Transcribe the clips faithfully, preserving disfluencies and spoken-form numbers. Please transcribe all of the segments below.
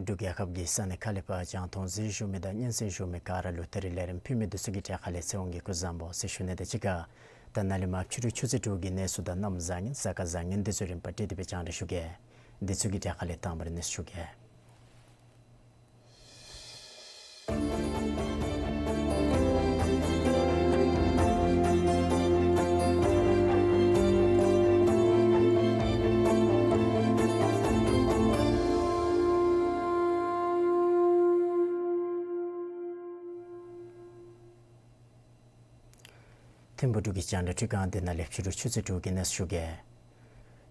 འབྲུག་རྒྱལ་ཁབ་ཀྱི་ས་གནས་ཁག་ལས་ཕར་རྒྱང་མཐོང་གཟིགས་བཞུགས་མི་དང་སྙན་གསན་བཞུགས་མི་ག་ར་ལུ་ད་རིས་ལས་རིམ་ཕུལ་མི་འདི་ཚུ་གི་གྲས་ཁ་ལས་ཚེ་དབང་གིས་སྐུ་གཟུགས་བཟང་པོ་ཟེར་ཞུ་ནི་དང་གཅིག་ཁར་ད་ནཱ་ལས་མར་ཕྱི་རུ་ཆུ་ཚོད་དྲུག་གི་གནས་ཚུལ་དང་གནམ་བཟང་ངན་གཟའ་སྐར་བཟང་ངན་འདི་ཚུ་རིམ་པ་སྦྲེལ་ཏེ་སྦེ་རྒྱང་བསྒྲགས་ཞུ་གེ། འདི་ཚུ་གི་གྲས་ཁ་ལས་དང་པ་ར་གནས་ཚུལ་ཞུ་གེ། ཐིམ་ཕུག་འབྲུག་གི་རྒྱང་བསྒྲགས་ཁྲི་ཁང་འདི་ནང་ལས་ཕྱི་རུ་ཆུ་ཚོད་དྲུག་གི་གནས་ཚུལ་ཞུ་གེ།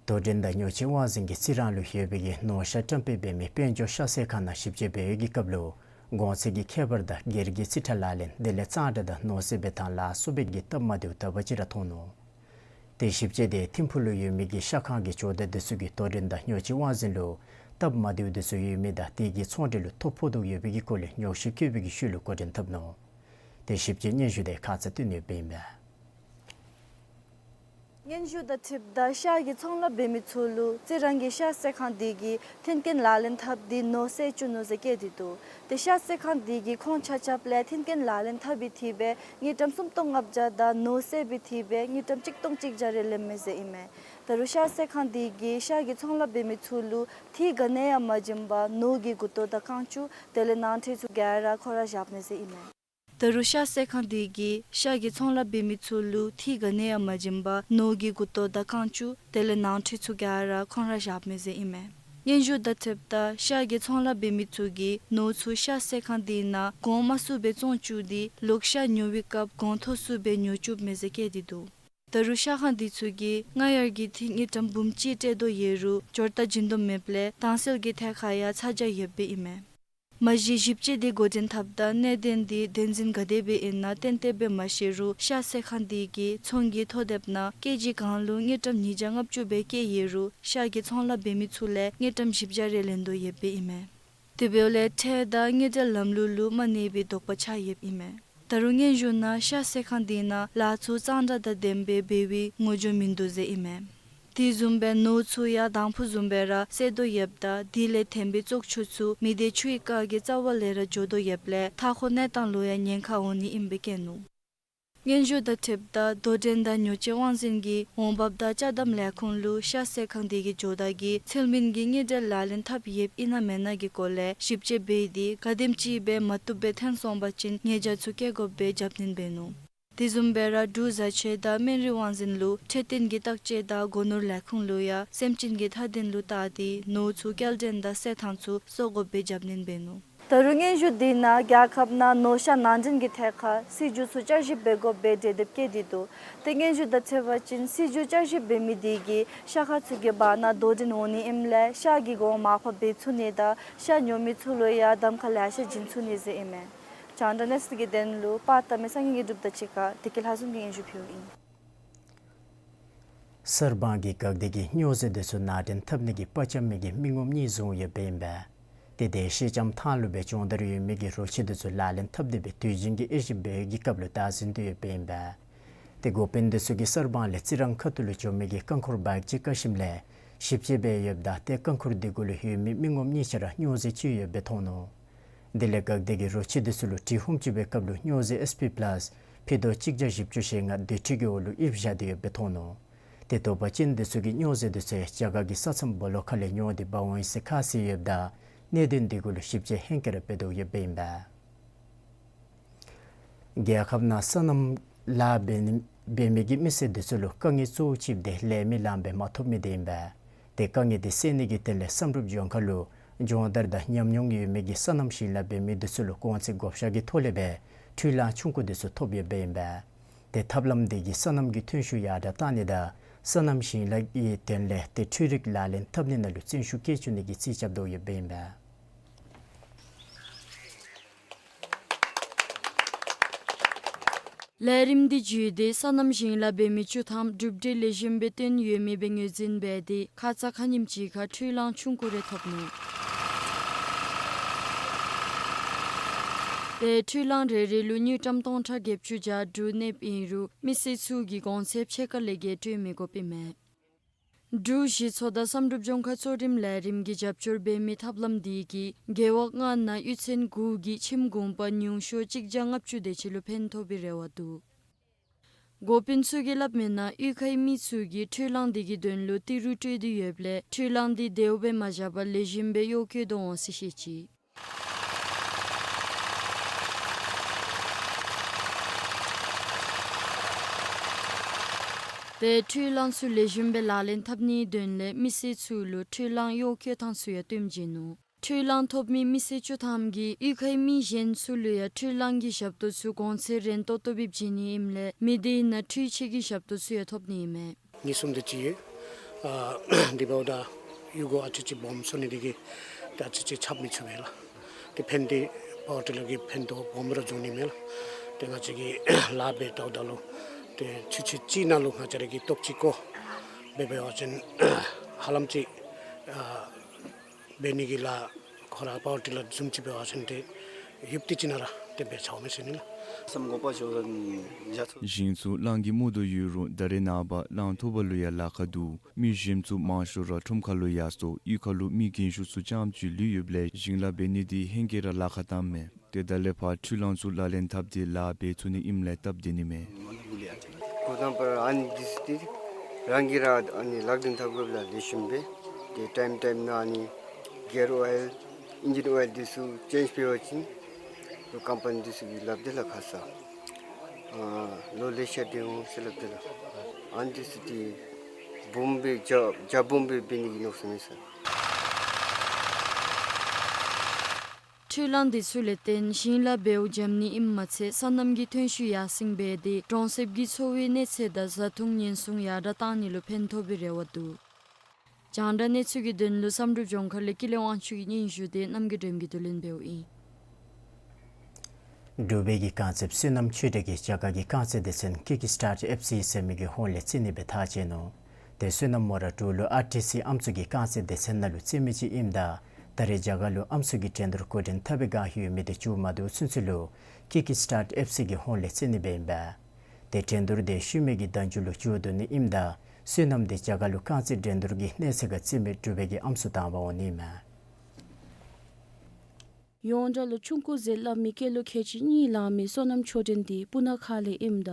དོ་འགྲན་དང་ཉོ་སྤྱོད་དབང་འཛིན་གྱིས་རྩི་རང་ལུ་ཡོད་པའི་གི་ནོར་ཤ་བཀྲམ་སྤེལ་འབད་མི་དཔལ་འབྱོར་ཤ་ཚལ་ཁང་ནང་ཞིབ་དཔྱད་འབད་བའི་གི་སྐབས་ལུ་གོང་ཚད་ཀྱི་ཁྱད་པར་དང་སྒེར་གྱི་རྩིས་ཁྲ་ལག་ལེན་དེ་ལས་གཙང་སྦྲ་དང་ནོར་སྲེད་འབད་ཐངས་ལ་སོགས་པའི་གི་སྟབས་མ་བདེཝ་དག་པ་ཅིག་ར་མཐོང་ནུག། ཏེ་ཞིབ་དཔྱད་དེ་ཐིམ་ཕུག་ལུ་ཡོད་མི་གི་ཤ་ཁང་གི་ཇོ་བདག་འདི་ཚུ་གིས་དོ་འགྲན་དང་ཉོ་སྤྱོད་དབང་འཛིན་ལུ་སྟབས་མ་བདེཝ་འདི་ཚུ་ཡོད་མི་དང་དེ་གིས་ཚོང་འབྲེལ་ལུ་ཐོ་ཕོག་དོ་ཡོད་པའི་གི་སྐོར་ལས་ཉོགས་བཤད་བཀོད་པའི་གི་ཤུལ་ལུ་འགོ་འདྲེན་འཐབ་ནུག། ཏེ་ཞིབ་དཔྱད་སྙན་ཞུ་དེ་ཁ་ཙ་སྟོན་ནི་ཡོདཔ་ཨིན་པས། སྙན་ཞུ་དང་འཁྲིལཝ་ད་ཤ་གི་ཚོང་ལཱ་འབད་མི་ཚུ་ལུ་རྩི་རང་གི་ཤ་ཚལ་ཁང་དེ་གིས་མཐུན་རྐྱེན་ལག་ལེན་འཐབ་སྟེ་ནོར་སྲེད་བཅུག་ནུག་ཟེར་བཀོད་དེ་འདུག། ཏེ་ཤ་ཚལ་ཁང་དེ་གིས་ཁོང་ཆ་ཁྱབ་ལས་མཐུན་རྐྱེན་ལག་ལེན་འཐབ་པའི་ཐད་སྦེ་དངུལ་ཀྲམ་སུམ་སྟོང་ལྔ་བརྒྱ་དང་ནོར་སྲེད་པའི་ཐད་སྦེ་དངུལ་ཀྲམ་གཅིག་སྟོང་གཅིག་བརྒྱ་རེ་ལེན་མས་ཟེར་ཨིན་མས། ད་རུང་ཤ་ཚལ་ཁང་དེ་གིས་ཤ་གི་ཚོང་ལཱ་འབད་མི་ཚུ་ལུ་ཐེངས་ག་ནི་ཡང་མ་བྱིན་པར་ནོར་གྱི་མགུ་ཏོ་དང་རྐང་ཅུང་དེ་ལས་ནང་ཁྲོལ་ཚུ་ག་ར་ཁོང་ར་བཞགཔ་མས་ཟེར་ཨིན་མས། ད་རུང་ཤ་ཚལ་ཁང་དེ་གིས་ཤ་གི་ཚོང་ལཱ་འབད་མི་ཚུ་ལུ་ཐེངས་ག་ནི་ཡང་མ་བྱིན་པར་ནོར་གྱི་མགུ་ཏོ་དང་རྐང་ཅུང་དེ་ལས་ནང་ཁྲོལ་ཚུ་ག་ར་ཁོང་ར་བཞགཔ་མས་ཟེར་ཨིན་མས། སྙན་ཞུ་དང་འཁྲིལཝ་ད་ཤ་གི་ཚོང་ལཱ་འབད་མི་ཚུ་གིས་ནོར་ཚུ་ཤ་ཚལ་ཁང་དེ་ནང་གོང་དམའ་སུ་སྦེ་བཙོང་བཅུག་སྟེ་ལོག་ཤ་ཉོ་བའི་སྐབས་གོང་མཐོ་སུ་སྦེ་ཉོ་བཅུགཔ་མས་ཟེར་བཀོད་དེ་འདུག། ད་རུང་ཤ་ཁང་དེ་ཚུ་གིས་སྔར་ཡར་གྱི་ཐེངས་དངུལ་ཀྲམ་འབུམ་གཅིག་སྤྲོད་དོ་ཡོད་རུང་འབྱོར་རྟགས་བྱིན་དོ་མེདཔ་ལས་དྭངས་གསལ་གྱི་ཐད་ཁར་ཡང་ཚ་གྱང་ཡོདཔ་ཨིན་མས། མ་གཞི་ཞིབ་དཔྱད་དེ་འགོ་འདྲེན་འཐབ་ད་གནད་དོན་དེ་བདེན་འཛིན་ག་དེ་སྦེ་ཨིན་ན་ཏན་ཏན་སྦེ་མ་ཤེས་རུང་ཤ་ཚལ་ཁང་དེ་གིས་ཚོང་གི་ཐོ་དེབ་ནང་ཀེ་ཇི་གང་ལུ་དངུལ་ཀྲམ་ཉིས་བརྒྱ་ལྔ་བཅུ་སྦེ་བཀོད་ཡོད་རུང་ཤ་གི་ཚོང་ལཱ་འབད་མི་ཚུ་ལས་དངུལ་ཀྲམ་བཞི་བརྒྱ་རེ་ལེན་དོ་ཡོདཔ་ཨིན་མས། དེ་འབདཝ་ལས་ཁྲལ་དང་དངུལ་འབྲེལ་ལམ་ལུགས་ལུ་མ་གནས་པའི་དོགས་པ་ཆགས་ཡོདཔ་ཨིན་མས། ད་རུང་སྙན་ཞུ་ནང་ཤ་ཚལ་ཁང་དེ་ནང་ལཱ་ཚུ་གཙང་སྦྲ་དང་ལྡནམ་སྦེ་འབད་བའི་ངོ་སྦྱོར་མིན་འདུག་ཟེར་ཨིན་མས། དེ་བཟུམ་སྦེ་ནོར་ཚུ་ཡང་དང་ཕུ་བཟུམ་སྦེ་ར་བསད་དོ་ཡོདཔ་ད་དེ་ལས་ཐོན་པའི་བཙོག་ཆུ་ཚུ་མི་སྡེ་ཆུའི་རྐ་གི་རྩ་བ་ལས་ར་འགྱོ་དོ་ཡོདཔ་ལས་མཐའ་འཁོར་གནས་སྟངས་ལུ་ཡང་ཉེན་ཁ་འོང་ནི་ཨིནམ་སྦེ་བཀོད་ནུག། སྙན་ཞུ་དང་འཁྲིལཝ་ད་དོ་འགྲན་དང་ཉོ་སྤྱོད་དབང་འཛིན་གྱིས་འོང་འབབ་དང་ཅ་དམ་ལས་ཁུངས་ལུ་ཤ་ཚལ་ཁང་དེ་གི་ཇོ་བདག་གིས་ཚུལ་མིན་གྱི་དངུལ་འབྲེལ་ལག་ལེན་འཐབ་ཡོདཔ་ཨིན་ན་མེན་ན་གི་སྐོར་ལས་ཞིབ་དཔྱད་འབད་དེ་ག་དེམ་ཅིག་སྦེ་མ་བཏུབ་སྦེ་ཐོན་སོང་པ་ཅིན་ཉེས་བྱ་ཚུ་བཀལ་དགོཔ་སྦེ་རྒྱབ་སྣོན་འབད་ནུག། དེ་བཟུམ་སྦེ་ར་འབྲུག་བཟའ་ཆས་དང་སྨན་རིགས་དབང་འཛིན་ལུ་འཕྲོད་བསྟེན་གྱི་བརྟག་དཔྱད་དང་སྒོ་ནོར་ལས་ཁུངས་ལུ་ཡང་སེམས་ཅན་གྱི་ཐ་དན་ལུ་བལྟ་སྟེ་ནོར་ཚུ་སྐྱེལ་འདྲེན་དང་བསད་ཐངས་ཚུ་སོར་དགོཔ་སྦེ་རྒྱབ་སྣོན་འབད་ནུག། ད་རུང་སྙན་ཞུ་དེ་ནང་རྒྱལ་ཁབ་ནང་ནོར་ཤ་ནང་འདྲེན་གྱི་ཐད་ཁར་སྲིད་བྱུས་ཚུ་བསྐྱར་ཞིབ་འབད་དགོཔ་སྦེ་གྲོས་འདེབས་བཀོད་དེ་འདུག། ཏེ་སྙན་ཞུ་དང་འཁྲིལ་བ་ཅིན་སྲིད་བྱུས་བསྐྱར་ཞིབ་འབད་མི་དེ་གིས་ཤ་ཁང་ཚུ་གི་བར་ན་དོ་འགྲན་འོང་ནི་ཨིནམ་ལས་ཤ་གི་གོང་མར་ཕབ་འབད་ཚུགས་ནི་དང་ཤ་ཉོ་མི་ཚུ་ལུ་ཡང་གདམ་ཁ་ལེ་ཤ་བྱིན་ཚུགས་ནི་ཟེར་ཨིན་མས། རྒྱང་བསྒྲགས་གནས་ཚུལ་གྱི་དོན་ལུ་པར་བཏབ་མི་སངས་རྒྱས་དངོས་གྲུབ་དང་གཅིག་ཁར་བདེ་སྐྱིད་ལྷ་འཛོམས་ཀྱིས་སྙན་ཞུ་ཕུལཝ་ཨིན། གསར་སྤང་གི་འགག་སྡེ་གིས་སྨྱོ་རྫས་འདི་ཚུ་ནང་འདྲེན་འཐབ་ནི་གི་དཔའ་བཅམ་མི་གི་མི་ངོམ་གཉིས་བཟུང་ཡོདཔ་ཨིན་པས། ཏེ་དེ་སེང་ལྕམ་ཐང་ལུ་སྦེ་སྦྱོང་བརྡར་ཡོད་མི་གི་རོ་ཁྱི་འདི་ཚུ་ལག་ལེན་འཐབ་སྟེ་སྦེ་དུས་རྒྱུན་གྱི་དབྱེ་ཞིབ་འབད་བའི་གི་སྐབས་ལུ་བདའ་ཟུན་ཏེ་ཡོདཔ་ཨིན་པས། ཏེ་འགོ་དཔོན་འདི་ཚུ་གིས་གསར་སྤང་ལས་རྩི་རང་ཁ་ཐུག་ལུ་འགྱོ་མི་གི་རྐང་འཁོར་བཱའིཀ་ཅིག་བཀག་ཞིནམ་ལས་ཞིབ་དཔྱད་འབད་ཡོདཔ་ད་ཏེ་རྐང་འཁོར་འདི་གུ་ལུ་ཡོད་མི་མི་ངོམ་གཉིས་ཆ་ར་སྨྱོ་རྫས་ཅིག་ཡོདཔ་སྦེ་མཐོང་ནུག། དེ་ལས་འགག་སྡེ་གིས་རོ་ཁྱི་འདི་ཚུ་ལུ་དྲི་ཧོམ་ཅིག་འབད་བའི་སྐབས་ལུ་སྨྱོ་རྫས་ཨེས་པི་པ་ལཱསི་ཕྱེད་དོ་གཅིག་བརྒྱ་བཞི་བཅུ་ཞེ་ལྔ་སྡོད་ཁྲི་གི་འོག་ལུ་ཡིབ་བཞག་སྟེ་ཡོདཔ་སྦེ་མཐོང་ནུག། ཏེ་དོགས་པ་ཅན་འདི་ཚུ་གིས་སྨྱོ་རྫས་འདི་ཚུ་ཡང་རྒྱ་གར་གྱི་ས་མཚམས་སྦོ་ལོགས་ཁ་ལས་ཉོ་སྟེ་འབག་འོང་ཡི་ཟེར་ཁ་བཟེད་ཡོདཔ་ད་གནད་དོན་འདི་གུ་ལུ་ཞིབ་དཔྱད་ཧེང་སྐལ་ར་འབད་དོ་ཡོདཔ་ཨིན་པས། རྒྱལ་ཁབ་ནང་སོ་ནམ་ལཱ་འབད་ནི་འབད་མི་གི་མི་སེར་འདི་ཚུ་ལུ་དཀའ་ངལ་གཙོ་བོ་ཅིག་འདི་ལས་མི་ལངམ་སྦེ་མ་ཐོབ་མི་འདི་ཨིན་པས། ཏེ་དཀའ་ངལ་འདི་སེལ་ནི་གི་དོན་ལས་བསམ་གྲུབ་ལྗོངས་མཁར་ལུ་སྦྱོང་བརྡར་དང་ཉམས་མྱོང་ཡོད་མི་གི་སོ་ནམ་ཞིང་ལཱ་འབད་མི་འདི་ཚུ་ལུ་གོང་ཚད་བགོ་བཤའ་གི་ཐོག་ལས་སྦེ་འཕྲུལ་གླང་ཆུང་ཀུ་འདི་ཚུ་ཐོབ་ཡོདཔ་ཨིན་པས། ཏེ་ཐབས་ལམ་འདི་གིས་སོ་ནམ་གྱི་ཐོན་ཤུགས་ཡར་དྲག་གཏང་ནི་དང་སོ་ནམ་ཞིང་ལཱ་གི་དོན་ལས་ཏེ་འཕྲུལ་རིག་ལག་ལེན་འཐབ་ནི་ནང་ལུ་བརྩོན་ཤུགས་བསྐྱེད་བཅུག་ནི་གི་རྩིས་རྐྱབ་དོ་ཡོདཔ་ཨིན་པས། ལས་རིམ་འདི་བརྒྱུད་དེ་སོ་ནམ་ཞིང་ལཱ་འབད་མི་བཅུ་ཐམ་གྲུབ་འབྲས་ལེགས་ཤོམ་སྦེ་བཏོན་ཡོད་མི་སྦེ་ངོས་འཛིན་འབད་དེ་ཁ་ཙ་ཁ་ཉིནམ་ཅིག་ཁར་འཕྲུལ་གླང་ཆུང་ཀུ་རེ་ཐོབ་ནུག། ཏེ་འཕྲུལ་གླང་རེ་རེ་ལུ་དངུལ་ཀྲམ་སྟོང་ཕྲག་བརྒྱད་ཅུ་གྱ་དྲུག་གནསཔ་ཨིན་རུང་མི་སེར་ཚུ་གིས་གོང་ཚད་ཕྱེད་ཀ་ལས་བརྒལ་སྤྲོད་མི་དགོཔ་ཨིན་མས། འབྲུག་གཞི་ཚོགས་དང་བསམ་གྲུབ་ལྗོངས་མཁར་གཙོ་རིམ་ལས་རིམ་གྱིས་རྒྱབ་སྐྱོར་འབད་མི་ཐབས་ལམ་འདི་གིས་རྒེད་འོག་ལྔ་ནང་གཡུས་ཚན་དགུ་གི་ཁྱིམ་གུང་པ་ཉུང་ཤོས་གཅིག་བརྒྱ་ལྔ་བཅུ་དེ་ཅིག་ལུ་ཕན་ཐོགས་པའི་རེ་བ་འདུག། འགོ་དཔོན་ཚུ་གིས་སླབ་མིའི་ནང་གཡུས་ཁའི་མི་ཚུ་གིས་འཕྲུལ་གླང་འདི་གི་དོན་ལུ་ཏི་རུ་སྤྲོད་དེ་ཡོདཔ་ལས་འཕྲུལ་གླང་འདི་དེ་སྦེ་མ་བཞག་པར་ལེགས་ཤོམ་སྦེ་གཡོག་བཀོལ་དོ་འོང་ཟེར་བཤད་ཅི། ཏེ་འཕྲུལ་གླང་ཚུ་ལེགས་ཤོམ་སྦེ་ལག་ལེན་འཐབ་ནིའི་དོན་ལས་མི་སེར་ཚུ་ལུ་འཕྲུལ་གླང་གཡོག་བཀོལ་ཐངས་ཚུ་ཡང་སྟོནམ་བྱིན་ནུག། འཕྲུལ་གླང་ཐོབ་མི་མི་སེར་བཅུ་ཐམ་གྱིས་གཡུས་ཁའི་མི་གཞན་ཚུ་ལུ་ཡང་འཕྲུལ་གླང་གི་ཞབས་ཏོག་ཚུ་གོང་ཚད་རན་ཏོག་ཏོ་སྦེ་བྱིན་ནི་ཨིནམ་ལས་མི་སྡེ་ནང་འཕྲུལ་ཆས་ཀྱི་ཞབས་ཏོག་ཚུ་ཡང་ཐོབ་ནི་ཨིན་མས། ཉེན་སྲུང་འདི་ཅིག་ཡོད། ཨ་འདི་འབདཝ་ད་གཡུས་སྒོ་ཨ་ཙི་ཅིག་སྦོམ་སོང་ནི་འདི་གིས་ད་ཨ་ཙི་ཅིག་རྐྱབ་མི་ཚུགས་པས་ལགས། ཏེ་ཕན་འདི་པ་ཝར་ཊི་ལར་གྱིས་ཕན་ཐོགས་སྦོམ་ར་འབྱུང་ནི་མས་ལགས། ཏེ་ང་བཅས་ཀྱིས་ལཱ་འབད་ལྟཝ་ད་ལུ་ཏེ་ཆུ་ཚོད་གཅིག་ནང་ལུ་ང་བཅས་ར་གིས་ཏོག་ཅིག་བཀོ་འབད་འབད་བ་ཅིན་ཧ་ལམ་ཅིག་ཨ་འབད་ནི་གི་ལཱ་ཁོ་ར་པ་ཝར་ཊི་ལར་བཟུམ་ཅིག་འབད་བ་ཅིན་ཏེ་ཡུདཔ་ཐེངས་ཅིག་ནང་ར་ཏེ་འབད་ཚར་འོང་མས་ཟེར་ཨིན་ལགས། བསམ་དགོ་པ་ཞོ་ར་ནི་ཡ་ཚོ། ཞིང་ཚུ་གླང་གིས་རྨོ་དོ་ཡོད་རུང་ད་རེས་ནངས་པ་གླང་ཐོབ་པ་ལུ་ཡང་ལཱ་ཁག་འདུག། མི་གཞན་ཚུ་མང་ཤོས་ར་ཁྲོམ་ཁ་ལུ་ཡར་སོང་གཡུས་ཁ་ལུ་མི་རྒན་ཤོས་ཚུ་རྐྱངམ་ཅིག་ལུས་ཡོདཔ་ལས་ཞིང་ལཱ་འབད་ནི་འདི་ཧེང་སྐལ་ར་ལཱ་ཁག་བཏངམ་མས། ཏེ་ད་ལས་ཕར་འཕྲུལ་གླང་ཚུ་ལག་ལེན་འཐབ་སྟེ་ལཱ་འབད་ཚུགས་ནི་ཨིནམ་ལས་སྟབས་བདེ་ནི་མས། འགོ་དང་པ་ར་ཨ་ནི་འདི་ཚུ་འདི་རང་གིས་ར་ཨ་ནི་ལག་ལེན་འཐབ་དགོཔ་ལས་ལེགས་ཤོམ་སྦེ་ཏེ་ཊའིམ་ཊའིམ་ནང་ཨ་ནི་གིར་ཨོའིལ་ཨིན་ཇིན་ཨོའིལ་འདི་ཚུ་ཅེནཇ་འབད་བ་ཅིན་ཏེ་ཀམ་པ་ནི་འདི་ཚུ་གིས་སླབ་སྟེ་ལགས་ཁ་ཙ་ཨ་ལོ་ལེ་ཤ་སྡོད་འོང་ཟེར་སླབ་སྟེ་ལགས། ཨ་ནི་འདི་ཚུ་འདི་སྦོམ་སྦེ་རྒྱ་རྒྱ་སྦོམ་སྦེ་འབད་ནི་གི་མནོ་བསམ་ཡོད་ཟེར། འཕྲུལ་གླང་འདི་ཚུ་ལས་བརྟེན་ཞིང་ལཱ་འབདཝ་འཇམ་ནི་ཨིནམ་མ་ཚད་སོ་ནམ་གྱི་ཐོན་ཤུགས་ཡར་སེང་འབད་དེ་གྲོང་གསེབ་ཀྱི་འཚོ་བའི་གནས་ཚད་དང་བཟའ་འཐུང་ཉེན་སྲུང་ཡར་དྲག་གཏང་ནི་ལུ་ཕན་ཐོགས་པའི་རེ་བ་འདུག། རྒྱང་བསྒྲགས་གནས་ཚུལ་གྱི་དོན་ལུ་བསམ་གྲུབ་ལྗོངས་མཁར་ལས་ཀུན་ལེགས་དབང་ཕྱུག་གི་སྙན་ཞུ་དེ་རྣམ་རྒྱལ་སྒྲོལམ་གྱིས་བསྡུ་ལེན་འབདཝ་ཨིན། འབྲུག་པའི་གི་རྐང་རྩེདཔ་བསོད་ནམས་ཆོས་སྒྲོན་གྱིས་རྒྱ་གར་གྱི་རྐང་རྩེད་སྡེ་ཚན་ཀིཀ་སི་ཊཱརཊ་ཨེཕ་སི་ཟེར་མི་གི་ཧོངས་ལས་རྩེད་ནི་སྦེ་ཐག་བཅད་ནུག། ཏེ་བསོད་ནམས་མོ་ར་འབྲུག་ལུ་ཨར་ཊི་སི་ཨམ་སྲུ་གི་རྐང་རྩེད་སྡེ་ཚན་ནང་ལུ་རྩེད་མི་ཅིག་ཨིནམ་ད་ད་རེས་རྒྱ་གར་ལུ་ཨམ་སྲུ་གི་འགྲན་བསྡུར་འགོ་འདྲེན་འཐབ་པའི་བསྒང་ཡོད་མི་དེ་མཇུག་མ་བསྡུ་ཚུན་ཚོད་ལུ་ཀིཀ་སི་ཊཱརཊ་ཨེཕ་སི་གི་ཧོངས་ལས་རྩེད་ནི་སྦེ་ཨིན་པས། ཏེ་འགྲན་བསྡུར་དེ་ཤུལ་མའི་གི་ཟླ་མཇུག་ལུ་མཇུག་བསྡུ་ནི་ཨིནམ་ད་བསོད་ནམས་དེ་རྒྱ་གར་ལུ་རྐང་རྩེད་འགྲན་བསྡུར་གྱི་གནས་ཚད་ཁར་རྩེད་མི་འབྲུག་པའི་གི་ཨམ་སྲུ་དང་པ་འོང་ནི་ཨིན་མས། ཡོངས་གྲགས་ལུ་ཆུང་ཀུ་ཟེར་སླབ་མི་སྐྱེས་ལོ་ཁལ་གཅིག་གཉིས་ལང་མི་བསོད་ནམས་ཆོས་སྒྲོན་འདི་སྤུ་ན་ཁ་ལས་ཨིནམ་ད་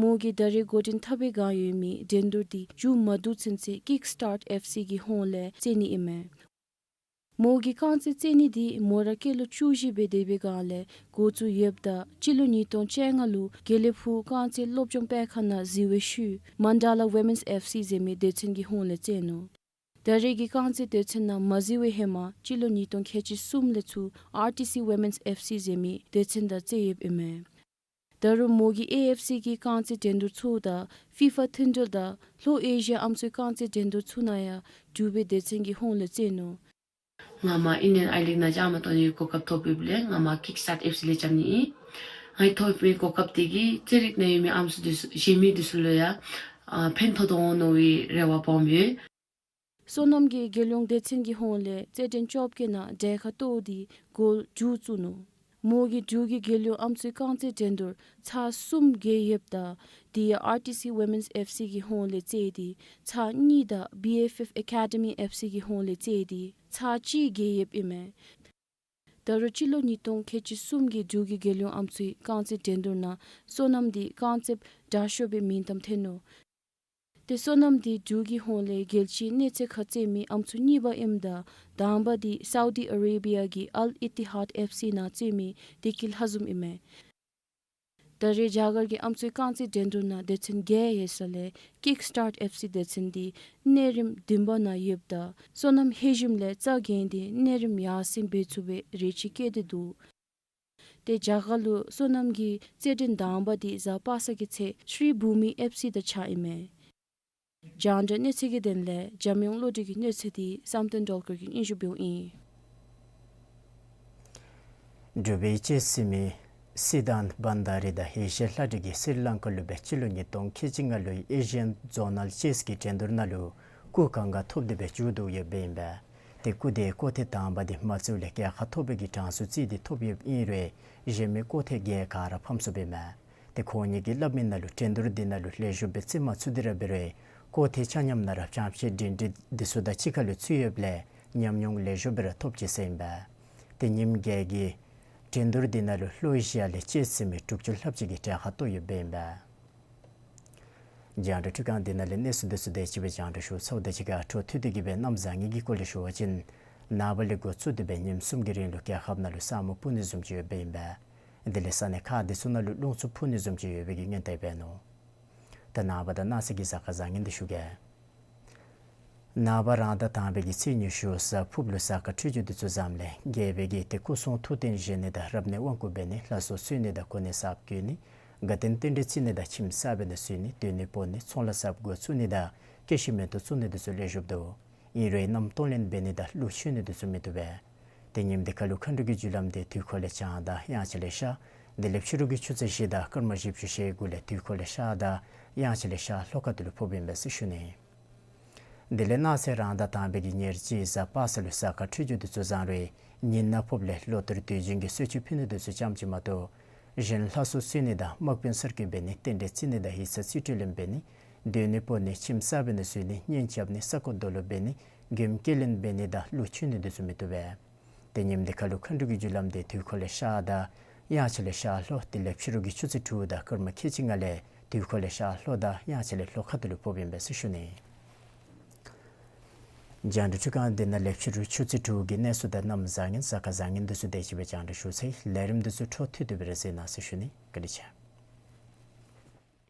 མོ་གིས་ད་རེས་འགོ་འདྲེན་འཐབ་པའི་བསྒང་ཡོད་མི་འགྲན་བསྡུར་འདི་མཇུག་མ་བསྡུ་ཚུན་ཚོད་ཀིཀ་སི་ཊཱརཊ་ཨེཕ་སི་གི་ཧོངས་ལས་རྩེད་ནི་ཨིན་མས། མོ་གིས་རྐང་རྩེད་རྩེད་ནི་འདི་མོ་ར་སྐྱེས་ལོ་བཅུ་བཞི་སྦེ་སྡོད་པའི་བསྒང་ལས་འགོ་བཙུགས་ཡོདཔ་ད་སྤྱི་ལོ་ཉིས་སྟོང་བཅོ་ལྔ་ལུ་དགེ་ལེགས་ཕུག་རྐང་རྩེད་སློབ་སྦྱོང་སྤེལ་ཁང་ནང་གཟིགས་པའི་ཤུལ་མན་ཌ་ལ་ཝི་མེནསི་ཨེཕ་སི་ཟེར་མི་སྡེ་ཚན་གྱི་ཧོངས་ལས་རྩེད་ནུག། ད་རེས་ཀྱི་རྐང་རྩེད་སྡེ་ཚན་ནང་མ་གཟིགས་པའི་ཧེ་མ་སྤྱི་ལོ་ཉིས་སྟོང་ཁལ་གཅིག་གསུམ་ལས་ཚུར་ཨར་ཊི་སི་ཝི་མེནསི་ཨེཕ་སི་ཟེར་མི་སྡེ་ཚན་དང་རྩེད་ཡོདཔ་ཨིན་མས། ད་རུང་མོ་གིས་ཨེ་ཨེཕ་སི་གི་རྐང་རྩེད་འགྲན་བསྡུར་ཚུ་དང་ཕི་ཕ་མཐུན་འབྲེལ་དང་ལྷོ་ཨེ་ཤི་ཡ་ཨམ་སྲུའི་རྐང་རྩེད་འགྲན་བསྡུར་ཚུ་ནང་ཡང་འབྲུག་པའི་སྡེ་ཚན་གྱི་ཧོངས་ལས་རྩེད་ནུག། ང་མ་ཨིན་ཌི་ཡན་ཨའི་ལིག་ནང་བཅའ་མར་གཏོགས་ནིའི་གོ་སྐབས་ཐོབ་ཡོདཔ་ལས་ང་མ་ཀིཀ་སི་ཊཱརཊ་ཨེཕ་སི་ལས་རྐྱབ་ནི་ཨིན། ང་གིས་ཐོབ་མི་གོ་སྐབས་དེ་གིས་རྩེད་རིགས་ནང་ཡོད་མི་ཨམ་སྲུ་འདི་ཚུ་གཞན་མི་འདི་ཚུ་ལུ་ཡང་ ཨ་ཕན་ཐོགས་དོ་འོང་མནོ་བའི་རེ་བ་སྦོམ་ཡོད། སོ་ནམ་གྱི་རྒྱལ་ཡོངས་སྡེ་ཚན་གྱི་ཧོངས་ལས་རྩེད་འགྲན་བཅོ་བརྒྱད་ནང་གྲལ་ཁར་གཏོགས་ཏེ་གོལ་དྲུག་བཙུགས་ནུག། མོ་གིས་འབྲུག་གི་རྒྱལ་ཡོངས་ཨམ་སྲུའི་རྐང་རྩེད་འགྲན་བསྡུར་ཚར་གསུམ་རྒྱལ་ཡོདཔ་ད་དེ་ཡང་ཨར་ཊི་སི་ཝི་མེནསི་ཨེཕ་སི་གི་ཧོངས་ལས་རྩེས་ཏེ་ཚར་གཉིས་དང་བི་ཨེཕ་ཨེཕ་ཨེ་ཀ་ཌི་མི་ཨེཕ་སི་གི་ཧོངས་ལས་རྩེས་ཏེ་ཚར་གཅིག་རྒྱལ་ཡོདཔ་ཨིན་མས། ད་རུང་སྤྱི་ལོ་ཉིས་སྟོང་ཁལ་གཅིག་གསུམ་གྱི་འབྲུག་གི་རྒྱལ་ཡོངས་ཨམ་སྲུའི་རྐང་རྩེད་འགྲན་བསྡུར་ནང་སོ་ནམ་དེ་རྐང་རྩེདཔ་དྲག་ཤོས་པའི་མིང་གཏམ་ཐོན་ནུག། ཏེ་སོ་ནམ་དེ་འབྲུག་གི་ཧོངས་ལས་རྒྱལ་སྤྱིའི་གནས་ཚད་ཁར་རྩེད་མི་ཨམ་སྲུ་གཉིས་པ་ཨིནམ་ད་དང་པ་དེ་སའུ་ཌི་ཨ་རེ་བི་ཡ་གི་ཨལ་ཨི་ཏི་ཧཱད་ཨེཕ་སི་ནང་རྩེད་མི་བདེ་སྐྱིད་ལྷ་འཛོམས་ཨིན་མས། ད་རེས་རྒྱ་གར་གྱི་ཨམ་སྲུའི་རྐང་རྩེད་འགྲན་བསྡུར་ནང་སྡེ་ཚན་བརྒྱད་ཡོད་ས་ལས་ཀིག་སི་ཊཱརཊ་ཨེཕ་སི་སྡེ་ཚན་དེ་གནས་རིམ་བདུན་པ་ནང་ཡོདཔ་ད་སོ་ནམ་ལྷོད་ཞུམ་ལས་རྩ་འགེངས་ཏེ་གནས་རིམ་ཡར་སེང་འབད་ཚུགས་པའི་རེ་ཆེ་བསྐྱེད་དེ་འདུག། ཏེ་རྒྱ་གར་ལུ་སོ་ནམ་གྱི་རྩེད་འགྲན་དང་པ་དེ་གཟའ་པ་སངས་ཀྱི་ཚེ་ཤྲི་བྷུ་མི་ཨེཕ་སི་དང་གཅིག་ཁར་ཨིན་མས། རྒྱང་བསྒྲགས་གནས་ཚུལ་གྱི་དོན་ལས་འཇམ་དབྱངས་བློ་གྲོས་ཀྱི་གནས་ཚུལ་དེ་བསམ་གཏན་སྒྲོལ་དཀར་གྱིས་སྙན་ཞུ་འབདཝ་ཨིན། འབྲུག་པའི་རྩེད་ཟིན་མི་སི་དཱནྟ་བྷན་དྷ་རི་དང་ཡེ་ཤེས་ལྷ་སྒྲོན་གྱིས་སི་རི་ལང་ཀ་ལུ་སྦེ་སྤྱི་ལོ་ཉིས་སྟོང་ཁལ་གཅིག་ལྔ་ལོའི་ཨེ་ཤི་ཡན་ཛོ་ནཱལ་ཅེསི་གི་འགྲན་བསྡུར་ནང་ལུ་སྐུ་གང་ག་ཐོབ་སྟེ་སྦེ་མཇུག་བསྡུ་ཡོདཔ་ཨིན་པས། ཏེ་སྐུ་དེ་སྐོར་ཐེངས་དང་པ་དེ་མ་ཚུད་ལས་བརྒྱ་ཁ་ཐོབ་པའི་གི་གྲངས་སུ་རྩིས་ཏེ་ཐོབ་ཡོདཔ་ཨིན་རུང་གཞན་མི་སྐོར་ཐེངས་བརྒྱད་ག་ར་ཕམ་སོཔ་ཨིན་མས། ཏེ་ཁོང་གཉིས་ཀྱིས་སླབ་མི་ནང་ལུ་འགྲན་བསྡུར་འདི་ནང་ལུ་ལེགས་ཤོམ་སྦེ་རྩེད་མ་ཚུགས་ཏེ་ར་འབད་རུང་སྐོར་ཐེངས་ཆ་མཉམ་ནང་ར་ལྕམ་ཤེས་འབྲིང་འབྲིང་འདི་ཚུ་དང་གཅིག་ཁར་ལུ་ཚུད་ཡོདཔ་ལས་ཉམས་མྱོང་ལེགས་ཤོམ་སྦེ་ར་ཐོབ་ཅི་ཟེར་ཨིན་པས། ཏེ་ཉིནམ་བརྒྱད་ཀྱི་འགྲན་བསྡུར་འདི་ནང་ལུ་ལྷོ་ཨེ་ཤི་ཡ་ལས་རྩེད་ཟིན་མི་དྲུག་ཅུ་ལྷགཔ་ཅིག་གིས་གྲལ་ཁར་གཏོགས་ཡོདཔ་ཨིན་པས། རྒྱང་བསྒྲགས་འཕྲུལ་ཁང་འདི་ནང་ལས་གནས་ཚུལ་འདི་ཚུ་དེ་ཅིག་སྦེ་རྒྱང་བསྒྲགས་ཞུ་ཚརཝ་དང་གཅིག་ཁར་འཕྲོ་མཐུད་དེ་གི་སྦེ་གནམ་བཟང་ངན་གྱི་སྐོར་ལས་ཞུ་བ་ཅིན་ནངས་པ་ལས་འགོ་བཙུགས་ཏེ་སྦེ་ཉིནམ་གསུམ་གྱི་རིང་ལུ་རྒྱལ་ཁབ་ནང་ལུ་ས་སྨུག་སྤུབ་ནི་བཟུམ་ཅིག་ཡོདཔ་ཨིན་པས། དེ་ལས་ས་གནས་ཁག་འདི་ཚུ་ནང་ལུ་རླུང་འཚུབ་འཕུ་ནི་བཟུམ་ཅིག་ཡོད་པའི་གི་སྔོན་བརྡ་འབད་ནུག། ད་ནངས་པ་དང་གནངས་ཚེ་གི་གཟའ་སྐར་བཟང་ངན་འདི་ཞུ་གེ། ནངས་པ་རང་ཟླ་དང་པའི་གི་ཚེས་ཉི་ཤུ་གཟའ་ཕུརཔ་ལུ་གཟའ་སྐར་འཕྲོད་སྦྱོར་འདི་ཚུ་བཟངམ་ལས་རྒྱལ་པོའི་གི་ཏེ་སྐུ་གསུང་ཐུགས་རྟེན་བཞེངས་ནི་དང་རབ་གནས་དབང་བསྐུར་འབད་ནི་ལྷ་གསོལ་གསོལ་ནི་དང་གོ་གནས་གསརཔ་བསྐོ་ནི་དགའ་སྟོན་རྟེན་འབྲེལ་བརྩི་ནི་དང་ཁྱིམ་གསར་པའི་ནང་བཞུགས་ནི་སྡོད་གནས་སྤོ་ནི་ཚོང་ལཱ་གསརཔ་འགོ་བཙུགས་ནི་དང་སྐྱེ་ཤི་མེ་ཏོག་བཙུགས་ནི་འདི་ཚུ་ལེགས་ཤོམ་འདུག། ཨིན་རུང་མནའམ་གཏོང་ལེན་འབད་ནི་དང་གླུ་མཆོད་ནི་འདི་ཚུ་མི་བཏུབ་པས། ཏེ་ཉིནམ་འདི་ཁ་ལུ་མཁའ་འགྲོ་གི་རྒྱུ་ལམ་འདི་དུས་འཁོར་ལས་བྱང་དང་དབྱངས་འཆར་ལས་ཤར། དེ་ལས་ཕྱི་རུ་གི་ཆུ་ཚོད་བཞི་དང་སྐར་མ་བཞི་བཅུ་ཞེ་དགུ་ལས་དུས་འཁོར་ལས་ཤར་དང་དབྱངས་འཆར་ལས་ཤར་ལྷོ་ཁ་ཐུག་ལུ་ཕོགཔ་ཨིན་པས་ཟེར་ཞུ་ནི། དེ་ལས་གནངས་ཚེ་རང་ཟླ་དང་པའི་གི་ཉེར་གཅིག་གཟའ་པ་སངས་ལུ་གཟའ་སྐར་འཕྲོད་སྦྱོར་འདི་ཚུ་བཟང་རུང་ཉིན་ནག་ཕོགཔ་ལས་ལོ་ལྟར་དུས་རྒྱུན་གྱི་གསོལ་མཆོད་ཕུལ་ནི་འདི་ཚུ་ཙམ་ཅིག་མ་གཏོགས་གཞན་ལྷ་གསོལ་གསོལ་ནི་དང་དམག་དཔོན་གསར་བསྐོ་འབད་ནི་རྟེན་འབྲེལ་བརྩི་ནི་དང་ཡིག་ཚང་རྩིས་སྤྲོད་ལེན་འབད་ནི་སྡོད་གནས་སྤོ་ནི་ཁྱིམ་གསར་པའི་ནང་བཞུགས་ནི་གཉེན་རྐྱབ་ནི་ས་རྐོ་རྡོ་སློག་འབད་ནི་མགྱོནམ་སྐྱེལ་ལེན་འབད་ནི་དང་གླུ་མཆོད་ནི་འདི་ཚུ་མི་བཏུབ་པས། ཏེ་ཉིནམ་འདི་ཁ་ལུ་མཁའ་འགྲོ་གི་རྒྱུ་ལམ་འདི་དུས་འཁོར་ལས་ཤར་དང་དབྱངས་འཆར་ལས་ཤར་ལྷོ། དེ་ལས་ཕྱི་རུ་གི་ཆུ་ཚོད་དྲུག་དང་སྐར་མ་ཁལ་གཅིག་ལྔ་ལས་དུས་འཁོར་ལས་ཤར་ལྷོ་དང་དབྱངས་འཆར་ལས་ལྷོ་ཁ་ཐུག་ལུ་ཕོགཔ་ཨིན་པས་ཟེར་ཞུ་ནི། རྒྱང་བསྒྲགས་འཕྲུལ་ཁང་འདི་ནང་ལས་ཕྱི་རུ་ཆུ་ཚོད་དྲུག་གི་གནས་ཚུལ་དང་གནམ་བཟང་ངན་གཟའ་སྐར་བཟང་ངན་འདི་ཚུ་དེ་ཅིག་སྦེ་རྒྱང་བསྒྲགས་ཞུ་ཚར་ཡི། ལས་རིམ་འདི་ཚུ་འཕྲོ་མཐུད་དེ་སྦེ་ར་གཟིགས་གནང་ཟེར་ཞུ་ནི། བཀའ་དྲིན་ཆེ།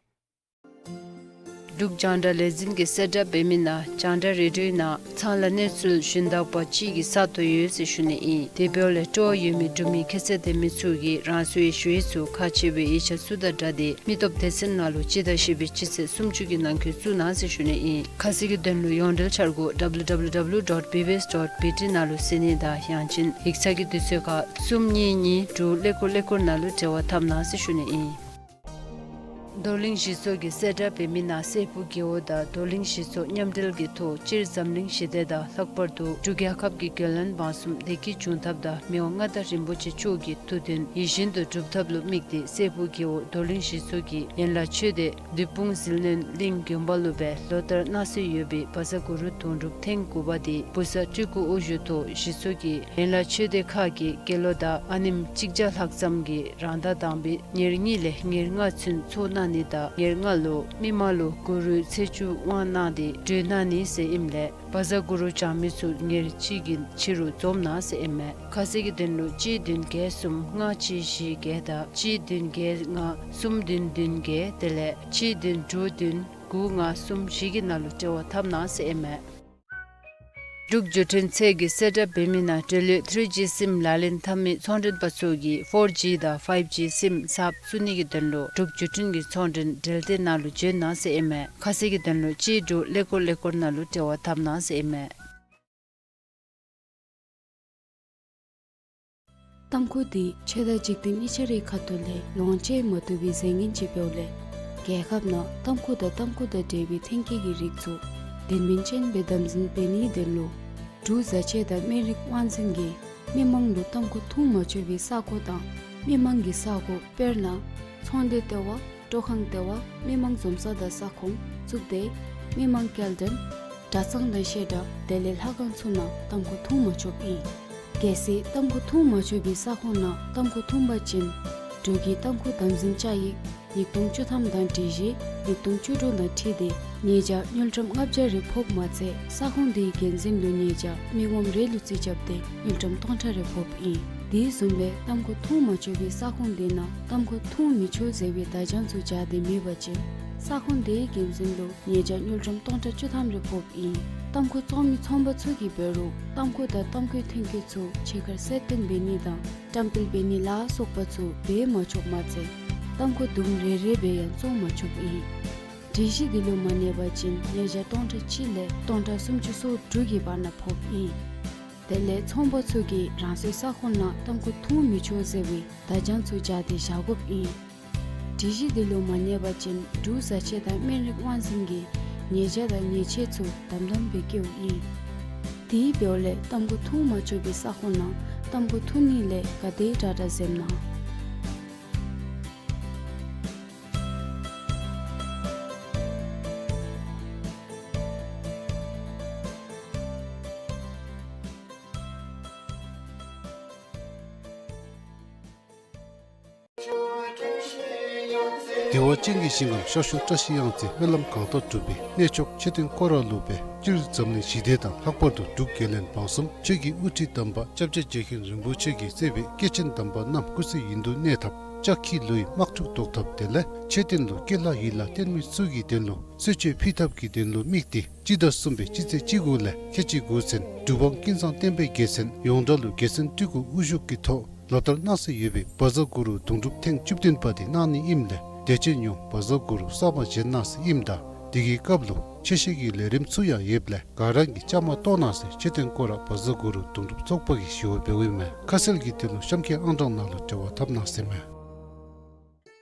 འབྲུག་རྒྱང་བསྒྲགས་ལས་འཛིན་གྱིས་གསལ་བསྒྲགས་འབད་མི་ནང་རྒྱང་བསྒྲགས་རེ་ཌིའོ་ནང་ཚང་ལ་གནས་ཚུལ་ཞུན་དག་པ་ཅིག་གི་ས་ཐོབ་ཡོད་ཟེར་ཞུ་ནི་ཨིན། དེ་འབདཝ་ལས་སྤྲོ་བ་ཡོད་མི་འབྲུག་མི་ཁྱད་ཚད་ལྡན་མི་ཚུ་གིས་རང་སོའི་ཞུ་ཡིག་ཚུ་ཁག་ཆེ་བའི་ཡིག་ཆ་ཚུ་དང་སྦྲགས་ཏེ་མི་སྟོབས་སྡེ་ཚན་ནང་ལུ་སྤྱི་ཟླ་བཞི་པའི་སྤྱི་ཚེས་སུམ་ཅུ་གི་ནང་འཁོད་བཙུགས་གནང་ཟེར་ཞུ་ནི་ཨིན། ཁ་གསལ་གྱི་དོན་ལུ་ཡོངས་འབྲེལ་འཆར་སྒོ་W W W dot B B S dot B T ནང་ལུ་གཟིགས་ནི་དང་ཡང་ཅིན་ཡིག་ཚང་གི་དུས་ཚོད་ཁར་གསུམ་གཉིས་གཉིས་དྲུག་ཀླད་ཀོར་ཀླད་ཀོར་ནང་ལུ་འབྲེལ་བ་འཐབ་གནང་ཟེར་ཞུ་ནི་ཨིན། རྡོར་གླིང་གཞི་ཚོགས་ཀྱིས་གསལ་བསྒྲགས་འབད་མི་ནང་སྲས་ཕུག་རྒེད་འོག་དང་རྡོར་གླིང་གཞི་ཚོགས་མཉམ་འབྲེལ་གྱི་ཐོག་སྤྱིར་འཛམ་གླིང་ཞི་བདེ་དང་ལྷག་པར་དུ་འབྲུག་རྒྱལ་ཁབ་ཀྱི་རྒྱུན་ལྡན་འབངས་གསུམ་བདེ་སྐྱིད་འབྱུང་ཐབས་དང་མི་དབང་མངའ་བདག་རིན་པོ་ཆེ་མཆོག་གི་ཐུགས་འདུན་ཡིད་བཞིན་དུ་འགྲུབ་ཐབས་ལུ་དམིགས་ཏེ་སྲས་ཕུག་རྒེད་འོག་རྡོར་གླིང་གཞི་ཚོགས་ཀྱིས་ཡན་ལག་ཆོས་སྡེ་བདུད་དཔུང་ཟིལ་གནོན་གླིང་དགོན་པ་ལུ་སྦེ་ལོ་ལྟར་གནང་སྲོལ་ཡོད་པའི་བཛྲ་གུ་རུ་དུང་སྒྲུབ་ཐེངས་དགུ་པ་དེ་བུ་གསར་སྤྲུལ་སྐུ་དབུ་བཞུགས་ཐོག་གཞི་ཚོགས་ཀྱི་ཡན་ལག་ཆོས་སྡེ་ཁག་གི་དགེ་སློང་དང་ཨ་ནེམོ་གཅིག་བརྒྱ་ལྷག་ཙམ་གྱིས་རང་ཟླ་དང་པའི་ཉེར་གཉིས་ལས་ཉེར་ལྔ་ཚུན་ཚོགས་གནང་ནི་དང་ཉེར་ལྔ་ལུ་མི་མང་ལུ་གུ་རུའི་ཚེས་བཅུ་དབང་གནང་སྟེ་གྲོལ་གནང་ནི་ཟེར་ཨིནམ་ལས་བཛྲ་གུ་རུ་བགྱང་མི་ཚུ་ཉེར་གཅིག་གི་ཕྱི་རུ་འཛོམས་གནང་ཟེར་ཨིན་མས། ཁ་གསལ་གྱི་དོན་ལུ་གཅིག་བདུན་བརྒྱད་གསུམ་ལྔ་གཅིག་བཞི་བརྒྱད་དང་གཅིག་བདུན་བརྒྱད་ལྔ་གསུམ་བདུན་བདུན་བརྒྱད་དེ་ལས་གཅིག་བདུན་དྲུག་བདུན་དགུ་ལྔ་གསུམ་བཞི་གི་ནང་ལུ་འབྲེལ་བ་འཐབ་གནང་ཟེར་ཨིན་མས། འབྲུག་བརྒྱུད་འཕྲིན་ཚད་ཀྱིས་གསལ་བསྒྲགས་འབད་མི་ནང་འབྲེལ་ཡོད་ཐྲི་ཇི་སིམ་ལག་ལེན་འཐབ་མི་ཚོང་མགྲོན་པ་ཚུ་གིས་ཕོར་ཇི་དང་ཕའིབ་ཇི་སིམ་གསརཔ་བཙུགས་ནི་གི་དོན་ལུ་འབྲུག་བརྒྱུད་འཕྲིན་གྱི་ཚོང་མགྲོན་འབྲེལ་སྡེ་ནང་ལུ་བྱོན་གནང་ཟེར་ཨིན་མས། ཁ་གསལ་གྱི་དོན་ལུ་གཅིག་དྲུག་ཀླད་ཀོར་ཀླད་ཀོར་ནང་ལུ་འབྲེལ་བ་འཐབ་གནང་ཟེར་ཨིན་མས། ཏམ་ཁུ་འདི་ཆོས་དང་འཇིག་རྟེན་གཉིས་ཆ་རའི་ཁ་ཐུག་ལས་ལོངས་སྤྱོད་མ་བཏུབ་པའི་རྫས་ངན་ཅིག་འབདཝ་ལས། རྒྱལ་ཁབ་ནང་ཏམ་ཁུ་དང་ཏམ་ཁུ་དང་འབྲེལ་བའི་ཐོན་སྐྱེད་ཀྱི་རིགས་ཚུ་དོན་སྨིན་ཅན་སྦེ་དམ་འཛིན་འབད་ནིའི་དོན་ལུ་འབྲུག་བཟའ་ཆས་དང་སྨན་རིགས་དབང་འཛིན་གྱིས་མི་མང་ལུ་ཏམ་ཁུ་འཐུང་མ་ཆོག་པའི་ས་གོ་དང་མི་མང་གི་ས་གོ་དཔེར་ན་ཚོང་སྡེ་ལྟེ་བ། སྤྲོ་ཁང་ལྟེ་བ། མི་མང་འཛོམས་ས་དང་ས་ཁོངས་བཙུགས་ཏེ་མི་མང་སྐྱེལ་འདྲེན། གྲྭ་ཚང་དང་བཤད་གྲྭ་དེ་ལས་ལྷ་ཁང་ཚུ་ནང་ཏམ་ཁུ་འཐུང་མ་ཆོགཔ་ཨིན། གལ་སྲིད་ཏམ་ཁུ་འཐུང་མ་ཆོག་པའི་ས་ཁོངས་ནང་ཏམ་ཁུ་འཐུང་པ་ཅིན་འབྲུག་གི་ཏམ་ཁུ་དམ་འཛིན་བཅའ་ཡིག་ཉིས་སྟོང་བཅུ་ཐམ་དང་སྒྲིག་གཞི་ཉིས་སྟོང་བཅུ་དྲུག་དང་འཁྲིལ་ཏེ་ཉེས་བྱ་དངུལ་ཀྲམ་ལྔ་བརྒྱ་རེ་ཕོགཔ་མ་ཚད་ས་ཁོངས་དེའི་འགན་འཛིན་ལུ་ཉེས་བྱ་མི་ངོམ་རེ་ལུ་རྩིས་རྐྱབ་སྟེ་དངུལ་ཀྲམ་སྟོང་ཕྲག་རེ་ཕོགཔ་ཨིན། དེ་བཟུམ་སྦེ་ཏམ་ཁུ་འཐུང་མ་ཆོག་པའི་ས་ཁོངས་དེ་ནང་ཏམ་ཁུ་འཐུང་མི་ཆོག་ཟེར་བའི་བརྡ་བྱང་ཚུ་སྦྱར་ཏེ་མེད་པ་ཅིན་ས་ཁོངས་དེའི་འགན་འཛིན་ལུ་ཉེས་བྱ་དངུལ་ཀྲམ་སྟོང་ཕྲག་བཅུ་ཐམ་རེ་ཕོགཔ་ཨིན། ཏམ་ཁུ་བཙོང་མི་ཚོང་པ་ཚུ་གིས་འབད་རུང་ཏམ་ཁུ་དང་ཏམ་ཁུའི་ཐོན་སྐྱེད་ཚུ་ཕྱི་ཁར་གསལ་སྟོན་འབད་ནི་དང་བཀྲམ་སྤེལ་འབད་ནི་ལ་སོགས་པ་ཚུ་འབད་མ་ཆོགཔ་མ་ཚད་ཏམ་ཁུ་དུམ་རེ་རེ་སྦེ་ཡང་བཙོང་མ་ཆོགཔ་ཨིན། སྒྲིག་གཞི་དེ་ལུ་མ་གནས་པ་ཅིན་ཉེས་བྱ་སྟོང་ཕྲག་གཅིག་ལས་སྟོང་ཕྲག་སུམ་ཅུ་སོ་དྲུག་གི་བར་ན་ཕོགཔ་ཨིན། དེ་ལས་ཚོང་པ་ཚུ་གིས་རང་སོའི་ས་ཁོངས་ནང་ཏམ་ཁུ་འཐུང་མི་ཆོག་ཟེར་བའི་བརྡ་བྱང་ཚུ་སྦྱར་ཏེ་བཞག་དགོཔ་ཨིན། སྒྲིག་གཞི་དེ་ལུ་མ་གནས་པ་ཅིན་འབྲུག་བཟའ་ཆས་དང་སྨན་རིགས་དབང་འཛིན་གྱིས་ཉེས་བྱ་དང་ཉེས་ཆད་ཚུ་དམ་དམ་སྦེ་བཀལཝ་ཨིན། དེ་འབདཝ་ལས་ཏམ་ཁུ་འཐུང་མ་ཆོག་པའི་ས་ཁོངས་ནང་ཏམ་ཁུ་འཐུང་ནི་ལས་ག་དེ་དྲག་དྲག་འཛེམ་གནང་། བདེ་བ་ཅན་གྱི་ཞིང་ཁམས་ཤར་ཕྱོགས་བཀྲ་ཤིས་གཡང་རྩེ་སྨོན་ལམ་གང་དག་འགྲུབ་པའི་གནས་མཆོག་མཆོད་རྟེན་སྐོར་ར་ལུ་སྦེ་སྤྱིར་འཛམ་གླིང་ཞི་བདེ་དང་ལྷག་པར་དུ་འབྲུག་རྒྱལ་བློན་འབངས་གསུམ་ཆོས་ཀྱི་དབུ་ཁྲིད་དམ་པ་སྐྱབས་རྗེ་རྗེ་མཁན་རིན་པོ་ཆེ་གིས་གཙོས་པའི་སྐྱེས་ཆེན་དམ་པ་རྣམས་སྐུ་ཚེ་ཡུན་དུ་གནས་ཐབས་ལྕགས་ཁྱི་ལུ་ཡི་དམག་འཁྲུག་བཟློག་ཐབས་དེ་ལས་མཆོད་རྟེན་ལུ་སྐྱེ་ལྷ་ཡི་ལྷ་རྟེན་མི་ཚུ་གི་དོན་ལུ་གསོལ་མཆོད་ཕུལ་ཐབས་ཀྱི་དོན་ལུ་དམིགས་ཏེ་སྤྱི་ཟླ་གསུམ་པའི་སྤྱི་ཚེས་བཅུ་དགུ་ལས་ཁལ་གཅིག་དགུ་ཚུན་འབྲུག་འབངས་ཀུན་བཟང་བསྟན་པའི་རྒྱལ་མཚན་ཡོངས་གྲགས་ལུ་རྒྱལ་མཚན་སྤྲུལ་སྐུ་དབུ་བཞུགས་ཀྱི་ཐོག་ལོ་ལྟར་གནང་སྲོལ་ཡོད་པའི་བཛྲ་གུ་རུ་གདུང་སྒྲུབ་ཐེངས་བཅུ་བདུན་པ་དེ་གནང་ནི་ཨིནམ་ལས་དད་ཅན་ཡོངས་བཛྲ་གུ་རུ་གསར་པ་བཞེངས་གནང་ཟེར་ཨིནམ་ད་དེ་གི་སྐབས་ལུ་ཆོས་བཤད་ཀྱི་ལས་རིམ་ཚུ་ཡང་ཡོདཔ་ལས་ག་ར་གིས་བཅའ་མར་གཏོགས་གནང་ཟེར་མཆོད་རྟེན་སྐོར་ར་བཛྲ་གུ་རུ་གདུང་སྒྲུབ་ཚོགས་པ་གིས་ཞུ་བ་འབདཝ་ཨིན་མས། ཁ་གསལ་གྱི་དོན་ལུ་གཤམ་འཁོད་ཨང་གྲངས་ནང་ལུ་འབྲེལ་བ་འཐབ་གནང་ཟེར་མས།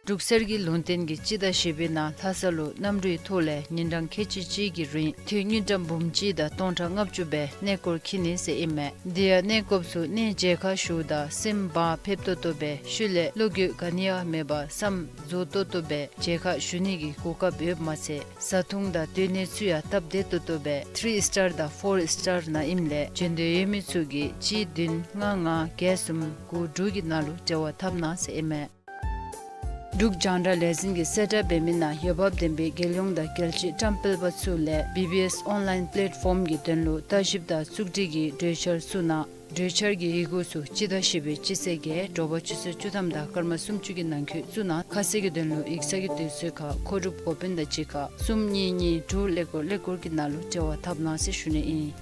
འབྲུག་གསེར་གྱི་ལུང་བསྟན་གྱི་སྤྱི་ཟླ་བཞི་པའི་ནང་ལྷ་ས་ལུ་གནམ་གྲུའི་ཐོག་ལས་ཉིན་གྲངས་ཁལ་གཅིག་གཅིག་གི་རིང་དུས་དངུལ་ཀྲམ་འབུམ་གཅིག་དང་སྟོང་ཕྲག་ལྔ་བཅུ་སྦེ་གནས་སྐོར་འཁྱིད་ནི་ཟེར་ཨིན་མས། དེ་ཡང་གནས་སྐོརཔ་ཚུ་གནས་མཇལ་ཁ་ཞུཝ་ད་སེམས་བག་ཕེབས་ཏོག་ཏོ་སྦེ་ཤུལ་ལས་བློ་འགྱོད་ག་ནི་ཡང་མེད་པར་བསམ་རྫོགས་ཏོག་ཏོ་སྦེ་མཇལ་ཁ་ཞུ་ནི་གི་གོ་སྐབས་ཡོདཔ་མ་ཚད་བཟའ་འཐུང་དང་སྡོད་གནས་ཚུ་ཡང་སྟབས་བདེ་ཏོག་ཏོ་སྦེ་ཐི་རི་སི་ཊར་དང་ཕོར་སི་ཊར་ནང་ཨིནམ་ལས་བྱོན་འདོད་ཡོད་མི་ཚུ་གིས་གཅིག་བདུན་ལྔ་ལྔ་བརྒྱད་གསུམ་དགུ་དྲུག་གི་ནང་ལུ་འབྲེལ་བ་འཐབ་གནང་ཟེར་ཨིན་མས། འབྲུག་རྒྱང་བསྒྲགས་ལས་འཛིན་གྱིས་གསལ་བསྒྲགས་འབད་མི་ནང་འོས་འབབ་ལྡན་པའི་རྒྱལ་ཡོངས་དང་རྒྱལ་སྤྱིའི་བཀྲམ་སྤེལ་པ་ཚུ་ལས་བི་བི་ཨེསི་ཨོན་ལའིན་པ་ལེཊ་ཕོམ་གྱི་དོན་ལུ་ལྟ་ཞིབ་དང་བཙུགས་སྒྲིག་གི་གྲོས་འཆར་ཚུ་ནང་གྲོས་འཆར་གྱི་ཡི་གུ་ཚུ་སྤྱི་ཟླ་བཞི་པའི་སྤྱི་ཚེས་བརྒྱད་དྲོ་པ་ཆུ་ཚོད་བཅུ་ཐམ་དང་སྐར་མ་སུམ་ཅུ་གི་ནང་འཁོད་བཙུགས་གནང་། ཁ་གསལ་གྱི་དོན་ལུ་ཡིག་ཚང་གི་དུས་ཚོད་ཁར་མཁོ་སྒྲུབ་འགོ་དཔོན་དང་གཅིག་ཁར་གསུམ་གཉིས་གཉིས་དྲུག་ཀླད་ཀོར་ཀླད་ཀོར་གྱི་ནང་ལུ་འབྲེལ་བ་འཐབ་གནང་ཟེར་ཞུ་ནི་ཨིན།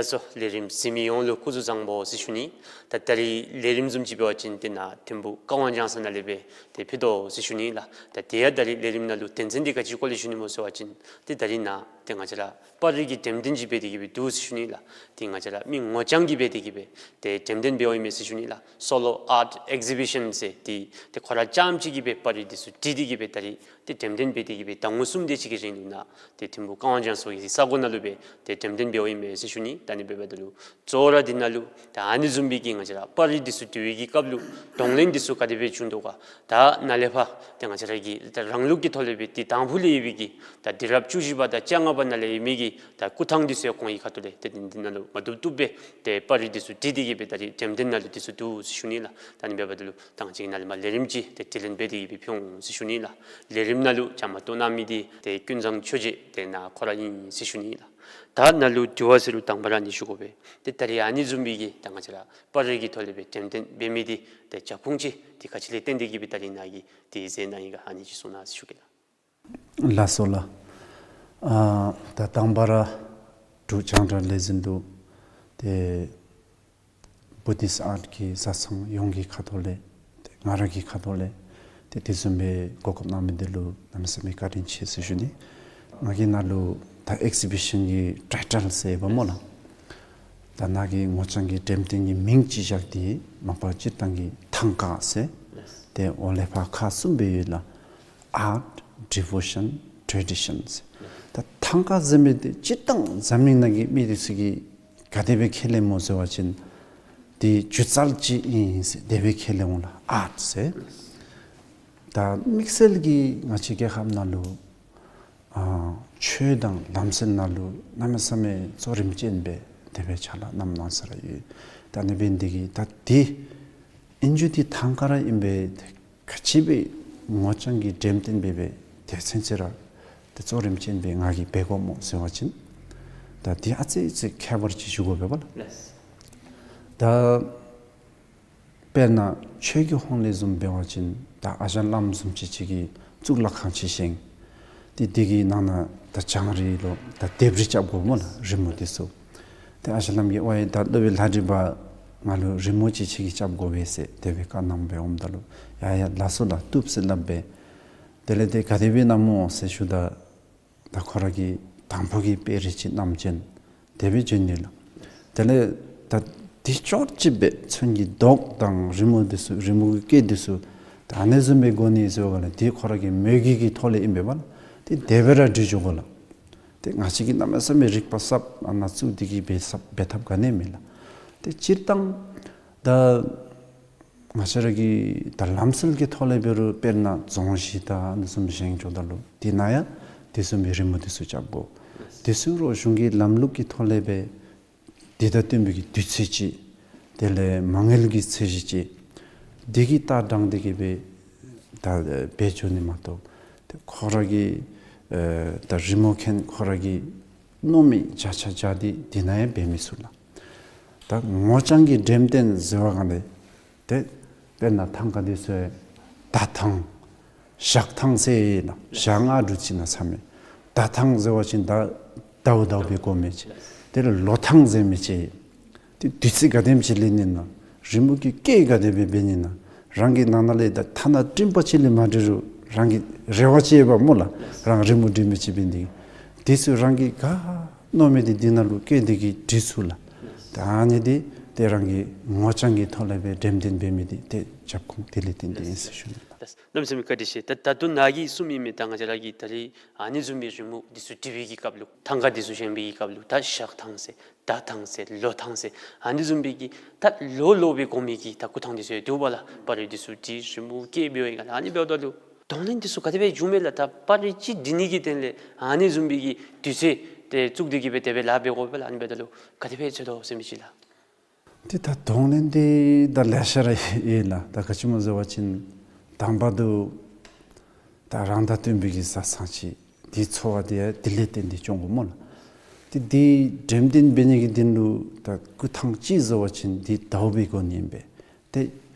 ལགས་སོ། ལས་རིམ་གཟིགས་མི་ཡོངས་ལུ་སྐུ་གཟུགས་བཟང་པོ་ཟེར་ཞུ་ནི། ད་ད་རིས་ལས་རིམ་བཟུམ་ཅིག་འབད་བ་ཅིན་ཏེ་ནཱ་ཐིམ་ཕུ་ཀ་ཝང་ལྗང་ས་ནང་ལས་སྦེ་ཏེ་ཕུལ་དོ་ཟེར་ཞུ་ནི་ལགས། ད་དེ་ཡང་ད་རིས་ལས་རིམ་ནང་ལུ་དོན་ཚན་འདི་ག་ཅི་སྐོར་ལས་ཞུ་ནི་སྨོ་ཟེར་བ་ཅིན་ཏེ་ད་རིས་ནཱ་ཏེ་ང་བཅས་ར་པར་རིས་ཀྱི་འགྲེམས་སྟོན་ཅིག་འབད་དེ་གི་སྦེ་འདུག་ཟེར་ཞུ་ནི་ལགས། ཏེ་ང་བཅས་ར་མི་ངོ་རྐྱང་གིས་འབད་དེ་གི་སྦེ་ཏེ་འགྲེམས་སྟོན་འབདཝ་ཨིན་མས་ཟེར་ཞུ་ནི་ལགས། སོ་ལོ་ཨརཊ་ཨེག་ཟི་བི་ཤཱན་ཟེར་ཏེ་ཏེ་ཁོ་ར་རྐྱངམ་གཅིག་གིས་སྦེ་པར་རིས་འདི་ཚུ་བྲིས་ཏེ་གི་སྦེ་ད་རིས་ཏེ་འགྲེམས་སྟོན་འབད་དེ་གི་སྦེ་ཟླ་ངོ་གསུམ་དེ་ཅིག་གི་རིང་ལུ་ནཱ་ཏེ་ཐིམ་ཕུ་ཀ་ཝང་ལྗང་ས་གི་ས་གོ་ནང་ལུ་སྦེ་ཏེ་འགྲེམས་སྟོན་འབདཝ་ཨིན་མས་ཟེར་ཞུ་ནི། ད་ནི་འབདཝ་ད་ལུ་གཙོ་བོ་ར་འདི་ནང་ལུ་ ད་ཨ་ནི་བཟུམ་སྦེ་གི་ང་བཅས་ར་པར་རིས་འདི་ཚུ་འབྲི་བའི་གི་སྐབས་ལུ་གདོང་ལེན་འདི་ཚུ་ག་དེ་སྦེ་བྱུང་དོ་ག། ད་ནཱ་ལས་ཕར་ཏེ་ང་བཅས་ར་གི་ད་རང་ལུགས་ཀྱི་ཐོག་ལས་སྦེ་ཏེ་དང་ཕུ་ལས་ཡོད་པའི་གི་ད་དུས་རབས་བཅུ་བཞི་པ་དང་བཅོ་ལྔ་པ་ནང་ལས་ཡོད་མི་གི་ད་སྐུ་ཐང་འདི་ཚུ་ཡང་ཁོང་གི་ཁ་ཐུག་ལས་ཏེ་འདི་ནང་ལུ་མ་བཏུབ་བཏུབ་སྦེ་ཏེ་པར་རིས་འདི་ཚུ་འབྲི་སྟེ་གི་སྦེ་ད་རིས་འགྲེམས་སྟོན་ནང་ལུ་འདི་ཚུ་འདུག་ཟེར་ཞུ་ནི་ལགས། ད་ཨ་ནི་འབདཝ་ད་ལུ་ད་ང་བཅས་ཀྱིས་ནཱ་ལས་མར་ལས་རིམ་ཅིག་ཏེ་དྲི་ལན་འབད་དེ་གི་སྦེ་ཕུལ་འོང་ཟེར་ཞུ་ནི་ལགས། ལས་རིམ་ནང་ལུ་བཅའ་མར་གཏོགས་གནང་མི་འདི་ཏེ་ཀུན་བཟང་ཆོས་རྗེ་ཏེ་ནཱ་ཁོ་ར་ཨིན་ཟེར་ཞུ་ནི་ལགས། ད་ནཱ་ལུ་དྲི་བ་ཟེར་རུང་དང་པ་ར་ཨ་ནི་ཞུ་དགོ་པས། ཏེ་ད་རིས་ཨ་ནི་བཟུམ་སྦེ་གི་ད་ང་བཅས་ར་པར་རིས་ཀྱི་ཐོག་ལས་སྦེ་འགྲེམས་སྟོན་འབད་མི་འདི་ཏེ་རྒྱབ་ཁུངས་ཅིག་འདི་ག་ཅི་ལས་བརྟེན་ཏེ་གི་སྦེ་ད་རིས་ནཱ་གིས་ཏེ་མཛད་གནང་ཡི་ག་ཨ་ནི་ཅིག་གསུང་གནང་ཟེར་ཞུ་གེ་ལགས། ལགས་སོ་ལགས། ཨ་ད་དང་པ་ར་འབྲུག་རྒྱང་བསྒྲགས་ལས་འཛིན་དུ་ཏེ་བུ་དིསཊ་ཨརཊ་གི་བཟའ་ཚང་ཡོངས་ཀྱི་ཁ་ཐུག་ལས་ཏེ་ང་ར་གི་ཁ་ཐུག་ལས་ཏེ་དེ་བཟུམ་སྦེ་གོ་སྐབས་གནང་མི་འདི་ལུ་གནམ་མེད་ས་མེད་བཀའ་དྲིན་ཆེ་ཟེར་ཞུ་ནི། ང་གིས་ནཱ་ལུ་ད་ཨེག་ཛི་བི་ཤཱན་གྱི་ཊའི་ཊལ་ཟེར་བ་སྨོ་ལགས། ད་ནཱ་གི་ངོ་རྐྱང་གི་འགྲེམས་སྟོན་གྱི་མིང་ཅིག་བཞག་སྟེ་མ་པ་སྤྱིར་བཏང་གི་ཐང་ཀ་ཟེར། ཏེ་འོག་ལས་ཕར་ཁག་གསུམ་སྦེ་ཡོད་ལགས། ཨརཊ་ཌི་བོ་ཤཱན་ཊེ་ཌི་ཤཱན་ཟེར། ད་ཐང་ཀ་ཟེར་མི་འདི་སྤྱིར་བཏང་འཛམ་གླིང་ནང་གི་མི་འདི་ཚུ་གིས་ག་དེ་སྦེ་ཁས་ལེནམ་སྨོ་ཟེར་བ་ཅིན་འདི་སྒྱུ་རྩལ་ཅིག་ཨིན་ཟེར་དེ་སྦེ་ཁས་ལེན་འོང་ལགས། ཨརཊ་ཟེར། ད་དམིགས་བསལ་གྱིས་ང་བཅས་རྒྱལ་ཁབ་ནང་ལུ་ཨ་ཆོས་དང་ལམ་སྲོལ་ནང་ལུ་གནམ་མེད་ས་མེད་གཙོ་རིམ་ཅན་སྦེ་དེ་སྦེ་ཕྱག་ལཱ་གནངམ་གནང་ས་ར་ཡོད། ད་ཨ་ནི་འབད་ནི་འདི་གིས་ད་འདི་ཨིན་རྒྱུ་འདི་ཐང་ཀ་ར་ཨིན་པས། ཏེ་ག་ཅི་སྦེ་ངོ་རྐྱང་གི་འགྲེམས་སྟོན་འབད་སྦེ་ཏེ་ཚུན་ཚོད་ར་ཏེ་གཙོ་རིམ་ཅན་སྦེ་ང་གིས་འབད་དགོཔ་སྨོ་ཟེར་བ་ཅིན་ད་འདི་ཨ་ཙི་ཙི་ཁྱད་པར་ཅིག་ཞུ་དགོ་པས་པ་ལགས། ལགས། ད་དཔེར་ན་ཆོས་ཀྱི་ཧོངས་ལས་བཟུམ་འབད་བ་ཅིན་ད་ཨ་ཞང་བླམ་བཟུམ་ཅིག་ཅིག་གིས་གཙུག་ལག་ཁང་ཅིག་བཞེངས། ཏེ་འདི་གི་ནང་ན་ད་བྱང་རིལ་ལོ་ད་ལྡེབས་རིས་རྐྱབ་དགོ་སྨོ་ལགས། རི་མོ་འདི་ཚུ། ཏེ་ཨ་ཞང་བླམ་གྱིས་ཝའི་ད་སློབ་དཔོན་ལྷ་བྲིས་པ་ང་ལུ་རི་མོ་ཅིག་ཁྱེད་ཀྱིས་རྐྱབ་དགོ་པས་ཟེར་དེ་སྦེ་བཀའ་གནངམ་སྦེ་འོངམ་ད་ལུ་ཡ་ཡ་ལགས་སོ་ལགས་བཏུབ་ཟེར་སླབ་སྦེ། དེ་ལས་ཏེ་ག་དེ་སྦེ་གནངམ་སྨོ་ཟེར་ཞུཝ་ད་ད་ཁོ་ར་གིས་དང་ཕུ་གི་དཔེ་རིས་ཅིག་བསྣམས་བྱོན། དེ་སྦེ་བྱོན་ནི་ལགས། དེ་ལས་ད་འདི་ཅོག་ཅིག་སྦེ་ཚོན་གྱི་མདོག་དང་རི་མོ་འདི་ཚུ་རི་མོ་གི་སྐད་འདི་ཚུ་ད་ཨ་ནི་བཟུམ་སྦེ་དགོ་ནི་ཟེར་བ་ལགས། འདི་ཁོ་ར་གི་མོས་གུས་ཀྱི་ཐོག་ལས་ཨིན་པས་པ་ལགས། ཏེ་དེ་སྦེ་ར་འབྲི་འགྱོ་དགོ་ལགས། ཏེ་ང་བཅས་ཀྱིས་གནམ་མེད་ས་མེད་རིག་པ་ཟབ་ཨ་ནཱ་བཙུགས་ཏེ་གི་འབད་ཟབ་འབད་ཐབས་ག་ནི་མེད་ལགས། ཏེ་སྤྱིར་བཏང་ད་ང་བཅས་ར་གི་ད་ལམ་སྲོལ་གྱི་ཐོག་ལས་འབད་རུང་དཔེར་ན་རྫོང་གཞི་དང་ཨ་ནི་བཟུམ་བཞེངས་འགྱོཝ་ད་ལུ་དེ་ནང་ཡང་དེ་བཟུམ་མའི་རི་མོ་འདི་ཚུ་རྐྱབ་དགོ། དེ་ཚུ་རོགས་གཞུང་གི་ལམ་ལུགས་ཀྱི་ཐོག་ལས་སྦེ་དེ་དང་བསྟུན་པའི་གི་དུས་ཚོད་ཅིག་དེ་ལས་མ་དངུལ་གྱི་ཚད་གཞི་ཅིག་འདི་གི་ལྟ་སྟངས་འདི་གིས་སྦེ་ད་འབད་འགྱོ་ནི་མ་གཏོགས་ཏེ་ཁོ་ར་གི་ཨེ་ད་རི་མོ་མཁན་ཁོ་ར་གིས་མནོ་མི་བརྒྱ་ཆ་བརྒྱ་འདི་དེ་ནང་ཡང་འབད་མི་ཚུགས་ལགས། ད་ངོ་རྐྱང་གི་འགྲེམས་སྟོན་ཟེར་བ་གང་ལས་ཏེ་དཔེར་ན་ཐང་ཀ་འདི་ཚུ་ཡང་ད་ཐང་ཞག་ཐང་ཟེར་ན་ཞག་ལྔ་དྲུག་ཅིག་ནང་ཚར་མི། ད་ཐང་ཟེར་བ་ཅིན་ད་ཟླཝ་ཟླཝ་སྦེ་འགོར་མི་ཅིག། དེ་ལས་ལོ་ཐང་ཟེར་མི་ཅིག། ཏེ་དུས་ཚོད་ག་དེམ་ཅིག་ལེན་ནི་ན་རི་མོ་གི་སྐད་ག་དེ་སྦེ་འབད་ནི་ན་རང་གི་ནང་ན་ལས་ད་ཐ་ན་སྤྲིན་པ་ཅིག་ལས་མ་འབྲི་རུང་རང་གི་རེ་བ་ཅིག་ཡོད་པ་སྨོ་ལགས། རང་རི་མོ་འབྲི་མི་ཅིག་འབད་ནི་དེ་ཚུ་རང་གིས་ག་མནོ་མི་འདི་འདི་ནང་ལུ་སྐད་འདི་གིས་འབྲི་ཚུགས་ལགས། ད་ཨ་ནི་འདི་ཏེ་རང་གི་ངོ་རྐྱང་གི་ཐོག་ལས་སྦེ་འགྲེམས་སྟོན་འབད་མི་འདི་ཏེ་རྒྱབ་ཁུངས་དེ་ལས་བརྟེན་ཏེ་ཨིན་ཟེར་ཞུ་ནི་ལགས། གནམ་མེད་ས་མེད་བཀའ་དྲིན་ཆེ། ད་ད་ལྟོ་ནཱ་གིས་གསུངས་མི་མི་ད་ང་བཅས་ར་གིས་ད་རིས་ཨ་ནི་བཟུམ་མའི་རི་མོ་འདི་ཚུ་འབྲི་བའི་གི་སྐབས་ལུ་ཐང་ཀ་འདི་ཚུ་བཞེངས་པའི་གི་སྐབས་ལུ་ད་ཞག་ཐང་ཟེར་ཟླ་ཐང་ཟེར་ལོ་ཐང་ཟེར་ཨ་ནི་བཟུམ་སྦེ་གི་ད་ལོ་ལོ་སྦེ་འགོར་མི་གི་ད་སྐུ་ཐང་འདི་ཚུ་ཡང་འདུག་པ་ལགས། པར་རིས་འདི་ཚུ་འབྲི་རི་མོ་བཀལ་འབད་བའི་སྒང་ལས་ཨ་ནི་འབདཝ་ད་ལུ་གདོང་ལེན་འདི་ཚུ་ག་དེ་སྦེ་འབྱུངམ་མས་ལགས། ད་པར་རིས་ཅིག་འབྲི་ནི་གི་དོན་ལས་ཨ་ནི་བཟུམ་སྦེ་གི་དུས་ཚོད་ཏེ་བཙུགས་ཏེ་གི་སྦེ་དེ་སྦེ་ལཱ་འབད་དགོ་པས་ལགས། ཨ་ནི་འབདཝ་ད་ལུ་ག་དེ་སྦེ་འཚོལ་དོ་ཟེར་མི་ཅིག་ལགས། ཏེ་ད་གདོང་ལེན་འདི་ད་ལེ་ཤ་ར་ཡོད་ལགས། ད་ག་ཅི་སྨོ་ཟེར་བ་ཅིན་དང་པ་འདི་ད་རང་དང་བསྟུན་པའི་གི་བཟའ་ཚང་ཅིག་འདི་འཚོ་བ་འདི་ཡང་དེ་ལས་བརྟེན་ཏེ་སྐྱོང་དགོ་སྨོ་ལགས། ཏེ་འདི་འགྲེམས་སྟོན་འབད་ནི་གི་དོན་ལུ་ད་སྐུ་ཐང་ཅིག་ཟེར་བ་ཅིན་འདི་ཟླཝ་སྦེ་འགོར་ནི་ཨིན་པས། ཏེ་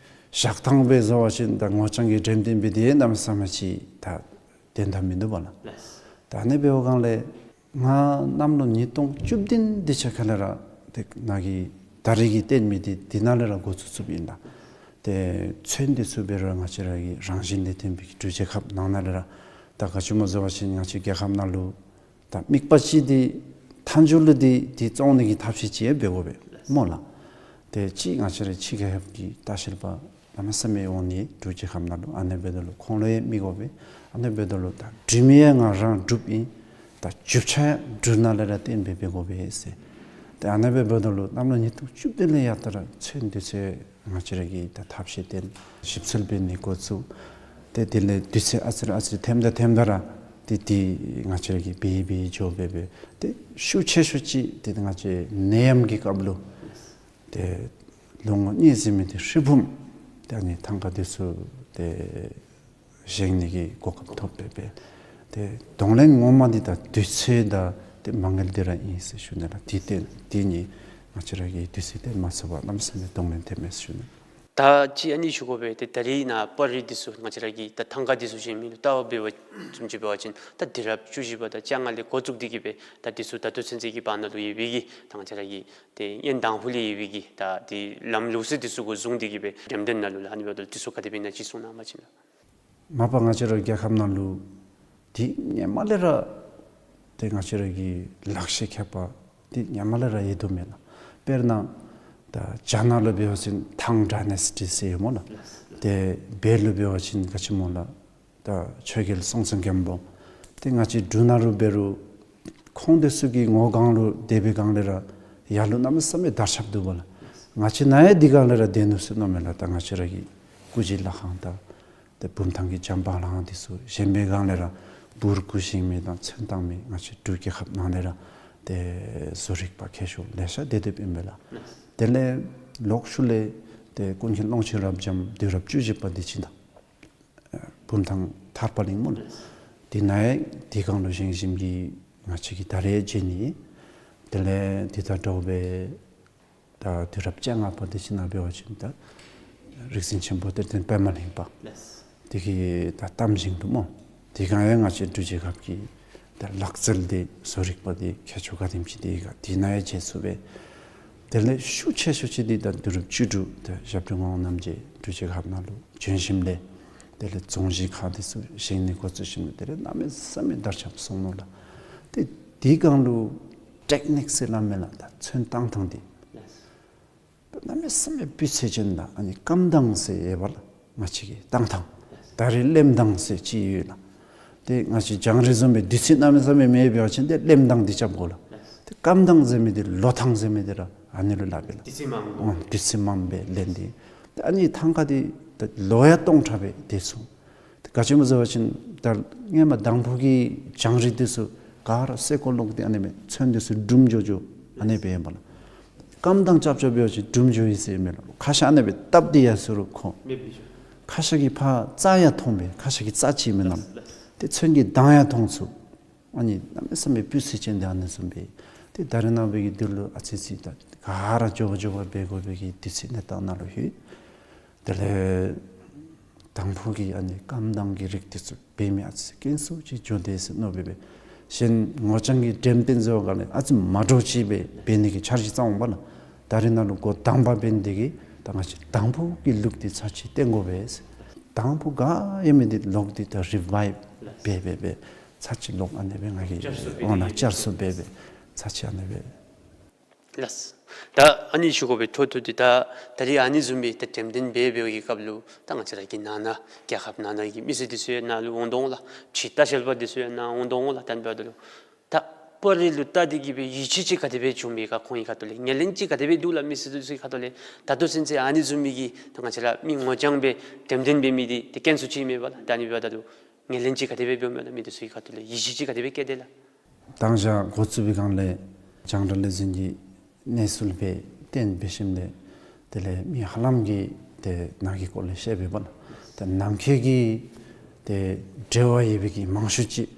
ཞག་ཐང་སྦེ་ཟེར་བ་ཅིན་ད་ངོ་རྐྱང་གི་འགྲེམས་སྟོན་འབད་དེ་གནམ་མེད་ས་མེད་ཅིག་ད་དོན་དག་མིན་འདུག་པ་ལགས། ད་ཨ་ནི་འབད་བའི་སྒང་ལས་ང་གནམ་ལོ་ཉིས་སྟོང་བཅུ་བདུན་དེ་ཅིག་ཁ་ལས་ར་ཏེ་ནཱ་གི་ད་རིས་ཀྱི་སྟོན་མི་འདི་འདི་ནང་ལས་ར་འགོ་བཙུགས་བཙུགསཔ་ཨིན་ལགས། ཏེ་ཚོན་འདི་ཚུ་འབད་རུང་ང་བཅས་ར་གི་རང་བཞིན་ལས་བརྟེན་པའི་གི་འབྲུག་རྒྱལ་ཁབ་ནང་ན་ལས་ར་ད་ག་ཅི་སྨོ་ཟེར་བ་ཅིན་ང་བཅས་རྒྱལ་ཁབ་ནང་ལུ་ད་དམིགས་པ་ཅིག་འདི་མཐའ་མཇུག་ལུ་འདི་འདི་བཙོང་ནི་གི་ཐབས་ཤེས་ཅིག་ཡང་འབད་དགོ་པས་སྨོ་ལགས། ཏེ་ཅིག་ང་བཅས་ར་ཕྱི་རྒྱལ་ཁབ་ཀྱི་ལྟ་བཤལ་པ་གནམ་མེད་ས་མེད་འོང་ནི་འབྲུག་རྒྱལ་ཁབ་ནང་ལུ། ཨ་ནི་འབདཝ་ད་ལུ་ཁོང་ལུ་ཡང་མི་དགོ་པས། ཨ་ནི་འབདཝ་ད་ལུ་ད་འབྲི་མི་ཡང་ང་རང་འབྲུགཔ་ཨིན། ད་རྒྱུ་ཆ་ཡང་འབྲུག་ནང་ལས་ར་བཏོན་སྦེ་འབད་དགོ་པས་ཟེར། ཏེ་ཨ་ནི་སྦེ་འབདཝ་ད་ལུ་གནམ་ལོ་ཉིས་སྟོང་བཅུ་བདུན་ལས་ཡར་ད་ར་ཚོན་དུས་ཚོད་ང་བཅས་ར་གིས་ད་ཐབས་ཤེས་བཏོན་ཞིབ་འཚོལ་འབད་ནི་འགོ་བཙུགས། ཏེ་དེ་ལས་དུས་ཚོད་ཨ་ཙི་རེ་ཨ་ཙི་རེ་ཐེམ་དང་ཐེམ་དང་ར་ཏེ་དེ་ང་བཅས་ར་གིས་འབད་འབད་འགྱོ་འབད་འབད་ཏེ་ཤུགས་ཆེ་ཤོས་ཅིག་ཏེ་ང་བཅས་ནད་ཡམས་ཀྱི་སྐབས་ལུ་ཏེ་ལོ་ངོ་གཉིས་ཟེར་མི་འདི་ཧྲིལ་བུམ་ཏེ་ཨ་ནི་ཐང་ཀ་འདི་ཚུ་ཏེ་བཞེངས་ནི་གི་གོ་སྐབས་ཐོབ་སྦེ་འབད། ཏེ་གདོང་ལེན་ངོ་མ་འདི་ད་དུས་ཚོད་དང་ཏེ་མ་དངུལ་འདི་ར་ཨིན་ཟེར་ཞུ་ནི་ལགས། དེ་ཏེ་དེ་ནི་ང་བཅས་ར་གིས་དུས་ཚོད་བཏོན་མ་ཚུགས་པར་གནམ་མེད་ས་མེད་གདོང་ལེན་འཐབ་མས་ཟེར་ཞུ་ནི། ད་ཅི་ཨ་ནི་ཞུ་དགོ་པས། ཏེ་ད་རེས་ནཱ་པར་རིས་འདི་ཚུ་ང་བཅས་ར་གིས་ད་ཐང་ཀ་འདི་ཚུ་བཞེངས་མི་ལུ་ལྟ་བ་འབད་བ་ཙམ་ཅིག་འབད་བ་ཅིན་ད་དུས་རབས་བཅུ་བཞི་པ་དང་བཅོ་ལྔ་ལས་འགོ་བཙུགས་ཏེ་གིས་སྦེ་ད་འདི་ཚུ་ད་ལྟོ་ཚུན་ཚོད་ཀྱི་བར་ན་ལུ་ཡོད་པའི་གི་ད་ང་བཅས་ར་གི་ཏེ་ཡོན་དང་ཕུ་ལས་ཡོད་པའི་གི་ད་ཏེ་ལམ་ལུགས་སྲོལ་འདི་ཚུ་གུ་བཟུང་སྟེ་གིས་སྦེ་འགྲེམས་སྟོན་ནང་ལུ་ལགས་ཨ་ནི་འབདཝ་ད་འདི་ཚུ་ག་དེ་སྦེ་ཨིན་ན་ཅིག་གསུང་གནང་བ་ཅིན་ལགས། མ་པ་ང་བཅས་ར་རྒྱལ་ཁབ་ནང་ལུ་འདི་སྔོན་མ་ལས་ར་ཏེ་ང་བཅས་ར་གི་ལག་ཤེས་མཁས་པ་འདི་སྔོན་མ་ལས་ར་ཡོད་དོ་མས་ལགས། དཔེར་ན་ད་རྒྱ་ནག་ལུ་འབད་བ་ཅིན་ཐང་ཌའི་ནེ་སི་ཊི་ཟེར་ཡོད་སྨོ་ལགས། ཏེ་བོད་ལུ་འབད་བ་ཅིན་ག་ཅི་སྨོ་ལགས། ད་ཆོས་རྒྱལ་སྲོང་བཙན་སྒམ་པོ། ཏེ་ང་བཅས་འབྲུག་ནང་ལུ་འབད་རུང་ཁོང་འདི་ཚུ་གི་ངོ་སྒང་ལུ་སྡོད་པའི་སྒང་ལས་ར་ཡར་ལུ་གནམ་མེད་ས་མེད་དར་ཁྱབ་འདུག་པ་ལགས། ང་བཅས་ནཱ་ཡང་འདི་སྒང་ལས་ར་སྡོད་ནུག་ཟེར་མནོཝ་མས་ལགས། ད་ང་བཅས་ར་གི་སྐུ་བཞེངས་ལྷ་ཁང་དང་ཏེ་བུམ་ཐང་གི་བྱམས་པ་ལྷ་ཁང་འདི་ཚུ་བཞེངས་པའི་སྒང་ལས་ར་འབུར་སྐུ་བཞེངས་མི་དང་ཚོན་བཏང་མི་ང་བཅས་འབྲུག་རྒྱལ་ཁབ་ནང་ལས་ར་ཏེ་བཟོ་རིག་པ་མཁས་མཆོག་ལེ་ཤ་སྡོད་སྡོདཔ་ཨིན་པས་ལགས། དེ་ལས་ལོག་ཤུལ་ལས་ཏེ་ཀུན་མཁྱེན་ཀློང་ཆེན་རབ་འབྱམས་དུས་རབས་བཅུ་བཞི་པ་འདི་ཅིག་དང་བུམ་ཐང་ཐར་པ་གླིང་སྨོ་ལགས། འདི་ནཱ་ཡང་འདི་སྒང་ལུ་བཞེངས་བཞེངསམ་གིས་ང་བཅས་ཀྱིས་ད་རེས་མཇལ་ནི། དེ་ལས་འདི་དང་འདྲཝ་སྦེ་ད་དུས་རབས་བཅོ་ལྔ་པ་འདི་ཅིག་ནང་འབད་བ་ཅིན་ད་རིག་འཛིན་ཆེན་པོ་གཏེར་སྟོན་པདྨ་གླིང་པ་འདི་གི་ད་གཏམ་བཞེངས་འདུག་སྨོ། འདི་སྒང་ཡང་ང་བཅས་འབྲུག་རྒྱལ་ཁབ་ཀྱི་ད་ལག་རྩལ་འདི་བཟོ་རིག་པ་འདི་མཁས་མཆོག་ག་དེམ་ཅིག་འདི་ག་འདི་ནཱ་ཡང་མཇལ་ཚུགས་པས། དེ་ལས་ཤུགས་ཆེ་ཤོས་ཅིག་འདི་ད་དུས་རབས་བཅུ་དྲུག་ད་ཞབས་དྲུང་ངག་དབང་རྣམ་རྒྱལ་འབྲུག་རྒྱལ་ཁབ་ནང་ལུ་བྱོན་ཞིནམ་ལས་དེ་ལས་རྫོང་གཞིས་ཁག་འདི་ཚུ་བཞེངས་ནི་འགོ་བཙུགས་ཞིནམ་ལས་དེ་ལས་གནམ་མེད་ས་མེད་དར་ཁྱབ་སོང་ནུག་ལགས། ཏེ་འདི་སྒང་ལུ་ཊེཀ་ནིཀ་ཟེར་སླབ་མས་ལགས། ད་ཚོན་བཏང་ཐངས་འདི་གནམ་མེད་ས་མེད་སྤུས་ཚད་ཅན་དང་ཨ་ནི་སྐམ་ཐངས་ཟེར་ཡོད་པ་ལགས། ང་བཅས་ཀྱི་བཏང་ཐངས། ད་རེས་ལེམ་ཐངས་ཟེར་ཅིག་ཡོད་ལགས། ཏེ་ང་བཅས་རྒྱང་རིང་བཟུམ་སྦེ་དུས་ཚོད་གནམ་མེད་ས་མེད་མེད་པ་ཅིན་ཏེ་ལེམ་ཐངས་འདི་རྐྱབ་དགོ་ལགས། ཏེ་སྐམ་ཐངས་ཟེར་མི་འདི་ལོ་ཐངས་ཟེར་མི་འདི་ར་ཨ་ནི་ལུ་སླབ་ཨིན་ལགས། དུས་ཚོད་མངམ་སྦེ་ལེན་ཏེ། ཏེ་ཨ་ནི་ཐང་ཀ་འདི་ཏེ་ལོ་ཡང་སྟོང་ཕྲག་སྦེ་སྡོད་ཚུགས། ཏེ་ག་ཅི་སྨོ་ཟེར་བ་ཅིན་ད་སྔོན་མ་དང་ཕུ་གི་རྒྱང་རིང་འདི་ཚུ་ག་ར་སེར་ཀོ་ལོག་སྟེ་ཨ་ནི་སྦེ་ཚོན་འདི་ཚུ་འབྲུམ་འགྱོ་འགྱོ་ཨ་ནི་སྦེ་ཨིན་པས་ལགས། སྐམ་ཐངས་རྐྱབ་རྐྱབ་འབད་བ་ཅིན་འབྲུམ་འགྱོ་ཡི་ཟེར་མས་ལགས། ཁ་ཤ་ཨ་ནི་སྦེ་བཏབ་སྟེ་ཡར་སོང་རུང་ཁོང་ཁ་ཤ་གི་ཕར་རྩ་ཡང་མཐོང་པས། ཁ་ཤ་གི་རྩ་ཅིག་མེན་ན། ཏེ་ཚོན་གྱི་མདངས་ཡང་མཐོང་ཚུགས། ཨ་ནི་གནམ་མེད་ས་མེད་སྤུས་ཚད་ཅན་འདི་ཨ་ནི་བཟུམ་སྦེ། ཏེ་ད་རེས་ནངས་པའི་གི་འདི་ལུ་ཨ་ཙི་ཙི་ད་ག་ར་མགྱོགས་པ་མགྱོགས་པ་འབད་དགོ་པའི་གི་དུས་ཚོད་གནས་སྟངས་ནང་ལུ་ཡོད། དེ་ལས་དང་ཕུ་གི་ཨ་ནི་སྐམ་ཐངས་ཀྱི་རིགས་འདི་ཚུ་འབད་མི་ཨ་ཙི་ཙི་དཀོན་སུ་ཅིག་འགྱོ་དེས་ཟེར་མནོ་སྦེ་འབད། གཞན་ངོ་རྐྱང་གི་འགྲེམས་སྟོན་བཟོ་བའི་སྒང་ལས་ཨ་ཙི་མ་འདྲཝ་ཅིག་སྦེ་འབད་ནི་གི་འཆར་གཞི་བརྩམས་པ་ལགས། ད་རེས་ནང་ལུ་འགོ་དང་པ་འབད་ནི་འདི་གིས་ད་ང་བཅས་དང་ཕུ་གི་ལུགས་འདི་ཚར་གཅིག་སྟོན་དགོ་པས་ཟེར། དང་ཕུ་ག་ཡོད་མི་འདི་ལོག་སྟེ་ད་རི་བའིབ་འབད་འབད་འབད་ཚར་གཅིག་ལོག་ཨ་ནི་སྦེ་ང་གིས་བསྐྱར་གསོ་འབད་འོ་ན་བསྐྱར་གསོ་འབད་འབད་ཚར་གཅིག་ཨ་ནི་སྦེ། ལགས། ད་ཨ་ནི་ཞུ་དགོ་པའི་ཐོག་ཐོག་འདི་ད་ད་རེས་ཨ་ནི་བཟུམ་སྦེ་ད་འགྲེམས་སྟོན་འབད་འབདཝ་གི་སྐབས་ལུ་ད་ང་བཅས་ར་གི་ནང་ན་རྒྱལ་ཁབ་ནང་ན་གི་མི་སེར་འདི་ཚུ་ཡང་ནཱ་ལུ་འོང་དོ་ལགས། ཕྱི་ལྟ་བཤལ་པ་འདི་ཚུ་ཡང་ནཱ་འོང་དོ་ལགས། ད་འབདཝ་ད་ལུ་ད་པར་རིས་ལུ་བལྟ་སྟེ་གིས་སྦེ་ཡིད་ཆེས་ཅིག་ག་དེ་སྦེ་བྱུང་མས་ག། ཁོང་གི་ཁ་ཐུག་ལས་ངོས་ལེན་ཅིག་ག་དེ་སྦེ་འདུག་ལགས། མི་སེར་འདི་ཚུ་གི་ཁ་ཐུག་ལས་ད་ལྟོ་ཚུན་ཚོད་ཨ་ནི་བཟུམ་མའི་གི་ད་ང་བཅས་ར་མི་ངོ་རྐྱང་སྦེ་འགྲེམས་སྟོན་འབད་མི་འདི་ཏེ་དཀོན་སུ་ཅིག་མས་པ་ལགས། ད་ཨ་ནི་འབདཝ་ད་ལུ་ངོས་ལེན་ཅིག་ག་དེ་སྦེ་འབདཝ་མས་ལགས། མི་འདི་ཚུ་གི་ཁ་ཐུག་ལས་ཡིད་ཆེས་ཅིག་ག་དེ་སྦེ་བསྐྱེད་དེས་ལགས། དང་ཞག་འགོ་བཙུགས་པའི་སྒང་ལས་རྒྱང་བསྒྲགས་ལས་འཛིན་གྱི་གནས་ཚུལ་སྦེ་བཏོན་འབད་ཞིནམ་ལས་དེ་ལས་མི་ཧ་ལམ་གྱིས་ཏེ་ནཱ་གི་སྐོར་ལས་ཤེས་པས་པ་ལགས། ཏེ་ནང་འཁོད་ཀྱི་ཏེ་འབྲེལ་བ་ཡོད་པའི་གི་མང་ཤོས་ཅིག་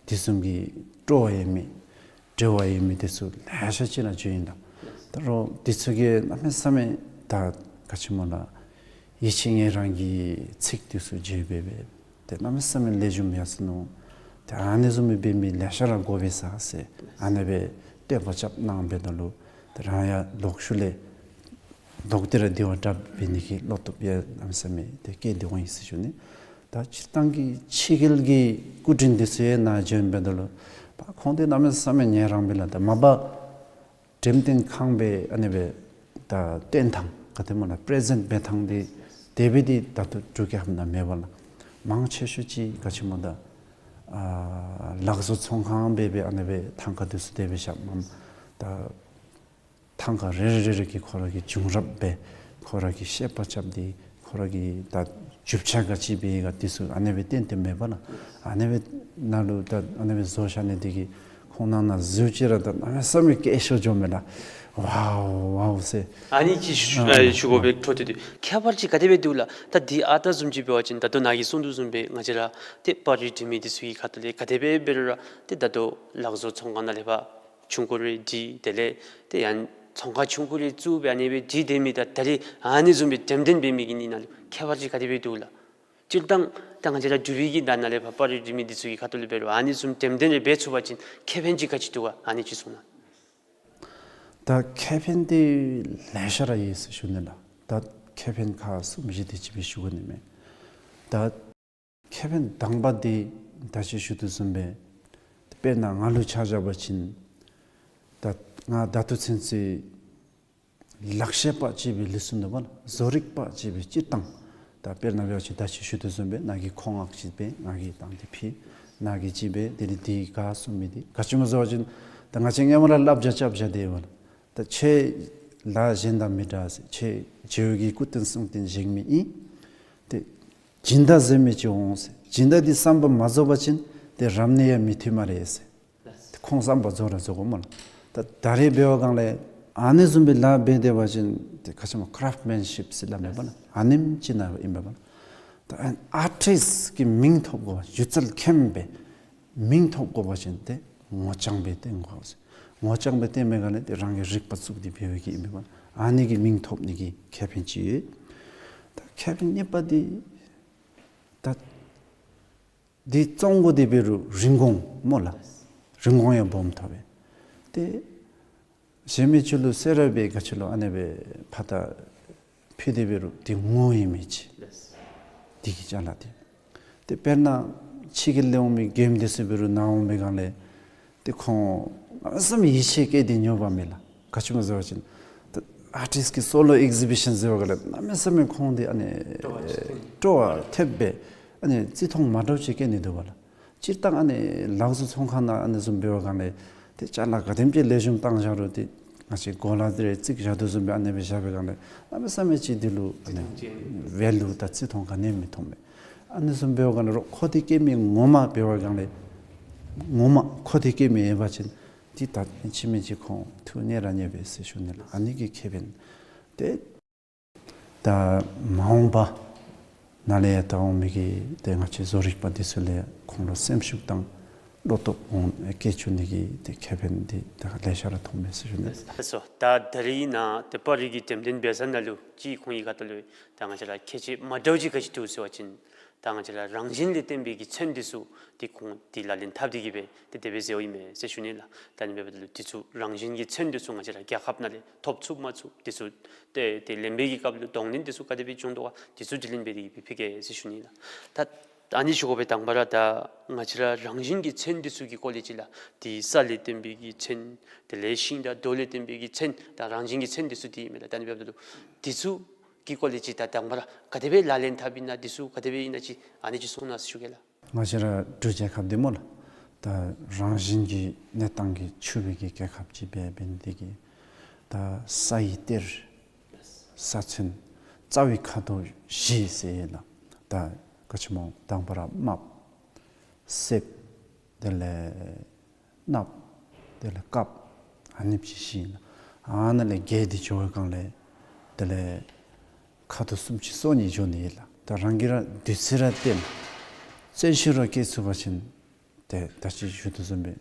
དེ་བཟུམ་གྱི་སྤྲོ་བ་ཡོད་མི་འབྲེལ་བ་ཡོད་མི་དེ་ཚུ་ལེ་ཤ་ཅིག་ལགས་བྱོན་ཡི་ལགས། ད་རུང་དེ་ཚུ་གིས་གནམ་མེད་ས་མེད་ད་ག་ཅི་སྨོ་ལགས་ཡིད་ཆེས་ངལ་རངས་ཀྱི་ཚིག་དེ་ཚུ་བརྗོད་འབད་འབད། ཏེ་གནམ་མེད་ས་མེད་ལེགས་ཤོམ་ཡར་སོ་ནུག། ཏེ་ཨ་ནི་བཟུམ་སྦེ་འབད་མི་ལེ་ཤ་ར་དགོ་པས་ཟེར་ཨ་ནི་སྦེ་བསྟོད་པ་རྐྱབ་གནང་འབདཝ་ད་ལུ་ཏེ་རང་ཡང་ལོག་ཤུལ་ལས་ལོག་སྟེ་ར་དེ་བ་དྲགཔ་འབད་ནི་གི་བློ་སྟོབས་ཡང་གནམ་མེད་ས་མེད་ཏེ་བསྐྱེད་དེ་འོང་ཡི་ཟེར་ཞུ་ནི། ད་སྤྱིར་བཏང་གི་ཕྱི་རྒྱལ་གྱི་སྐུ་མགྲོན་དེ་ཚུ་ཡང་ནཱ་བྱོན་འབདཝ་ད་ལུ་པ་ཁོང་དེ་གནམ་མེད་ས་མེད་ངལ་རངས་པས་ལགས། ད་མ་པ་འགྲེམས་སྟོན་ཁང་སྦེ་ཨ་ནི་སྦེ་ད་སྟོན་ཐངས་ག་དེ་སྨོ་ལགས་པེ་རེ་ཛེནཊ་འབད་ཐངས་འདི་དེ་སྦེ་འདི་ད་ལྟོ་འབྲུག་རྒྱལ་ཁབ་ནང་མེད་པ་ལགས། མང་ཆེ་ཤོས་ཅིག་ག་ཅི་སྨོ་ད་ཨ་ལག་བཟོ་ཚོང་ཁང་སྦེ་སྦེ་ཨ་ནི་སྦེ་ཐང་ཀ་དེ་ཚུ་དེ་སྦེ་བཞགཔ་མས། ད་ ཐང་ཀ་རེ་རེ་རེ་རེ་གིས་ཁོ་ར་གི་བྱུང་རབས་སྦེ་ཁོ་ར་གིས་བཤད་པ་རྐྱབ་སྟེ་ཁོ་ར་གི་ད་རྒྱུ་ཆ་ག་ཅི་སྦེ་ག་འདི་ཚུ་ཨ་ནེ་སྦེ་བསྟན་ཏེ་མེན་པ་ལགས། ཨ་ནེ་སྦེ་ནང་ལུ་ད་ཨ་ནེ་སྦེ་བཟོ་བཞག་ནི་འདི་གིས་ཁོང་ནང་ན་གཟིགས་ཅི་ར་ད་གནམ་མེད་ས་མེད་སྐད་ཤོར་འགྱོཝ་མས་ལགས། ཝའོ་ཝའོ་ཟེར། ཨ་ནི་ཅིག་ཞུ་ཨ་ཨ་ཞུ་དགོ་པའི་འཕྲོ་མཐུད་དེ་ཁྱད་པར་ཅིག་ག་དེ་སྦེ་འདུག་ལགས། ད་འདི་ཨ་རྟག་བཟུམ་ཅིག་འབད་བ་ཅིན་ད་ལྟོ་ནཱ་གིས་གསུངས་དོ་བཟུམ་སྦེ་ང་བཅས་ར་ཏེ་པར་རིས་འབྲི་མི་འདི་ཚུ་གི་ཁ་ཐུག་ལས་ག་དེ་སྦེ་འབད་རུང་ར་ཏེ་ད་ལྟོ་ལག་བཟོ་ཚོང་ཁང་ནང་ལས་ཕར་ཆུང་ཀུ་རེ་འབྲི། དེ་ལས་ཏེ་ཡང་ཚོང་ཁང་ཆུང་ཀུ་རེ་བཙུགས་སྦེ་ཨ་ནེ་སྦེ་འབྲི་སྡོད་མི་དང་ད་རིས་ཨ་ནི་བཟུམ་སྦེ་འགྲེམས་སྟོན་འབད་མི་གི་གཉིས་ནང་ལུ་ཁྱད་པར་ཅིག་ག་དེ་སྦེ་འདུག་ལགས། སྤྱིར་བཏང་ད་ང་བཅས་ར་འབྲུག་པའི་གི་ནང་ན་ལས་ཕར་པར་རིས་འབྲི་མི་འདི་ཚུ་གི་ཁ་ཐུག་ལས་འབད་རུང་ཨ་ནི་བཟུམ་འགྲེམས་སྟོན་རེ་འབད་ཚུགས་པ་ཅིན་ཁེ་ཕན་ཅིག་ག་ཅི་འདུག་ག་ཨ་ནི་ཅིག་གསུང་གནང་། ད་ཁེ་ཕན་འདི་ལེ་ཤ་ར་ཡོད་ཟེར་ཞུ་ནི་ལགས། ད་ཁེ་ཕན་ཁག་གསུམ་བཞི་དེ་ཅིག་སྦེ་ཞུ་དགོ་ནི་མས། ད་ཁེ་ཕན་དང་པ་འདི་ད་ཅི་ཞུ་དོ་བཟུམ་སྦེ་དཔེར་ན་ང་ལུ་ཆ་བཞག་པ་ཅིན་ད་ང་ད་ལྟོ་ཚུན་ཚོད་ལག་ཤེས་པ་ཅིག་སྦེ་ལུས་སོ་ནུག་པ་ལགས། བཟོ་རིག་པ་ཅིག་སྦེ་སྤྱིར་བཏང་ད་དཔེར་ན་འབད་བ་ཅིན་ད་ཅི་ཞུ་དོ་བཟུམ་སྦེ་ནཱ་གིས་ཁོང་ངག་ཅིག་སྦེ་ང་གིས་བཏང་སྟེ་ཕུལ། ནཱ་གིས་ཅིག་སྦེ་དེ་ལས་དེ་ག་གསུང་མི་འདི་ག་ཅི་སྨོ་ཟེར་བ་ཅིན་ད་ང་བཅས་སྔོན་མ་ར་བསླབ་བྱ་རྐྱབ་བཞག་སྟེ་ཡོད་པ་ལགས། ད་ཁྱེད་ལཱ་གཞན་དང་མི་འདྲ་ཟེར། ཁྱེད་རྗེ་བོ་གི་སྐུ་རྟེན་གསུང་རྟེན་བཞེངས་མི་ཨིན། ཏེ་སྦྱིན་བདག་ཟེར་མི་ཅིག་འོང་ཟེར། སྦྱིན་བདག་འདི་བསམ་པ་མ་རྫོགས་པ་ཅིན་ཏེ་རབ་གནས་ཡང་མི་ཐོབ་སྨ་རེ་ཟེར། ཏེ་ཁོང་བསམ་པ་རྫོགས་ར་རྫོགས་དགོ་སྨོ་ལགས། ད་ད་རེས་འབད་བ་སྒང་ལས་ཨ་ནི་བཟུམ་སྦེ་ལཱ་འབད་སྡོད་པ་ཅིན་ཏེ་ག་ཅི་སྨོ་ཀ་རབ་མེན་ཤིབ་ཟེར་སླབ་མས་པ་ལགས། ཨ་ནེམ་ཅིག་ནང་ཨིན་པས་པ་ལགས། ད་ཨར་ཊིསཊ་ཀྱི་མིང་ཐོབ་དགོ་པ་སྒྱུ་རྩལ་མཁན་སྦེ་མིང་ཐོབ་དགོ་པ་ཅིན་ཏེ་ངོ་རྐྱང་སྦེ་བསྟན་དགོ་ཟེར། ངོ་རྐྱང་སྦེ་བསྟན་མི་ག་ལས་ཏེ་རང་གི་རིག་པ་བཙུགས་ཏེ་འབད་བའི་གི་ཨིན་པས་པ་ལགས། ཨ་ནི་གི་མིང་ཐོབ་ནི་གི་ཁེ་ཕན་ཅིག་ཡོད། ད་ཁེ་ཕན་གཉིས་པ་འདི་ད་འདི་བཙོང་དགོ་སྟེ་འབད་རུང་རིན་གོང་སྨོ་ལགས། རིན་གོང་ཡང་སྦོམ་ཐོབ་པས། ཏེ་གཞན་མི་ཚུ་ལུ་ཟེར་ར་སྦེ་ག་ཅི་ལོ་ཨ་ནེ་སྦེ་ཕར་ད་ཕུལ་ཏེ་འབད་རུང་འདི་ངོ་ཡོད་མི་ཅིག་འདི་གི་ཅ་ལ་འདི། ཏེ་དཔེར་ན་ཕྱི་གི་ལས་འོང་མི་རྒནམ་འདི་ཚུ་འབད་རུང་ནཱ་འོང་པའི་སྒང་ལས་ཏེ་ཁོང་གནམ་མེད་ས་མེད་ཡིད་ཆེས་བསྐྱེད་དེ་ཉོ་བ་མས་ལགས། ག་ཅི་སྨོ་ཟེར་བ་ཅིན་ད་ཨར་ཊིསཊ་ཀྱི་སོ་ལོ་ཨེག་ཟི་བི་ཤཱན་ཟེར་བ་ག་ལས་གནམ་མེད་ས་མེད་ཁོང་འདི་ཨ་ནི་སྤྲོ་བ་ཐེབས་སྦེ་ཨ་ནི་བརྩི་མཐོང་མ་འདྲཝ་ཅིག་བསྐྱེད་ནི་འདུག་པ་ལགས། སྤྱིར་བཏང་ཨ་ནི་ལག་བཟོ་ཚོང་ཁང་ནང་ཨ་ནི་བཟུམ་འབད་བ་སྒང་ལས་ཏེ་ཅ་ལ་ག་དེམ་ཅིག་ལེགས་ཤོམ་བཏང་བཞག་རུང་ཏེ་ང་བཅས་གོ་ལ་འདི་རེ་བརྩིགས་བཞག་དོ་བཟུམ་སྦེ་ཨ་ནེ་སྦེ་བཞག་པའི་སྒང་ལས་གནམ་མེད་ས་མེད་ཅིག་འདི་ལུ་ཨ་ནི་ཝེ་ལུ་དང་བརྩི་མཐོང་ག་ནི་ཡང་མི་མཐོང་པས། ཨ་ནི་བཟུམ་འབད་བ་སྒང་ལས་རོགས་མཁོ་འདོད་བསྐྱེད་མི་ངོ་མ་འབད་བ་སྒང་ལས་ངོ་མ་མཁོ་འདོད་བསྐྱེད་མི་ཡོད་པ་ཅིན་འདི་ད་ཕྱི་མི་ཅིག་ཁོང་ཐུགས་མཉེས་ར་མཉེས་པས་ཟེར་ཞུ་ནི་ལགས། ཨ་ནི་གི་ཁེ་ཕན་ཏེ་ད་མ་འོངས་པ་ནཱ་ལས་ཡར་ད་འོང་མི་གི་ཏེ་ང་བཅས་བཟོ་རིག་པ་འདི་ཚུ་ལས་ཁོང་ལུ་སེམས་ཤུགས་དང་བློ་སྟོབས་འོང་སྐྱེ་བཅུག་ནི་གི་ཏེ་ཁེ་ཕན་འདི་ད་ལེ་ཤ་ར་མཐོང་མས་ཟེར་ཞུ་ནི། ལགས་སོ། ད་ད་རིས་ནཱ་ཏེ་པར་རིས་ཀྱི་འགྲེམས་སྟོན་འབད་ས་ནང་ལུ་ཅིག་ཁོང་གི་ཁ་ཐུག་ལུ་ད་ང་བཅས་ར་ཁྱད་ཆོས་མ་འདྲཝ་ཅིག་ག་ཅི་འདུག་ཟེར་བ་ཅིན་ད་ང་བཅས་ར་རང་བཞིན་ལས་བརྟེན་པའི་གི་ཚོན་འདི་ཚུ་ཏེ་ཁོང་འདི་ལག་ལེན་འཐབ་སྟེ་གི་སྦེ་ཏེ་དེ་སྦེ་མཛད་ཡོདཔ་ཨིན་མས་ཟེར་ཞུ་ནི་ལགས། ད་ཨ་ནི་འབདཝ་ད་ལུ་འདི་ཚུ་རང་བཞིན་གྱི་ཚོན་འདི་ཚུ་ང་བཅས་ར་རྒྱལ་ཁབ་ནང་ལས་ཐོབ་ཚུགས་མ་ཚུགས་འདི་ཚུ་ཏེ་ཏེ་ལེན་པའི་གི་སྐབས་ལུ་གདོང་ལེན་འདི་ཚུ་ག་དེ་སྦེ་བྱུང་དོ་ག་འདི་ཚུ་དྲི་ལན་འབད་དེ་གི་སྦེ་ཕུལ་གེ་ཟེར་ཞུ་ནི་ལགས། ད་ད་ཨ་ནི་ཞུ་དགོ་པའི་དང་པ་ར་ད་ང་བཅས་ར་རང་བཞིན་གྱི་ཚོན་འདི་ཚུ་གི་སྐོར་ལས་ཅིག་ལགས། ཏེ་ས་ལས་བརྟེན་པའི་གི་ཚོན་དེ་ལས་ཤིང་དང་རྡོ་ལས་བརྟེན་པའི་གི་ཚོན་ད་རང་བཞིན་གྱི་ཚོན་འདི་ཚུ་འདི་ཨིན་མས་ལགས། ད་ཨ་ནི་འབདཝ་ད་ལུ་འདི་ཚུ་གི་སྐོར་ལས་ཅིག་ད་དང་པ་ར་ག་དེ་སྦེ་ལག་ལེན་འཐབ་ཨིན་ན་འདི་ཚུ་ག་དེ་སྦེ་ཨིན་ན་ཅིག་ཨ་ནི་ཅིག་གསུང་གནང་ཟེར་ཞུ་གེ་ལགས། ང་བཅས་ར་འབྲུག་རྒྱལ་ཁབ་འདི་སྨོ་ལགས། ད་རང་བཞིན་གྱི་གནས་སྟངས་ཀྱིས་ཕྱུག་པའི་གི་རྒྱལ་ཁབ་ཅིག་འབད་འབད་ནི་དེ་གིས་ད་ས་ཡི་གཏེར་ས་ཚོན་རྩ་བའི་ཁ་དོག་བཞི་ཟེར་ཡོད་ལགས། ད་ག་ཅི་སྨོ་དང་པ་ར་དམརཔོ་སེརཔོ་དེ་ལས་གནགཔོ་དེ་ལས་དཀརཔོ་ཨ་ནེམ་ཅིག་བཞི་ཨིན་ལགས། ཨ་ནཱ་ལས་རྒྱས་ཏེ་འགྱོ་བའི་སྒང་ལས་དེ་ལས་ཁ་དོག་སུམ་ཅུ་སོ་གཉིས་འགྱོ་ནི་ཨིན་ལགས། ད་རང་གིས་ར་བདུད་རྩི་ར་བསྟེན་བཙན་ཤུལ་ར་སྐྱེ་ཚུགས་པ་ཅིན་ཏེ་ད་ཅི་ཞུ་དོ་བཟུམ་སྦེ་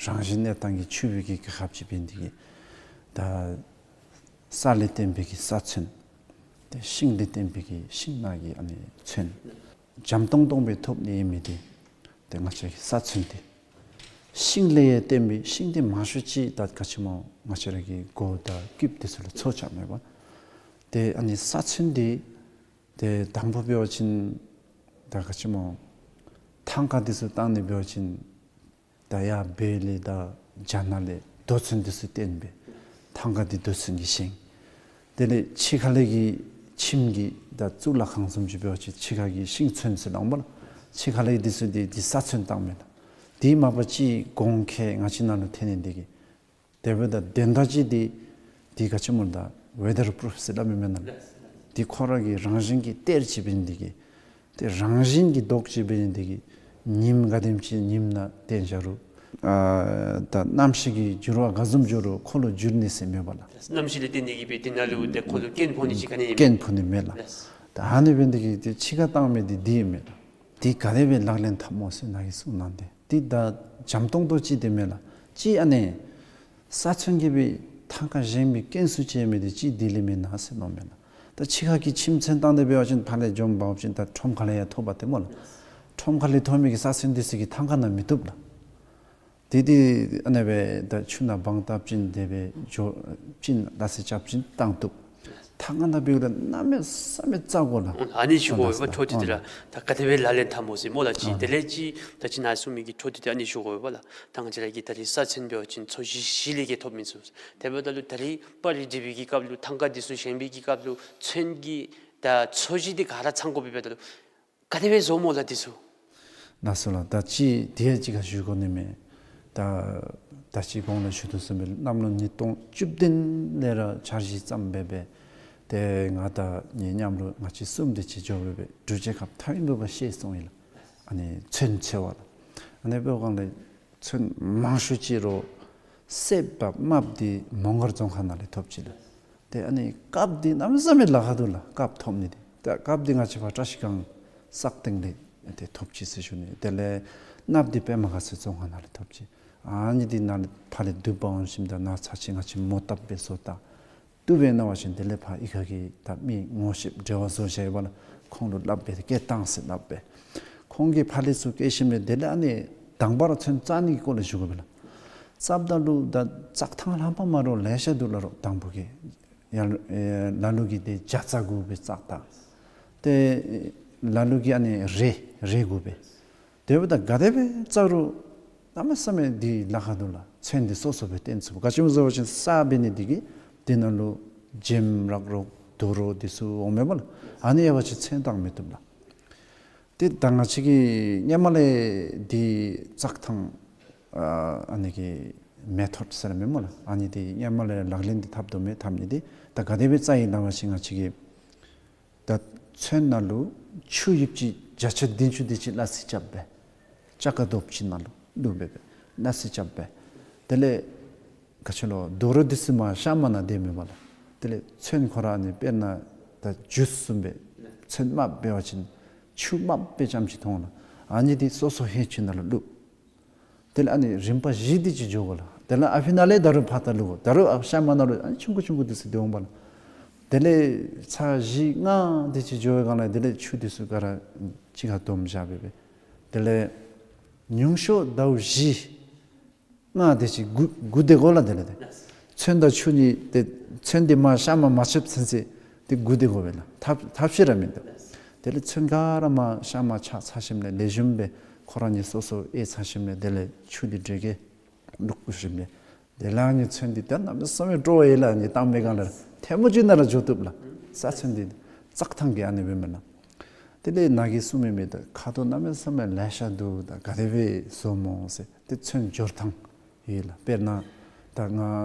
རང་བཞིན་གནས་སྟངས་ཀྱིས་ཕྱུག་པའི་གི་རྒྱལ་ཁབ་ཅིག་འབད་ནི་དེ་གིས་ད་ས་ལས་བརྟེན་པའི་གི་ས་ཚོན་ཏེ་ཤིང་ལས་བརྟེན་པའི་གི་ཤིང་ནགས་ཀྱི་ཨ་ནི་ཚོན་འཇམ་ཏོང་ཏོ་སྦེ་ཐོབ་ནི་ཨིན་མི་འདི་ཏེ་ང་བཅས་ཀྱི་ས་ཚོན་འདི་ཤིང་ལས་ཡང་བརྟེན་པའི་ཤིང་འདི་མང་ཤོས་ཅིག་ད་ག་ཅི་སྨོ་ང་བཅས་ར་གི་སྒོ་དང་སྐུདཔ་འདི་ཚུ་ལུ་ཚོ་རྐྱབ་མས་པ། ཏེ་ཨ་ནི་ས་ཚོན་འདི་ཏེ་དང་པ་འབད་བ་ཅིན་ད་ག་ཅི་སྨོ་ཐང་ཀ་འདི་ཚུ་བཏང་ནི་འབད་བ་ཅིན་ད་ཡར་བོད་ལས་དང་རྒྱ་ནག་ལས་རྡོ་ཚོན་འདི་ཚུ་བཏོན་སྦེ་ཐང་ཀ་འདི་རྡོ་ཚོན་གྱིས་བཞེངས། དེ་ལས་ཕྱི་ཁ་ལས་ཀྱི་ཁྱིམ་གྱི་ད་གཙུག་ལག་ཁང་བཟུམ་ཅིག་འབད་བ་ཅིན་ཕྱི་ཁ་གི་ཤིང་ཚོན་ཟེར་སླབ་འོང་པ་ལགས། ཕྱི་ཁ་ལས་འདི་ཚུ་འདི་འདི་ས་ཚོན་བཏང་མས་ལགས། དེ་མ་པ་ཅིག་གོང་ཁེ་ང་བཅས་ནང་ལུ་ཐོན་ནི་འདི་གིས་དེ་འབདཝ་ད་དོན་དག་ཅིག་འདི་ འདི་ག་ཅི་སྨོ་ད་ཝེ་དར་པུ་རུཕ་ཟེར་སླབ་མི་མེན་ན་ལགས། འདི་ཁོ་ར་གི་རང་བཞིན་གྱི་གཏེར་ཅིག་འབད་ནི་འདི་གིས། ཏེ་རང་བཞིན་གྱི་མདོག་ཅིག་འབད་ནི་འདི་གིས་ཉིམ་ག་དེམ་ཅིག་ཉིམ་ནང་བཏོན་བཞག་རུང་ཨ་ད་གནམ་གཤིས་ཀྱི་འགྱུར་བ་ག་བཟུམ་འགྱོ་རུང་ཁོ་ལུ་འགྱུར་ནི་ཟེར་མེད་པ་ལགས། གནམ་གཤིས་ལས་བརྟེན་ཏེ་གིས་སྦེ་འདི་ནང་ལུ་ཏེ་ཁོ་ལུ་རྐྱེན་ཕོག་ནི་ཅིག་ག་ནི་ཡང་མེད། རྐྱེན་ཕོག་ནི་མེད་ལགས། ལགས། ད་ཨ་ནི་འབད་ནི་འདི་གིས་ཏེ་ཕྱི་ཁར་བཏང་མི་འདི་འདི་ཨིན་མས་ལགས། འདི་ག་དེ་སྦེ་ལག་ལེན་འཐབ་སྨོ་ཟེར་ནཱ་གིས་གསུངས་གནང་སྟེ། འདི་ད་འཇམ་ཏོང་ཏོ་ཅིག་འདི་མེན་ལགས། ཅིག་ཨ་ནི་ས་ཚོན་གྱིས་སྦེ་ཐང་ཀ་བཞེངས་པའི་རྐྱེན་སུ་བྱས་མི་འདི་ཅིག་འདི་ལས་མེན་ན་ཟེར་མནོཝ་མས་ལགས། ད་ཕྱི་ཁ་གི་ཁྱིམ་ཚོན་བཏང་སྟེ་འབད་བ་ཅིན་ཕར་ལས་འཇོམས་འབག་བ་ཅིན་ད་ཁྲོམ་ཁ་ལས་ཡང་ཐོབ་པ་ཏེ་སྨོ་ལགས། ཁྲོམ་ཁ་ལས་ཐོབ་མི་གི་ས་ཚོན་འདི་ཚུ་གིས་ཐང་ཀ་ནང་མི་བཏུབ་ལགས། དེ་དེ་ཨ་ནེ་སྦེ་ད་ཆུ་ནང་སྦང་བཏབ་ཅིན་དེ་སྦེ་འགྱོ་ཅིན་ལགས་སེ་རྐྱབ་ཅིན་བཏང་བཏུབ། ཐང་ཀ་ནང་འབདཝ་ད་གནམ་མེད་ས་མེད་བཙག་དགོ་ལགས། ཨ་ནི་ཞུ་དགོ་པས་འཕྲོ་མཐུད་དེ་ར། ད་ག་དེ་སྦེ་ལག་ལེན་འཐབ་སྨོ་ཟེར་སྨོ་ལགས། ཅིག་དེ་ལས་ཅིག་ད་ཅི་ནཱ་གསུངས་མི་གི་འཕྲོ་མཐུད་དེ་ཨ་ནི་ཞུ་དགོ་པས་ལགས། ད་ང་བཅས་ར་གི་ད་རིས་ས་ཚོན་འབད་བ་ཅིན་ཚོས་གཞི་གཞི་ལས་ཀྱི་ཐོབ་མི་ཚུགས། དེ་འབདཝ་ད་ལུ་ད་རིས་པར་རིས་འབྲི་བའི་གི་སྐབས་ལུ་ཐང་ཀ་འདི་ཚུ་བཞེངས་པའི་གི་སྐབས་ལུ་ཚོན་གྱི་ད་ཚོས་གཞི་འདི་ག་ར་ཚང་དགོ་པས། འབདཝ་ད་ལུ་ག་དེ་སྦེ་བཟོ་སྨོ་ལགས་འདི་ཚུ། ལགས་སོ་ལགས། ད་ཅི་དེ་ཡང་ཅིག་ཁ་ཞུ་དགོ་ནི་མས། ད་ད་ཅི་གོང་ལུ་ཞུ་དོ་བཟུམ་སྦེ་གནམ་ལོ་ཉིས་སྟོང་བཅུ་བདུན་ལས་ར་འཆར་གཞི་བརྩམས་སྦེ་སྦེ་ཏེ་ང་དང་ངེའི་མཉམ་རོགས་ང་བཅས་གསུམ་དེ་ཅིག་འགྱོ་སྦེ་སྦེ་འབྲུག་རྒྱལ་ཁབ་མཐའ་དབུས་མ་པ་ཤེས་སོང་ཡི་ལགས། ཨ་ནི་ཚོན་འཚོལ་བ་ལགས། ཨ་ནི་འབདཝ་ལས་ཚོན་མང་ཤོས་ཅིག་རོགས་སེརཔོ་དང་དམརཔོ་འདི་མོང་སྒར་རྫོང་ཁག་ནང་ལས་ཐོབ་ཅི་ལགས། ཏེ་ཨ་ནི་དཀརཔོ་འདི་གནམ་མེད་ས་མེད་ལཱ་ཁག་འདུག་ལགས། དཀརཔོ་ཐོབ་ནི་འདི། ཏེ་དཀརཔོ་འདི་ང་བཅས་ཕར་བཀྲ་ཤིས་སྒང་སག་སྟེང་ལས་ཏེ་ཐོབ་ཅི་ཟེར་ཞུ་ནི། དེ་ལས་དམརཔོ་འདི་པདྨ་དགའ་ཚལ་རྫོང་ཁག་ནང་ལས་ཐོབ་ཅི། ཨ་ནི་འདི་ནཱ་ལས་ཕར་ལས་བསྡུ་འབག་འོང་ཞིནམ་ད་ནཱ་ཚར་ཅིག་ང་བཅས་མོ་བཏབ་སྦེ་བཟོ་ད། བཏུབ་པས་ན་བ་ཅིན་དེ་ལས་ཕར་གཡུས་ཁ་གི་ད་མི་ངོ་ཤེསཔ་འབྲེལ་བ་བཟོ་བཞག་ཡོད་པ་ལགས། ཁོང་ལུ་སླབ་སྦེ་སྐད་བཏང་ཟེར་སླབ་སྦེ། ཁོང་གིས་ཕར་ལས་ཚུར་བསྐྱལ་ཞིནམ་ལས་དེ་ལས་ཨ་ནི་དང་པ་ར་ཚོན་བཙག་ནི་གི་སྐོར་ལས་ཞུ་དགོ་པས་ལགས། བཙགཔ་ད་ལུ་ད་བཙག་ཐང་ལྷམ་པ་མ་རོགས་ལེ་ཤ་འདུག་ལགས། རོགས་དང་པོ་གི་ཡང་ཨེ་ལ་ལུ་གིས་ཏེ་བྱ་རྩ་དགོ་པས་བཙག་ད། ཏེ་ལ་ལུ་གིས་ཨ་ནི་རས་རས་དགོ་པས། དེ་འབདཝ་ད་ག་དེ་སྦེ་བཙག་རུང་གནམ་མེད་ས་མེད་འདི་ལཱ་ཁག་འདུག་ལགས། ཚོན་འདི་སོ་སོ་སྦེ་བཏོན་ཚུགས། ག་ཅི་སྨོ་ཟེར་བ་ཅིན་ས་འབད་ནི་འདི་གིས་འདི་ནང་ལུ་འཇིམ་རག་རོགས་དུག་རོ་འདི་ཚུ་འོང་མས་པ་ལགས། ཨ་ནི་ཡོད་པ་ཅིན་ཚོན་བཏང་མི་བཏུབ་ལགས། ཏེ་ད་ང་བཅས་ཀྱིས་སྔོན་མ་ལས་འདི་བཙག་ཐང་ཨ་ཨ་ནི་གི་མེ་ཐོཌ་ཟེར་མི་སྨོ་ལགས། ཨ་ནི་འདི་སྔོན་མ་ལས་ལག་ལེན་འདི་འཐབ་དོ་མས། འཐབ་ནི་འདི་ད་ག་དེ་སྦེ་བཙག་ཡི་ལགས་པ་ཅིན་ང་བཅས་ཀྱིས་ད་ཚོན་ནང་ལུ་ཆུ་ཡིབ་ཅིག་བརྒྱ་ཆ་བདུན་ཅུ་དེ་ཅིག་སླ་བསྲེ་རྐྱབ་སྦེ་ལྕགས་ཀ་དོབ་ཅིག་ནང་ལུ་བླུགས་སྦེ་སྦེ་སླ་བསྲེ་རྐྱབ་སྦེ། དེ་ལས་ག་ཅི་ལོ་དུག་རོ་འདི་ཚུ་མར་གཤམ་མ་ནང་སྡོད་མི་མས་ལགས། དེ་ལས་ཚོན་ཁོ་ར་ཨ་ནི་དཔེར་ན་ད་ཇུས་བཟུམ་སྦེ་ཚོན་དམརཔོ་འབད་བ་ཅིན་ཆུ་དམརཔོ་སྦེ་རྐྱངམ་ཅིག་མཐོང་ལགས། ཨ་ནི་འདི་སོ་སོ་ཧེ་ཆུ་ནང་ལུ་བླུགས། དེ་ལས་ཨ་ནི་རིམ་པ་བཞི་དེ་ཅིག་འགྱོ་དགོ་ལགས། དེ་ལས་ཨ་ཕི་ནང་ལས་ད་རུང་ཕར་ད་བླུགས་དགོ། ད་རུང་ཨ་གཤམ་མ་ནང་ལུ་ཨ་ནི་ཆུང་ཀུ་ཆུང་ཀུ་འདི་ཚུ་སྡོད་འོང་པ་ལགས། དེ་ལས་ཚར་བཞི་ལྔ་དེ་ཅིག་འགྱོ་བའི་སྒང་ལས་དེ་ལས་ཆུ་འདི་ཚུ་ག་ར་གཅིག་ཁར་བསྡོམས་བཞག་སྦེ་སྦེ། དེ་ལས་ཉུང་ཤོས་ཟླཝ་བཞི་ལྔ་དེ་ཅིག་སྒུག་སྒུག་སྡོད་དགོ་ལགས། དེ་ལས་ཏེ་ཚོན་དང་ཆུ་གཉིས་ཏེ་ཚོན་འདི་མར་གཤམ་མ་མ་ཆུབ་ཚུན་ཚོད་ཏེ་སྒུག་སྡོད་དགོ་པས་ལགས། ཐབས་ཐབས་ཤེས་ར་མིན་འདུག། དེ་ལས་ཚོན་ག་ར་མར་གཤམ་མ་ཆགས་ཚར་ཞིནམ་ལས་ལེགས་ཤོམ་སྦེ་ཁོ་ར་གཉིས་སོ་སོ་ཨེ་ཚར་ཞིནམ་ལས་དེ་ལས་ཆུ་འདི་འདྲེ་གིས་བླུགས་ཞིནམ་ལས་དེ་ལས་ཨ་ནི་ཚོན་འདི་ད་གནམ་མེད་ས་མེད་སྤྲོ་བ་ཡོད་ལགས། ཨ་ནི་བཏང་པའི་སྒང་ལས་ཐལ་མོ་ཅིག་ནང་ར་འགྱོ་བཏུབ་ལགས། ས་ཚོན་འདི་བཙག་ཐང་གི་ཨ་ནི་སྦེ་མེན་ན། དེ་ལས་ནཱ་གིས་གསུངས་མི་མི་ད་ཁ་དོག་གནམ་མེད་ས་མེད་ལེ་ཤ་འདུག། ད་ག་དེ་སྦེ་བཟོ་སྨོ་ཟེར། ཏེ་ཚོན་སྦྱོར་ཐངས་ཡོད་ལགས། དཔེར་ན་ད་ང་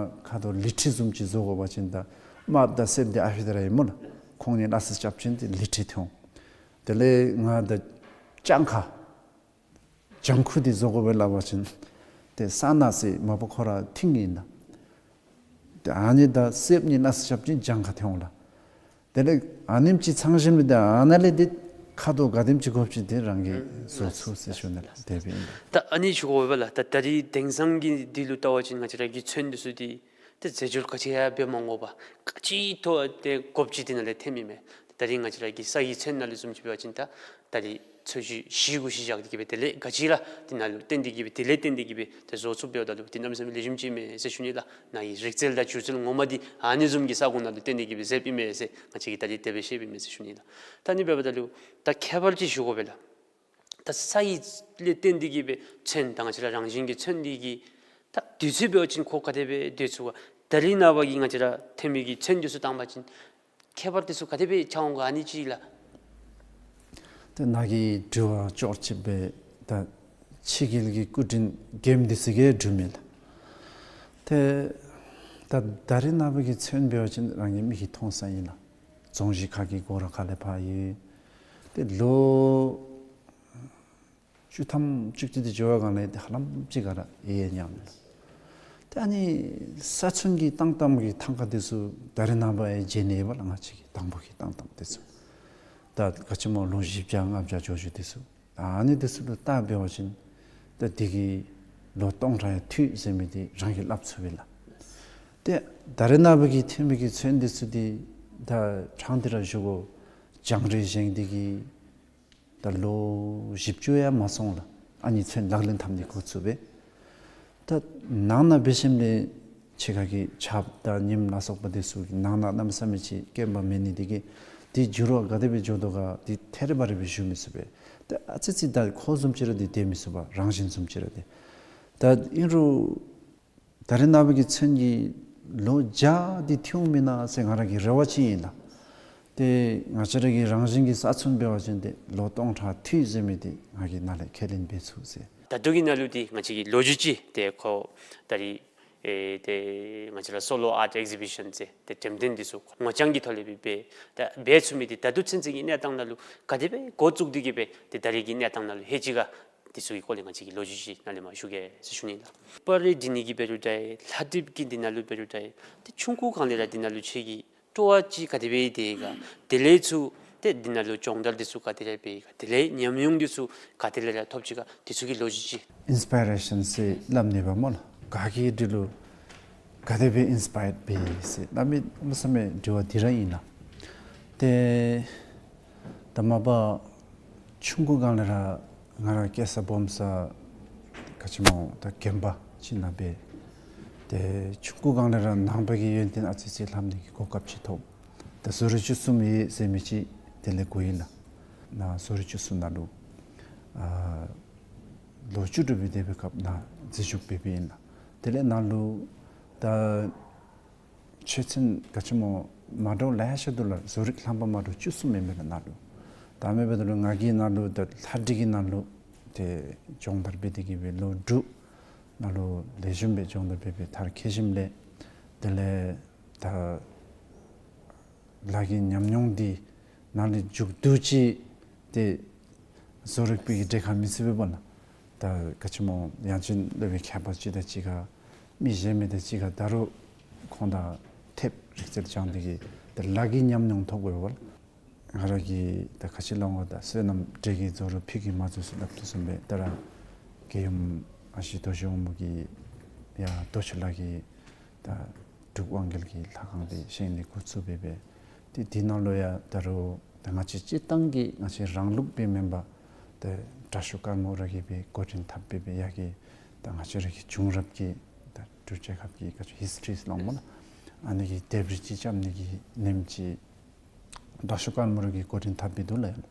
ཁ་དོག་ལི་ཁྲི་བཟུམ་ཅིག་བཟོ་དགོ་པ་ཅིན་ད་དམརཔོ་དང་སེརཔོ་འདི་ཨ་ཕི་ད་ར་ཨིན་སྨོ་ལགས། ཁོང་གཉིས་སླ་བསྲེ་རྐྱབ་ཅིན་ཏེ་ལི་ཁྲི་ཐོན་འོང་། དེ་ལས་ང་ད་ལྗང་ཁ་ལྗང་ཁུ་འདི་བཟོ་དགོ་པས་སླབ་པ་ཅིན་ཏེ་ས་ནག་ཟེར་མ་པ་ཁོ་ར་མཐིང་ཨིན་ན། ཏེ་ཨ་ནི་དང་སེརཔོ་གཉིས་སླ་བསྲེ་རྐྱབ་ཅིན་ལྗང་ཁ་ཐོན་འོང་ལགས། དེ་ལས་ཨ་ནེམ་ཅིག་ཚང་ཞིནམ་ལས་ཏེ་ཨ་ནཱ་ལས་ཏེ་ཁ་དོག་ག་དེམ་ཅིག་དགོཔ་ཅིག་ཏེ་རང་གིས་བཟོ་ཚུགས་ཟེར་ཞུ་ནི་ལགས། དེ་སྦེ་ཨིན། ད་ཨ་ནི་ཞུ་དགོ་པས་ལགས། ད་ད་རིས་དེང་སང་གི་འདི་ལུ་བལྟ་བ་ཅིན་ང་བཅས་ར་གི་ཚོན་འདི་ཚུ་འདི་ཏེ་རྫས་སྦྱོར་ག་ཅི་ཡང་འབད་མ་དགོ་པར་ག་ཅི་ཐོབ་ཏེ་དགོཔ་ཅིག་འདི་ནང་ལས་ཐོནམ་ཨིན་མས། ད་རིས་ང་བཅས་ར་གི་ས་ཡི་ཚོན་ནང་ལུ་བཟུམ་ཅིག་འབད་བ་ཅིན་ད་ད་རིས་ཚོས་གཞི་བཞི་དགུ་ཅིག་བཞག་སྟེ་གིས་སྦེ་དེ་ལས་ག་ཅི་ར་འདི་ནང་ལུ་བཏོན་ཏེ་གིས་སྦེ་དེ་ལས་བརྟེན་ཏེ་གིས་སྦེ་ཏེ་བཟོ་ཚུགསཔ་འབདཝ་ད་ལུ་འདི་གནམ་མེད་ས་མེད་ལེགས་ཤོམ་ཅིག་ཨིན་མས་ཟེར་ཞུ་ནི་ལགས། ནཱ་གི་རིག་རྩལ་དང་སྒྱུ་རྩལ་ངོ་མ་འདི་ཨ་ནི་བཟུམ་གྱི་ས་ཁོངས་ནང་ལུ་བཏོན་ཏེ་གིས་སྦེ་མཛདཔ་ཨིན་མས་ཟེར་ང་བཅས་ཀྱིས་ད་རིས་དེ་སྦེ་ཤེསཔ་ཨིན་མས་ཟེར་ཞུ་ནི་ལགས། ད་ཨ་ནི་འབདཝ་ད་ལུ་ད་ཁྱད་པར་ཅིག་ཞུ་དགོ་པས་ལགས། ད་ས་ཡི་ལས་བརྟེན་ཏེ་གིས་སྦེ་ཚོན་ད་ང་བཅས་ར་རང་བཞིན་གྱི་ཚོན་འདི་གི་ད་དུས་ཚོད་འབད་བ་ཅིན་ཁོ་ག་དེ་སྦེ་སྡོད་ཚུགས་པ། ད་རིས་ནངས་པ་གི་ང་བཅས་ར་ཐོན་མི་གི་ཚོན་འདི་ཚུ་བཏང་པ་ཅིན་ཁྱད་པར་འདི་ཚུ་ག་དེ་སྦེ་ཆགས་འོང་ག་ཨ་ནི་ཅིག་ལགས། ཏེ་ནཱ་གི་དྲི་བ་ཅོག་ཅིག་སྦེ་ད་ཕྱི་རྒྱལ་གྱི་སྐུ་དྲིན་རྒྱལཔོ་འདི་ཚུ་གིས་སྒྲུབ་མས་ལགས། ཏེ་ ད་ད་རེས་ནངས་པ་གི་ཚོན་འབད་བ་ཅིན་རང་གི་མིག་གིས་མཐོང་ས་ཨིན་ལགས། རྫོང་གཞི་ཁ་གི་སྒོ་ར་ཁ་ལས་ཕར་ཡོད། ཏེ་ལོ་བཅུ་ཐམ་བཅུ་གཅིག་དེ་འགྱོ་བའི་སྒང་ལས་ཏེ་ཧ་ལམ་ཅིག་ག་ར་ཡལ་ཉམས་ལགས། ཏེ་ཨ་ནི་ས་ཚོན་གྱི་བཏང་བཏངམ་གི་ཐང་ཀ་དེ་ཚུ་ད་རེས་ནངས་པ་ཡང་མཇལ་ནི་ཡོད་པ་ལགས། ང་བཅས་ཀྱི་དང་ཕུ་གི་བཏང་བཏངམ་དེ་ཚུ། ད་ག་ཅི་སྨོ་ལོ་བཞི་བརྒྱ་ལྔ་བརྒྱ་འགྱོ་འགྱོཝ་དེ་ཚུ། ཨ་ནི་དེ་ཚུ་ལུ་བལྟ་འབད་བ་ཅིན་ད་དེ་གིས་ལོ་སྟོང་ཕྲག་ཡང་ཐུབ་ཟེར་མི་དེ་རང་གིས་སླབ་ཚུགས་པས་ལགས། ཏེ་ད་རེས་ནངས་པ་གི་ཐོན་མི་གི་ཚོན་དེ་ཚུ་དེ་ད་ཕྲང་སྟེ་ར་ཞུ་དགོ། སྦྱང་རིག་བཞེངས་ཏེ་གིས་ད་ལོ་བཞི་བཅུ་ཡང་མ་སོང་ལགས། ཨ་ནི་ཚོན་ལག་ལེན་འཐབ་ནི་འགོ་བཙུགས་པས། ད་ནང་ན་འབད་ཞིནམ་ལས་ཕྱི་ཁ་གི་ཆརཔ་དང་ཉིམ་ལ་སོགས་པ་དེ་ཚུ་གིས་ནང་ན་གནམ་མེད་ས་མེད་ཅིག་སྐྱོན་པ་མེད་ནི་དེ་གིས་དེ་འགྱུར་བ་ག་དེ་སྦེ་འགྱོ་དོ་ག་དེ་ཐད་རི་བ་རི་སྦེ་ཞུ་མི་ཚུགས་པས། ད་ཨ་ཙི་ཙི་ད་ཁོ་བཟུམ་ཅིག་ར་དེ་སྡོད་མི་ཚུགས་པས། རང་བཞིན་བཟུམ་ཅིག་ར་དེ། ད་ཨིན་རུང་ད་རེས་ནངས་པ་གི་ཚོན་གྱིས་ལོ་བརྒྱ་དེ་ཐུབ་འོང་མེན་ན་ཟེར་ང་ར་གི་རེ་བ་ཅིག་ཨིན་ལགས། ཏེ་ང་བཅས་ར་གི་རང་བཞིན་གྱི་ས་ཚོན་འབད་བ་ཅིན་ཏེ་ལོ་སྟོང་ཕྲག་ཐུབ་ཟེར་མི་དེ་ང་གིས་ནཱ་ལས་ཁས་ལེན་འབད་ཚུགས་ཟེར། ད་ལྟོ་གི་ནང་ལུ་འདི་ང་བཅས་ཀྱི་ལོ་རྒྱུས་ཅིག་ཏེ་ཁོ་ད་རིས་ཨེ་ཏེ་ང་བཅས་ར་སོ་ལོ་ཨརཊ་ཨེག་ཟི་བི་ཤཱན་ཟེར་ཏེ་འགྲེམས་སྟོན་འདི་ཚུ་ངོ་རྐྱང་གི་ཐོག་ལས་སྦེ་འབད་ད་འབད་ཚུགས་མི་འདི་ད་ལྟོ་ཚུན་ཚོད་ཀྱི་གནས་སྟངས་ནང་ལུ་ག་དེ་སྦེ་འགོ་བཙུགས་ཏེ་གིས་སྦེ་ཏེ་ད་རིས་ཀྱི་གནས་སྟངས་ནང་ལུ་ལྷོད་ཅི་ག་འདི་ཚུ་གི་སྐོར་ལས་ང་བཅས་ཀྱིས་ལོ་རྒྱུས་ཅིག་ནཱ་ལས་མར་ཞུ་གེ་ཟེར་ཞུ་ནི་ལགས། པར་རིས་འབྲི་ནི་གི་འབད་རུང་འདྲ་ལྷ་བྲིས་ཀྱི་འདི་ནང་ལུ་འབད་རུང་འདྲ་ཏེ་ཆུང་ཀུ་སྒང་ལས་ར་འདི་ནང་ལུ་ཁྱོད་ཀྱི་སྤྲོ་བ་ཅིག་ག་དེ་སྦེ་དེ་ག་དེ་ལས་ཚུར་ཏེ་འདི་ནང་ལུ་སྦྱོང་བརྡར་འདི་ཚུ་ག་དེ་ར་འབད་ག་དེ་ལས་ཉམས་མྱོང་འདི་ཚུ་ག་དེ་ལས་ར་ཐོབ་ཅི་ག་འདི་ཚུ་གི་ལོ་རྒྱུས་ཅིག། ཨིན་སི་པ་ཡེ་རེ་ཤཱན་ཟེར་སླབ་ནི་འབདཝ་སྨོ་ལགས། ག་གིས་འདི་ལུ་ག་དེ་སྦེ་ཨིན་སི་པ་ཡརཌ་འབད་ཟེར་གནམ་མེད་ས་མེད་དྲི་བ་འདི་ར་ཨིན་ལགས། ཏེ་ད་མ་པ་ཆུང་ཀུ་སྒང་ལས་ར་ང་ར་སྐྱེས་ས་སྦོམ་ས་ག་ཅི་སྨོ་ད་དགོན་པ་ཅིག་ནང་སྦེ། ཏེ་ཆུང་ཀུ་སྒང་ལས་ར་ནང་པ་གི་ཡོན་ཏན་ཨ་ཙི་ཙི་ལྷབ་ནི་གི་གོ་སྐབས་ཅིག་ཐོབ། ད་བཟོ་རིག་བཅུ་གསུམ་ཡོད་ཟེར་མི་ཅིག་དེ་ལས་གོ་ཡི་ལགས། ནཱ་བཟོ་རིག་བཅུ་གསུམ་ནང་ལུ་ཨ་ལོ་བཅུ་དྲུག་པའི་དེ་སྦེ་སྐབས་ནཱ་འཛུལ་ཞུགས་འབད་འབདཝ་ཨིན་ལགས། དེ་ལས་ནཱ་ལུ་ད་ཆོས་ཚན་ག་ཅི་སྨོ་མ་འདྲཝ་ལེ་ཤ་འདུག་ལགས། བཟོ་རིག་ལྷམ་པ་མ་འདྲཝ་བཅུ་གསུམ་ཨིན་མས་ལགས་ནཱ་ལུ། ད་མེན་པ་ད་ལུ་ང་གིས་ནཱ་ལུ་ད་ལྷ་བྲིས་ཀྱི་ནང་ལུ་ཏེ་སྦྱོང་བརྡར་འབད་དེ་གིས་སྦེ་ལོ་དྲུག་ནཱ་ལུ་ལེགས་ཤོམ་སྦེ་སྦྱོང་བརྡར་འབད་འབད་མཐར་འཁྱོལ་ཞིནམ་ལས་དེ་ལས་ད་ལཱ་གི་ཉམས་མྱོང་འདི་ནཱ་ལས་མཇུག་བསྡུ་ཅི། ཏེ་བཟོ་རིག་པའི་གི་གྲལ་ཁར་མི་ཚུད་པས་པ་ལགས། ད་ག་ཅི་སྨོ་ཡང་ཅིན་སློབ་དཔོན་མཁས་པ་ཅིག་དང་གཅིག་ཁར་མི་གཞན་མི་དང་གཅིག་ཁར་ད་རུང་ཁོང་དང་ཐེབས་རིག་རྩལ་སྦྱང་སྟེ་གིས་ད་ལཱ་གི་ཉམས་མྱོང་ཐོབ་དགོ་པས་པ་ལགས། ང་ར་གིས་ད་ག་ཅི་སླབ་འོང་ད་བསོད་ནམས་འབྲས་ཀྱིས་རྫོགས་རུང་ཕུད་ཀྱིས་མ་རྫོགས་ཟེར་སླབ་དོ་བཟུམ་སྦེ་ད་ར་རྒྱལ་ཡུམ་ཨ་ཞེ་རྡོ་རྗེ་དབང་མོ་གིས་ཡང་རྡོ་ཆས་ལཱ་གི་ད་འབྲུག་དབང་རྒྱལ་གྱི་ལྷ་ཁང་འདི་བཞེངས་ནི་འགོ་བཙུགས་འབད་འབད། ཏེ་འདི་ནང་ལུ་ཡང་ད་རུང་ད་ང་བཅས་སྤྱིར་བཏང་གི་ང་བཅས་རང་ལུགས་སྦེ་མེན་པར་ཏེ་དྲག་ཤོས་དཀར་མོ་ར་གིས་སྦེ་འགོ་འདྲེན་འཐབ་འབད་འབད་ཡར་གྱི་ད་ང་བཅས་ར་གི་བྱུང་རབས་ཀྱི་ད་འབྲུག་རྒྱལ་ཁབ་ཀྱི་ག་ཅི་ཧིསི་ཊི་རི་ཟེར་སླབ་འོང་སྨོ་ལགས། ཨ་ནི་གི་ལྡེབས་རིས་ཅིག་རྐྱབ་ནི་གི་ལེནམ་ཅིག་དྲག་ཤོས་དཀར་མོ་ར་གིས་འགོ་འདྲེན་འཐབ་འབད་འདུག་ལགས།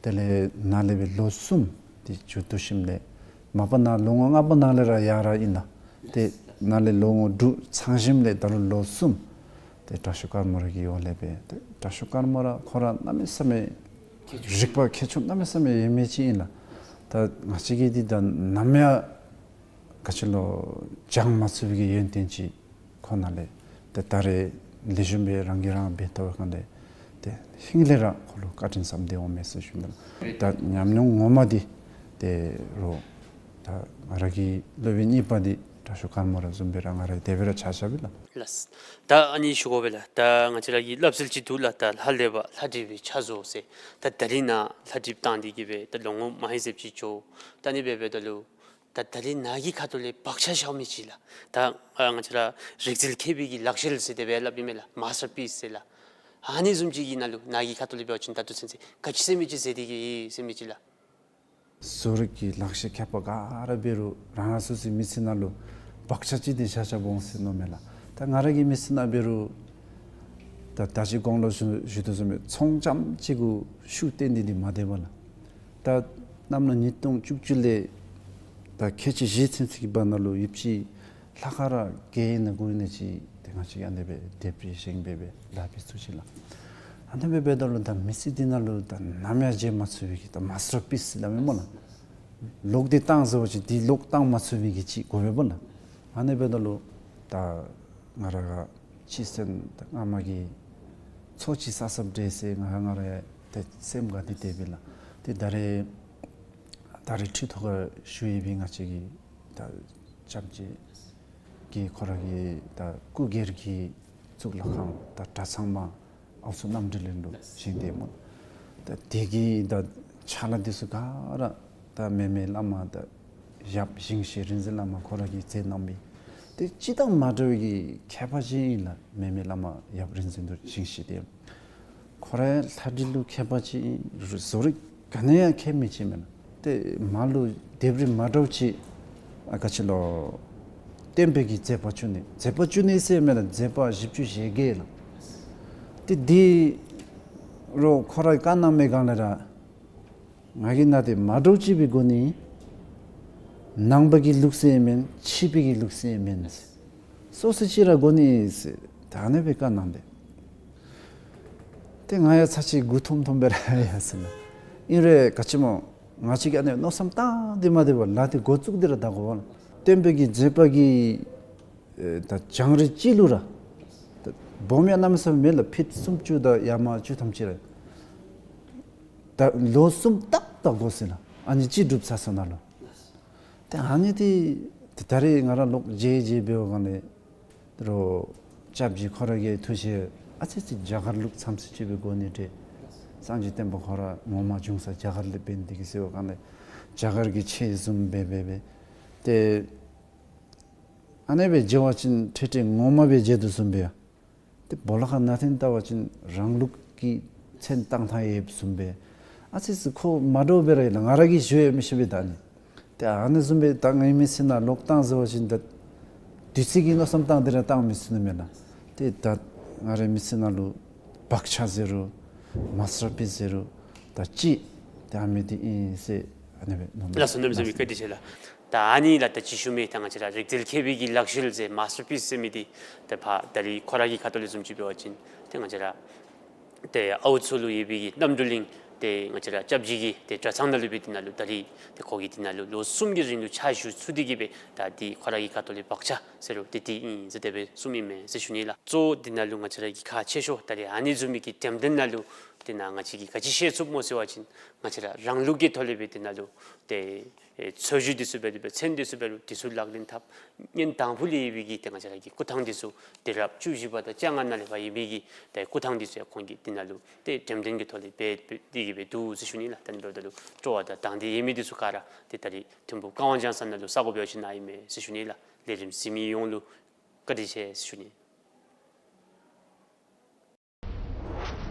དེ་ལས་ནཱ་ལས་སྦེ་ལོ་གསུམ་དེ་མཇུག་བསྡུ་ཞིནམ་ལས་མ་པ་ནཱ་ལོ་ངོ་ལྔ་པ་ནང་ལས་ར་ཡར་ར་ཨིན་ལགས། ཏེ་ནཱ་ལས་ལོ་ངོ་དྲུག་ཚང་ཞིནམ་ལས་ད་རུང་ལོ་གསུམ་དེ་དྲག་ཤོས་དཀར་མོ་ར་གི་འོག་ལས་སྦེ་ཏེ་དྲག་ཤོས་དཀར་མོ་ར་ཁོ་ར་གནམ་མེད་ས་མེད་རིག་པ་མཁས་མཆོག་གནམ་མེད་ས་མེད་ཡོད་མི་ཅིག་ཨིན་ལགས། ད་ང་བཅས་ཀྱིས་འདི་ད་ནམ་ཡང་ག་ཅི་ལོ་སྦྱང་མ་ཚུགས་པའི་གི་ཡོན་ཏན་ཅིག་ཁོ་ནཱ་ལས་ཏེ་ད་རེས་ལེགས་ཤོམ་སྦེ་རང་གིས་རང་འབད་ཐོབ་པའི་སྒང་ལས་ཏེ་ཧིང་ལས་ར་ཁོ་ལུ་བཀའ་དྲིན་བསམ་གྱིས་མི་ཁྱབ་པ་ཞུ་ནི་ལགས། ད་ཉམས་མྱོང་ངོ་མ་འདི་ཏེ་རོགས་ད་ང་ར་གི་སློབ་དཔོན་གཉིས་པ་འདི་དྲག་ཤོས་དཀར་མོ་ར་བཟུམ་སྦེ་ར་ང་ར་དེ་སྦེ་ར་ཆ་བཞག་པས་ལགས། ལགས། ད་ཨ་ནི་ཞུ་དགོ་པས་ལགས། ད་ང་བཅས་ར་གི་སླབ་སྲོལ་ཅིག་འདུག་ལགས། ད་ལྷ་ལས་པ་ལྷ་བྲིས་པའི་ཆ་བཟོ་ཟེར། ད་ད་རིས་ནཱ་ལྷ་བྲིསཔ་བཏང་སྟེ་གིས་སྦེ་ད་ལོ་ངོ་མ་ཧེ་ཟེབ་ཅིག་འགྱོ། ད་ཨ་ནི་སྦེ་འབདཝ་ད་ལུ་ད་ད་རིས་ནཱ་གི་ཁ་ཐུག་ལས་བག་ཆགས་བཞག་མི་ཅིག་ལགས། ད་ཨ་ང་བཅས་ར་རིག་རྩལ་མཁས་པའི་གི་ལག་ཤེས་ཟེར་དེ་སྦེ་སླབ་ཨིན་མས་ལགས། མཱས་ཊར་པིསི་ཟེར་ལགས། ཨ་ནི་བཟུམ་ཅིག་གི་ནང་ལུ་ནཱ་གི་ཁ་ཐུག་ལས་འབད་བ་ཅིན་ད་ལྟོ་ཚུན་ཚོད་ག་ཅི་ཟེར་མི་ཅིག་མཛད་དེ་གིས་ཡོད་ཟེར་མི་ཅིག་ལགས། བཟོ་རིག་གི་ལག་ཤེས་མཁས་པ་ག་ར་འབད་རུང་རང་རང་སོ་སོའི་མི་ཚེ་ནང་ལུ་བག་ཆགས་ཅིག་འདི་བཞག་བཞགཔ་འོང་ཟེར་མནོཝ་མས་ལགས། ད་ང་ར་གི་མི་ཚེ་ནང་འབད་རུང་ད་ད་ཅི་གོང་ལུ་ཞུ་ཞུ་དོ་བཟུམ་སྦེ་ཚོང་རྐྱངམ་ཅིག་གུ་ཤུགས་བཏོན་ཏེ་འདི་མ་སྡོད་པས་ལགས། ད་གནམ་ལོ་ཉིས་སྟོང་བཅུ་བཅུ་ལས་ད་ཁལ་གཅིག་བཞི་ཚུན་ཚོད་ཀྱི་བར་ན་ལུ་ཡོདཔ་ཅིག་ལྷག་དཀར་ར་བརྒྱད་ཨིན་ན་དགུ་ཨིན་ན་ཅིག་ཏེ་ང་བཅས་ཀྱིས་ཨ་ནི་སྦེ་ལྡེབས་རིས་བཞེངས་སྦེ་སྦེ་ལཱ་འབད་ཚུགས་ཅི་ལགས། ཨ་ནི་སྦེ་འབདཝ་ད་ལུ་ད་མི་ཚེ་འདི་ནང་ལུ་ད་ནམ་ཡང་བརྗེད་མ་ཚུགས་པའི་གི་ད་མཱས་ཊར་པིསི་ཟེར་སླབ་མི་སྨོ་ལགས། ལོག་སྟེ་བཏང་ཟེར་བ་ཅིན་འདི་ལོག་བཏང་མ་ཚུགས་པའི་གི་ཅིག་དགོ་པས་སྨོ་ལགས། ཨ་ནི་འབདཝ་ད་ལུ་ད་ ང་ར་གི་སྤྱི་སེམས་ད་སྔ་མ་གི་ཚོགས་ཅིག་བསགས་བསགསཔ་འདྲས་ཟེར་ང་ང་ར་ཡང་ཏེ་སེམས་དགའ་སྟེ་དེ་སྦེ་ལགས། ཏེ་ད་རེས་ད་རེས་ཁྲི་ཐོག་ཁར་བཞུགས་ཡོད་པའི་ང་བཅས་ཀྱི་ད་སྐྱབས་རྗེ་གི་ཁོ་ར་གི་ད་སྐུ་སྒེར་གྱི་གཙུག་ལག་ཁང་ད་གྲྭ་ཚང་མ་ཨའུ་ཚོ་རྣམ་གྲོལ་གླིང་ལུ་བཞེངས་ཏེ་སྨོ། ད་དེ་གི་ད་ཕྱག་ལཱ་འདི་ཚུ་ག་ར་ད་མེ་མེ་བླ་མ་ད་ཡབ་ཞིང་གཤེགས་རིག་འཛིན་བླ་མ་ཁོ་ར་གིས་མཛད་གནང་མི་ཏེ་སྤྱིར་བཏང་མ་འདྲ་བའི་གི་མཁས་པ་ཅིག་ཨིན་ལགས། མེ་མེ་བླ་མ་ཡབ་རིག་འཛིན་རྡོ་རྗེ་ཞིང་གཤེགས་དེ་ཁོ་ར་ལྷ་འདྲེ་ལུ་མཁས་པ་ཅིག་ཨིན། བཟོ་རིག་ག་ནི་ཡང་མཁས་མི་ཅིག་མེན་ལགས། ཏེ་མ་ལུ་ལྡེབས་རིས་མ་འདྲཝ་ཅིག་ཨ་ག་ཅི་ལོ་སྟོན་པའི་གི་མཛད་པ་བཅུ་གནས། མཛད་པ་བཅུ་གནས་ཟེར་མེན་ལགས། མཛད་པ་བཞི་བཅུ་ཞེ་བརྒྱད་ལགས། ཏེ་འདི་རུང་ཁོ་ར་བཀའ་གནང་མི་སྒང་ལས་ར་ང་གིས་ནཱ་ཏེ་མ་འདྲཝ་ཅིག་སྦེ་དགོ་ནི། ནང་པ་གི་ལུགས་སྲོལ་མེན། ཕྱི་པའི་གི་ལུགས་སྲོལ་མེན། སོ་སོ་ཅིག་ར་དགོ་ནི་ཟེར་ད་ཨ་ནི་སྦེ་བཀའ་གནང་སྟེ། ཏེ་ང་ཡང་ཚར་ཅིག་མགུ་འཐོམ་འཐོམ་སྦེ་ར་ཡར་སོང་ནུག། ཨིན་རུང་ག་ཅི་སྨོ་ང་བཅས་ཀྱིས་ཨ་ནི་མནོ་བསམ་བཏང་སྟེ་མ་སྡོད་པར་ལཱ་འདི་འགོ་བཙུགས་ཏེ་ར་ད་དགོ་པས་ལགས། སྟོན་པའི་གི་མཛད་པ་གི་ཨེ་ད་བྱུང་རིམ་ཅིག་ལུ་ར་ད་སྦོམ་ཡང་གནམ་མེད་ས་མེད་མེད་ལགས། ཕིཊ་སུམ་ཅུ་དང་ཡར་མར་བཅུ་ཐམ་ཅིག་ར། ད་ལོ་གསུམ་ཏག་ཏག་འགོར་སོ་ཡི་ལགས། ཨ་ནི་གཅིག་སྒྲུབ་ཚར་ས་ནང་ལུ། ཏེ་ཨ་ནི་འདི་ད་རེས་ང་ར་ལོག་མཇལ་མཇལ་འབདཝ་སྒང་ལས་རོགས་སྐྱབས་རྗེ་ཁོ་ར་གི་ཐུགས་བཞེད་ཨ་ཙི་ཙི་རྒྱ་གར་ལུགས་ཙམ་ཅིག་སྦེ་དགོ་ནི་འདྲས། སངས་རྒྱས་བསྟན་པ་ཁོ་ར་ངོ་མ་བྱུང་ས་རྒྱ་གར་ལས་འབད་ནི་དེ་གིས་ཟེར་བའི་སྒང་ལས་རྒྱ་གར་གྱི་ཆས་བཟུམ་སྦེ་འབད་འབད་ཏེ་ཨ་ནི་སྦེ་མཇལ་བ་ཅིན་ཁྲེ་ཁྲེ་ངོ་མ་སྦེ་མཇལ་དོ་བཟུམ་སྦེ་ཡ། ཏེ་སྦོ་ལོགས་ཁར་ནང་འཐོན་བལྟ་བ་ཅིན་རང་ལུགས་ཀྱི་མཚན་བཏགས་བཏང་ཡོདཔ་བཟུམ་སྦེ། ཨ་ཙི་ཙི་ཁོ་མ་འདྲཝ་སྦེ་ར་ཡོད་ལགས། ང་ར་གིས་ཞུ་ཡང་མི་ཤེས་པས་ད་ཨ་ནི། ཏེ་ཨ་ནི་བཟུམ་སྦེ་ད་ངེའི་མི་ཚེ་ནང་ལོག་བཏང་ཟེར་བ་ཅིན་ད་དུས་ཚོད་ཀྱི་མནོ་བསམ་བཏང་སྟེ་ར་བཏང་མི་ཚུགས་ནི་མས་ལགས། ཏེ་ད་ང་རའི་མི་ཚེ་ནང་ལུ་བག་ཆགས་ཟེར་རུང་མཱས་ཊར་པིསི་ཟེར་རུང་ད་ཅིག་ཏེ་ཨ་མི་འདི་ཨིན་ཟེར་ཨ་ནི་སྦེ་མནོ་མས། ལགས་སོ། གནམ་མེད་ས་མེད་བཀའ་དྲིན་ཆེ་ལགས། ད་ཨ་ནི་ལགས་ད་ཅི་ཞུ་མི་ད་ང་བཅས་ར་རིག་རྩལ་མཁས་པའི་གི་ལག་ཤེས་ཟེར་མཱས་ཊར་པིསི་ཟེར་མི་འདི་ད་ཕར་ད་རེས་ཁོ་ར་གི་ཁ་ཐུག་ལས་བཟུམ་ཅིག་འབད་བ་ཅིན་ཏེ་ང་བཅས་ར་ཏེ་ཨའུ་ཚོ་ལུ་ཡོད་པའི་གི་རྣམ་གྲོལ་གླིང་ཏེ་ང་བཅས་ར་སྐྱབས་རྗེ་གི་ཏེ་གྲྭ་ཚང་ནང་ལུ་སྦེ་འདི་ནང་ལུ་ད་རེས་ཏེ་ཁོ་གིས་འདི་ནང་ལུ་ལོ་གསུམ་གྱི་རིང་ལུ་ཕྱག་ཞུ་ཚུགས་ཏེ་གི་སྦེ་ད་འདི་ཁོ་ར་གི་ཁ་ཐུག་ལས་བག་ཆགས་ཟེར་རུང་ཏེ་འདི་ཨིན་ཟེར་དེ་སྦེ་གསུངམ་ཨིན་མས་ཟེར་ཞུ་ནི་ལགས། གཙོ་བོ་འདི་ནང་ལུ་ང་བཅས་ར་གི་ཁག་ཆེ་ཤོས་ད་རེས་ཨ་ནི་བཟུམ་མའི་གི་འགྲེམས་སྟོན་ནང་ལུ་ཏེ་ནཱ་ང་བཅས་ཀྱིས་ག་ཅི་ཤེས་ཚུགསཔ་སྨོ་ཟེར་བ་ཅིན་ང་བཅས་ར་རང་ལུགས་ཀྱི་ཐོག་ལས་སྦེ་འདི་ནང་ལུ་ཏེ་ཨེ་འཚོལ་ཞིབ་འདི་ཚུ་འབད་རུང་མཚན་འདི་ཚུ་འབད་རུང་འདི་ཚུ་ལག་ལེན་འཐབ། གཉེན་དང་ཕུ་ལས་ཡོད་པའི་གི་ཏེ་ང་བཅས་ར་གི་སྐུ་ཐང་འདི་ཚུ་དུས་རབས་བཅུ་བཞི་པ་དང་བཅོ་ལྔ་ནང་ལས་ཕར་ཡོད་པའི་གི་ཏེ་སྐུ་ཐང་འདི་ཚུ་ཡང་ཁོང་གིས་འདི་ནང་ལུ་ཏེ་འགྲེམས་སྟོན་གྱི་ཐོག་ལས་འབད་འབད་དེ་གི་སྦེ་འདུག་ཟེར་ཞུ་ནི་ལགས། ད་ཨ་ནི་འབདཝ་ད་ལུ་སྤྲོ་བ་དང་དང་འདོད་ཡོད་མི་འདི་ཚུ་ག་ར་ཏེ་ད་རེས་ཐིམ་ཕུག་ཀ་ཝང་ལྗང་ས་ནང་ལུ་ས་གོ་འབད་བ་ཅིན་ནཱ་ཨིན་མས་ཟེར་ཞུ་ནི་ལགས། ལས་རིམ་གཟིགས་མི་ཡོངས་ལུ་བཀའ་དྲིན་ཆེ་ཟེར་ཞུ་ནི།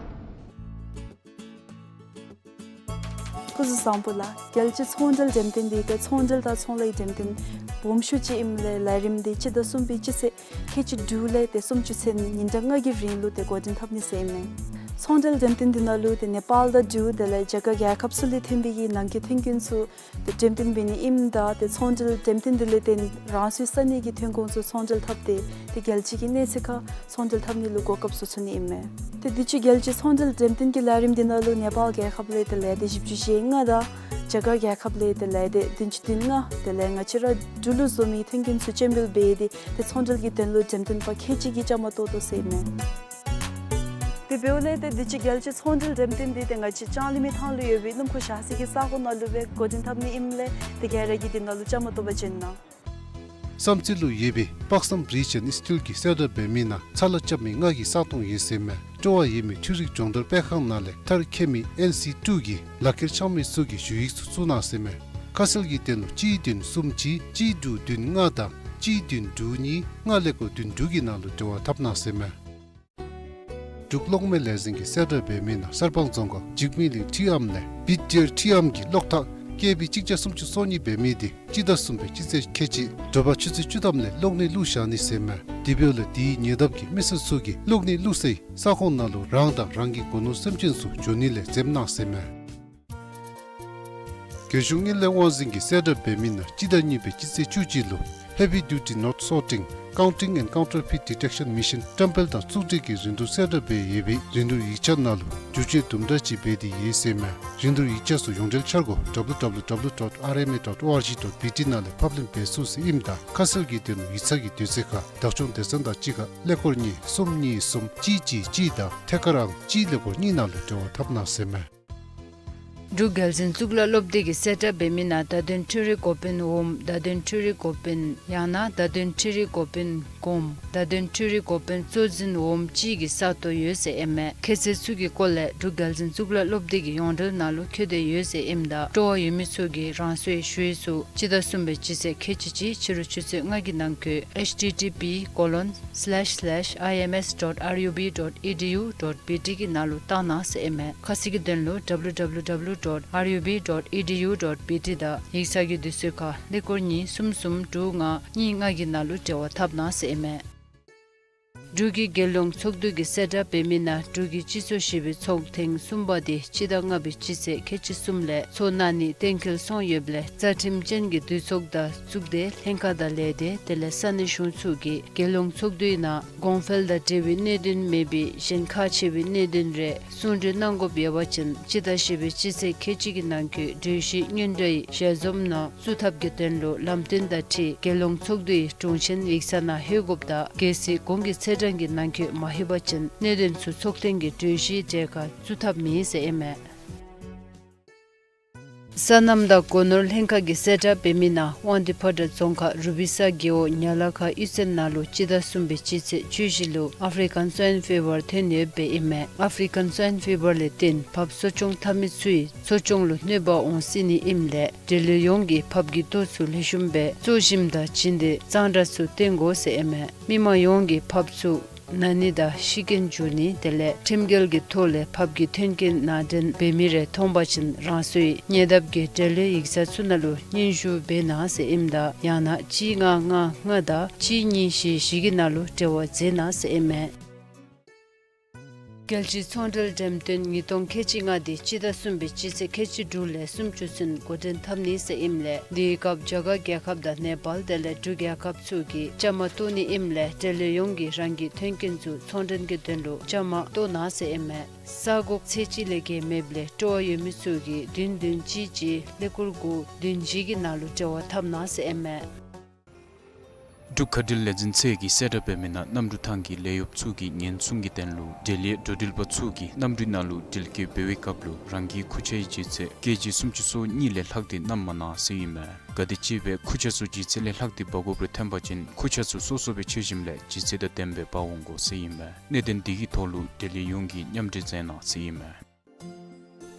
སྐུ་གཟུགས་བཟང་པོ་ལགས། རྒྱལ་སྤྱིའི་ཚོང་འབྲེལ་འགྲེམས་སྟོན་འདི་ཏེ་ཚོང་འབྲེལ་དང་ཚོང་ལཱའི་འགྲེམས་སྟོན་སྦོམ་ཤོས་ཅིག་ཨིནམ་ལས་ལས་རིམ་འདི་སྤྱི་ཟླ་གསུམ་པའི་སྤྱི་ཚེས་ཁལ་གཅིག་དྲུག་ལས་ཏེ་སུམ་ཅུ་ཚུན་ཉིན་གྲངས་ལྔ་གི་རིང་ལུ་ཏེ་འགོ་འདྲེན་འཐབ་ནི་ཟེར་ཨིན་མས། ཚོང་འབྲེལ་འགྲེམས་སྟོན་འདི་ནང་ལུ་ཏེ་ནེ་པཱལ་དང་འབྲུག་དེ་ལས་རྒྱ་གར་རྒྱལ་ཁབ་ཚུ་ལས་ཐོན་པའི་གི་ནང་འཁོད་ཐོན་ཁུངས་ཚུ་ཏེ་འགྲེམས་སྟོན་འབད་ནི་ཨིནམ་ད་ཏེ་ཚོང་འབྲེལ་འགྲེམས་སྟོན་འདི་ལས་བརྟེན་རང་སོའི་ས་གནས་ཀྱི་ཐོན་ཁུངས་ཚུ་ཚོང་འབྲེལ་འཐབ་སྟེ་ཏེ་རྒྱལ་སྤྱི་གི་གནས་ཚད་ཁར་ཚོང་འབྲེལ་འཐབ་ནི་ལུ་གོ་སྐབས་ཚུ་ཚུད་ནི་ཨིན་མས། ཏེ་དུས་ཅི་རྒྱལ་སྤྱིའི་ཚོང་འབྲེལ་འགྲེམས་སྟོན་གྱི་ལས་རིམ་འདི་ནང་ལུ་ནེ་པཱལ་རྒྱལ་ཁབ་ལས་ཏེ་ལས་སྡེ་བཞི་བཅུ་ཞེ་ལྔ་དང་རྒྱ་གར་རྒྱལ་ཁབ་ལས་ཏེ་ལས་སྡེ་བདུན་ཅུ་དོན་ལྔ་དེ་ལས་ང་བཅས་ར་འབྲུག་ལུ་བཟོ་མི་ཐོན་ཁུངས་ཚུ་སྤྱན་འབུལ་འབད་དེ་ཏེ་ཚོང་འབྲེལ་གྱི་དོན་ལུ་འགྲེམས་སྟོན་པ་ཁལ་གཅིག་གིས་བཅའ་མར་གཏོགས་དོ་ཟེར་ཨིན་མས། དེ་འབདཝ་ལས་ཏེ་དུས་ཅི་རྒྱལ་སྤྱིའི་ཚོང་འབྲེལ་འགྲེམས་སྟོན་འདི་ཏེ་ང་བཅས་ལྕང་གླིང་མི་ཐང་ལུ་ཡོད་པའི་སྣུམ་འཁོར་བཞག་སའི་གི་ས་གོ་ནང་ལུ་སྦེ་འགོ་འདྲེན་འཐབ་ནི་ཨིནམ་ལས་ཏེ་ག་ར་གིས་འདི་ནང་ལུ་བཅའ་མར་གཏོགས་པར་བྱོན་གནང་། བསམ་རྩེ་ལུ་ཡོད་པའི་དཔག་བསམ་རི་ཅན་ཨིནསི་ཊི་ཊུཊ་ཀྱིས་གསལ་བསྒྲགས་འབད་མི་ནང་ཚར་ལ་རྐྱབ་མི་ལྔ་གི་ས་སྟོང་ཡོད་ཟེར་མས། སྤྲོ་བ་ཡོད་མི་འཕྲུལ་རིག་སྦྱོང་བརྡར་སྤེལ་ཁང་ནང་ལས་མཐར་འཁྱོལ་མི་ཨེན་སི་ཊུ་གི་ལག་ཁྱེར་འཆང་མི་ཚུ་གིས་ཞུ་ཡིག་ཚུ་བཙུགས་གནང་ཟེར་མས། ཁ་གསལ་གྱི་དོན་ལུ་གཅིག་བདུན་གསུམ་གཅིག་གཅིག་དྲུག་བདུན་ལྔ་དང་གཅིག་བདུན་དྲུག་གཉིས་ལྔ་ཀླད་ཀོར་བདུན་དྲུག་གི་ནང་ལུ་འབྲེལ་བ་འཐབ་གནང་ཟེར་མས། འབྲུག་གློག་མེ་ལས་འཛིན་གྱིས་གསལ་བསྒྲགས་འབད་མི་ནང་གསར་སྤང་རྫོང་ཁག་འཇིགས་མེད་གླིང་ཁྲི་ཨམ་ལས་བིཌ་ཌི་ཨེལ་ཁྲི་ཨམ་གྱི་གློག་ཐག་ཀེ་བི་གཅིག་བརྒྱ་སུམ་ཅུ་སོ་གཉིས་འབད་མི་འདི་སྤྱི་ཟླ་གསུམ་པའི་སྤྱི་ཚེས་ཁལ་གཅིག་དྲོ་པ་ཆུ་ཚོད་བཅུ་ཐམ་ལས་གློག་ནད་བླུགས་བཞག་ནི་ཟེར་མས། དེ་འབདཝ་ལས་དེའི་ཉེ་འདབས་ཀྱི་མི་སེར་ཚུ་གིས་གློག་ནད་བླུགས་སའི་ས་ཁོངས་ནང་ལུ་རང་དང་རང་གི་སྒོ་ནོར་སེམས་ཅན་ཚུ་འགྱོ་ནི་ལས་འཛེམ་གནང་ཟེར་མས། རྒྱལ་གཞུང་དངུལ་ལས་དབང་འཛིན་གྱིས་གསལ་བསྒྲགས་འབད་མི་ནང་སྤྱི་ཟླ་གཉིས་པའི་སྤྱི་ཚེས་བཅུ་གཅིག་ལུ་ Heavy Duty Note Sorting, Counting and Counterfeit Detection Machine བཀྲམ་སྤེལ་དང་བཙུགས་སྒྲིག་གི་རིན་བསྡུར་གསལ་བསྒྲགས་འབད་ཡོད་པའི་རིན་བསྡུར་ཡིག་ཆ་ནང་ལུ་བསྒྱུར་བཅོས་དུམ་གྲ་ཅིག་འབད་དེ་ཡོད་ཟེར་མས། རིན་བསྡུར་ཡིག་ཆ་ཚུ་ཡོངས་འབྲེལ་འཆར་སྒོ་W W W dot R M A dot O R G dot B T ནང་ལས་ཕབ་ལེན་འབད་ཚུགས་ཟེར་ཨིནམ་ད་ཁ་གསལ་གྱི་དོན་ལུ་ཡིག་ཚང་གི་དུས་ཚོད་ཁར་བདག་སྐྱོང་སྡེ་ཚན་དང་གཅིག་ཁར་ཀླད་ཀོར་གཉིས་གསུམ་གཉིས་གསུམ་གཅིག་གཅིག་གཅིག་དང་ཐད་ཀར་ཨང་གཅིག་ཀླད་ཀོར་གཉིས་ནང་ལུ་འབྲེལ་བ་འཐབ་གནང་ཟེར་མས། འབྲུག་རྒྱལ་འཛིན་གཙུག་ལག་སློབ་སྡེ་གིས་གསལ་བསྒྲགས་འབད་མི་ནང་བརྡ་དོན་འཕྲུལ་རིག་འགོ་དཔོན་འོགམ་བརྡ་དོན་འཕྲུལ་རིག་འགོ་དཔོན་ཡང་ན་བརྡ་དོན་འཕྲུལ་རིག་འགོ་དཔོན་སྒོམ་བརྡ་དོན་འཕྲུལ་རིག་འགོ་དཔོན་གཙོ་འཛིན་འོགམ་གཅིག་གི་ས་སྟོང་ཡོད་ཟེར་ཨིན་མས། ཁྱད་ཚད་ཚུ་གི་སྐོར་ལས་འབྲུག་རྒྱལ་འཛིན་གཙུག་ལག་སློབ་སྡེ་གི་ཡོངས་འབྲེལ་ནང་ལུ་འཁོད་དེ་ཡོད་ཟེར་ཨིནམ་ད་སྤྲོ་བ་ཡོད་མི་ཚུ་གིས་རང་སོའི་ཞུ་ཡིག་ཚུ་སྤྱི་ཟླ་གསུམ་པའི་སྤྱི་ཚེས་ཁལ་གཅིག་གཅིག་ཕྱི་རུ་ཆུ་ཚོད་ལྔ་གི་ནང་འཁོད་H T T P colon slash slash I M S dot R U B dot E D U dot B T གི་ནང་ལུ་བཏང་གནང་ཟེར་ཨིན་མས། ཁ་གསལ་གྱི་དོན་ལུ W W W dot R U B dot E D U dot B T དང་ཡིག་ཚང་གི་དུས་ཚོད་ཁར་ཀླད་ཀོར་གཉིས་གསུམ་གསུམ་དྲུག་ལྔ་གཉིས་ལྔ་གི་ནང་ལུ་འབྲེལ་བ་འཐབ་གནང་ཟེར་ཨིན་མས། འབྲུག་གི་རྒྱལ་ཡོངས་ཚོགས་འདུ་གིས་གསལ་བསྒྲགས་འབད་མི་ནང་འབྲུག་གི་སྤྱི་ཚོགས་བཞི་པའི་ཚོགས་ཐེངས་གསུམ་པ་དེ་སྤྱི་ཟླ་ལྔ་པའི་སྤྱི་ཚེས་ཁལ་གཅིག་གསུམ་ལས་ཚོགས་གནང་ནི་གཏན་འཁེལ་སོང་ཡོདཔ་ལས་རྩ་ཁྲིམས་ཅན་གྱི་འདུས་ཚོགས་དང་གཙུག་སྡེ་ལྷན་ཁག་དང་ལས་སྡེ་དེ་ལས་ས་གནས་གཞུང་ཚུ་གིས་རྒྱལ་ཡོངས་ཚོགས་འདུའི་ནང་གོང་འཕེལ་དང་འབྲེལ་བའི་གནད་དོན་མེད་པའི་གཞན་ཁག་ཆེ་བའི་གནད་དོན་རེ་གསུང་གྲོས་གནང་དགོཔ་ཡོད་པ་ཅིན་སྤྱི་ཟླ་བཞི་པའི་སྤྱི་ཚེས་ཁལ་གཅིག་གི་ནང་འཁོད་གྲོས་གཞི་སྙན་སྒྲ་ཡི་ཞལ་འཛོམས་ནང་བཙུགས་ཐབས་ཀྱི་དོན་ལུ་ལམ་སྟོན་དང་འཁྲིལ་རྒྱལ་ཡོངས་ཚོགས་འདུའི་དྲུང་ཆེན་ཡིག་ཚང་ནང་ལྷོད་དགོཔ་དང་གལ་སྲིད་གོང་གི་ཚེས་གྲངས་ཀྱི་ནང་འཁོད་མ་ལྷོད་པ་ཅིན་གནད་དོན་ཚུ་ཚོགས་ཐེངས་ཀྱི་གྲོས་གཞིའི་གྲས་ཁར་བཙུགས་ཐབས་མེད་ཟེར་ཨིན་མས། སོ་ནམ་དང་སྒོ་ནོར་ལྷན་ཁག་གིས་གསལ་བསྒྲགས་འབད་མི་ནང་དབང་འདུས་ཕོ་བྲང་རྫོང་ཁག་རུ་པི་ས་རྒེད་འོག་ཉ་ལ་ཁ་གཡུས་ཚན་ནང་ལུ་སྤྱི་ཟླ་གསུམ་པའི་སྤྱི་ཚེས་བཅུ་བཞི་ལུ་ཨ་ཕི་རི་ཀན་སོའིན་ཕི་བར་ཐོན་ཡོདཔ་ཨིན་མས། ཨ་ཕི་རི་ཀན་སོའིན་ཕི་བར་ལས་བརྟེན་ཕགཔ་གསོ་སྐྱོང་འཐབ་མི་ཚུའི་གསོ་སྐྱོང་ལུ་གནོད་པ་འོང་སྲིད་ནི་ཨིནམ་ལས་འབྲེལ་ཡོད་ཡོངས་ཀྱིས་ཕགཔ་གི་ལྟོ་ཚུ་ལེགས་ཤོམ་སྦེ་བཙོ་ཞིནམ་དང་བྱིན་ཏེ་གཙང་སྦྲ་ཚུ་བསྟེན་དགོ་ཟེར་ཨིན་མས། མི་མང་ཡོངས་ཀྱིས་ཕགཔ་ཚུ་ན་ནི་དང་ཤི་རྐྱེན་འབྱུང་ནི་དེ་ལས་ཁྲིམས་འགལ་གྱི་ཐོག་ལས་ཕགཔ་གི་མཐུན་རྐྱེན་ནང་འདྲེན་འབད་མི་རེ་མཐོང་པ་ཅིན་རང་སོའི་ཉེ་འདབས་ཀྱི་འབྲེལ་ཡོད་ཡིག་ཚང་ཚུ་ནང་ལུ་སྙན་ཞུ་འབད་གནང་ཟེར་ཨིནམ་ད་ཡང་ན་གཅིག་ལྔ་ལྔ་ལྔ་དང་གཅིག་གཉིས་བཞི་བཞི་གི་ནང་ལུ་འབྲེལ་བ་མཛད་གནང་ཟེར་ཨིན་མས། རྒྱལ་སྤྱིའི་ཚོང་འབྲེལ་འགྲེམས་སྟོན་ཉིས་སྟོང་ཁལ་གཅིག་ལྔ་དེ་སྤྱི་ཟླ་གསུམ་པའི་སྤྱི་ཚེས་ཁལ་གཅིག་དྲུག་ལས་སུམ་ཅུ་ཚུན་འགོ་འདྲེན་འཐབ་ནི་ཟེར་ཨིནམ་ལས་དེའི་སྐབས་རྒྱ་གར་རྒྱལ་ཁབ་དང་ནེ་པཱལ་དེ་ལས་འབྲུག་རྒྱལ་ཁབ་ཚུ་གིས་བཅའ་མར་གཏོགས་ནི་ཨིནམ་ལས་འབྲེལ་ཡོད་ཡོངས་ཀྱིས་རང་གི་མཐུན་རྐྱེན་ཚུ་ཚོང་འབྲེལ་གྱི་དོན་ལུ་བཅའ་མར་གཏོགས་གནང་ཟེར་ཨིན་མས། ས་གོ་ཚད་གཅིག་ལས་བརྒལ་མེདཔ་ལས་སྤྲོ་བ་ཡོད་མི་ཚུ་གིས་བདུན་བདུན་གཅིག་གཅིག་ཀླད་ཀོར་དགུ་བདུན་བཞི་གི་ནང་ལུ་འབྲེལ་བ་འཐབ་གནང་ཟེར་ཨིན་མས། འབྲུག་མཁའ་འགྲུལ་ལས་འཛིན་ཚད་ཀྱིས་གསལ་བསྒྲགས་འབད་མི་ནང་གནམ་གྲུ་ཐང་གི་ལས་གཡོགཔ་ཚུ་གི་ཉེན་སྲུང་གི་དོན་ལུ་འབྲེལ་ཡོད་འགྲོ་འགྲུལ་པ་ཚུ་གིས་གནམ་གྲུའི་ནང་ལུ་འགྲུལ་སྐྱོད་འབད་བའི་སྐབས་ལུ་རང་གི་ཁུར་ཆའི་ལྗིད་ཚད་ཀེ་ཇི་སུམ་ཅུ་སོ་གཉིས་ལས་ལྷག་སྟེ་བསྣམ་མ་གནང་ཟེར་ཨིན་མས། ག་དེ་ཅིག་སྦེ་ཁུར་ཆ་ཚུ་ལྗིད་ཚད་ལས་ལྷག་སྟེ་འབག་དགོཔ་རེ་ཐོན་པ་ཅིན་ཁུར་ཆ་ཚུ་སོ་སོ་སྦེ་འཕྱར་ཞིནམ་ལས་ལྗིད་ཚད་དང་ལྡནམ་སྦེ་འབག་འོང་དགོ་ཟེར་ཨིན་མས། གནད་དོན་འདི་གི་ཐོག་ལུ་འབྲེལ་ཡོད་ཡོངས་ཀྱིས་མཉམ་འབྲེལ་མཛད་གནང་ཟེར་ཨིན་མས།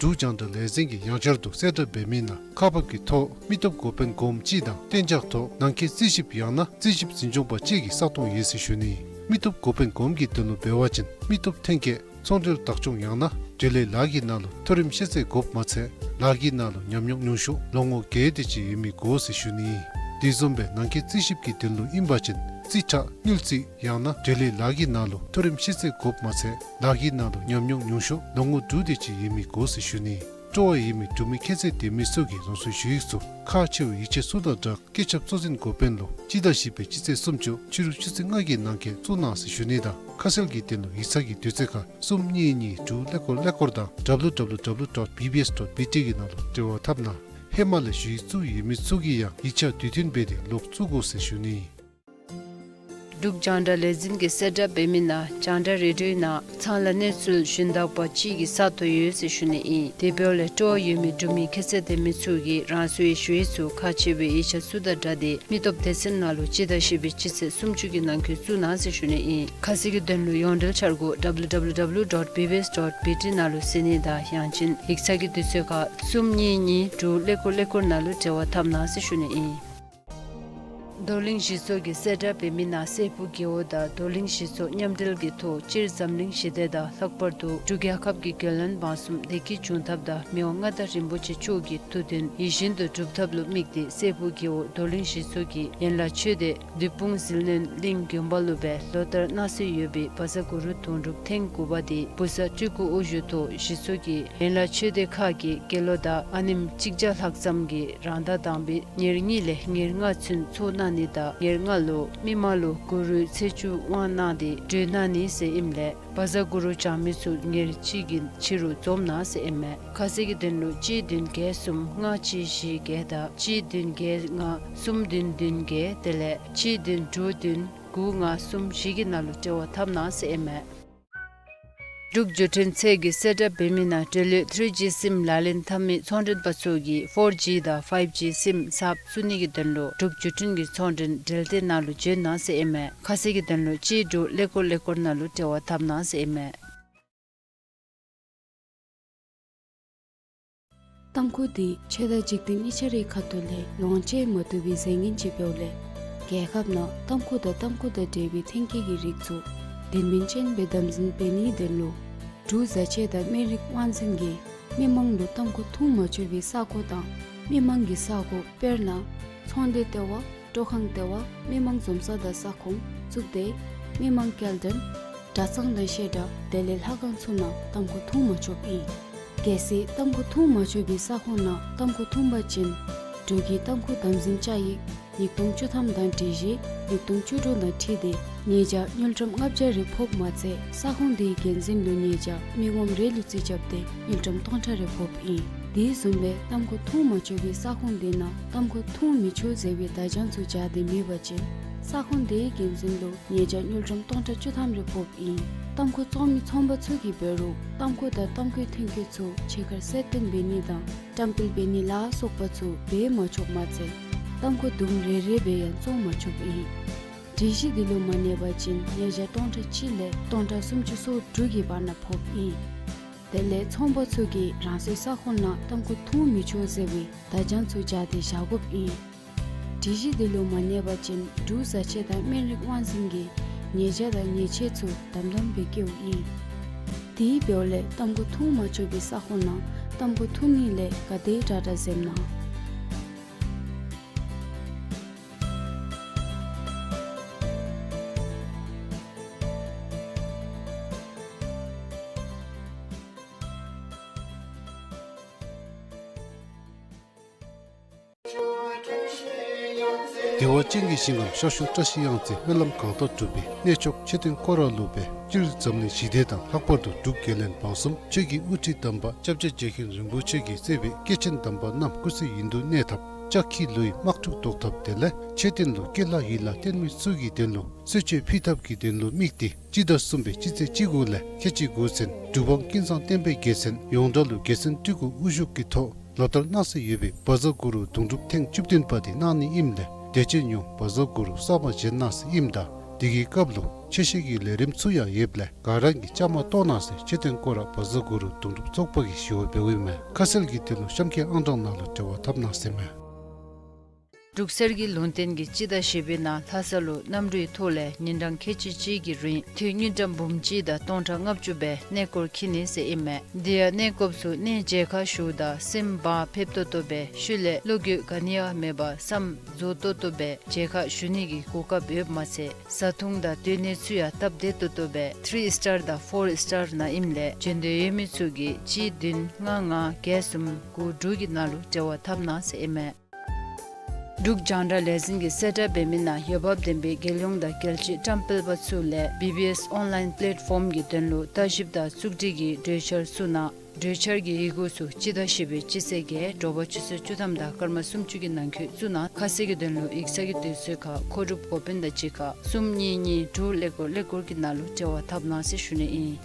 འབྲུག་རྒྱང་བསྒྲགས་ལས་འཛིན་གྱིས་ཡང་བསྐྱར་དུ་གསལ་བསྒྲགས་འབད་མི་ནང་ཁག་འབག་གི་ཐོག་མི་སྟོབས་འགོ་དཔོན་སྒོམ་གཅིག་དང་གཏན་འཇགས་ཐོག་ནང་འཁོད་རྩིས་ཞིབ་ཡང་ན་རྩིས་ཞིབ་འཛིན་སྐྱོང་པ་གཅིག་གི་ས་སྟོང་ཡོད་ཟེར་ཞུ་ནི། མི་སྟོབས་འགོ་དཔོན་སྒོམ་གྱི་དོན་ལུ་འབད་བ་ཅིན་མི་སྟོབས་ཐོན་སྐྱེད་ཚོང་འབྲེལ་བདག་སྐྱོང་ཡང་ན་འབྲེལ་ཡོད་ལཱ་གི་ནང་ལུ་མཐོ་རིམ་ཤེས་ཚད་དགོཔ་མ་ཚད་ལཱ་གི་ནང་ལུ་ཉམས་མྱོང་ཉུང་ཤོས་ལོ་ངོ་བརྒྱད་དེ་ཅིག་ཡོད་མི་དགོ་ཟེར་ཞུ་ནི། དེ་བཟུམ་སྦེ་ནང་འཁོད་རྩིས་ཞིབ་ཀྱི་དོན་ལུ་ཨིན་པ་ཅིན་རྩིས་ཁྲ་དངུལ་རྩིས་ཡང་ན་འབྲེལ་ཡོད་ལཱ་གི་ནང་ལུ་མཐོ་རིམ་ཤེས་ཚད་དགོཔ་མ་ཚད་ལཱ་གི་ནང་ལུ་ཉམས་མྱོང་ཉུང་ཤོས་ལོ་ངོ་དྲུག་དེ་ཅིག་ཡོད་མི་དགོ་ཟེར་ཞུ་ནི། སྤྲོ་བ་ཡོད་མི་འབྲུག་མི་ཁྱད་ཚད་ལྡན་མི་ཚུ་གིས་རང་སོའི་ཞུ་ཡིག་ཚུ་ཁག་ཆེ་བའི་ཡིག་ཆ་ཚུ་དང་སྦྲགས་སྐུ་ཚབ་གཙོ་འཛིན་འགོ་དཔོན་ལུ་སྤྱི་ཟླ་བཞི་པའི་སྤྱི་ཚེས་སུམ་ཅུ་ཕྱི་རུ་ཆུ་ཚོད་ལྔ་གི་ནང་འཁོད་བཙུགས་གནང་ཟེར་ཞུ་ནི་དང་ཁ་གསལ་གྱི་དོན་ལུ་ཡིག་ཚང་གི་དུས་ཚོད་ཁར་གསུམ་གཉིས་གཉིས་དྲུག་ཀླད་ཀོར་ཀླད་ཀོར་དང་W W W dot B B S dot B T གི་ནང་ལུ་འབྲེལ་བ་འཐབ་གནང་། ཧེ་མ་ལས་ཞུ་ཡིག་བཙུགས་ཡོད་མི་ཚུ་གིས་ཡང་ཡིག་ཆ་དུས་མཐུན་འབད་དེ་ལོག་བཙུགས་དགོ་ཟེར་ཞུ་ནི། འབྲུག་རྒྱང་བསྒྲགས་ལས་འཛིན་གྱིས་གསལ་བསྒྲགས་འབད་མི་ནང་རྒྱང་བསྒྲགས་རེ་ཌིའོའི་ནང་ཚང་ལ་གནས་ཚུལ་ཞུན་དག་པ་གཅིག་གི་ས་སྟོང་ཡོད་ཟེར་ཞུ་ནི་ཨིན། དེ་འབདཝ་ལས་སྤྲོ་བ་ཡོད་མི་འབྲུག་མི་ཁྱད་ཚད་ལྡན་མི་ཚུ་གིས་རང་སོའི་ཞུ་ཡིག་ཚུ་ཁག་ཆེ་བའི་ཡིག་ཆ་ཚུ་དང་སྦྲགས་ཏེ་མི་སྟོབས་སྡེ་ཚན་ནང་ལུ་སྤྱི་ཟླ་བཞི་པའི་སྤྱི་ཚེས་སུམ་ཅུ་གི་ནང་འཁོད་བཙུགས་གནང་ཟེར་ཞུ་ནི་ཨིན། ཁ་གསལ་གྱི་དོན་ལུ་ཡོངས་འབྲེལ་འཆར་སྒོ་W W W dot B B S dot B T ནང་ལུ་གཟིགས་ནི་དང་ཡང་ཅིན་ཡིག་ཚང་གི་དུས་ཚོད་ཁར་གསུམ་གཉིས་གཉིས་དྲུག་ཀླད་ཀོར་ཀླད་ཀོར་ནང་ལུ་འབྲེལ་བ་འཐབ་གནང་ཟེར་ཞུ་ནི་ཨིན། རྡོར་གླིང་གཞི་ཚོགས་ཀྱིས་གསལ་བསྒྲགས་འབད་མི་ནང་སྲས་ཕུག་རྒེད་འོག་དང་རྡོར་གླིང་གཞི་ཚོགས་མཉམ་འབྲེལ་གྱི་ཐོག་སྤྱིར་འཛམ་གླིང་ཞི་བདེ་དང་ལྷག་པར་དུ་འབྲུག་རྒྱལ་ཁབ་ཀྱི་རྒྱལ་ཡོངས་འབངས་གསུམ་བདེ་སྐྱིད་འབྱུང་ཐབས་དང་མི་དབང་མངའ་བདག་རིན་པོ་ཆེ་མཆོག་གི་ཐུགས་འདུན་ཡིད་བཞིན་དུ་འགྲུབ་ཐབས་ལུ་དམིགས་ཏེ་སྲས་ཕུག་རྒེད་འོག་རྡོར་གླིང་གཞི་ཚོགས་ཀྱིས་ཡན་ལག་ཆོས་སྡེ་བདུད་དཔུང་ཟིལ་གནོན་གླིང་དགོན་པ་ལུ་སྦེ་ལོ་ལྟར་གནང་སྲོལ་ཡོད་པའི་བཛྲ་གུ་རུ་དུང་སྒྲུབ་ཐེངས་དགུ་པ་དེ་བུ་གསར་སྤྲུལ་སྐུ་དབུ་བཞུགས་ཐོག་གཞི་ཚོགས་ཀྱི་ཡན་ལག་ཆོས་སྡེ་ཁག་གི་དགེ་སློང་དང་ཨ་ནེམོ་གཅིག་བརྒྱ་ལྷག་ཙམ་གྱིས་རང་ཟླ་དང་པའི་ཉེར་གཉིས་ལས་ཉེར་ལྔ་ཚུན་ཚོགས་གནང་ ནི་དང་ཉེར་ལྔ་ལུ་མི་མང་ལུ་གུ་རུའི་ཚེས་བཅུ་དབང་གནང་སྟེ་གྲོལ་གནང་ནི་ཟེར་ཨིནམ་ལས་བཛྲ་གུ་རུ་བགྱང་མི་ཚུ་ཉེར་གཅིག་གི་ཕྱི་རུ་འཛོམས་གནང་ཟེར་ཨིན་མས། ཁ་གསལ་གྱི་དོན་ལུ་གཅིག་བདུན་བརྒྱད་གསུམ་ལྔ་གཅིག་བཞི་བརྒྱད་དང་གཅིག་བདུན་བརྒྱད་ལྔ་གསུམ་བདུན་བདུན་བརྒྱད་དེ་ལས་གཅིག་བདུན་དྲུག་བདུན་དགུ་ལྔ་གསུམ་བཞི་གི་ནང་ལུ་འབྲེལ་བ་འཐབ་གནང་ཟེར་ཨིན་མས། འབྲུག་བརྒྱུད་འཕྲིན་ཚད་ཀྱི་གསལ་བསྒྲགས་འབད་མི་ནང་འབྲེལ་ཡོད་ཐི་རི་ཇི་སིམ་ལག་ལེན་འཐབ་མི་ཚོང་མགྲོན་པ་ཚུ་གིས་ཕོར་ཇི་དང་ཕའིབ་ཇི་སིམ་གསརཔ་བཙུགས་ནི་གི་དོན་ལུ་འབྲུག་བརྒྱུད་འཕྲིན་གྱི་ཚོང་མགྲོན་འབྲེལ་སྡེ་ནང་ལུ་འབྱོན་གནང་ཟེར་ཨིན་མས། ཁ་གསལ་གྱི་དོན་ལུ་གཅིག་དྲུག་ཀླད་ཀོར་ཀླད་ཀོར་ནང་ལུ་འབྲེལ་བ་འཐབ་གནང་ཟེར་ཨིན་མས། ཏམ་ཁུ་འདི་ཆོས་དང་འཇིག་རྟེན་གཉིས་ཆ་རའི་ཁ་ཐུག་ལས་ལོངས་སྤྱོད་མ་བཏུབ་པའི་རྫས་ངན་ཅིག་འབདཝ་ལས་རྒྱལ་ཁབ་ནང་ཏམ་ཁུ་དང་ཏམ་ཁུ་དང་འབྲེལ་བའི་ཐོན་སྐྱེད་ཀྱི་རིགས་ཚུ་དོན་སྨིན་ཅན་སྦེ་དམ་འཛིན་འབད་ནིའི་དོན་ལུ་འབྲུག་བཟའ་ཆས་དང་སྨན་རིགས་དབང་འཛིན་གྱིས་མི་མང་ལུ་ཏམ་ཁུ་འཐུང་མ་ཆོག་པའི་ས་གོ་དང་མི་མང་གི་ས་གོ་དཔེར་ན་ཚོང་སྡེ་ལྟེ་བ་སྤྲོ་ཁང་ལྟེ་བ་མི་མང་འཛོམས་ས་དང་ས་ཁོངས་བཙུགས་ཏེ་མི་མང་སྐྱེལ་འདྲེན་གྲྭ་ཚང་དང་བཤད་གྲྭ་དེ་ལས་ལྷ་ཁང་ཚུ་ནང་ཏམ་ཁུ་འཐུང་མ་ཆོགཔ་ཨིན། གལ་སྲིད་ཏམ་ཁུ་འཐུང་མ་ཆོག་པའི་ས་ཁོངས་ནང་ཏམ་ཁུ་འཐུང་པ་ཅིན་འབྲུག་གི་ཏམ་ཁུ་དམ་འཛིན་བཅའ་ཡིག་ཉིས་སྟོང་བཅུ་ཐམ་དང་སྒྲིག་གཞི་ཉིས་སྟོང་བཅུ་དྲུག་དང་འཁྲིལ་ཏེ་ཉེས་བྱ་དངུལ་ཀྲམ་ལྔ་བརྒྱ་རེ་ཕོགཔ་མ་ཚད་ས་ཁོངས་དེའི་འགན་འཛིན་ལུ་ཉེས་བྱ་མི་ངོམ་རེ་ལུ་རྩིས་རྐྱབ་སྟེ་དངུལ་ཀྲམ་སྟོང་ཕྲག་རེ་ཕོགཔ་ཨིན། དེ་བཟུམ་སྦེ་ཏམ་ཁུ་འཐུང་མ་ཆོག་པའི་ས་ཁོངས་དེ་ནང་ཏམ་ཁུ་འཐུང་མི་ཆོག་ཟེར་བའི་བརྡ་བྱང་ཚུ་སྦྱར་ཏེ་མེད་པ་ཅིན་ས་ཁོངས་དེའི་འགན་འཛིན་ལུ་ཉེས་བྱ་དངུལ་ཀྲམ་སྟོང་ཕྲག་བཅུ་ཐམ་རེ་ཕོགཔ་ཨིན། ཏམ་ཁུ་བཙོང་མི་ཚོང་པ་ཚུ་གིས་འབད་རུང་ཏམ་ཁུ་དང་ཏམ་ཁུའི་ཐོན་སྐྱེད་ཚུ་ཕྱི་ཁར་གསལ་སྟོན་འབད་ནི་དང་བཀྲམ་སྤེལ་འབད་ནི་ལ་སོགས་པ་ཚུ་འབད་མ་ཆོགཔ་མ་ཚད་ཏམ་ཁུ་དུམ་རེ་རེ་སྦེ་ཡང་བཙོང་མ་ཆོགཔ་ཨིན། སྒྲིག་གཞི་འདི་ལུ་མ་གནས་པ་ཅིན་ཉེས་བྱ་སྟོང་ཕྲག་གཅིག་ལས་སྟོང་ཕྲག་སུམ་ཅུ་སོ་དྲུག་གི་བར་ན་ཕོགཔ་ཨིན། དེ་ལས་ཚོང་པ་ཚུ་གིས་རང་སོའི་ས་ཁོངས་ནང་ཏམ་ཁུ་འཐུང་མི་ཆོག་ཟེར་བའི་བརྡ་བྱང་ཚུ་སྦྱར་ཏེ་བཞག་དགོཔ་ཨིན། སྒྲིག་གཞི་འདི་ལུ་མ་གནས་པ་ཅིན་འབྲུག་བཟའ་ཆས་དང་སྨན་རིགས་དབང་འཛིན་གྱིས་ཉེས་བྱ་དང་ཉེས་ཆད་ཚུ་དམ་དམ་སྦེ་བཀལཝ་ཨིན། དེ་འབདཝ་ལས་ཏམ་ཁུ་འཐུང་མ་ཆོག་པའི་ས་ཁོངས་ནང་ཏམ་ཁུ་འཐུང་ནི་ལས་ག་དེ་དྲག་དྲག་འཛེམ་གནང་། བདེ་བ་ཅན་གྱི་ཞིང་ཁམས་ཤར་ཕྱོགས་བཀྲ་ཤིས་གཡང་རྩེ་སྨོན་ལམ་གང་དག་གྲུབ་པའི་གནས་མཆོག་མཆོད་རྟེན་སྐོར་ར་ལུ་སྦེ་སྤྱིར་འཛམ་གླིང་ཞི་བདེ་དང་ལྷག་པར་དུ་འབྲུག་རྒྱལ་བློན་འབངས་གསུམ་ཆོས་ཀྱི་དབུ་ཁྲིད་དམ་པ་སྐྱབས་རྗེ་རྗེ་མཁན་རིན་པོ་ཆེ་གིས་གཙོས་པའི་སྐྱེས་ཆེན་དམ་པ་རྣམས་སྐུ་ཚེ་ཡུན་དུ་གནས་ཐབས་ལྕགས་ཁྱི་ལུ་ཡི་དམག་འཁྲུག་བཟློག་ཐབས་དེ་ལས་མཆོད་རྟེན་ལུ་སྐྱེ་ལྷ་ཡི་ལྷ་རྟེན་མི་ཚུ་གི་དོན་ལུ་གསོལ་མཆོད་ཕུལ་ཐབས་ཀྱི་དོན་ལུ་དམིགས་ཏེ་སྤྱི་ཟླ་གསུམ་པའི་སྤྱི་ཚེས་བཅུ་དགུ་ལས་ཁལ་གཅིག་དགུ་ཚུན་འབྲུག་འབངས་ཀུན་བཟང་བསྟན་པའི་རྒྱལ་མཚན་ཡོངས་གྲགས་ལུ་རྒྱལ་མཚན་སྤྲུལ་སྐུ་དབུ་བཞུགས་ཀྱི་ཐོག་ལོ་ལྟར་གནང་སྲོལ་ཡོད་པའི་བཛྲ་གུ་རུ་གདུང་སྒྲུབ་ཐེངས་བཅུ་བདུན་པ་དེ་གནང་ནི་ཨིནམ་ལས་དད་ཅན་ཡོངས་བཛྲ་གུ་རུ་གསར་མ་བཞེངས་གནང་ཟེར་ཨིནམ་ད་དེ་གི་སྐབས་ལུ་ཆོས་བཤད་ཀྱི་ལས་རིམ་ཚུ་ཡང་ཡོདཔ་ལས་ག་ར་གིས་བཅའ་མར་གཏོགས་གནང་ཟེར་མཆོད་རྟེན་སྐོར་ར་བཛྲ་གུ་རུ་གདུང་སྒྲུབ་ཚོགས་པ་གིས་ཞུ་བ་འབདཝ་ཨིན་མས། ཁ་གསལ་གྱི་དོན་ལུ་གཤམ་གྱི་ཨང་གྲངས་ནང་ལུ་འབྲེལ་བ་འཐབ་གནང་ཟེར་མས། འབྲུག་གསེར་གྱི་ལུང་བསྟན་གྱིས་སྤྱི་ཟླ་བཞི་པའི་ནང་ལྷ་ས་ལུ་གནམ་གྲུའི་ཐོག་ལས་ཉིན་གྲངས་ཁལ་གཅིག་གཅིག་གི་རིང་དུས་དངུལ་ཀྲམ་འབུམ་གཅིག་དང་སྟོང་ཕྲག་ལྔ་བཅུ་སྦེ་གནས་སྐོར་འཁྱིད་ནི་ཟེར་ཨིན་མས། དེ་ཡང་གནས་སྐོརཔ་ཚུ་གནས་མཇལ་ཁ་ཞུཝ་ད་སེམས་བག་ཕེབས་ཏོག་ཏོ་སྦེ་ཤུལ་ལས་བློ་འགྱོད་ག་ནི་ཡང་མེད་པར་བསམ་རྫོགས་ཏོག་ཏོ་སྦེ་མཇལ་ཁ་ཞུ་ནི་གི་གོ་སྐབས་ཡོདཔ་མ་ཚད་བཟའ་འཐུང་དང་སྡོད་གནས་ཚུ་ཡང་སྟབས་བདེ་ཏོག་ཏོ་སྦེ་ཐི་རི་སི་ཊར་དང་ཕོར་སི་ཊར་ནང་ཨིནམ་ལས་འབྱོན་འདོད་ཡོད་མི་ཚུ་གིས་གཅིག་བདུན་ལྔ་ལྔ་བརྒྱད་གསུམ་དགུ་དྲུག་གི་ནང་ལུ་འབྲེལ་བ་འཐབ་གནང་ཟེར་ཨིན་མས། འབྲུག་རྒྱང་བསྒྲགས་ལས་འཛིན་གྱིས་གསལ་བསྒྲགས་འབད་མི་ནང་འོས་འབབ་ལྡན་པའི་རྒྱལ་ཡོངས་དང་རྒྱལ་སྤྱིའི་བཀྲམ་སྤེལ་པ་ཚུ་ལས་བི་བི་ཨེསི་ཨོན་ལའིན་པ་ལེཊ་ཕོམ་གྱི་དོན་ལུ་ལྟ་ཞིབ་དང་བཙུགས་སྒྲིག་གི་གྲོས་འཆར་བཙུགས་གནང་། གྲོས་འཆར་གྱི་ཡི་གུ་ཚུ་སྤྱི་ཟླ་བཞི་པའི་སྤྱི་ཚེས་བརྒྱད་དྲོ་པ་ཆུ་ཚོད་བཅུ་ཐམ་དང་སྐར་མ་སུམ་ཅུ་གི་ནང་འཁོད་བཙུགས་གནང་། ཁ་གསལ་གྱི་དོན་ལུ་ཡིག་ཚང་གི་དུས་ཚོད་ཁར་མཁོ་སྒྲུབ་འགོ་དཔོན་དང་གཅིག་ཁར་གསུམ་གཉིས་གཉིས་དྲུག་ཀླད་ཀོར་ཀླད་ཀོར་གྱི་ནང་ལུ་འབྲེལ་བ་འཐབ་གནང་ཟེར་ཞུ་ནི་ཨིན།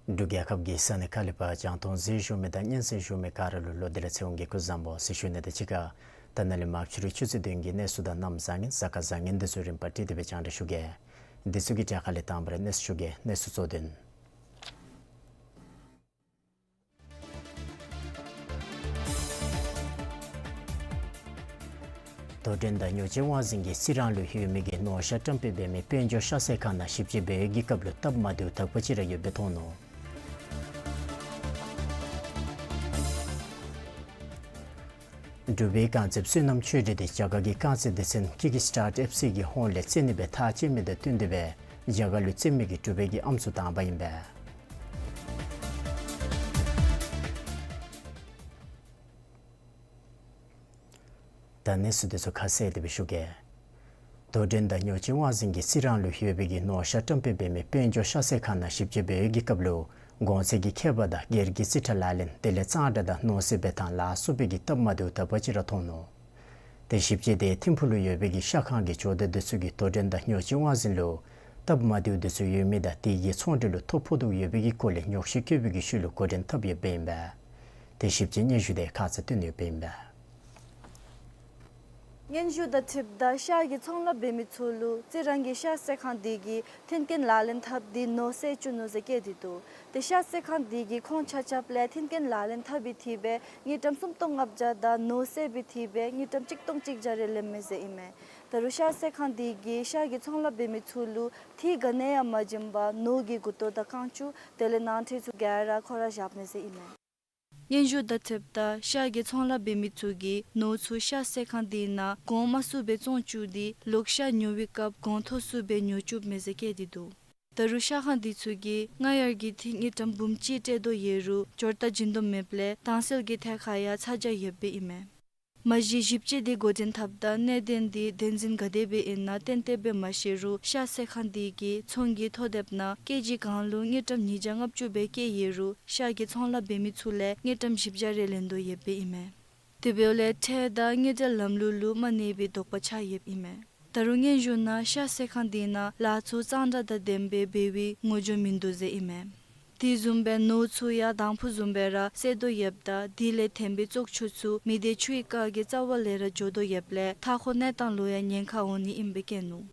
འབྲུག་རྒྱལ་ཁབ་ཀྱི་ས་གནས་ཁག་ལས་ཕར་རྒྱང་མཐོང་གཟིགས་བཞུགས་མི་དང་སྙན་གསན་བཞུགས་མི་ག་ར་ལུ་ལོག་སྟེ་ར་ཚེ་དབང་གིས་སྐུ་གཟུགས་བཟང་པོ་ཟེར་ཞུ་ནི་དང་གཅིག་ཁར་ད་ནཱ་ལས་མར་ཕྱི་རུ་ཆུ་ཚོད་བདུན་གྱི་གནས་ཚུལ་དང་གནམ་བཟང་ངན་གཟའ་སྐར་བཟང་ངན་འདི་ཚུ་རིམ་པ་བསྒྲིགས་ཏེ་སྦེ་རྒྱང་བསྒྲགས་ཞུ་གེ། འདི་ཚུ་གི་གྲས་ཁ་ལས་དང་པ་ར་གནས་ཚུལ་ཞུ་གེ། གནས་ཚུལ་གཙོ་དོན། དོ་འགྲན་དང་ཉོ་སྤྱོད་དབང་འཛིན་གྱིས་རྩི་རང་ལུ་ཡོད་མི་གི་ནོར་ཤ་བཀྲམ་སྤེལ་འབད་མི་དཔལ་འབྱོར་ཤ་ཚལ་ཁང་ནང་ཞིབ་དཔྱད་འབད་བའི་གི་སྐབས་ལུ་སྟབས་མ་བདེཝ་དག་པ་ཅིག་ར་ཡོདཔ་སྦེ་མཐོང་ནུག། འབྲུག་པའི་རྐང་རྩེདཔ་བསོད་ནམས་ཆོས་སྒྲོན་དེ་རྒྱ་གར་གྱི་རྐང་རྩེད་སྡེ་ཚན་ཀིག་སི་ཊཱརཊ་ཨེཕ་སི་གི་ཧོངས་ལས་རྩེད་ནི་སྦེ་ཐག་བཅད་མི་དང་བསྟུན་ཏེ་སྦེ་རྒྱ་གར་ལུ་རྩེད་མི་གི་འབྲུག་པའི་གི་ཨམ་སྲུ་དང་པ་ཨིན་པས། ད་གནས་ཚུལ་འདི་ཚུ་ཁ་གསལ་ཏེ་སྦེ་ཞུ་གེ། དོ་འགྲན་དང་ཉོ་སྤྱོད་དབང་འཛིན་གྱིས་རྩི་རང་ལུ་ཡོད་པའི་གི་ནོར་ཤ་བཀྲམ་སྤེལ་འབད་མི་དཔལ་འབྱོར་ཤ་ཚལ་ཁང་ནང་ཞིབ་དཔྱད་འབད་བའི་གི་སྐབས་ལུ་གོང་ཚད་ཀྱི་ཁྱད་པར་དང་སྒེར་གྱི་རྩིས་ཁྲ་ལག་ལེན་དེ་ལས་གཙང་སྦྲ་དང་ནོར་སྲིད་འབད་ཐངས་ལ་སོགས་པའི་གི་སྟབས་མ་བདེཝ་དག་པ་ཅིག་ར་མཐོང་ནུག། དེ་ཞིབ་དཔྱད་དེ་ཐིམ་ཕུག་ལུ་ཡོད་པའི་གི་ཤ་ཁང་གི་ཇོ་བདག་འདི་ཚུ་གིས་དོ་འགྲན་དང་ཉོ་སྤྱོད་དབང་འཛིན་ལུ་སྟབས་མ་བདེཝ་འདི་ཚུ་ཡོད་མི་དང་དེ་གིས་ཚོང་འབྲེལ་ལུ་ཐོ་ཕོག་དོ་ཡོད་པའི་གི་སྐོར་ལས་ཉོགས་བཤད་བཀོད་པའི་གི་ཤུལ་ལུ་འགོ་འདྲེན་འཐབ་ཡོདཔ་ཨིན་པས། དེ་ཞིབ་དཔྱད་སྙན་ཞུ་དེ་ཁ་ཙ་བཏོན་ཡོདཔ་ཨིན་པས། སྙན་ཞུ་དང་འཁྲིལཝ་ད་ཤ་གི་ཚོང་ལཱ་འབད་མི་ཚུ་ལུ་རྩི་རང་གི་ཤ་ཚལ་ཁང་དེ་གིས་མཐུན་རྐྱེན་ལག་ལེན་འཐབ་སྟེ་ནོར་བསད་བཅུག་ནུག་ཟེར་བཀོད་དེ་འདུག། དེ་ཤ་ཚལ་ཁང་དེ་གིས་ཁོང་ཆ་ཁྱབ་ལས་མཐུན་རྐྱེན་ལག་ལེན་འཐབ་པའི་ཐད་སྦེ་དངུལ་ཀྲམ་སུམ་སྟོང་ལྔ་བརྒྱ་དང་ནོར་བསད་པའི་ཐད་སྦེ་དངུལ་ཀྲམ་གཅིག་སྟོང་གཅིག་བརྒྱ་རེ་ལེན་མས་ཟེར་ཨིན་མས། ད་རུང་ཤ་ཚལ་ཁང་དེ་གིས་ཤ་གི་ཚོང་ལཱ་འབད་མི་ཚུ་ལུ་འཐུས་ག་ནི་ཡང་མ་བྱིན་པར་ནོར་གྱི་མགུ་ཏོ་དང་རྐང་ཅུང་དེ་ལས་ནང་ཁྲོལ་ཚུ་ག་ར་ཁོ་ར་བཞག་མས་ཟེར་ཨིན་མས། སྙན་ཞུ་དང་འཁྲིལཝ་ད་ཤ་གི་ཚོང་ལཱ་འབད་མི་ཚུ་གིས་ནོར་ཚུ་ཤ་ཚལ་ཁང་དེ་ནང་གོང་མ་ཚུགས་སྦེ་བཙོང་བཅུག་སྟེ་ལོག་ཤ་ཉོ་བའི་སྐབས་གོང་མཐོ་ཚུགས་སྦེ་ཉོ་བཅུགཔ་མས་ཟེར་བཀོད་དེ་འདུག། ད་རུང་ཤ་ཁང་དེ་ཚུ་གིས་སྔར་ཡར་གྱི་འཐུས་དངུལ་ཀྲམ་འབུམ་གཅིག་སྤྲོད་དོ་ཡོད་རུང་འབྱོར་རྟགས་བྱིན་དོ་མེདཔ་ལས་དྭངས་གསལ་གྱི་ཐད་ཁར་ཡང་ཚ་གྱང་ཡོདཔ་ཨིན་མས། མ་གཞི་ཞིབ་དཔྱད་དེ་འགོ་འདྲེན་འཐབ་ད་གནད་དོན་དེ་བདེན་འཛིན་ག་དེ་སྦེ་ཨིན་ན་ཏན་ཏན་སྦེ་མ་ཤེས་རུང་ཤ་ཚལ་ཁང་དེ་གིས་ཚོང་གི་ཐོ་དེབ་ནང་ཀེ་ཇི་གང་ལུ་དངུལ་ཀྲམ་ཉིས་བརྒྱ་ལྔ་བཅུ་སྦེ་བཀོད་ཡོད་རུང་ཤ་གི་ཚོང་ལཱ་འབད་མི་ཚུ་ལས་དངུལ་ཀྲམ་བཞི་བརྒྱ་རེ་ལེན་དོ་ཡོདཔ་ཨིན་མས། དེ་འབདཝ་ལས་ཁྲལ་དང་དངུལ་འབྲེལ་ལམ་ལུགས་ལུ་མ་གནས་པའི་དོགས་པ་ཆགས་ཡོདཔ་ཨིན་མས། ད་རུང་སྙན་ཞུ་ནང་ཤ་ཚལ་ཁང་དེ་ནང་ལཱ་ཚུ་གཙང་སྦྲ་དང་ལྡནམ་སྦེ་འབད་བའི་ངོ་སྦྱོར་མིན་འདུག་ཟེར་ཨིན་མས། དེ་བཟུམ་སྦེ་ནོར་ཚུ་ཡང་དང་ཕུ་བཟུམ་སྦེ་ར་བསད་དོ་ཡོདཔ་ད་དེ་ལས་ཐོན་པའི་བཙོག་ཆུ་ཚུ་མི་སྡེ་ཆུའི་རྐ་གི་རྩ་བ་ལས་ར་འགྱོ་དོ་ཡོདཔ་ལས་མཐའ་འཁོར་གནས་སྟངས་ལུ་ཡང་ཉེན་ཁ་འོང་ནི་ཨིནམ་སྦེ་བཀོད་ནུག།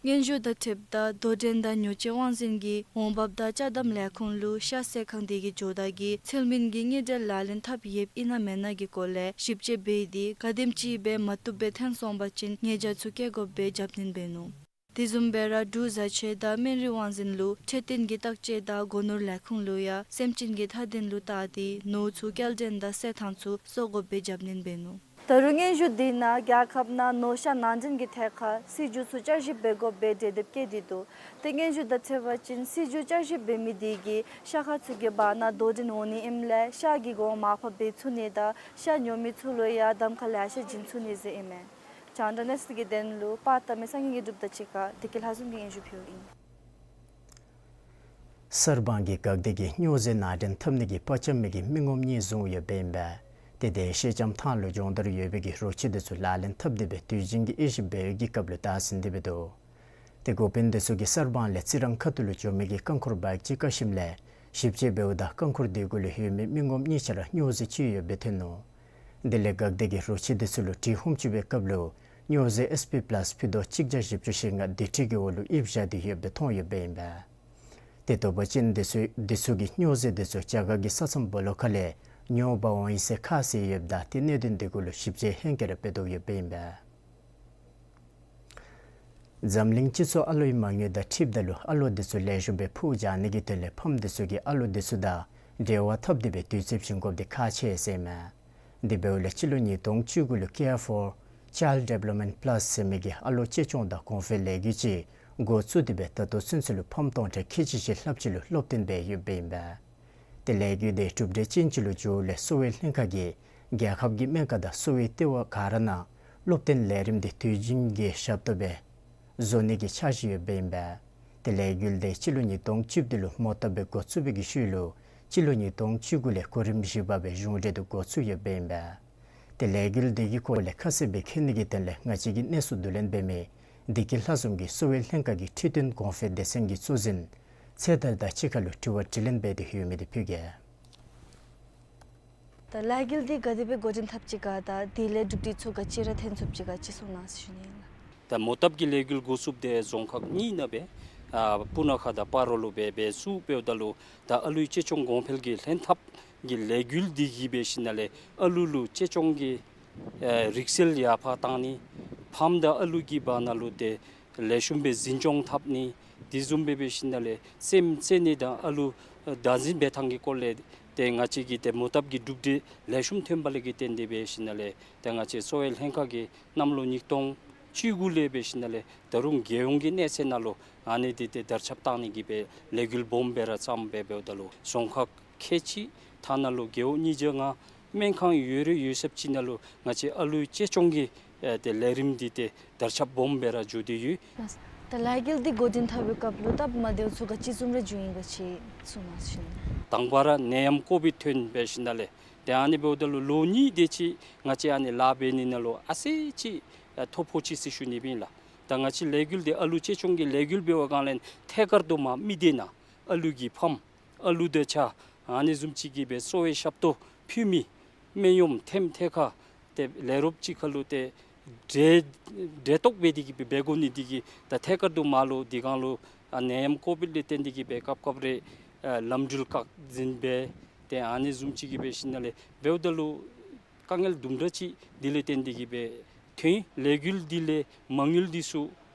སྙན་ཞུ་དང་འཁྲིལཝ་ད་དོ་འགྲན་དང་ཉོ་སྤྱོད་དབང་འཛིན་གྱི་འོང་འབབ་དང་ཅ་དམ་ལས་ཁུངས་ལུ་ཤ་ཚལ་ཁང་དེ་གི་ཇོ་བདག་གིས་ཚུལ་མིན་གྱི་དངུལ་འབྲེལ་ལག་ལེན་འཐབ་ཡོདཔ་ཨིན་ན་མེན་ན་གི་སྐོར་ལས་ཞིབ་དཔྱད་འབད་དེ་ག་དེམ་ཅིག་སྦེ་མ་བཏུབ་སྦེ་ཐོན་སོང་པ་ཅིན་ཉེས་བྱ་ཚུ་བཀལ་དགོཔ་སྦེ་རྒྱབ་སྣོན་འབད་ནུག། དེ་བཟུམ་སྦེ་ར་འབྲུག་བཟའ་ཆས་དང་སྨན་རིགས་དབང་འཛིན་ལུ་འཕྲོད་བསྟེན་གྱི་བརྟག་དཔྱད་དང་སྒོ་ནོར་ལས་ཁུངས་ལུ་ཡང་སེམས་ཅན་གྱི་ཐ་དན་ལུ་བལྟ་སྟེ་ནོར་ཚུ་སྐྱེལ་འདྲེན་དང་སེལ་ཐངས་ཚུ་སོར་དགོཔ་སྦེ་རྒྱབ་སྣོན་འབད་ནུག། ད་རུང་སྙན་ཞུ་དེ་ནང་རྒྱལ་ཁབ་ནང་ནོར་ཤ་ནང་འདྲེན་གྱི་ཐད་ཁར་སྲིད་བྱུས་ཚུ་བསྐྱར་ཞིབ་འབད་དགོཔ་སྦེ་གྲོས་འདེབས་བཀོད་དེ་འདུག། ཏེ་སྙན་ཞུ་དང་འཁྲིལ་བ་ཅིན་སྲིད་བྱུས་བསྐྱར་ཞིབ་འབད་མི་དེ་གིས་ཤ་ཁང་ཚུ་གི་བར་ན་དོ་འགྲན་འོང་ནི་ཨིནམ་ལས་ཤ་གི་གོང་མར་ཕབ་འབད་ཚུགས་ནི་དང་ཤ་ཉོ་མི་ཚུ་ལུ་ཡང་གདམ་ཁ་ལེ་ཤ་བྱིན་ཚུགས་ནི་ཟེར་ཨིན་མས། རྒྱང་བསྒྲགས་གནས་ཚུལ་གྱི་དོན་ལུ་པར་བཏབ་མི་སངས་རྒྱས་དངོས་གྲུབ་དང་གཅིག་ཁར་བདེ་སྐྱིད་ལྷ་འཛོམས་ཀྱིས་སྙན་ཞུ་ཕུལཝ་ཨིན། གསར་སྤང་གི་འགག་སྡེ་གིས་སྨྱོ་རྫས་ནང་འདྲེན་འཐབ་ནི་གི་དཔའ་བཅམ་མི་གི་མི་ངོམ་གཉིས་བཟུང་ཡོདཔ་ཨིན་པས། ཏེ་དེ་ཤེལ་ལྕམ་ཐང་ལུ་སྦྱོང་བརྡར་ཡོད་པའི་གི་རོ་ཁྱི་འདི་ཚུ་ལག་ལེན་འཐབ་སྟེ་སྦེ་དུས་རྒྱུན་གྱི་དབྱེ་ཞིབ་འབད་བའི་གི་སྐབས་ལུ་བདའ་ཟུན་ཏེ་སྦེ་འདུག། ཏེ་འགོ་དཔོན་འདི་ཚུ་གིས་གསར་སྤང་ལས་རྩི་རང་ཁ་ཐུག་ལུ་འགྱོ་མི་གི་རྐང་འཁོར་བའིཀ་ཅིག་བཀག་ཞིནམ་ལས་ཞིབ་དཔྱད་འབདཝ་ད་རྐང་འཁོར་དེ་གུ་ལུ་ཡོད་མི་མི་ངོམ་གཉིས་ཆ་ར་སྨྱོ་རྫས་ཅིག་ཡོདཔ་སྦེ་ཐོན་ནུག། དེ་ལས་འགག་སྡེ་གིས་རོ་ཁྱི་འདི་ཚུ་ལུ་དྲི་ཧོམ་བཅུག་པའི་སྐབས་ལུ་སྨྱོ་རྫས་ཨེས་པི་པ་ལཱས་ཕུད་རྡོག་གཅིག་བརྒྱ་བཞི་བཅུ་ཞེ་ལྔ་དེ་ཁྲི་གི་འོག་ལུ་ཡིབ་བཞག་སྟེ་ཡོདཔ་སྦེ་མཐོང་ཡོདཔ་ཨིན་པས། ཏེ་དོགས་པ་ཅན་འདི་ཚུ་འདི་ཚུ་གིས་སྨྱོ་རྫས་འདི་ཚུ་རྒྱ་གར་གྱི་ས་མཚམས་སྦོ་ལོགས་ཁ་ལས་ཉོ་འབག་འོང་ཡི་ཟེར་ཁ་བཟེད་ཡོདཔ་ད་ཏེ་གནད་དོན་འདི་གུ་ལུ་ཞིབ་དཔྱད་ཧེང་སྐལ་ར་འབད་དོ་ཡོདཔ་ཨིན་པས། འཛམ་གླིང་སྤྱི་ཚོགས་ཨ་ལོའི་མ་དངུལ་དང་འཁྲིལཝ་ད་ལུ་ཨ་ལོ་འདི་ཚུ་ལེགས་ཤོམ་སྦེ་ཕུགས་འགྱང་ནི་གི་དོན་ལས་ཕམ་འདི་ཚུ་གིས་ཨ་ལོ་འདི་ཚུ་དང་འབྲེལ་བ་འཐབ་སྟེ་སྦེ་དུས་ཚོད་བྱིན་དགོཔ་འདི་ཁག་ཆེ་ཟེར་མས། དེ་འབདཝ་ལས་སྤྱི་ལོ་ཉིས་སྟོང་བཅུ་དགུ་ལུ་Care for Child Development Plus ཟེར་མི་གི་ཨ་ལོ་གཅེས་སྐྱོང་དང་གོང་འཕེལ་ལས་འགུལ་ཅིག་འགོ་བཙུགས་ཏེ་སྦེ་ད་ལྟོ་ཚུན་ཚོད་ལུ་ཕམ་སྟོང་ཕྲག་ཁལ་གཅིག་བཞི་ལྷགཔ་ཅིག་ལུ་སློབ་སྟོན་འབད་ཡོདཔ་ཨིན་པས། ཏེ་ལས་འགུལ་དེ་གྲུབ་འབྲས་ཅན་ཅིག་ལུ་འགྱུརཝ་ལས་གསོ་བའི་ལྷན་ཁག་གིས་རྒྱལ་ཁབ་ཀྱི་སྨན་ཁང་དང་གསོ་བའི་ལྟེ་བ་ག་ར་ནང་སློབ་སྟོན་ལས་རིམ་དེ་དུས་རྒྱུན་གྱི་ཞབས་ཏོག་སྦེ་བཟོ་ནི་གི་འཆར་གཞི་ཡོདཔ་ཨིན་པས། ཏེ་ལས་འགུལ་དེ་སྤྱི་ལོ་ཉིས་སྟོང་བཅུ་བདུན་ལུ་མོ་བཏབ་སྦེ་འགོ་བཙུགས་པའི་གི་ཤུལ་ལུ་སྤྱི་ལོ་ཉིས་སྟོང་བཅུ་དགུ་ལས་གོ་རིམ་བཞི་པ་སྦེ་གཞུང་འབྲེལ་དུ་འགོ་བཙུགས་ཡོདཔ་ཨིན་པས། ཏེ་ལས་འགུལ་དེ་གི་སྐོར་ལས་ཁ་གསལ་སྦེ་མཁྱེན་ནི་གི་དོན་ལས་ང་བཅས་ཀྱིས་གནས་ཚུལ་བསྡུ་ལེན་འབད་མི་བདེ་སྐྱིད་ལྷ་འཛོམས་ཀྱིས་གསོ་བའི་ལྷན་ཁག་གི་ཁྲི་སྟོན་གོང་འཕེལ་སྡེ་ཚན་གྱི་གཙོ་འཛིན་ ཚེ་ཐར་དང་གཅིག་ཁར་ལུ་དྲི་བ་དྲིས་ལན་འབད་དེ་ཡོད་མི་འདི་ཕུལ་གེ། ད་ལས་འགུལ་འདི་ག་དེ་སྦེ་འགོ་འདྲེན་འཐབ་ཅི་ག་དང་དེ་ལས་གྲུབ་འབྲས་ཚུ་ག་ཅི་ར་ཐོན་ཚུགས་ཅི་ག་ཅིག་གསུང་གནང་ཟེར་ཞུ་ནི་ཨིན་ལགས། ད་མོ་བཏབ་ཀྱི་ལས་འགུལ་འགོ་བཙུགས་ཏེ་རྫོང་ཁག་གཉིས་ནང་སྦེ་ཨ་སྤུ་ན་ཁ་དང་སྤ་རོ་ལུ་སྦེ་འབད་ཚུགས། འབདཝ་ད་ལུ་ད་ཨ་ལུའི་གཅེས་སྐྱོང་གོང་འཕེལ་གྱི་ལྷན་ཐབས་ཀྱི་ལས་འགུལ་འདི་གིས་འབད་ཞིནམ་ལས་ཨ་ལུ་ལུ་གཅེས་སྐྱོང་གི་ཨེ་རིག་རྩལ་ཡར་འཕར་བཏང་ནི་ཕམ་དང་ཨ་ལུ་གི་བར་ན་ལུ་ཏེ་ལེགས་ཤོམ་སྦེ་འཛིན་སྐྱོང་འཐབ་ནི་དེ་བཟུམ་སྦེ་འབད་ཞིནམ་ལས་སེམས་རྩེ་ནི་དང་ཨ་ལུ་བདག་འཛིན་འབད་ཐངས་ཀྱི་སྐོར་ལས་ཏེ་ང་བཅས་ཀྱིས་ཏེ་མོ་བཏབ་ཀྱི་གྲུབ་འབྲས་ལེགས་ཤོམ་ཐོན་པ་ལས་ཀྱི་བརྟེན་ཏེ་འབད་ཞིནམ་ལས་ཏེ་ང་བཅས་གསོ་བའི་ལྷན་ཁག་གིས་གནམ་ལོ་ཉིས་སྟོང་བཅུ་དགུ་ལས་འབད་ཞིནམ་ལས་ད་རུང་རྒྱལ་ཡོངས་ཀྱི་གནས་ཚད་ནང་ལུ་ཨ་ནི་འདི་ཏེ་དར་ཁྱབ་བཏང་ནི་གི་སྦེ་ལས་འགུལ་སྦོམ་སྦེ་ར་བརྩམས་སྦེ་འབདཝ་ད་ལུ་རྫོང་ཁག་ཁལ་གཅིག་ཐ་ན་ལུ་རྒེད་འོག་ཉིས་བརྒྱ་ལྔ་སྨན་ཁང་ཡོད་རེ་ཡོད་ཚད་ཅིག་ནང་ལུ་ང་བཅས་ཨ་ལུའི་གཅེས་སྐྱོང་གི་ཨེ་ཏེ་ལས་རིམ་འདི་ཏེ་དར་ཁྱབ་སྦོམ་སྦེ་ར་འགྱོ་སྟེ་ཡོད། ད་ལས་འགུལ་འདི་འགོ་འདྲེན་འཐབ་པའི་སྐབས་ལུ་སྟབས་མ་བདེཝ་ཚུ་ག་ཅི་བཟུམ་རེ་བྱུང་ཡི་ག་ཅིག་གསུང་གནང་ཟེར་ཞུ་ནི། དང་པ་ར་ནད་ཡམས་ཀོ་བིཌ་ཐོན་འབད་ཞིནམ་ལས་ཏེ་ཨ་ནི་འབདཝ་ད་ལུ་ལོ་གཉིས་དེ་ཅིག་ང་བཅས་ཨ་ནི་ལཱ་འབད་ནི་ནང་ལུ་ཨ་ཙི་ཅིག་ཨེ་ཐོ་ཕོག་ཅི་ཟེར་ཞུ་ནི་ཨིན་ལགས། ད་ང་བཅས་ལས་འགུལ་འདི་ཨ་ལུ་གཅེས་སྐྱོང་གི་ལས་འགུལ་འབད་བའི་སྒང་ལས་ཐད་ཀར་དུ་མ་མི་སྡེ་ནང་ཨ་ལུ་གི་ཕམ་ཨ་ལུ་དང་ཆ་ཨ་ནི་བཟུམ་ཅིག་གིས་སྦེ་གསོ་བའི་ཞབས་ཏོག་ཕུལ་མི་སྨན་གཡོགམ་ཐེམ་ཐད་ཁར་ཏེ་ལས་རོགསཔ་ཅིག་ཁར་ལུ་ཏེ་འབྲེལ་འབྲེལ་གཏོགས་འབད་དེ་གིས་སྦེ་འབད་དགོ་ནི་འདི་གིས་ད་ཐད་ཀར་དུ་མ་ལུ་འདི་སྒང་ལུ་ཨ་ནད་ཡམས་ཀོ་བིཌ་ལས་བརྟེན་ཏེ་གིས་སྦེ་སྐབས་སྐབས་རེ་ཨ་ལམ་འགྲུལ་བཀག་འཛིན་འབད་ཏེ་ཨ་ནི་བཟུམ་ཅིག་གིས་འབད་ཞིནམ་ལས་འབདཝ་ད་ལུ་དཀའ་ངལ་དུམ་གྲ་ཅིག་འདི་ལས་བརྟེན་ཏེ་གིས་སྦེ་ཐོན། ལས་འགུལ་འདི་ལས་མ་དངུལ་འདི་ཚུ་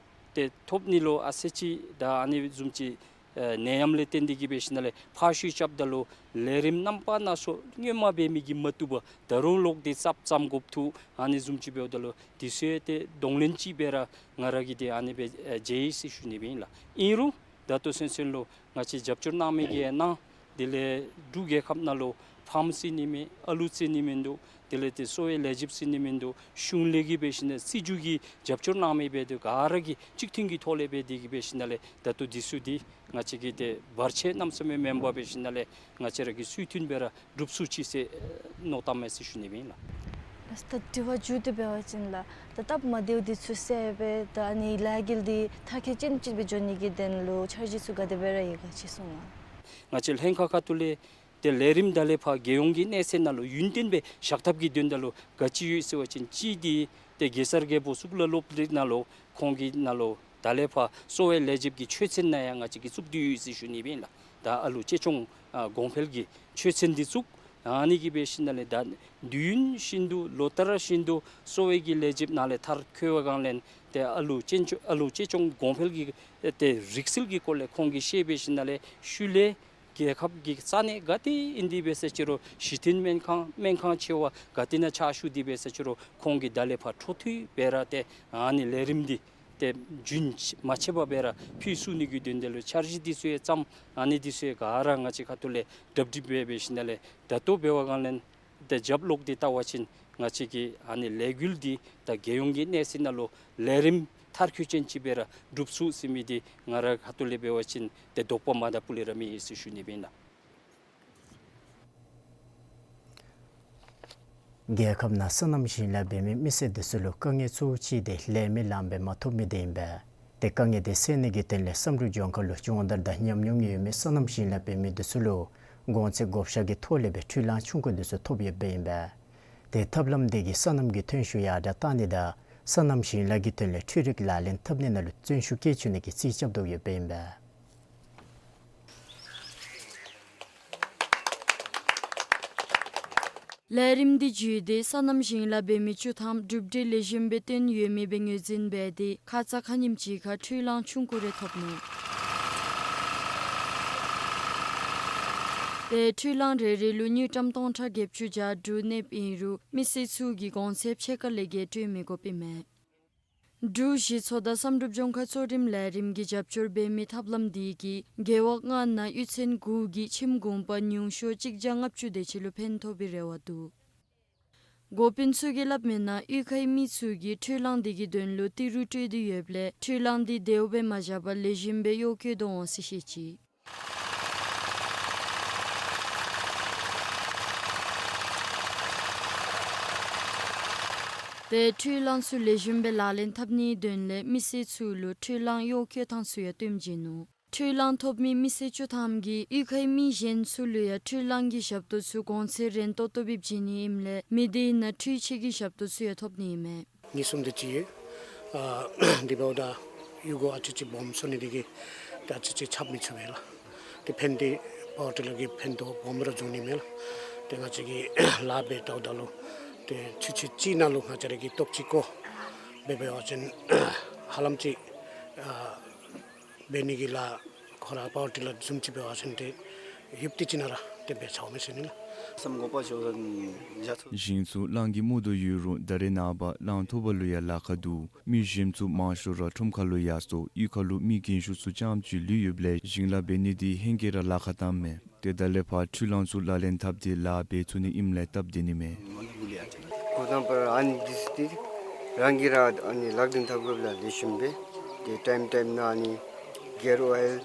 ཏེ་ཐོབ་ནི་ལུ་ཨ་ཙི་ཅིག་ད་ཨ་ནི་བཟུམ་ཅིག་ཨེ་ནད་ཡམས་ལས་བརྟེན་ཏེ་གིས་འབད་ཞིནམ་ལས་ཕར་བཤུད་རྐྱབ་ད་ལུ་ལས་རིམ་རྣམ་པ་སྣ་ཚོགས་སྔོན་མ་འབད་མི་གིས་མ་བཏུབ་པར་ད་རུང་ལོག་སྟེ་ཚབ་ཙམ་དགོཔ་ཐོན། ཨ་ནི་བཟུམ་ཅིག་འབདཝ་ད་ལུ་དེ་ཚུ་ཡང་ཏེ་གདོང་ལེན་ཅིག་སྦེ་ར་ང་ར་གིས་ཏེ་ཨ་ནི་སྦེ་ཨེ་མཇལ་ཡི་ཟེར་ཞུ་ནི་སྦེ་ཨིན་ལགས། ཨིན་རུང་ད་ལྟོ་ཚུན་ཚོད་ལུ་ང་བཅས་རྒྱབ་སྐྱོར་གནང་མི་གིས་གནང་། དེ་ལས་འབྲུག་རྒྱལ་ཁབ་ནང་ལུ་ཕམ་བརྩི་ནི་མེད། ཨ་ལུ་བརྩི་ནི་མིན་འདུག། དེ་ལས་ཏེ་གསོ་བའི་ལས་བྱེདཔ་བརྩི་ནི་མིན་འདུག། གཞུང་ལས་ཀྱིས་འབད་ཞིནམ་ལས་སྲིད་བྱུས་ཀྱི་རྒྱབ་སྐྱོར་གནང་མི་འབད་དེ་ག་ར་གིས་གཅིག་མཐུན་གྱི་ཐོག་ལས་འབད་དེ་གིས་འབད་ཞིནམ་ལས་ད་ལྟོ་འདི་ཚུ་འདི་ང་བཅས་ཀྱིས་ཏེ་བར་ཆད་གནམ་མེད་ས་མེད་མེན་པར་འབད་ཞིནམ་ལས་ང་བཅས་ར་གིས་ཚུལ་མཐུན་སྦེ་ར་སྒྲུབ་ཚུགས་ཅི་ཟེར་མནོ་བསམ་ཡོད་ཟེར་ཞུ་ནི་སྦེ་ཨིན་ལགས། ལགས། ད་དྲི་བ་མཇུག་བསྡུ་འབད་བ་ཅིན་ལགས། ད་སྟབས་མ་བདེཝ་འདི་ཚུ་བསལ་སྦེ་ད་ཨ་ནི་ལས་འགུལ་འདི་མཐར་འཁྱོལ་ཅན་ཅིག་སྦེ་འགྱོ་ནི་གི་དོན་ལུ་འཆར་གཞི་ཚུ་ག་དེ་སྦེ་ར་ཡོད་ག་ཅིག་གསུང་གནང་། ང་བཅས་ལྷན་ཁག་ཁ་ཐུག་ལས་ཏེ་ལས་རིམ་ད་ལས་ཕར་རྒྱལ་ཡོངས་ཀྱི་གནས་ཚད་ནང་ལུ་ཡུན་བརྟན་སྦེ་བཞག་ཐབས་ཀྱི་དོན་དག་ལུ་ག་ཅི་ཡོད་ཟེར་བ་ཅིན་གཅིག་འདི་ཏེ་གེ་སར་རྒྱལ་པོ་གཙུག་ལག་སློབ་གྲྭ་ནང་ལུ་ཁོང་གི་ནང་ལུ་ད་ལས་ཕར་གསོ་བའི་ལས་བྱེདཔ་གི་ཆོས་ཚན་ནང་ཡང་ང་བཅས་ཀྱིས་བཙུགས་ཏེ་ཡོད་ཟེར་ཞུ་ནི་སྦེ་ཨིན་ལགས། ད་ཨ་ལུ་གཅེས་སྐྱོང་ཨ་གོང་འཕེལ་གྱི་ཆོས་ཚན་འདི་བཙུགས། ཨ་ནི་གིས་འབད་ཞིནམ་ལས་ད་དུས་ཡུན་ཤིན་ཏུ་ལོ་ལྟར་ཤིན་ཏུ་གསོ་བའི་གི་ལས་བྱེདཔ་ནང་ལས་མཐར་འཁྱོལ་བའི་སྒང་ལས་ཏེ་ཨ་ལུ་གཅེས་སྐྱོང་ཨ་ལུ་གཅེས་སྐྱོང་གོང་འཕེལ་གྱི་ཏེ་རིག་རྩལ་གྱི་སྐོར་ལས་ཁོང་གིས་ཤེས་འབད་ཞིནམ་ལས་ཤུལ་ལས་རྒྱལ་ཁབ་ཀྱི་ས་གནས་ག་ཏེ་ཨིན་ཏེ་འབད་ས་ཅི་རུང་གཞི་རྟེན་སྨན་ཁང་སྨན་ཁང་ཆེ་བ་ག་ཏེ་ནང་ཕྱག་ཞུ་སྟེ་འབད་ས་ཅི་རུང་ཁོང་གིས་ད་ལས་ཕར་འཕྲོ་མཐུད་སྦེ་ར་ཏེ་ཨ་ནི་ལས་རིམ་འདི་ཏེ་རྒྱུན་མ་ཆད་པར་སྦེ་ར་ཕུལ་ཚུགས་ནི་གི་དོན་དག་ལུ་འཆར་གཞི་འདི་ཚུ་ཡང་བརྩམས། ཨ་ནི་འདི་ཚུ་ཡང་ག་ར་ང་བཅས་ཁ་ཐུག་ལས་གྲ་སྒྲིག་འབད་འབད་ཞིནམ་ལས་ད་ལྟོ་འབད་བའི་སྒང་ལས་ཏེ་རྒྱབ་ལོག་སྟེ་བལྟ་བ་ཅིན་ང་བཅས་ཀྱི་ཨ་ནི་ལས་འགུལ་འདི་ད་རྒྱལ་ཡོངས་ཀྱི་གནས་ཚད་ནང་ལུ་ལས་རིམ་མཐར་འཁྱོལ་ཅན་ཅིག་སྦེ་ར་འགྲུབ་ཚུགས་ཟེར་མི་འདི་ང་ར་ཁ་ཐུག་ལས་འབད་བ་ཅིན་ཏེ་དོགས་པ་མ་དག་པ་ལས་ར་མེད་ཟེར་ཞུ་ནི་སྦེ་ཨིན་ལགས། རྒྱལ་ཁབ་ནང་སོ་ནམ་ཞིང་ལཱ་འབད་མི་མི་སེར་འདི་ཚུ་ལུ་དཀའ་ངལ་གཙོ་བོ་ཅིག་འདི་ལས་མི་ལངམ་སྦེ་མ་ཐོབ་མི་འདི་ཨིན་པས། ཏེ་དཀའ་ངལ་འདི་སེལ་ནི་གི་དོན་ལས་བསམ་གྲུབ་ལྗོངས་མཁར་ལུ་སྦྱོང་བརྡར་དང་ཉམས་མྱོང་ཡོད་མི་སོ་ནམ་ཞིང་ལཱ་འབད་མི་འདི་ཚུ་ལུ་གོང་ཚད་བགོ་བཤའ་གི་ཐོག་ལས་སྦེ་འཕྲུལ་གླང་ཆུང་ཀུ་འདི་ཚུ་ཐོབ་ཡོདཔ་ཨིན་པས། ཏེ་ཐབས་ལམ་འདི་གིས་སོ་ནམ་གྱི་ཐོན་ཤུགས་ཡར་དྲག་བཏང་ནི་དང་སོ་ནམ་ཞིང་ལཱ་གི་དོན་ལས་འཕྲུལ་རིག་ལག་ལེན་འཐབ་ནི་ནང་ལུ་བརྩོན་ཤུགས་བསྐྱེད་བཅུག་ནི་གི་རྩིས་རྐྱབ་དོ་ཡོདཔ་ཨིན་པས། ལས་རིམ་འདི་བརྒྱུད་དེ་སོ་ནམ་ཞིང་ལཱ་འབད་མི་བཅུ་ཐམ་གྲུབ་འབྲས་ལེགས་ཤོམ་སྦེ་བཏོན་ཡོད་མི་སྦེ་ངོས་འཛིན་འབད་དེ་ཁ་ཙ་ཁ་ཉིནམ་ཅིག་ཁར་འཕྲུལ་གླང་ཆུང་ཀུ་རེ་ཐོབ་ནུག། ཏེ་འཕྲུལ་གླང་རེ་རེ་ལུ་དངུལ་ཀྲམ་སྟོང་ཕྲག་བརྒྱད་ཅུ་གྱ་དྲུག་གནསཔ་ཨིན་རུང་མི་སེར་ཚུ་གིས་གོང་ཚད་ཕྱེད་ཀ་ལས་བརྒལ་སྤྲོད་མི་དགོཔ་ཨིན་མས། འབྲུག་གཞི་ཚོགས་དང་བསམ་གྲུབ་ལྗོངས་མཁར་གཙོ་རིམ་ལས་རིམ་གྱིས་རྒྱབ་སྐྱོར་འབད་མི་ཐབས་ལམ་འདི་གིས་རྒེད་འོག་ལྔ་ནང་གཡུས་ཚན་དགུ་གི་ཁྱིམ་གུང་པ་ཉུང་ཤོས་གཅིག་བརྒྱ་ལྔ་བཅུ་དེ་ཅིག་ལུ་ཕན་ཐོགས་པའི་རེ་བ་འདུག། འགོ་དཔོན་ཚུ་གིས་སླབ་མིའི་ནང་གཡུས་ཁའི་མི་ཚུ་གིས་འཕྲུལ་གླང་འདི་གི་དོན་ལུ་ཏི་རུ་སྤྲོད་དེ་ཡོདཔ་ལས་འཕྲུལ་གླང་འདི་དེ་སྦེ་མ་བཞག་པར་ལེགས་ཤོམ་སྦེ་གཡོག་བཀོལ་དོ་འོང་ཟེར་བཤད་ཅི། ཏེ་འཕྲུལ་གླང་ཚུ་ལེགས་ཤོམ་སྦེ་ལག་ལེན་འཐབ་ནིའི་དོན་ལས་མི་སེར་ཚུ་ལུ་འཕྲུལ་གླང་གཡོག་བཀོལ་ཐངས་ཚུ་ཡང་སྟོན་བྱིན་ནུག། འཕྲུལ་གླང་ཐོབ་མི་མི་སེར་བཅུ་ཐམ་གྱིས་གཡུས་ཁའི་མི་གཞན་ཚུ་ལུ་ཡང་འཕྲུལ་གླང་གི་ཞབས་ཏོག་ཚུ་གོང་ཚད་རན་ཏོག་ཏོ་སྦེ་བྱིན་ནི་ཨིནམ་ལས་མི་སྡེ་ནང་འཕྲུལ་ཆས་ཀྱི་ཞབས་ཏོག་ཚུ་ཡང་ཐོབ་ནི་ཨིན་མས། ཉིས་གསུམ་དེ་ཅིག་ཡོད། ཨ་དེ་འབདཝ་ད་གཡུས་སྒོ་ཨ་ཙི་ཅིག་སྦོམ་སོང་ནི་དེ་གིས་ད་ཨ་ཙི་ཅིག་རྐྱབ་མི་ཚུགས་པས་ལགས། དེ་ཕན་དེ་པཱ་ཝར་ཊི་ལར་གྱི་ཕན་ཐོགས་སྦོམ་ར་འབྱུང་ནི་མས་ལགས། དེ་ང་བཅས་ཀྱིས་ལཱ་འབད་བལྟཝ་ད་ལུ་དེ་ཆུ་ཚོད་གཅིག་ནང་ལུ་ང་བཅས་ར་གིས་ཏོག་ཅིག་བཀོ་འབད་འབད་བ་ཅིན་ཧ་ལམ་ཅིག་ཨ་འབད་ནི་གི་ལཱ་ཁོ་ར་པཱ་ཝར་ཊི་ལར་བཟུམ་ཅིག་འབད་བ་ཅིན་དེ་ཡུདཔ་ཐེངས་གཅིག་ནང་ར་དེ་འབད་ཚརཝ་མས་ཟེར་ཨིན་ལགས། བསམ་དགོ་པ་ཞོ་ཡ་ཚོ། ཞིང་ཚུ་གླང་གིས་རྨུགས་དོ་ཡོད་རུང་ད་རེས་ནངས་པ་གླང་ཐོབ་པ་ལུ་ཡང་ལཱ་ཁག་འདུག། མི་གཞན་ཚུ་མང་ཤོས་ར་ཁྲོམ་ཁ་ལུ་ཡར་སོང་གཡུས་ཁ་ལུ་མི་རྒན་ཤོས་ཚུ་རྐྱངམ་ཅིག་ལུས་ཡོདཔ་ལས་ཞིང་ལཱ་འབད་ནི་འདི་ཧེང་སྐལ་ར་ལཱ་ཁག་བཏངམ་མས། དེ་ད་ལས་ཕར་འཕྲུལ་གླང་ཚུ་ལག་ལེན་འཐབ་སྟེ་ལཱ་འབད་ཚུགས་ནི་ཨིནམ་ལས་སྟབས་བདེ་ནི་མས། འགོ་དང་པ་ར་ཨ་ནི་འདི་ཚུ་འདི་རང་གིས་ར་ཨ་ནི་ལག་ལེན་འཐབ་དགོཔ་ལས་ལེགས་ཤོམ་སྦེ་ཏེ་ཊའིམ་ཊའིམ་ནང་ཨ་ནི་གིར་ཨོའིལ་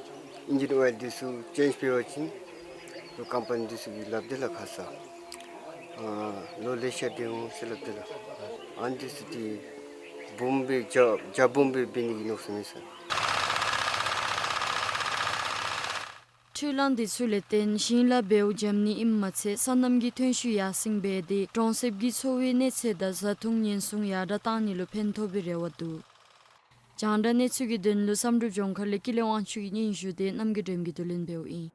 ཨིན་ཇིན་ཨོའིལ་འདི་ཚུ་ཅེནཇ་འབད་བ་ཅིན་ལོ་ཀམ་པ་ནི་འདི་ཚུ་གིས་སླབ་དེས་ལགས། ཁ་ཙ་ཨ་ལོ་ལེ་ཤ་སྡོད་འོང་ཟེར་སླབ་དེས་ལགས། ཨ་ནི་འདི་ཚུ་འདི་སྦོམ་སྦེ་རྒྱ་རྒྱ་སྦོམ་སྦེ་འབད་ནི་གི་མནོ་བསམ་ཡོད་ཟེར། འཕྲུལ་གླང་འདི་ཚུ་ལས་བརྟེན་ཞིང་ལཱ་འབདཝ་འཇམ་ནི་ཨིནམ་མ་ཚད་སོ་ནམ་གྱི་ཐོན་ཤུགས་ཡར་སེང་འབད་དེ་གྲོང་གསེབ་ཀྱི་འཚོ་བའི་གནས་ཚད་དང་བཟའ་འཐུང་ཉེན་སྲུང་ཡར་དྲག་བཏང་ནི་ལུ་ཕན་ཐོགས་པའི་རེ་བ་འདུག། རྒྱང་བསྒྲགས་གནས་ཚུལ་གྱི་དོན་ལུ་བསམ་གྲུབ་ལྗོངས་མཁར་ལས་ཀུན་ལེགས་དབང་ཕྱུག་གི་སྙན་ཞུ་དེ་རྣམ་རྒྱལ་སྒྲོལམ་གྱིས་བསྡུ་ལེན་འབདཝ་ཨིན།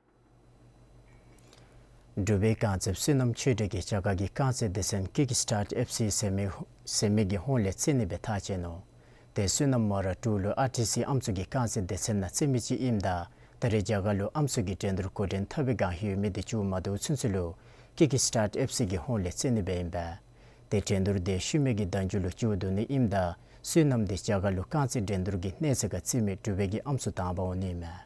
འབྲུག་པའི་རྐང་རྩེདཔ་བསོད་ནམས་ཆོས་སྒྲོན་གྱིས་རྒྱ་གར་གྱི་རྐང་རྩེད་སྡེ་ཚན་ཀིཀ་སི་ཊཱརཊ་ཨེཕ་སི་ཟེར་མི་ཟེར་མི་གི་ཧོངས་ལས་རྩེད་ནི་སྦེ་ཐག་བཅད་ནུག། ཏེ་བསོད་ནམས་མོ་ར་འབྲུག་ལུ་ཨར་ཊི་སི་ཨམ་སྲུ་གི་རྐང་རྩེད་སྡེ་ཚན་ནང་རྩེད་མི་ཅིག་ཨིནམ་ད་ད་རེས་རྒྱ་གར་ལུ་ཨམ་སྲུ་གི་འགྲན་བསྡུར་འགོ་འདྲེན་འཐབ་པའི་བསྒང་ཡོད་མི་དེ་མཇུག་མ་བསྡུ་ཚུན་ཚོད་ལུ་ཀིཀ་སི་ཊཱརཊ་ཨེཕ་སི་གི་ཧོངས་ལས་རྩེད་ནི་སྦེ་ཨིན་པས། ཏེ་འགྲན་བསྡུར་དེ་ཤུལ་མའི་གི་ཟླ་མཇུག་ལུ་མཇུག་བསྡུ་ནི་ཨིནམ་ད་བསོད་ནམས་དེ་རྒྱ་གར་ལུ་རྐང་རྩེད་འགྲན་བསྡུར་གྱི་གནས་ཚད་ཁར་རྩེད་མི་འབྲུག་པའི་གི་ཨམ་སྲུ་དང་པ་འོང་ནི་ཨིན་མས།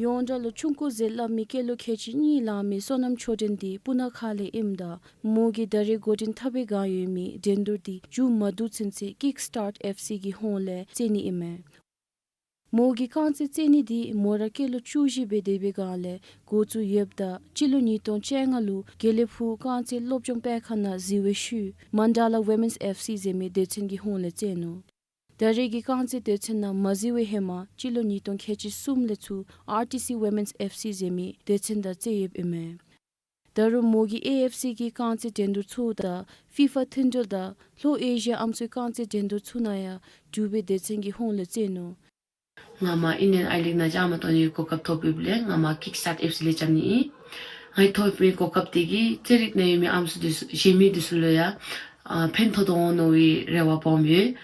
ཡོངས་གྲགས་ལུ་ཆུང་ཀུ་ཟེར་སླབ་མི་སྐྱེས་ལོ་ཁལ་གཅིག་གཉིས་ལང་མི་བསོད་ནམས་ཆོས་སྒྲོན་དེ་སྤུ་ན་ཁ་ལས་ཨིནམ་ད་མོ་གིས་ད་རེས་འགོ་འདྲེན་འཐབ་པའི་བསྒང་ཡོད་མི་འགྲན་བསྡུར་དེ་མཇུག་མ་བསྡུ་ཚུན་ཚོད་ཀིཀ་སི་ཊཱརཊ་ཨེཕ་སི་གི་ཧོངས་ལས་རྩེད་ནི་ཨིན་མས། མོ་གིས་རྐང་རྩེད་རྩེད་ནི་དེ་མོ་ར་སྐྱེས་ལོ་བཅུ་བཞི་སྦེ་སྡོད་པའི་བསྒང་ལས་འགོ་བཙུགས་ཡོདཔ་ད་སྤྱི་ལོ་ཉིས་སྟོང་བཅོ་ལྔ་ལུ་དགེ་ལེགས་ཕུག་རྐང་རྩེད་སློབ་སྦྱོང་སྤེལ་ཁང་ནང་གཟིགས་པའི་ཤུལ་མན་ཌ་ལ་ཝི་མེནསི་ཨེཕ་སི་ཟེར་མི་སྡེ་ཚན་གྱི་ཧོངས་ལས་རྩེད་ནུག། ད་རེས་ཀྱི་རྐང་རྩེད་སྡེ་ཚན་ནང་མ་གཟིགས་པའི་ཧེ་མ་སྤྱི་ལོ་ཉིས་སྟོང་ཁལ་གཅིག་གསུམ་ལས་ཚུར་ཨར་ཊི་སི་ཝི་མེནསི་ཨེཕ་སི་ཟེར་མི་སྡེ་ཚན་དང་རྩེད་ཡོདཔ་ཨིན་མས། ད་རུང་མོ་གིས་ཨེ་ཨེཕ་སི་གི་རྐང་རྩེད་འགྲན་བསྡུར་ཚུ་དང་ཕི་ཕ་མཐུན་འབྲེལ་དང་ལྷོ་ཨེ་ཤི་ཡ་ཨམ་སྲུའི་རྐང་རྩེད་འགྲན་བསྡུར་ཚུ་ནང་ཡང་འབྲུག་པའི་སྡེ་ཚན་གྱི་ཧོངས་ལས་རྩེད་ནུག། ང་མར་ཨིན་ཌི་ཡན་ཨའི་ལིག་ནང་བཅའ་མར་གཏོགས་ནིའི་གོ་སྐབས་ཐོབ་ཡོདཔ་ལས་ང་མར་ཀིཀ་སི་ཊཱརཊ་ཨེཕ་སི་ལས་རྐྱབ་ནི་ཨིན། ང་གིས་ཐོབ་མི་གོ་སྐབས་དེ་གིས་རྩེད་རིགས་ནང་ཡོད་མི་ཨམ་སྲུ་དེ་ཚུ་གཞན་མི་དེ་ཚུ་ལུ་ཡང་ཨ་ཕན་ཐོགས་དོ་འོང་མནོ་བའི་རེ་བ་སྦོམ་ཡོད།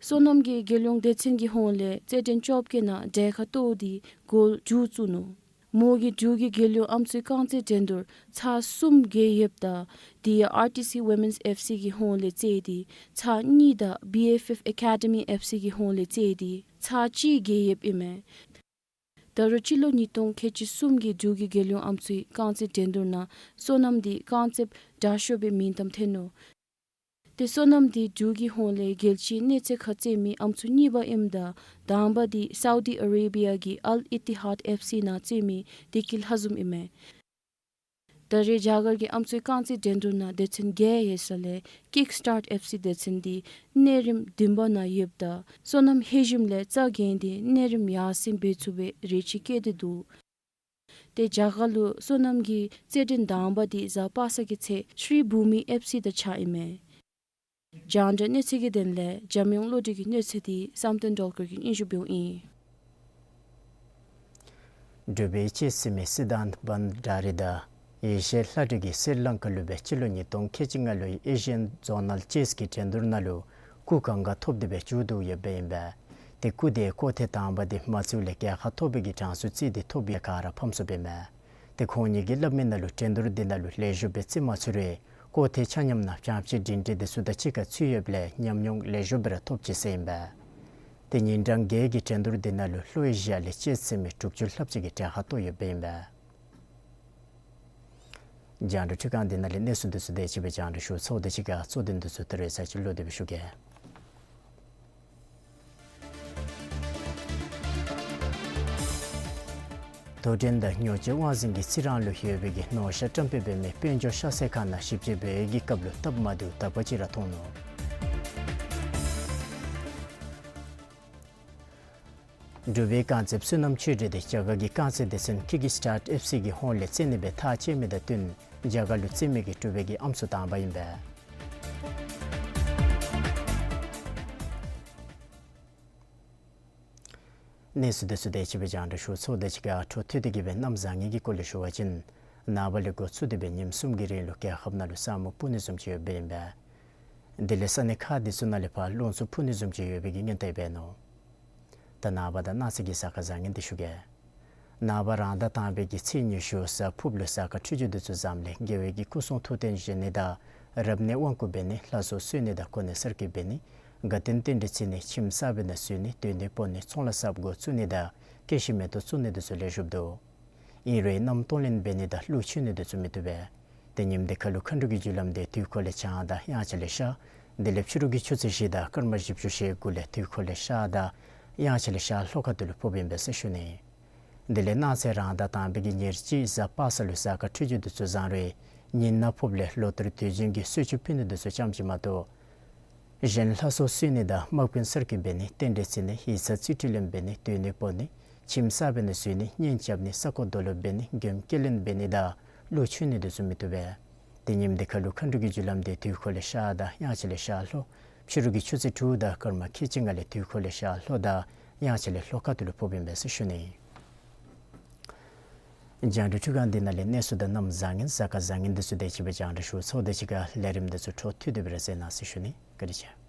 བསོད་ནམས་ཀྱིས་རྒྱལ་ཡོངས་སྡེ་ཚན་གྱི་ཧོངས་ལས་རྩེད་འགྲན་བཅོ་བརྒྱད་ནང་གྲལ་ཁར་གཏོགས་ཏེ་གོལ་དྲུག་བཙུགས་ནུག། མོ་གིས་འབྲུག་གི་རྒྱལ་ཡོངས་ཨམ་སྲུའི་རྐང་རྩེད་འགྲན་བསྡུར་ཚར་གསུམ་རྒལ་ཡོདཔ་ད་དེ་ཡང་ཨར་ཊི་སི་ཝི་མེནསི་ཨེཕ་སི་གི་ཧོངས་ལས་རྩེས་ཏེ་ཚར་གཉིས་དང་བི་ཨེཕ་ཨེཕ་ཨེ་ཀ་ཌི་མི་ཨེཕ་སི་གི་ཧོངས་ལས་རྩེས་ཏེ་ཚར་གཅིག་རྒལ་ཡོདཔ་ཨིན་མས། ད་རུང་སྤྱི་ལོ་ཉིས་སྟོང་ཁལ་གཅིག་གསུམ་གྱི་འབྲུག་གི་རྒྱལ་ཡོངས་ཨམ་སྲུའི་རྐང་རྩེད་འགྲན་བསྡུར་ནང་བསོད་ནམས་དེ་རྐང་རྩེདཔ་དྲག་ཤོས་སྦེ་མིང་གཏམ་ཐོན་ནུག། ཏེ་བསོད་ནམས་དེ་འབྲུག་གི་ཧོངས་ལས་རྒྱལ་སྤྱིའི་གནས་ཚད་ཁར་རྩེད་མི་ཨམ་སྲུ་གཉིས་པ་ཨིནམ་ད་དང་པ་དེ་སའུ་ཌི་ཨ་རེ་བི་ཡ་གི་ཨལ་ཨི་ཏི་ཧཱད་ཨེཕ་སི་ནང་རྩེད་མི་བདེ་སྐྱིད་ལྷ་འཛོམས་ཨིན་མས། ད་རེས་རྒྱ་གར་གྱི་ཨམ་སྲུའི་རྐང་རྩེད་འགྲན་བསྡུར་ནང་སྡེ་ཚན་བརྒྱད་ཡོད་ས་ལས་ཀིཀ་སི་ཊཱརཊ་ཨེཕ་སི་སྡེ་ཚན་དེ་གནས་རིམ་བདུན་པ་ནང་ཡོདཔ་ད་བསོད་ནམས་ལྷོད་ཞིནམ་ལས་རྩ་འགེངས་ཏེ་གནས་རིམ་ཡར་སེང་འབད་ཚུགས་པའི་རེ་ཆེ་བསྐྱེད་དེ་འདུག། ཏེ་རྒྱ་གར་ལུ་བསོད་ནམས་ཀྱི་རྩེད་འགྲན་དང་པ་དེ་གཟའ་པ་སངས་ཀྱི་ཚེ་ཤྲི་བྷུ་མི་ཨེཕ་སི་དང་གཅིག་ཁར་ཨིན་མས། རྒྱང་བསྒྲགས་གནས་ཚུལ་གྱི་དོན་ལས་འཇམ་དབྱངས་བློ་གྲོས་ཀྱི་གནས་ཚུལ་དེ་བསམ་གཏན་སྒྲོལ་དཀར་གྱིས་སྙན་ཞུ་འབདཝ་ཨིན། འབྲུག་པའི་ཅེསི་ཟེར་མི་སི་དཱནྟ་བྷན་ཌཱ་རི་དང་ཡེ་ཤེས་ལྷ་སྒྲོན་གྱིས་སི་རི་ལང་ཀ་ལུ་སྦེ་སྤྱི་ལོ་ཉིས་སྟོང་ཁལ་གཅིག་ལྔ་ལོའི་ཨེ་ཤི་ཡན་ཛོ་ནཱལ་ཅེསི་གི་འགྲན་བསྡུར་ནང་ལུ་སྐུ་གང་ག་ཐོབ་སྟེ་སྦེ་མཇུག་བསྡུ་ཡོདཔ་ཨིན་པས། ཏེ་སྐུ་དེ་སྐོར་ཐེངས་དང་པ་དེ་མ་ཚུད་ལས་གྱལ་ཁ་ཐོབ་པའི་གི་གྲངས་སུ་རྩིས་ཏེ་ཐོབ་ཡང་ག་ར་ཕམ་སོཔ་ཨིན་མས། ཏེ་ཁོང་ཉིད་ཀྱིས་སླབ་མི་ནང་ལུ་འགྲན་བསྡུར་འདི་ནང་ལུ་ལེགས་ཤོམ་སྦེ་རྩེད་མ་ཚུགས་རུང་སྐོར་ཐེངས་ཆ་མཉམ་ནང་བྱང་ཕྱི་སྒྲིང་སྒྲི་དེ་ཚུ་དང་གཅིག་ཁར་ཚུད་ཡོདཔ་ལས་ཉམས་མྱོང་ལེགས་ཤོམ་སྦེ་ར་ཐོབ་ཅི་ཟེར་ཨིན་པས། ཏེ་ཉིན་གྲངས་བརྒྱད་ཀྱི་འགྲན་བསྡུར་འདི་ནང་ལུ་ལྷོ་ཨེ་ཤི་ཡ་ལས་ཅེསི་ཟེར་མི་དྲུག་ཅུ་ལྷགཔ་ཅིག་གིས་གྱལ་ཁ་ཐོབ་ཡོདཔ་ཨིན་པས། རྒྱང་བསྒྲགས་འཕྲུལ་ཁང་འདི་ནང་ལས་གནས་ཚུལ་འདི་ཚུ་དེ་ཅིག་སྦེ་རྒྱང་བསྒྲགས་ཞུ་ཚརཝ་དང་གཅིག་ཁར་གཙོ་དོན་འདི་ཚུ་ད་རེས་ཚར་ཅིག་ལོག་སྟེ་སྦེ་ཞུ་གེ། དོ་འགྲན་དང་ཉོ་སྤྱོད་དབང་འཛིན་གྱི་རྩི་རང་ལུ་ཡོད་པའི་གི་ནོར་ཤ་བཀྲམ་སྤེལ་འབད་མི་དཔལ་འབྱོར་ཤ་ཚའི་ཁང་ནང་ཞིབ་དཔྱད་འབད་བའི་གི་སྐབས་ལུ་སྟབས་མ་བདེཝ་དག་པ་ཅིག་ར་མཐོང་ནུག། འབྲུག་པའི་རྐང་རྩེདཔ་བསོད་ནམས་ཆོས་སྒྲོན་དེ་རྒྱ་གར་གྱི་རྐང་རྩེད་སྡེ་ཚན་ཀིག་སི་ཊཱཊ་ཨེཕ་སི་གི་ཧོངས་ལས་རྩེད་ནི་སྦེ་ཐག་བཅད་མི་དང་བསྟུན་རྒྱ་གར་ལུ་རྩེད་མི་གི་འབྲུག་པའི་གི་ཨམ་སྲུ་བཏང་པ་ཨིན་པས། གནས་ཚུལ་དེ་ཚུ་དེ་ཅིག་སྦེ་རྒྱང་བསྒྲགས་ཞུ་ཚརཝ་དང་གཅིག་ཁར་འཕྲོ་མཐུད་དེ་གི་སྦེ་གནམ་བཟང་ངན་གྱི་སྐོར་ལས་ཞུ་བ་ཅིན་ནངས་པ་ལས་འགོ་བཙུགས་ཏེ་སྦེ་ཉིནམ་གསུམ་གྱི་རིང་ལུ་རྒྱལ་ཁབ་ནང་ལུ་ས་སྨུག་སྤུབ་ནི་བཟུམ་ཅིག་ཡོདཔ་ཨིན་པས། དེ་ལས་ས་གནས་ཁག་དེ་ཚུ་ནང་ལས་ཕར་རླུང་འཚུབ་འཕུ་ནི་བཟུམ་ཅིག་ཡོད་པའི་གི་སྔོན་བརྡ་འབད་ནུག། ད་ནངས་པ་དང་གནངས་ཚེ་གི་གཟའ་སྐར་བཟང་ངན་དེ་ཞུ་གེ། ནངས་པ་རང་ཟླ་དང་པའི་གི་ཚེས་ཉི་ཤུ་གཟའ་ཕུརཔ་ལུ་གཟའ་སྐར་འཕྲོད་སྦྱོར་དེ་ཚུ་བཟངམ་ལས་དགེ་བའི་གི་སྐུ་གསུང་ཐུགས་རྟེན་བཞེངས་ནི་དང་རབ་གནས་དབང་བསྐུར་འབད་ནི་ལྷ་གསོལ་གསོལ་ནི་དང་གོ་གནས་གསར་བསྐོ་འབད་ནི་དགའ་སྟོན་རྟེན་འབྲེལ་བརྩི་ནི་ཁྱིམ་གསར་པའི་ནང་བཞུགས་ནི་སྡོད་གནས་སྤོ་ནི་ཚོང་ལཱ་གསརཔ་འགོ་བཙུགས་ནི་དང་སྐྱེ་ཤི་མེ་ཏོག་བཙུགས་ནི་དེ་ཚུ་ལེགས་ཤོམ་འདུག། ཨིན་རུང་གནམ་སྟོང་ལེན་འབད་ནི་དང་ཀླུ་མཆོད་ནི་དེ་ཚུ་མི་བཏུབ་པས། ཏེ་ཉིནམ་དེ་ཁ་ལུ་མཁའ་འགྲོ་གི་རྒྱུ་ལམ་དེ་དུས་འཁོར་ལས་བྱང་དང་དབྱངས་འཆར་ལས་ཤར། དེ་ལས་ཕྱི་རུ་གི་ཆུ་ཚོད་བཞི་དང་སྐར་མ་བཞི་བཅུ་ཞེ་དགུ་ལས་དུས་འཁོར་ལས་ཤར་དང་དབྱངས་འཆར་ལས་ཤར་ལྷོ་ཁ་ཐུག་ལུ་ཕོགཔ་ཨིན་པས་ཟེར་ཞུ་ནི། དེ་ལས་གནངས་ཚེ་རང་ཟླ་དང་པའི་གི་ཉེར་གཅིག་གཟའ་པ་སངས་ལུ་གཟའ་སྐར་འཕྲོད་སྦྱོར་དེ་ཚུ་བཟང་རུང་ཉིན་ནག་ཕོགཔ་ལས་ལོ་ལྟར་དུས་རྒྱུན་གྱི་གསོལ་མཆོད་ཕུལ་ནི་དེ་ཚུ་ཙམ་ཅིག་མ་གཏོགས་གཞན་ལྷ་གསོལ་གསོལ་ནི་དང་དམག་དཔོན་གསར་བསྐོ་འབད་ནི་རྟེན་འབྲེལ་བརྩི་ནི་ཡིག་ཚང་རྩིས་སྤྲོད་ལེན་འབད་ནི་སྡོད་གནས་སྤོ་ནི་ཁྱིམ་གསར་པའི་ནང་བཞུགས་ནི་གཉེན་རྐྱབ་ནི་ས་རྐོ་རྡོ་སློག་འབད་ནི་མགྱོནམ་སྐྱེལ་ལེན་འབད་ནི་དང་ཀླུ་མཆོད་ནི་དེ་ཚུ་མི་བཏུབ་པས། ཏེ་ཉིནམ་དེ་ཁ་ལུ་མཁའ་འགྲོ་གི་རྒྱུ་ལམ་དེ་དུས་འཁོར་ལས་ཤར་དང་དབྱངས་འཆར་ལས་ཤར་ལྷོ། ཕྱི་རུ་གི་ཆུ་ཚོད་དྲུག་དང་སྐར་མ་ཁལ་གཅིག་ལྔ་ལས་དུས་འཁོར་ལས་ཤར་ལྷོ་དང་དབྱངས་འཆར་ལས་ལྷོ་ཁ་ཐུག་ལུ་ཕོགཔ་ཨིན་པས་ཟེར་ཞུ་ནི། རྒྱང་བསྒྲགས་འཕྲུལ་ཁང་འདི་ནང་ལས་གནས་ཚུལ་དང་གནམ་བཟང་ངན་གཟའ་སྐར་བཟང་ངན་དེ་ཚུ་དེ་ཅིག་སྦེ་རྒྱང་བསྒྲགས་ཞུ་ཚརཝ་དང་གཅིག་ཁར་ལས་རིམ་དེ་ཚུ་འཕྲོ་མཐུད་དེ་སྦེ་ར་གསན་གནང་ཟེར་ཞུ་ནི། བཀའ་དྲིན་ཆེ།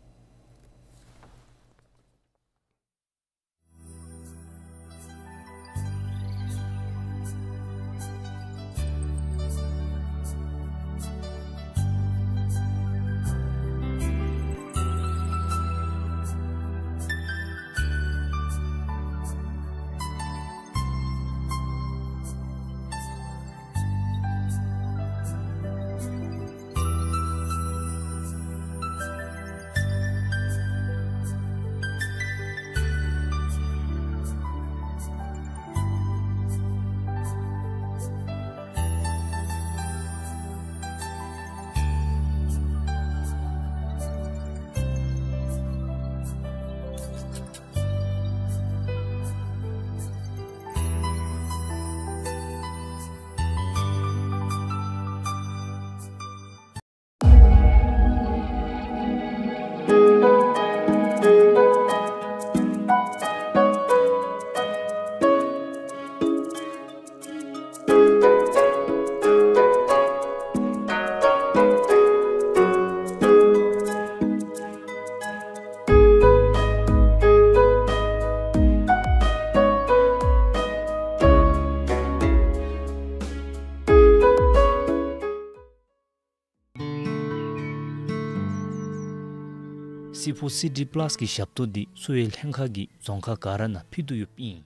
སི་ཕོར་སི་ཌི་པ་ལཱས་ཀྱི་ཞབས་ཏོག་འདི་གསོ་བའི་ལྷན་ཁག་གིས་རྫོང་ཁག་ག་ར་ནང་ཕུལ་དོ་ཡོདཔ་ཨིན།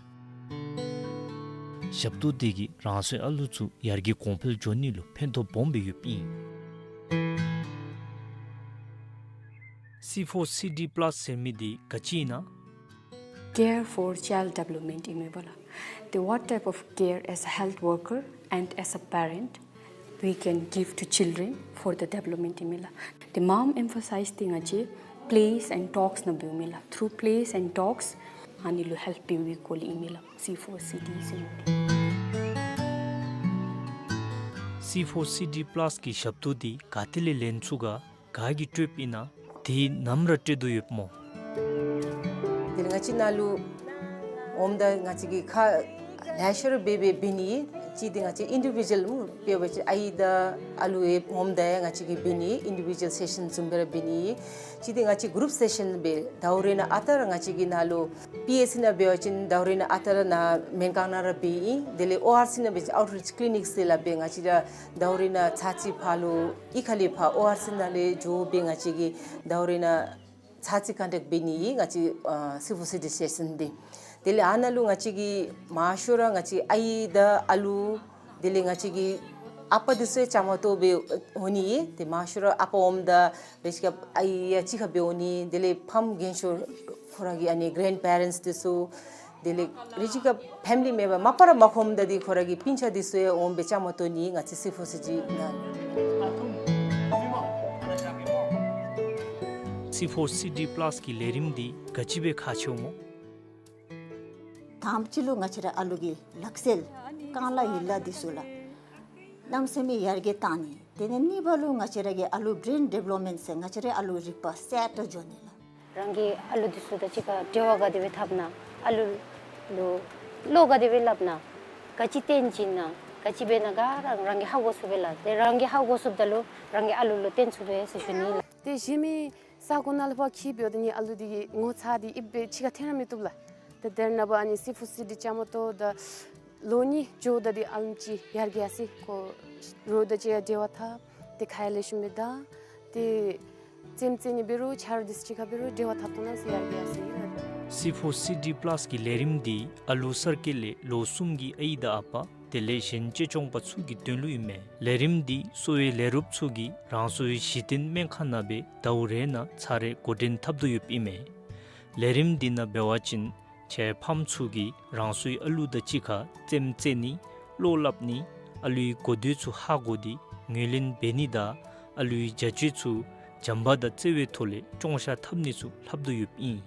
ཞབས་ཏོག་འདི་གིས་རང་སོའི་ཨ་ལུ་ཚུ་ཡར་རྒྱས་གོང་འཕེལ་འགྱོ་ནི་ལུ་ཕན་ཐོགས་སྦོམ་སྦེ་ཡོདཔ་ཨིན། སི་ཕོར་སི་ཌི་པ་ལཱས་ཟེར་མི་འདི་ག་ཅི་ཨིན་ན། Care for child development ཨིན་མས་པ་ལགས། The what type of care as a health worker and as a parent we can give to children for the development ཨིན་མས་ལགས། The མངམ་emphasize འདི་ང་བཅས་plays and talks ནང་འབདཝ་མས་ལགས། Through plays and talks ཨ་ནི་ལུ་help འབད་བའི་སྐོར་ལས་ཨིན་མས་ལགས། སི་ཕོར་སི་ཌི་ཟེར་མི་འདི། སི་ཕོར་སི་ཌི་པ་ལཱས་ཀྱི་ཞབས་ཏོག་འདི་ག་ཏེ་ལས་ལེན་ཚུགས་ག། ག་གིས་སྤྲོདཔ་ཨིན་ན། དེ་ནམ་ར་སྤྲོད་དོ་ཡོདཔ་སྨོ། དེ་ལས་ང་བཅས་ནཱ་ལུ་འོངམ་ད་ང་བཅས་ཀྱིས་ཁག་ལེ་ཤ་ར་འབད་འབད་འབད་ནི། གཅིག་འདི་ང་བཅས་ཨིན་ཌི་བི་ཌུ་ཨལ་སྨོ། དཔེར་ན་ཅིག་ཨའི་དང་ཨ་ལུ་ཡང་འོངམ་ད་ཡང་ང་བཅས་ཀྱིས་འབད་ནི་ཨིན་ཌི་བི་ཌུ་ཨལ་སེ་ཤཱན་བཟུམ་སྦེ་ར་འབད་ནི། གཅིག་འདི་ང་བཅས་གུ་རུབ་སེ་ཤཱན་སྦེ་ཟླཝ་རེ་ནང་ཨ་རྟག་ར་ང་བཅས་ཀྱིས་ནཱ་ལུ་པི་ཨེཆ་སི་ནང་འབད་བ་ཅིན་ཟླཝ་རེ་ནང་ཨ་རྟག་ར་ནཱ་སྨན་ཁང་ནང་ར་འབད་ཨིན། དེ་ལས་ཨོ་ཨར་སི་ནང་འབད་བ་ཅིན་ཨའུཊ་རིཆ་ཀི་ལི་ནིཀ་ཟེར་སླབ་སྦེ་ང་བཅས་ར་ཟླཝ་རེ་ནང་ཚར་གཅིག་ཕར་ལུ་གཡུས་ཁ་ལས་ཕར་ཨོ་ཨར་སི་ནང་ལས་འགྱོ་སྦེ་ང་བཅས་ཀྱིས་ཟླཝ་རེ་ནང་ཚར་གཅིག་ཀོན་ཊེཀཊ་འབད་ནི་ཨིན། ང་བཅས་ཨ་སི་ཕོར་སི་ཌི་སེ་ཤཱན་འདི། དེ་ལས་ཨ་ནཱ་ལུ་ང་བཅས་ཀྱིས་མང་ཤོས་ར་ང་བཅས་ཨའི་དང་ཨ་ལུ་དེ་ལས་ང་བཅས་ཀྱི་ཨ་པ་འདི་ཚུ་ཡང་བཅའ་མར་གཏོགས་སྦེ་འོང་ནི་ཨིན། ཏེ་མང་ཤོས་ར་ཨ་པ་འོངམ་ད་འབད་ཞིནམ་ཨའི་ཡང་གཅིག་ཁར་སྦེ་འོང་ནི། དེ་ལས་ཕམ་རྒན་ཤོས་ཁོ་ར་གི་ཨ་ནི་གེ་རེནཌ་པེ་རེནཊསི་འདི་ཚུ་དེ་ལས་རེ་ཅིག་ཁར་ཕེ་མི་ལི་མེམ་བར་མ་པ་ར་མ་ཁོམ་ད་འདི་ཁོ་ར་གི་སྤུན་ཆ་འདི་ཚུ་ཡང་འོང་སྦེ་བཅའ་མར་གཏོགས་ནི་ང་བཅས་སི་ཕོར་སི་ཌི་ནང་། སི་ཕོར་སི་ཌི་པ་ལཱས་ཀྱི་ལས་རིམ་འདི་ག་ཅི་སྦེ་ཁག་ཆེཝ་སྨོ། དང་པ་ཅིག་ལུ་ང་བཅས་ར་ཨ་ལུ་གི་ལག་རྩལ་རྐང་ལག་ཡིག་ལགས་འདི་ཚུ་ལགས་གནམ་མེད་ས་མེད་ཡར་རྒྱས་བཏང་ནི། དེ་ལས་གཉིས་པ་ལུ་ང་བཅས་ར་གི་ཨ་ལུ་བི་རེན་ཌི་བེ་ལོབ་མེནཊ་ཟེར་ང་བཅས་ར་ཨ་ལུ་རིག་པ་གསལ་དྲགས་འགྱོ་ནི་ལགས། རང་གི་ཨ་ལུ་འདི་ཚུ་དང་གཅིག་ཁར་འབྲེལ་བ་ག་དེ་སྦེ་འཐབ་ན། ཨ་ལུ་ལུ་བློ་ག་དེ་སྦེ་སླབ་ན། ག་ཅི་སྟོན་བྱིན་ན། ག་ཅི་འབད་ན་ག་ར་རང་གིས་ཧ་གོ་ཚུགས་པས་ལགས། དེ་རང་གིས་ཧ་གོ་ཚུགསཔ་ད་ལུ་རང་གི་ཨ་ལུ་ལུ་སྟོན་ཚུགས་པས་ཟེར་ཞུ་ནི་ལགས། དེ་གཞན་མི་ས་གོ་ནང་ལུ་ཕར་འཁྱིད་འབདཝ་ད་ནི་ཨ་ལུ་འདི་གི་ངོ་ཚ་འདི་ཨིན་པས་གཅིག་ཁར་འཐོན་ར་མི་བཏུབ་ལགས། ད་དེ་ནང་འབད་ཨ་ནི་སི་ཕོར་སི་ཌི་བཅའ་མར་གཏོགས་ད་ལོ་གཉིས་འགྱོཝ་ད་འདི་ཨ་ལུ་ཅིག་ཡར་རྒྱས་ཡར་སོ་ཡི། ཁོ་རོགས་དང་གཅིག་ཁར་འབྲེལ་བ་འཐབ། དེ་ཁ་ཡར་ལེགས་ཤོམ་སྦེ་ད་དེ་རྩེདམོ་རྩེ་ནི་འབད་རུང་ཆ་རོགས་འདི་ཚུ་གཅིག་ཁར་འབད་རུང་འབྲེལ་བ་འཐབ་ཐོག་ནང་སི་ཡར་རྒྱས་ཡར་སོ་ཡི་ལགས། སི་ཕོར་སི་ཌི་པ་ལཱསི་གི་ལས་རིམ་འདི་ཨ་ལུ་གསར་སྐྱེས་ལས་ལོ་གསུམ་གྱི་ཨའི་དང་ཨ་པ་དེ་ལས་གཞན་གཅེས་སྐྱོང་པ་ཚུ་གི་དོན་ལུ་ཨིན་མས། ལས་རིམ་འདི་གསོ་བའི་ལས་རོགསཔ་ཚུ་གིས་རང་སོའི་གཞི་རྟེན་སྨན་ཁང་ནང་སྦེ་ཟླཝ་རེ་ནང་ཚར་རེ་འགོ་འདྲེན་འཐབ་དོ་ཡོདཔ་ཨིན་མས། ལས་རིམ་འདི་ནང་འབད་བ་ཅིན་ཁྱེད་ཕམ་ཚུ་གིས་རང་སོའི་ཨ་ལུ་དང་གཅིག་ཁར་རྩེདམོ་རྩེ་ནི་བློ་སླབ་ནི་ཨ་ལུའི་གོ་ཐོས་ཚུ་ཧ་གོ་སྟེ་ངོས་ལེན་འབད་ནི་དང་ཨ་ལུའི་བྱ་སྤྱོད་ཚུ་བྱམས་པ་དང་བརྩེ་བའི་ཐོག་ལས་སྐྱོང་བཤལ་འཐབ་ནི་ཚུ་ལྷབ་དོ་ཡོདཔ་ཨིན།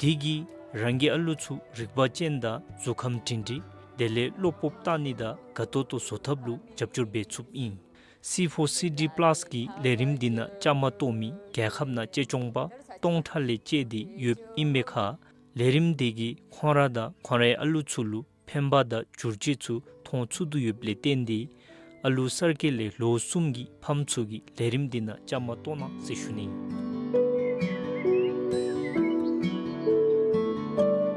དེ་གིས་རང་གི་ཨ་ལུ་ཚུ་རིག་པ་ཅན་དང་གཟུགས་ཁམས་སྒྲིང་སྒྲིང་དེ་ལས་བློ་སྤོབས་བཏང་ནི་དང་དགའ་ཏོག་ཏོ་བཟོ་ཐབས་ལུ་རྒྱབ་སྐྱོར་འབད་ཚུགསཔ་ཨིན། སི་ཕོར་སི་ཌི་པ་ལཱསི་གི་ལས་རིམ་འདི་ནང་བཅའ་མར་གཏོགས་མི་རྒྱལ་ཁབ་ནང་གཅེས་སྐྱོང་པ་སྟོང་ཕྲག་ལས་བཅད་དེ་ཡོདཔ་ཨིན་པའི་ཁར་ལས་རིམ་འདི་གིས་ཁོང་ར་དང་ཁོང་རའི་ཨ་ལུ་ཚུ་ལུ་ཕན་པ་དང་བསྒྱུར་བཅོས་ཚུ་མཐོང་ཚུགས་དོ་ཡོདཔ་ལས་བརྟེན་ཏེ་ཨ་ལུ་གསར་སྐྱེས་ལས་ལོ་གསུམ་གྱི་ཕམ་ཚུ་གིས་ལས་རིམ་འདི་ནང་བཅའ་མར་གཏོགས་གནང་ཟེར་ཞུ་ནི།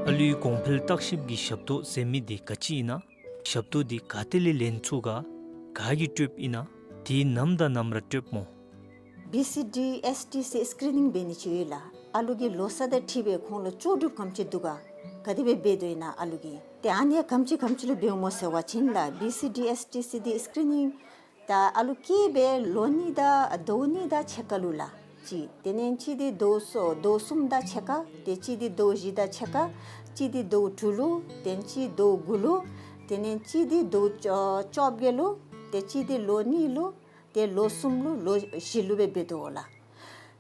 ཨ་ལུའི་གོང་འཕེལ་བརྟག་ཞིབ་ཀྱི་ཞབས་ཏོག་ཟེར་མི་འདི་ག་ཅི་ཨིན་ན། ཞབས་ཏོག་འདི་ག་ཏེ་ལས་ལེན་ཚུགས་ག། ག་གིས་སྤྲོདཔ་ཨིན་ན། དེ་ནམ་དང་ནམ་ར་སྤྲོདཔ་སྨོ། བི་སི་ཌི་ཨེསི་ཊི་སི་སི་ཀི་རི་ནིང་འབད་ནི་ཅིག་ཡོད་ལགས། ཨ་ལུ་གི་ལོ་ས་དང་འཁྲིལ་སྦེ་ཁོང་ལུ་ལྕོགས་གྲུབ་ག་དེམ་ཅིག་འདུག་ག། ག་དེ་སྦེ་འབད་དོ་ཨིན་ན་ཨ་ལུ་གིས། ཏེ་ཨ་ནི་ག་དེམ་ཅིག་ག་དེམ་ཅིག་ལུ་འབདཝ་སྨོ་ཟེར་བ་ཅིན་ལགས། བི་སི་ཌི་ཨེསི་ཊི་སི་འདི་སི་ཀི་རི་ནིང་ད་ཨ་ལུ་སྐྱེས་སྦེ་ལོ་གཉིས་དང་ཟླཝ་གཉིས་དང་ཕྱེད་ཀ་ལུ་ལགས། གཅིག། དེ་ལས་གཅིག་འདི་ཟླཝ་གསུམ་ཟླཝ་གསུམ་དང་ཕྱེད་ཀ། ཏེ་གཅིག་འདི་ཟླཝ་བཞི་དང་ཕྱེད་ཀ། གཅིག་འདི་ཟླཝ་དྲུག་ལུ། ཏེ་གཅིག་ཟླཝ་དགུ་ལུ། དེ་ལས་གཅིག་འདི་ཟླཝ་བཅོ་བཅོ་བརྒྱད་ལུ། ཏེ་གཅིག་འདི་ལོ་གཉིས་ལུ། ཏེ་ལོ་གསུམ་ལུ་ལོ་བཞི་ལུ་སྦེ་འབད་དོ་ལགས།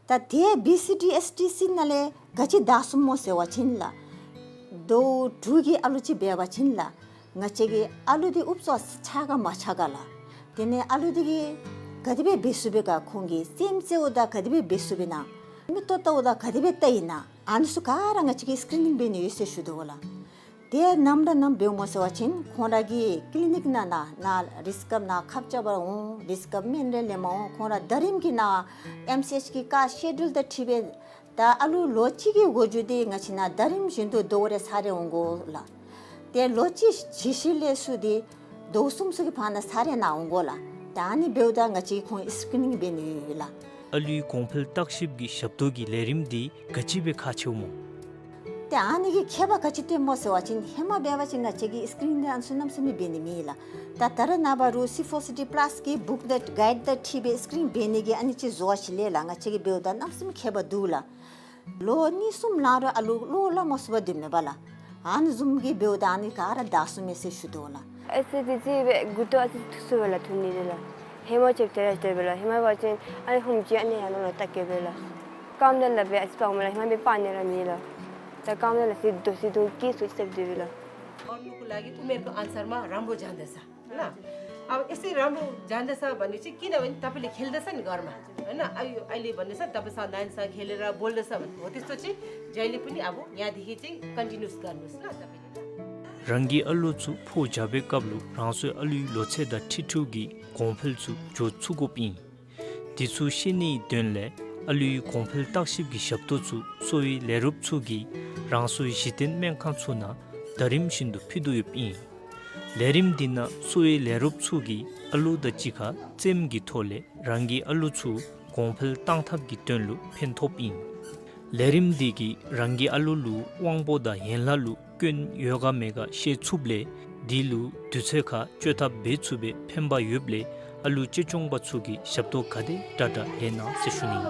ད་དེ་བི་སི་ཌི་ཨེསི་ཊི་སི་ནང་ལས་ག་ཅི་བདའ་ཚུགསཔ་སྨོ་ཟེར་བ་ཅིན་ལགས། ཟླཝ་དྲུག་གི་ཨ་ལུ་ཅིག་འབད་བ་ཅིན་ལགས། ང་བཅས་ཀྱི་ཨ་ལུ་འདི་ཨུབ་ཙམ་ཆགས་ག་མ་ཆགས་ག་ལགས། དེ་ལས་ཨ་ལུ་འདི་གིས་ག་དེ་སྦེ་འབད་ཚུགས་པས་ག། ཁོང་གིས་རྩེདམོ་རྩེཝ་ད་ག་དེ་སྦེ་འབད་ཚུགས་པས་ན། མིག་ཏོ་བལྟཝ་ད་ག་དེ་སྦེ་བལྟ་ཡི་ན། ཨ་ནི་ཚུ་ག་ར་ང་བཅས་ཀྱིས་སི་ཀི་རི་ནིང་འབད་ནི་ཡོད་ཟེར་ཞུ་དོ་ལགས། དེ་ནམ་ར་ནམ་འབདཝ་སྨོ་ཟེར་བ་ཅིན་ཁོང་ར་གི་ཀི་ལི་ནིཀ་ནང་ན་ན་རིསི་ཀབ་ནང་ཁབ་རྐྱབ་པར་འོང་། རིསི་ཀབ་སྨན་རེ་ལེནམ་འོང་། ཁོང་ར་ཟླ་རིམ་གྱི་ནང་ཨེམ་སི་ཨེཆ་གི་ཀ་སི་ཀེ་ཌུལ་དང་འཁྲིལ་སྦེ་ད་ཨ་ལུ་ལོ་གཅིག་གི་འགོ་འགྱོ་སྟེ་ང་བཅས་ནང་ཟླ་རིམ་བཞིན་དུ་ཟླཝ་རེ་ཚར་རེ་འོང་དགོ་ལགས། ཏེ་ལོ་གཅིག་གི་ཤུལ་ལས་ཚུར་ཏེ་ཟླཝ་གསུམ་ཚུ་གི་བར་ན་ཚར་རེ་ནང་འོང་དགོ་ལགས། ད་ཨ་ནི་འབདཝ་ད་ང་བཅས་ཁོང་སི་ཀི་རི་ནིང་འབད་ནི་ཡོད་ལགས། ཨ་ལུའི་གོང་འཕེལ་བརྟག་ཞིབ་ཀྱི་ཞབས་ཏོག་གི་ལས་རིམ་འདི་ག་ཅི་སྦེ་ཁག་ཆེཝ་སྨོ། ཏེ་ཨ་ནི་གི་ཁྱད་པར་ག་ཅི་སྟོནམ་སྨོ་ཟེར་བ་ཅིན་ཧེ་མ་འབད་བ་ཅིན་ང་བཅས་ཀྱིས་སི་ཀི་རི་ནིང་འདི་ཨ་ནི་ཚུ་གནམ་མེད་ས་མེད་འབད་ནི་མེད་ལགས། ད་ད་རེས་ནངས་པ་རུང་སི་ཕོར་སི་ཌི་པ་ལཱསི་གི་བུཀ་དང་གའིཌ་དང་འཁྲིལ་སྦེ་སི་ཀི་རི་ནིང་འབད་ནི་གི་ཨ་ནི་ཅིག་བཟོ་བ་ཅིག་ལས་ལགས། ང་བཅས་ཀྱིས་འབདཝ་ད་གནམ་མེད་ས་མེད་ཁྱད་པར་འདུག་ལགས། ལོ་གཉིས་གསུམ་ལང་རུང་ཨ་ལུ་བློ་སླབ་མ་ཚུགས་པར་སྡོདཔ་མས་པ་ལགས། ཨ་ནི་བཟུམ་གྱིས་འབདཝ་ད་ཨ་ནི་ག་ར་བདའ་ཚུགས་མས་ཟེར་ཞུ་དོ་ལགས། ཨེ་སི་ཌི་སི་སྦེ་མགུ་ཏོ་ཨ་ཙི་ཐུག་སོང་པས་ལགས། ཐུག་ནི་དེ་ལགས། ཧེ་མ་ཅིག་དེ་ར་དེ་སྦེ་ལགས། ཧེ་མ་འབད་བ་ཅིན་ཨ་ནི་ཧུམ་ཅིག་ཨ་ནི་ཡར་ལོང་ལོང་བལྟ་གེ་སྦེ་ལགས། རྐངམ་དེ་ལགས་སྦེ་ཨ་ཙི་སྤརཝ་མས་ལགས། ཧེ་མ་སྦེ་སྤར་ནི་ར་མེད་ལགས། ད་རྐངམ་དེ་ལགས་སྦེ་དོ་སི་དོ་ཀི་སུ་སེབ་དེ་སྦེ་ལགས། और लोग को लगे तो मेरे को आंसर में रामबो जान दे सा। है ना? अब ऐसे राम्रो जाँदैछ भनेपछि किनभने तपाईँले खेल्दैछ नि घरमा, होइन? अहिले, अहिले भन्दैछ, तपाईँ स-, नानीसँग खेलेर बोल्दैछ भने हो, त्यस्तो चाहिँ जहिले पनि अब यहाँदेखि चाहिँ कन्टिन्युस गर्नुहोस् ल तपाईँले ल। རང་གི་ཨ་ལོ་ཚུ་ཕོ་རྒྱས་པའི་སྐབས་ལུ་རང་སོའི་ཨ་ལུའི་ལོ་ཚད་དང་འཁྲིལ་འཁྲིལཝ་གི་གོང་འཕེལ་ཚུ་འགྱོ་ཚུགས་དགོཔ་ཨིན། དེ་ཚུ་ཤེས་ནིའི་དོན་ལས་ཨ་ལུའི་གོང་འཕེལ་བརྟག་ཞིབ་ཀྱི་ཞབས་ཏོག་ཚུ་གསོ་བའི་ལས་རོགསཔ་ཚུ་གིས་རང་སོའི་གཞི་རྟེན་སྨན་ཁང་ཚུ་ནང་ཟླ་རིམ་བཞིན་དུ་ཕུལ་དོ་ཡོདཔ་ཨིན། ལས་རིམ་འདི་ནང་གསོ་བའི་ལས་རོགསཔ་ཚུ་གིས་ཨ་ལོ་དང་གཅིག་ཁར་རྩེདམོ་གི་ཐོག་ལས་རང་གི་ཨ་ལོ་ཚུ་གོང་འཕེལ་གཏང་ཐབས་ཀྱི་དོན་ལུ་ཕན་ཐོགསཔ་ཨིན། ལས་རིམ་འདི་གིས་རང་གི་ཨ་ལོ་ལུ་དབང་པོ་དང་ཡན་ལག་ལུ་སྐྱོན་ཡོད་ག་མེད་ག་ཤེས་ཚུགསཔ་ལས་འདི་ལུ་དུས་ཚོད་ཁར་བཅོས་ཐབས་འབད་ཚུགས་པའི་ཕན་པ་ཡོདཔ་ལས་ཨ་ལོ་གཅེས་སྐྱོང་པ་ཚུ་གིས་ཞབས་ཏོག་ག་དེ་དྲག་དྲག་ལེན་གནང་ཟེར་ཞུ་ནི།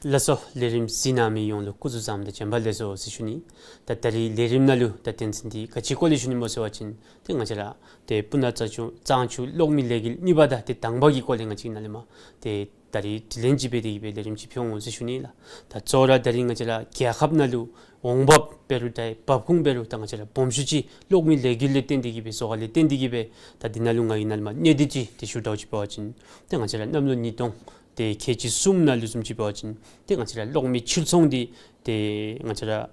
ལགས་སོ། ལས་རིམ་གཟིགས་གནང་མི་ཡོངས་ལུ་སྐུ་གཟུགས་བཟང་དང་བྱོན་པ་ལེགས་སོ་ཟེར་ཞུ་ནི། ད་ད་རིས་ལས་རིམ་ནང་ལུ་ད་དོན་ཚན་འདི་ག་ཅི་སྐོར་ལས་ཞུ་ནི་སྨོ་ཟེར་བ་ཅིན་ཏེ་ང་བཅས་ར་ཏེ་སྤུ་ན་གཙང་ཆུ་གཙང་ཆུ་གློག་མེ་ལས་འགུལ་གཉིས་པ་དང་ཏེ་དང་པ་གི་སྐོར་ལས་ང་བཅས་ནཱ་ལས་མར་ཏེ་ད་རིས་དྲི་ལན་ཅིག་འབད་དེ་གི་སྦེ་ལས་རིམ་ཅིག་ཕུལ་འོང་ཟེར་ཞུ་ནི་ལགས། ད་གཙོ་བོ་ར་ད་རིས་ང་བཅས་ར་རྒྱལ་ཁབ་ནང་ལུ་འོང་འབབ་འབད་རུང་ད་འབབ་ཁུངས་འབད་རུང་ད་ང་བཅས་ར་སྦོམ་ཤོས་ཅིག་གློག་མེ་ལས་འགུལ་ལས་བརྟེན་ཏེ་གི་སྦེ་བཟོ་ག་ལས་བརྟེན་ཏེ་གི་སྦེ། ད་འདི་ནང་ལུ་ང་གིས་ནཱ་ལས་མར་གནད་བསྡུས་ཅིག་ཏེ་ཞུ་དགོཔ་ཅིག་འབད་བ་ཅིན་ཏེ་ང་བཅས་ར་གནམ་ལོ་ཉིས་སྟོང་ཏེ་ཁལ་གཅིག་གསུམ་ནང་ལུ་བཟུམ་ཅིག་འབད་བ་ཅིན་ཏེ་ང་བཅས་ར་གློག་མེ་ཕྱིར་ཚོང་འདི་ཏེ་ང་བཅས་ར་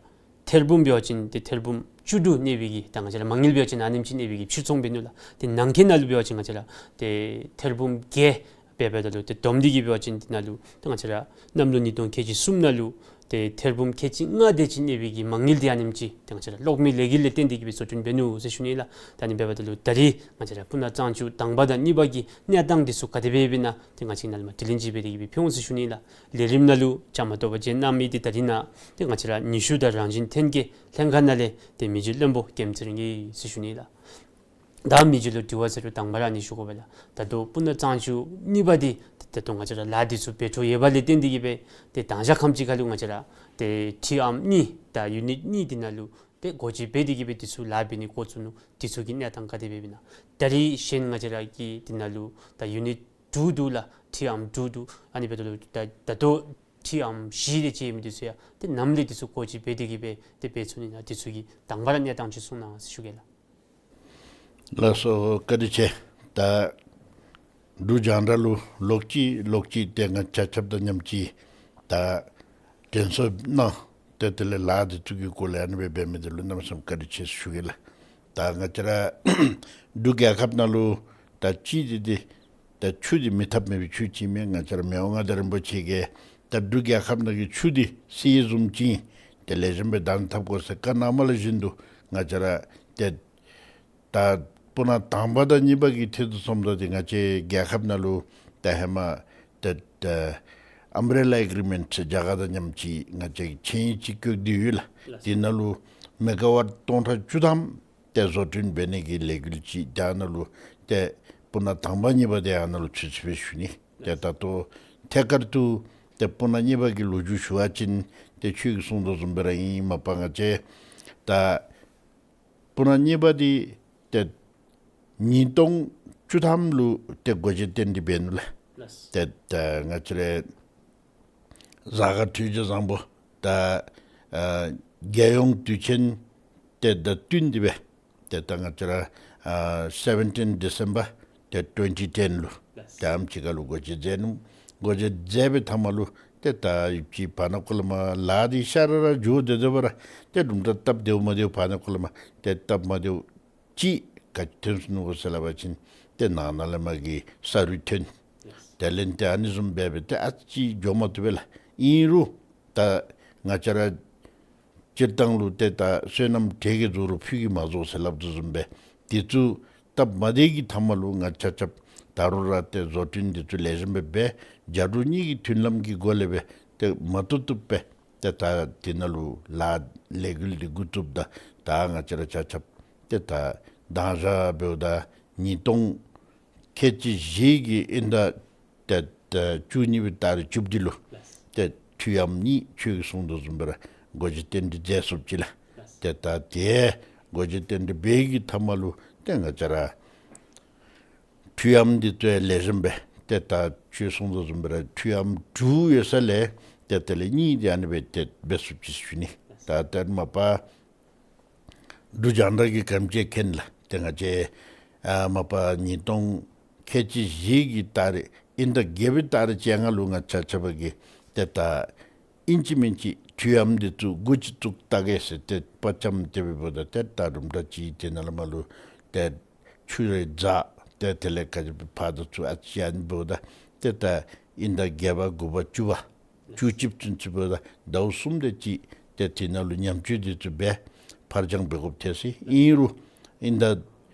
ཐེར་འབུམ་འབད་བ་ཅིན་ཏེ་ཐེར་འབུམ་བཅུ་དྲུག་གནས་པའི་གི་ད་ང་བཅས་ར་མ་དངུལ་འབད་བ་ཅིན་ཨ་ནེམ་ཅིག་གནས་པའི་གི་ཕྱིར་ཚོང་འབད་ནུག་ལགས། ཏེ་ནང་འཁོད་ནང་ལུ་འབད་བ་ཅིན་ང་བཅས་ར་ཏེ་ཐེར་འབུམ་བརྒྱད་འབད་འབདཝ་ད་ལུ་ཏེ་བསྡོམས་ཏེ་གི་འབད་བ་ཅིན་འདི་ནང་ལུ་ཏེ་ང་བཅས་ར་གནམ་ལོ་ཉིས་སྟོང་ཁལ་གཅིག་གསུམ་ནང་ལུ་ཏེ་ཐེར་འབུམ་ཁལ་གཅིག་ལྔ་དེ་ཅིག་གནས་པའི་གི་མ་དངུལ་འདི་ཨ་ནེམ་ཅིག་ཏེ་ང་བཅས་ར་གློག་མེ་ལས་འགུལ་ལས་བརྟེན་ཏེ་གི་སྦེ་བཟོ་སྐྲུན་འབད་ནུག་ཟེར་ཞུ་ནི་ལགས། ད་ཨ་ནི་འབདཝ་ད་ལུ་ད་རིས་ང་བཅས་ར་སྤུ་ན་གཙང་ཆུ་དང་པ་དང་གཉིས་པ་གི་གནས་སྟངས་འདི་ཚུ་ག་དེ་སྦེ་ཡོདཔ་ཨིན་ན་ཏེ་ང་བཅས་ནཱ་ལས་མར་དྲི་ལན་ཅིག་འབད་དེ་གི་སྦེ་ཕུལ་འོང་ཟེར་ཞུ་ནི་ལགས། ལས་རིམ་ནང་ལུ་བཅའ་མར་གཏོགས་པར་བྱོན་གནང་མི་འདི་ད་རིས་ནཱ་ཏེ་ང་བཅས་ར་ནུས་ཤུགས་དང་རང་བཞིན་ཐོན་སྐྱེད་ལྷན་ཁག་ནང་ལས་ཏེ་མི་རྗེ་བློན་པོ་ཀེམ་ཚེ་རིང་ཨིན་ཟེར་ཞུ་ནི་ལགས། ད་མི་རྗེ་ལུ་དྲི་བ་ཟེར་རུང་དང་པ་ར་ཨ་ནི་ཞུ་དགོ་པས་ལགས། ད་ལྟོ་སྤུ་ན་གཙང་ཆུ་གཉིས་པ་འདི་ད་ལྟོ་ང་བཅས་ར་ལཱ་འདི་ཚུ་འབད་འཕྲོ་ཡོད་པ་ལས་བརྟེན་ཏེ་གི་སྦེ་ཏེ་དང་ཞག་ཁམས་ཅིག་ཁར་ལུ་ང་བཅས་ར་ཏེ་ཊི་ཨམ་གཉིས་དང་ཡུ་ནིཊ་གཉིས་འདི་ནང་ལུ་ཏེ་སྒོ་འབྱེད་འབད་དེ་གི་སྦེ་འདི་ཚུ་ལཱ་འབད་ནི་འགོ་བཙུགས་ནུག། འདི་ཚུ་གི་གནས་སྟངས་ག་དེ་སྦེ་ཨིན་ན། ད་རིས་གཞན་ང་བཅས་ར་གི་འདི་ནང་ལུ་ད་ཡུ་ནིཊ་དྲུག་འདུག་ལགས། ཊི་ཨམ་དྲུག་འདུག། ཨ་ནི་འབདཝ་ད་ལུ་ད་ད་ལྟོ་ཊི་ཨམ་བཞི་དེ་ཅིག་ཡོད་མི་འདི་ཚུ་ཡང་ཏེ་ནམ་ལས་འདི་ཚུ་སྒོ་འབྱེད་འབད་དེ་གི་སྦེ་ཏེ་འབད་ཚུགས་ནི་ན་འདི་ཚུ་གི་དང་པ་ར་གནས་སྟངས་ཅིག་གསུང་གནང་ཟེར་ཞུ་གེ་ལགས། ལགས་སོ། བཀའ་དྲིན་ཆེ། ད་འབྲུག་རྒྱང་བསྒྲགས་ལུ་ལོག་ཅི་ལོག་ཅི་ཏེ་ང་ཆ་ཁྱབ་དང་མཉམ་ཅིག་ད་དྲན་གསོ་གནང་། ཏེ་དེ་ལས་ལཱ་འདི་ཚུ་གི་སྐོར་ལས་ཨ་ནི་སྦེ་འབད་མི་འདི་ལུ་གནམ་མེད་ས་མེད་བཀའ་དྲིན་ཆེ་ཟེར་ཞུ་གེ་ལགས། ད་ང་བཅས་ར་འབྲུག་རྒྱལ་ཁབ་ནང་ལུ་ད་ཅི་འདི་འདི་ད་ཆུ་འདི་མེད་ཐབས་མེད་པའི་ཆུ་ཅིག་མས། ང་བཅས་ར་མི་དབང་མངའ་བདག་རིན་པོ་ཆེ་གིས་ད་འབྲུག་རྒྱལ་ཁབ་ནང་གི་ཆུ་འདི་གསེར་བཟུམ་ཅིག་ཨིན། ཏེ་ལེགས་ཤོམ་སྦེ་བདག་འཛིན་འཐབ་དགོ་ཟེར་བཀའ་གནངམ་ལུ་བཞིན་དུ་ང་བཅས་ར་ཏེ་ད་སྤུ་ན་དང་པ་དང་གཉིས་པ་གི་ཐད་དུ་སོངམ་ད་འདི་ང་བཅས་རྒྱལ་ཁབ་ནང་ལུ་ད་ཧེ་མ་ཏེ་ད་ཨམ་བྷེ་རེ་ལ་ཨེག་རི་མེནཊ་རྒྱ་གར་དང་མཉམ་ཅིག་ང་བཅས་ཀྱིས་ཆིངས་ཡིག་ཅིག་བཀོད་དེ་ཡོད་ལགས། དེ་ནང་ལུ་མེ་ག་ཝཊ་སྟོང་ཕྲག་བཅུ་ཐམ་ཏེ་བཟོ་སྐྲུན་འབད་ནི་གི་ལས་འགུལ་ཅིག་ད་ནང་ལུ་ཏེ་སྤུ་ན་དང་པ་གཉིས་པ་འདི་ཨ་ནང་ལུ་ཚུད་ཚུདཔ་སྦེ་ཞུ་ནི། ཏེ་ད་ལྟོ་ཐད་ཀར་དུ་ཏེ་སྤུ་ན་གཉིས་པ་གི་ལོ་རྒྱུས་ཞུ་བ་ཅིན་ཏེ་ཁྱོད་ཀྱིས་གསུངས་དོ་བཟུམ་སྦེ་ར་ཨིན། མ་པ་ང་བཅས་ད་སྤུ་ན་གཉིས་པ་འདི་ཏེ་ཉིས་སྟོང་བཅུ་ཐམ་ལུ་ཏེ་སྒོ་འབྱེད་རྟེན་འབྲེལ་འབད་ནུག་ལགས། ཏེ་ད་ང་བཅས་ར་གཟའ་སྐར་ཐོས་རྒྱ་བཟང་པོ་ད་ཨ་རྒྱལ་ཡོངས་དུས་ཆེན་ཏེ་དང་བསྟུན་ཏེ་སྦེ་ཏེ་ད་ང་བཅས་ར་ཨ་seventeen December ཏེ་twenty ten ལུ་ཏེ་ཨམ་ཅིག་ཁར་ལུ་སྒོ་འབྱེད་མཛད་ནུག། སྒོ་འབྱེད་མཛད་པའི་མཐའ་མ་ལུ་ཏེ་ད་ཡུདཔ་ཅིག་བར་ན་ཀོ་ལ་མ་ལཱ་འདི་ཤ་ར་ར་འགྱོ་སྟེ་སྡོད་པ་ར་ཏེ་དུམ་གྲ་སྟབས་བདེཝ་མ་བདེཝ་བར་ན་ཀོ་ལ་མ་ཏེ་སྟབས་མ་བདེཝ་ཅིག་ག་ཅི་ཐོན་སོ་ནུག་གོ་ཟེར་སླབ་པ་ཅིན་ཏེ་ནང་ན་ལས་མར་གྱི་ས་རུད་ཐོན། དེ་ལས་ཏེ་ཨ་ནི་བཟུམ་སྦེ་སྦེ་ཏེ་ཨ་ཙི་འགྱོ་མ་བཏུབ་པས་ལགས། ཨིན་རུང་ད་ང་བཅས་ར་སྤྱིར་བཏང་ལུ་ཏེ་ད་བསོད་ནམས་གྲལ་གྱི་རྫོགས་རུང་ཕུད་ཀྱིས་མ་རྫོགས་ཟེར་སླབ་དོ་བཟུམ་སྦེ་དེ་ཚུ་སྟབས་མ་བདེ་གི་མཐའ་མ་ལུ་ང་ཆ་ཁྱབ་ད་རུང་ར་ཏེ་བཟོ་སྐྲུན་དེ་ཚུ་ལེགས་ཤོམ་སྦེ་འབད་རྒྱ་འབྲུག་གཉིས་ཀྱི་མཐུན་ལམ་གྱི་སྒོ་ལས་སྦེ་ཏེ་མ་བཏུབ་བཏུབ་སྦེ་ཏེ་ད་དེ་ནང་ལུ་ལཱ་ལས་འགུལ་འདི་འགོ་བཙུགསཔ་ད་ད་ང་བཅས་ར་ཆ་ཁྱབ་ཏེ་ད་དང་ཞག་འབདཝ་ད་ཉིས་སྟོང་ཁལ་གཅིག་བཞི་གི་དབྱིན་ཟླ་ཏེ་ཏེ་བཅུ་གཉིས་པའི་ཏ་རིག་བཅུ་བདུན་ལུ་ཏེ་ཊི་ཨམ་གཉིས་ཁྱོད་ཀྱིས་གསུངས་དོ་བཟུམ་སྦེ་ར་སྒོ་འབྱེད་རྟེན་འབྲེལ་མཛད་ཚུགསཔ་ཅིག་ལགས། ཏེ་ད་དེ་སྒོ་འབྱེད་རྟེན་འབྲེལ་འབད་གི་མཐའ་མ་ལུ་ཏེ་ང་བཅས་ར་ཊི་ཨམ་འདི་ཚུ་ལེགས་ཤོམ་སྦེ་ཏེ་ད་ཁྱོད་གསུངས་དོ་བཟུམ་སྦེ་ར་ཊི་ཨམ་དྲུག་ཡོད་ས་ལས་ཏེ་དེ་ལས་གཉིས་འདི་ཨ་ནི་སྦེ་ཏེ་འབད་ཚུགསཔ་ཅིག་ཞུ་ནི། ད་ཏེ་མ་པ་འབྲུག་རྒྱང་བསྒྲགས་ཀྱིས་ག་དེམ་ཅིག་མཁྱེན་ལགས། ཏེ་ང་བཅས་ཨ་མ་པ་ཉིས་སྟོང་ཁལ་གཅིག་བཞི་གི་ཏ་རིག་དབྱིན་ཟླ་བརྒྱད་པའི་ཏ་རིག་བཅོ་ལྔ་ལུ་ང་བཅས་ཆ་ཁྱབ་ཀྱིས་ཏེ་ད་ཨིན་ཅི་མིན་ཅི་ཊི་ཨམ་འདི་ཚུ་འགོ་ཅིག་བཙུགས་བལྟ་གེ་ཟེར་ཏེ་དཔའ་བཅམ་སྟེ་འབདཝ་ད་ཏེ་ད་དུམ་གྲ་ཅིག་དེ་ནང་ལས་མར་ལུ་ཏེ་ཆུ་རེ་འཛག། ཏེ་དེ་ལས་ཁ་ཅིག་ཕར་དང་ཚུར་ཨ་ཙི་ཨ་ནི་འབདཝ་ད་ཏེ་ད་དབྱིན་ཟླ་བརྒྱད་པ་དགུ་པ་བཅུ་པ་བཅུ་གཅིག་ཚུན་ཚོད་འབདཝ་ད་ཟླཝ་གསུམ་དེ་ཅིག་ཏེ་དེ་ནང་ལུ་ཉམས་བཅོས་དེ་ཚུ་འབད་ཕར་འགྱངས་འབད་དགོཔ་ཐལ་ཟེར། ཨིན་རུང་དབྱིན་ཟླ་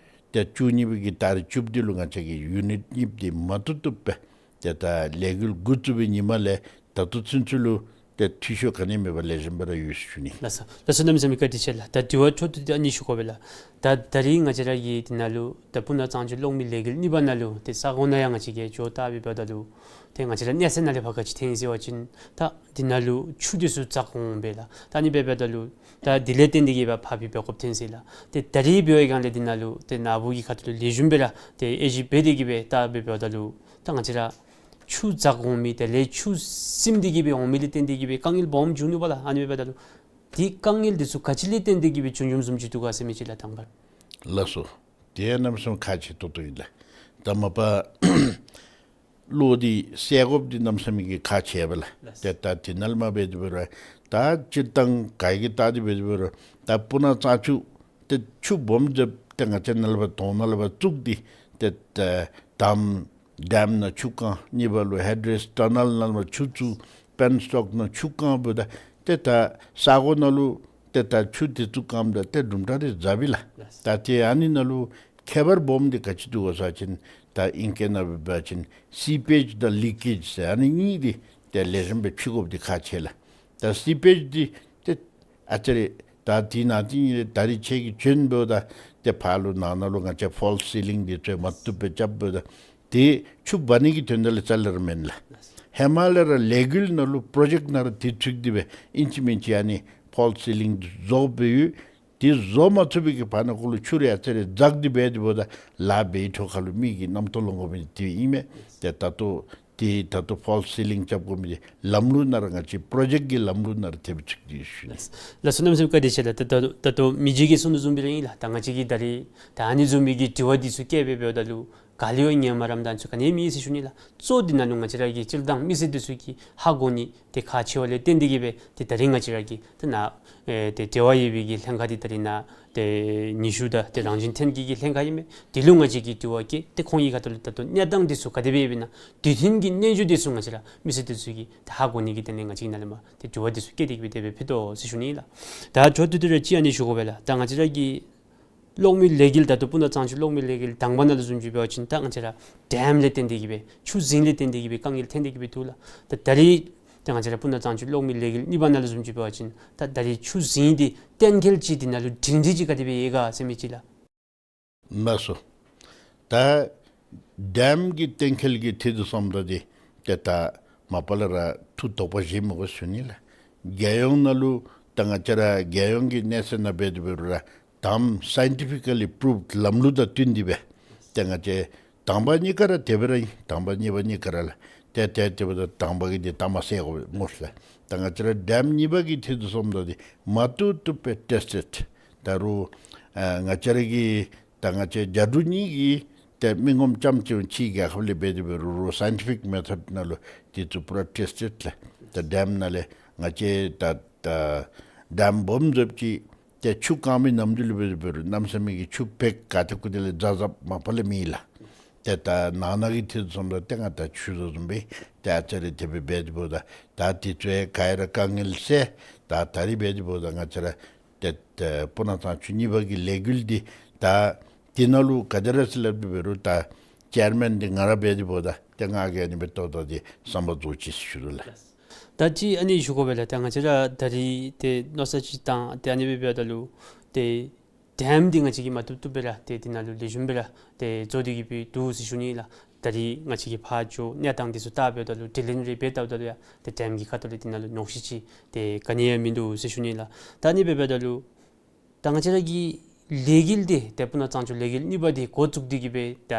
ཏེ་བཅུ་གཉིས་པའི་གི་ཏ་རིག་བཅུ་བདུན་ལུ་ང་བཅས་ཀྱིས་ཡུ་ནིཊ་གཉིས་འདི་མ་བཏུབ་བཏུབ་སྦེ་ཏེ་ད་ལས་འགུལ་འགོ་བཙུགས་པའི་ཉིནམ་ལས་ད་ལྟོ་ཚུན་ཚོད་ལུ་ ཏེ་འཐུས་ཤོར་ག་ནི་མེད་པར་ལེགས་ཤོམ་སྦེ་ར་ཡོད་ཟེར་ཞུ་ནི། ལགས་སོ། ལགས་སོ། གནམ་མེད་ས་མེད་བཀའ་དྲིན་ཆེ་ལགས། ད་དྲི་བ་འཕྲོ་མཐུད་དེ་ཨ་ནི་ཞུ་དགོ་པས་ལགས། ད་ད་རིས་ང་བཅས་ར་གི་འདི་ནང་ལུ་ད་སྤུ་ན་གཙང་ཆུ་གློག་མེ་ལས་འགུལ་གཉིས་པ་ནང་ལུ་ཏེ་ས་གོ་ནང་ཡང་ང་བཅས་ཀྱིས་འགྱོ་བལྟ་སྦེ་འབདཝ་ད་ལུ་ཏེ་ང་བཅས་ར་གནས་ཚད་ནང་ལས་ཕར་ག་ཅི་ཐོན་ཡི་ཟེར་བ་ཅིན་ད་འདི་ནང་ལུ་ཆུ་འདི་ཚུ་འཛག་འོང་པས་ལགས། ད་ཨ་ནི་སྦེ་འབདཝ་ད་ལུ་ད་དེ་ལས་བརྟེན་ཏེ་གིས་སྦེ་ཕར་འབད་འབད་དགོཔ་ཐོན་ཅི་ལགས། ཏེ་ད་རིས་འབད་བའི་སྒང་ལས་འདི་ནང་ལུ་ཏེ་ནཱ་བུ་གི་ཁ་ཐུག་ལས་ལེགས་ཤོམ་སྦེ་ར་ཏེ་དབྱེ་ཞིབ་འབད་དེ་གིས་སྦེ་བལྟ་སྦེ་འབདཝ་ད་ལུ་ད་ང་བཅས་ར་ཆུ་འཛག་འོང་མི་དེ་ལས་ཆུ་སིམ་སྟེ་གིས་སྦེ་འོང་མི་ལས་བརྟེན་ཏེ་གིས་སྦེ་དཀའ་ངལ་སྦོམ་བྱུང་ནུག་པ་ལགས། ཨ་ནི་སྦེ་འབདཝ་ད་ལུ་དེ་དཀའ་ངལ་འདི་ཚུ་ག་ཅི་ལས་བརྟེན་ཏེ་གིས་སྦེ་བྱུང་བྱུངམ་བཟུམ་ཅིག་འདུག་ག་ཟེར་མི་ཅིག་ལགས། དང་པ་ར་ལགས་སོ། དེ་གནམ་མེད་ས་མེད་ཁག་ཆེ་ཏོག་ཏོ་ཨིན་ལགས། ད་མ་པ་གློག་འདི་སེལ་དགོཔ་འདི་གནམ་མེད་ས་མེད་ཀྱི་ཁག་ཆེ་བས་ལགས། ལགས། ཏེ་ད་དེ་ནང་ལས་མར་འབད་དེ་འབད་རུང་ད་སྤྱིར་བཏང་ག་གིས་བལྟ་སྟེ་འབད་དེ་འབད་རུང་ད་སྤུ་ན་གཙང་ཆུ་ཏེ་ཆུ་སྦོམ་རྐྱབ་སྟེ་ང་བཅས་ནཱ་ལས་ཕར་དོང་ནང་ལས་ཕར་བཙུགས་ཏེ་ཏེ་ད་དམ་ཌེམ་ནང་ཆུ་བཀང་། གཉིས་པ་ལུ་ཧེཌ་རེས་ཊ་ནཱལ་ནང་ལས་ཕར་ཆུ་བཙུགས། པེན་སི་ཊོག་ནང་ཆུ་བཀང་འབདཝ་ད་ཏེ་ད་ས་གོ་ནང་ལུ་ཏེ་ད་ཆུ་འདི་ཚུ་བཀངམ་ད་ཏེ་གྲུབ་འབྲས་འདི་ཛ་བི་ལགས། ད་ཏེ་ཨ་ནི་ནང་ལུ་ཁྱད་པར་སྦོམ་འདི་ག་ཅི་འདུག་གོ་ཟེར་བ་ཅིན་ད་ཨིང་སྐད་ནང་འབད་བ་ཅིན་སི་པེཇ་དང་ལི་ཀེཇ་ཟེར་ཨ་ནི་གཉིས་འདི་ཏེ་ལེགས་ཤོམ་སྦེ་ཕྱེ་དགོཔ་འདི་ཁག་ཆེ་ལགས། ད་སི་པེཇ་འདི་ཏེ་ཨ་ཙི་རེ་ད་དེ་ནང་དེ་གཉིས་ལས་ད་རིས་ཁྱེད་ཀྱིས་བྱོན་འབདཝ་ད་ཏེ་ཕར་ལུ་ནང་ན་ལུ་ང་བཅས་ཕོལསི་སི་ལིང་འདི་ཚུ་མ་བཏུབ་སྦེ་རྐྱབ་འབདཝ་ད་ཏེ་ཆུ་འབག་ནི་གི་དོན་དག་ལས་རྩ་ལས་ར་མེན་ལགས། ཧེ་མ་ལས་ར་ལས་འགུལ་ནང་ལུ་པྲོ་ཇེཀཊ་ནང་ར་དེ་ཚུད་དེ་སྦེ་ཨིན་ཅི་མིན་ཅི་ཨ་ནི་ཕོལསི་སི་ལིང་འདི་བཟོ་སྦེ་ཡོད། དེ་བཟོ་མ་ཚུགས་པའི་གི་བར་ན་ཁོ་ལུ་ཆུ་རེ་ཨ་ཙི་རེ་འཛག་སྟེ་འབད་དེ་འབདཝ་ད་ལཱ་འབད་བའི་འཕྲོ་ཁ་ལུ་མི་གི་རྣམ་རྟོག་ལང་དགོ་མི་དེ་ཨིན་མས། ཏེ་ད་ལྟོ་ཏེ་ད་ལྟོ་ཕོལསི་སི་ལིང་རྐྱབ་དགོ་མི་འདི་ལམ་ལུགས་ནང་ར་ང་བཅས་པྲོ་ཇེཀཊ་ཀྱི་ལམ་ལུགས་ནང་ར་ཏེ་སྦེ་ཚུད་དེ་ཡོད་ཟེར་ཞུ་ནི། ལགས་སོ། གནམ་མེད་ས་མེད་བཀའ་དྲིན་ཆེ་ལགས། ད་ད་ད་ལྟོ་མི་རྗེ་གིས་གསུངས་དོ་བཟུམ་སྦེ་ར་ཨིན་ལགས། ད་ང་བཅས་ཀྱིས་ད་རིས་ད་ཨ་ནི་བཟུམ་མའི་གི་དྲི་བ་འདི་ཚུ་བཀོད་སྦེ་འབདཝ་ད་ལུ་ག་ལུ་ཡང་ངལ་མ་རངསམ་དང་ཚུ་ག་ནི་མེད་ཟེར་ཞུ་ནི་ལགས། གཙོ་འདི་ནང་ལུ་ང་བཅས་ར་གི་སྤྱིར་བཏང་མི་སེར་འདི་ཚུ་གིས་ཧ་གོ་ནི་དེ་ཁག་ཆེ་བ་ལས་བརྟེན་ཏེ་གིས་སྦེ་ཏེ་ད་རིས་ང་བཅས་ར་གི་ཏེ་ནཱ་ཨེ་ཏེ་འབྲེལ་བ་ཡོད་པའི་གི་ལྷན་ཁག་འདི་ད་རིས་ནཱ་ཏེ་ཉི་ཤུ་དང་ཏེ་རང་བཞིན་ལྷན་རྒྱས་ཀྱི་ལྷན་ཁག་ཨིན་མས། དེ་ལུ་ང་བཅས་ཀྱིས་དྲི་བ་བཀོད་ཏེ་ཁོང་གི་ཁ་ཐུག་ལས་ད་ལྟོ་གནས་སྟངས་འདི་ཚུ་ག་དེ་སྦེ་ཡོདཔ་ཨིན་ན་དུས་མཐུན་གྱི་སྙན་ཞུ་འདི་ཚུ་ང་བཅས་ར་མི་སེར་འདི་ཚུ་གིས་ད་ཧ་གོ་ནི་གི་དོན་ལས་ང་བཅས་ཀྱིས་ནཱ་ལས་མར་ཏེ་དྲི་བ་འདི་ཚུ་བཀོད་དེ་གིས་སྦེ་དེ་སྦེ་ཕུལ་དོ་ཟེར་ཞུ་ནི་ལགས། ད་འཕྲོ་མཐུད་དེ་ར་ཅིག་ཨ་ནི་ཞུ་དགོ་པས་ལགས། ད་ང་བཅས་ར་གི་གློག་མེ་ལས་འགུལ་ད་ལྟོ་སྤུ་ན་གཙང་ཆུ་གློག་མེ་ལས་འགུལ་དང་པ་ནང་ལུ་བཟུམ་ཅིག་འབད་བ་ཅིན་ད་ང་བཅས་ར་ཌེམ་ལས་བརྟེན་ཏེ་གིས་སྦེ་ཆུ་རྫིང་ལས་བརྟེན་ཏེ་གིས་སྦེ་དཀའ་ངལ་ཐོན་ཏེ་གིས་སྦེ་འདུག་ལགས། ད་ད་རིས་ད་ང་བཅས་ར་སྤུ་ན་གཙང་ཆུ་གློག་མེ་ལས་འགུལ་གཉིས་པ་ནང་ལུ་བཟུམ་ཅིག་འབད་བ་ཅིན་ད་ད་རིས་ཆུ་རྫིང་འདི་གཏན་འཁེལ་ཅིག་འདི་ནང་ལུ་སྒྲིང་སྒྲི་ཅིག་ག་དེ་སྦེ་ཡོད་ག་ཟེར་མི་ཅིག་ལགས། ལགས་སོ། ད་ཌེམ་གྱི་གཏན་འཁེལ་གྱི་ཐད་དུ་སོངམ་ད་འདི་ཏེ་ད་མ་པ་ལས་ར་ཐུགས་དོགས་པ་བཞེས་མི་དགོ་ཟེར་ཞུ་ནི་ལགས། རྒྱལ་ཡོངས་ནང་ལུ་ད་ང་བཅས་ར་རྒྱལ་ཡོངས་ཀྱི་གནས་ཚད་ནང་འབད་དེ་འབད་རུང་ར་དམ་སའིན་ཊི་ཕི་ཀ་ལི་པུ་རུབཌ་ལམ་ལུགས་དང་བསྟུན་ཏེ་སྦེ་ཏེ་ང་བཅས་དང་པ་གཉིས་ཀ་ར་དེ་སྦེ་ར་ཨིན། དང་པ་གཉིས་པ་གཉིས་ཀ་ར་ལགས། ཏེ་ཏེ་དེ་འབདཝ་ད་དང་པ་གི་འདི་ད་མ་ཟེར་དགོ་སྨོ་ལགས། ད་ང་བཅས་ར་ཌེམ་གཉིས་པ་གི་ཐད་དུ་སོངམ་ད་འདི་མ་བཏུབ་བཏུབ་སྦེ་ཊེསི་ཊེཌ་ད་རུང་ཨ་ང་བཅས་ར་གི་ད་ང་བཅས་རྒྱ་འབྲུག་གཉིས་ཀྱིས་ཏེ་མི་ངོམ་རྐྱངམ་ཅིག་ཕྱིའི་རྒྱལ་ཁབ་ལས་འབད་དེ་འབད་རུང་ར་སའིན་ཊི་ཕིག་མེ་ཐོཌ་ནང་ལུ་འདི་ཚུ་པུ་ར་ཊེསི་ཊེཌ་ལགས། ད་ཌེམ་ནང་ལས་ང་བཅས་ད་ད་ཌེམ་སྦོམ་བཟོཝ་ཅིག་ཏེ་ཆུ་བཀང་མི་ནམ་རྒྱུན་ལུ་འབད་དེ་འབད་རུང་གནམ་མེད་ས་མེད་ཀྱི་ཆུ་བེག་ག་ཏེ་ཁུ་ཏེ་ལས་ཛ་ཛ་མ་པ་ལས་མེད་ལགས། ཏེ་ད་ནང་ན་གི་ཐད་དུ་སོངམ་ད་ཏེ་ང་ད་ཞུ་དོ་བཟུམ་སྦེ་ཏེ་ཨ་ཙི་རེ་དེ་སྦེ་འབད་དེ་འབདཝ་ད་ད་འདི་ཚུ་ག་ར་དཀའ་ངལ་སེལ། ད་ད་རིས་འབད་དེ་འབདཝ་ད་ང་བཅས་ར་ཏེ་ཏེ་སྤུ་ན་གཙང་ཆུ་གཉིས་པ་གི་ལས་འགུལ་འདི་ད་འདི་ནང་ལུ་ག་དེ་ར་ཟེར་སླབ་སྟེ་འབད་རུང་ད་ཅེར་མེན་འདི་ང་ར་འབད་དེ་འབདཝ་ད་ཏེ་ང་གིས་ཨ་ནི་སྦེ་ཏོག་ཏོ་འདི་བསམ་པ་རྫོགས་ཅི་ཟེར་ཞུ་དོ་ལགས། ད་ཅི་ཨ་ནི་ཞུ་དགོ་པས་ལགས། ད་ང་བཅས་ར་ད་རིས་ཏེ་མནོ་བསམ་ཅིག་བཏང་སྟེ་ཨ་ནི་སྦེ་འབདཝ་ད་ལུ་ཏེ་ཌེམ་འདི་ང་བཅས་ཀྱིས་མ་བཏུབ་བཏུབ་སྦེ་ར་ཏེ་འདི་ནང་ལུ་ལེགས་ཤོམ་སྦེ་ར་ཏེ་བཟོ་སྟེ་གིས་སྦེ་འདུག་ཟེར་ཞུ་ནི་ལགས། ད་རིས་ང་བཅས་ཀྱིས་ཕར་འགྱོ་གནས་སྟངས་འདི་ཚུ་བལྟ་འབདཝ་ད་ལུ་དྲི་ལན་རེ་འབད་བལྟཝ་ད་ལུ་ཡང་ཏེ་ཌེམ་གྱི་ཁ་ཐུག་ལས་འདི་ནང་ལུ་ཉོགས་བཤད་ཅིག་ཏེ་ག་ནི་ཡང་མིན་འདུག་ཟེར་ཞུ་ནི་ལགས། ད་ཨ་ནི་སྦེ་འབདཝ་ད་ལུ་ད་ང་བཅས་ར་གི་ལས་འགུལ་འདི་ཏེ་སྤུ་ན་གཙང་ཆུ་ལས་འགུལ་གཉིས་པ་འདི་འགོ་བཙུགས་ཏེ་གིས་སྦེ་ད་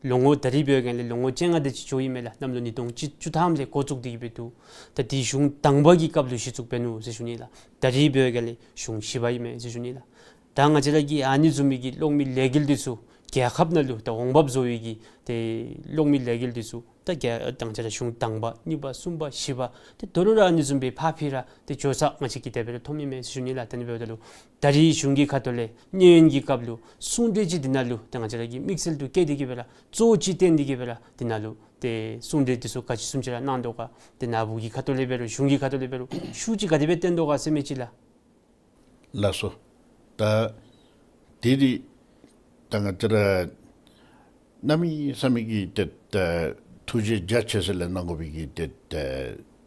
ལོ་ངོ་ད་རིས་འབད་བའི་སྒང་ལས་ལོ་ངོ་བཅོ་ལྔ་དེ་ཅིག་འགྱོ་ཡི་མས་ལགས། གནམ་ལོ་ཉིས་སྟོང་བཅུ་ཐམ་ལས་འགོ་བཙུགས་ཏེ་གིས་སྦེ་འདུག། ད་འདི་གཞུང་དང་པ་གི་སྐབས་ལུ་གཞི་བཙུགས་འབད་ནུག་ཟེར་ཞུ་ནི་ལགས། ད་རིས་འབད་བའི་སྒང་ལས་གཞུང་བཞི་པ་ཨིན་མས་ཟེར་ཞུ་ནི་ལགས། ད་ང་བཅས་ར་གི་ཨ་ནི་བཟུམ་མའི་གི་གློག་མེ་ལས་འགུལ་འདི་ཚུ་རྒྱལ་ཁབ་ནང་ལུ་ད་འོང་འབབ་བཟོ་བའི་གི་ཏེ་གློག་མེ་ལས་འགུལ་འདི་ཚུ་ད་རྒྱལ་ད་ང་བཅས་ར་གཞུང་དང་པ་གཉིས་པ་གསུམ་པ་བཞི་པ་ཏེ་ད་རུང་ར་ཨ་ནི་བཟུམ་སྦེ་ཕར་ཕྱིར་ར་ཏེ་འགྱོ་ས་ང་བཅས་ཀྱིས་དེ་སྦེ་ར་མཐོངམ་ཨིན་མས་ཟེར་ཞུ་ནི་ལགས། ད་ཨ་ནི་འབདཝ་ད་ལུ་ད་རིས་གཞུང་གི་ཁ་ཐུག་ལས་གནས་ཡུན་གྱི་སྐབས་ལུ་གསུང་གྲོས་ཅིག་འདི་ནང་ལུ་ཏེ་ང་བཅས་ར་གིས་དམིགས་བསལ་དུ་བཀོད་དེ་གིས་སྦེ་ར་གཙོ་བོ་ཅིག་བཏོན་ཏེ་གིས་སྦེ་ར་འདི་ནང་ལུ་ཏེ་གསུང་གྲོས་འདི་ཚུ་ག་ཅི་བཟུམ་ཅིག་ར་གནང་དོ་ག། ཏེ་ནཱ་བུ་གི་ཁ་ཐུག་ལས་འབད་རུང་གཞུང་གི་ཁ་ཐུག་ལས་འབད་རུང་ཤུགས་ཅིག་ག་དེ་སྦེ་བཏོན་དོ་ག་ཟེར་མི་ཅིག་ལགས། ལགས་སོ། ད་དེ་འདི་ད་ང་བཅས་ར་གནམ་མེད་ས་མེད་ཀྱི་ཏེ་ད་ཐུགས་རྗེ་རྒྱ་ཆེ་ས་ལས་གནང་དགོ་པའི་གི་ཏེ་ད་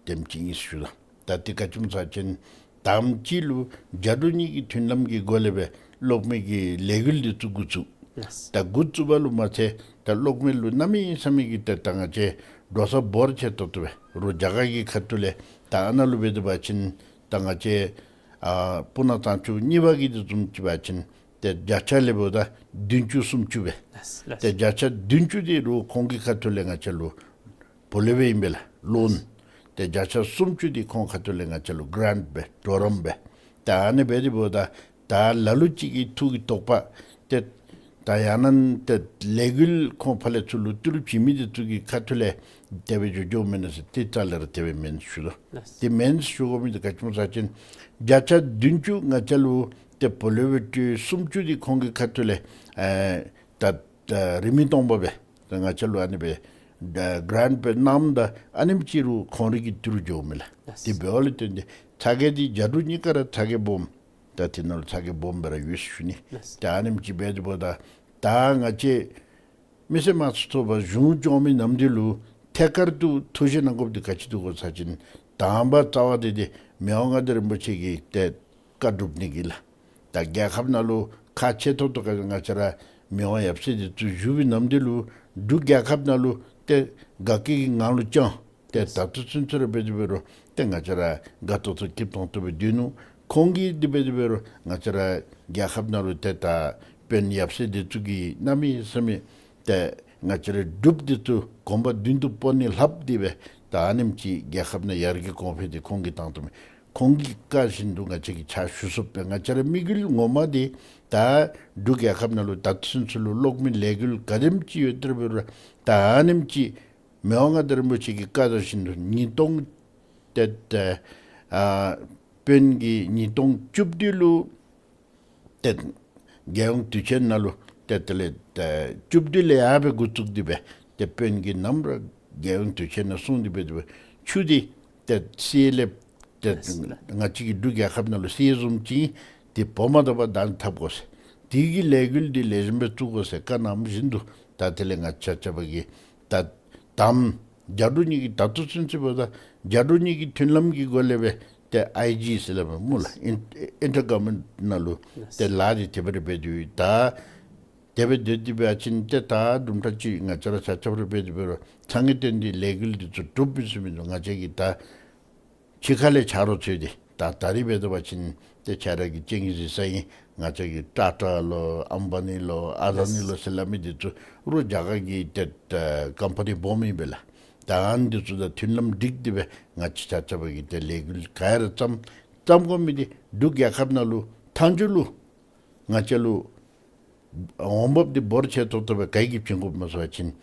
དེམ་ཅིག་ཨིན་ཟེར་ཞུ་ལགས། ད་དེ་ག་ཅི་སྨོ་ཟེར་བ་ཅིན་དང་པ་ཅིག་ལུ་བརྒྱ་དྲུག་གཉིས་ཀྱི་མཐུན་ལམ་གྱི་སྒོ་ལས་སྦེ་གློག་མེ་གི་ལས་འགུལ་འདི་ཚུ་འགོ་བཙུགས། ལགས། ད་འགོ་བཙུགས་པ་ལུ་མ་ཚད་ད་གློག་མེ་ལུ་གནམ་མེད་ས་མེད་ཀྱི་ཏེ་ད་ང་བཅས་འགྲོ་ས་འབོར་ཆེ་ཏོག་ཏོ་སྦེ་རོགས་རྒྱ་གར་གྱི་ཁ་ཐུག་ལས་ད་ཨ་ནཱ་ལུ་འབད་དེ་འབད་བ་ཅིན་ད་ང་བཅས་ཨ་སྤུ་ན་གཙང་ཆུ་གཉིས་པ་གི་འདི་བཟུམ་ཅིག་འབད་བ་ཅིན་ཏེ་བརྒྱ་ཆ་ལས་འབདཝ་ད་བདུན་ཅུ་སུམ་ཅུ་སྦེ། ལགས་ལགས། ཏེ་བརྒྱ་ཆ་བདུན་ཅུ་འདི་རོགས་ཁོང་གི་ཁ་ཐུག་ལས་ང་བཅས་ལུ་བུ་ལོན་སྦེ་ཨིན་པས་ལགས། ལོན། ཏེ་བརྒྱ་ཆ་སུམ་ཅུ་འདི་ཁོང་ཁ་ཐུག་ལས་ང་བཅས་ལུ་གྲཱནཊ་སྦེ་གྲོགས་རམ་སྦེ། ཏེ་ཨ་ནི་སྦེ་འདི་འབདཝ་ད་ད་ལ་ལུ་ཅིག་གི་ཐུགས་ཀྱི་དོགས་པ་ཏེ་ད་ཡང་ན་ཏེ་ལས་འགུལ་ཁོང་ཕར་ལས་ཚུར་ལུ་ཏི་རུ་བྱིན་མི་འདི་ཚུ་གི་ཁ་ཐུག་ལས་དེ་སྦེ་འགྱོ་འགྱོཝ་མེན་ན་ཟེར་ཏེ་རྩ་ལས་ར་དེ་སྦེ་མེན་ཞུ་དོ། ལགས། ཏེ་མེན་ཞུ་དགོ་མི་འདི་ག་ཅི་སྨོ་ཟེར་བ་ཅིན་བརྒྱ་ཆ་བདུན་ཅུ་ང་བཅས་ལུ་ཏེ་བུ་ལོན་སྦེ་སྤྲོད། སུམ་ཅུ་འདི་ཁོང་གི་ཁ་ཐུག་ལས་ཨེ་ད་ད་རིན་མེད་སྟོང་པ་སྦེ་ད་ང་བཅས་ལུ་ཨ་ནི་སྦེ་ད་གྲཱནཊ་སྦེ་གནངམ་ད་ཨ་ནེམ་ཅིག་རོགས་ཁོང་རའི་གི་ཏི་རུ་འགྱོཝ་མས་ལགས། ལགས། དེ་འབདཝ་ལས་བརྟེན་ཏེ་ཚ་གྱང་འདི་བརྒྱ་དྲུག་གཉིས་ཀ་ར་ཚ་གྱང་སྦོམ། ད་དེ་ནང་ལུ་ཚ་གྱང་སྦོམ་སྦེ་ར་ཡོད་ཟེར་ཞུ་ནི། ལགས། ད་ཨ་ནེམ་ཅིག་འབད་དེ་འབདཝ་ད་ད་ང་བཅས་མི་སེར་དམངས་གཙོ་ཚོགས་པ་གཞུང་སྐྱོང་མི་རྣམས་འདི་ལུ་ཐད་ཀར་དུ་ཐུགས་བཞེད་གནང་དགོཔ་འདི་ག་ཅི་འདུག་གོ་ཟེར་བ་ཅིན་དང་པ་རྩ་བ་འདི་འདི་མི་དབང་མངའ་བདག་རིན་པོ་ཆེ་གི་ཏེ་བཀའ་སྒྲུབ་ནི་གི་ལགས། ད་རྒྱལ་ཁབ་ནང་ལུ་ཁག་ཆེ་ཏོག་ཏོ་ག་ང་བཅས་ར་མི་དབང་ཡབ་སྲས་འདི་ཚུ་བཞུགས་པའི་རྣམ་འདི་ལུ་འབྲུག་རྒྱལ་ཁབ་ནང་ལུ་ཏེ་དགའ་སྐྱིད་ཀྱི་ངང་ལུ་བསྐྱངས། ཏེ་ད་ལྟོ་ཚུན་ཚོད་ར་འབད་དེ་འབད་རུང་ཏེ་ང་བཅས་ར་དགའ་ཏོག་ཏོ་སྐྱིད་ཏོང་ཏོ་སྦེ་སྡོད་ནུག། ཁོང་གིས་འདི་འབད་དེ་འབད་རུང་ང་བཅས་ར་རྒྱལ་ཁབ་ནང་ལུ་ཏེ་ད་དཔོན་ཡབ་སྲས་འདི་ཚུ་གིས་གནམ་མེད་ས་མེད་ཏེ་ང་བཅས་ར་འབྲུགཔ་འདི་ཚུ་གོམ་པ་མདུན་དུ་སྤོ་ནི་ལྷགཔ་འདི་སྦེ་ད་ཨ་ནེམ་ཅིག་རྒྱལ་ཁབ་ནང་ཡར་རྒྱས་གོང་འཕེལ་འདི་ཁོང་གིས་བཏང་བཏངམ་མས། ཁོང་གི་བཀའ་བཞིན་དུ་ང་བཅས་ཀྱིས་ཕྱག་ཞུ་ཚུགསཔ་སྦེ་ང་བཅས་ར་དམིགས་ཡུལ་ངོ་མ་འདི་ད་འབྲུག་རྒྱལ་ཁབ་ནང་ལུ་ད་ལྟོ་ཚུན་ཚོད་ལུ་གློག་མེ་ལས་འགུལ་ག་དེམ་ཅིག་ཡོད་དེ་འབད་རུང་ད་ཨ་ནེམ་ཅིག་མི་དབང་མངའ་བདག་རིན་པོ་ཆེ་གི་བཀའ་དང་བཞིན་དུ་ཉིས་སྟོང་ཏེ་ཏེ་ཨ་དཔོན་གྱིས་ཉིས་སྟོང་བཅུ་བདུན་ལུ་ཏེ་རྒྱལ་ཡོངས་དུས་ཆེན་ནང་ལུ་ཏེ་དེ་ལས་ཏེ་བཅུ་བདུན་ལས་ཡར་སྦེ་འགོ་བཙུགས་ཏེ་སྦེ་ཏེ་དཔོན་གྱིས་ནམ་ར་རྒྱལ་ཡོངས་དུས་ཆེན་ནང་གསུངས་ཏེ་སྦེ་ཏེ་སྦེ་ཆུ་འདི་ཏེ་གསེར་ལས་ཏེ་ལགས་སོ་ལགས། ང་བཅས་ཀྱི་འབྲུག་རྒྱལ་ཁབ་ནང་ལུ་གསེར་བཟུམ་ཅིག་ཏེ་བོག་མ་ཐོབ་པར་བདག་འཐབ་དགོ་ཟེར། དེ་གི་ལས་འགུལ་འདི་ལེགས་ཤོམ་སྦེ་བཙུགས་དགོ་ཟེར་བཀའ་གནངམ་བཞིན་དུ་ད་དེ་ལས་ང་བཅས་ཆ་ཁྱབ་ཀྱིས་ད་དང་པ་བརྒྱ་དྲུག་གཉིས་ཀྱི་ད་ལྟོ་ཚུན་ཚོད་འབདཝ་ད་བརྒྱ་དྲུག་གཉིས་ཀྱི་མཐུན་ལམ་གྱི་སྒོ་ལས་སྦེ་ཏེ་ཨའི་ཇི་ཟེར་སླབ་མས་སྨོ་ལགས། ཨིན་ཨིན་ཊར་གོ་ཝར་མེནཊ་ནང་ལུ་ཏེ་ལཱ་འདི་དེ་སྦེ་ར་འབད་དེ་ད་དེ་སྦེ་སྡོད་དེ་འབད་བ་ཅིན་ཏེ་ད་དུམ་གྲ་ཅིག་ང་བཅས་ར་ཆ་ཁྱབ་ར་འབད་དེ་འབད་རུང་ཚང་གི་དོན་འདི་ལས་འགུལ་འདི་ཚུ་གྲུབ་མི་ཚུགས་མི་འདུག། ང་བཅས་ཀྱིས་ད་ཕྱི་ཁ་ལས་ཆ་རོགས་འཚོལ་ཏེ་ད་ད་རིས་འབད་དེ་འབད་བ་ཅིན་ཏེ་ཁྱེད་ར་གིས་ཅིག་གཟིགས་ས་ཨིན། ང་བཅས་ཀྱིས་ཊ་ཊ་ལོ་ཨམ་བ་ནི་ལོ་ཨ་དཱ་ནི་ལོ་ཟེར་སླབ་མི་འདི་ཚུ་རོགས་རྒྱ་གར་གྱི་ཏེ་ཀམ་པ་ནི་སྦོམ་ཨིན་པས་ལགས། ད་ཨ་ནི་འདི་ཚུ་དང་མཐུན་ལམ་སྒྲིག་སྟེ་སྦེ་ང་བཅས་ཆ་ཁྱབ་ཀྱིས་ཏེ་ལས་འགུལ་ག་ར་བརྩམ་བརྩམ་དགོ་མི་འདི་འབྲུག་རྒྱལ་ཁབ་ནང་ལུ་མཐའ་མཇུག་ལུ་ང་བཅས་ལུ་འོང་འབབ་འདི་འབོར་ཆེ་ཏོག་ཏོ་སྦེ་ག་གིས་བྱིན་དགོཔ་སྨོ་ཟེར་བ་ཅིན་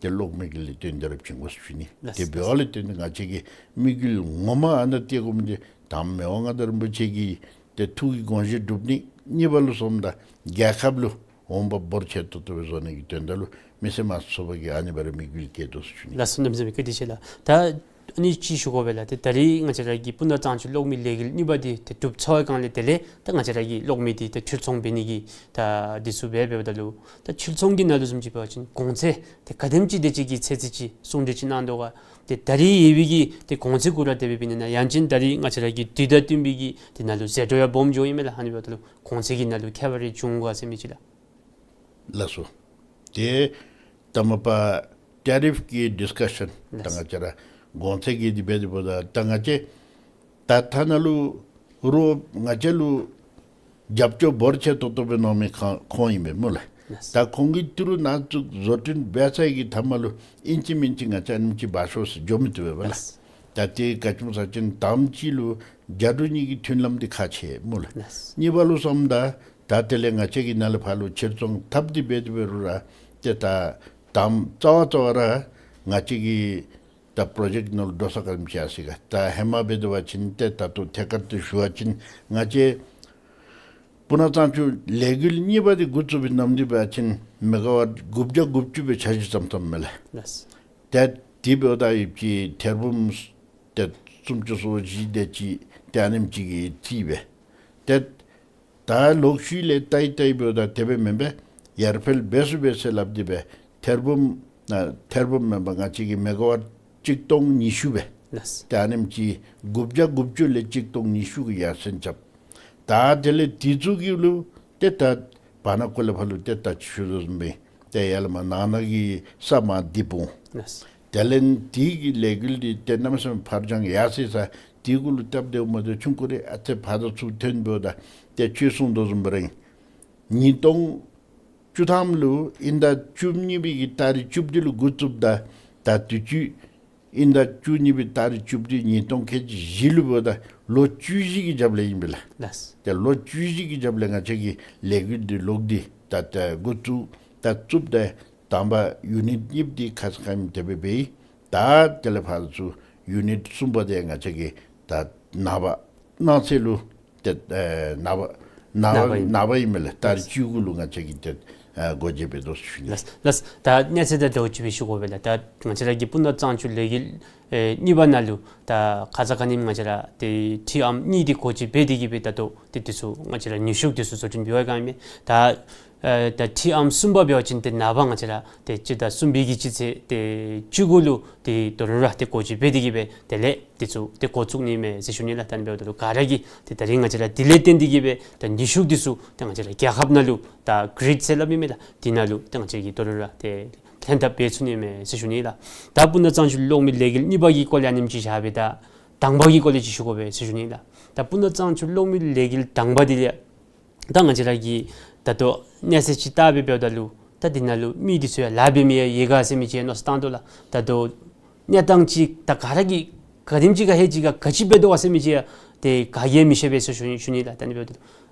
ཏེ་གློག་མེ་གི་ལས་དོན་འདི་ར་བྱིན་དགོ་ཟེར་ཞུ་ནི། ལགས་དེ་འབདཝ་ལས་བརྟེན་ཏེ་ང་བཅས་ཀྱི་དམིགས་ཡུལ་ངོ་མ་ཨ་ནཱ་གཏད་དགོ་མི་འདི་དང་པ་མི་དབང་མངའ་བདག་རིན་པོ་ཆེ་གི་ཏེ་ཐུགས་ཀྱི་དགོངས་བཞེད་སྒྲུབ་ནི། གཉིས་པ་ལུ་སོངམ་ད་རྒྱལ་ཁབ་ལུ་འོང་འབབ་འབོར་ཆེ་ཏོག་ཏོ་སྦེ་བཟོ་ནི་གི་དོན་དག་ལུ་མི་སེར་དམངས་གཙོ་ཚོགས་པ་གིས་ཨ་ནི་སྦེ་ར་དམིགས་ཡུལ་བསྐྱེད་དོ་ཟེར་ཞུ་ནི། ལགས་སོ། གནམ་མེད་ས་མེད་བཀའ་དྲིན་ཆེ་ལགས། ད་ཨ་ནི་ཅིག་ཞུ་དགོ་པས་ལགས། ཏེ་ད་རིས་ང་བཅས་ར་གི་སྤུ་ན་གཙང་ཆུ་གློག་མེ་ལས་འགུལ་གཉིས་པ་འདི་ཏེ་གྲུབ་ཚར་བའི་སྒང་ལས་དེ་ལས་ད་ང་བཅས་ར་གི་གློག་མེ་འདི་ཏེ་འཕྲུལ་ཚོང་འབད་ནི་གི་ད་འདི་ཚུ་འབད་འབདཝ་ད་ལུ་ད་འཕྲུལ་ཚོང་གི་ནང་ལུ་བཟུམ་ཅིག་འབད་བ་ཅིན་གོང་ཚད་ཏེ་ག་དེམ་ཅིག་དེ་ཅིག་གི་ཚད་ཚད་ཅིག་གསུང་གྲོས་ཅིག་གནང་དོ་ག། ཏེ་ད་རིས་ཡོད་པའི་གི་ཏེ་གོང་ཚད་གུ་ར་དེ་སྦེ་འབད་ནི་ན་ཡང་ཅིན་ད་རིས་ང་བཅས་ར་གི་དུས་དང་བསྟུན་པའི་གི་དེ་ནང་ལུ་ཟད་འགྲོ་ཡང་སྦོམ་འགྱོཝ་ཨིན་མས་ལགས། ཨ་ནི་འབདཝ་ད་ལུ་གོང་ཚད་ཀྱི་ནང་ལུ་ཁྱད་པར་རེ་བྱུང་ག་ཟེར་མི་ཅིག་ལགས། ལགས་སོ། ཏེ་ད་མ་པ་ཊེ་རིཕ་གི་ཌིསི་ཀ་ཤཱན་ད་ལགས། ང་བཅས་ར་གོང་ཚད་ཀྱི་འདི་འབད་དེ་འབདཝ་ད་ད་ང་བཅས་ད་ཐ་ན་ལུ་རོགས་ང་བཅས་ལུ་རྒྱབ་སྐྱོར་འབོར་ཆེ་ཏོག་ཏོ་སྦེ་གནང་མི་ཁོང་ཁོང་ཨིན་པས་སྨོ་ལགས། ལགས། ད་ཁོང་གིས་ཏི་རུ་ནང་བཙུགས་བཟོ་སྐྲུན་འབད་ཚར་བའི་གི་མཐའ་མ་ལུ་ཨིན་ཅི་མིན་ཅི་ང་བཅས་ཨ་ནེམ་ཅིག་འབག་ཤོག་ཟེར་འགྱོ་མི་བཏུབ་པས་ལགས། ལགས། ད་དེ་ག་ཅི་སྨོ་ཟེར་བ་ཅིན་དང་པ་ཅིག་ལུ་རྒྱ་འབྲུག་གཉིས་ཀྱི་མཐུན་ལམ་འདི་ཁག་ཆེ་སྨོ་ལགས། ལགས། གཉིས་པ་ལུ་སོངམ་ད་ད་དེ་ལས་ང་བཅས་ཀྱིས་ནཱ་ལས་ཕར་ལུ་ཕྱིར་ཚོང་འཐབ་སྟེ་འབད་དེ་འབད་རུང་ར་ཏེ་ད་དང་པ་རྩ་བ་རྩ་བ་ར་ང་བཅས་ཀྱི་ད་པྲོ་ཇེཀཊ་ནང་ལུ་འགྲོ་ས་ག་དེམ་ཅིག་ཡར་སོ་ཡི་ག། ད་ཧེ་མ་འབད་དེ་འབད་བ་ཅིན་ཏེ་ད་ལྟོ་ཐད་ཀར་དུ་ཞུ་བ་ཅིན་ང་བཅས་སྤུ་ན་གཙང་ཆུ་ལས་འགུལ་གཉིས་པ་འདི་འགོ་བཙུགས་པའི་ནམ་འདི་འབད་བ་ཅིན་མེ་ག་ཝཊ་དགུ་བརྒྱ་དགུ་བཅུ་སྦེ་འཆར་གཞི་བརྩམས་བརྩམསཔ་མས་ལགས། ལགས། ཏེ་དེ་འབདཝ་ད་ཡོད་ཀྱི་ཐེར་འབུམ་ཏེ་སུམ་ཅུ་སོ་བཞི་དེ་ཅིག་ཏེ་ཨ་ནེམ་ཅིག་གི་རྩིས་སྦེ། ཏེ་ད་ལོག་ཤུལ་ལས་བལྟ་ཡི་བལྟ་ཡི་འབདཝ་ད་དེ་སྦེ་མེན་པས། ཡར་འཕེལ་འབད་ཚུགས་པས་ཟེར་སླབ་སྟེ་སྦེ་ཐེར་འབུམ་ཨ་ཐེར་འབུམ་མེན་པར་ང་བཅས་ཀྱིས་མེ་ག་ཝཊ་གཅིག་སྟོང་ཉི་ཤུ་སྦེ་ ལགས། ཏེ་ཨ་ནེམ་ཅིག་དགུ་བརྒྱ་དགུ་བཅུ་ལས་གཅིག་སྟོང་ཉི་ཤུ་གི་ཡར་སེང་རྐྱབ། ད་དེ་ལས་དེ་ཚུ་གི་ལུ་ཏེ་ད་བར་ན་ཀོ་ལེ་ཕར་ལུ་ཏེ་ད་ཅི་ཞུ་དོ་བཟུམ་སྦེ་ཏེ་ཡར་ལས་མར་ནང་ན་གི་ས་མར་འདི་སྤུངས། ལགས། དེ་ལས་དེ་གི་ལས་འགུལ་འདི་ཏེ་གནམ་མེད་ས་མེད་ཕར་འགྱངས་ཡར་སོ་ས་དེ་གུ་ལུ་སྟབས་བདེཝ་མ་བདེཝ་ཆུང་ཀུ་རེ་ཨ་ཙི་ཕར་དང་ཚུར་ཐོན་འབདཝ་ད་ཏེ་ཁྱོད་གསུང་དོ་བཟུམ་སྦེ་ར་ཨིན། ཉིས་སྟོང་བཅུ་ཐམ་ལུ་དབྱིན་ཟླ་བཅུ་གཉིས་པའི་གི་ཏ་རིག་བཅུ་བདུན་ལུ་འགོ་བཙུགསཔ་ད་ད་དུས་ཅི་དབྱིན་ཟླ་བཅུ་གཉིས་པའི་ཏ་རིག་བཅུ་བདུན་ཉིས་སྟོང་ཁལ་གཅིག་བཞི་ལུ་འབདཝ་ད་ལོ་བཅུ་བཞི་གི་རྒྱབ་ལས་ཨིན་པས་ལགས། ལགས། ཏེ་ལོ་བཅུ་བཞི་གི་རྒྱབ་ལས་ང་བཅས་ཀྱིས་ལས་འགུལ་འདི་ལོག་སྟེ་ད་ད་འགོ་བཙུགས་ད་བཙུགསཔ་ད་དང་པ་ཡུ་ནིཊ་གཉིས་འདི་ཁ་ཙ་ཁ་ཉིནམ་དེ་སྦེ་འབད་ཡི། ད་དེ་ལས་ཕར་ཚུར་ཡུ་ནིཊ་གསུམ་པ་འདི་ང་བཅས་ཀྱིས་ད་ནངས་པ་གནངས་ཚེ་ལུ་ཏེ་ཨེ་ནངས་པ་ནངས་པ་ནངས་པ་ཨིན་མས་ལགས། ཏ་རིག་བཅུ་དགུ་ལུ་ང་བཅས་ཀྱིས་ཏེ་ཨེ་སྒོ་འབྱེད་འབད་དོ་ཟེར་ཞུ་ནི། ལགས་ལགས། ད་གནས་ཚུལ་ད་ལྟོ་ཅིག་སྦེ་ཞུ་དགོ་པས་ལགས། ད་ང་བཅས་ར་གི་སྤུ་ན་གཙང་ཆུ་ལས་འགུལ་ཨེ་གཉིས་པ་ནང་ལུ་ད་ཁ་ཙ་ཁ་ཉིནམ་ང་བཅས་ར་ཏེ་ཊི་ཨམ་གཉིས་འདི་སྒོ་འབྱེད་འབད་དེ་གི་སྦེ་ད་ལྟོ་ཏེ་དེ་ཚུ་ང་བཅས་ར་ནུས་ཤུགས་དེ་ཚུ་བཟོ་སྐྲུན་འབད་བའི་སྒང་ཨིན་མས། ད་ཨེ་ད་ཊི་ཨམ་གསུམ་པ་འབད་བ་ཅིན་ཏེ་ནངས་པ་ང་བཅས་ར་ཏེ་སྤྱི་ཟླ་གསུམ་པའི་གི་སྤྱི་ཚེས་ཏེ་བཅུ་དགུ་ལུ་ཏེ་དོ་རུང་ར་ཏེ་སྒོ་འབྱེད་འབད་དེ་གི་སྦེ་དེ་ལས་དེ་ཚུ་ཏེ་འགོ་བཙུགས་ནི་མས་ཟེར་ཞུ་ནི་ལགས། ད་ཨ་ནི་འབདཝ་ད་ལུ་ག་ར་གིས་ཏེ་ད་རིས་ང་བཅས་ར་དེ་ལས་བརྟེན་ཏེ་གི་སྦེ་ད་ནུས་ཤུགས་དེ་ཚུ་ཏེ་ང་བཅས་ར་རྒྱལ་ཁབ་ནང་ལུ་ད་གྷིརིཌ་ཟེར་སླབ་ཨིན་མས་ལགས། དེ་ནང་ལུ་ཏེ་ང་བཅས་ཀྱིས་དོ་རུང་ར་ཏེ་ལྷན་ཐབས་འབད་ཚུགས་ནི་མས་ཟེར་ཞུ་ནི་ལགས། ད་སྤུ་ན་གཙང་ཆུ་གློག་མེ་ལས་འགུལ་གཉིས་པ་གི་སྐོར་ལས་ཨ་ནེམ་ཅིག་བཞག་སྦེ་ད་དང་པ་གི་སྐོར་ལས་ཅིག་ཞུ་དགོ་པས་ཟེར་ཞུ་ནི་ལགས། ད་སྤུ་ན་གཙང་ཆུ་གློག་མེ་ལས་འགུལ་དང་པ་འདི་ལས་ད་ང་བཅས་ར་གིས་ད་ལྟོ་གནས་ཚད་ཅིག་བལྟ་སྦེ་འབདཝ་ད་ལུ་ད་འདི་ནང་ལུ་མི་འདི་ཚུ་ཡང་ལཱ་འབད་མི་ཡང་ཡོད་ག་ཟེར་མི་ཅིག་ཡང་མནོ་བསམ་བཏང་དོ་ལགས། ད་ལྟོ་གནས་སྟངས་ཅིག་ད་ག་ར་གིས་ག་དེམ་ཅིག་ག་ཧེ་ཅིག་ག་ག་ཅི་འབད་དོ་ག་ཟེར་མི་ཅིག་ཡང་ཏེ་ག་གིས་མི་ཤེས་པས་ཟེར་ཞུ་ནི་ཞུ་ནི་ལགས། ད་ཨ་ནི་འབདཝ་ད་ལུ་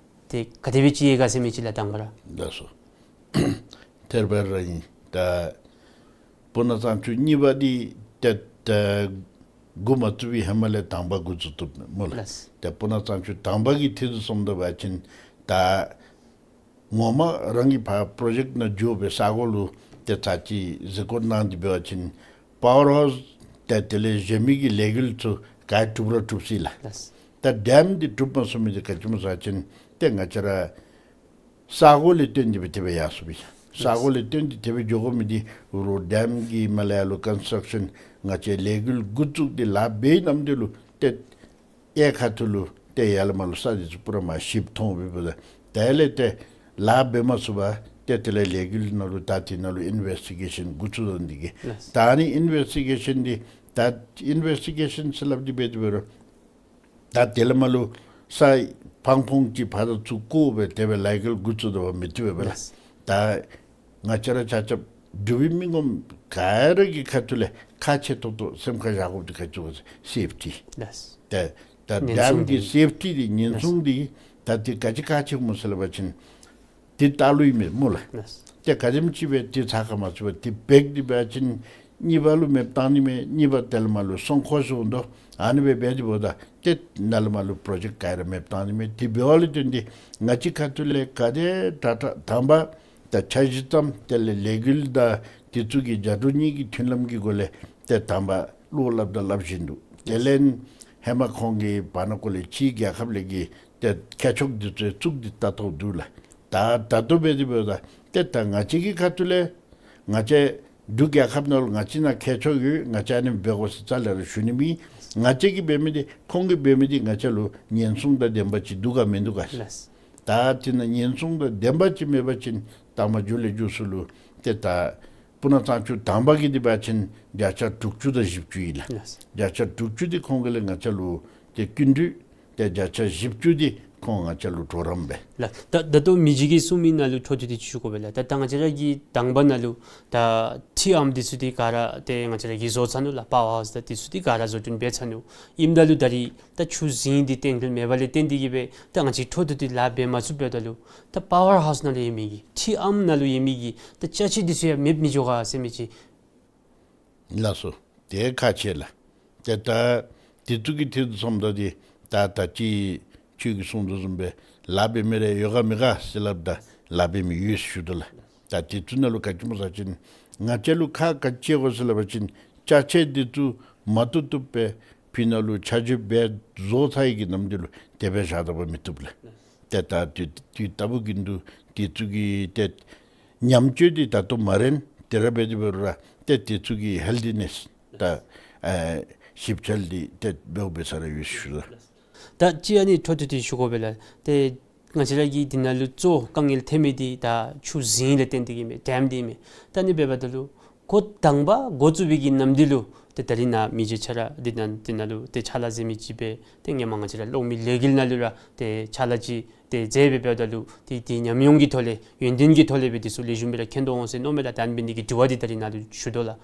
ཏེ་ག་དེ་སྦེ་ཅིག་ཡོད་ག་ཟེར་མི་ཅིག་ལགས་དང་པ་ར། ལགས་སོ། ཐེར་པ་ར་ཨིན། ད་སྤུ་ན་གཙང་ཆུ་གཉིས་པ་འདི་ཏེ་ད་འགོ་མ་བཙུགས་པའི་ཧེ་མ་ལས་དང་པ་འགོ་བཙུགས་བཏུབ་སྨོ་ལགས། ལགས། ཏེ་སྤུ་ན་གཙང་ཆུ་དང་པ་གི་ཐད་དུ་སོངམ་ད་འབད་བ་ཅིན་ད་ངོ་མ་རང་གི་ཕར་པྲོ་ཇེཀཊ་ནང་འགྱོ་སྦེ་ས་གོ་ལུ་ཏེ་ཚར་གཅིག་གཟིགས་སྐོར་གནང་སྟེ་འབད་བ་ཅིན་པ་ཝར་ཧའུསི་ཏེ་དེ་ལས་གཞན་མི་གི་ལས་འགུལ་ཚུ་ག་གྲུབ་ར་གྲུབ་ཅི་ལགས། ལགས། ད་ཌེམ་འདི་གྲུབ་མ་ཚུགས་མི་འདི་ག་ཅི་སྨོ་ཟེར་བ་ཅིན་ཏེ་ང་བཅས་ར་ས་གོ་ལས་བརྟེན་ཏེ་སྦེ་དེ་སྦེ་ཡར་སོང་པས། ས་གོ་ལས་བརྟེན་ཏེ་དེ་སྦེ་འགྱོ་དགོ་མི་འདི་རོགས་ཌེམ་གྱི་མ་ལས་ཡར་ལུ་ཀོན་སི་ཊྲག་ཤཱན་ང་བཅས་ལས་འགུལ་འགོ་བཙུགས་ཏེ་ལཱ་འབད་ནམ་དེ་ལུ་ཏེ་གཡས་ཁ་ཐུག་ལུ་ཏེ་ཡར་ལས་མར་ལུ་ས་འདི་ཚུ་པུ་ར་མར་ཞིབ་མཐོང་སྦེ་འབདཝ་ད་དེ་ལས་ཏེ་ལཱ་འབད་མ་ཚུགས་པར་ཏེ་དེ་ལས་ལས་འགུལ་ནང་ལུ་ད་དེ་ནང་ལུ་ཨིན་ཝེསི་ཊི་གེ་ཤཱན་འགོ་བཙུགས་དོ་འདི་གིས། ལགས། ད་ཨ་ནི་ཨིན་ཝེསི་ཊི་གེ་ཤཱན་འདི་ད་ཨིན་ཝེསི་ཊི་གེ་ཤཱན་ཟེར་སླབ་སྟེ་འབད་དེ་འབད་རུང་ད་དེ་ལས་མར་ལུ་ས་ཕངས་ཕོངས་ཅིག་ཕར་དང་ཚུར་བཀོ་སྦེ་དེ་སྦེ་ལཱ་འགུལ་འགོ་བཙུགས་དོ་བ་མི་བཏུབ་པས་ལགས། ད་ང་བཅས་ར་ཆ་ཁྱབ་འབྲུག་པའི་མི་ངོམ་ག་ར་གི་ཁ་ཐུག་ལས་ཁག་ཆེ་ཏོག་ཏོ་སེམས་ཁར་བཞག་དགོཔ་འདི་ག་ཅི་སྨོ་ཟེར་སེཕ་ཊི། ལགས། ཏེ་ད་ཉེན་ཌེམ་སྲུང་གི་འདི་སེཕ་ཊི་འདི་ཉེན་སྲུང་འདི་ད་འདི་ག་ཅི་ཁག་ཆེ་སྨོ་ཟེར་སླབ་པ་ཅིན་འདི་ལྟ་ལུགས་ཨིན་མས་སྨོ་ལགས། ལགས། ཏེ་ག་དེམ་ཅིག་སྦེ་འདི་ཚ་ཁ་མ་ཚུད་པར་འདི་འབད་དེ་འབད་བ་ཅིན་གཉིས་པ་ལུ་མེདཔ་བཏང་ནི་མས། གཉིས་པ་དེ་ལས་མར་ལུ་སྲུང་འཁོར་སོང་དོ། ཨ་ནི་སྦེ་འབད་དེ་འབདཝ་ད་ཏེ་ནཱ་ལས་མར་ལུ་པྲོ་ཇེཀཊ་ག་ར་མེདཔ་བཏང་ནི་མས། དེ་འབདཝ་ལས་བརྟེན་ཏེ་ང་བཅས་ཁ་ཐུག་ལས་ག་དེ་དྲག་དྲག་དང་པ་ད་འཆར་གཞི་བརྩམ། དེ་ལས་ལས་འགུལ་དང་དེ་ཚུ་གི་རྒྱ་འབྲུག་གཉིས་ཀྱི་མཐུན་ལམ་གྱི་སྒོ་ལས་ཏེ་དང་པ་བློ་སླབ་དང་སླབ་བཞིན་འདུག། དེ་ལས་ཧེ་མ་ཁོང་གིས་བར་ན་ཀོ་ལས་ཕྱིའི་རྒྱལ་ཁབ་ལས་ཀྱི་ཏེ་མཁས་མཆོག་འདི་ཚུ་བཙུགས་ཏེ་ལྟ་རྟོག་འདུག་ལགས། ད་ད་ལྟོ་འབད་དེ་འབདཝ་ད་ཏེ་ད་ང་བཅས་ཀྱི་ཁ་ཐུག་ལས་ང་བཅས་འབྲུག་རྒྱལ་ཁབ་ནང་ལུ་ང་བཅས་ནང་མཁས་མཆོག་ཡོད། ང་བཅས་ཨ་ནི་འབད་དགོ་ཟེར་རྩ་ལས་ར་ཞུ་ནི་མེད། ང་བཅས་ཀྱིས་འབད་མི་འདི་ཁོང་གིས་འབད་མི་འདི་ང་བཅས་ལུ་ཉེན་སྲུང་དང་ལྡནམ་ཅིག་འདུག་ག་མིན་འདུག་ག། ལགས། ད་དེ་ནང་ཉེན་སྲུང་དང་ལྡནམ་ཅིག་མེད་པ་ཅིན་ད་མ་མཇུག་ལས་མཇུག་སུ་ལུ་ཏེ་ད་སྤུ་ན་གཙང་ཆུ་དང་པ་གི་འདི་འབད་བ་ཅིན་བརྒྱ་ཆ་དྲུག་ཅུ་དང་བཞི་བཅུ་ཨིན་ལགས། ལགས། བརྒྱ་ཆ་དྲུག་ཅུ་འདི་ཁོང་གིས་ལས་ང་བཅས་ལུ་ཏེ་སྐྱིན་འགྲུལ། ཏེ་བརྒྱ་ཆ་བཞི་བཅུ་འདི་ཁོང་ང་བཅས་ལུ་གྲོགས་རམ་འབད། ལགས། ད་ད་ལྟོ་མི་རྗེ་གིས་གསུངས་མི་ནང་ལུ་འཕྲོ་མཐུད་དེ་ཅིག་ཞུ་དགོ་པས་ལགས། ད་ད་ང་བཅས་ར་གི་དང་པ་ནང་ལུ་ད་ཊི་ཨམ་འདི་ཚུ་འདི་ག་ར་ཏེ་ང་བཅས་ར་གིས་བཟོ་ཚར་ནུག་ལགས། པ་ཝར་ཧའུསི་དང་འདི་ཚུ་འདི་ག་ར་བཟོ་སྐྲུན་འབད་ཚར་ནུག། ཨིནམ་ད་ལུ་ད་རིས་ད་ཆུ་རྫིང་འདི་བརྟན་ལྷིང་མེད་པ་ལས་བརྟེན་ཏེ་གི་སྦེ་ད་ང་བཅས་འཕྲོ་མཐུད་དེ་ལཱ་འབད་མ་ཚུགསཔ་འབདཝ་ད་ལུ་ད་པ་ཝར་ཧའུསི་ནང་ལུ་ཡོད་མི་གི་ཊི་ཨམ་ནང་ལུ་ཡོད་མི་གི་ད་ཅ་ཆས་འདི་ཚུ་ཡང་མེདཔ་མི་འགྱོ་ག་ཟེར་མི་ཅིག། ལགས་སོ། དེ་ཁག་ཆེ་ལགས། ཏེ་ད་དེ་ཚུ་གི་ཐད་དུ་སོངམ་ད་འདི་ད་ད་ཅི་ཁྱོད་ཀྱིས་གསུངས་དོ་བཟུམ་སྦེ་ལཱ་འབད་མི་རེ་ཡོད་ག་མེད་ག་ཟེར་སླབ་ད་ལཱ་འབད་མི་ཡོད་ཟེར་ཞུ་དོ་ལགས། ད་དེ་ཚུ་ནང་ལུ་ག་ཅི་སྨོ་ཟེར་བ་ཅིན་ང་བཅས་ལུ་ཁག་ག་ཅི་ཡོད་ག་ཟེར་སླབ་པ་ཅིན་ཅ་ཆས་འདི་ཚུ་མ་ཐུབ་ཐུབ་སྦེ་ཕི་ནང་ལུ་ཆ་འཇོག་འབད་བཟོ་ཚར་ཡི་གི་ནམ་འདི་ལུ་དེ་སྦེ་བཞག་ད་པ་མི་བཏུབ་ལགས། ཏེ་ད་དུས་དུས་ལྟ་བུ་གི་འདུག། དེ་ཚུ་གི་ཏེ་ཉམས་བཅོས་འདི་ད་ལྟོ་མ་རན། དེ་ར་འབད་དེ་འབད་རུང་ར་ཏེ་དེ་ཚུ་གི་ཧེལ་ཐི་ནེསི་ད་ཨེ་ ཞིབ་འཚོལ་འདི་ཏེ་འབདཝ་འབད་ས་ར་ཡོད་ཟེར་ཞུ་དོ། ད་ཅི་ཨ་ནི་འཕྲོ་མཐུད་དེ་ཞུ་དགོ་པས་ལགས། ཏེ་ང་བཅས་ར་གི་འདི་ནང་ལུ་གཙོ་དཀའ་ངལ་ཐོན་མི་འདི་ད་ཆུ་རྫིང་ལས་བརྟེན་ཏེ་གི་མས། ཌེམ་འདི་མས། ད་ཨ་ནི་འབདཝ་ད་ལུ་འགོ་དང་པ་འགོ་བཙུགས་པའི་གི་ནམ་དུས་ལུ་ཏེ་ད་རིས་ནཱ་མི་རྗེ་ཁྱོད་ར་འདི་ནང་འདི་ནང་ལུ་ཏེ་ཕྱག་ལཱ་མཛད་མི་ཅིག་སྦེ་ཏེ་ཧེ་མ་ང་བཅས་ར་གློག་མེ་ལས་འགུལ་ནང་ལུ་ར་ཏེ་ཕྱག་ལཱ་ཅིག་ཏེ་མཛད་སྦེ་འབདཝ་ད་ལུ་ཏེ་ཏེ་ཉམས་མྱོང་གི་ཐོག་ལས་ཡོན་ཏན་གྱི་ཐོག་ལས་སྦེ་འདི་ཚུ་ལེགས་ཤོམ་སྦེ་ར་མཁྱེན་དོ་འོང་ཟེར་མནོཝ་མས་ལགས། ད་ཨ་ནི་འབད་ནི་གི་དྲི་བ་འདི་ད་རིས་ནཱ་ལུ་ཞུ་དོ་ལགས།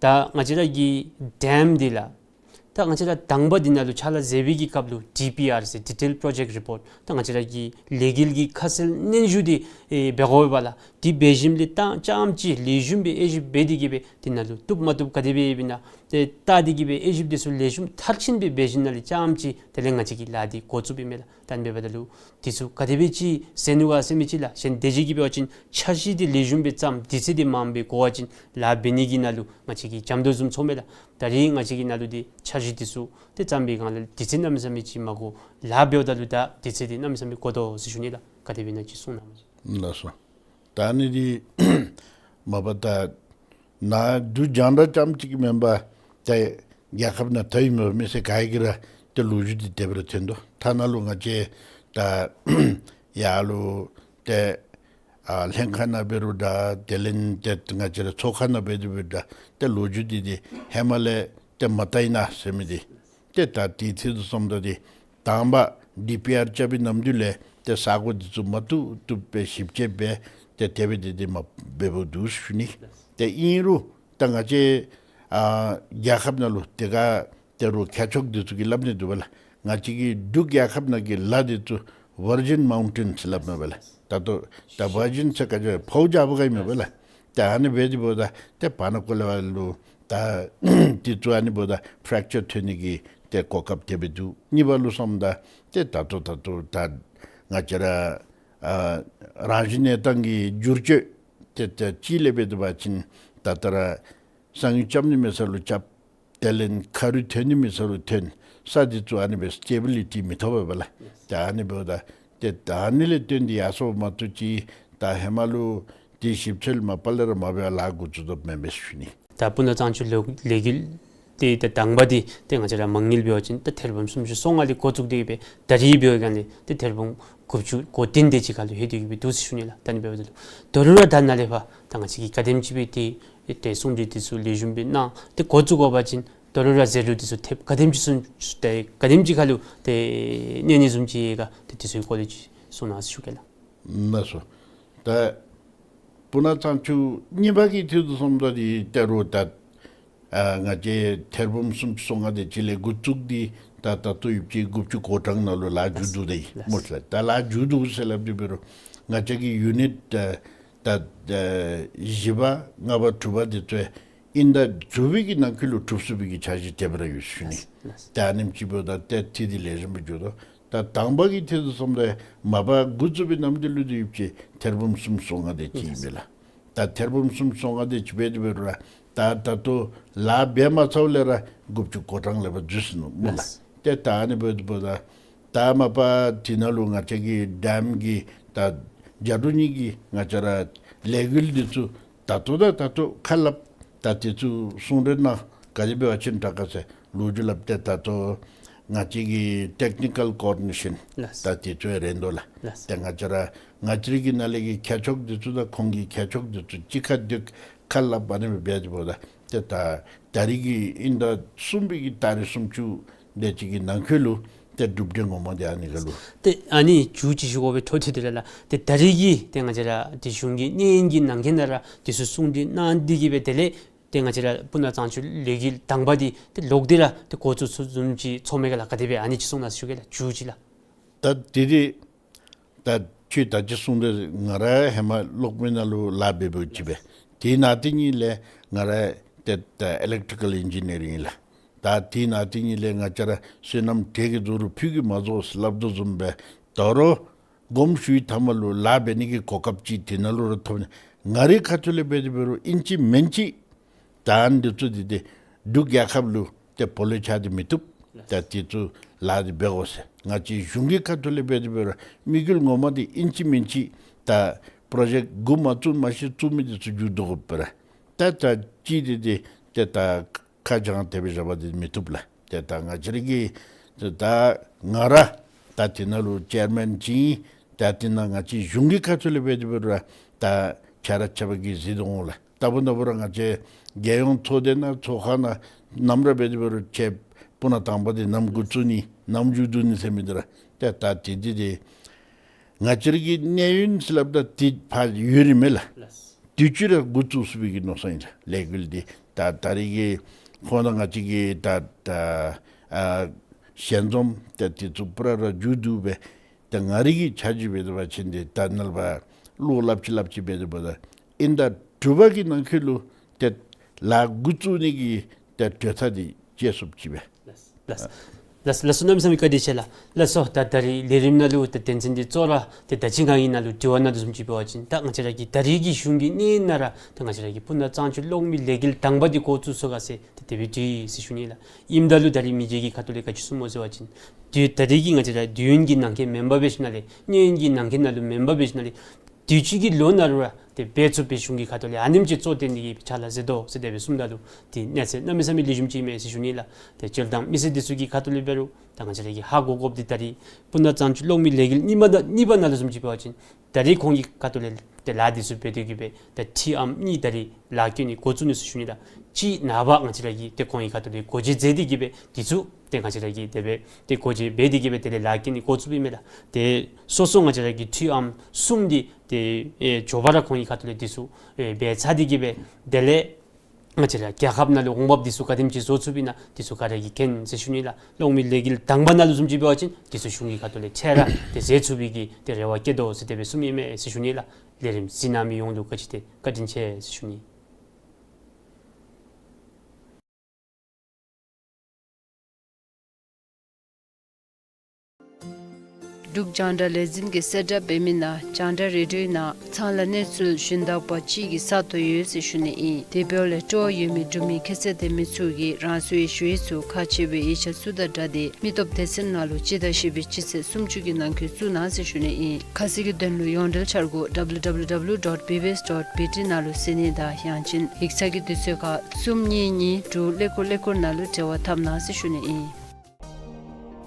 ད་ང་བཅས་ར་གི་ཌེམ་འདི་ལགས། ད་ང་བཅས་ར་དང་པ་འདི་ནང་ལུ་ཕྱག་ལཱ་མཛད་པའི་གི་སྐབས་ལུ་ཌི་པི་ཨར་ཟེར་ཌི་ཊེལ་པྲོ་ཇེཀཊ་རི་པོརཊ་ད་ང་བཅས་ར་གི་ལས་འགུལ་གྱི་ཁ་གསལ་སྙན་ཞུ་འདི་ཨེ་འབད་དགོ་པས་ལགས། འདི་འབད་ཞིནམ་ལས་ད་རྐྱངམ་ཅིག་ལེགས་ཤོམ་སྦེ་དབྱེ་ཞིབ་འབད་དེ་གི་སྦེ་འདི་ནང་ལུ་བཏུབ་མ་བཏུབ་ག་དེ་སྦེ་ཡོདཔ་ཨིན་ན་ཏེ་བལྟ་སྟེ་གི་སྦེ་དབྱེ་ཞིབ་འདི་ཚུ་ལེགས་ཤོམ་མཐར་ཕྱིན་སྦེ་འབད་ཞིནམ་ལས་རྐྱངམ་ཅིག་དེ་ལས་ང་བཅས་ཀྱི་ལཱ་འདི་འགོ་བཙུགསཔ་ཨིན་མས་ལགས། ད་ཨ་ནི་འབདཝ་ད་ལུ་འདི་ཚུ་ག་དེ་སྦེ་ཅིག་ཟེར་ནུག་ག་ཟེར་མི་ཅིག་ལགས། གཞན་དེ་ཅིག་གིས་འབད་བ་ཅིན་འཆར་གཞི་འདི་ལེགས་ཤོམ་སྦེ་བརྩམ་དུས་ཚོད་འདི་མངམ་སྦེ་འགོར་བ་ཅིན་ལཱ་འབད་ནི་གི་ནང་ལུ་ང་བཅས་ཀྱིས་འཇམ་དོ་བཟུམ་ཚོརཝ་མས་ལགས། ད་རིས་ང་བཅས་ཀྱི་ནང་ལུ་འདི་འཆར་གཞི་འདི་ཚུ་ཏེ་བརྩམ་པའི་སྒང་ལས་དུས་ཚོད་གནམ་མེད་ས་མེད་ཅིག་མ་འགོར། ལཱ་འབདཝ་ད་ལུ་ད་དུས་ཚོད་འདི་གནམ་མེད་ས་མེད་འགོར་དོ་ཟེར་ཞུ་ནི་ལགས། ག་དེ་སྦེ་ཨིན་ན་ཅིག་གསུང་གནང་། ལགས་སོ། ད་ཨ་ནི་འདི་མ་པ་ད་ནཱ་འབྲུག་རྒྱང་བསྒྲགས་རྐྱངམ་ཅིག་གིས་མེན་པར་ཏེ་རྒྱལ་ཁབ་ནང་ད་ཨིན་མས་མི་སེར་ག་གིས་ར་ཏེ་ལོ་རྒྱུས་འདི་དེ་སྦེ་ར་ཐོན་དོ། ཐ་ན་ལུ་ང་བཅས་ད་ཡར་ལུ་ཏེ་ཨ་ལྷན་ཁག་ནང་འབད་རུང་འདྲ་དེ་ལས་ཏེ་ང་བཅས་ར་ཚོགས་ཁང་ནང་འབད་དེ་འབད་རུང་འདྲ་ཏེ་ལོ་རྒྱུས་འདི་འདི་ཧེ་མ་ལས་ཏེ་མ་བལྟ་ཨིན་ན་ཟེར་མི་འདི་ཏེ་ད་དེ་ཚུ་འདི་བཟུམ་ད་འདི་དང་པ་ཌི་པི་ཨར་རྐྱབ་པའི་ནམ་དུས་ལས་ཏེ་ས་གོ་འདི་ཚུ་མ་བཏུབ་བཏུབ་སྦེ་ཞིབ་དཔྱད་འབད་ཏེ་དེ་སྦེ་འདི་འདི་མ་འབད་བོ་འདུག་ཞུ་ནི། ཏེ་ཨིན་རུང་ད་ང་བཅས་ཨ་རྒྱལ་ཁབ་ནང་ལུ་ཏེ་ག་ཏེ་རུང་མཁས་མཆོག་འདི་ཚུ་གིས་སླབ་ནི་འདུག་པ་ལགས། ང་བཅས་ཀྱི་འབྲུག་རྒྱལ་ཁབ་ནང་གི་ལཱ་འདི་ཚུ་ཝར་ཇིན་མའུན་ཊེནསི་སླབ་མས་པ་ལགས། ད་ལྟོ་ད་ཝར་ཇིན་ཟེར་ག་ཅི་ཕོཝ་རྒྱག་པ་ག་ཨིན་མས་པ་ལགས། ད་ཨ་ནི་འབད་དེ་འབདཝ་ད་ཏེ་བར་ན་ཀོ་ལེ་བ་ལུ་ད་འདི་ཚུ་ཨ་ནི་འབདཝ་ད་ཕྲེག་ཅར་ཐོན་ནི་གི་ཏེ་གོ་སྐབས་དེ་སྦེ་འདུག། གཉིས་པ་ལུ་བསམ་ད་ཏེ་ད་ལྟོ་ད་ལྟོ་ད་ང་བཅས་ར་ཨ་རང་བཞིན་གནས་སྟངས་ཀྱི་འགྱུར་བཅོས་ཏེ་ཏེ་ཅིག་ལས་འབད་དེ་འབད་བ་ཅིན་ད་ལྟོ་ར་གསང་ཡུལ་རྐྱབ་ནི་མེད་ས་ལུ་རྐྱབ། དེ་ལས་ཁ་རུ་ཐོན་ནི་མེད་ས་ལུ་ཐོན། ས་འདི་ཚུ་ཨ་ནི་སྦེ་སི་ཊེ་བི་ལི་ཊི་མི་ཐོབ་པས་པ་ལགས། ཏེ་ཨ་ནི་འབདཝ་ད་ཏེ་ད་ཨ་ནི་ལས་བརྟེན་ཏེ་ཡར་སོང་མ་གཏོགས་ཅིག་ད་ཧེ་མ་ལུ་ཏེ་ཞིབ་འཚོལ་མ་པ་ལས་ར་མ་འབད་བར་ལཱ་འགོ་བཙུགས་དོ་མེན་པས་ཞུ་ནི། ད་སྤུ་ན་གཙང་ཆུ་ལོ་ལས་འགུལ་འདི་ད་དང་པ་འདི་ཏེ་ང་བཅས་ར་མ་དངུལ་འབད་བ་ཅིན་ད་ཐེར་འབུམ་སུམ་ཅུ་སོ་ལྔ་ལས་འགོ་བཙུགས་ཏེ་གི་སྦེ་ད་རིས་འབད་བའི་སྒང་ལས་ཏེ་ཐེར་འབུམ་དགུ་བཅུ་གོ་བདུན་དེ་ཅིག་ཁར་ལུ་ལྷོད་དེ་གི་སྦེ་འདུག་ཟེར་ཞུ་ནི་ལགས། ད་ཨ་ནི་འབདཝ་ད་ལུ་ད་རུང་ར་ད་ནཱ་ལས་ཕར་ད་ང་བཅས་ཀྱིས་ག་དེམ་ཅིག་སྦེ་ཏེ་ཏེ་གསུང་གྲོས་འདི་ཚུ་ལེགས་ཤོམ་སྦེ་གནང་སྟེ་འགོ་བཙུགས་དགོ་པ་ཅིན་ད་རུང་ར་ཟད་འགྲོ་འདི་ཚུ་ཐེབས་ག་དེམ་ཅིག་སུ་ཏེ་ག་དེམ་ཅིག་ཁར་ལུ་ཏེ་གནས་ནི་བཟུམ་ཅིག་ཡོད་ག། ཏེ་འདི་ཚུ་གི་སྐོར་ལས་ཅིག་གསུང་གནང་ཟེར་ཞུ་གེ་ལགས། ལགས་སོ། ད་སྤུ་ན་གཙང་ཆུ་གཉིས་པ་གི་ཐད་དུ་སོངམ་ད་འདི་ད་རུང་ད་ཨ་ང་བཅས་ཐེར་འབུམ་སུམ་ཅུ་སོ་ལྔ་དེ་ཅིག་ལས་འགོ་བཙུགས་ཏེ་ད་ད་ལྟོ་ཡུདཔ་ཅིག་དགུ་བཅུ་གོ་གྲངས་ནང་ལུ་ལཱ་མཇུག་བསྡུ་སྟེ་ཡོད་ལགས། སྨོ་ལགས། ད་ལཱ་མཇུག་བསྡུ་ཟེར་སླབ་དེ་འབད་རུང་ང་བཅས་ཀྱི་ཡུ་ནིཊ་ད་ད་བཞི་པ་ལྔ་པ་དྲུག་པ་དེ་ཚུ་ཨིན་ད་མཇུག་པའི་གི་ནང་འཁོད་ལུ་གྲུབ་ཚུགས་པའི་གི་འཆར་གཞི་དེ་སྦེ་ར་ཡོད་ཞུ་ནི། ལགས། ད་ཨ་ནེམ་ཅིག་འབདཝ་ད་ཏེ་འཐུས་འདི་ལེགས་ཤོམ་སྦེ་འགྱོ་དོ། ད་དང་པ་གི་ཐད་དུ་སོངམ་ད་མ་པ་འགོ་བཙུགས་པའི་ནམ་དུས་ལུ་འདི་ཡུདཔ་ཅིག་ཐེར་འབུམ་སུམ་ཅུ་སོ་ལྔ་དེ་ཅིག་ཨིན་པས་ལགས། ད་ཐེར་འབུམ་སུམ་ཅུ་སོ་ལྔ་དེ་ཅིག་འབད་དེ་འབད་རུང་ར་ད་ད་ལྟོ་ལཱ་འབད་མ་ཚརཝ་ལས་ར་དགུ་བཅུ་གོ་གྲངས་ལས་ཕར་འཛུལ་སོ་ནུག་སྨོ་ལགས། ལགས། ཏེ་ད་ཨ་ནི་འབདཝ་ད་ད་མ་པ་དེ་ནང་ལུ་ང་བཅས་ཀྱི་ཌེམ་གྱི་ད་རྒྱ་འབྲུག་གཉིས་ཀྱི་ང་བཅས་ར་ལས་འགུལ་འདི་ཚུ་ད་ལྟོ་ད་ད་ལྟོ་ཁ་སླབ་ད་དེ་ཚུ་གསུང་གྲོས་གནང་ག་དེ་འབད་བ་ཅིན་དྲག་ག་ཟེར་ལོ་རྒྱུས་སླབ་སྟེ་ད་ལྟོ་ང་བཅས་ཀྱི་ཊེཀ་ནི་ཀཱལ་ཀོ་ཨོར་ཌི་ནེ་ཤཱན་ལགས། ད་དེ་ཚུ་རན་དོ་ལགས། ལགས། ཏེ་ང་བཅས་ར་ང་བཅས་རའི་གི་ནང་ལས་ཀྱི་མཁས་མཆོག་འདི་ཚུ་དང་ཁོང་གི་མཁས་མཆོག་འདི་ཚུ་གཅིག་ཁར་སྡོད་ཁ་སླབ་ཨ་ནི་སྦེ་འབད་དེ་འབདཝ་ད་ཏེ་ད་ད་རིས་ཀྱི་ཨིན་ད་གསུམ་པའི་གི་ཏ་རིག་སུམ་ཅུ་དེ་ཅིག་གི་ནང་འཁོད་ལུ་ཏེ་གྲུབ་འབྲས་ངོ་མ་འདི་ཨ་ནི་ཁར་ལུ། ཏེ་ཨ་ནི་མཇུག་ཅིག་ཞུ་དགོ་པའི་འཕྲོ་མཐུད་དེ་ར་ལགས། ཏེ་ད་རིས་ཀྱི་ཏེ་ང་བཅས་ར་ཏེ་གཞུང་གི་གནས་ཡུན་གྱི་ནང་འཁོད་ནང་ར་དེ་ཚུ་གསུང་གྲོས་གནང་སྟེ་གི་སྦེ་དེ་ལས་ཏེ་ང་བཅས་ར་སྤུ་ན་གཙང་ཆུ་ལས་འགུལ་དང་པ་འདི་ཏེ་ལོག་སྟེ་ར་ཏེ་འགོ་བཙུགས་ཚུགསཔ་བཟུམ་ཅིག་ཚོརཝ་མས་ག་ལགས། ག་དེ་སྦེ་ཨ་ནི་ཅིག་གསུང་གནང་ཟེར་ཞུ་གེ་ལགས། མཇུག་ཅིག་ལགས། ད་དེ་འདི་ད་ཁྱོད་ད་ཅི་གསུང་དེ་ང་ར་ཧེ་མ་གློག་མེ་ནང་ལུ་ལཱ་འབད་འབདཝ་ཅིག་སྦེ། དེ་ནང་དེ་གཉིས་ལས་ང་ར་ཏེ་ད་ཨི་ལེཀ་ཊི་ཀཱལ་ཨིན་ཇི་ནི་ཡར་ཨིན་ལགས། ད་དེ་ནང་དེ་གཉིས་ལས་ང་བཅས་ར་བསོད་ནམས་དྲེགས་ཀྱིས་རྫོགས་རུང་ཕུད་ཀྱིས་མ་རྫོགས་ཟེར་སླབ་དོ་བཟུམ་སྦེ་དོ་རུང་དགོངསམ་ཞུ་བའི་མཐའ་མ་ལུ་ལཱ་འབད་ནི་གི་གོ་སྐབས་ཅིག་དེ་ནང་ལུ་ར་ཐོབ་ནི། ང་རའི་ཁ་ཐུག་ལས་འབད་དེ་འབད་རུང་ཨིན་ཅི་མིན་ཅི་ད་ཨ་ནི་འདི་ཚུ་འདི་ཏེ་འབྲུག་རྒྱལ་ཁབ་ལུ་ཏེ་སྦོ་ལོགས་ཆགས་ཏེ་མི་བཏུབ། ད་དེ་ཚུ་ལཱ་འདི་འབད་དགོ་ཟེར་ང་བཅས་གཞུང་གི་ཁ་ཐུག་ལས་འབད་དེ་འབད་རུང་དམིགས་ཡུལ་ངོ་མ་འདི་ཨིན་ཅི་མིན་ཅི་ད་པྲོ་ཇེཀཊ་འགོ་མ་བཙུགས་མ་ཤེས་བཙུགས་མི་འདི་ཚུ་མཇུག་བསྡུ་དགོ་པས་ར། ད་ད་ཅི་འདི་ཏེ་ཏེ་ད་ཁ་བྱང་དེ་སྦེ་བཞག་པ་འདི་མི་བཏུབ་ལགས། ཏེ་ད་ང་བཅས་ར་གི་ཏེ་ད་ང་ར་ད་དེ་ནང་ལུ་ཅེར་མེན་ཅིག་ཨིན། ད་དེ་ནང་ང་བཅས་གཞུང་གི་ཁ་ཐུག་ལས་འབད་དེ་འབད་རུང་ར་ད་ཁྱེད་ར་ཆ་ཁྱབ་ཀྱིས་གཟིགས་དོ་འོང་ལགས། ད་ལྟོ་ན་འབད་རུང་ང་བཅས་རྒྱལ་ཡོངས་ཚོགས་སྡེ་ནང་ཚོགས་ཁང་ནང་ནམ་ར་འབད་དེ་འབད་རུང་ཁྱེད་སྤུ་ན་དང་པ་འདི་ནམ་འགོ་བཙུགས་ནི་ནམ་མཇུག་བསྡུ་ནི་ཟེར་མི་འདི་ར་ཏེ་ད་དེ་འདི་ཏེ་ང་བཅས་ར་གི་གནས་ཡུན་ཟེར་སླབ་ད་ཏེ་ཕར་ཡོད་རིགས་མས་ལགས། ལགས། དུས་ཅི་ར་འགོ་བཙུགས་ཚུགས་པའི་གི་མནོ་བསམ་ཨིན་ལགས། ལས་འགུལ་འདི་ད་ད་རིས་ཀྱི་ཁོང་དང་ང་བཅས་ཀྱི་ད་ད་ཨ་ཞལ་འཛོམས་ད་དེ་ཚུ་པུ་ར་ར་མཇུག་བསྡུ་སྦེ་ད་ང་རའི་གི་ཆ་བཞག་འབད་དེ་འབད་བ་ཅིན་ཏེ་ད་ནཱ་ལས་ཕར་ལོག་སླབ་ཅི་སླབ་ཅི་འབད་དེ་འབདཝ་ད་ཨིན་ད་དྲུག་པ་གི་ནང་འཁོད་ལུ་ཏེ་ལཱ་འགོ་བཙུགས་ནི་གི་ཏེ་གྲོས་ཐག་འདི་བཅད་ཚུགསཔ་ཅིག་སྦེ། ལགས་ལགས་ལགས་སོ། གནམ་མེད་ས་མེད་བཀའ་དྲིན་ཆེ་ལགས། ལགས་སོ། ད་ད་རིས་ལས་རིམ་ནང་ལུ་ད་དོན་ཚན་འདི་གཙོ་བོ་ར་ཏེ་ད་ཅི་ང་གིས་ནཱ་ལུ་དྲི་བ་གནང་དོ་བཟུམ་ཅིག་འབད་བ་ཅིན་ད་ང་བཅས་ར་གི་ད་རིས་ཀྱི་གཞུང་གི་གནས་ནང་ར་ད་ང་བཅས་ར་གི་སྤུ་ན་གཙང་ཆུ་གློག་མེ་ལས་འགུལ་དང་པ་འདི་འགོ་བཙུགས་སོང་ག་ཟེར་ཏེ་དེ་སྦེ་དྲིས་ཡི་ཟེར་ཞུ་ནི་ལགས། ཨིནམ་ད་ལུ་ད་རིས་མི་སྒེར་གྱི་ཁ་ཐུག་ལས་ག་ཅི་གསུངམ་སྨོ་ཟེར་བ་ཅིན་དུས་ད་རིས་ཀྱི་ང་བཅས་ར་དུས་ཡུན་གྱི་ནང་འཁོད་མེན་པར་འབད་ཞིནམ་ལས་གནས་ཡུན་གྱི་ནང་འཁོད་ནང་ལུ་མེན་པར་འབད་ཞིནམ་ལས་དུས་ཅི་གི་ལོ་ནང་ར་ཏེ་འབད་ཚུགས་པའི་གཞུང་གི་ཁ་ཐུག་ལས་ཨ་ནེམ་ཅིག་གཙོ་བོར་བཏོན་ཏེ་གིས་ཕྱག་ལཱ་མཛད་དོ་ཟེར་དེ་སྦེ་གསུངམ་ད་ལུ་ཏེ་གནས་ཚད་གནམ་མེད་ས་མེད་ལེགས་ཤོམ་ཅིག་མས་ཟེར་ཞུ་ནི་ལགས། ཏེ་སྤྱིར་བཏང་མི་སེར་འདི་ཚུ་གི་ཁ་ཐུག་ལས་འབད་རུང་ད་ང་བཅས་ར་གིས་ཧ་གོ་དགོཔ་འདི་ད་རིས་སྤུ་ན་གཙང་ཆུ་གློག་མེ་ལས་འགུལ་གཉིས་པ་ད་གཉིས་པ་ནང་ལུ་བཟུམ་ཅིག་འབད་བ་ཅིན་ད་རིས་ཁོང་གི་ཁ་ཐུག་ལས་ཏེ་ལཱ་འདི་ཚུ་འབད་དེ་གིས་སྦེ་ད་ཁྲིམས་ཨམ་གཉིས་ད་རིས་ལཱ་བཀོད་ནི་འགོ་བཙུགས་ནུག་ཟེར་ཞུ་ནི་ལགས། གཅིག་ནངས་པ་ང་བཅས་ར་གིས་ཏེ་ཁོང་གི་ཁ་ཐུག་ལས་སྒོ་འབྱེད་མཛད་དེ་གིས་སྦེ་འདི་ཚུ་ཏེ་ང་བཅས་ར་གིས་དེ་སྦེ་ཏེ་སྒོ་འབྱེད་འབད་དེ་གིས་སྦེ་དེ་ལས་ལཱ་བཀོད་ནི་འགོ་བཙུགསཔ་ཨིན་མས་ལགས། ཏེ་སོ་སོ་ང་བཅས་ར་གི་ཁྲིམས་ཨམ་གསུམ་འདི་ཏེ་ཨེ་མགྱོགས་པ་ར་ཁོང་གི་ཁ་ཐུག་ལས་འདི་ཚུ་ཨེ་འབད་ཚར་ཏེ་གིས་སྦེ་དེ་ལས་ང་བཅས་ར་རྒྱལ་ཁབ་ནང་ལུ་འོང་འབབ་འདི་ཚུ་ག་དེམ་ཅིག་བཟོ་ཚུགསཔ་ཨིན་ན་འདི་ཚུ་ག་ར་གིས་མཁྱེན་ཟེར་ཞུ་ནི་ལགས། གློག་མེ་ལས་འགུལ་དང་པ་ནང་ལུ་བཟུམ་ཅིག་འབད་བ་ཅིན་འདི་ཚུ་གཞུང་གི་ཁ་ཐུག་ལས་ཁྲལ་ར་ཏེ་འཛེག་ཚུགས་པའི་གི་ཏེ་རེ་བ་བསྐྱེད་དོ་ཟེར་དེ་སྦེ་གསུངམ་ཨིན་མས་ཟེར་ཞུ་ནི་ལགས། ལས་རིམ་གཟིགས་གནང་མི་ཡོངས་ལུ་ག་ཅི་ཏེ་བཀའ་དྲིན་ཆེ་ཟེར་ཞུ་ནི། འབྲུག་རྒྱང་བསྒྲགས་ལས་འཛིན་གྱིས་གསལ་བསྒྲགས་འབད་མི་ནང་རྒྱང་བསྒྲགས་རེ་ཌིའོ་ནང་ཚང་ལ་གནས་ཚུལ་ཞུན་དག་པ་ཅིག་གི་ས་སྟོང་ཡོད་ཟེར་ཞུ་ནི་ཨིན། དེ་འབདཝ་ལས་སྤྲོ་བ་ཡོད་མི་འབྲུག་མི་ཁྱད་ཚད་ལྡན་མི་ཚུ་གིས་རང་སོའི་ཞུ་ཡིག་ཚུ་ཁག་ཆེ་བའི་ཡིག་ཆ་ཚུ་དང་སྦྲགས་ཏེ་མི་སྟོབས་སྡེ་ཚན་ནང་ལུ་སྤྱི་ཟླ་བཞི་པའི་སྤྱི་ཚེས་སུམ་ཅུ་གི་ནང་འཁོད་བཙུགས་གནང་ཟེར་ཞུ་ནི་ཨིན། ཁ་གསལ་གྱི་དོན་ལུ་ཡོངས་འབྲེལ་འཆར་སྒོ་W W W dot B B S dot B T ནང་ལུ་གཟིགས་ནི་དང་ཡང་ཅིན་ཡིག་ཚང་གི་དུས་ཚོད་ཁར་གསུམ་གཉིས་གཉིས་དྲུག་ཀླད་ཀོར་ཀླད་ཀོར་ནང་ལུ་འབྲེལ་བ་འཐབ་གནང་ཟེར་ཞུ་ནི་ཨིན།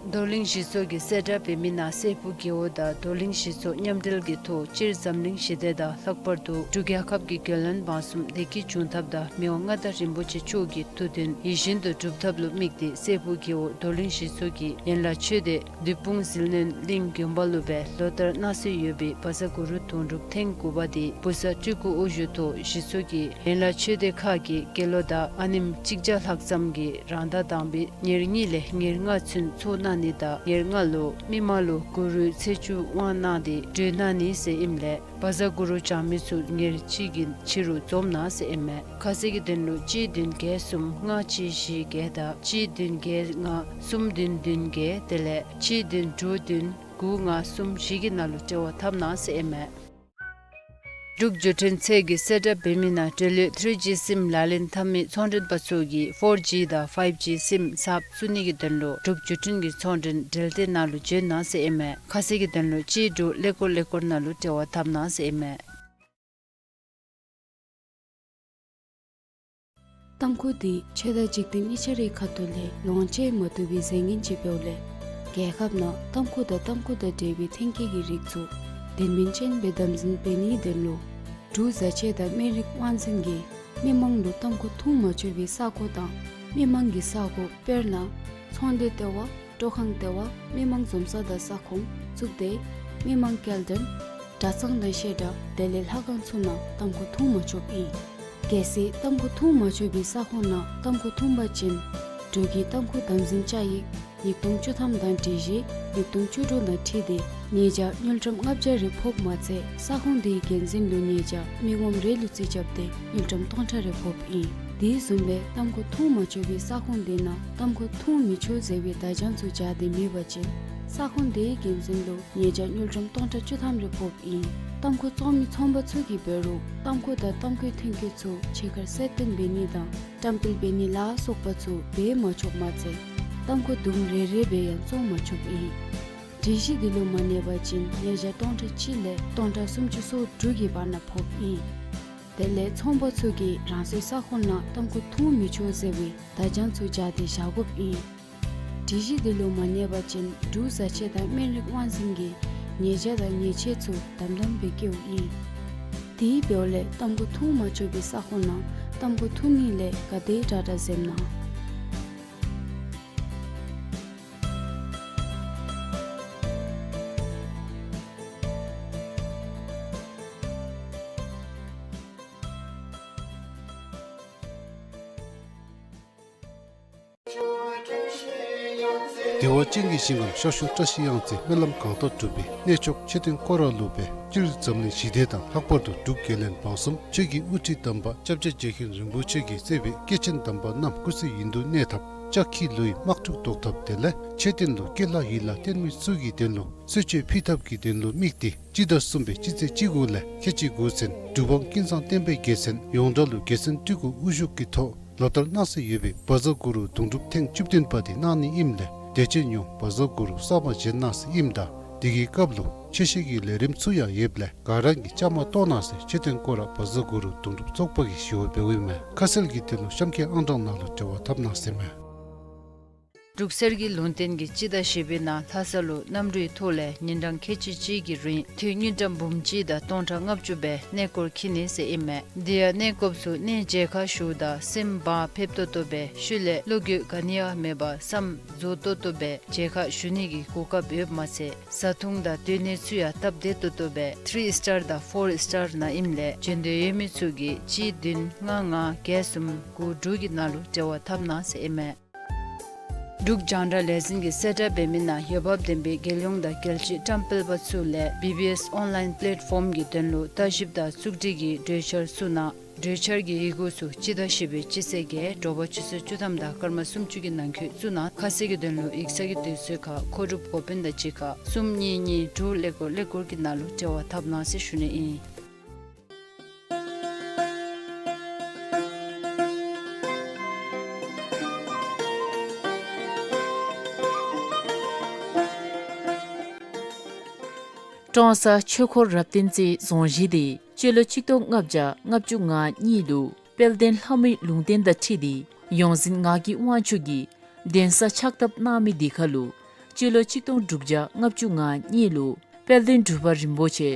རྡོར་གླིང་གཞི་ཚོགས་ཀྱིས་གསལ་བསྒྲགས་འབད་མི་ནང་སྲས་ཕུག་རྒེད་འོག་དང་རྡོར་གླིང་གཞི་ཚོགས་མཉམ་འབྲེལ་གྱི་ཐོག་སྤྱིར་འཛམ་གླིང་ཞི་བདེ་དང་ལྷག་པར་དུ་འབྲུག་རྒྱལ་ཁབ་ཀྱི་རྒྱལ་བློན་འབངས་གསུམ་བདེ་སྐྱིད་འབྱུང་ཐབས་དང་མི་དབང་མངའ་བདག་རིན་པོ་ཆེ་མཆོག་གི་ཐུགས་འདུན་ཡིད་བཞིན་དུ་འགྲུབ་ཐབས་ལུ་དམིགས་ཏེ་སྲས་ཕུག་རྒེད་འོག་རྡོར་གླིང་གཞི་ཚོགས་ཀྱིས་ཡན་ལག་ཆོས་སྡེ་བདུད་དཔུང་ཟིལ་གནོན་གླིང་དགོན་པ་ལུ་སྦེ་ལོ་ལྟར་གནང་སྲོལ་ཡོད་པའི་བཛྲ་གུ་རུ་དུང་སྒྲུབ་ཐེངས་དགུ་པ་འདི་བུ་གསར་སྤྲུལ་སྐུ་དབུ་བཞུགས་ཐོག་གཞི་ཚོགས་ཀྱི་ཡན་ལག་ཆོས་སྡེ་ཁག་གི་དགེ་སློང་དང་ཨ་ནེམ་གཅིག་བརྒྱ་ལྷག་ཙམ་གྱིས་རང་ཟླ་དང་པའི་ཉེར་གཉིས་ལས་ཉེར་ལྔ་ཚུན་ཚོགས་གནང་ནི་དང་ཉེར་ལྔ་ལུ་མི་མང་ལུ་གུ་རུའི་ཚེས་བཅུ་དབང་གནང་སྟེ་གྲོལ་གནང་ནི་ཟེར་ཨིནམ་ལས་བཛྲ་གུ་རུ་བགྱང་མི་ཚུ་ཉེར་གཅིག་གི་ཕྱི་རུ་འཛོམས་གནང་ཟེར་ཨིན་མས། ཁ་གསལ་གྱི་དོན་ལུ་གཅིག་བདུན་བརྒྱད་གསུམ་ལྔ་གཅིག་བཞི་བརྒྱད་དང་གཅིག་བདུན་བརྒྱད་ལྔ་གསུམ་བདུན་བདུན་བརྒྱད་དེ་ལས་གཅིག་བདུན་དྲུག་བདུན་དགུ་ལྔ་གསུམ་བཞི་གི་ནང་ལུ་འབྲེལ་བ་འཐབ་གནང་ཟེར་ཨིན་མས། འབྲུག་བརྒྱུད་འཕྲིན་ཚད་ཀྱིས་གསལ་བསྒྲགས་འབད་མི་ནང་འབྲེལ་ཡོད་ཐི་རི་ཇི་སིམ་ལག་ལེན་འཐབ་མི་ཚོང་མགྲོན་པ་ཚུ་གིས་ཕོར་ཇི་དང་ཕའིབ་ཇི་སིམ་གསརཔ་བཙུགས་ནི་གི་དོན་ལུ་འབྲུག་བརྒྱུད་འཕྲིན་གྱི་ཚོང་མགྲོན་འབྲེལ་སྡེ་ནང་ལུ་འབྱོན་གནང་ཟེར་ཨིན་མས། ཁ་གསལ་གྱི་དོན་ལུ་གཅིག་དྲུག་ཀླད་ཀོར་ཀླད་ཀོར་ནང་ལུ་འབྲེལ་བ་འཐབ་གནང་ཟེར་ཨིན་མས། ཏམ་ཁུ་འདི་ཆོས་དང་འཇིག་རྟེན་གཉིས་ཆ་རའི་ཁ་ཐུག་ལས་ལོངས་སྤྱོད་མ་བཏུབ་པའི་རྫས་ངན་ཅིག་འབདཝ་ལས་རྒྱལ་ཁབ་ནང་ཏམ་ཁུ་དང་ཏམ་ཁུ་དང་འབྲེལ་བའི་ཐོན་སྐྱེད་ཀྱི་རིགས་ཚུ་དོན་སྨིན་ཅན་སྦེ་དམ་འཛིན་འབད་ནིའི་དོན་ལུ་འབྲུག་བཟའ་ཆས་དང་སྨན་རིགས་དབང་འཛིན་གྱིས་མི་མང་ལུ་ཏམ་ཁུ་འཐུང་མ་ཆོག་པའི་ས་གོ་དང་མི་མང་གི་ས་གོ་དཔེར་ན་ཚོང་སྡེ་ལྟེ་བ་སྤྲོ་ཁང་ལྟེ་བ་མི་མང་འཛོམས་ས་དང་ས་ཁོངས་གཙུག་སྡེ་མི་མང་སྐྱེལ་འདྲེན་གྲྭ་ཚང་དང་བཤད་གྲྭ་དེ་ལས་ལྷ་ཁང་ཚུ་ནང་ཏམ་ཁུ་འཐུང་མ་ཆོགཔ་ཨིན། གལ་སྲིད་ཏམ་ཁུ་འཐུང་མ་ཆོག་པའི་ས་ཁོངས་ནང་ཏམ་ཁུ་འཐུང་པ་ཅིན་འབྲུག་གི་ཏམ་ཁུ་དམ་འཛིན་བཅའ་ཡིག་ཉིས་སྟོང་བཅུ་ཐམ་དང་སྒྲིག་གཞི་ཉིས་སྟོང་བཅུ་དྲུག་དང་འཁྲིལ་ཏེ་ཉེས་བྱ་དངུལ་ཀྲམ་ལྔ་བརྒྱ་རེ་ཕོགཔ་མ་ཚད་ས་ཁོངས་དེའི་འགན་འཛིན་ལུ་ཉེས་བྱ་མི་ངོམ་རེ་ལུ་རྩིས་རྐྱབ་སྟེ་དངུལ་ཀྲམ་སྟོང་ཕྲག་རེ་ཕོགཔ་ཨིན། དེ་བཟུམ་སྦེ་ཏམ་ཁུ་འཐུང་མ་ཆོག་པའི་ས་ཁོངས་དེ་ནང་ཏམ་ཁུ་འཐུང་མི་ཆོག་ཟེར་བའི་བརྡ་བྱང་ཚུ་སྦྱར་ཏེ་མེད་པ་ཅིན་ས་ཁོངས་དེའི་འགན་འཛིན་ལུ་ཉེས་བྱ་དངུལ་ཀྲམ་སྟོང་ཕྲག་བཅུ་ཐམ་རེ་ཕོགཔ་ཨིན། ཏམ་ཁུ་བཙོང་མི་ཚོང་པ་ཚུ་གིས་འབད་རུང་ཏམ་ཁུ་དང་ཏམ་ཁུའི་ཐོན་སྐྱེད་ཚུ་ཕྱི་ཁར་གསལ་སྟོན་འབད་ནི་དང་བཀྲམ་སྤེལ་འབད་ནི་ལ་སོགས་པ་ཚུ་འབད་མ་ཆོགཔ་མ་ཚད་ཏམ་ཁུ་དུམ་རེ་རེ་སྦེ་ཡང་བཙོང་མ་ཆོགཔ་ཨིན། སྒྲིག་གཞི་འདི་ལུ་མ་གནས་པ་ཅིན་ཉེས་བྱ་སྟོང་ཕྲག་གཅིག་ལས་སྟོང་ཕྲག་སུམ་ཅུ་སོ་དྲུག་གི་བར་ན་ཕོགཔ་ཨིན། དེ་ལས་ཚོང་པ་ཚུ་གིས་རང་སོའི་ས་ཁོངས་ནང་ཏམ་ཁུ་འཐུང་མི་ཆོག་ཟེར་བའི་བརྡ་བྱང་ཚུ་སྦྱར་ཏེ་བཞག་དགོཔ་ཨིན། སྒྲིག་གཞི་དེ་ལུ་མ་གནས་པ་ཅིན་འབྲུག་བཟའ་ཆས་དང་སྨན་རིགས་དབང་འཛིན་གྱིས་ཉེས་བྱ་དང་ཉེས་ཆད་ཚུ་དམ་དམ་སྦེ་བཀལཝ་ཨིན། དེ་འབདཝ་ལས་ཏམ་ཁུ་འཐུང་མ་ཆོག་པའི་ས་ཁོངས་ནང་ཏམ་ཁུ་འཐུང་ནི་ལས་ག་དེ་དྲག་དྲག་འཛེམ་གནང་། བདེ་བ་ཅན་གྱི་ཞིང་ཁམས་ཤར་ཕྱོགས་བཀྲ་ཤིས་གཡང་རྩེ་སྨོན་ལམ་གང་དག་གྲུབ་པའི་གནས་མཆོག་མཆོད་རྟེན་སྐོར་ར་ལུ་སྦེ་སྤྱིར་འཛམ་གླིང་ཞི་བདེ་དང་ལྷག་པར་དུ་འབྲུག་རྒྱལ་བློན་འབངས་གསུམ་ཆོས་ཀྱི་དབུ་ཁྲིད་དམ་པ་སྐྱབས་རྗེ་རྗེ་མཁན་རིན་པོ་ཆེ་གིས་གཙོས་པའི་སྐྱེས་ཆེན་དམ་པ་རྣམས་སྐུ་ཚེ་ཡུན་དུ་གནས་ཐབས་ལྕགས་ཁྱི་ལུའི་དམག་འཁྲུག་བཟློག་ཐབས་དེ་ལས་མཆོད་རྟེན་ལུ་སྐྱེས་ལྷ་ཡིད་ལྷ་རྟེན་མི་ཚུ་གི་དོན་ལུ་གསོལ་མཆོད་ཕུལ་ཐབས་ཀྱི་དོན་ལུ་དམིགས་ཏེ་སྤྱི་ཟླ་གསུམ་པའི་སྤྱི་ཚེས་གཅིག་དགུ་ལས་ཁལ་གཅིག་དགུ་ཚུན་འབྲུག་འབངས་ཀུན་བཟང་བསྟན་པའི་རྒྱལ་མཚན་ཡོངས་གྲགས་ལུ་རྒྱལ་མཚན་སྤྲུལ་སྐུ་དབུ་བཞུགས་ཀྱི་ཐོག་ལོ་ལྟར་གནང་སྲོལ་ཡོད་པའི་བཛྲ་གུ་རུ་གདུང་སྒྲུབ་ཐེངས་བཅུ་བདུན་པ་དེ་གནང་ནི་ཨིནམ་ལས་དད་ཅན་ཡོངས་བཛྲ་གུ་རུ་གསར་མ་བཞེངས་གནང་སྲོལ་ཨིནམ་ད་དེ་གི་སྐབས་ལུ་ཆོས་བཤད་ཀྱི་ལས་རིམ་ཚུ་ཡང་ཡོདཔ་ལས་ག་ར་གིས་བཅའ་མར་གཏོགས་གནང་ཟེར་མཆོད་རྟེན་སྐོར་ར་བཛྲ་གུ་རུ་གདུང་སྒྲུབ་ཚོགས་པ་གིས་ཞུ་བ་འབདཝ་ཨིན་མས། ཁ་གསལ་གྱི་དོན་ལུ་གཤམ་གྱི་ཨང་གྲངས་ནང་ལུ་འབྲེལ་བ་འཐབ་གནང་ཟེར་མས། འབྲུག་གསེར་གྱི་ལུང་བསྟན་གྱིས་སྤྱི་ཟླ་བཞི་པའི་ནང་ལྷ་ས་ལུ་གནམ་གྲུའི་ཐོག་ལས་ཉིན་གྲངས་ཁལ་གཅིག་གཅིག་གི་རིང་དུས་དངུལ་ཀྲམ་འབུམ་གཅིག་དང་སྟོང་ཕྲག་ལྔ་བཅུ་སྦེ་གནས་སྐོར་འཁྱིད་ནི་ཟེར་ཨིན་མས། དེ་ཡང་གནས་སྐོརཔ་ཚུ་གནས་མཇལ་ཁ་ཞུཝ་ད་སེམས་བག་ཕེབས་ཏོག་ཏོ་སྦེ་ཤུལ་ལས་བློ་འགྱོད་ག་ནི་ཡང་མེད་པར་བསམ་རྫོགས་ཏོག་ཏོ་སྦེ་མཇལ་ཁ་ཞུ་ནི་གི་གོ་སྐབས་ཡོདཔ་མ་ཚད་བཟའ་འཐུང་དང་སྡོད་གནས་ཚུ་ཡང་སྟབས་བདེ་ཏོག་ཏོ་སྦེ་ཐི་རི་སི་ཊར་དང་ཕོར་སི་ཊར་ནང་ཨིནམ་ལས་འབྱོན་འདོད་ཡོད་མི་ཚུ་གིས་གཅིག་བདུན་ལྔ་ལྔ་བརྒྱད་གསུམ་དགུ་དྲུག་གི་ནང་ལུ་འབྲེལ་བ་འཐབ་གནང་ཟེར་ཨིན་མས། འབྲུག་རྒྱང་བསྒྲགས་ལས་འཛིན་གྱིས་གསལ་བསྒྲགས་འབད་མི་ནང་འོས་འབབ་ལྡན་པའི་རྒྱལ་ཡོངས་དང་རྒྱལ་སྤྱིའི་བཀྲམ་སྤེལ་པ་ཚུ་ལས་བི་བི་ཨེསི་ཨོན་ལའིན་པེ་ལེཊ་ཕོམ་གྱི་དོན་ལུ་ལྟ་ཞིབ་དང་བཙུགས་སྒྲིག་གི་གྲོས་འཆར་བཙུགས་གནང་། གྲོས་འཆར་གྱི་ཡི་གུ་ཚུ་སྤྱི་ཟླ་བཞི་པའི་སྤྱི་ཚེས་བརྒྱད་དྲོ་པ་ཆུ་ཚོད་བཅུ་ཐམ་དང་སྐར་མ་སུམ་ཅུ་གི་ནང་འཁོད་བཙུགས་གནང་། ཁ་གསལ་གྱི་དོན་ལུ་ཡིག་ཚང་གི་དུས་ཚོད་ཁར་མཁོ་སྒྲུབ་འགོ་དཔོན་དང་གཅིག་ཁར་གསུམ་གཉིས་གཉིས་དྲུག་ཀླད་ཀོར་ཀླད་ཀོར་གྱི་ནང་ལུ་འབྲེལ་བ་འཐབ་གནང་ཟེར་ཞུ་ནི་ཨིན། ཀྲོང་གསར་ཆོས་འཁོར་རབ་བརྟན་རྩེའི་རྫོང་གཞི་དེ་སྤྱི་ལོ་ཆིག་སྟོང་ལྔ་བརྒྱ་ལྔ་བཅུ་ང་གཉིས་ལུ་དཔལ་ལྡན་ལྷ་མོའི་ལུང་བསྟན་དང་འཁྲིལ་ཏེ་ཡོངས་འཛིན་ངག་གི་དབང་ཕྱུག་གིས་གདན་ས་ཕྱག་བཏབ་གནང་མི་དེ་ཁར་ལུ་སྤྱི་ལོ་ཆིག་སྟོང་དྲུག་བརྒྱ་ལྔ་བཅུ་ང་གཉིས་ལུ་དཔལ་ལྡན་འབྲུག་པ་རིན་པོ་ཆེ་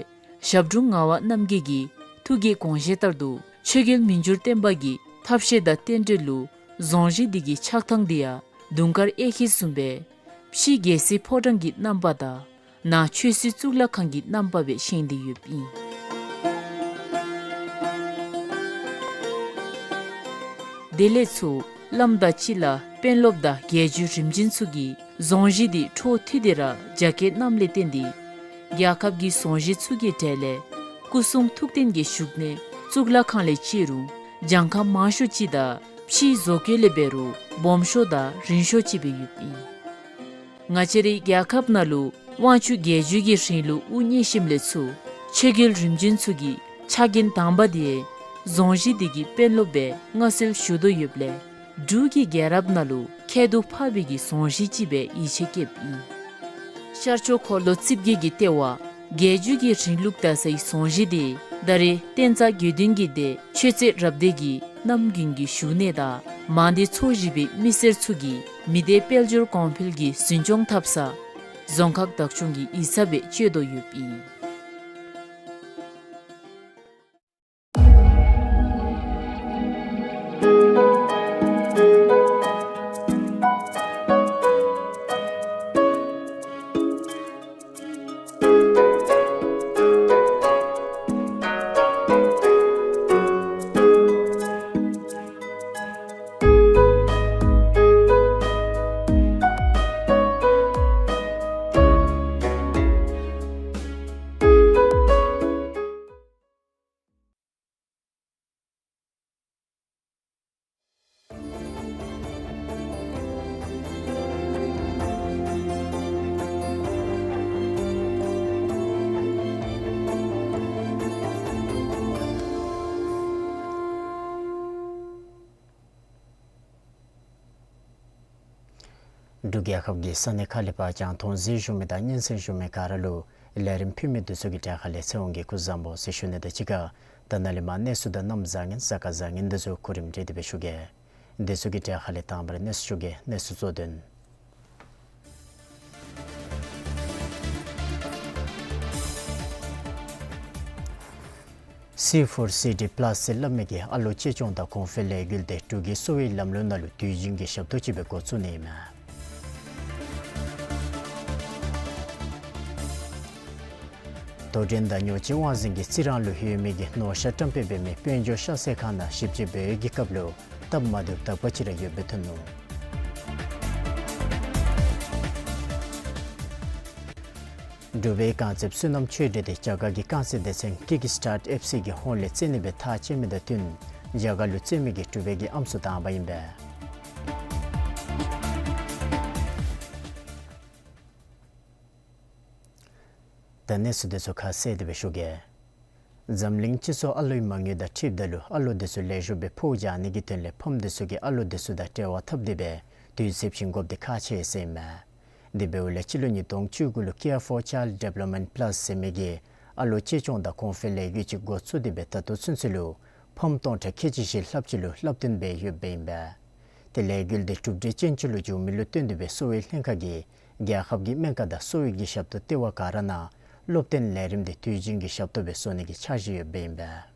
ཞབས་དྲུང་ངག་དབང་རྣམ་རྒྱལ་གྱི་ཐུགས་ཀྱི་དགོངས་བཞེད་ལྟར་དུ་ཆོས་རྒྱལ་མི་འགྱུར་བརྟན་པ་གི་ཐབས་ཤེས་དང་རྟེན་འབྲེལ་ལུ་རྫོང་གཞི་དེ་གི་ཆགས་ཐངས་དེ་ཡང་དུང་དཀར་གཡས་འཁྱིལ་བཟུམ་སྦེ་ཕྱི་རྒྱལ་སྲིད་ཕོ་བྲང་གི་རྣམ་པ་དང་ནང་ཆོས་སྲིད་གཙུག་ལག་ཁང་གི་རྣམ་པ་སྦེ་བཞེངས་ཏེ་ཡོདཔ་ཨིན། དེ་ལས་ཚུར་བླམ་དང་སྤྱི་བླ་དཔོན་སློབ་དང་རྒྱལ་བརྒྱུད་རིམ་བྱོན་ཚུ་གིས་རྫོང་གཞི་དེ་འཕྲོ་མཐུད་དེ་ར་རྒྱ་བསྐྱེད་གནངམ་ལས་བརྟེན་ཏེ་རྒྱལ་ཁབ་ཀྱི་རྫོང་གཞི་ཚུ་གི་གྲས་ལས་སྐུ་གསུང་ཐུགས་རྟེན་གྱི་བཞུགས་གནས་གཙུག་ལག་ཁང་ལས་བརྩི་རུང་གྱངས་ཁ་མང་ཤོས་ཅིག་དང་ཕྱིའི་བཟོ་བཀོད་ལས་འབད་རུང་སྦོམ་ཤོས་དང་རིང་ཤོས་ཅིག་སྦེ་ཡོདཔ་ཨིན། ང་བཅས་རའི་རྒྱལ་ཁབ་ནང་ལུ་དབང་ཕྱུག་རྒྱལ་བརྒྱུད་ཀྱི་རིང་ལུགས་དབུ་བརྙེས་ཞིནམ་ལས་ཚུར་ཆོས་རྒྱལ་རིམ་བྱོན་ཚུ་གི་ཕྱག་འགན་དང་པ་དེ་རྫོང་གཞི་དེ་གི་དཔོན་སློབ་སྦེ་མངའ་གསོལ་ཞུ་དོ་ཡོདཔ་ལས་འབྲུག་གི་རྒྱལ་རབས་ནང་ལུ་ཁྱད་དུ་འཕགས་པའི་གི་རྫོང་གཞི་ཅིག་སྦེ་ཡིད་ཆེས་བསྐྱེདཔ་ཨིན། ཤར་ཕྱོགས་འཁོར་ལོ་རྩིབས་བརྒྱད་ཀྱི་ལྟེ་བ་རྒྱལ་བརྒྱུད་ཀྱི་རིང་ལུགས་དར་སའི་རྫོང་གཞི་དེ་ད་རེས་བསྟན་རྩ་དགེ་འདུན་གྱི་སྡེ་ཆོས་རྩེ་རབ་སྡེ་གི་གནམ་དགུན་གྱི་བཞུགས་གནས་དང་མང་སྡེ་ཚོ་བཞི་པའི་མི་སེར་ཚུ་གིས་མི་སྡེ་དཔལ་འབྱོར་གོང་འཕེལ་གྱི་འཛིན་སྐྱོང་འཐབ་ས་རྫོང་ཁག་བདག་སྐྱོང་གི་ཡིག་ཚང་སྦེ་སྤྱོད་དོ་ཡོདཔ་ཨིན། འབྲུག་རྒྱལ་ཁབ་ཀྱི་ས་གནས་ཁག་ལས་ཕར་རྒྱང་མཐོང་གཟིགས་བཞུགས་མི་དང་སྙན་གསན་བཞུགས་མི་ག་ར་ལུ་ལས་རིམ་ཕུལ་མི་འདི་ཚུ་གི་གྲས་ཁ་ལས་ཚེ་དབང་གིས་སྐུ་གཟུགས་བཟང་པོ་ཟེར་ཞུ་ནི་དང་གཅིག་ཁར་ད་ནཱ་ལས་མར་གནས་ཚུལ་དང་གནམ་བཟང་ངན་གཟའ་སྐར་བཟང་ངན་འདི་ཚུ་གོ་རིམ་སྒྲིག་སྟེ་སྦེ་ཞུ་གེ། འདི་ཚུ་གི་གྲས་ཁ་ལས་དང་པ་ར་གནས་ཚུལ་ཞུ་གེ། གནས་ཚུལ་གཙོ་དོན། སི་ཕོར་སི་ཌི་པ་ལཱསི་ཟེར་སླབ་མི་གི་ཨ་ལོ་གཅེས་སྐྱོང་དང་གོང་འཕེལ་ལས་འགུལ་དེ་འབྲུག་གི་གསོ་བའི་ལམ་ལུགས་ནང་ལུ་དུས་རྒྱུན་གྱི་ཞབས་ཏོག་ཅིག་སྦེ་འགོ་བཙུགས་ནི་ཨིན་མས། དོ་འགྲན་དང་ཉོ་སྤྱོད་དབང་འཛིན་གྱི་རྩི་རང་ལུ་ཡོད་མི་གི་ནོར་ཤ་བཀྲམ་སྤེལ་འབད་མི་དཔལ་འབྱོར་ཤ་ཚལ་ཁང་ནང་ཞིབ་དཔྱད་འབད་བའི་གི་སྐབས་ལུ་སྟབས་མ་བདེཝ་དག་པ་ཅིག་ར་ཡོདཔ་སྦེ་ཐོན་ནུག། འབྲུག་པའི་རྐང་རྩེདཔ་བསོད་ནམས་ཆོས་སྒྲོན་དེ་རྒྱ་གར་གྱི་རྐང་རྩེད་སྡེ་ཚན་ཀིག་སི་ཊཱརཊ་ཨེཕ་སི་གི་ཧོངས་ལས་རྩེད་ནི་སྦེ་ཐག་བཅད་མི་དང་བསྟུན་རྒྱ་གར་ལུ་རྩེད་མི་གི་འབྲུག་པའི་གི་ཨམ་སྲུ་དང་པ་ཨིན་པས། ད་གནས་ཚུལ་དེ་ཚུ་ཁ་གསལ་ཏེ་སྦེ་ཞུ་གེ། འཛམ་གླིང་སྤྱི་ཚོགས་ཨ་ལོའི་མ་དངུལ་དང་འཁྲིལཝ་ད་ལུ་ཨ་ལོ་དེ་ཚུ་ལེགས་ཤོམ་སྦེ་ཕོག་བཞག་ནི་གི་དོན་ལས་ཕམ་དེ་ཚུ་གིས་ཨ་ལོ་དེ་ཚུ་དང་འབྲེལ་བ་འཐབ་སྟེ་སྦེ་དུས་ཚོད་བྱིན་དགོཔ་དེ་ཁག་ཆེ་ཟེར་ཨིན་མས། དེ་འབདཝ་ལས་སྤྱི་ལོ་ཉིས་སྟོང་བཅུ་དགུ་ལུ་Care for Child Development Plus ཟེར་མི་གི་ཨ་ལོ་གཅེས་སྐྱོང་དང་གོང་འཕེལ་ལས་འགུལ་ཅིག་འགོ་བཙུགས་ཏེ་སྦེ་ད་ལྟོ་ཚུན་ཚོད་ལུ་ཕམ་སྟོང་ཕྲག་ཁལ་གཅིག་བཞི་ལྷགཔ་ཅིག་ལུ་སློབ་སྟོན་འབད་ཡོདཔ་ཨིན་པས། ཏེ་ལས་འགུལ་དེ་གྲུབ་འབྲས་ཅན་ཅིག་ལུ་འགྱུར་མི་ལུ་བརྟེན་ཏེ་སྦེ་གསོ་བའི་ལྷན་ཁག་གིས་རྒྱལ་ཁབ་ཀྱི་སྨན་ཁང་དང་གསོ་བའི་གི་ཞབས་ཏོག་ལྟེ་བ་ག་ར་ནང་སློབ་སྟོན་ལས་རིམ་དེ་དུས་རྒྱུན་གྱི་ཞབས་ཏོག་སྦེ་བཟོ་ནི་གི་འཆར་གཞི་ཡོདཔ་ཨིན་པས།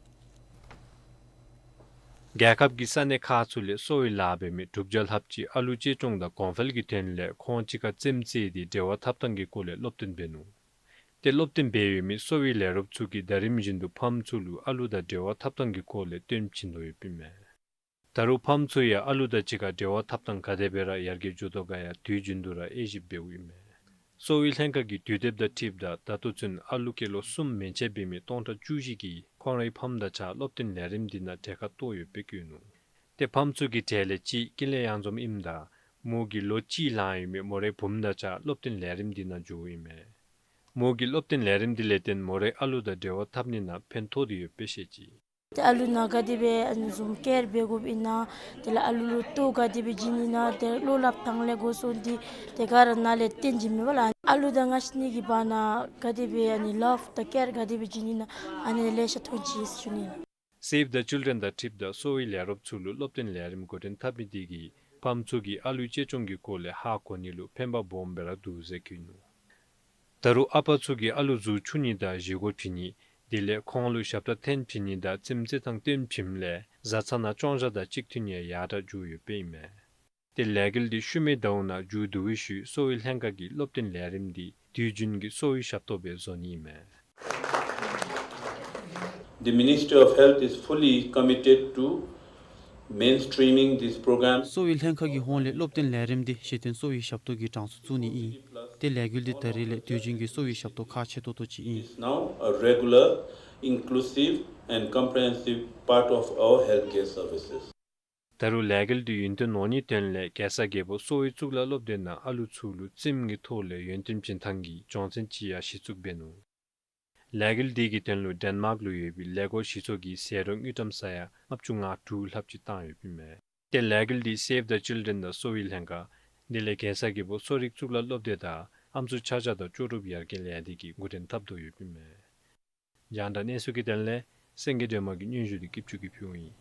རྒྱལ་ཁབ་ཀྱི་ས་གནས་ཁག་ཚུ་ལས་གསོ་བའི་ལཱ་འབད་མི་དྲུག་བརྒྱ་ལྷགཔ་ཅིག་ཨ་ལོ་གཅེས་སྐྱོང་དང་གོང་འཕེལ་གྱི་དོན་ལས་ཁོང་གཅིག་ཁར་རྩེདམོ་རྩེ་སྟེ་འབྲེལ་བ་འཐབ་ཐངས་ཀྱི་སྐོར་ལས་སློབ་སྟོན་འབད་ནུག། ཏེ་སློབ་སྟོན་འབད་ཡོད་མི་གསོ་བའི་ལས་རོགསཔ་ཚུ་གིས་ཟླ་རིམ་བཞིན་དུ་ཕམ་ཚུ་ལུ་ཨ་ལོ་དང་འབྲེལ་བ་འཐབ་ཐངས་ཀྱི་སྐོར་ལས་སྟོན་བྱིན་དོ་ཡོདཔ་ཨིན་མས། ད་རུང་ཕམ་ཚུ་ཡང་ཨ་ལོ་དང་གཅིག་ཁར་འབྲེལ་བ་འཐབ་ཐངས་ག་དེ་སྦེ་ར་ཡར་རྒྱས་འགྱོ་དོ་ག་ཡང་དུས་རྒྱུན་དུ་ར་དབྱེ་ཞིབ་འབདཝ་ཨིན་མས། གསོ་བའི་ལྷན་ཁག་གི་དུས་དེབ་དང་འཁྲིལཝ་ད་ད་ལྟོ་ཚུན་ཨ་ལོ་སྐྱེས་ལོ་གསུམ་མན་ཆད་འབད་མི་སྟོང་ཕྲག་བཅུ་བཞི་གིས་ཁོང་རའི་ཕམ་དང་གཅིག་ཁར་སློབ་སྟོན་ལས་རིམ་འདི་ནང་གྲལ་ཁར་གཏོགས་ཡོདཔ་སྦེ་བཀོད་ནུག། ཏེ་ཕམ་ཚུ་གི་གྲས་ལས་གཅིག་ཀུན་ལེགས་གཡང་འཛོམས་ཨིནམ་ད་མོ་གིས་ལོ་གཅིག་ལང་ཡོད་མི་མོ་རའི་བུམོ་དང་གཅིག་ཁར་སློབ་སྟོན་ལས་རིམ་འདི་ནང་འཛུལཝ་ཨིན་མས། མོ་གིས་སློབ་སྟོན་ལས་རིམ་འདི་ལས་བརྟེན་མོ་རའི་ཨ་ལོ་དང་འབྲེལ་བ་འཐབ་ནི་ནང་ཕན་ཐོགས་ཏེ་ཡོདཔ་སྦེ་བཤད་ཅི། ཏེ་ཨ་ལོ་ནང་ག་དེ་སྦེ་ཨ་ནི་བཟུམ་ཀེར་འབད་དགོཔ་ཨིན་ན་དེ་ལས་ཨ་ལོ་ལུ་ལྟོ་ག་དེ་སྦེ་བྱིན་ནི་ཨིན་ན་དེ་ལོ་སླབ་ཐངས་ལས་འགོ་བཟུང་སྟེ་དེ་ག་ར་ནཱ་ལས་སྟོན་བྱིན་མས་པ་ལགས། ཨ་ལོ་དང་ང་བཅས་གཉིས་ཀྱི་བར་ན་ག་དེ་སྦེ་ཨ་ནི་ལབ་དང་ཀེར་ག་དེ་སྦེ་བྱིན་ནི་ཨིན་ན་ཨ་ནི་ལེ་ཤ་མཐོང་ཅི་ཟེར་ཞུ་ནི་ཨིན། Save the Children དང་འཁྲིལཝ་ད་གསོ་བའི་ལས་རོགསཔ་ཚུ་ལུ་སློབ་སྟོན་ལས་རིམ་འགོ་འདྲེན་འཐབ་མི་དེ་གིས་ཕམ་ཚུ་གིས་ཨ་ལོའི་གཅེས་སྐྱོང་གི་སྐོར་ལས་ཧ་གོ་ནི་ལུ་ཕན་པ་སྦོམ་སྦེ་ར་འདུག་ཟེར་བཀོད་ནུག། ད་རུང་ཨ་པ་ཚུ་གིས་ཨ་ལོ་གཟུགས་ཆུང་ནི་དང་བཞེས་སྒོ་བྱིན་ནི་དེ་ལས་ཁོང་ལུ་ཞབས་ཏོག་འཐེན་བྱིན་ནི་དང་རྩེདམོ་རྩེ་ཐངས་སྟོན་བྱིནམ་ལས་བཟའ་ཚང་ནང་སྐྱོང་བཞག་དང་གཅིག་མཐུན་ཡང་ཡར་དྲག་འགྱོ་ཡོདཔ་ཨིན་མས། ཏེ་ལས་འགུལ་འདི་ཤུལ་མའི་ཟླཝ་ནང་མཇུག་བསྡུ་བའི་ཤུལ་གསོ་བའི་ལྷན་ཁག་གིས་སློབ་སྟོན་ལས་རིམ་འདི་དུས་རྒྱུན་གྱི་གསོ་བའི་ཞབས་ཏོག་སྦེ་བཟོ་ནི་ཨིན་མས། The Ministry of Health is fully committed to mainstreaming this program. གསོ་བའི་ལྷན་ཁག་གི་ཧོངས་ལས་སློབ་སྟོན་ལས་རིམ་འདི་གཞི་རྟེན་གསོ་བའི་ཞབས་ཏོག་གི་གྲངས་སུ་བཙུགས་ནི་ཨིན། ཏེ་ལས་འགུལ་འདི་ད་རེས་ལས་དུས་རྒྱུན་གྱི་གསོ་བའི་ཞབས་ཏོག་ཁག་ཆེ་ཏོག་ཏོ་ཅིག་ཨིན། Is now a regular, inclusive and comprehensive part of our healthcare services. ད་རུང་ལས་འགུལ་འདི་ཡུན་བརྟན་འོང་ནིའི་དོན་ལས་གེ་སར་རྒྱལ་པོ་གསོ་བའི་གཙུག་ལག་སློབ་སྡེ་ནང་ཨ་ལོ་ཚུ་ལུ་རྩེདམོ་གི་ཐོག་ལས་ཡོན་ཏན་སྦྱིན་ཐངས་ཀྱི་སྦྱོང་ཚན་ཅིག་ཡང་གཞི་བཙུགས་འབད་ནུག། ལས་འགུལ་འདི་གི་དོན་ལུ་ཌེན་མཱརཀ་ལུ་ཡོད་པའི་ལས་སྒོ་གཞི་ཚོགས་ཀྱིས་ཟད་འགྲོ་དངུལ་ཀྲམ་ས་ཡ་ལྔ་བཅུ་ང་དྲུག་ལྷགཔ་ཅིག་བཏང་ཡོདཔ་ཨིན་མས། ཏེ་ལས་འགུལ་འདི་Save the Children དང་གསོ་བའི་ལྷན་ཁག་དེ་ལས་གེ་སར་རྒྱལ་པོ་གསོ་རིག་གཙུག་ལག་སློབ་སྡེ་དང་ཨམ་སྲུ་ཆ་བཞག་དང་ལྕོགས་གྲུབ་ཡར་རྒྱས་ལས་སྡེ་གིས་འགོ་འདྲེན་འཐབ་དོ་ཡོདཔ་ཨིན་མས། རྒྱང་བསྒྲགས་གནས་ཚུལ་གྱི་དོན་ལས་སེང་གེ་སྒྲོལ་མ་གི་སྙན་ཞུ་འདི་སྐྱིད་ཆུ་གིས་ཕུལཝ་ཨིན།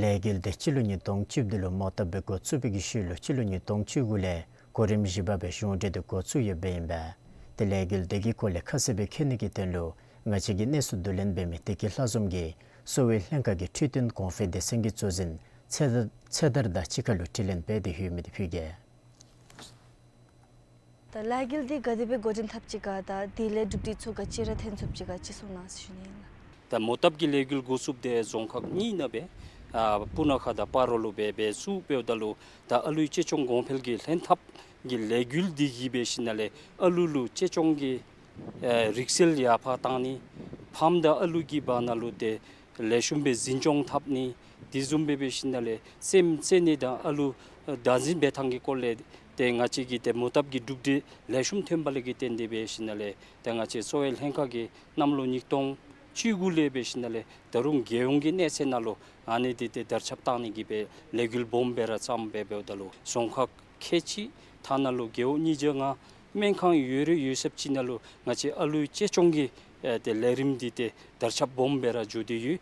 ལས་འགུལ་འདི་སྤྱི་ལོ་ཉིས་སྟོང་བཅུ་བདུན་ལུ་མོ་བཏབ་སྦེ་འགོ་བཙུགས་པའི་གི་ཤུལ་ལུ་སྤྱི་ལོ་ཉིས་སྟོང་བཅུ་དགུ་ལས་གོ་རིམ་བཞི་པ་སྦེ་གཞུང་འབྲེལ་དུ་འགོ་བཙུགས་ཡོདཔ་ཨིན་པས། ཏེ་ལས་འགུལ་འདི་གི་སྐོར་ལས་ཁ་གསལ་སྦེ་མཁྱེན་ནི་གི་དོན་ལུ་ང་བཅས་ཀྱི་གནས་ཚུལ་བསྡུ་ལེན་འབད་མི་བདེ་སྐྱིད་ལྷ་འཛོམས་ཀྱིས་གསོ་བའི་ལྷན་ཁག་གི་འཕྲོད་བསྟེན་གོང་འཕེལ་སྡེ་ཚན་གྱི་གཙོ་འཛིན་ཚེ་ཚེ་དར་དང་གཅིག་ཁར་ལུ་དྲི་ལན་འབད་དེ་ཡོད་མི་འདི་ཕུལ་གེ། ད་ལས་འགུལ་འདི་ག་དེ་སྦེ་འགོ་འདྲེན་འཐབ་ཅི་ག་དང་དེ་ལས་གྲུབ་འབྲས་ཚུ་ག་ཅི་ར་ཐོན་ཚུགས་ཅི་ག་ཅིག་གསུང་གནང་ཟེར་ཞུ་ནི་ཨིན་ལགས། ད་མོ་བཏབ་ཀྱི་ལས་འགུལ་འགོ་བཙུགསཔ་དེ་རྫོང་ཁག་གཉིས་ནང་སྦེ་ཨ་སྤུ་ན་ཁ་དང་སྤ་རོ་ལུ་སྦེ་འབད་ཚུགས་འབདཝ་ད་ལུ་ད་ཨ་ལོའི་གཅེས་སྐྱོང་གོང་འཕེལ་གྱི་ལྷན་ཐབས་ཀྱི་ལས་འགུལ་འདི་གིས་འབད་ཞིནམ་ལས་ཨ་ལོ་ལུ་གཅེས་སྐྱོང་གི་ཨེ་རིག་རྩལ་ཡར་འཕར་བཏང་ནི་ཕམ་དང་ཨ་ལོ་གི་བར་ན་ལུ་ཏེ་ལེགས་ཤོམ་སྦེ་འཛིན་སྐྱོང་འཐབ་ནི་དེ་བཟུམ་སྦེ་འབད་ཞིནམ་ལས་རྩེདམོ་རྩེ་ནི་དང་ཨ་ལོ་བདག་འཛིན་འབད་ཐངས་ཀྱི་སྐོར་ལས་ཏེ་ང་བཅས་ཀྱི་ཏེ་མོ་བཏབ་ཀྱི་གྲུབ་འབྲས་ལེགས་ཤོམ་ཐོན་པ་ལས་ཀྱི་བརྟེན་ཏེ་འབད་ཞིནམ་ལས་ཏེ་ང་བཅས་གསོ་བའི་ལྷན་ཁག་གིས་གནམ་ལོ་ཉིས་སྟོང་བཅུ་དགུ་ལས་འབད་ཞིནམ་ལས་ད་རུང་རྒྱལ་ཡོངས་ཀྱི་གནས་ཚད་ནང་ལུ་ཨ་ནི་འདི་ཏེ་དར་ཁྱབ་བཏང་ནི་གི་སྦེ་ལས་འགུལ་སྦོམ་སྦེ་ར་བརྩམས་སྦེ་འབདཝ་ད་ལུ་རྫོང་ཁག་ཁལ་གཅིག་ཐ་ན་ལུ་རྒེད་འོག་ཉིས་བརྒྱ་ལྔ་སྨན་ཁང་ཡོད་རེ་ཡོད་ཚད་ཅིག་ནང་ལུ་ང་བཅས་ཨ་ལོའི་གཅེས་སྐྱོང་གི་ཨེ་ཏེ་ལས་རིམ་འདི་ཏེ་དར་ཁྱབ་སྦོམ་སྦེ་ར་འགྱོ་སྟེ་ཡོད།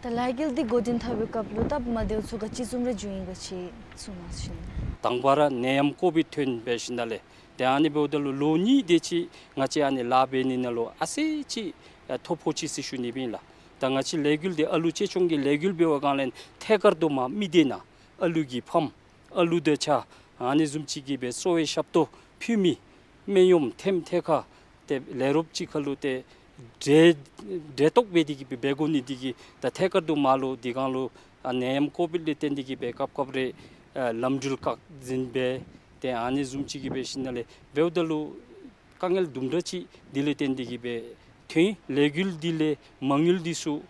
ད་ལས་འགུལ་འདི་འགོ་འདྲེན་འཐབ་པའི་སྐབས་ལུ་སྟབས་མ་བདེཝ་ཚུ་ག་ཅི་བཟུམ་རེ་བྱུང་ཡི་ག་ཅིག་གསུང་གནང་ཟེར་ཞུ་ནི། དང་པ་ར་ནད་ཡམས་ཀོ་བིཌ་ཐོན་འབད་ཞིནམ་ལས་ཏེ་ཨ་ནི་འབདཝ་ད་ལུ་ལོ་གཉིས་དེ་ཅིག་ང་བཅས་ཨ་ནི་ལཱ་འབད་ནི་ནང་ལུ་ཨ་ཙི་ཅིག་ ཨ་ཐོ་ཕོག་ཅི་ཟེར་ཞུ་ནི་སྦེ་ཨིན་ལགས། ད་ང་བཅས་ལས་འགུལ་འདི་ཨ་ལུ་གཅེས་སྐྱོང་གི་ལས་འགུལ་འབད་བའི་སྒང་ལས་ཐད་ཀར་དུ་མ་མི་སྡེ་ནང་ཨ་ལུ་གི་ཕམ་ཨ་ལུ་དང་ཆ་ཨ་ནི་བཟུམ་ཅིག་གི་སྦེ་གསོ་བའི་ཞབས་ཏོག་ཕུལ་མི་སྨན་གཡོགམ་ཐེམ་ཐེ་ཁ་ཏེ་ལས་རོགསཔ་ཅིག་ཁར་ལུ་ཏེ་འབྲེལ་འབྲེལ་གཏོགས་འབད་དེ་གི་སྦེ་འབད་དགོ་ནི་འདི་གིས་ད་ཐད་ཀར་དུ་མ་ལུ་འདི་སྒང་ལུ་ཨ་ནད་ཡམས་ཀོ་བིཌ་ལས་བརྟེན་ཏེ་གི་སྦེ་སྐབས་སྐབས་རེ་ཨ་ལམ་འགྲུལ་བཀག་འཛིན་འབད་ཏེ་ཨ་ནི་བཟུམ་ཅིག་གི་འབད་ཞིནམ་ལས་འབདཝ་ད་ལུ་དཀའ་ངལ་དུམ་གྲ་ཅིག་འདི་ལས་བརྟེན་ཏེ་གི་སྦེ་ཐོན། ལས་འགུལ་འདི་ལས་མ་དངུལ་འདི་ཚུ་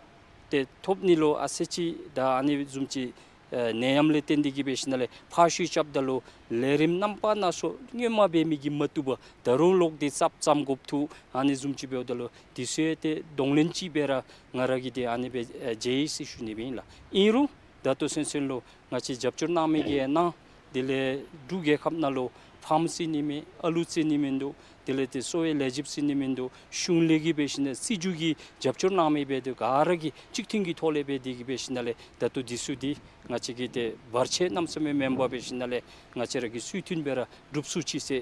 ཏེ་ཐོབ་ནི་ལུ་ཨ་ཙི་ཅིག་ད་ཨ་ནི་བཟུམ་ཅིག་ཨེ་ནད་ཡམས་ལས་བརྟེན་ཏེ་གི་འབད་ཞིནམ་ལས་ཕར་བཤུད་རྐྱབ་ད་ལུ་ལས་རིམ་རྣམ་པ་སྣ་ཚོགས་སྔོན་མ་འབད་མི་གིས་མ་བཏུབ་པར་ད་རུང་ལོག་སྟེ་ཙབ་ཙམ་དགོཔ་ཐོན། ཨ་ནི་བཟུམ་ཅིག་འབདཝ་ད་ལུ་འདི་ཚུ་ཡང་ཏེ་གདོང་ལེན་ཅིག་སྦེ་ར་ང་ར་གིས་ཏེ་ཨ་ནི་སྦེ་ཨེ་མཇལ་ཡི་ཟེར་ཞུ་ནི་སྦེ་ཨིན་ལགས། ཨིན་རུང་ད་ལྟོ་ཚུན་ཚོད་ལུ་ང་བཅས་རྒྱབ་སྐྱོར་གནང་མི་གིས་གནང་། དེ་ལས་འབྲུག་རྒྱལ་ཁབ་ནང་ལུ་ཕཱམ་བརྩི་ནི་མེད། ཨ་ལུ་བརྩི་ནི་མིན་འདུག། དེ་ལས་ཏེ་གསོ་བའི་ལས་བྱེདཔ་བརྩི་ནི་མིན་འདུག། གཞུང་ལས་ཀྱིས་འབད་ཞིནམ་ལས་སྲིད་བྱུས་ཀྱི་རྒྱབ་སྐྱོར་གནང་མི་འབད་དེ་ག་ར་གིས་གཅིག་མཐུན་གྱི་ཐོག་ལས་འབད་དེ་གི་འབད་ཞིནམ་ལས་ད་ལྟོ་འདི་ཚུ་འདི་ང་བཅས་ཀྱིས་ཏེ་བར་ཆད་གནམ་མེད་ས་མེད་མེན་པར་འབད་ཞིནམ་ལས་ང་བཅས་ར་གིས་ཚུལ་མཐུན་སྦེ་ར་སྒྲུབ་ཚུགས་ཅི་ཟེར་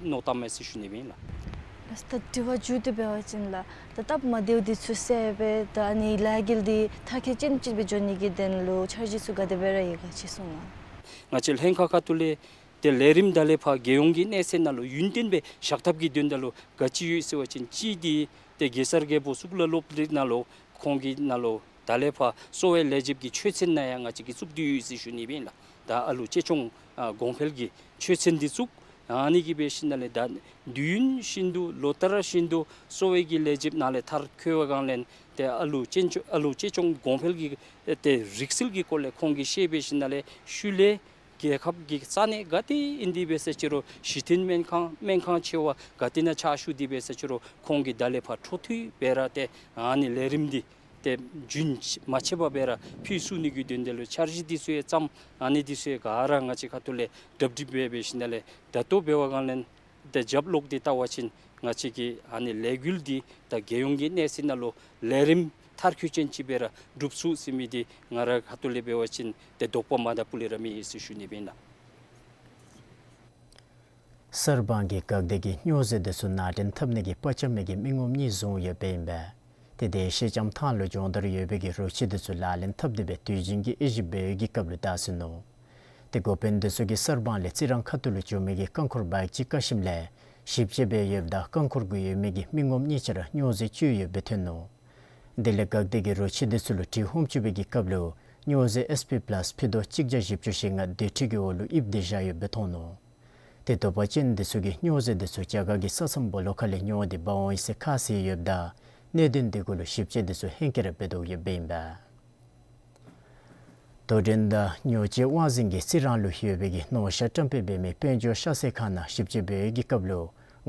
མནོ་བཏངམ་མས་ཟེར་ཞུ་ནི་སྦེ་ཨིན་ལགས། ལགས་སོ། ད་དྲི་བ་མཇུག་བསྡུ་འབད་བ་ཅིན་ལགས། ད་སྟབས་མ་བདེཝ་འདི་ཚུ་བསལ་སྦེ་ད་ཨ་ནི་ལས་འགུལ་འདི་མཐར་འཁྱོལ་ཅན་ཅིག་སྦེ་འགྱོ་ནི་གི་དོན་ལུ་འཆར་གཞི་ཚུ་ག་དེ་སྦེ་ར་ཡོད་ག་ཅིག་གསུང་གནང་། ང་བཅས་ལྷན་ཁག་ཁ་ཐུག་ལས་ཏེ་ལས་རིམ་ད་ལས་ཕར་རྒྱལ་ཡོངས་ཀྱི་གནས་ཚད་ནང་ལུ་ཡུན་བརྟན་སྦེ་བཞག་ཐབས་ཀྱི་དོན་དག་ལུ་ག་ཅི་ཡོད་ཟེར་བ་ཅིན་གཅིག་འདི་ཏེ་གེ་སར་རྒྱལ་པོ་གཙུག་ལག་སློབ་གྲྭའི་ནང་ལུ་ཁོང་གི་ནང་ལུ་ད་ལས་ཕར་གསོ་བའི་ལས་བྱེདཔ་ཀྱི་ཆོས་ཚན་ནང་ཡང་ང་བཅས་ཀྱིས་བཙུགས་ཏེ་ཡོད་ཟེར་ཞུ་ནི་སྦེ་ཨིན་ལགས། ད་ཨ་ལུ་གཅེས་སྐྱོང་ཨ་གོང་འཕེལ་གྱི་ཆོས་ཚན་འདི་བཙུགས། ཨ་ནི་གིས་འབད་ཞིནམ་ལས་ད་དུས་ཡུན་ཤིན་ཏུ་ལོ་བསྟར་ཤིན་ཏུ་གསོ་བའི་གི་ལས་བྱེདཔ་ནང་ལས་མཐར་འཁྱོལ་བའི་སྒང་ལས་ཏེ་ཨ་ལུ་གཅེས་སྐྱོང་ཨ་ལུ་གཅེས་སྐྱོང་གོང་འཕེལ་གྱི་ཏེ་རིག་རྩལ་གྱི་སྐོར་ལས་ཁོང་གིས་ཤེས་འབད་ཞིནམ་ལས་ཤུལ་ལས་རྒྱལ་ཁབ་ཀྱི་ས་གནས་ག་ཏེ་ཨིན་ཏེ་འབད་ས་ཅི་རུང་གཞི་རྟེན་སྨན་ཁང་སྨན་ཁང་ཆེ་བ་ག་ཏེ་ནང་ཕྱག་ཞུ་སྟེ་འབད་ས་ཅི་རུང་ཁོང་གིས་ད་ལས་ཕར་འཕྲོ་མཐུད་སྦེ་ར་ཏེ་ཨ་ནི་ལས་རིམ་འདི་ཏེ་རྒྱུན་མ་ཆད་པར་སྦེ་ར་ཕུལ་ཚུགས་ནི་གི་དོན་དག་ལུ་འཆར་གཞི་འདི་ཚུ་ཡང་བརྩམས། ཨ་ནི་འདི་ཚུ་ཡང་ག་ར་ང་བཅས་ཁ་ཐུག་ལས་གྲ་སྒྲིག་འབད་འབད་ཞིནམ་ལས་ད་ལྟོ་འབད་བའི་སྒང་ལས་ཏེ་རྒྱབ་ལོག་སྟེ་བལྟ་བ་ཅིན་ང་བཅས་ཀྱི་ཨ་ནི་ལས་འགུལ་འདི་ད་རྒྱལ་ཡོངས་ཀྱི་གནས་ཚད་ནང་ལུ་ལས་རིམ་མཐར་འཁྱོལ་ཅན་ཅིག་སྦེ་ར་འགྲུབ་ཚུགས་ཟེར་མི་འདི་ང་ར་ཁ་ཐུག་ལས་འབད་བ་ཅིན་ཏེ་དོགས་པ་མ་དང་པོ་ལས་ར་མེད་ཟེར་ཞུ་ནི་སྦེ་ཨིན་ལགས། གསར་སྤང་གིས་འགག་སྡེ་གི་སྨྱོ་རྫས་འདི་ཚུ་ནང་འདྲེན་འཐབ་ནི་གི་དཔའ་བཅམ་མི་གི་མི་ངོམ་གཉིས་བཟུང་ཡོདཔ་ཨིན་པས། ཏེ་དེ་སེང་ལྕམ་ཐང་ལུ་སྦྱོང་བརྡར་ཡོད་པའི་གི་རོ་ཁྱི་འདི་ཚུ་ལག་ལེན་འཐབ་སྟེ་སྦེ་དུས་རྒྱུན་གྱི་དབྱེ་ཞིབ་འབད་བའི་གི་སྐབས་ལུ་བདའ་ཟུན་ནུག། ཏེ་འགོ་དཔོན་འདི་ཚུ་གིས་གསར་སྤང་ལས་རྩི་རང་ཁ་ཐུག་ལུ་འགྱོ་མི་གི་རྐང་འཁོར་བའི་ཅིག་བཀག་ཞིནམ་ལས་ཞིབ་དཔྱད་འབད་ཡོདཔ་ད་རྐང་འཁོར་གུ་ཡོད་མི་གི་མི་ངོམ་གཉིས་ཆ་ར་སྨྱོ་རྫས་བཅུག་ཡོདཔ་སྦེ་ཐོན་ནུག། དེ་ལས་འགག་སྡེ་གིས་རོ་ཁྱི་འདི་ཚུ་ལུ་དྲི་ཧོམ་བཅུག་པའི་གི་སྐབས་ལུ་སྨྱོ་རྫས་ཨེས་པི་པ་ལཱས་ཕྱེད་དོ་གཅིག་བརྒྱ་བཞི་བཅུ་ཞེ་ལྔ་སྡོད་ཁྲི་གི་འོག་ལུ་ཡིབ་སྟེ་བཞག་ཡོདཔ་སྦེ་མཐོང་ནུག། ཏེ་དོགས་པ་ཅན་འདི་ཚུ་གིས་སྨྱོ་རྫས་འདི་ཚུ་རྒྱ་གར་གྱི་ས་མཚམས་སྦོ་ལོགས་ཁ་ལས་ཉོ་སྟེ་འབག་འོང་ཡི་ཟེར་ཁ་བཟེད་ཡོདཔ་ད་གནད་དོན་འདི་གུ་ལུ་ཞིབ་དཔྱད་འདི་ཚུ་ཧེང་སྐལ་ར་འབད་དོ་ཡོདཔ་ཨིན་པས། དོ་འགྲན་དང་ཉོ་སྤྱོད་དབང་འཛིན་གྱིས་རྩི་རང་ལུ་ཡོད་པའི་གི་ནོར་ཤ་བཀྲམ་སྤེལ་འབད་མི་དཔལ་འབྱོར་ཤ་ཚལ་ཁང་ནང་ཞིབ་དཔྱད་འབད་བའི་གི་སྐབས་ལུ་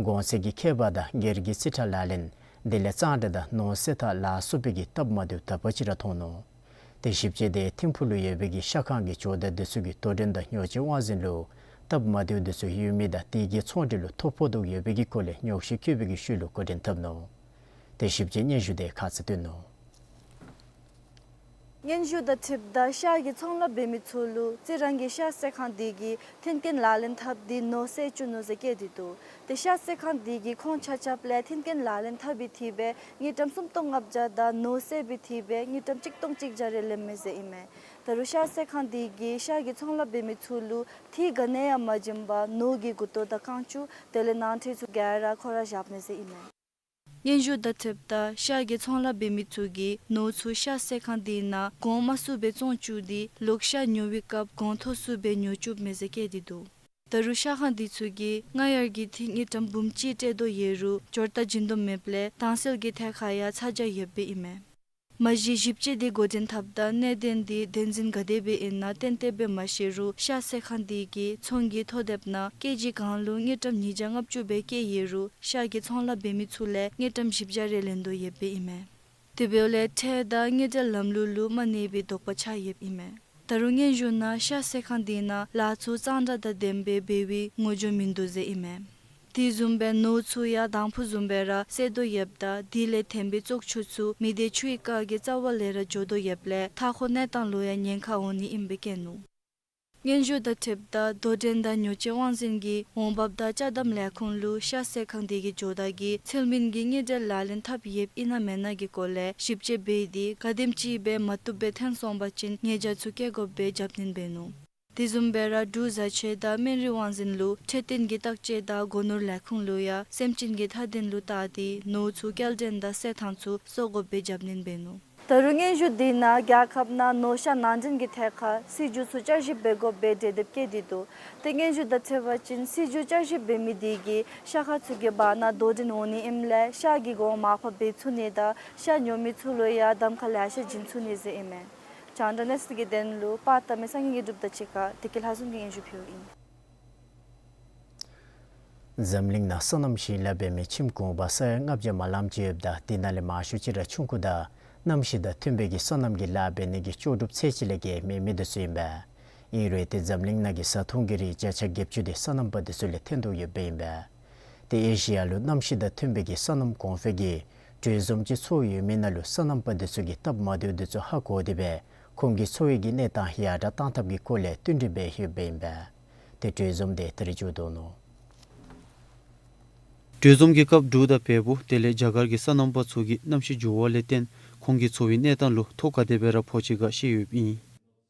གོང་ཚད་ཀྱི་ཁྱད་པར་དང་སྒེར་གྱི་རྩིས་ཁྲ་ལག་ལེན་དེ་ལས་གཙང་སྦྲ་དང་ནོར་བསད་ཐབས་ལ་སོགས་པའི་གི་སྟབས་མ་བདེཝ་དག་པ་ཅིག་ར་མཐོང་ནུག། ཏེ་ཞིབ་དཔྱད་དེ་ཐིམ་ཕུག་ལུ་ཡོད་པའི་གི་ཤ་ཁང་གི་ཇོ་བདག་འདི་ཚུ་གིས་དོ་འགྲན་དང་ཉོ་སྤྱོད་དབང་འཛིན་ལུ་སྟབས་མ་བདེཝ་འདི་ཚུ་ཡོད་མི་དང་དེ་གི་ཚོང་འབྲེལ་ལུ་ཐོ་ཕོག་དོ་ཡོད་པའི་གི་སྐོར་ལས་ཉོགས་བཤད་བཀོད་པའི་གི་ཤུལ་ལུ་འགོ་འདྲེན་འཐབ་ནུག། ཏེ་ཞིབ་དཔྱད་སྙན་ཞུ་དེ་ཁ་ཙ་སྟོན་ནུག། སྙན་ཞུ་དང་འཁྲིལཝ་ད་ཤ་གི་ཚོང་ལཱ་འབད་མི་ཚུ་ལུ་རྩི་རང་གི་ཤ་བསད་ཁང་དེ་གིས་མཐུན་རྐྱེན་ལག་ལེན་འཐབ་སྟེ་ནོར་བསད་བཅུག་ནུག་ཟེར་བཀོད་དེ་འདུག། ཏེ་ཤ་བསད་ཁང་དེ་གིས་ཁོང་ཆ་ཁྱབ་ལས་མཐུན་རྐྱེན་ལག་ལེན་འཐབ་པའི་ཐད་སྦེ་དངུལ་ཀྲམ་སུམ་སྟོང་ལྔ་བརྒྱ་དང་ནོར་བསད་པའི་ཐད་སྦེ་དངུལ་ཀྲམ་གཅིག་སྟོང་གཅིག་བརྒྱ་རེ་ལེན་མས་ཟེར་ཨིན་མས། ད་རུང་ཤ་བསད་ཁང་དེ་གིས་ཤ་གི་ཚོང་ལཱ་འབད་མི་ཚུ་ལུ་ཐད་ག་ནི་ཡང་མ་བྱིན་པར་ནོར་གྱི་མགུ་ཏོ་དང་རྐང་བཅུ་དེ་ལས་ནང་ཁྲོལ་ཚུ་ག་ར་ཁོ་ར་བཞག་ནུག་ཟེར་ཨིན་མས། སྙན་ཞུ་དང་འཁྲིལཝ་ད་ཤ་གི་ཚོང་ལཱ་འབད་མི་ཚུ་གིས་ནོར་ཚུ་ཤ་བསད་ཁང་དེ་ནང་གོང་དམའ་སུ་སྦེ་བཙོང་བཅུག་སྟེ་ལོག་ཤ་ཉོ་བའི་སྐབས་གོང་མཐོ་སུ་སྦེ་ཉོ་བཅུགཔ་མས་ཟེར་བཀོད་དེ་འདུག། ད་རུང་ཤ་ཁང་དེ་ཚུ་གིས་སྔར་ཡར་གྱི་ཐད་དངུལ་ཀྲམ་འབུམ་གཅིག་སྤྲོད་དོ་ཡོད་རུང་འབྱོར་ཐབས་བྱིན་དོ་མེདཔ་ལས་དྭངས་གསལ་གྱི་ཐད་ཁར་ཡང་ཚ་གྱང་ཡོདཔ་ཨིན་མས། མ་གཞི་ཞིབ་དཔྱད་དེ་འགོ་འདྲེན་འཐབ་ད་གནད་དོན་དེ་བདེན་འཛིན་ག་དེ་སྦེ་ཨིན་ན་ཏན་ཏན་སྦེ་མ་ཤེས་རུང་ཤ་བསད་ཁང་དེ་གིས་ཚོང་གི་ཐོ་དེབ་ནང་ཀེ་ཇི་གང་ལུ་དངུལ་ཀྲམ་ཉིས་བརྒྱ་ལྔ་བཅུ་སྦེ་བཀོད་ཡོད་རུང་ཤ་གི་ཚོང་ལཱ་འབད་མི་ཚུ་ལས་དངུལ་ཀྲམ་བཞི་བརྒྱ་རེ་ལེན་དོ་ཡོདཔ་ཨིན་མས། དེ་འབདཝ་ལས་ཁྲལ་དང་དངུལ་འབྲེལ་ལམ་ལུགས་ལུ་མ་གནས་པའི་དོགས་པ་ཆགས་ཡོདཔ་ཨིན་མས། ད་རུང་སྙན་ཞུ་ནང་ཤ་བསད་ཁང་དེ་ནང་ལཱ་ཚུ་གཙང་སྦྲ་དང་ལྡནམ་སྦེ་འབད་བའི་ངོ་སྦྱོར་མིན་འདུག་ཟེར་ཨིན་མས། དེ་བཟུམ་སྦེ་ནོར་ཚུ་ཡང་དང་ཕུ་བཟུམ་སྦེ་ར་བསད་དོ་ཡོདཔ་ད་དེ་ལས་ཐོན་པའི་བཙོག་ཆུ་ཚུ་མི་སྡེ་ཆུའི་རྐ་གི་རྩ་བ་ལས་ར་འགྱོ་དོ་ཡོདཔ་ལས་མཐའ་འཁོར་གནས་སྟངས་ལུ་ཡང་ཉེན་ཁ་འོང་ནི་ཨིནམ་སྦེ་བཀོད་ནུག། སྙན་ཞུ་དང་འཁྲིལཝ་ད་དོ་འགྲན་དང་ཉོ་སྤྱོད་དབང་འཛིན་གྱིས་འོང་འབབ་དང་ཅ་དམ་ལས་ཁུངས་ལུ་ཤ་བསད་ཁང་དེ་གི་ཇོ་བདག་གིས་ཚུལ་མིན་གྱི་དངུལ་འབྲེལ་ལག་ལེན་འཐབ་ཡོདཔ་ཨིན་ན་མེན་ན་གི་སྐོར་ལས་ཞིབ་དཔྱད་འབད་དེ་ག་དེམ་ཅིག་སྦེ་མ་བཏུབ་སྦེ་ཐོན་སོང་པ་ཅིན་ཉེས་བྱ་ཚུ་བཀལ་དགོཔ་སྦེ་བརྒྱབ་སྣོན་འབད་ནུག། དེ་བཟུམ་སྦེ་ར་འབྲུག་བཟའ་ཆས་དང་སྨན་རིགས་དབང་འཛིན་ལུ་འཕྲོད་བསྟེན་གྱི་བརྟག་དཔྱད་དང་སྒོ་ནོར་ལས་ཁུངས་ལུ་ཡང་སེམས་ཅན་གྱི་མཐའ་དོན་ལུ་བལྟ་སྟེ་ནོར་ཚུ་སྐྱེལ་འདྲེན་དང་བསད་ཐངས་ཚུ་སོར་དགོཔ་སྦེ་བརྒྱབ་སྣོན་འབད་ནུག། ད་རུང་སྙན་ཞུ་དེ་ནང་རྒྱལ་ཁབ་ནང་ནོར་ཤ་ནང་འདྲེན་གྱི་ཐད་ཁར་སྲིད་བྱུས་ཚུ་བསྐྱར་ཞིབ་འབད་དགོཔ་སྦེ་གྲོས་འདེབས་བཀོད་དེ་འདུག། ཏེ་སྙན་ཞུ་དང་འཁྲིལ་བ་ཅིན་སྲིད་བྱུས་བསྐྱར་ཞིབ་འབད་མི་དེ་གིས་ཤ་ཁང་ཚུ་གི་བར་ན་དོ་འགྲན་འོང་ནི་ཨིནམ་ལས་ཤ་གི་གོང་མར་ཕབ་འབད་ཚུགས་ནི་དང་ཤ་ཉོ་མི་ཚུ་ལུ་ཡང་གདམ་ཁ་ལེ་ཤ་བྱིན་ཚུགས་ནི་ཟེར་ཨིན་མས། རྒྱང་བསྒྲགས་གནས་ཚུལ་གྱི་དོན་ལུ་པར་བཏབ་མི་སངས་རྒྱས་དངོས་གྲུབ་དང་གཅིག་ཁར་བདེ་སྐྱིད་ལྷ་འཛོམས་ཀྱིས་སྙན་ཞུ་ཕུལཝ་ཨིན། འཛམ་གླིང་ནང་སོ་ནམ་ཞིང་ལཱ་འབད་མི་ཁྱིམ་གུང་པ་ས་ཡ་ལྔ་བརྒྱ་མ་ལམ་ཅིག་ཡོདཔ་ད་དེ་ནང་ལས་མང་ཤོས་ཅིག་ར་ཆུང་ཀུ་དང་གནམ་གཤིས་དང་མཐུན་པའི་གི་སོ་ནམ་གྱི་ལཱ་འབད་ནི་གི་ལྕོགས་གྲུབ་ཚད་ཅིག་ལས་བརྒལ་མེད་མི་འདི་ཚུ་ཨིན་པས། ཨིན་རུང་ཏེ་འཛམ་གླིང་ནང་གི་བཟའ་འཐུང་གི་རིགས་བརྒྱ་ཆ་བརྒྱད་ཅུ་དེ་སོ་ནམ་པ་འདི་ཚུ་ལས་ཐོན་དོ་ཡོདཔ་ཨིན་པས། ཏེ་ཨེ་ཤི་ཡ་ལུ་གནམ་གཤིས་དང་མཐུན་པའི་གི་སོ་ནམ་གོང་འཕེལ་གྱི་གྲོས་འཛོམས་ཅིག་ཚོགས་ཡོད་མི་ནང་ལུ་སོ་ནམ་པ་འདི་ཚུ་གིས་སྟབས་མ་བདེཝ་འདི་ཚུ་ཧ་གོ་སྟེ་སྦེ་ཁོང་གིས་འཚོ་བའི་གི་གནས་སྟངས་ཡར་དྲག་གཏང་ཐབས་ཀྱི་སྐོར་ལས་བསྟུན་གྲོས་འབད་ཡོདཔ་ཨིན་པས། ཏེ་གྲོས་འཛོམས་དེ་ད་རིས་མཇུག་བསྡུ་ནུག། གྲོས་འཛོམས་ཀྱི་སྐབས་འབྲུག་དང་བལ་པོ་དེ་ལས་རྒྱ་གར་གྱི་སོ་ནམ་པ་ཚུ་གིས་གནམ་གཤིས་འགྱུར་བ་ལས་བརྟེན་ཁོང་གི་འཚོ་བའི་གནས་སྟངས་ལུ་ཐོ་ག་དེ་སྦེ་ར་ཕོག་ཅི་ག་བཤད་ཡོདཔ་ཨིན།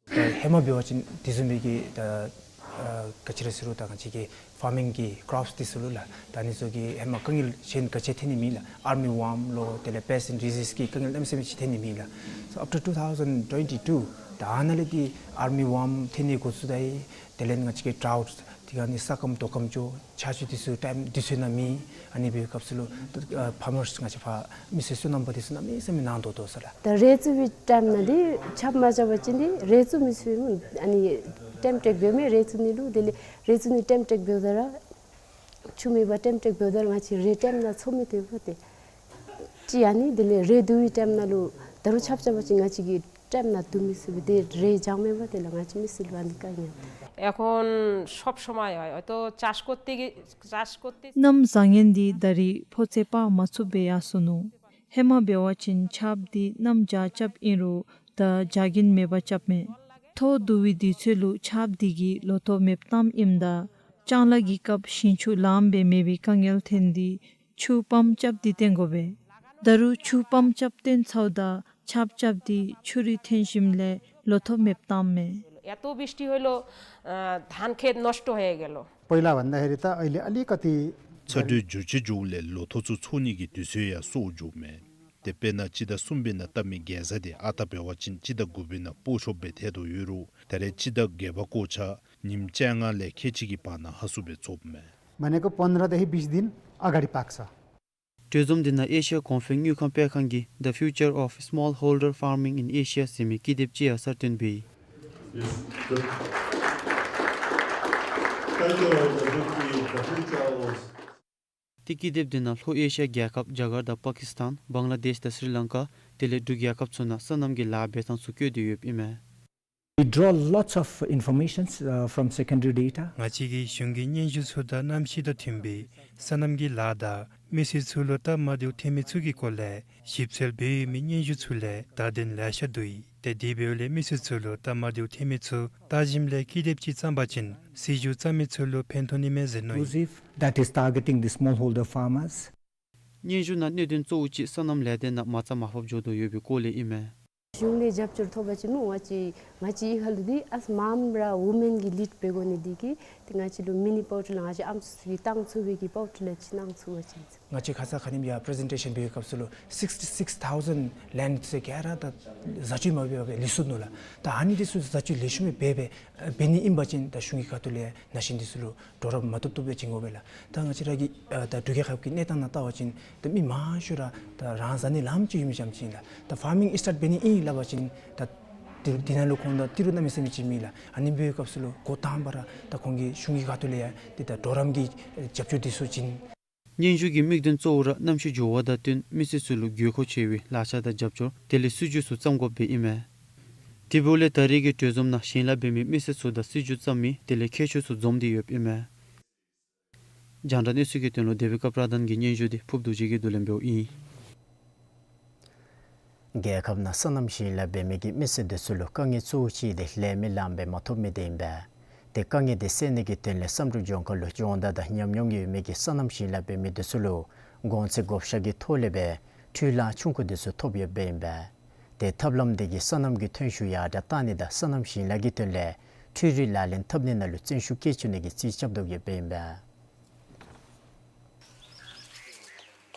ད་ཧེ་མ་འབད་བ་ཅིན་དེ་བཟུམ་མའི་གི་ད་ཨ་ག་ཅི་ར་ཟེར་རུང་ད་ང་བཅས་ཀྱི་ཕར་མིང་གི་ཀོརོཔསི་འདི་ཚུ་ལུ་ལགས་ད་ཨ་ནི་ཚུ་གི་ཧེ་མ་དཀའ་ངལ་གཞན་ག་ཅི་ཐོན་ནི་མེད་ལགས། ཨར་མི་ཝོརམ་ལོ་དེ་ལས་པེསཊ་ཨེནཌ་ཌི་ཟིསི་གི་དཀའ་ངལ་གནམ་མེད་ས་མེད་ཅིག་ཐོན་ནི་མེད་ལགས། So up to two thousand twenty-two ད་ཨ་ནཱ་ལས་འདི་ཨར་མི་ཝོརམ་ཐོན་ནི་འགོ་བཙུགས་ད་ཡི། དེ་ལས་ང་བཅས་ཀྱི་ཌྲའུཊ་དེ་ག་ནི་ས་སྐམ་དོ་སྐམ་འགྱོ། ཆར་ཆུ་འདི་ཚུ་ཊའིམ་དུས་ཚོད་ནང་མེད། ཨ་ནི་འབད་བའི་སྐབས་སུ་ལུ་ཨ་ཕར་མརསི་ང་བཅས་ཕར་མི་སེར་སོ་ནམ་པ་འདི་ཚུ་གནམ་མེད་ས་མེད་ནང་དོག་དོ་ས་ལགས། ད་རེ་བཙུགས་པའི་ཊའིམ་ནང་འདི་ཆརཔ་མ་རྐྱབ་པ་ཅིན་འདི་རེ་བཙུགས་མི་ཚུགས་སྨོ། ཨ་ནི་ཊའིམ་ཊེག་འབདཝ་མས། རེ་བཙུགས་ནི་ལུ་དེ་ལས་རེ་བཙུགས་ནི་ཊའིམ་ཊེག་འབདཝ་ད་ར་ཆུ་མེད་པར་ཊའིམ་ཊེག་འབདཝ་ད་ར་ང་བཅས་རེ་ཊའིམ་ནང་འཚོ་མི་བཏུབ་པས་ཏེ། ཅིག་ཨ་ནི་དེ་ལས་རེ་བསྡུ་བའི་ཊའིམ་ནང་ལུ་ད་རུང་ཆརཔ་རྐྱབ་པ་ཅིན་ང་བཅས་ཀྱིས་ཊའིམ་ནང་བསྡུ་མི་ཚུགས་པས། དེ་རེ་འགྱངས་མེད་པར་དེ་ལས་ང་བཅས་མི་སེར་ལུ་ཨ་ནི་དཀའ་ངལ། এখন সব সময় হয়, হয়তো চাষ করতে গিয়ে, চাষ করতে གནམ་བཟང་ངན་འདི་ད་རིས་ཕོ་ཚོད་དཔག་མ་ཚུགས་པར་ཡར་སོ་ནུག། ཧེ་མ་འབད་བ་ཅིན་ཆརཔ་འདི་གནམ་བྱཱར་རྐྱབ་ཨིན་རུང་ད་བྱཱར་རྒྱུན་མེད་པར་རྐྱབ་མས། ཐོག་བསྡུ་བའི་དུས་ཚོད་ལུ་ཆརཔ་འདི་གིས་ལོ་ཐོག་མེདཔ་བཏངམ་ཨིནམ་ད་ལྕང་ལཱ་གི་སྐབས་ཞིང་ཆུ་ལངམ་སྦེ་མེད་པའི་དཀའ་ངལ་ཐོན་ཏེ་ཆུ་པམཔ་རྐྱབ་སྟེ་བཏོན་དགོ་པས། ད་རུང་ཆུ་པམཔ་རྐྱབ་བཏོན་ཚརཝ་ད་ཆརཔ་རྐྱབ་སྟེ་ཆུ་རུད་ཐོན་ཞིནམ་ལས་ལོ་ཐོག་མེདཔ་བཏངམ་མས། এত বৃষ্টি হলো, আহ, ধান ক্ষেত নষ্ট হয়ে গেল। पहिलाभन्दाखेरि त अहिले अलिकति ཚ་དྲོད་འགྱུར་བཅོས་འགྱོཝ་ལས་ལོ་ཐོག་ཚུ་འཚོ་ནི་གི་དུས་ཚོད་ཡང་སོར་འགྱོཝ་མས། ཏེ་དཔེར་ན་སྤྱི་ཟླ་གསུམ་པའི་ནང་བཏབ་མི་གེ་ཛ་དེ་ཨ་རྟག་འབད་བ་ཅིན་སྤྱི་ཟླ་དགུ་པའི་ནང་སྤོ་ཆོགཔ་སྦེ་ཐལ་དོ་ཡོད་རུང་ད་རེས་སྤྱི་ཟླ་བརྒྱད་པ་སྐོར་ཆ་ཉིནམ་བཅོ་ལྔ་ལས་ཁལ་གཅིག་གི་བར་ན་ཧ་སུ་སྦེ་འཚོཝ་མས། भनेको पन्ध्रदेखि बिस दिन अगाडि पाक्छ। གྲོས་འཛོམས་འདི་ནང་ཨེ་ཤི་ཡ་གོང་འཕེལ་དངུལ་ཁང་སྤེལ་ཁང་གི་The Future of Smallholder Farming in Asia ཟེར་མི་ཀི་དེབ་ཅིག་ཡང་གསར་བཏོན་འབད་ཡི། Yes, the title of the book is The Future of ཏེ་ཀི་དེབ་འདི་ནང་ལྷོ་ཨེ་ཤི་ཡ་རྒྱལ་ཁབ་རྒྱ་གར་དང་པ་ཀིསི་ཐན་བང་ལ་དེཤ་དང་སི་རི་ལང་ཀ་དེ་ལས་འབྲུག་རྒྱལ་ཁབ་ཚུ་ནང་སོ་ནམ་གྱི་ལཱ་འབད་ཐངས་ཚུ་བཀོད་དེ་ཡོདཔ་ཨིན་མས། We draw lots of informations, uh, from secondary data. ང་བཅས་ཀྱིས་གཞུང་གི་སྙན་ཞུ་ཚུ་དང་གནམ་གཤིས་དང་མཐུན་པའི་སོ་ནམ་གྱི་ལཱ་དང་མི་སེར་ཚུ་ལུ་སྟབས་མ་བདེཝ་ཐོན་མི་ཚུ་གི་སྐོར་ལས་ཞིབ་འཚོལ་འབད་ཡོད་མི་སྙན་ཞུ་ཚུ་ལས་བརྡ་དོན་ལེ་ཤ་བསྡུ་ཡི། ཏེ་དེ་འབདཝ་ལས་མི་སེར་ཚུ་ལུ་སྟབས་མ་བདེཝ་ཐོན་མི་ཚུ་བལྟ་ཞིནམ་ལས་ཀི་དེབ་ཅིག་བརྩམ་པ་ཅིན་སྲིད་བྱུས་བརྩམ་མི་ཚུ་ལུ་ཕན་ཐོགས་ནི་མས་ཟེར་མནོ་ཡི། Inclusive that is targeting the smallholder farmers. སྙན་ཞུ་ནང་གནད་དོན་གཙོ་བོ་ཅིག་སོ་ནམ་ལས་སྡེ་ནང་མ་རྩ་མར་ཕབ་འགྱོ་དོ་ཡོད་པའི་སྐོར་ལས་ཨིན་མས། གཞུང་ལས་རྒྱབ་སྐྱོར་ཐོབ་པ་ཅིན་སྨོ་ང་བཅས་ང་བཅས་ཨི་ཁ་ལུ་འདི་ཨས་མངམ་ར་ཝུ་མེན་གྱི་ལིཌ་འབད་དགོ་ནི་འདི་གིས་ཏེ་ང་བཅས་ལུ་མི་ནི་པོར་ཊལ་ལགས་ང་བཅས་ཨམ་སྲུ་གིས་བཏང་ཚུགས་པའི་གི་པོར་ཊལ་ལས་ཅིག་གནང་ཚུགས་པ་ཅིན་ཟེར། ང་བཅས་ཁ་ཙ་ཁ་ཉིནམ་ཡང་པི་རི་ཛེན་ཊེ་ཤཱན་འབད་བའི་སྐབས་སུ་ལུ་sixty-six thousand ལེནཌ་ཟེར་ག་ར་ད་བཟའ་སྤྱོད་མ་འབད་བར་སྦེ་ལུས་སོ་ནུག་ལགས། ད་ཨ་ནི་འདི་ཚུ་བཟའ་སྤྱོད་ལེགས་ཤོམ་སྦེ་འབད་འབད་ནི་ཨིན་པ་ཅིན་ད་གཞུང་གི་ཁ་ཐུག་ལས་ནང་ཞིང་འདི་ཚུ་ལུ་འགྲོ་ར་མ་བཏུབ་བཏུབ་སྦེ་བྱིན་དགོ་པས་ལགས། ད་ང་བཅས་ར་གི་ཨ་ད་འབྲུག་རྒྱལ་ཁབ་ཀྱི་གནས་སྟངས་ནང་བལྟ་བ་ཅིན་ད་མི་མང་ཤོས་ར་ད་རང་བཟའ་ནི་ལམ་ཅིག་ཡོད་མི་ཙམ་ཅིག་ཨིན་ལགས། ད་ཕར་མིང་སི་ཊཱརཊ་འབད་ནི་ཨིན་སླབ་པ་ཅིན་ད་དེ་དེ་ནང་ལུ་ཁོང་དང་ཏི་རུ་གནམ་མེད་ས་མེད་ཅིག་མེད་ལགས། ཨ་ནི་འབད་བའི་སྐབས་སུ་ལུ་འགོ་དང་པ་ར་ད་ཁོང་གིས་གཞུང་གི་ཁ་ཐུག་ལས་ཡང་ཏེ་ད་གྲོགས་རམ་གྱི་རྒྱབ་སྐྱོར་འདི་ཚུ་བྱིན། སྙན་ཞུ་གི་དམིགས་དོན་གཙོ་བོ་ར་གནམ་གཤིས་འགྱུར་བ་དང་བསྟུན་མི་སེར་ཚུ་ལུ་དགོས་མཁོ་ཆེ་བའི་ལག་ཆ་དང་རྒྱབ་སྐྱོར་དེ་ལས་སྲིད་བྱུས་ཚུ་བརྩམ་དགོཔ་སྦེ་ཨིན་མས། དེ་འབདཝ་ལས་ད་རེས་ཀྱི་གྲོས་འཛོམས་ནང་ཞིང་ལཱ་འབད་མི་མི་སེར་ཚུ་དང་སྲིད་བྱུས་བརྩམ་མི་དེ་ལས་མཁས་མཆོག་ཚུ་འཛོམས་ཏེ་ཡོདཔ་ཨིན་མས། རྒྱང་བསྒྲགས་གནས་ཚུལ་གྱི་དོན་ལུ་དེ་བི་ཀ་པྲ་དཱན་གྱི་སྙན་ཞུ་དེ་ཕུབ་རྡོ་རྗེ་གིས་བསྡུ་ལེན་འབདཝ་ཨིན། རྒྱལ་ཁབ་ནང་སོ་ནམ་ཞིང་ལཱ་འབད་མི་གི་མི་སེར་འདི་ཚུ་ལུ་དཀའ་ངལ་གཙོ་བོ་ཅིག་དེ་ལས་མི་ལངམ་སྦེ་མ་ཐོབ་མི་དེ་ཨིན་པས། ཏེ་དཀའ་ངལ་དེ་སེལ་ནི་གི་དོན་ལས་བསམ་གྲུབ་ལྗོངས་མཁར་ལུ་སྦྱོང་བརྡར་དང་ཉམས་མྱོང་ཡོད་མི་གི་སོ་ནམ་ཞིང་ལཱ་འབད་མི་དེ་ཚུ་ལུ་གོང་ཚད་བགོ་བཤའ་གི་ཐོག་ལས་སྦེ་འཕྲུལ་གླང་ཆུང་ཀུ་དེ་ཚུ་ཐོབ་ཡོདཔ་ཨིན་པས། ཏེ་ཐབས་ལམ་དེ་གིས་སོ་ནམ་གྱི་ཐོན་ཤུགས་ཡར་དྲགས་གཏང་ནི་དང་སོ་ནམ་ཞིང་ལཱ་གི་དོན་ལས་འཕྲུལ་རིག་ལག་ལེན་འཐབ་ནི་ནང་ལུ་བརྩོན་ཤུགས་བསྐྱེད་བཅུག་ནི་གི་རྩིས་རྐྱབ་དོ་ཡོདཔ་ཨིན་པས།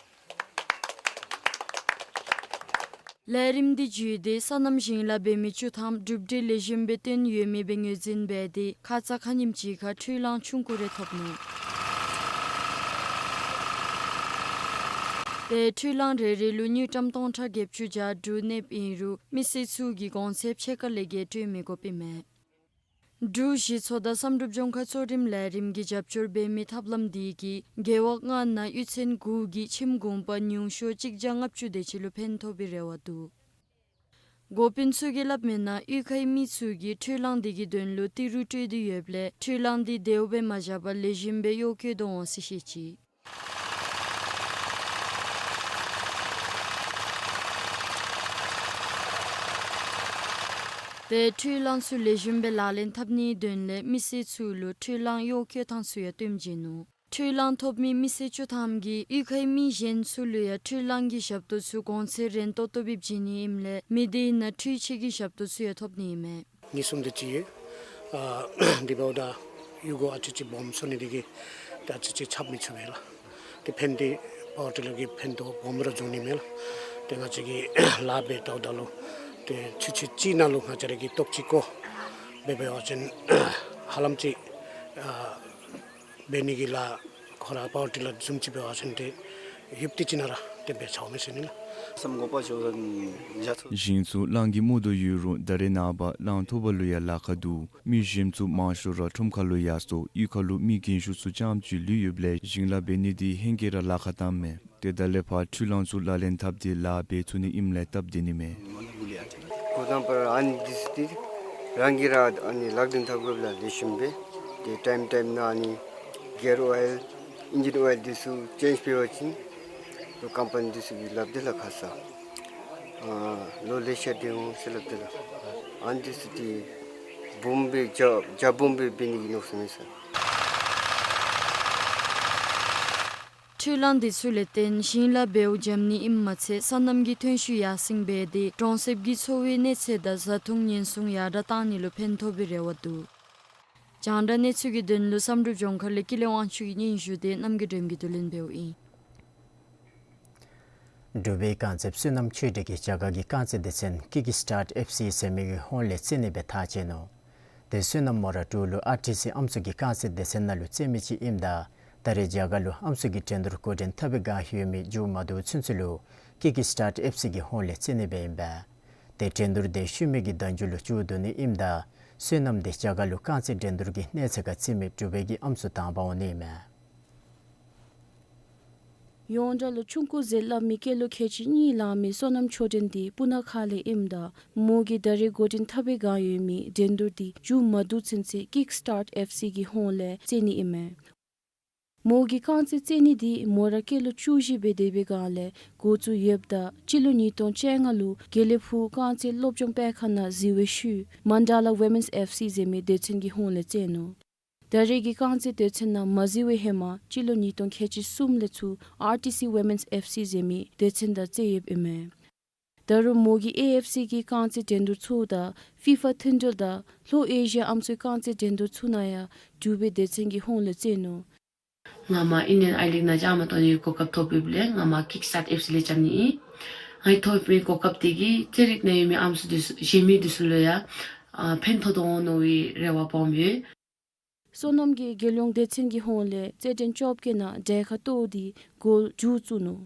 ལས་རིམ་འདི་བརྒྱུད་དེ་སོ་ནམ་ཞིང་ལཱ་འབད་མི་བཅུ་ཐམ་གྲུབ་འབྲས་ལེགས་ཤོམ་སྦེ་བཏོན་ཡོད་མི་སྦེ་ངོས་འཛིན་འབད་དེ་ཁ་ཙ་ཁ་ཉིནམ་ཅིག་ཁར་འཕྲུལ་གླང་ཆུང་ཀུ་རེ་ཐོབ་ནུག། ཏེ་འཕྲུལ་གླང་རེ་རེ་ལུ་དངུལ་ཀྲམ་སྟོང་ཕྲག་བརྒྱད་ཅུ་གྱ་དྲུག་གནསཔ་ཨིན་རུང་མི་སེར་ཚུ་གིས་གོང་ཚད་ཕྱེད་ཀ་ལས་བརྒལ་སྤྲོད་མི་དགོཔ་ཨིན་མས། འབྲུག་གཞི་ཚོགས་དང་བསམ་གྲུབ་ལྗོངས་མཁར་གཙོ་རིམ་ལས་རིམ་གྱིས་རྒྱབ་སྐྱོར་འབད་མི་ཐབས་ལམ་འདི་གིས་རྒེད་འོག་ལྔ་ནང་གཡུས་ཚན་དགུ་གི་ཁྱིམ་གུང་པ་ཉུང་ཤོས་གཅིག་བརྒྱ་ལྔ་བཅུ་དེ་ཅིག་ལུ་ཕན་ཐོགས་པའི་རེ་བ་འདུག། འགོ་དཔོན་ཚུ་གིས་སླབ་མིའི་ནང་གཡུས་ཁའི་མི་ཚུ་གིས་འཕྲུལ་གླང་འདི་གི་དོན་ལུ་ཏི་རུ་སྤྲོད་དེ་ཡོདཔ་ལས་འཕྲུལ་གླང་འདི་དལཝ་སྦེ་མ་བཞག་པར་ལེགས་ཤོམ་སྦེ་གཡོག་བཀོལ་དོ་འོང་ཟེར་བཤད་ཅི། ཏེ་འཕྲུལ་གླང་ཚུ་ལེགས་ཤོམ་སྦེ་ལག་ལེན་འཐབ་ནིའི་དོན་ལས་མི་སེར་ཚུ་ལུ་འཕྲུལ་གླང་གཡོག་བཀོལ་ཐངས་ཚུ་ཡང་སྟོན་བྱིན་ནུག། འཕྲུལ་གླང་ཐོབ་མི་མི་སེར་བཅུ་ཐམ་གྱིས་གཡུས་ཁའི་མི་གཞན་ཚུ་ལུ་ཡང་འཕྲུལ་གླང་གི་ཞབས་ཏོག་ཚུ་གོང་ཚད་རན་ཏོག་ཏོ་སྦེ་བྱིན་ནི་ཨིནམ་ལས་མི་སྡེ་ནང་འཕྲུལ་ཆས་ཀྱི་ཞབས་ཏོག་ཚུ་ཡང་ཐོབ་ནི་ཨིན་མས། གཉིས་གསུམ་དེ་ཅིག་ཡོད། ཨ་འདི་འབདཝ་ད་གཡུས་སྒོ་ཨ་ཙི་ཅིག་སྦོམ་སོང་ནི་དེ་གིས་ཏེ་ཨ་ཙི་ཅིག་ཁྱབ་མི་ཚུགས་པས་ལགས། ཏེ་ཕན་དེ་པ་ཝར་ཊི་ལར་གྱི་ཕན་ཐོགས་སྦོམ་ར་འབྱུང་ནི་མས་ལགས། ཏེ་ང་བཅས་ཀྱིས་ལཱ་འབད་ལྟཝ་ད་ལུ་ཏེ་ཆུ་ཚོད་གཅིག་ནང་ལུ་ང་བཅས་ར་གིས་ལྟོ་ཅིག་བཀོ་འབད་འབད་བ་ཅིན་ཧ་ལམ་ཅིག་ཨ་འབད་ནི་གི་ལཱ་ཁོ་ར་པ་ཝར་ཊི་ལར་བཟུམ་ཅིག་འབད་བ་ཅིན་ཏེ་ཡུདཔ་ཐེངས་ཅིག་ནང་ར་ཏེ་འབད་ཚརཝ་མས་ཟེར་ཨིན་ལགས། སམ་གོ་པ་ཆོ་ཡ་ཚོ། ཞིང་ཚུ་གླང་གིས་རྨོ་དོ་ཡོད་རུང་ད་རེས་ནངས་པ་གླང་ཐོབ་པ་ལུ་ཡང་ལཱ་ཁག་འདུག། མི་གཞན་ཚུ་མང་ཤོས་ར་ཁྲོམ་ཁ་ལུ་ཡར་སོང་། གཡུས་ཁ་ལུ་མི་རྒན་ཤོས་ཚུ་རྐྱངམ་ཅིག་ལུས་ཡོདཔ་ལས་ཞིང་ལཱ་འབད་ནི་འདི་ཧེང་སྐལ་ར་ལཱ་ཁག་བཏངམ་མས། ཏེ་ད་ལས་ཕར་འཕྲུལ་གླང་ཚུ་ལག་ལེན་འཐབ་སྟེ་ལཱ་འབད་ཚུགས་ནི་ཨིནམ་ལས་སྟབས་བདེ་ནི་མས། འགོ་དང་པ་ར་ཨ་ནི་འདི་ཚུ་ཏེ་རང་གིས་ར་ཨ་ནི་ལག་ལེན་འཐབ་དགོཔ་ལས་ལེགས་ཤོམ་སྦེ་ཏེ་ཊའིམ་ཊའིམ་ནང་ཨ་ནི་གིར་ཨོའིལ་ཨིན་ཇིན་ཨོའིལ་འདི་ཚུ་ཅེནཇ་འབད་བ་ཅིན་ལོག་ཀམ་པ་ནི་འདི་ཚུ་གིས་སླབ་དེས་ལགས། ཁ་ཙ་ཨ་ལོ་ལེ་ཤ་འདི་འོང་ཟེར་སླབ་དེས་ལགས། ཨ་ནི་འདི་ཚུ་ཏེ་སྦོམ་སྦེ་རྒྱ་རྒྱ་སྦོམ་སྦེ་འབད་ནི་གི་མནོ་བསམ་ཡོད་ཟེར། འཕྲུལ་གླང་འདི་ཚུ་ལས་བརྟེན་ཞིང་ལཱ་འབདཝ་འཇམ་ནི་ཨིནམ་མ་ཚད་སོ་ནམ་གྱི་ཐོན་ཤུགས་ཡར་སེང་འབད་དེ་གྲོང་གསེབ་ཀྱི་འཚོ་བའི་གནས་ཚད་དང་བཟའ་འཐུང་ཉེན་སྲུང་ཡར་དྲགས་གཏང་ནི་ལུ་ཕན་ཐོགས་པའི་རེ་བ་འདུག། རྒྱང་བསྒྲགས་གནས་ཚུལ་གྱི་དོན་ལུ་བསམ་གྲུབ་ལྗོངས་མཁར་ལས་ཀུན་ལེགས་དབང་ཕྱུག་གི་སྙན་ཞུ་དེ་རྣམ་རྒྱལ་སྒྲོལ་མ་གིས་བསྡུ་ལེན་འབདཝ་ཨིན། འབྲུག་པའི་རྐང་རྩེདཔ་བསོད་ནམས་ཆོས་སྒྲོན་གྱིས་རྒྱ་གར་གྱི་རྐང་རྩེད་སྡེ་ཚན་ཀིཀ་སི་ཊཱཊ་ཨེཕ་སི་ཟེར་མི་གི་ཧོངས་ལས་རྩེད་ནི་སྦེ་ཐག་བཅད་ནུག། ཏེ་བསོད་ནམས་མོ་ར་འབྲུག་ལུ་ཨར་ཊི་སི་ཨམ་སྲུ་གི་རྐང་རྩེད་སྡེ་ཚན་ནང་ལུ་རྩེད་མི་ཅིག་ཨིནམ་ད་ད་རེས་རྒྱ་གར་ལུ་ཨམ་སྲུ་གི་འགྲན་བསྡུར་འགོ་འདྲེན་འཐབ་པའི་བསྒང་ཡོད་མི་མཇུག་མ་བསྡུ་ཚུན་ཚོད་ལུ་ཀིཀ་སི་ཊཱཊ་ཨེཕ་སི་གི་ཧོངས་ལས་རྩེད་ནི་སྦེ་ཨིན་པས། ཏེ་འགྲན་བསྡུར་དེ་ཤུལ་མའི་གི་ཟླ་མཇུག་ལུ་མཇུག་བསྡུ་ནི་ཨིནམ་ད་བསོད་ནམས་དེ་རྒྱ་གར་ལུ་རྐང་རྩེད་འགྲན་བསྡུར་གྱི་གནས་ཚད་ཁར་རྩེད་མི་འབྲུག་པའི་གི་ཨམ་སྲུ་དང་པ་འོང་ནི་ཨིན་མས། ཡོངས་གྲགས་ལུ་ཆུང་ཀུ་ཟེར་སླབ་མི་སྐྱེས་ལོ་ཁལ་གཅིག་གཉིས་ལང་མི་བསོད་ནམས་ཆོས་སྒྲོན་འདི་སྤུ་ན་ཁ་ལས་ཨིནམ་ད་མོ་གིས་ད་རེས་འགོ་འདྲེན་འཐབ་པའི་བསྒང་ཡོད་མི་འགྲན་བསྡུར་འདི་མཇུག་མ་བསྡུ་ཚུན་ཚོད་ཀིཀ་སི་ཊཱཊ་ཨེཕ་སི་གི་ཧོངས་ལས་རྩེད་ནི་ཨིན་མས། མོ་གིས་རྐང་རྩེད་རྩེད་ནི་འདི་མོ་ར་སྐྱེས་ལོ་བཅུ་བཞི་སྦེ་སྡོད་པའི་བསྒང་ལས་འགོ་བཙུགས་ཡོདཔ་ད་སྤྱི་ལོ་ཉིས་སྟོང་བཅོ་ལྔ་ལུ་དགེ་ལེགས་ཕུག་རྐང་རྩེད་སློབ་སྦྱོང་སྤེལ་ཁང་ནང་གཟིགས་པའི་ཤུལ་མན་ཌ་ལ་ཝི་མེནསི་ཨེཕ་སི་ཟེར་མི་སྡེ་ཚན་གྱི་ཧོངས་ལས་རྩེད་ནུག། ད་རེས་ཀྱི་རྐང་རྩེད་སྡེ་ཚན་ནང་མ་གཟིགས་པའི་ཧེ་མ་སྤྱི་ལོ་ཉིས་སྟོང་ཁལ་གཅིག་གསུམ་ལས་ཚུར་ཨར་ཊི་སི་ཝི་མེནསི་ཨེཕ་སི་ཟེར་མི་སྡེ་ཚན་དང་རྩེད་ཡོདཔ་ཨིན་མས། ད་རུང་མོ་གིས་ཨེ་ཨེཕ་སི་གི་རྐང་རྩེད་འགྲན་བསྡུར་ཚུ་དང་ཕི་ཕ་མཐུན་འབྲེལ་དང་ལྷོ་ཨེ་ཤི་ཡ་ཨམ་སྲུའི་རྐང་རྩེད་འགྲན་བསྡུར་ཚུ་ནང་ཡང་འབྲུག་པའི་སྡེ་ཚན་གྱི་ཧོངས་ལས་རྩེད་ནུག། ང་མར་ཨིན་ཌི་ཡན་ཨའི་ལིག་ནང་བཅའ་མར་གཏོགས་ནིའི་གོ་སྐབས་ཐོབ་ཡོདཔ་ལས་ང་མར་ཀིཀ་སི་ཊཱཊ་ཨེཕ་སི་ལས་བཅའ་ནི་ཨིན། ངེའི་ཐོབ་མི་གོ་སྐབས་དེ་གིས་རྩེད་རིགས་ནང་ཡོད་མི་ཨམ་སྲུ་འདི་ཚུ་གཞན་མི་འདི་ཚུ་ལུ་ཡང་ཨ་ཕན་ཐོགས་དོ་འོང་མནོ་བའི་རེ་བ་སྦོམ་ཡོད། བསོད་ནམས་ཀྱིས་རྒྱལ་ཡོངས་སྡེ་ཚན་གྱི་ཧོངས་ལས་རྩེད་འགྲན་བཅོ་བརྒྱད་ནང་གྲལ་ཁར་གཏོགས་ཏེ་འགོ་མཇུག་བཙུགས་ནུག།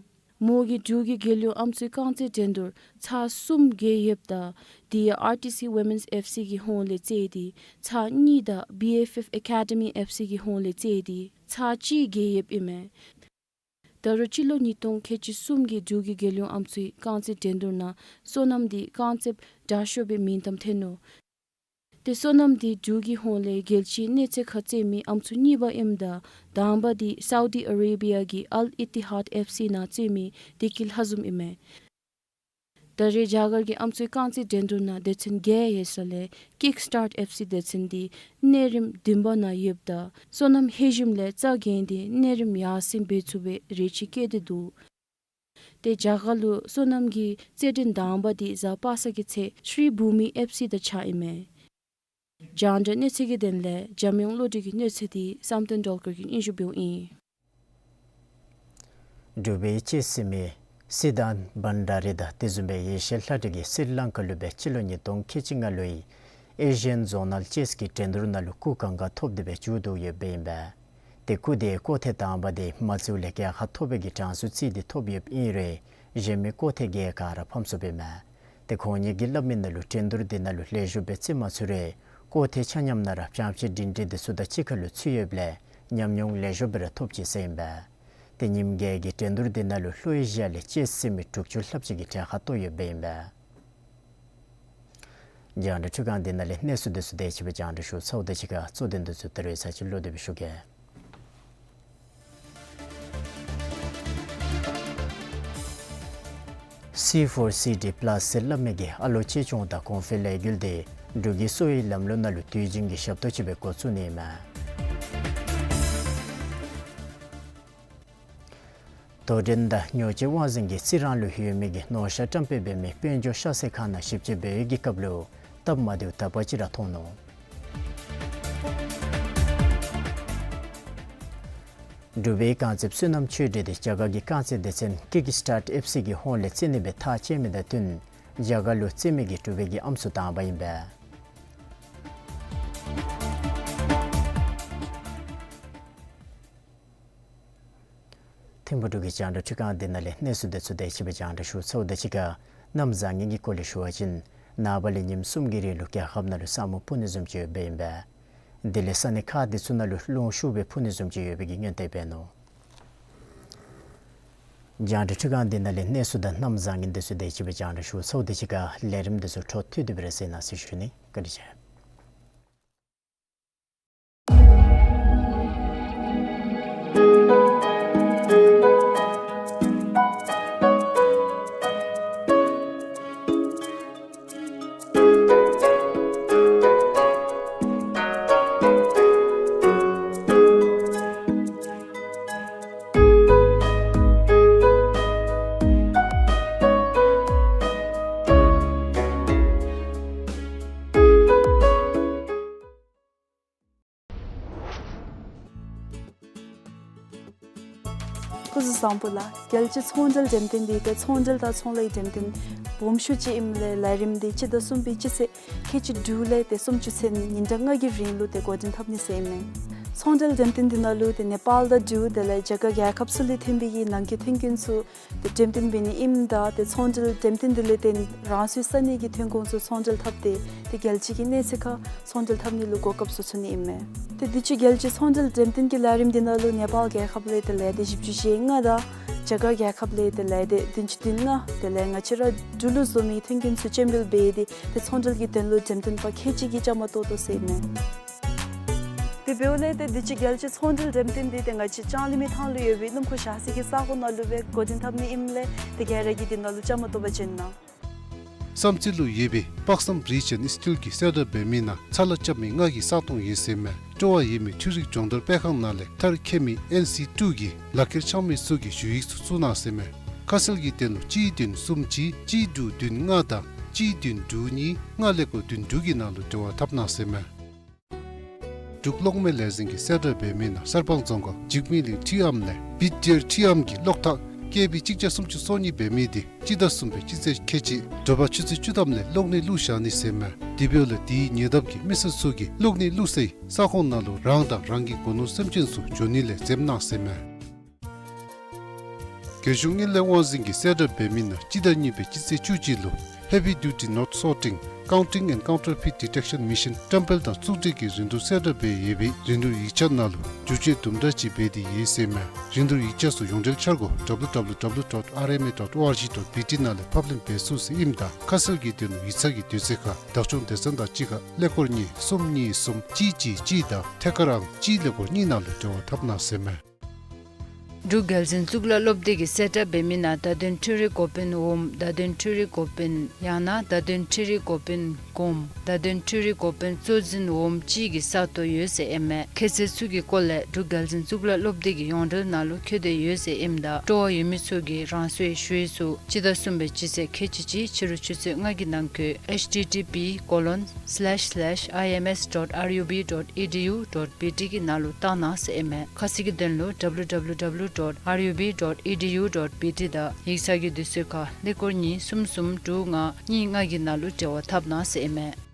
མོ་གིས་འབྲུག་གི་རྒྱལ་ཡོངས་ཨམ་སྲུའི་རྐང་རྩེད་འགྲན་བསྡུར་ཚར་གསུམ་བརྒལ་ཡོདཔ་ད་དེ་ཡང་ཨར་ཊི་སི་ཝི་མེནསི་ཨེཕ་སི་གི་ཧོངས་ལས་རྩེད་དེ་ཚར་གཉིས་དང་བི་ཨེཕ་ཨེཕ་ཨེ་ཀ་ཌི་མི་ཨེཕ་སི་གི་ཧོངས་ལས་རྩེད་དེ་ཚར་གཅིག་བརྒལ་ཡོདཔ་ཨིན་མས། ད་རུང་སྤྱི་ལོ་ཉིས་སྟོང་ཁལ་གཅིག་གསུམ་གྱི་འབྲུག་གི་རྒྱལ་ཡོངས་ཨམ་སྲུའི་རྐང་རྩེད་འགྲན་བསྡུར་ནང་བསོད་ནམས་འདི་རྐང་རྩེདཔ་དྲག་ཤོས་པའི་མིང་གཏམ་ཐོན་ནུག། ཏེ་བསོད་ནམས་འདི་འབྲུག་གི་ཧོངས་ལས་རྒྱལ་སྤྱིའི་གནས་ཚད་ཁར་རྩེད་མི་ཨམ་སྲུ་གཉིས་པ་ཨིནམ་ད་དང་པ་འདི་སའུ་ཌི་ཨ་རེ་བི་ཡ་གི་ཨལ་ཨི་ཏི་ཧཱད་ཨེཕ་སི་ནང་རྩེད་མི་བདེ་སྐྱིད་ལྷ་འཛོམས་ཨིན་མས། ད་རེས་རྒྱ་གར་གྱི་ཨམ་སྲུའི་རྐང་རྩེད་འགྲན་བསྡུར་ནང་སྡེ་ཚན་བརྒྱད་ཡོད་ས་ལས་ཀིག་སི་ཊཱརཊ་ཨེཕ་སི་སྡེ་ཚན་འདི་གནས་རིམ་བདུན་པ་ནང་ཡོདཔ་ད་སོ་ནམ་ལྷོད་ཞིནམ་ལས་རྩ་འགེངས་ཏེ་གནས་རིམ་ཡར་སེང་འབད་ཚུགས་པའི་རེ་ཆེ་བསྐྱེད་དེ་འདུག། ཏེ་རྒྱ་གར་ལུ་སོ་ནམ་གྱི་རྩེད་འགྲན་དང་པ་འདི་གཟའ་པ་སངས་ཀྱི་ཚེ་ཤྲི་བྷུ་མི་ཨེཕ་སི་དང་གཅིག་ཁར་ཨིན་མས། རྒྱང་བསྒྲགས་གནས་ཚུལ་གྱི་དོན་ལས་འཇམ་དབྱངས་བློ་གྲོས་ཀྱི་གནས་ཚུལ་འདི་བསམ་གཏན་སྒྲོལ་དཀར་གྱིས་སྙན་ཞུ་འབདཝ་ཨིན། འབྲུག་པའི་ཅེསི་སྲིད་མི་སི་དཱན་བྷན་ཌཱ་རི་དང་དེ་བཟུམ་སྦེ་ཡེ་ཤེས་ལྷ་སྒྲོན་གྱིས་སི་རི་ལང་ཀ་ལུ་སྦེ་སྤྱི་ལོ་ཉིས་སྟོང་ཁལ་གཅིག་ལྔ་ལོའི་ཨེ་ཤི་ཡཱན་ཛོ་ནཱལ་ཅེསི་གི་འགྲན་བསྡུར་ནང་ལུ་སྐུ་གང་ག་ཐོབ་སྟེ་སྦེ་མཇུག་བསྡུ་ཡོདཔ་ཨིན་པས། ཏེ་སྐུ་དེ་སྐོར་ཐེངས་དང་པ་དེ་མ་རྩིཝ་ལས་གྱལ་ཁ་ཐོབ་པའི་གི་གྲངས་སུ་རྩིས་ཏེ་ཐོབ་ཡོདཔ་ཨིན་རུང་གཞན་མི་སྐོར་ཐེངས་བརྒྱད་ག་ར་ཕམ་སོཔ་ཨིན་མས། ཏེ་ཁོང་ཉིད་ཀྱིས་སླབ་མི་ནང་ལུ་འགྲན་བསྡུར་དེ་ནང་ལུ་ལེགས་ཤོམ་སྦེ་རྩེད་མ་ཚུགས་རུང་སྐོར་ཐེངས་ཆ་མཉམ་ནང་ར་སྤྱང་ཆེ་སྒྲིང་སྒྲི་དེ་ཚུ་དང་གཅིག་ཁར་ལུ་ཚུད་ཡོདཔ་ལས་ཉམས་མྱོང་ལེགས་ཤོམ་སྦེ་ར་ཐོབ་ཅི་ཟེར་ཨིན་པས། ཏེ་ཉིནམ་གྱལ་གྱི་འགྲན་བསྡུར་དེ་ནང་ལུ་ལྷོ་ཨེ་ཤི་ཡ་ལས་ཅེསི་སྲིད་མི་དྲུག་ཅུ་ལྷགཔ་ཅིག་གིས་གྱལ་ཁ་བཏོན་ཡོདཔ་ཨིན་པས། རྒྱང་བསྒྲགས་འཕྲུལ་ཁང་དེ་ནང་ལས་གནས་ཚུལ་དེ་ཚུ་དེ་ཅིག་སྦེ་རྒྱང་བསྒྲགས་ཞུ་ཚརཝ་དེ་ཅིག་ཁར་གཙོ་དོན་དེ་ཚུ་ད་རེས་ཚར་ཅིག་ལོག་སྟེ་སྦེ་ཞུ་གེ། སི་ཕོར་སི་ཌི་པ་ལཱས་ཟེར་སླབ་མི་གི་ཨ་ལོ་གཅེས་སྐྱོང་དང་གོང་འཕེལ་ལས་འགུལ་དེ་འབྲུག་གི་གསོ་བའི་ལམ་ལུགས་ནང་ལུ་དུས་རྒྱུན་གྱི་ཞབས་ཏོག་ཅིག་སྦེ་འགོ་བཙུགས་ནི་ཨིན་མས། དོ་འགྲན་དང་ཉོ་སྤྱོད་དབང་འཛིན་གྱི་རྩི་རང་ལུ་ཡོད་མི་གི་ནོར་ཤ་བཀྲམ་སྤེལ་འབད་མི་དཔལ་འབྱོར་ཤ་ཚལ་ཁང་ནང་ཞིབ་དཔྱད་འབད་བའི་གི་སྐབས་ལུ་སྟབས་མ་བདེཝ་དག་པ་ཅིག་ར་མཐོང་ནུག། འབྲུག་པའི་རྐང་རྩེདཔ་བསོད་ནམས་ཆོས་སྒྲོན་དེ་རྒྱ་གར་གྱི་རྐང་རྩེད་སྡེ་ཚན་ཀིག་སི་ཊཱརཊ་ཨེཕ་སི་གི་ཧོངས་ལས་རྩེད་ནི་སྦེ་ཐག་བཅད་མི་དང་བསྟུན་རྒྱ་གར་ལུ་རྩེད་མི་གི་འབྲུག་པའི་གི་ཨམ་སྲུ་དང་པ་ཨིན་པས། ཐིམ་ཕུག་འབྲུག་གི་རྒྱང་བསྒྲགས་འཕྲུལ་ཁང་དེ་ནང་ལས་གནས་ཚུལ་དེ་ཚུ་དེ་ཅིག་སྦེ་རྒྱང་བསྒྲགས་ཞུ་ཚརཝ་དེ་ཅིག་ཁར་གནམ་བཟང་ངན་གྱི་སྐོར་ལས་ཞུ་བ་ཅིན་ནངས་པ་ལས་ཉིནམ་གསུམ་གྱི་རིང་ལུ་རྒྱལ་ཁབ་ནང་ལུ་ས་སྨུག་ཕུབ་ནི་བཟུམ་ཅིག་ཡོདཔ་ཨིན་པས། དེ་ལས་ས་གནས་ཁག་དེ་ཚུ་ནང་ལུ་རླུང་ཤུགས་སྦེ་ཕུ་ནི་བཟུམ་ཅིག་ཡོད་པའི་གི་སྔོན་དཔག་འབད་ནུག། རྒྱང་བསྒྲགས་འཕྲུལ་ཁང་དེ་ནང་ལས་གནས་ཚུལ་དང་གནམ་བཟང་ངན་དེ་ཚུ་དེ་ཅིག་སྦེ་རྒྱང་བསྒྲགས་ཞུ་ཚརཝ་དེ་ཅིག་ཁར་ལས་རིམ་དེ་ཚུ་འཕྲོ་མཐུད་དེ་སྦེ་ར་གཟིགས་གནང་ཟེར་ཞུ་ནི། བཀའ་དྲིན་ཆེ། སྐུ་གཟུགས་བཟང་པོ་ལགས། རྒྱལ་སྤྱིའི་ཚོང་འབྲེལ་འགྲེམས་སྟོན་འདི་ཏེ་ཚོང་འབྲེལ་དང་ཚོང་ལས་འགྲེམས་སྟོན་སྦོམ་ཤོས་ཅིག་ཨིནམ་ལས་ལས་རིམ་འདི་སྤྱི་ཟླ་གསུམ་པའི་སྤྱི་ཚེས་ཁལ་གཅིག་དྲུག་ལས་ཏེ་སུམ་ཅུ་ཚུན་ཉིན་གྲངས་ལྔ་གི་རིང་ལུ་ཏེ་འགོ་འདྲེན་འཐབ་ནི་ཟེར་ཨིན་མས། ཚོང་འབྲེལ་འགྲེམས་སྟོན་འདི་ནང་ལུ་ཏེ་ནེ་པཱལ་དང་འབྲུག་དེ་ལས་རྒྱ་གར་རྒྱལ་ཁབ་ཚུ་ལས་ཐོན་པའི་གི་ནང་འཁོད་མཐུན་རྐྱེན་ཚུ་ཏེ་འགྲེམས་སྟོན་འབད་ནི་ཨིནམ་ད་ཏེ་ཚོང་འབྲེལ་འགྲེམས་སྟོན་འདི་ལས་བརྟེན་རང་སོའི་ས་གནས་ཀྱི་ཐོན་ཁུངས་ཚུ་ཚོང་འབྲེལ་འཐབ་སྟེ་ཏེ་རྒྱལ་སྤྱི་གི་གནས་ཚད་ཁར་ཚོང་འབྲེལ་འཐབ་ནི་ལུ་གོ་སྐབས་ཚུ་ཚུད་ནི་ཨིན་མས། ཏེ་དུས་ཅི་རྒྱལ་སྤྱིའི་ཚོང་འབྲེལ་འགྲེམས་སྟོན་གྱི་ལས་རིམ་འདི་ནང་ལུ་ནེ་པཱལ་རྒྱལ་ཁབ་ལས་ཏེ་ལས་སྡེ་བཞི་བཅུ་ཞེ་ལྔ་དང་རྒྱ་གར་རྒྱལ་ཁབ་ལས་ཏེ་ལས་སྡེ་བདུན་ཅུ་དོན་ལྔ་དེ་ལས་ང་བཅས་ར་འབྲུག་ལུ་བཟོ་མི་ཐོན་རྐྱེན་ཚུ་སྤྱན་འབུལ་འབད་དེ་ཏེ་ཚོང་འབྲེལ་གྱི་དོན་ལུ་འགྲེམས་སྟོན་པ་ཁལ་གཅིག་གིས་བཅའ་མར་གཏོགས་དོ་ཟེར་ཨིན་མས། དེ་འབདཝ་ལས་ཏེ་དུས་ཅི་རྒྱལ་སྤྱིའི་ཚོང་འབྲེལ་འགྲེམས་སྟོན་འདི་ཏེ་ང་བཅས་ལྕང་གླིང་མི་ཐང་ལུ་ཡོད་པའི་སྣུམ་འཁོར་བཞག་ས་གི་ས་གོ་ནང་ལུ་སྦེ་འགོ་འདྲེན་འཐབ་ནི་ཨིནམ་ལས་ཏེ་ག་ར་གིས་འདི་ནང་ལུ་བཅའ་མར་གཏོགས་པར་བྱོན་གནང་། བསམ་རྩེ་ལུ་ཡོད་པའི་དཔག་བསམ་རིཆ་ཨེནཌ་སི་ཊིལ་གྱིས་གསལ་བསྒྲགས་འབད་མི་ནང་ཚ་ལ་རྐྱབ་མི་ལྔ་གི་ས་སྟོང་ཡོད་ཟེར་མས། སྤྲོ་བ་ཡོད་མི་འཕྲུལ་རིག་སྦྱོང་བརྡར་སྤེལ་ཁང་ནང་ལས་མཐར་འཁྱོལ་མི་ཨེན་སི་ཊུ་གི་ལག་ཁྱེར་འཆང་མི་ཚུ་གིས་ཞུ་ཡིག་ཚུ་བཙུགས་གནང་ཟེར་མས། ཁ་གསལ་གྱི་དོན་ལུ་གཅིག་བདུན་གསུམ་གཅིག་གཅིག་དྲུག་བདུན་ལྔ་དང་གཅིག་བདུན་དྲུག་གཉིས་ལྔ་ཀླད་ཀོར་བདུན་དྲུག་གི་ནང་ལུ་འབྲེལ་བ་འཐབ་གནང་ཟེར་མས། འབྲུག་གློག་མེ་ལས་འཛིན་གྱིས་གསལ་བསྒྲགས་འབད་མི་ནང་གསར་སྤང་རྫོང་ཁག་འཇིགས་མེད་གླིང་ཁྲི་འམ་ལས་བི་ཌི་ཨར་ཁྲི་འམ་གྱི་གློག་ཐག་ཀེ་བི་གཅིག་བརྒྱ་སུམ་ཅུ་སོ་གཉིས་འབད་མི་དེ་སྤྱི་ཟླ་གསུམ་པའི་སྤྱི་ཚེས་ཁལ་གཅིག་དྲོ་པ་ཆུ་ཚོད་བཅུ་ཐམ་ལས་གློག་ནད་བླུགས་བཞག་ནི་ཟེར་མས། དེ་འབདཝ་ལས་དེའི་ཉེ་འདབས་ཀྱི་མི་སེར་ཚུ་གིས་གློག་ནད་བླུགས་སའི་ས་ཁོངས་ནང་ལུ་རང་དང་རང་གི་སྒོ་ནོར་སེམས་ཅན་ཚུ་འགྱོ་ནི་ལས་འཛེམ་གནང་ཟེར་མས། རྒྱལ་གཞུང་དངུལ་ལས་དབང་འཛིན་གྱིས་གསལ་བསྒྲགས་འབད་མི་ནང་སྤྱི་ཟླ་གཉིས་པའི་སྤྱི་ཚེས་བཅུ་གཅིག་ལུ་Heavy Duty Note Sorting, Counting and Counterfeit Detection Mission བཀྲམ་སྤེལ་དང་བཙུགས་སྒྲིག་གི་རིན་བསྡུར་གསལ་བསྒྲགས་འབད་ཡོད་པའི་རིན་བསྡུར་ཡིག་ཆ་ནང་ལུ་བསྒྱུར་བཅོས་དུམ་གྲ་ཅིག་འབད་དེ་ཡོད་ཟེར་མས། རིན་བསྡུར་ཡིག་ཆ་ཚུ་ཡོངས་འབྲེལ་འཆར་སྒོ་W W W dot R M A dot O R G dot B T ནང་ལས་ཕབ་ལེན་འབད་ཚུགས་ཟེར་ཨིནམ་ད་ཁ་གསལ་གྱི་དོན་ལུ་ཡིག་ཚང་གི་དུས་ཚོད་ཁར་བདག་སྐྱོང་སྡེ་ཚན་དང་གཅིག་ཁར་ཀླད་ཀོར་གཉིས་གསུམ་གཉིས་གསུམ་གཅིག་གཅིག་གཅིག་དང་ཐད་ཀར་ཨང་གཅིག་ཀླད་ཀོར་གཉིས་ནང་ལུ་འབྲེལ་བ་འཐབ་གནང་ཟེར་མས། འབྲུག་རྒྱལ་འཛིན་གཙུག་ལག་སློབ་སྡེ་གིས་གསལ་བསྒྲགས་འབད་མི་ནང་བརྡ་དོན་འཕྲུལ་རིག་འགོ་དཔོན་འོགམ་བརྡ་དོན་འཕྲུལ་རིག་འགོ་དཔོན་ཡང་ན་བརྡ་དོན་འཕྲུལ་རིག་འགོ་དཔོན་གོངམ་བརྡ་དོན་འཕྲུལ་རིག་འགོ་དཔོན་གཙོ་འཛིན་འོགམ་ཅིག་གི་ས་སྟོང་ཡོད་ཟེར་ཨིན་མས། ཁྱད་ཚད་ཚུ་གི་སྐོར་ལས་འབྲུག་རྒྱལ་འཛིན་གཙུག་ལག་སློབ་སྡེ་གི་ཡོངས་འབྲེལ་ནང་ལུ་བཀོད་དེ་ཡོད་ཟེར་ཨིནམ་ད་སྤྲོ་བ་ཡོད་མི་ཚུ་གིས་རང་སོའི་ཞུ་ཡིག་ཚུ་སྤྱི་ཟླ་གསུམ་པའི་སྤྱི་ཚེས་ཁལ་གཅིག་གཅིག་ཕྱི་རུ་ཆུ་ཚོད་ལྔ་གི་ནང་འཁོད་H T T P colon slash slash I M S dot R U B dot E D U dot B T གི་ནང་ལུ་བཏང་གནང་ཟེར་ཨིན་མས། ཁ་གསལ་གྱི་དོན་ལུ W W W dot R U B dot E D U dot B T དང་ཡིག་ཚང་གི་དུས་ཚོད་ཁར་ཀླད་ཀོར་གཉིས་གསུམ་གསུམ་དྲུག་ལྔ་གཉིས་ལྔ་གི་ནང་ལུ་འབྲེལ་བ་འཐབ་གནང་ཟེར་ཨིན་མས།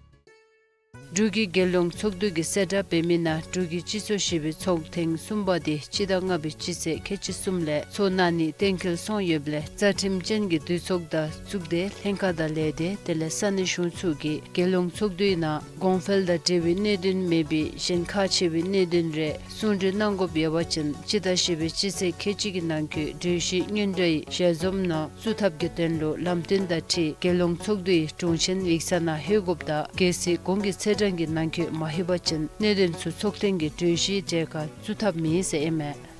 འབྲུག་གི་རྒྱལ་ཡོངས་ཚོགས་འདུ་གིས་གསལ་བསྒྲགས་འབད་མི་ནང་འབྲུག་གི་སྤྱི་ཚོགས་བཞི་པའི་ཚོགས་ཐེངས་གསུམ་པ་དེ་སྤྱི་ཟླ་ལྔ་པའི་སྤྱི་ཚེས་ཁལ་གཅིག་གསུམ་ལས་ཚོགས་གནང་ནི་གཏན་འཁེལ་སོང་ཡོདཔ་ལས་རྩ་ཁྲིམས་ཅན་གྱི་འདུས་ཚོགས་དང་གཙུག་སྡེ་ལྷན་ཁག་དང་ལས་སྡེ་དེ་ལས་ས་གནས་གཞུང་ཚོགས་ཀྱིས་རྒྱལ་ཡོངས་ཚོགས་འདུའི་ནང་གོང་འཕེལ་དང་འབྲེལ་བའི་གནད་དོན་མེད་པའི་གཞན་ཁག་ཆེ་བའི་གནད་དོན་རེ་གསུང་གྲོས་གནང་དགོཔ་ཡོད་པ་ཅིན་སྤྱི་ཟླ་བཞི་པའི་སྤྱི་ཚེས་ཁལ་གཅིག་གི་ནང་འཁོད་གྲོས་གཞི་སྙན་སྒྲོན་ཞལ་འཛོམས་ནང་བཙུགས་ཐབས་ཀྱི་དོན་ལུ་ལམ་སྟོན་དང་འཁྲིལ་རྒྱལ་ཡོངས་ཚོགས་འདུའི་དྲུང་ཆེན་ཡིག་ཚང་ནང་ལྷོད་དགོཔ་དང་གལ་སྲིད་གོང་གི་ཚེས་གྲངས་ཀྱི་ནང་འཁོད་མ་ལྷོད་པ་ཅིན་གནད་དོན་ཚུ་ཚོགས་ཐེངས་ཀྱི་གྲོས་གཞིའི་གྲལ་ཁར་བཙུགས་ཐབས་མེད་ཟེར་ཨིན་མས།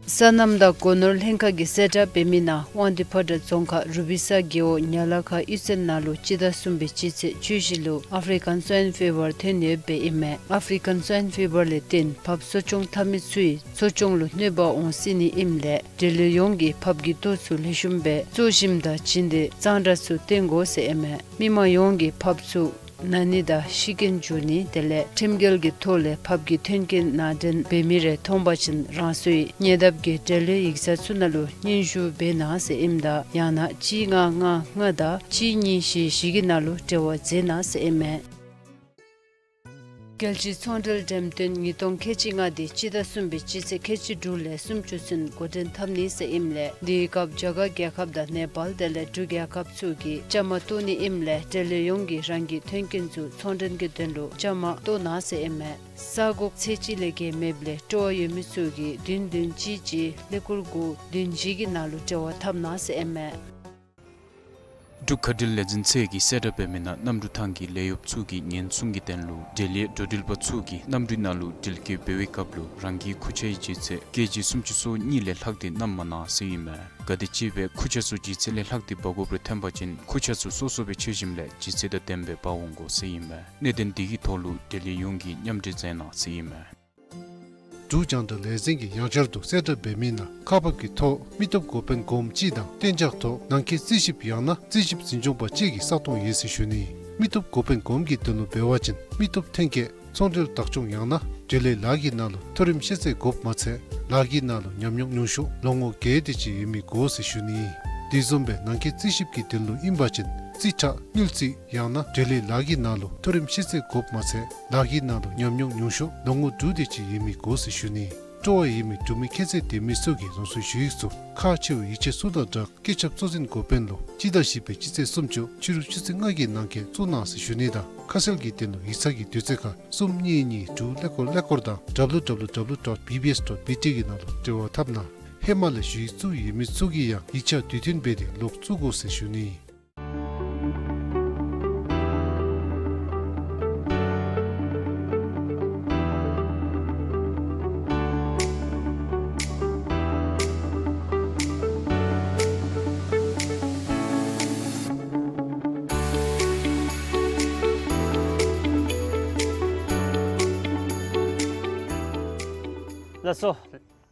སོ་ནམ་དང་སྒོ་ནོར་ལྷན་ཁག་གིས་གསལ་བསྒྲགས་འབད་མི་ནང་དབང་འདུས་ཕོ་བྲང་རྫོང་ཁག་རུ་པི་ས་རྒེད་འོག་ཉ་ལ་ཁ་གཡུས་ཚན་ནང་ལུ་སྤྱི་ཟླ་གསུམ་པའི་སྤྱི་ཚེས་བཅུ་བཞི་ལུ་ཨཕ་རི་ཀན་སོའིན་ཕི་བར་ཐོན་ཡོདཔ་ཨིན་མས། ཨཕ་རི་ཀན་སོའིན་ཕི་བར་ལས་བརྟེན་ཕགཔ་གསོ་སྐྱོང་འཐབ་མི་ཚུའི་གསོ་སྐྱོང་ལུ་གནོད་པ་འོང་སྲིད་ནི་ཨིནམ་ལས་འབྲེལ་ཡོད་ཡོངས་ཀྱིས་ཕགཔ་གི་ལྟོ་ཚུ་ལེགས་ཤོམ་སྦེ་གཙོ་ཞིམ་དང་བྱིན་ཏེ་གཙང་སྦྲ་ཚུ་བསྟེན་དགོ་ཟེར་ཨིན་མས། མི་མང་ཡོངས་ཀྱིས་ཕགཔ་ཚུ་ན་ནི་དང་ཤི་རྐྱེན་འབྱུང་ནི་དེ་ལས་ཁྲིམས་འགལ་གྱི་ཐོག་ལས་ཕགཔ་གི་མཐུན་རྐྱེན་ནང་འདྲེན་འབད་མི་རེ་མཐོང་པ་ཅིན་རང་སོའི་ཉེ་འདབས་ཀྱི་འབྲེལ་ཡོད་ཡིག་ཚང་ཚུ་ནང་ལུ་སྙན་ཞུ་འབད་གནང་ཟེར་ཨིནམ་ད་ཡང་ན་གཅིག་ལྔ་ལྔ་ལྔ་དང་གཅིག་གཉིས་བཞི་བཞི་གི་ནང་ལུ་འབྲེལ་བ་མཛད་གནང་ཟེར་ཨིན་མས། རྒྱལ་སྤྱིའི་ཚོང་འབྲེལ་འགྲེམས་སྟོན་ཉིས་སྟོང་ཁལ་གཅིག་ལྔ་དེ་སྤྱི་ཟླ་གསུམ་པའི་སྤྱི་ཚེས་ཁལ་གཅིག་དྲུག་ལས་སུམ་ཅུ་ཚུན་འགོ་འདྲེན་འཐབ་ནི་ཟེར་ཨིནམ་ལས་དེའི་སྐབས་རྒྱ་གར་རྒྱལ་ཁབ་དང་ནེ་པཱལ་དེ་ལས་འབྲུག་རྒྱལ་ཁབ་ཚུ་གིས་བཅའ་མར་གཏོགས་ནི་ཨིནམ་ལས་འབྲེལ་ཡོད་ཡོངས་ཀྱིས་རང་གི་མཐུན་རྐྱེན་ཚུ་ཚོང་འབྲེལ་གྱི་དོན་ལུ་བཅའ་མར་གཏོགས་གནང་ཟེར་ཨིན་མས། ས་གོ་ཚད་གཅིག་ལས་བརྒལ་མེདཔ་ལས་སྤྲོ་བ་ཡོད་མི་ཚུ་གིས་བདུན་བདུན་གཅིག་གཅིག་ཀླད་ཀོར་དགུ་བདུན་བཞི་གི་ནང་ལུ་འབྲེལ་བ་འཐབ་གནང་ཟེར་ཨིན་མས། འབྲུག་མཁའ་འགྲུལ་ལས་འཛིན་ཚད་ཀྱིས་གསལ་བསྒྲགས་འབད་མི་ནང་གནམ་གྲུ་ཐང་གི་ལས་གཡོགཔ་ཚུ་གིས་ཉེན་སྲུང་གི་དོན་ལུ་འབྲེལ་ཡོད་འགྲོ་འགྲུལ་པ་ཚུ་གིས་གནམ་གྲུའི་ནང་ལུ་འགྲུལ་སྐྱོད་འབད་བའི་སྐབས་ལུ་རང་གི་ཁུར་ཆ་ཡི་ལྗིད་ཚད་ཀེ་ཇི་སུམ་ཅུ་སོ་གཉིས་ལས་ལྷག་སྟེ་བསྣམ་མ་གནང་ཟེར་ཨིན་མས། ག་དེམ་ཅིག་སྦེ་ཁུར་ཆ་ཚུ་ལྗིད་ཚད་ལས་ལྷག་སྟེ་འབག་དགོཔ་རེ་ཐོན་པ་ཅིན་ཁུར་ཆ་ཚུ་སོ་སོ་སྦེ་འཕྱེ་ཞིནམ་ལས་ལྗིད་ཚད་དང་ལྡནམ་སྦེ་འབག་འོང་དགོ་ཟེར་ཨིན་མས། གནད་དོན་འདི་གི་ཐོག་ལུ་འབྲེལ་ཡོད་ཡོངས་ཀྱིས་མཉམ་འབྲེལ་མཛད་གནང་ཟེར་ཨིན་མས། འབྲུག་རྒྱང་བསྒྲགས་ལས་འཛིན་གྱིས་ཡང་བསྐྱར་དུ་གསལ་བསྒྲགས་འབད་མི་ནང་ཁག་འབག་གི་ཐོག་མི་སྟོབས་འགོ་དཔོན་གོངམ་ཅིག་དང་གཏན་འཇགས་ཐོག་ནང་འཁོད་རྩིས་ཞིབ་ཡང་ན་རྩིས་ཞིབ་འཛིན་སྐྱོང་པ་བཅས་ཀྱི་ས་སྟོང་ཡོད་ཟེར་ཞུ་ནི། མི་སྟོབས་འགོ་དཔོན་གོངམ་གྱི་དོན་ལུ་འབད་བ་ཅིན་མི་སྟོབས་ཐོན་སྐྱེད་ཚོང་འབྲེལ་བདག་སྐྱོང་ཡང་ན་འབྲེལ་ཡོད་ལཱ་གི་ནང་ལུ་མཐོ་རིམ་ཤེས་ཚད་དགོཔ་མ་ཚད་ལཱ་གི་ནང་ལུ་ཉམས་མྱོང་ཉུང་ཤོས་ལོ་ངོ་བརྒྱད་དེ་ཅིག་ཡོད་མི་དགོ་ཟེར་ཞུ་ནི། དེ་བཟུམ་སྦེ་ནང་འཁོད་རྩིས་ཞིབ་ཀྱི་དོན་ལུ་ཨིན་པ་ཅིན་རྩིས་ཁྲ་དངུལ་རྩིས་ཡང་ན་འབྲེལ་ཡོད་ལཱ་གི་ནང་ལུ་མཐོ་རིམ་ཤེས་ཚད་དགོཔ་མ་ཚད་ལཱ་གི་ནང་ལུ་ཉམས་མྱོང་ཉུང་ཤོས་ལོ་ངོ་དྲུག་དེ་ཅིག་ཡོད་མི་དགོ་ཟེར་ཞུ་ནི། སྤྲོ་བ་ཡོད་མི་འབྲུག་མི་ཁྱད་ཚད་ལྡན་མི་ཚུ་གིས་རང་སོའི་ཞུ་ཡིག་ཚུ་ཁག་ཆེ་བའི་ཡིག་ཆ་ཚུ་དང་སྦྲགས་སྐུ་ཚབ་གཙོ་འཛིན་འགོ་དཔོན་ལུ་སྤྱི་ཟླ་བཞི་པའི་སྤྱི་ཚེས་སུམ་ཅུ་ཕྱི་རུ་ཆུ་ཚོད་ལྔ་གི་ནང་འཁོད་བཙུགས་གནང་ཟེར་ཞུ་ནི་དང་ཁ་གསལ་གྱི་དོན་ལུ་ཡིག་ཚང་གི་དུས་ཚོད་ཁར་གསུམ་གཉིས་གཉིས་དྲུག་ཀླད་ཀོར་ཀླད་ཀོར་དང་W W W dot B B S dot B T གི་ནང་ལུ་འབྲེལ་བ་འཐབ་གནང་། ཧེ་མ་ལས་ཞུ་ཡིག་བཙུགས་ཡོད་མི་ཚུ་གིས་ཡང་ཡིག་ཆ་དུས་མཐུན་འབད་དེ་ལོག་བཙུགས་དགོ་ཟེར་ཞུ་ནི། ལགས་སོ།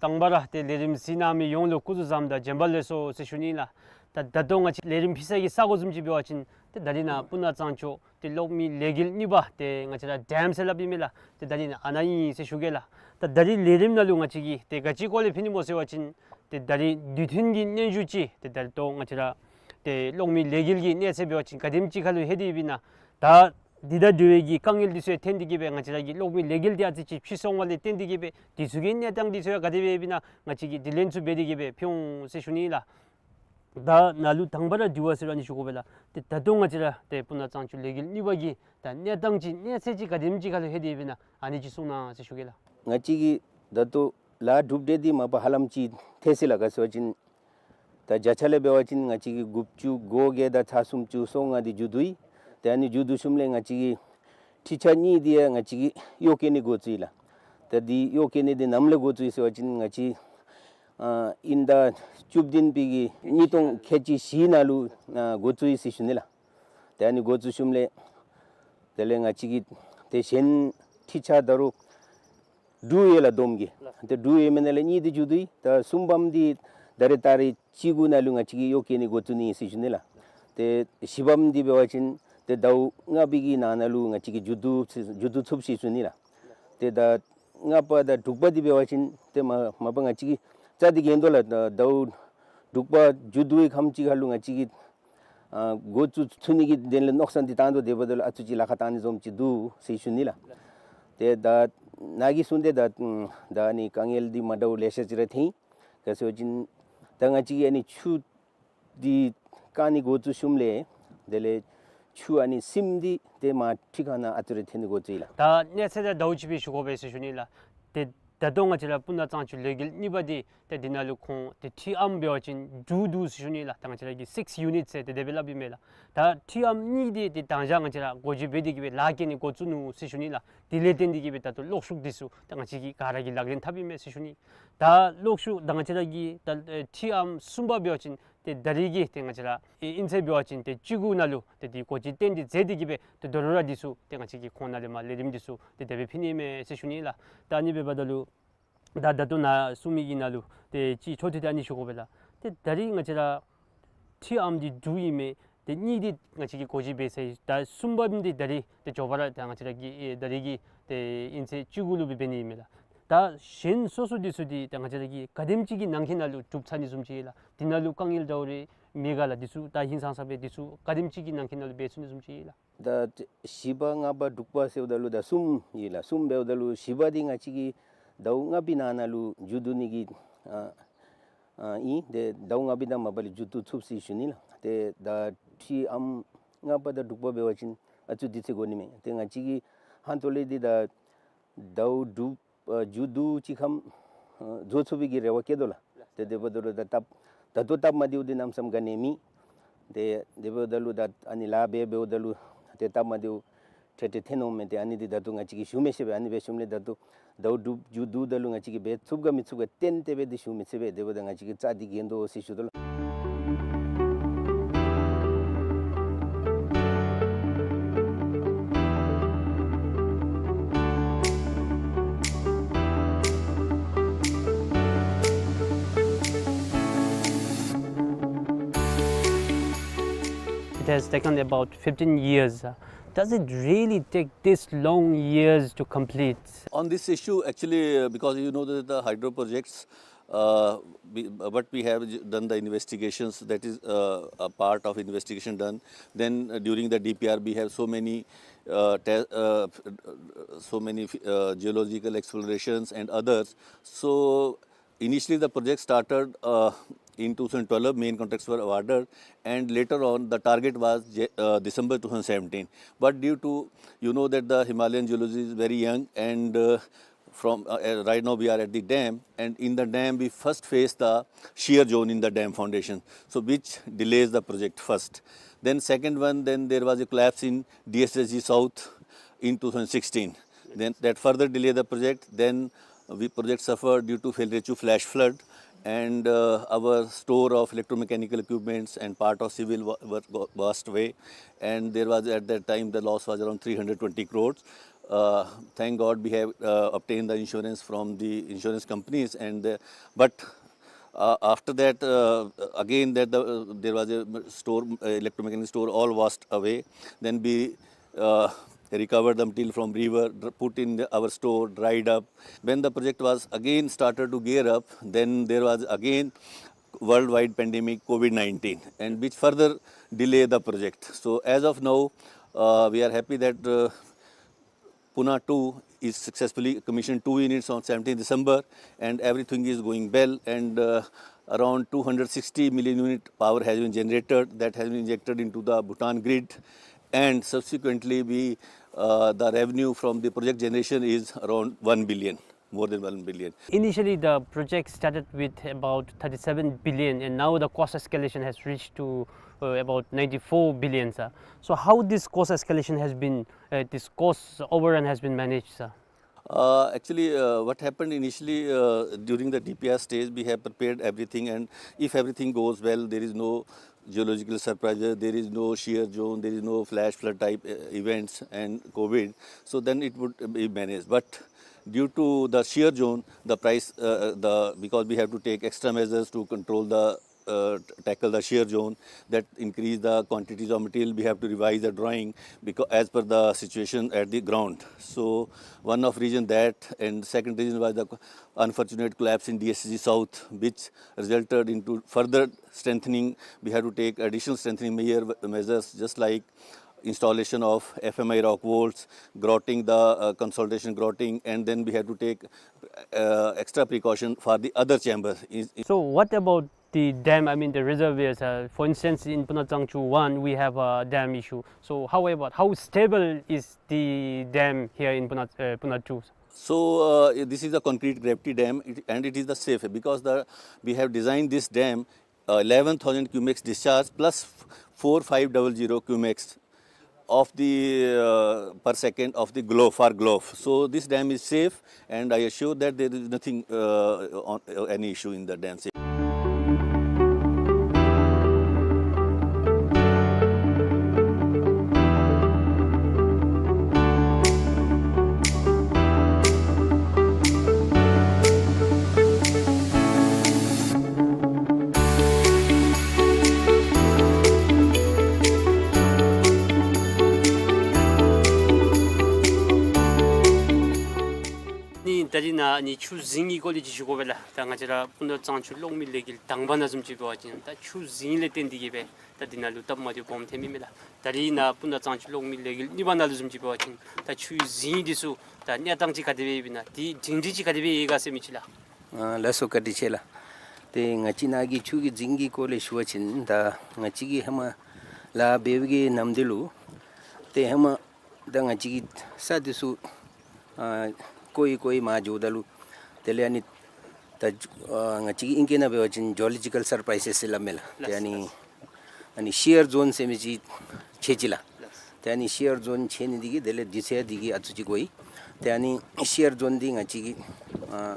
དང་པ་ར་ཏེ་ལས་རིམ་གཟིགས་གནང་མི་ཡོངས་ལུ་སྐུ་གཟུགས་བཟང་དང་བྱོན་པ་ལེགས་སོ་ཟེར་ཞུ་ནི་ལགས། ད་ད་ལྟོ་ང་བཅས་ལས་རིམ་ཕུལ་ས་གི་ས་གོ་བཟུམ་ཅིག་འབད་བ་ཅིན་ཏེ་ད་རིས་ནཱ་སྤུ་ན་གཙང་ཕྱོགས་ཏེ་གློག་མེ་ལས་འགུལ་གཉིས་པ་ཏེ་ང་བཅས་ར་ཌེམ་ཟེར་སླབ་ཨིན་མས་ལགས། ཏེ་ད་རིས་ནཱ་ཨ་ནཱ་ཨིན་ཟེར་ཞུ་གེ་ལགས། ད་ད་རིས་ལས་རིམ་ནང་ལུ་ང་བཅས་ཀྱིས་ཏེ་ག་ཅི་སྐོར་ལས་ཕུལ་ནི་སྨོ་ཟེར་བ་ཅིན་ཏེ་ད་རིས་དུས་མཐུན་གྱི་སྙན་ཞུ་ཅིག་ཏེ་ད་ལྟོ་ང་བཅས་ར་ཏེ་གློག་མེ་ལས་འགུལ་གྱི་གནས་ཚད་འབད་བ་ཅིན་ག་དེམ་ཅིག་ཁར་ལུ་ལྷོད་དེ་ཡོདཔ་ཨིན་ན། ད་འདི་དང་འབྲེལ་བའི་གི་དཀའ་ངལ་འདི་ཚུ་ཐོན་ཏེ་གིས་སྦེ་ང་བཅས་ར་གི་གློག་མེ་ལས་འགུལ་འདི་ཨ་ཙི་ཅིག་ཕྱི་སོང་བ་ལས་བརྟེན་ཏེ་གིས་སྦེ་འདི་ཚུ་གི་གནས་སྟངས་འདི་ཚུ་ཡང་ག་དེ་སྦེ་ཨིན་ན་ང་བཅས་ཀྱིས་དྲི་ལན་ཚུ་འབད་དེ་གིས་སྦེ་ཕུལ་འོང་ཟེར་ཞུ་ནི་ལགས། ད་ནཱ་ལུ་དང་པ་ར་དྲི་བ་ཟེར་རུང་ཨ་ནི་ཞུ་དགོ་པས་ལགས། ཏེ་ད་ལྟོ་ང་བཅས་ར་ཏེ་སྤུ་ན་གཙང་ཕྱོགས་ལས་འགུལ་གཉིས་པ་གི་ད་གནས་སྟངས་ཅིག་གནས་ཚད་ཅིག་ག་དེམ་ཅིག་ཁར་ལུ་ལྷོད་དེ་ཡོདཔ་ཨིན་ན་ཨ་ནི་ཅིག་གསུང་གནང་ཟེར་ཞུ་གེ་ལགས། ང་བཅས་ཀྱི་ད་ལྟོ་ལཱ་གྲུབ་འབྲས་འདི་མ་པ་ཧ་ལམ་ཅིག་ཐོན་ཅི་ལགས། ག་ཟེར་བ་ཅིན་ད་བརྒྱ་ཆ་ལས་འབད་བ་ཅིན་ང་བཅས་ཀྱིས་དགུ་བཅུ་གོ་བརྒྱད་དང་ཚག་སུམ་ཅུ་སོ་ལྔ་འདི་མཇུག་བསྡུ་ཡི། ཏེ་ཨ་ནི་མཇུག་བསྡུ་ཞིནམ་ལས་ང་བཅས་ཀྱི་ཁྲི་ཆ་གཉིས་འདི་ཡང་ང་བཅས་ཀྱིས་གཡོག་བཀོལ་ནི་འགོ་བཙུགས་ཡི་ལགས། ད་འདི་གཡོག་བཀལ་ནི་འདི་ནམ་ལས་འགོ་བཙུགས་ཡི་ཟེར་བ་ཅིན་ང་བཅས་ཨ་དབྱིན་ཟླ་བཅུ་བདུན་པའི་གི་ཉིས་སྟོང་ཁལ་གཅིག་བཞི་ནང་ལུ་ཨ་འགོ་བཙུགས་ཡི་ཟེར་ཞུ་ནི་ལགས། ཏེ་ཨ་ནི་འགོ་བཙུགས་ཞིནམ་ལས་དེ་ལས་ང་བཅས་ཀྱི་ཏེ་གཞན་ཁྲི་ཆ་ད་རུང་དྲུག་ཡོད་ལགས་བསྡོམས་ཀྱིས། ཏེ་དྲུག་ཡོད་མི་ནང་ལས་གཉིས་འདི་མཇུག་བསྡུ་ཡི། ད་གསུམ་པམ་འདི་ད་རེས་ཏ་རིག་བཅུ་དགུ་ནང་ལུ་ང་བཅས་ཀྱིས་གཡོག་བཀལ་ནི་འགོ་བཙུགས་ནི་ཨིན་ཟེར་ཞུ་ནི་ལགས། ཏེ་བཞི་པམ་འདི་འབད་བ་ཅིན་ཏེ་ཟླཝ་ལྔ་པའི་གི་ནང་ན་ལུ་ང་བཅས་ཀྱིས་མཇུག་བསྡུ་མཇུག་བསྡུ་ཚུགས་ཟེར་ཞུ་ནི་ལགས། ཏེ་ཟླཝ་ལྔ་པ་དང་དྲུག་པ་འདི་འབད་བ་ཅིན་ཏེ་མ་མ་པ་ང་བཅས་ཀྱིས་རྩ་འདི་འགེངས་དོ་ལགས། ཟླཝ་དྲུག་པ་མཇུག་བསྡུ་བའི་ཁམས་ཅིག་ཁར་ལུ་ང་བཅས་ཀྱིས་ཨ་འགོ་བཙུགས་ཚུགས་ནི་གི་དོན་ལས་མནོ་བསམ་འདི་བཏང་དོ། དེ་འབདཝ་ད་ལུ་ཨ་ཙི་ཅིག་ལཱ་ཁག་བཏང་ནི་བཟུམ་ཅིག་འདུག་ཟེར་ཞུ་ནི་ལགས། ཏེ་ད་ནཱ་གིས་གསུངས་ཏེ་ད་ད་ཨ་ནི་དཀའ་ངལ་འདི་མ་འདྲཝ་ལེ་ཤ་ཅིག་ར་ཐོན་ཡི། ག་ཅི་ཟེར་བ་ཅིན་ད་ང་བཅས་ཀྱིས་ཨ་ནི་ཆུ་འདི་བཀག་ནི་འགོ་བཙུགས་ཞིནམ་ལས་དེ་ལས་ཆུ་ཨ་ནི་སིམ་འདི་ཏེ་མར་ཁྲི་ཁ་ནང་ཨ་ཙི་རེ་ཐོན་ནི་འགོ་བཙུགས་ཡི་ལགས། ད་གནས་ཚད་ད་ཟླཝ་གཅིག་པའི་ཞུ་དགོ་པས་ཟེར་ཞུ་ནི་ལགས། ཏེ་ད་ལྟོ་ང་བཅས་ར་སྤུ་ན་གཙང་ཆུ་ལས་འགུལ་གཉིས་པ་འདི་ཏེ་འདི་ནང་ལུ་ཁོང་ཏེ་ཁྲི་ཨམ་འབད་བ་ཅིན་དྲུག་འདུག་ཟེར་ཞུ་ནི་ལགས། ད་ང་བཅས་ར་གི་six units ཟེར་ཏེ་དེ་སྦེ་སླབ་ཨིན་མས་ལགས། ད་ཁྲི་ཨམ་གཉིས་འདི་ཏེ་དང་ཞག་ང་བཅས་ར་འགོ་འབྱེད་འབད་དེ་གི་སྦེ་ལཱ་བཀལ་ནི་འགོ་བཙུགས་ནུག་ཟེར་ཞུ་ནི་ལགས། དེ་ལས་བརྟེན་ཏེ་གི་སྦེ་ད་ལྟོ་གློག་ཤུགས་འདི་ཚུ་ད་ང་བཅས་ཀྱིས་ག་ར་གིས་ལག་ལེན་འཐབ་ཨིན་མས་ཟེར་ཞུ་ནི། ད་གློག་ཤུགས་ད་ང་བཅས་ར་གི་ད་ཨེ་ཁྲི་ཨམ་གསུམ་པ་འབད་བ་ཅིན་ཏེ་ད་རིས་ཀྱི་ཏེ་ང་བཅས་ར་ཨེ་དབྱིན་ཚད་འབད་བ་ཅིན་ཏེ་བཅུ་དགུ་ནང་ལུ་ཏེ་འདི་འགོ་འབྱེད་གཏན་འཁེལ་མཛད་དེ་གི་སྦེ་ཏེ་ད་རུང་ར་འདི་ཚུ་ཏེ་ང་བཅས་ཀྱིས་ཁོང་ནང་ལས་མར་ལས་རིམ་འདི་ཚུ་ཏེ་དེ་སྦེ་ཕུལ་ནི་ཨིན་མས་ཟེར་ཞུ་ནི་ལགས། ད་ཨ་ནི་འབདཝ་ད་ལུ་ད་ད་ལྟོ་ནཱ་གསུངས་མི་གི་ནང་ལུ་ཏེ་ཅིག་ཆོས་ཐད་དེ་ཨ་ནི་ཞུ་དགོ་པས་ལགས། ཏེ་ད་རིས་ང་བཅས་ར་ཁྲི་ཨམ་འདི་དྲུག་ཨིན་མས། ཏེ་གཉིས་འདི་ང་བཅས་ཀྱིས་འགོ་འབྱེད་འབད་ཚར་ཡི། ད་གསུམ་པ་འདི་ད་རིས་ཏེ་མགྱོགས་པ་ར་ད་ང་བཅས་ར་གི་ཨེ་ད་རིས་ཀྱི་ཏེ་དབྱིན་ཚད་བཅུ་དགུ་ལུ་སྦེ་འབད་ནི་ཨིན་མས་ལགས། ད་གཞན་སོ་སོ་འདི་ཚུ་འདི་ད་ང་བཅས་ར་གིས་ག་དེམ་ཅིག་གི་ནང་འཁོད་ནང་ལུ་གྲུབ་ཚར་ནི་བཟུམ་ཅིག་ཨིན་ལགས། འདི་ནང་ལུ་དཀའ་ངལ་འདྲཝ་རེ་མེད་ག་ལགས། འདི་ཚུ་ད་ཧིང་སངས་ས་སྦེ་འདི་ཚུ་ག་དེམ་ཅིག་གི་ནང་འཁོད་ནང་ལུ་འབད་ཚུགས་ནི་བཟུམ་ཅིག་ཨིན་ལགས། ད་བཞི་པ་ལྔ་པ་དྲུག་པ་ཟེརཝ་ད་ལུ་ད་གསུམ་ཨིན་ལགས། གསུམ་འབདཝ་ད་ལུ་བཞི་པ་འདི་ང་བཅས་ཀྱིས་ཟླཝ་ལྔ་པའི་ནང་ན་ལུ་མཇུག་བསྡུ་ནི་གི་ཨ་ཨ་ཨིན། ཏེ་ཟླཝ་ལྔ་པའི་ནང་མ་པ་ལས་མཇུག་བསྡུ་ཚུགས་ཟེར་ཞུ་ནི་ལགས། ཏེ་ད་ཁྲི་ཨམ་ལྔ་པ་དང་དྲུག་པ་འབད་བ་ཅིན་ཨ་ཙི་དུས་ཚོད་འགོར་ནི་མས། ཏེ་ང་བཅས་ཀྱིས་ཧང་ཏོ་ལས་འདི་ད་ཟླཝ་དྲུག་ཨ་མཇུག་བསྡུ་ཅིག་ཁར་ཨ་རྫོགས་ཚུགས་པའི་གི་རེ་བ་བསྐྱེད་དོ་ལགས། ཏེ་དེ་འབདཝ་ད་ལུ་ད་སྟབས་ད་ལྟོ་སྟབས་མ་བདེཝ་འདི་གནམ་མེད་ས་མེད་ག་ནི་མེད། ཏེ་དེ་འབདཝ་ད་ལུ་ད་ཨ་ནི་ལཱ་འབད་འབདཝ་ད་ལུ་ཏེ་སྟབས་མ་བདེཝ་འཕྲལ་འཕྲལ་ཐོན་འོང་མས། ཏེ་ཨ་ནི་འདི་ད་ལྟོ་ང་བཅས་ཀྱིས་ཞུ་མི་ཤེས་པས། ཨ་ནི་འབད་ཞིནམ་ལས་ད་ལྟོ་ཟླཝ་དྲུག་མཇུག་བསྡུཝ་ད་ལུ་ང་བཅས་ཀྱིས་འབད་ཚུགས་ག་མི་ཚུགས་ག་གཏན་གཏན་སྦེ་འདི་ཞུ་མི་ཚུགས་པས། དེ་འབདཝ་ད་ང་བཅས་ཀྱིས་རྩ་འདི་འགེངས་དོ་ཟེར་ཞུ་དོ་ལགས། It has taken about fifteen years. Does it really take this long years to complete? On this issue, actually, uh, because you know that the hydro projects, uh, we, but we have j-, done the investigations, that is, uh, a part of investigation done. Then, uh, during the D P R, we have so many, uh, te-, uh, so many, uh, geological explorations and others. So, initially, the project started, uh, in two thousand twelve, main contracts were awarded, and later on, the target was Ja-, uh, December two thousand seventeen. But due to, you know, that the Himalayan geology is very young, and, uh, from, uh, uh, right now we are at the dam, and in the dam we first face the shear zone in the dam foundation, so which delays the project first. Then second one, then there was a collapse in D S S G South in two thousand sixteen. Then that further delay the project. Then we project suffered due to Phelrechu flash flood, and, uh, our store of electromechanical equipments and part of civil wa-, were go-, washed away, and there was, at that time, the loss was around three hundred twenty crores. Uh, thank God we have, uh, obtained the insurance from the insurance companies, and, uh, but, uh, after that, uh, again that the, uh, there was a store, uh, electromechanical store all washed away. Then we, uh, recovered the material from river, dr-, put in the, our store, dried up. When the project was again started to gear up, then there was again worldwide pandemic COVID nineteen, and which further delay the project. So as of now, uh, we are happy that, uh, Puna two is successfully commissioned, two units on seventeenth December, and everything is going well, and, uh, around two hundred sixty million unit power has been generated, that has been injected into the Bhutan grid, and subsequently we, uh, the revenue from the project generation is around one billion, more than one billion. Initially, the project started with about thirty-seven billion, and now the cost escalation has reached to, uh, about ninety-four billion, sir. So how this cost escalation has been, uh, this cost overrun has been managed, sir? Uh, actually, uh, what happened initially, uh, during the D P R stage, we have prepared everything, and if everything goes well, there is no geological surprises, there is no shear zone, there is no flash flood type, uh, events and COVID, so then it would be managed. But due to the shear zone, the price, uh, the, because we have to take extra measures to control the, uh, tackle the shear zone, that increase the quantities of material, we have to revise the drawing because as per the situation at the ground. So one of reason that, and second reason was the unfortunate collapse in D S C South, which resulted into further strengthening. We have to take additional strengthening measure, measures, just like installation of F M I rock walls, grouting the, uh, consolidation grouting, and then we have to take, uh, extra precaution for the other chamber. Is, is So what about the dam, I mean the reservoirs? Uh, for instance, in Punat Tsangchu one, we have a dam issue. So how about, how stable is the dam here in Punat, uh, Punat two? So, uh, this is a concrete gravity dam, it, and it is the safe because the, we have designed this dam, uh, eleven thousand cumex discharge plus four five double zero cumex of the, uh, per second of the Glof, for Glof. So this dam is safe, and I assure that there is nothing, uh, on, uh, any issue in the dam. ནི་ད་རིས་ནཱ་ནི་ཆུ་རྫིང་གི་སྐོར་ལས་ཅིག་ཞུ་དགོ་པས་ལགས། ད་ང་བཅས་ར་སྤུ་ན་གཙང་ཆུ་གློག་མེ་ལས་འགུལ་དང་པ་ནང་བཟུམ་ཅིག་འབད་བ་ཅིན་ད་ཆུ་རྫིང་ལས་བརྟེན་ཏེ་གིས་སྦེ་ད་འདི་ནང་ལུ་སྟབས་མ་བདེཝ་སྦོམ་ཐོན་མི་མས་ལགས། ད་རིས་ནཱ་སྤུ་ན་གཙང་ཆུ་གློག་མེ་ལས་འགུལ་གཉིས་པ་ནང་ལུ་བཟུམ་ཅིག་འབད་བ་ཅིན་ད་ཆུའི་རྫིང་འདི་ཚུ་ད་གནས་སྟངས་ཅིག་ག་དེ་སྦེ་ཡོདཔ་ཨིན་ན། དེའི་སྒྲིང་སྒྲི་ཅིག་ག་དེ་སྦེ་ཡོད་ག་ཟེར་མི་ཅིག་ལགས། ཨ་ལགས་སོ། བཀའ་དྲིན་ཆེ་ལགས། ཏེ་ང་བཅས་ནཱ་གི་ཆུ་གི་རྫིང་གི་སྐོར་ལས་ཞུ་བ་ཅིན་ད་ང་བཅས་ཀྱིས་ཧེ་མ་ལཱ་འབད་བའི་གི་ནམ་དུས་ལུ་ཏེ་ཧེ་མ་ད་ང་བཅས་ཀྱི་ས་འདི་ཚུ་ཨ་བརྐོ་ཡི་བརྐོ་ཡི་མར་འགྱོཝ་ད་ལུ་དེ་ལས་ཨ་ནི་ད་ཨ་ང་བཅས་ཀྱི་ཨིང་སྐད་ནང་འབད་བ་ཅིན་ཇོ་ལོ་ཇི་ཀལ་སར་པ་རའིསིས་ཟེར་སླབ་མས་ལགས། ཏེ་ཨ་ནི་ཨ་ནི་ཤི་ཡར་ཛོན་ཟེར་མི་ཅིག་ཆགས་ཅི་ལགས། ཏེ་ཨ་ནི་ཤི་ཡར་ཛོན་ཆགས་ནི་འདི་གིས་དེ་ལས་དུས་ཚོད་འདི་གིས་ཨ་ཙི་ཅིག་འགོར་ཡི། ཏེ་ཨ་ནི་ཤི་ཡར་ཛོན་འདི་ང་བཅས་ཀྱིས་ཨ་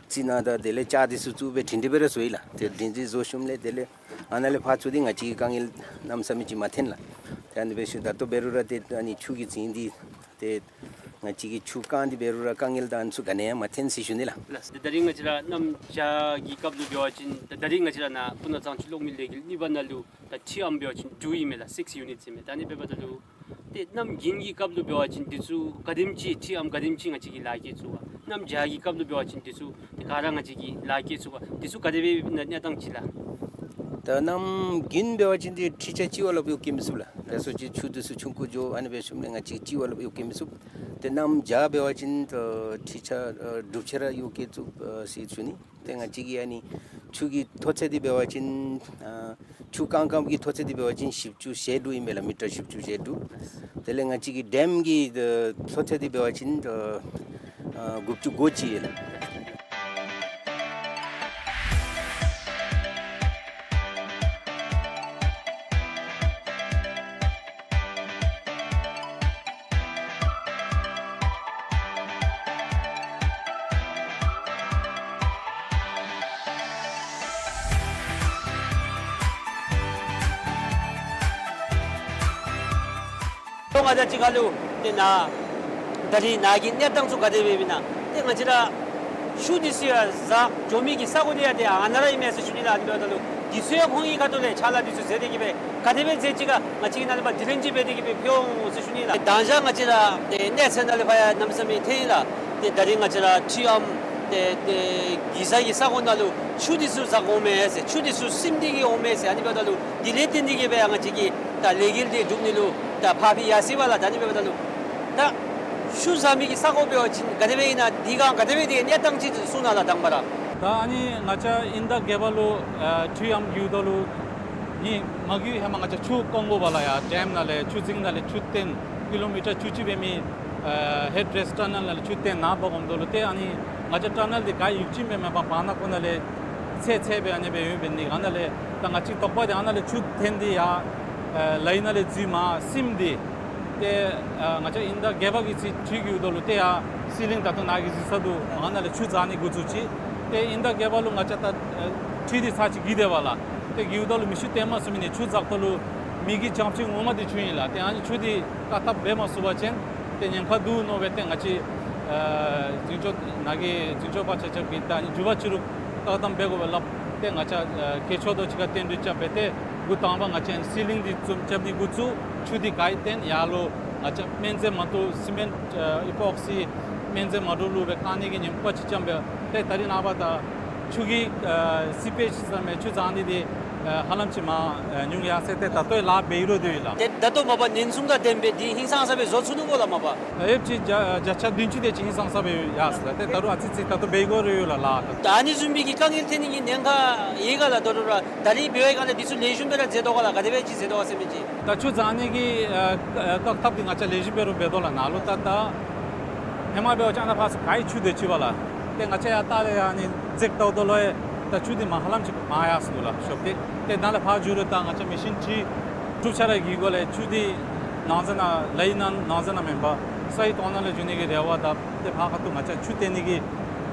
རྩི་ནག་དང་དེ་ལས་ལྕགས་འདི་ཚུ་བཙུགས་སྦེ་སྒྲིང་སྒྲི་སྦེ་ར་བཟོ་ཡི་ལགས། ཏེ་སྒྲིང་སྒྲི་བཟོ་ཞིནམ་ལས་དེ་ལས་ཨ་ནཱ་ལས་ཕར་ཚུར་འདི་ང་བཅས་ཀྱིས་དཀའ་ངལ་གནམ་མེད་ས་མེད་ཅིག་མ་ཐོན་ལགས། ཏེ་ཨ་ནི་འབད་ཞིནམ་ད་ལྟོ་འབད་རུང་ར་ཏེ་ཨ་ནི་ཆུ་གི་རྫིང་འདི་ཏེ་ང་བཅས་ཀྱིས་ཆུ་བཀང་སྟེ་འབད་རུང་ར་དཀའ་ངལ་དང་ཨ་ནི་ཚུ་ག་ནི་ཡང་མ་ཐོན་ཟེར་ཞུ་ནི་ལགས། ལགས། ད་རིས་ང་བཅས་ར་གནམ་བྱཱར་གྱི་སྐབས་ལུ་འབད་བ་ཅིན་ད་ད་རིས་ང་བཅས་ར་ནཱ་སྤུ་ན་གཙང་ཆུ་གློག་མེ་ལས་འགུལ་གཉིས་པ་ནང་ལུ་ད་ཁྲི་ཨམ་འབད་བ་ཅིན་དྲུག་ཨིན་མས་ལགས། སིགསི་ཡུ་ནིཊ་ཨིན་མས། ད་ཨ་ནི་འབདཝ་ད་ལུ་ཏེ་གནམ་དགུན་གྱི་སྐབས་ལུ་འབད་བ་ཅིན་འདི་ཚུ་ག་དེམ་ཅིག་ཁྲི་ཨམ་ག་དེམ་ཅིག་ང་བཅས་ཀྱིས་ལཱ་བཀལ་ཚུགས་པ། གནམ་བྱཱར་གྱི་སྐབས་ལུ་འབད་བ་ཅིན་འདི་ཚུ་ཏེ་ག་ར་ང་བཅས་ཀྱིས་ལཱ་བཀལ་ཚུགས་པ། འདི་ཚུ་ག་དེ་སྦེ་ཡོདཔ་ཨིན་ན་གནས་སྟངས་ཅིག་ལགས། ད་གནམ་དགུན་འབད་བ་ཅིན་ཏེ་ཁྲི་ཆ་གཅིག་བ་ལུ་ཡང་བཀལ་མི་ཚུགས་ལགས། ད་སོ་ཅིག་ཆུ་འདི་ཚུ་ཆུང་ཀུ་འགྱོ། ཨ་ནི་འབད་ཞིནམ་ལས་ང་བཅས་གཅིག་བ་ལུ་ཡང་བཀལ་མི་ཚུགས། ཏེ་གནམ་བྱཱར་འབད་བ་ཅིན་ད་ཁྲི་ཆ་ཨ་དྲུག་ཆ་ར་ཡང་བཀལ་ཚུགས་ཨ་ཟེར་ཞུ་ནི། ཏེ་ང་བཅས་ཀྱིས་ཨ་ནི་ཆུ་གི་མཐོ་ཚད་འདི་འབད་བ་ཅིན་ཨ་ཆུ་བཀང་བཀངམ་གི་མཐོ་ཚད་འདི་འབད་བ་ཅིན་བཞི་བཅུ་ཞེ་དྲུག་ཨིན་མས་ལགས། མི་ཊར་བཞི་བཅུ་ཞེ་དྲུག། དེ་ལས་ང་བཅས་ཀྱི་ཌེམ་གྱི་ཨ་མཐོ་ཚད་འདི་འབད་བ་ཅིན་ཨ་ཨ་དགུ་བཅུ་གོ་གཅིག་ཨིན་ལགས། ལོ་ལྔ་དེ་ཅིག་ཁར་ལུ་ཏེ་ནཱ་ད་རིས་ནཱ་གི་གནས་སྟངས་ཚུ་ག་དེ་སྦེ་ཨིན་ན། ཏེ་ང་བཅས་ར་ཆུ་འདི་ཚུ་ཡང་བཞག་འགྱོ་མི་གི་ས་གོ་འདི་ཡང་ཏེ་ཨ་ནཱ་ར་ཨིན་མས་ཟེར་ཞུ་ནི་ལགས། ཨ་ནི་འབདཝ་ད་ལུ་འདི་ཚུ་ཡང་ཁོང་གི་ཁ་ཐུག་ལས་ཕྱག་ལཱ་འདི་ཚུ་མཛད་དེ་གིས་སྦེ་ག་དེ་སྦེ་མཛད་ཅི་ག་ང་བཅས་ཀྱིས་ནཱ་ལས་ཕར་དྲི་ལན་ཅིག་འབད་དེ་གིས་སྦེ་ཕུལ་འོང་ཟེར་ཞུ་ནི་ལགས། དང་ཞག་ང་བཅས་ར་ཏེ་གནས་ཚད་ནང་ལས་ཕར་ཡང་གནམ་མེད་ས་མེད་ཐོན་ཡི་ལགས། ཏེ་ད་རིས་ང་བཅས་ར་ཁྲི་ཨམ་ཏེ་ཏེ་གེ་ས་གི་ས་གོ་ནང་ལུ་ཆུ་འདི་ཚུ་བཞག་འོང་མས་ཟེར་ཆུ་འདི་ཚུ་སིམ་སྟེ་གིས་འོང་མས་ཟེར། ཨ་ནི་འབདཝ་ད་ལུ་དེ་ལས་བརྟེན་ཏེ་གིས་སྦེ་ཡང་ང་བཅས་ཀྱི་ད་ལས་འགུལ་འདི་སྒྲུབ་ནི་ལུ་ད་ཕར་འབད་ཡར་སོ་ཡི་ལགས། ད་ཨ་ནི་འབདཝ་ད་ལུ་ད་ཆུ་བཞག་མི་གི་ས་གོ་འབད་བ་ཅིན་ག་དེ་སྦེ་ཨིན་ན། དེ་སྒང་ག་དེ་སྦེ་དེ་གནས་སྟངས་ཅིག་གསུང་གནང་ལགས་དང་པ་ར། ད་ཨ་ནི་ང་བཅས་ཨིན་ཟླ་བརྒྱད་པ་ལུ་ཨ་ཁྲི་ཨམ་བརྒྱུད་དོ་ལུ་ནི་མ་གི་ཧེ་མ་ང་བཅས་ཆུ་བཀང་དགོ་པ་ལགས། ཡར་ཌེམ་ནང་ལས་ཆུ་རྫིང་ནང་ལས་ཆུ་བཏོན་ཀི་ལོ་མི་ཊར་བཅུ་གཅིག་འབད་མི་ཨ་ཧེཌ་རེསཊ་ཊ་ནཱལ་ནང་ལས་ཆུ་བཏོན་ནཱ་འབག་འོང་དོ་ལུ་ཏེ་ཨ་ནི་ང་བཅས་ཊ་ནཱལ་འདི་ག་ཡུག་ཅིག་སྦེ་མེན་པར་བར་ན་ཁོ་ན་ལས་ཚད་ཚད་སྦེ་ཨ་ནི་སྦེ་ཡོདཔ་འབད་ནི་ཨ་ནཱ་ལས་ད་ང་བཅས་དོགས་པ་འདི་ཨ་ནཱ་ལས་ཆུ་བཏོན་ཏེ་ཡར་ཨ་ལའིན་ནང་ལས་འཛུལ་མར་སིམ་སྟེ་ ཏེ་ཨ་ང་བཅས་དབྱིན་ཟླ་བརྒྱད་པ་གི་ཚེ་ཁྲུས་གི་འོག་ལུ་ཏེ་ཡར་སི་ལིང་ད་ལྟོ་ནཱ་གི་གཟིགས་ས་འདུག། ཨ་ནཱ་ལས་ཆུ་འཛག་ནི་འགོ་བཙུགས་ཅི། ཏེ་དབྱིན་ཟླ་བརྒྱད་པ་ལུ་ང་བཅས་ད་ཨ་ཁྲུས་འདི་ཚར་ཅིག་གི་དེ་བ་ལགས། ཏེ་གི་འོག་ལུ་མེ་ཤིན་བཏོན་མ་ཚུགས་མི་ནི་ཆུ་འཛགཔ་ད་ལུ་མེ་གི་རྒྱང་ཆིངས་ངོ་མ་འདི་ཆུ་ཨིན་ལགས། ཏེ་ཨ་ནི་ཆུ་འདི་བཀག་ཐབས་འབད་མ་ཚུགས་པ་ཅིན་ཏེ་ཉེན་ཁ་འདུག་མནོ་སྦེ་ཏེ་ང་བཅས་ཨ་འཛིན་སྐྱོང་ནཱ་གི་འཛིན་སྐྱོང་པ་ཆ་ཁྱབ་ཀྱིས་ད་ཨ་ནི་མགྱོགས་པ་ཅིག་རུ་བཀག་སྡོམ་འབད་དགོ་པས་སླབ། ཏེ་ང་བཅས་ཨ་གྱལ་མཆོག་དང་གཅིག་ཁར་བསྟུན་གྲོས་རྐྱབ་སྦེ་ཏེ་འགོ་དང་པ་ང་བཅས་སི་ལིང་འདི་བཙུགས་རྐྱབ་ནི་འགོ་བཙུགས། ཆུ་འདི་ག་ཡི་བཏོན་ཡར་ལུ་ང་བཅས་སྨན་རྫས་མ་འདྲཝ་སི་མེནཊ་ཨ་ཨི་པོག་སི་སྨན་རྫས་མ་འདྲཝ་བླུགས་སྦེ་བཀག་ནི་གི་ཉེན་ཁ་ཅིག་རྐྱབ་སྦེ་ཏེ་ད་རིས་ནངས་པ་ད་ཆུ་གི་ཨ་སི་པེཇ་ཟེར་མི་ཆུ་འཛག་ནི་འདི་ཨ་ཧ་ལམ་ཅིག་མར་ཨ་ཉུང་ཡར་སོང་སྟེ་ད་ལྟོ་ལཱ་འབད་རུང་འདུག་ལགས། ཏེ་ད་ལྟོ་མ་པ་ཉེན་སྲུང་དང་ལྡནམ་སྦེ་འདི་ཧིང་སངས་ས་སྦེ་བཟོ་ཚུགས་ནུག་གོ་ལགས་མ་པ། ཡོདཔ་ཅིག་བརྒྱ་བརྒྱ་ཆ་བདུན་ཅུ་དེ་ཅིག་ཧིང་སངས་ས་སྦེ་ཡར་སོང་ལགས། ཏེ་ད་རུང་ཨ་ཙི་ཙི་ད་ལྟོ་འབད་དགོ་རུང་ཡོད་ལགས་ལཱ་ད། ད་ཨ་ནི་བཟུམ་མའི་གི་དཀའ་ངལ་ཐོན་ནི་གི་ཉེན་ཁ་ཡོད་ག་ལགས། ད་རུང་ར་ད་རིས་འབད་བའི་སྒང་ལས་འདི་ཚུ་ལེགས་ཤོམ་སྦེ་ར་མཛད་དོ་ག་ལགས། ག་དེ་སྦེ་ཅིག་མཛད་དོ་ག་ཟེར་མི་ཅིག། ད་ཆུ་འཛག་ནི་གི་ཨ་ཨ་བཀག་ཐབས་འདི་ང་བཅས་ལེགས་ཤོམ་སྦེ་ར་འབད་དོ་ལགས། ནཱ་ལུ་ད་ད་ཧེ་མ་འབད་བ་ཅིན་ཨ་ནཱ་ཕར་ཚུར་ག་ཡི་ཆུ་དེ་ཅིག་པ་ལགས། ཏེ་ང་བཅས་ཡར་ལྟ་ལས་ཨ་ནི་འཛེགས་བལྟཝ་ད་ལུ་ཡང་ད་ཆུ་འདི་མར་ཧ་ལམ་ཅིག་མར་ཡར་སོང་ནུག་ལགས་ཤོབ་ཏེ། ཏེ་ནཱ་ལས་ཕར་འགྱོ་རུང་ད་ང་བཅས་མེ་ཤིན་ཊི་དྲུག་ཆ་ར་གི་སྒོ་ལས་ཆུ་འདི་ནང་ཟེར་ན་ལའི་ནང་ནང་ཟེར་ན་མེན་པར་ས་ཡི་དོང་ནང་ལས་འགྱོ་ནི་གི་རེ་བ་དང་ཏེ་ཕར་ཁ་ཐུག་ང་བཅས་ཆུ་བཏོན་ནི་གི་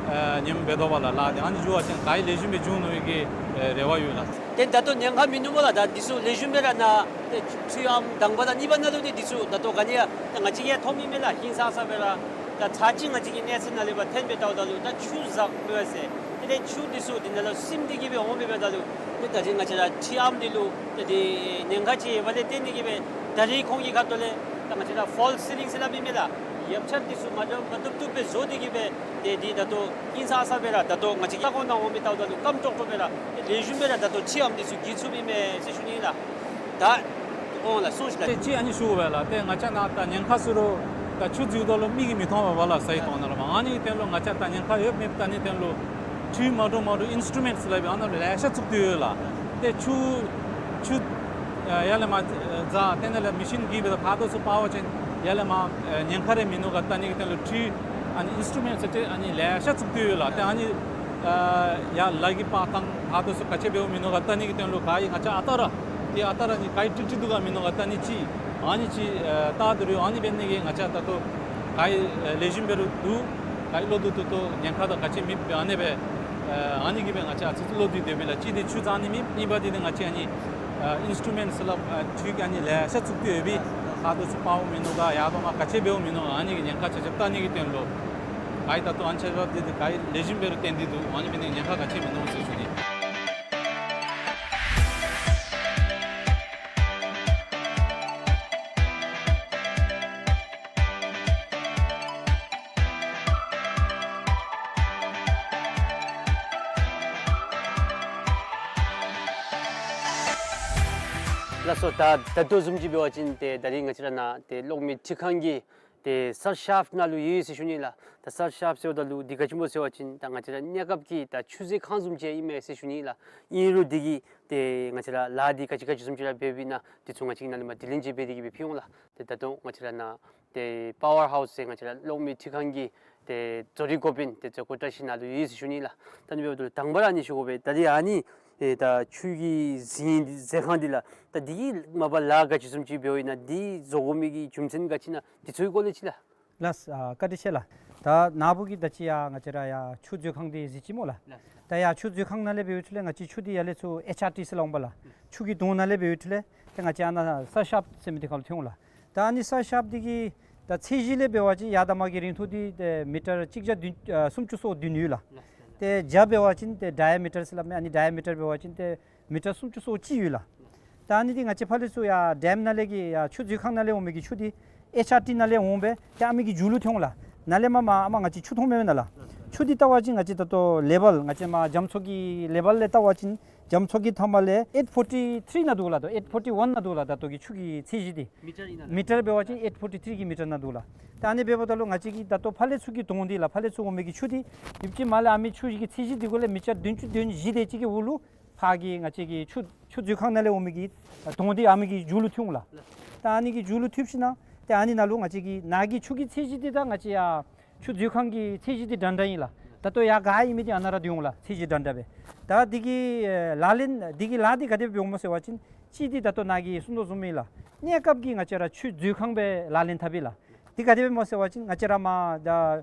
ཨ་ཉིནམ་འབད་དོ་བ་ལགས། ལཱ་འདི་ཨ་ནི་འགྱོ་བ་ཅིན་ག་ཡི་ལེགས་ཤོམ་སྦེ་འགྱོ་ནུག་གི་ཨ་རེ་བ་ཡོད་ལགས། ཏེ་ད་ལྟོ་ཉེན་ཁ་མིན་ནུག་སྨོ་ལགས། ད་འདི་ཚུ་ལེགས་ཤོམ་སྦེ་ར་ནཱ་ཏེ་ཁྲུས་ཨམ་དང་པ་དང་གཉིས་པ་ནང་ལུ་ཏེ་འདི་ཚུ་ད་ལྟོ་ག་ནི་ཡང་ད་ང་བཅས་ཀྱིས་མཐོང་མི་མས་ལགས། ཧིང་སངས་ས་སྦེ་ར་ད་ཚར་ཅིག་ང་བཅས་ཀྱི་གནས་ཚད་ནང་ལས་ཕར་འཐེན་སྦེ་བལྟཝ་ད་ལུ་ད་ཆུ་འཛག་མི་བ་ཟེར། ཏེ་ཏེ་ཆུ་འདི་ཚུ་འདི་ནང་ལུ་སིམ་སྟེ་གི་སྦེ་འོང་མི་འབདཝ་ད་ལུ་ཏེ་ད་རིས་ང་བཅས་ར་ཁྲུས་ཨམ་འདི་ལུ་ཏེ་འདི་ཉེན་ཁ་ཅིག་ཡོདཔ་ལས་བརྟེན་ཏེ་གི་སྦེ་ད་རིས་ཁོང་གི་ཁ་ཐུག་ལས་ད་ང་བཅས་ར་ཕོལ་སི་སི་ལིང་ཟེར་སླབ་ཨིན་མས་ལགས། ཡོདཔ་ཆ་འདི་ཚུ་མ་འདྲཝ་མ་བཏུབ་བཏུབ་སྦེ་བཟོ་སྟེ་གི་སྦེ་ཏེ་འདི་ད་ལྟོ་ཧིང་སངས་ས་སྦེ་ར་ད་ལྟོ་ང་བཅས་ཀྱི་ལྟ་སྐོར་ནང་འོང་མི་བལྟཝ་ད་ལུ་སྐམ་ཀྲོག་ཀྲོ་སྦེ་ར་ཏེ་ལེགས་ཤོམ་སྦེ་ར་ད་ལྟོ་ཁྲུས་ཨམ་འདི་ཚུ་བརྒྱུད་ཚུགསཔ་ཨིན་མས་ཟེར་ཞུ་ནི་ལགས། ད་འོང་ལགས་གསུངས་ཤིག་ལགས། ཏེ་གཅིག་ཨ་ནི་ཞུ་བས་ལགས། ཏེ་ང་བཅས་ནཱ་ད་ཉེན་ཁ་ཟེར་རུང་ད་ཆུ་འཛུལཝ་ད་ལུ་མིག་གིས་མི་མཐོང་བས་ལགས། ས་ཡི་དོང་ནང་ལུ་མར་ཨ་ནི་གི་དོན་ལུ་ང་བཅས་ད་ཉེན་ཁ་ཡོད་མེད་བལྟ་ནི་དོན་ལུ་ཁྲུས་མ་འདྲཝ་མ་འདྲཝ་ཨིནསི་ཊུ་མེནཊསི་ལགས་སྦེ་ཨ་ནཱ་ལུ་ལེ་ཤ་བཙུགས་ཏེ་ཡོད་ལགས། ཏེ་ཆུ་ཆུ་ཨ་ཡར་ལས་མར་འཛག་ཏེ་ནཱ་ལས་མེ་ཤིན་གིས་སྦེ་ད་ཕར་དང་ཚུར་སྤར་བ་ཅིན་ཡར་ལས་མར་ཨ་ཉེན་ཁ་རེ་མིན་ནུག་ག་བལྟ་ནི་གི་དོན་ལུ་ཁྲུས་ཨ་ནི་ཨིནསི་ཊུ་མེནཊསི་ཏེ་ཨ་ནི་ལེ་ཤ་བཙུགས་ཏེ་ཡོད་ལགས། ཏེ་ཨ་ནི་ཨ་ཡར་ལ་གི་སྤར་ཐངས་ཕར་དང་ཚུར་ག་ཅི་འབདཝ་མིན་ནུག་ག་བལྟ་ནི་གི་དོན་ལུ་ག་ཡི་ང་བཅས་ཨ་རྟག་ར་ཏེ་ཨ་རྟག་ར་ཨ་ནི་ག་ཡི་ཀྲིག་ཀྲི་འདུག་ག་མིན་ནུག་ག་བལྟ་ནི་ཅིག་ཨ་ནི་ཅིག་ཨ་བལྟ་སྡོད་རུང་ཨ་ནི་འབད་ནི་གིས་ང་བཅས་ད་ལྟོ་ག་ཡི་ཨ་ལེགས་ཤོམ་འབད་རུང་འདུག། ག་ཡི་བློ་འདུག་འདུག་ཏོ་ཉེན་ཁ་དང་ག་ཅི་མེད་པས། ཨ་ནི་སྦེ་ཨ་ནི་གིས་སྦེ་ང་བཅས་ཨ་ཙི་ཙི་བློ་འདུག་སྡོདཔ་ཨིན་ལགས། གཅིག་འདི་ཆུ་འཛག་ནི་མེད། གཉིས་པ་འདི་ནི་ང་བཅས་ཨ་ནི་ཨ་ཨིནསི་ཊུ་མེནཊསི་ལགས་ཨ་ཁྲུས་ཀྱི་ཨ་ནི་ལེ་ཤ་བཙུགས་ཏེ་ཡོད་པས། ཕར་དང་ཚུར་སྤརཝ་མིན་ནུག་ག་ཡར་དང་མར་ག་ཅི་འབདཝ་མིན་ནུག་ག་ཨ་ནི་གི་ཉེན་ཁ་ཆ་ཁྱབ་བལྟ་ནི་གི་དོན་ལུ་ག་ཡི་ད་ལྟོ་ཨ་ནི་ཆ་ཁྱབ་འདི་འདི་ག་ཡི་ལེགས་ཤོམ་འབད་རུང་བརྟན་ཏེ་འདུག། ཨ་ནི་འབད་ནི་ཉེན་ཁ་ག་ཅི་མིན་ནུག་ཟེར་ཞུ་ནི། ལགས་སོ། ད་ད་ལྟོ་བཟུམ་ཅིག་འབད་བ་ཅིན་ཏེ་ད་རིས་ང་བཅས་ར་ནཱ་ཏེ་གློག་མེ་འཕྲུལ་ཁང་གི་ཏེ་སར་ཤཱཔ་ནང་ལུ་ཡོད་ཟེར་ཞུ་ནི་ལགས། ད་སར་ཤཱཔ་ཟེརཝ་ད་ལུ་འདི་ག་ཅི་སྨོ་ཟེར་བ་ཅིན་ད་ང་བཅས་ར་གནས་སྐབས་ཀྱི་ད་ཆུ་མཛོད་ཁང་བཟུམ་ཅིག་ཨིན་མས་ཟེར་ཞུ་ནི་ལགས། ཨིན་རུང་འདི་གིས་ཏེ་ང་བཅས་ར་ལཱ་འདི་ག་ཅི་ག་ཅི་བཟུམ་ཅིག་ར་འབད་བའི་ནང་འདི་ཚུ་ང་བཅས་ཀྱིས་ནཱ་ལས་མར་དྲི་ལན་ཅིག་འབད་དེ་གི་སྦེ་ཕུལ་འོང་ལགས། ཏེ་ད་ལྟོ་ང་བཅས་ར་ནཱ་ཏེ་པ་ཝར་ཧའུསི་ཟེར་ང་བཅས་ར་གློག་མེ་འཕྲུལ་ཁང་གི་ཏེ་བཟོ་རིག་འགོ་དཔོན་ཏེ་བཟོ་བཀོད་བཀྲ་ཤིས་ནཱ་ལུ་ཡོད་ཟེར་ཞུ་ནི་ལགས། ད་ཨ་ནི་འབདཝ་ད་ལུ་དང་པ་ར་ཨ་ནི་ཞུ་དགོ་པས། ད་རིས་ཨ་ནི་ཨེ་ད་ཆུ་གི་མཛོད་མཛོད་ཁང་འདི་ལགས། ད་འདི་གི་མ་པ་ལཱ་ག་ཅི་བཟུམ་ཅིག་འབདཝ་ཨིན་ན་འདི་བཟོ་དགོ་མི་གི་རྒྱུ་མཚན་ག་ཅི་ཨིན་ན་འདི་ཚུ་གི་སྐོར་ལས་ཅིག་ལགས། ལགས་སོ། ཨ་བཀའ་དྲིན་ཆེ་ལགས། ད་ནཱ་བུ་གིས་ད་ཅི་ཡར་ང་བཅས་ར་ཡར་ཆུ་མཛོད་ཁང་འདི་གཟིགས་ཅི་སྨོ་ལགས། ལགས་སོ། ད་ཡར་ཆུ་མཛོད་ཁང་ནང་ལས་འབདཝ་ད་ལུ་ང་བཅས་ཆུ་འདི་ཡར་ལས་ཚུར་ཨེཆ་ཨར་ཊི་ཟེར་སླབ་འོང་པ་ལགས། ཆུ་གི་དོང་ནང་ལས་འབདཝ་ད་ལུ་ཏེ་ང་བཅས་ཨ་ནཱ་སར་ཤཱཔ་ཟེར་མི་འདི་ཁར་ལུ་ཐོན་འོང་ལགས། ད་ཨ་ནི་སར་ཤཱཔ་འདི་གི་ད་ཚད་གཞི་ལས་འབད་བ་ཅིན་ཡར་དང་མར་གྱི་རིང་ཐུང་འདི་ཏེ་མི་ཊར་གཅིག་བརྒྱ་བདུན་ཨ་སུམ་ཅུ་སོ་བདུན་ཡོད་ལགས། ལགས་སོ། ཏེ་རྒྱ་འབད་བ་ཅིན་ཏེ་ཌའི་མི་ཊར་ཟེར་སླབ་མས། ཨ་ནི་ཌའི་མི་ཊར་འབད་བ་ཅིན་ཏེ་མི་ཊར་སུམ་ཅུ་སོ་གཅིག་ཡོད་ལགས། ད་ཨ་ནི་འདི་ང་བཅས་ཕར་ལས་ཚུར་ཡར་ཌེམ་ནང་ལས་ཀྱི་ཡར་ཆུ་མཛོད་ཁང་ནང་ལས་འོང་མི་གི་ཆུ་འདི་ཨེཆ་ཨར་ཊི་ནང་ལས་འོང་སྦེ་ཏེ་ཨ་མི་གི་མཇུག་ལུ་ཐོན་འོང་ལགས། ནཱ་ལས་མར་མར་ཨ་མར་ང་བཅས་ཆུ་མཐོང་མི་མེན་ན་ལགས། ཆུ་འདི་བལྟ་བ་ཅིན་ང་བཅས་ད་ལྟོ་ལེ་བཱལ་ང་བཅས་མར་རྒྱ་མཚོ་གི་ལེ་བཱལ་ལས་བལྟ་བ་ཅིན་རྒྱ་མཚོ་གི་མཐའ་མ་ལས་ཨེཊ་ཕོར་ཊི་ཐིརི་ནང་འདུག་ལགས། ད་ཨེཊ་ཕོར་ཊི་ཝན་ནང་འདུག་ལགས། ད་ལྟོ་གི་ཆུ་གི་ཚད་གཞི་འདི་མི་ཊར་ཨིན་ན་ལགས། མི་ཊར་འབད་བ་ཅིན་ཨེཊ་ཕོར་ཊི་ཐིརི་གི་མི་ཊར་ནང་འདུག་ལགས། ད་ཨ་ནི་འབདཝ་ད་ལུ་ང་བཅས་ཀྱི་ད་ལྟོ་ཕར་ལས་ཚུར་གྱི་དོང་འདི་ལགས། ཕར་ལས་ཚུར་འོང་མི་གི་ཆུ་འདི་ཡུདཔ་ཅིག་མར་ལས་ཨ་མི་ཆུ་གི་ཚད་གཞི་འདི་གུ་ལས་མི་ཊར་བདུན་ཅུ་དོན་བཞི་དེ་ཅིག་གི་འོག་ལུ་ཕར་གྱི་ང་བཅས་ཀྱི་ཆུ་ཆུ་མཛོད་ཁང་ནང་ལས་འོང་མི་གི་དོང་འདི་ཨ་མི་གི་མཇུག་ལུ་ཐོན་འོང་ལགས། ད་ཨ་ནི་གི་མཇུག་ལུ་ཐོནམ་ཅིག་ནང་ཏེ་ཨ་ནི་ནང་ལུ་ང་བཅས་ཀྱི་ནཱ་གི་ཆུ་གི་ཚད་གཞི་འདི་ད་ང་བཅས་ཡར་ཆུ་མཛོད་ཁང་གི་ཚད་གཞི་འདི་འདྲན་འདྲ་ཨིན་ལགས། ད་ལྟོ་ཡར་ག་ཨིན་མི་འདི་ཨ་ནཱ་ར་སྡོད་འོང་ལགས། ཚད་གཞི་འདྲན་འདྲ་སྦེ། ད་འདི་གི་ཨེ་ལག་ལེན་འདི་གི་ལཱ་འདི་ག་དེ་སྦེ་འབད་འོང་སྨོ་ཟེར་བ་ཅིན་ གཅིག་འདི་ད་ལྟོ་ནཱ་གིས་གསུང་དོ་བཟུམ་ཨིན་ལགས། གནས་སྐབས་ཀྱི་ང་བཅས་ར་ཆུ་འཛུལ་ཁང་སྦེ་ལག་ལེན་འཐབ་ཨིན་ལགས། འདི་ག་དེ་སྦེ་སྨོ་ཟེར་བ་ཅིན་ང་བཅས་ར་མར་ད་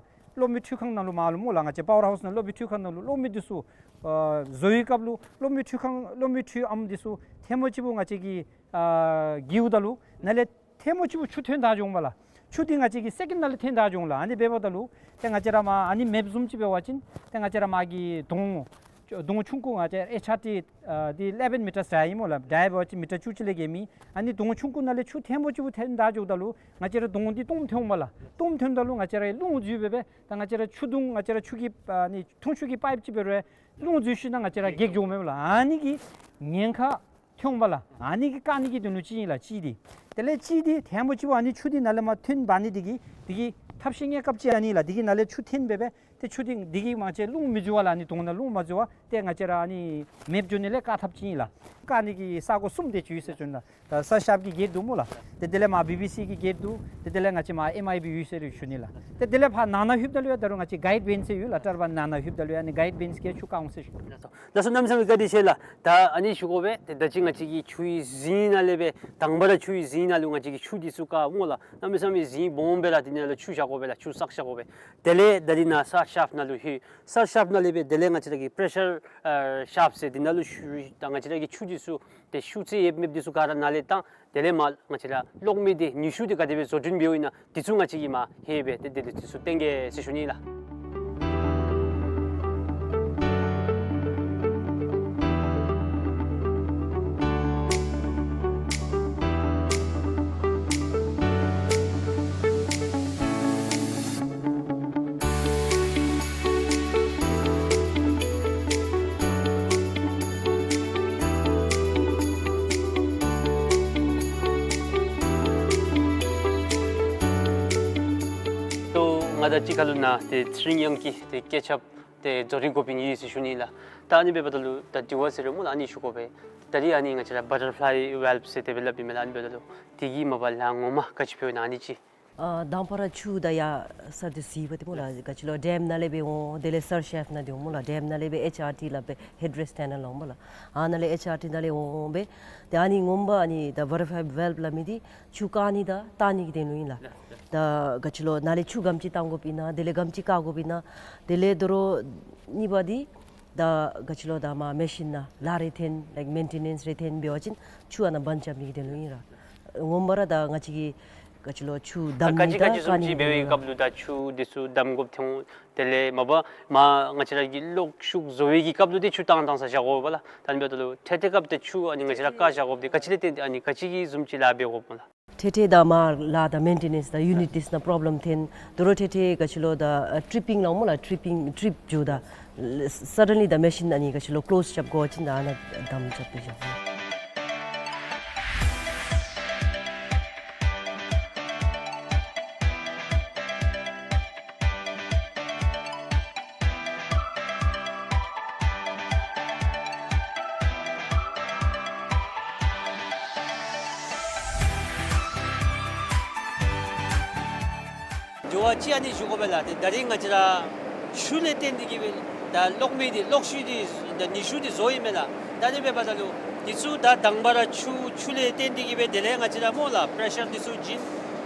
གློག་མེ་འཕྲུལ་ཁང་ནང་ལུ་མར་ལུ་སྨོ་ལགས། ང་བཅས་པ་ཝར་ཧའུསི་ནང་གློག་མེ་འཕྲུལ་ཁང་ནང་ལུ་གློག་མེ་འདི་ཚུ་ཨ་བཟོ་བའི་སྐབས་ལུ་གློག་མེ་འཕྲུལ་ཁང་གློག་མེ་འཕྲུལ་ཨམ་འདི་ཚུ་ཐལ་མོ་གཅིག་པུ་ང་བཅས་ཀྱིས་ཨ་བསྒྱིརཝ་ད་ལུ་ནཱ་ལས་ཐལ་མོ་གཅིག་པུ་ཆུ་ཐོན་ད་འགྱོཝ་མས་ལགས། ཆུ་འདི་ང་བཅས་ཀྱིས་སེ་ཀེནཌ་ནང་ལས་ཐོན་ད་འགྱོཝ་མས་ལགས། ཨ་ནི་འབདཝ་ད་ལུ་ཏེ་ང་བཅས་ར་མར་ཨ་ནི་མེཔ་བཟུམ་ཅིག་འབད་བ་ཅིན་ཏེ་ང་བཅས་ར་མར་གྱི་དོང་དོང་ཆུང་ཀུ་ང་བཅས་ཨེཆ་ཨར་ཊི་ཨ་འདི་ཨི་ལེ་བཱན་མི་ཊརསི་ཡར་ཨིན་སྨོ་ལགས། ཌའི་འབད་བ་ཅིན་མི་ཊར་བཅུ་གཅིག་ལས་བརྒལ་མེད། ཨ་ནི་དོང་ཆུང་ཀུ་ནང་ལས་ཆུ་ཐལ་མོ་གཅིག་པུ་ཐོན་ད་འགྱོཝ་ད་ལུ་ང་བཅས་ར་དོང་འདི་སྟོངམ་ཐོནམ་མས་ལགས། སྟོངམ་ཐོནམ་ད་ལུ་ང་བཅས་ར་རླུང་འཛུལ་སྦེ་སྦེ་ད་ང་བཅས་ར་ཆུ་དུང་ང་བཅས་ར་ཆུ་གི་ཨ་ནི་འཐུང་ཆུ་གི་པའིཔ་ཅིག་འབད་རུང་རླུང་འཛུལ་ཞིནམ་ལས་ང་བཅས་ར་འགྱེལ་འགྱོཝ་མས་ལགས། ཨ་ནི་གི་ཉེན་ཁ་ཐོནམ་མས་ལགས། ཨ་ནི་གིས་བཀག་ནི་གི་དོན་ལུ་ཅིག་ཨིན་ལགས། གཅིག་འདི། དེ་ལས་གཅིག་འདི་ཐལ་མོ་གཅིག་པུ་ཨ་ནི་ཆུ་འདི་ནཱ་ལས་མར་ཐོན་འབག་ནི་འདི་གིས་འདི་གི་ཐབས་ཤེས་གནས་སྐབས་ཅིག་ཨ་ནི་ལགས། འདི་གིས་ནཱ་ལས་ཆུ་ཐོན་སྦེ་སྦེ་ཏེ་ཆུ་འདི་འདི་གིས་མ་ཚད་རླུང་མི་འཛུལ་བར་ལགས། ཨ་ནི་དོང་ནང་རླུང་མ་འཛུལ་བར་ཏེ་ང་བཅས་ར་ཨ་ནི་མེཔ་འགྱོ་ནི་ལས་བཀག་ཐབས་ཅིག་ཨིན་ལགས། བཀག་ནི་གི་ས་གོ་གསུམ་དེ་ཅིག་ཡོད་ཟེར་ཞུ་ནི་ལགས། ད་སར་ཤེཕ་གི་གེཊ་འདུག་སྨོ་ལགས། ཏེ་དེ་ལས་མར་བི་བི་སི་གི་གེཊ་འདུག། ཏེ་དེ་ལས་ང་བཅས་མར་ཨེམ་ཨའི་བི་ཡོད་ཟེར་ཞུ་ནི་ལགས། ཏེ་དེ་ལས་ཕར་ནང་ན་ལྷོདཔ་ད་ལུ་ཡང་ད་རུང་ང་བཅས་གའིཌ་བེནསི་ཡོད་ལགས། ཊར་བཱན་ནང་ན་ལྷོདཔ་ད་ལུ་ཡང་ཨ་ནི་གའིཌ་བེནསི་གིས་ཆུ་བཀག་འོང་ཟེར་ཞུ། ལགས་སོ། ལགས་སོ། གནམ་མེད་ས་མེད་བཀའ་དྲིན་ཆེ་ལགས། ད་ཨ་ནི་ཞུ་དགོ་པས། ཏེ་ད་ཅི་ང་བཅས་ཀྱིས་ཆུའི་རྫིང་ནང་ལས་སྦེ་དང་པ་ར་ཆུའི་རྫིང་ནང་ལུ་ང་བཅས་ཀྱིས་ཆུ་འདི་ཚུ་བཀག་སྨོ་ལགས། གནམ་མེད་ས་མེད་རྫིང་སྦོམ་སྦེ་ར་འདི་ནང་ལུ་ཆུ་བཞག་དགོ་པས་ལགས། ཆུ་བསགས་བཞག་དགོ་པས། དེ་ལས་ད་འདི་ནཱ་སར་ཤེཕ་ནང་ལུ་ལྷོད། སར་ཤེཕ་ནང་ལས་སྦེ་དེ་ལས་ང་བཅས་ར་གི་པེ་རེ་ཤར་ཨ་ཤེཕ་ཟེར་འདི་ནང་ལུ་ཞུ། ད་ང་བཅས་ར་གི་ཆུ་འདི་ཚུ་ཏེ་ཤུགས་ཚད་ཡོདཔ་མེདཔ་འདི་ཚུ་ག་ར་ནཱ་ལས་བཏང་། དེ་ལས་མར་ང་བཅས་ར་གློག་མེ་འདི་ནུས་ཤུགས་འདི་ག་དེ་སྦེ་བཟོ་སྐྲུན་འབདཝ་ཨིན་ན་འདི་ཚུ་ང་བཅས་ཀྱིས་མར་ལྷོད་སྦེ་ཏེ་དེ་ལས་འདི་ཚུ་སྟོན་གེ་ཟེར་ཞུ་ནི་ལགས། ཏེ་ང་དང་གཅིག་ཁར་ལུ་ནཱ་ཏེ་ཚེ་རིང་དབྱངས་སྐྱིད་ཏེ་སྐད་ཆ་ཏེ་བཟོ་རིག་དགོ་པའི་ཨིན་ཟེར་ཞུ་ནི་ལགས། ད་ཨ་ནི་འབདཝ་ད་ལུ་ད་དྲི་བ་ཟེར་རུང་སྨོ་ལགས། ཨ་ནི་ཞུ་དགོ་པས། ད་རིས་ཨ་ནི་ང་བཅས་ར་བ་ཊར་ཕ་ལའི་ཝཱལབ་ཟེར་དེ་སྦེ་སླབ་ཨིན་མས་ལགས། ཨ་ནི་འབདཝ་ད་ལུ་དེ་གིས་མ་པ་ལས་ངོ་མ་ག་ཅི་ཕན་ཨིན་ན་ཨ་ནི་ཅིག། ཨ་དང་པ་ར་ཆུ་ད་ཡར་སར་ཏེ་གཟིགས་པ་ཏེ་སྨོ་ལགས། ག་ཅི་ལོ་ཌེམ་ནང་ལས་སྦེ་འོང་། དེ་ལས་སར་ཤེཕ་ནང་ཏེ་འོང་སྨོ་ལགས། ཌེམ་ནང་ལས་སྦེ་ཨེཆ་ཨར་ཊི་སླབ་པའི་ཧེཌ་རེསི་ཊ་ཊ་ནེལ་འོང་སྨོ་ལགས། ཨ་ནཱ་ལས་ཨེཆ་ཨར་ཊི་ནང་ལས་འོང་སྦེ་ཏེ་ཨ་ནི་ངོ་མ་ཨ་ནི་ད་བ་ཊར་ཕ་ལའི་ཝཱལབ་སླབ་མི་འདི་ཆུ་བཀག་ནི་དང་བཏང་ནི་གི་དོན་ལུ་ཨིན་ལགས། ད་ག་ཅི་ལོ་ནཱ་ལས་ཆུ་ག་དེམ་ཅིག་བཏང་དགོཔ་ཨིན་ན། དེ་ལས་ག་དེམ་ཅིག་བཀག་དགོཔ་ཨིན་ན། དེ་ལས་དོ་རུང་གཉིས་པ་འདི་ད་ག་ཅི་ལོ་ད་མར་མེ་ཤིན་ནང་ལཱ་རེ་འཐོན་ལའིཀ་མེན་ཊེ་ནེནསི་རེ་འཐོན་འབད་བ་ཅིན་ཆུ་ཨ་ནཱ་བཱན་རྐྱབ་ནི་གི་དོན་ལུ་ཨིན་ལགས། ངོ་མ་ར་ད་ང་བཅས་ཀྱིས་ག་ཅི་ལོ་ཆུ་བསྡམ་ནི་དང་བཀག་ནི་གི་དོན་ལུ་ཨིན་ལགས། ད་ག་ཅི་ག་ཅི་བཟུམ་ཅིག་འབད་བའི་སྐབས་ལུ་ད་ཆུ་འདི་ཚུ་བསྡམ་དགོཔ་ཐོན་འོང་། དེ་ལས་མ་པ་མར་ང་བཅས་ར་གི་གློག་ཤུགས་བཟོ་བའི་གི་སྐབས་ལུ་ཏེ་ཆུ་བཏང་བཏང་ས་བཞག་དགོ་པས་ལགས། ད་ཨ་ནི་འབདཝ་ད་ལུ་འཕྲལ་འཕྲལ་སྐབས་ཏེ་ཆུ་ཨ་ནི་ང་བཅས་ར་བཀག་བཞག་དགོཔ་འདི་ག་ཅི་ལས་བརྟེན་ཏེ་ཨ་ནི་ག་ཅི་གི་བཟུམ་ཅིག་ལཱ་འབད་དགོཔ་སྨོ་ལགས། འཕྲལ་འཕྲལ་ད་མར་ལཱ་དང་མེན་ཊེ་ནེནསི་དང་ཡུ་ནིཊ་འདི་ཚུ་ནང་པོརོབ་ལེམ་འཐོན། དོ་རུང་འཕྲལ་འཕྲལ་ག་ཅི་ལོ་ད་ཨ་ཊི་པིང་སླབ་སྨོ་ལགས། ཊི་པིང་ཊི་རིཔ་འགྱོཝ་ད་སཱ་ཌེན་ལི་ད་མེ་ཤིན་ཨ་ནི་ག་ཅི་ལོ་ཀློསི་རྐྱབ་དགོ་པ་ཅིན་ད་ཨ་ནཱ་བསྡམ་རྐྱབ་སྦེ་བཞག་དགོ། འགྱོ་བ་ཅིན་ཨ་ནི་ཞུ་དགོ་པས་ལགས། ཏེ་ད་རིས་ང་བཅས་ར་ཆུ་ལས་བརྟེན་ཏེ་གིས་སྦེ་ད་གློག་མེ་འདི་གློག་ཤུགས་འདི་ད་ནུས་ཤུགས་འདི་བཟོཝ་ཨིན་མས་ལགས། ད་ཨ་ནི་འབདཝ་ད་ལུ་འདི་ཚུ་ད་དང་པ་ར་ཆུ་ཆུ་ལས་བརྟེན་ཏེ་གིས་སྦེ་དེ་ལས་ང་བཅས་ར་སྨོ་ལགས་པེ་རེ་ཤར་འདི་ཚུ་བྱིན།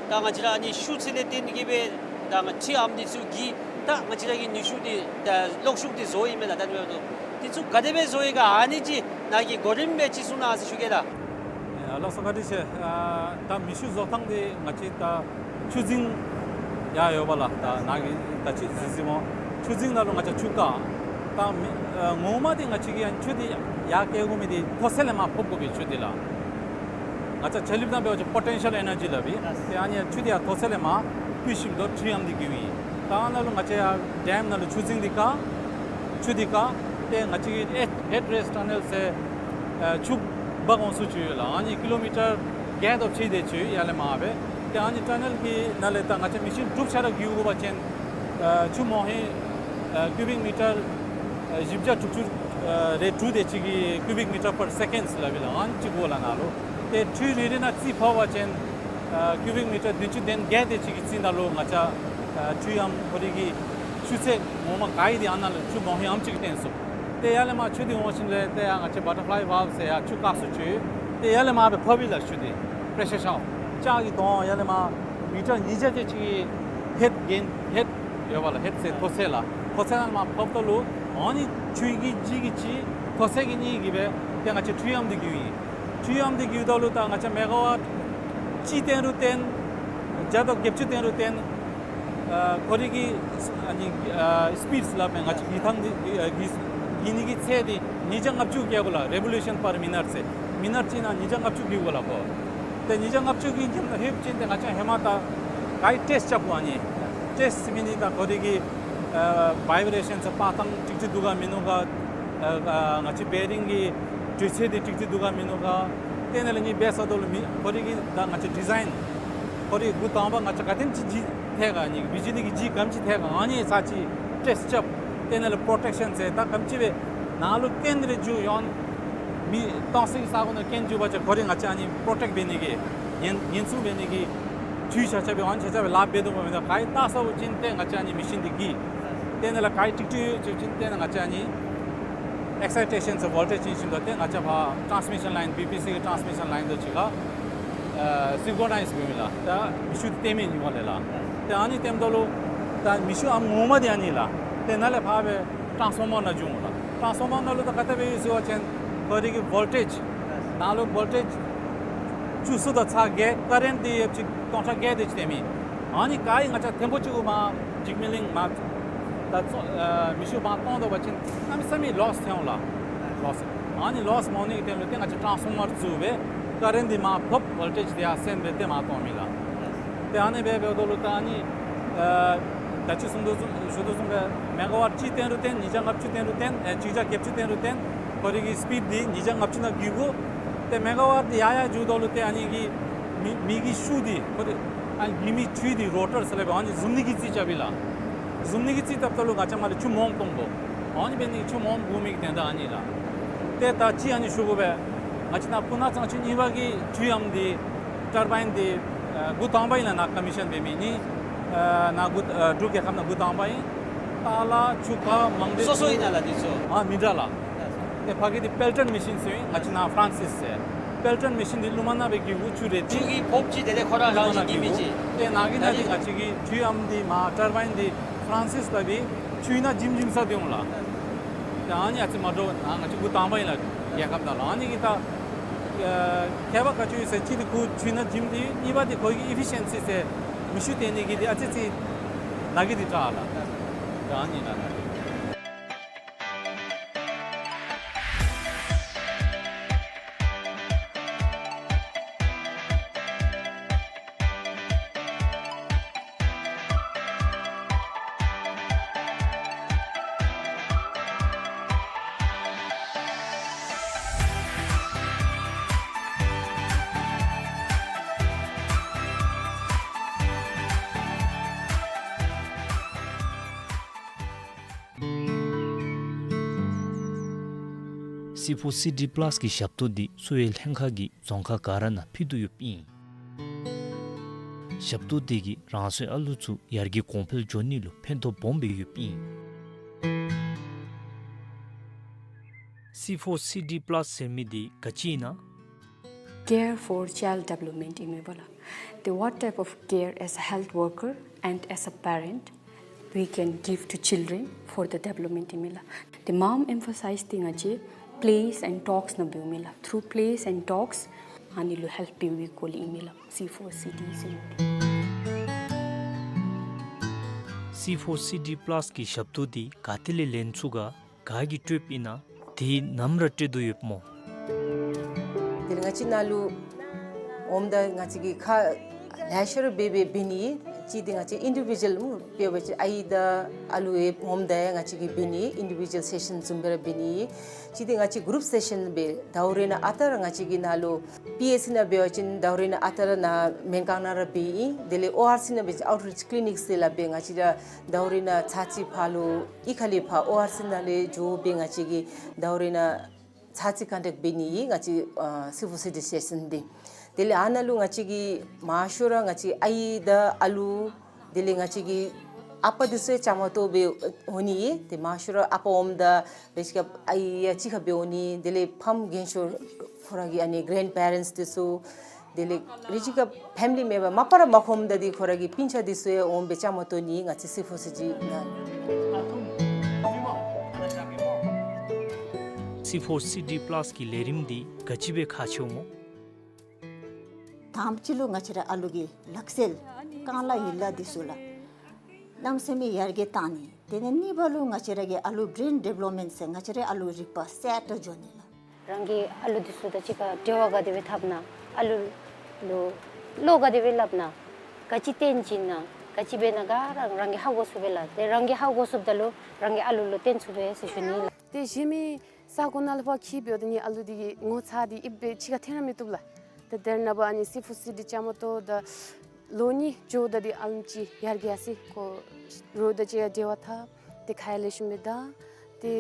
ད་ང་བཅས་ར་ཨ་ནི་ཤུགས་ཚད་ལས་བརྟེན་ཏེ་གིས་སྦེ་ད་ང་ཊི་ཨམ་འདི་ཚུ་གིས་ད་ང་བཅས་ར་གི་ནུས་ཤུགས་འདི་ད་གློག་ཤུགས་འདི་བཟོཝ་ཨིན་མས་ལགས། ད་ཨ་ནི་འབདཝ་ད་ལུ་འདི་ཚུ་ག་དེ་སྦེ་བཟོ་ཡི་ག་ཨ་ནི་ཅིག་ནཱ་གིས་གོ་རིམ་སྦེ་ཅིག་གསུང་གནང་ཟེར་ཞུ་གེ་ལགས། ཨ་ལགས་སོ་བཀའ་དྲིན་ཆེ། ཨ་ད་མེ་ཤུགས་བཟོ་ཐངས་འདི་ང་བཅས་ད་ཆུ་རྫིང་ཡར་ཡོད་པས་ལགས། ད་ནཱ་གིས་ད་ཅི་གཟིགས་གཟིགསཔ་སྨོ། ཆུ་རྫིང་ནང་ལུ་ང་བཅས་ཆུ་བཀག། ད་མེ་ཨ་ངོ་མ་འདི་ང་བཅས་ཀྱིས་ཡང་ཆུ་འདི་ཡར་བསྐྱལ་དགོ་མི་འདི་མཐོ་ཚད་ལས་མར་ཕབ་དགོ་པའི་ཆུ་འདི་ལགས། ང་བཅས་ཆ་ལུགས་ནང་འབད་བ་ཅིན་པོ་ཊེན་ཤཱལ་ཨེ་ནར་ཇི་སླབ་ཨིན། ཏེ་ཨ་ནི་ཆུ་འདི་ཡར་མཐོ་ཚད་ལས་མར་བསྐྱལ་ཞིནམ་ད་ཊི་ཨམ་འདི་གི་ཨིན། ད་ཨ་ནཱ་ལུ་ང་བཅས་ཡར་ཌེམ་ནང་ལུ་ཆུ་རྫིང་འདི་བཀག། ཆུ་འདི་བཀག། ཏེ་ང་བཅས་ཀྱི་ཧེཌ་རེསི་ཊ་ཊ་ནེལ་ཟེར་ཨ་ཆུ་འབག་འོང་སའི་ཆུ་ཡོད་ལགས། ཨ་ནི་ཀི་ལོ་མི་ཊར་བརྒྱད་དོ་ཕྱེད་དེ་ཆུ་ཡར་ལས་མར་སྦེ། ཏེ་ཨ་ནི་ཊ་ནེལ་གྱི་ནང་ལས་ད་ང་བཅས་མེ་ཤིན་དྲུག་ཆ་ར་བསྒྱིར་དགོ་པ་ཅིན་ཨ་ཆུ་མོ་ཧེང་ཨ་ཀུ་བིག་མི་ཊར་ཨ་བཞི་བརྒྱ་དྲུག་ཅུ་ཨ་རེ་དྲུག་དེ་ཅིག་གི་ཀུ་བིག་མི་ཊར་པར་སེ་ཀེནཌ་སླབ་ཨིན་ལགས། ཨ་ནི་ཅིག་དགོ་ལགས་ནཱ་ལུ། ཏེ་ཁྲུས་རེ་རེ་ནང་རྩི་ཕབ་པ་ཅིན་ཨ་ཀུ་བིག་མི་ཊར་བདུན་ཅུ་དོན་བརྒྱད་དེ་ཅིག་གི་རྩིས་ནང་ལུ་ང་བཅས་ཨ་ཊི་ཨམ་ཁོ་རའི་གི་ཆུ་ཚད་ངོ་མ་ག་ཨིན་འདི་ཨ་ནཱ་ལུ་ཆུ་མོ་ཧེང་ཨམ་ཅིག་གིས་སྟོན་ཚུགས། ཏེ་ཡར་ལས་མར་ཆུ་འདི་འོང་ཞིནམ་ལས་ཏེ་ཡར་ང་བཅས་བ་ཊར་ཕ་ལའི་ཝཱལབ་ཟེར་ཡར་ཆུ་བཀག་སའི་ཆུ་ ཏེ་ཡར་ལས་མར་སྦེ་ཕབ་ཡི་ལགས། ཤུགས་འདི་པྲེ་ཤར་ཤཝར་ལྕགས་ཀྱི་དོང་ཡར་ལས་མར་མི་ཊར་ཉིས་བརྒྱ་དེ་ཅིག་ཧེཌ་གྱེན་ཧེཌ་ཡོད་པ་ལགས། ཧེཌ་ཟེར་མཐོ་ཚད་ལགས། མཐོ་ཚད་ནང་ལས་མར་ཕབ་ད་ལུ་ཨ་ནི་ཆུ་གི་ལྗིད་ཀྱིས་གཅིག་མཐོ་ཚད་ཀྱི་གཉིས་ཀྱིས་སྦེ་ཏེ་ང་བཅས་འཕྲུལ་གཡམ་འདི་བརྒྱུད་ཡི། འཕྲུལ་གཡམ་འདི་བརྒྱུད་ད་ལུ་ད་ང་བཅས་མེ་ག་ཝཊ་གཅིག་བཏོན་རུང་བཏོན་བརྒྱ་དང་བརྒྱད་ཅུ་བཏོན་རུང་བཏོན་ཨ་ཁོ་རའི་གི་ཨ་ནི་ཨ་སི་པིཌ་ཟེར་སླབ་མས། ང་བཅས་གྱེས་ཐངས་འདི་ཨ་གྱེས་གྱེས་ནི་གི་ཚད་འདི་ཉིས་བརྒྱ་ལྔ་བཅུ་བརྒལ་དགོ་ལགས། རེ་བོ་ལུ་ཤཱན་པར་མི་ནཊ་ཟེར། མི་ནཊ་གཅིག་ནང་ཉིས་བརྒྱ་ལྔ་བཅུ་བརྒལ་དགོ་ལགས་ཁོ། ཏེ་ཉིས་བརྒྱ་ལྔ་བཅུ་གྱེས་ནི་ལྷོདཔ་ཅིག་ཏེ་ང་བཅས་ཧེ་མ་ད་ག་ར་ཊེསཊ་རྐྱབ་དགོ། ཨ་ནི་ཊེསཊ་ཟེར་མི་འདི་ད་ཁོ་རའི་གི་ཨ་བའི་བི་རེ་ཤཱན་ཟེར་པ་ཐང་ཀྲིག་ཀྲི་འདུག་ག་མིན་ནུག་ག། ཨ་ཨ་ང་བཅས་བེ་རིང་གི་དྲོད་ཚད་འདི་ཀྲིག་ཀྲི་འདུག་ག་མིན་ནུག་ག། ཏེ་ཨ་ནི་ལས་ཨ་ནི་འབད་ཚར་ད་ལུ་མི་ཁོ་རའི་གི་ད་ང་བཅས་ཌི་ཛའིན་ཁོ་རའི་འགོ་དང་པ་ང་བཅས་ག་དེམ་ཅིག་ལྗིད་ཐལ་ག། ཨ་ནི་བི་ཇི་ལི་གི་ལྗིད་ག་དེམ་ཅིག་ཐལ་ག། ཨ་ནི་ཚར་གཅིག་ཊེསཊ་རྐྱབ། ཏེ་ཨ་ནི་ལས་པྲོ་ཊེག་ཤཱན་ཟེར་ད་ག་དེམ་ཅིག་སྦེ་ནང་ལུ་རྐྱེན་རེ་འགྱོ་ཡོད་མི་གཏོང་སའི་ས་གོ་ནང་རྐྱེན་འགྱོ་བ་ཅིན་ཁོ་རའི་ང་བཅས་ཨ་ནི་པྲོ་ཊེཀཊ་འབད་ནི་གི་ཉེན་ཉེན་སྲུང་འབད་ནི་གི་ཇུས་ཆ་ཁྱབ་སྦེ་ཨ་ནི་ཆ་ཁྱབ་སྦེ་ལཱ་འབད་དོ་བ་མེན་ན། ག་ར་བལྟ་ཚརཝ་ཅིག་ཏེ་ང་བཅས་ཨ་ནི་མེ་ཤིན་འདི་གྱེས། ཏེ་ཨ་ནི་ལས་ག་ར་ཀྲིག་ཀྲི་ཡོད་ཚུལ་ཅིག་ཏེ་ཨ་ནི་ང་བཅས་ཨ་ནི་ཨེག་སའི་ཊེ་ཤཱན་ཟེར་ཝོལ་ཊེཇ་ཨིན་ཞིནམ་ད་ཏེ་ང་བཅས་ཕར་ཊཱནསི་མི་ཤཱན་ལའིན་བི་པི་སི་གི་ཊཱནསི་མི་ཤཱན་ལའིན་དང་གཅིག་ཁར་ཨ་སིང་ཀྲོ་ནའིཛ་འབདཝ་ཨིན་ལགས། ད་མེ་ཤུགས་འདི་བཏོན་མི་ཨིན་པས་ལགས། ཏེ་ཨ་ནི་བཏོནམ་ད་ལུ་ད་མེ་ཤུགས་ཨ་ངོ་མ་འདི་ཨ་ནི་ལགས། ཏེ་ནཱ་ལས་ཕར་སྦེ་ཊཱནསི་ཕོར་མར་ནང་འགྱོཝ་ལགས། ཊཱནསི་ཕོར་མར་ནང་ལུ་ད་ག་དེ་སྦེ་ཡོད་ཟེར་བ་ཅིན་ཁོ་རའི་གི་ཝོལ་ཊེཇ་ནང་ལུ་ཝོལ་ཊེཇ་བཅུ་གསུམ་དང་ཚག་བརྒྱད། ཀ་རེནཊ་འདི་ཡོདཔ་ཅིག་སྟོང་ཕྲག་བརྒྱད་དེ་ཅིག་བཏོན་མི། ཨ་ནི་ག་ར་ང་བཅས་ཐེངས་པོ་གཅིག་གུ་མར་འཇིགས་མེད་གླིང་མར་ད་ཚོ་ཨ་མེ་ཤུགས་མར་བཏོན་ད་པ་ཅིན་གནམ་མེད་ས་མེད་ལོསི་ཐོན་འོང་ལགས། ལོསི། ཨ་ནི་ལོསི་མ་འོང་ནི་གི་དོན་ལུ་ཏེ་ང་བཅས་ཊཱནསི་ཕོར་མར་བཙུགས་སྦེ་ཀ་རེནཊ་འདི་མར་ཕབ་ཝོལ་ཊེཇ་འདི་ཡར་སེང་སྦེ་ཏེ་མར་བཏོན་མི་ལགས། ཏེ་ཨ་ནི་སྦེ་འབདཝ་ད་ལུ་ད་ཨ་ནི་ཨ་ད་ཅི་གསུངས་དོ་བཟུམ་ཞུ་དོ་བཟུམ་སྦེ་མེ་ག་ཝཊ་གཅིག་བཏོན་རུང་བཏོན། ཉིས་བརྒྱ་ལྔ་བཅུ་བཏོན་རུང་བཏོན། ཨེ་གཅིག་བརྒྱ་བརྒྱད་ཅུ་བཏོན་རུང་བཏོན། ཁོ་རའི་གི་སི་པིཌ་འདི་ཉིས་བརྒྱ་ལྔ་བཅུ་ནང་བརྒྱུད་དགོ། ཏེ་མེ་ག་ཝཊ་འདི་ཡར་ཡར་འགྱོཝ་ད་ལུ་ཏེ་ཨ་ནི་གི་མེ་མེ་གི་ཤུགས་འདི་ཁོ་འདི་ཨ་ནི་མེ་མེ་འཕྲུལ་འདི་རོ་ཊར་ཟེར་སླབ་པས། ཨ་ནི་ཟུམ་ནི་གི་རྩིས་རྐྱབ་ཨིན་ལགས། ཟུམ་ནི་གི་རྩིས་བཏབ་ད་ལུ་ང་བཅས་མར་ལས་ཆུ་མངམ་གཏང་དགོ། ཨ་ནི་འབད་ནི་ཆུ་མངམ་དགོ་མི་གི་དོན་དག་ཨ་ནི་ལགས། ཏེ་ད་ཅི་ཨ་ནི་ཞུ་དགོ་པས། ང་བཅས་ནཱ་སྤུ་ན་གཙང་ཆུ་གཉིས་པ་གི་འཕྲུལ་གཡམ་འདི་ཊར་བའིན་འདི་ཨ་འགོ་དང་པ་ཨིན་ལགས། ནཱ་ཀོ་མི་ཤཱན་འབད་མི་ནི་ཨ་ནཱ་འགོ་ཨ་འབྲུག་རྒྱལ་ཁབ་ནང་འགོ་དང་པ་ཨིན། ཏ་ལ་ཆུ་ཁ་མང་སྡེ་སོ་སོ་ཨིན་ན་ལགས་འདི་ཚུ། ཨ་མི་འདྲ་ལགས། ཏེ་ཕ་གི་འདི་པེལ་ཊོན་མེ་ཤིན་ཟེར་ཨིན། ང་བཅས་ནཱ་ཕ་རན་སིས་ཟེར། པེལ་ཊོན་མེ་ཤིན་འདི་རླུང་མ་ནང་སྦེ་གྱེས་དགོ། ཆུ་རེ་ཆུ་གི་ཕོརཔ་ཅིག་དེ་ལས་ཁོ་ར་རང་བཞིན་གྱིས་མི་ཅིག། ཏེ་ནཱ་གི་ནཱ་འདི་ང་བཅས་ཀྱི་འཕྲུལ་གཡམ་འདི་མར་ཊར་བའིན་འདི་ཕ་རན་སིས་ལགས་འདི་ཆུའི་ནང་འཇིམ་འཇིམ་ས་སྡོད་འོང་ལགས། ཏེ་ཨ་ནི་ཨ་ཙི་མ་འདྲཝ་ནཱ་ང་བཅས་འགོ་དང་པ་ཨིན་ལགས་རྒྱལ་ཁབ་ནང་ལུ། ཨ་ནི་གི་ད་ཨ་ཁྱད་པར་ག་ཅི་ཡོད་ཟེར་གཅིག་འདི་ཁོ་ཆུའི་ནང་འཇིམ་འདི་གཉིས་པ་འདི་ཁོ་གི་ཨི་ཕི་ཤཱན་སི་ཟེར་མེ་ཤུགས་བཏོན་ནི་གི་འདི་ཨ་ཙི་ཙི་ནཱ་གི་འདི་དྲག་ལགས། ཏེ་ཨ་ནི་ལགས་ནཱ་གི། སི་ཕོར་སི་ཌི་པ་ལཱས་ཀྱི་ཞབས་ཏོག་འདི་གསོ་བའི་ལྷན་ཁག་གིས་རྫོང་ཁག་ག་ར་ནང་ཕུལ་དོ་ཡོདཔ་ཨིན། ཞབས་ཏོག་འདི་གིས་རང་སོའི་ཨ་ལུ་ཚུ་ཡར་རྒྱས་གོང་འཕེལ་འགྱོ་ནི་ལུ་ཕན་ཐོགས་སྦོམ་སྦེ་ཡོདཔ་ཨིན། སི་ཕོར་སི་ཌི་པ་ལཱས་ཟེར་མི་འདི་ག་ཅི་ཨིན་ན། Care for child development ཨིན་མས་པ་ལགས། ཏེ་what type of care as a health worker and as a parent we can give to children for the development ཨིན་མས་ལགས། ཏེ་མངམ་ཨེམ་ཕ་སའིཛ་འདི་ང་བཅས་plays and talks ནང་འབདཝ་མས་ལགས། Through plays and talks ཨ་ནི་ལུ་ཧེལཔ་འབད་བའི་སྐོར་ལས་ཨིན་མས་ལགས། སི་ཕོར་སི་ཌི་ཟེར་མི་འདི། སི་ཕོར་སི་ཌི་པ་ལཱས་ཀྱི་ཞབས་ཏོག་འདི་ག་ཏེ་ལས་ལེན་ཚུགས་ག། ག་གིས་སྤྲོདཔ་ཨིན་ན། དེ་ནམ་ར་སྤྲོད་དོ་ཡོདཔ་སྨོ། དེ་ལས་ང་བཅས་ནཱ་ལུ་འོངམ་ད་ང་བཅས་ཀྱིས་ཁག་ལེ་ཤ་ར་འབད་སྦེ་འབད་ནི། གཅིག་འདི་ང་བཅས་ཨིན་ཌི་བི་ཌུ་ཨལ་སྨོ་འབད་བ་ཅིན་ཨའི་དང་ཨ་ལུ་ཡང་འོངམ་ད་ཡང་ང་བཅས་ཀྱིས་འབད་ནི། ཨིན་ཌི་བི་ཌུ་ཨལ་སེ་ཤཱན་བཟུམ་སྦེ་ར་འབད་ནི། གཅིག་འདི་ང་བཅས་གུ་རུབ་སེ་ཤཱན་སྦེ་ཟླཝ་རེ་ནང་ཨ་རྟག་ར་ང་བཅས་ཀྱིས་ནཱ་ལུ་པི་ཨེཆ་སི་ནང་འབད་བ་ཅིན་ཟླཝ་རེ་ནང་ཨ་རྟག་ར་ནཱ་སྨན་ཁང་ནང་ར་འབད་ཨིན། དེ་ལས་ཨོ་ཨར་སི་ནང་འབད་བ་ཅིན་ཨའུཊ་རིཆ་ཀི་ལི་ནིཀ་ཟེར་སླབ་སྦེ་ང་བཅས་ར་ཟླཝ་རེ་ནང་ཚར་གཅིག་ཕར་ལུ་གཡུས་ཁ་ལས་ཕར་ཨོ་ཨར་སི་ནང་ལས་འགྱོ་སྦེ་ང་བཅས་ཀྱིས་ཟླཝ་རེ་ནང་ཚར་གཅིག་ཀོན་ཊེཀཊ་འབད་ནི་ཨིན་ང་བཅས་ཨ་སི་ཕོར་སི་ཌི་སེ་ཤཱན་འདི། དེ་ལས་ཨ་ནཱ་ལུ་ང་བཅས་ཀྱིས་མང་ཤོས་ར་ང་བཅས་ཨའི་དང་ཨ་ལུ་དེ་ལས་ང་བཅས་ཀྱི་ ཨ་པ་འདི་ཚུ་ཡང་བཅའ་མར་གཏོགས་སྦེ་འོང་ནི་ཨིན། ཏེ་མང་ཤོས་ར་ཨ་པ་འོངམ་ད་རེ་ཅིག་ཁར་ཨའི་ཡང་གཅིག་ཁར་སྦེ་འོང་ནི། དེ་ལས་ཕམ་རྒན་ཤོས་ཁོང་ར་གི་ཨ་ནི་གེ་རེནཌ་པེ་རེནཊསི་འདི་ཚུ། དེ་ལས་རེ་ཅིག་ཁར་ཕེ་མི་ལི་མེམ་བར་མ་པ་ར་མ་ཁོམ་ད་འདི་ཁོང་ར་གི་སྤུན་ཆ་འདི་ཚུ་ཡང་འོངམ་སྦེ་བཅའ་མར་གཏོགས་ནི་ང་བཅས་སི་ཕོར་སི་ཌི་ནང་། སི་ཕོར་སི་ཌི་པ་ལཱསི་གི་ལས་རིམ་འདི་ག་ཅི་སྦེ་ཁག་ཆེཝ་སྨོ། དང་པ་ཅིག་ལུ་ང་བཅས་ར་ཨ་ལུ་གི་ལག་རྩལ་རྐང་ལག་ཡིག་ལགས་འདི་ཚུ་ལགས། གནམ་མེད་ས་མེད་ཡར་རྒྱས་བཏང་ནི། དེ་ལས་གཉིས་པ་ལུ་ང་བཅས་ར་གི་ཨ་ལུ་བྲེན་ཌི་བེ་ལོབ་མེནཊ་ཟེར་ང་བཅས་ར་ཨ་ལུ་རིག་པ་གསར་དྲགས་འགྱོ་ནི་ལགས། རང་གི་ཨ་ལུ་འདི་ཚུ་དང་གཅིག་ཁར་འབྲེལ་བ་ག་དེ་སྦེ་འཐབ་ན། ཨ་ལུ་ལུ་བློ་ག་དེ་སྦེ་སླབ་ན། ག་ཅི་སྟོན་བྱིན་ན། ག་ཅི་འབད་ན་ག་ར་རང་གིས་ཧ་གོ་ཚུགས་པས་ལགས། ཏེ་རང་གིས་ཧ་གོ་ཚུགསཔ་ད་ལུ་རང་གི་ཨ་ལུ་ལུ་སྟོན་ཚུགས་པས་ཟེར་ཞུ་ནི་ལགས། ཏེ་གཞན་མི་ས་གོ་ནང་ལུ་ཕར་འཁྱིད་འབདཝ་ད་ནི་ཨ་ལུ་འདི་གི་ངོ་ཚ་འདི་ཨིབ་སྦེ་ཕྱི་ཁར་འཐོན་ར་མི་བཏུབ་ལགས། ཏེ་དེ་ནངས་པ་ཨ་ནི་སི་ཕོར་སི་ཌི་བཅའ་མར་གཏོགས་ད་ལོ་གཉིས་འགྱོཝ་ད་འདི་ཨ་ལུ་ཅིག་ཡར་རྒྱས་ཡར་སོ་ཡི། ཁོ་རོགས་དང་གཅིག་ཁར་འབྲེལ་བ་འཐབ། ཏེ་ཁ་ཡར་ལེགས་ཤོམ་སྦེ་བདའ། ཏེ་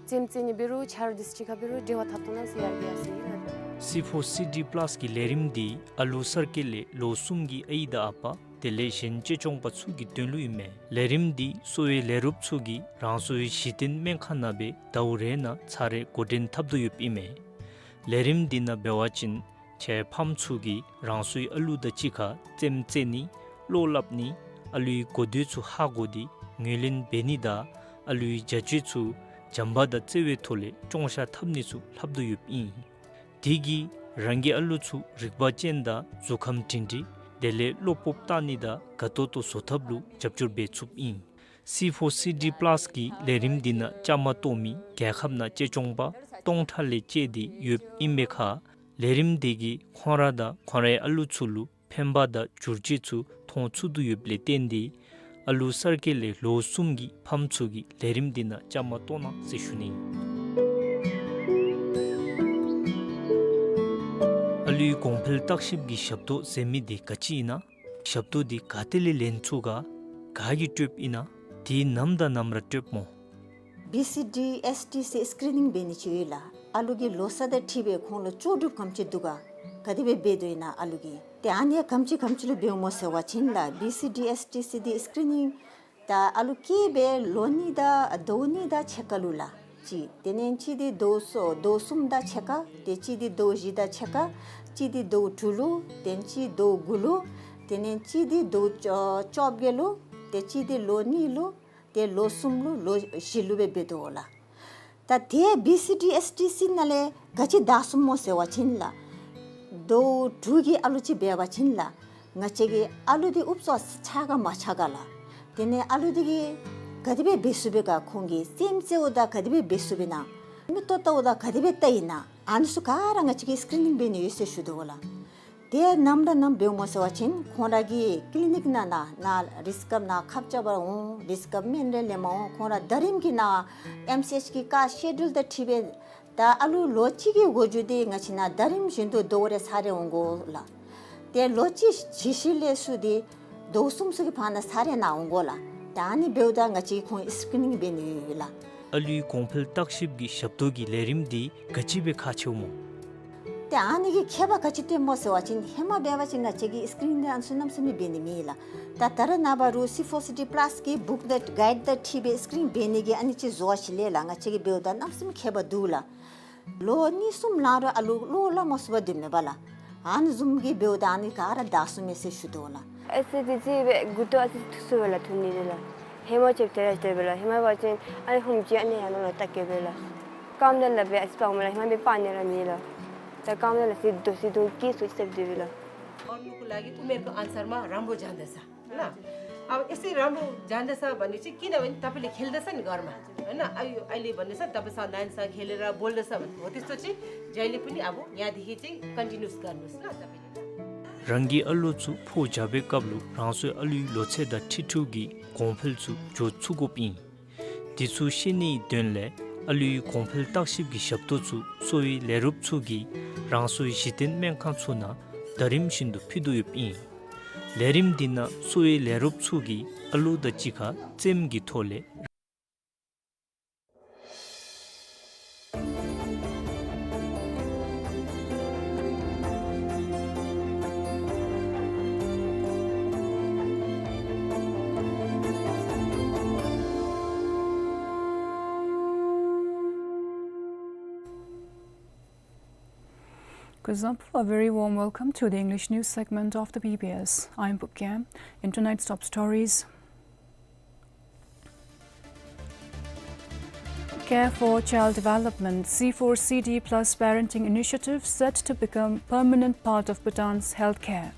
རྩེདམོ་རྩེ་ནི་འབད་རུང་ཆ་རོགས་འདི་ཚུ་གཅིག་ཁར་འབད་རུང་འབྲེལ་བ་འཐབ་ཐོག་ནང་ཡར་རྒྱས་ཡར་སོ་ཡི་ལགས། སི་ཕོར་སི་ཌི་པ་ལཱསི་གི་ལས་རིམ་འདི་ཨ་ལུ་གསར་སྐྱེས་ལས་ལོ་གསུམ་གྱི་ཨའི་དང་ཨ་པ་དེ་ལས་གཞན་གཅེས་སྐྱོང་པ་ཚུ་གི་དོན་ལུ་ཨིན་མས། ལས་རིམ་འདི་གསོ་བའི་ལས་རོགསཔ་ཚུ་གིས་རང་སོའི་གཞི་རྟེན་སྨན་ཁང་ནང་སྦེ་ཟླཝ་རེ་ནང་ཚར་རེ་འགོ་འདྲེན་འཐབ་དོ་ཡོདཔ་ཨིན་མས། ལས་རིམ་འདི་ནང་འབད་བ་ཅིན་ཁྱེད་ཕམ་ཚུ་གིས་རང་སོའི་ཨ་ལུ་དང་གཅིག་ཁར་རྩེདམོ་རྩེ་ནི། བློ་སླབ་ནི། ཨ་ལུའི་གོ་ཐོས་ཚུ་ཧ་གོ་སྟེ་ངོས་ལེན་འབད་ནི་དང་ཨ་ལུའི་བྱ་སྤྱོད་ཚུ་བྱམས་པ་དང་བརྩེ་བའི་ཐོག་ལས་སྐྱོང་བཤད་འཐབ་ནི་ཚུ་ལྷབ་དོ་ཡོདཔ་ཨིན། དེ་གིས་རང་གི་ཨ་ལུ་ཚུ་རིག་པ་ཅན་དང་གཟུགས་ཁམས་སྒྲིང་སྒྲིང་དེ་ལས་བློ་སྤོབས་བཏང་ནི་དང་དགའ་ཏོག་ཏོ་བཟོ་ཐབས་ལུ་རྒྱབ་སྐྱོར་འབད་ཚུགསཔ་ཨིན། སི་ཕོར་སི་ཌི་པ་ལཱསི་གི་ལས་རིམ་འདི་ནང་བཅའ་མར་གཏོགས་མི་རྒྱལ་ཁབ་ནང་གཅེས་སྐྱོང་པ་སྟོང་ཕྲག་ལས་བཅད་དེ་ཡོདཔ་ཨིན་པའི་ཁར་ལས་རིམ་འདི་གིས་ཁོང་ར་དང་ཁོང་རའི་ཨ་ལུ་ཚུ་ལུ་ཕན་པ་དང་བསྒྱུར་བཅོས་ཚུ་མཐོང་ཚུགས་དོ་ཡོདཔ་ལས་བརྟེན་ཏེ་ཨ་ལུ་གསར་སྐྱེས་ལས་ལོ་གསུམ་གྱི་ཕམ་ཚུ་གིས་ལས་རིམ་འདི་ནང་བཅའ་མར་གཏོགས་གནང་ཟེར་ཞུ་ནི། ཨ་ལུའི་གོང་འཕེལ་བརྟག་ཞིབ་ཀྱི་ཞབས་ཏོག་ཟེར་མི་འདི་ག་ཅི་ཨིན་ན། ཞབས་ཏོག་འདི་ག་ཏེ་ལས་ལེན་ཚུགས་ག། ག་གིས་སྤྲོདཔ་ཨིན་ན། དེ་ནམ་དང་ནམ་ར་སྤྲོདཔ་སྨོ། བི་སི་ཌི་ཨེསི་ཊི་སི་སི་ཀི་རི་ནིང་འབད་ནི་ཅིག་ཡོད་ལགས། ཨ་ལུ་གི་ལོ་ཚད་དང་འཁྲིལ་སྦེ་ཁོང་ལུ་ལྕོགས་གྲུབ་ག་དེམ་ཅིག་འདུག་ག། ག་དེ་སྦེ་འབད་དོ་ཨིན་ན་ཨ་ལུ་གིས། ཏེ་ཨ་ནི་ཡང་ག་དེམ་ཅིག་ག་དེམ་ཅིག་ལུ་འབདཝ་སྨོ་ཟེར་བ་ཅིན་ལགས། བི་སི་ཌི་ཨེསི་ཊི་སི་འདི་སི་ཀི་རི་ནིང་ད་ཨ་ལུ་སྐྱེས་སྦེ་ལོ་གཉིས་དང་ཟླཝ་གཉིས་དང་ཕྱེད་ཀ་ལུ་ལགས། གཅིག། དེ་ལས་གཅིག་འདི་ཟླཝ་གསུམ་ཟླཝ་གསུམ་དང་ཕྱེད་ཀ། ཏེ་གཅིག་འདི་ཟླཝ་བཞི་དང་ཕྱེད་ཀ། གཅིག་འདི་ཟླཝ་དྲུག་ལུ། ཏེ་གཅིག་ཟླཝ་དགུ་ལུ། དེ་ལས་གཅིག་འདི་ཟླཝ་བཅོ་བཅོ་བརྒྱད་ལུ། ཏེ་གཅིག་འདི་ལོ་གཉིས་ལུ། ཏེ་ལོ་གསུམ་ལུ་ལོ་བཞི་ལུ་སྦེ་འབད་དོ་ལགས། ད་ཏེ་བི་སི་ཌི་ཨེསི་ཊི་སི་ནང་ལས་ག་ཅི་བདའ་ཚུགསཔ་སྨོ་ཟེར་བ་ཅིན་ལགས། ཟླཝ་དྲུག་གི་ཨ་ལུ་ཅིག་འབད་བ་ཅིན་ལགས། ང་བཅས་ཀྱི་ཨ་ལུ་འདི་ཨུབ་ཙམ་ཆགས་ག་མ་ཆགས་ག་ལགས། དེ་ལས་ཨ་ལུ་འདི་གིས་ག་དེ་སྦེ་འབད་ཚུགས་པས་ག། ཁོང་གིས་རྩེདམོ་རྩེཝ་ད་ག་དེ་སྦེ་འབད་ཚུགས་པས་ན། མིག་ཏོ་བལྟཝ་ད་ག་དེ་སྦེ་བལྟ་ཡི་ན། ཨ་ནི་ཚུ་ག་ར་ང་བཅས་ཀྱིས་སི་ཀི་རི་ནིང་འབད་ནི་ཡོད་ཟེར་ཞུ་དོ་ལགས། ཏེ་ནམ་ར་ནམ་འབདཝ་སྨོ་ཟེར་བ་ཅིན་ཁོང་ར་གི་ཀི་ལི་ནིཀ་ནང་ན་ན་རིསི་ཀབ་ནང་ཁབ་རྐྱབ་པར་འོང་། རིསི་ཀབ་སྨན་རེ་ལེནམ་འོང་། ཁོང་ར་ཟླ་རིམ་གྱི་ནང་ཨེམ་སི་ཨེཆ་གི་ཀ་སི་ཀེ་ཌུལ་དང་འཁྲིལ་སྦེ་ད་ཨ་ལུ་ལོ་གཅིག་གི་འགོ་འགྱུར་འདི་ང་བཅས་ནང་ཟླ་རིམ་བཞིན་དུ་ཟླཝ་རེ་ཚར་རེ་འོང་དགོ་ལགས། ཏེ་ལོ་གཅིག་བཞེས་ཞིནམ་ལས་ཚུར་འདི་ཟླཝ་གསུམ་ཚུ་གི་བར་ན་ཚར་རེ་ནང་འོང་དགོ་ལགས། ད་ཨ་ནི་འབདཝ་ད་ང་བཅས་ཁོང་སི་ཀི་རི་ནིང་འབད་ནི་ཡོད་ལགས། ཨ་ལུའི་གོང་འཕེལ་བརྟག་ཞིབ་ཀྱི་ཞབས་ཏོག་གི་ལས་རིམ་འདི་ག་ཅི་སྦེ་ཁག་ཆེཝ་སྨོ། ཏེ་ཨ་ནི་གི་ཁྱད་པར་ག་ཅི་སྟོནམ་སྨོ་ཟེར་བ་ཅིན་ཧེ་མ་འབད་བ་ཅིན་ང་བཅས་ཀྱིས་སི་ཀི་རི་ནིང་འདི་ཨ་ནི་ཚུ་གནམ་མེད་ས་མེད་འབད་ནི་མེད་ལགས། ད་ད་རེས་ནངས་པ་རུང་སི་ཕོར་སི་ཌི་པ་ལཱསི་གི་བུཀ་དང་གའིཌ་དང་འཁྲིལ་སྦེ་སི་ཀི་རི་ནིང་འབད་ནི་གི་ཨ་ནི་ཅིག་བཟོ་བ་ཅིག་ལས་ལགས། ང་བཅས་ཀྱིས་འབདཝ་ད་གནམ་མེད་ས་མེད་ཁྱད་པར་འདུག་ལགས། ལོ་གཉིས་གསུམ་ལང་རུང་ཨ་ལུ་བློ་སླབ་མ་ཚུགས་པར་སྡོདཔ་མས་པ་ལགས། ཨ་ནི་བཟུམ་གྱི་འབདཝ་ད་ཨ་ནི་ག་ར་བདའ་ཚུགས་མས་ཟེར་ཞུ་དོ་ལགས། ཨེ་སི་ཌི་སི་སྦེ་མགུ་ཏོ་ཨ་ཙི་ཐུག་སོང་པས་ལགས། ཐུག་ནི་དེ་ལགས། ཧེ་མ་ཅིག་དེ་ར་དེ་སྦེ་ལགས། ཧེ་མ་འབད་བ་ཅིན་ཨ་ནི་ཧུམ་ཅིག་ཨ་ནི་ཡར་ལོང་ལོང་བལྟ་གེ་སྦེ་ལགས། རྐངམ་དེ་ལགས་སྦེ་ཨ་ཙི་སྤར་མས་ལགས། ཧེ་མ་སྦེ་སྤར་ནི་ར་མེད་ལགས། ད་རྐངམ་དེ་ལགས་ཨ་ཙི་རྡོག་ཙི་རྡོག་སྐྱེས་སོང་ཟེར་དེ་སྦེ་ལགས། और लोग को लगे उम्र को अनुसार में राम्रो जाँदछ। है ना? अब यसै राम्रो जाँदछ भनेपछि किनभने तपाईँले खेल्दछ नि घरमा, है ना? अहिले, अहिले भन्दैछ, तपाईँ सधैँसम्म खेलेर बोल्दछ भने। हो त्यस्तो चाहिँ जहिले पनि अब यहाँदेखि चाहिँ कन्टिन्युस गर्नुहोस् ल तपाईँले। རང་གི་ཨ་ལུ་ཚུ་ཕོ་རྒྱས་པའི་སྐབས་ལུ་རང་སོའི་ཨ་ལུའི་ལོ་ཚད་དང་འཁྲིལ་འཁྲུལ་གྱི་གོང་འཕེལ་ཚུ་འགྱོ་ཚུགས་དགོཔ་ཨིན། དེ་ཚུ་ཤེས་ནིའི་དོན་ལས་ཨ་ལུའི་གོང་འཕེལ་བརྟག་ཞིབ་ཀྱི་ཞབས་ཏོག་ཚུ་གསོ་བའི་ལས་རོགསཔ་ཚུ་གིས་རང་སོའི་གཞི་རྟེན་སྨན་ཁང་ཚུ་ནང་ཟླ་རིམ་བཞིན་དུ་ཕུལ་དོ་ཡོདཔ་ཨིན། ལས་རིམ་འདི་ནང་གསོ་བའི་ལས་རོགསཔ་ཚུ་གིས་ཨ་ལུ་དང་གཅིག་ཁར་རྩེདམོ་གི་ཐོག་ལས། Example, a very warm welcome to the English news segment of the B B S. I'm Bukya. In tonight's top stories, Care for Child Development, C four C D plus parenting initiative set to become permanent part of Bhutan's healthcare.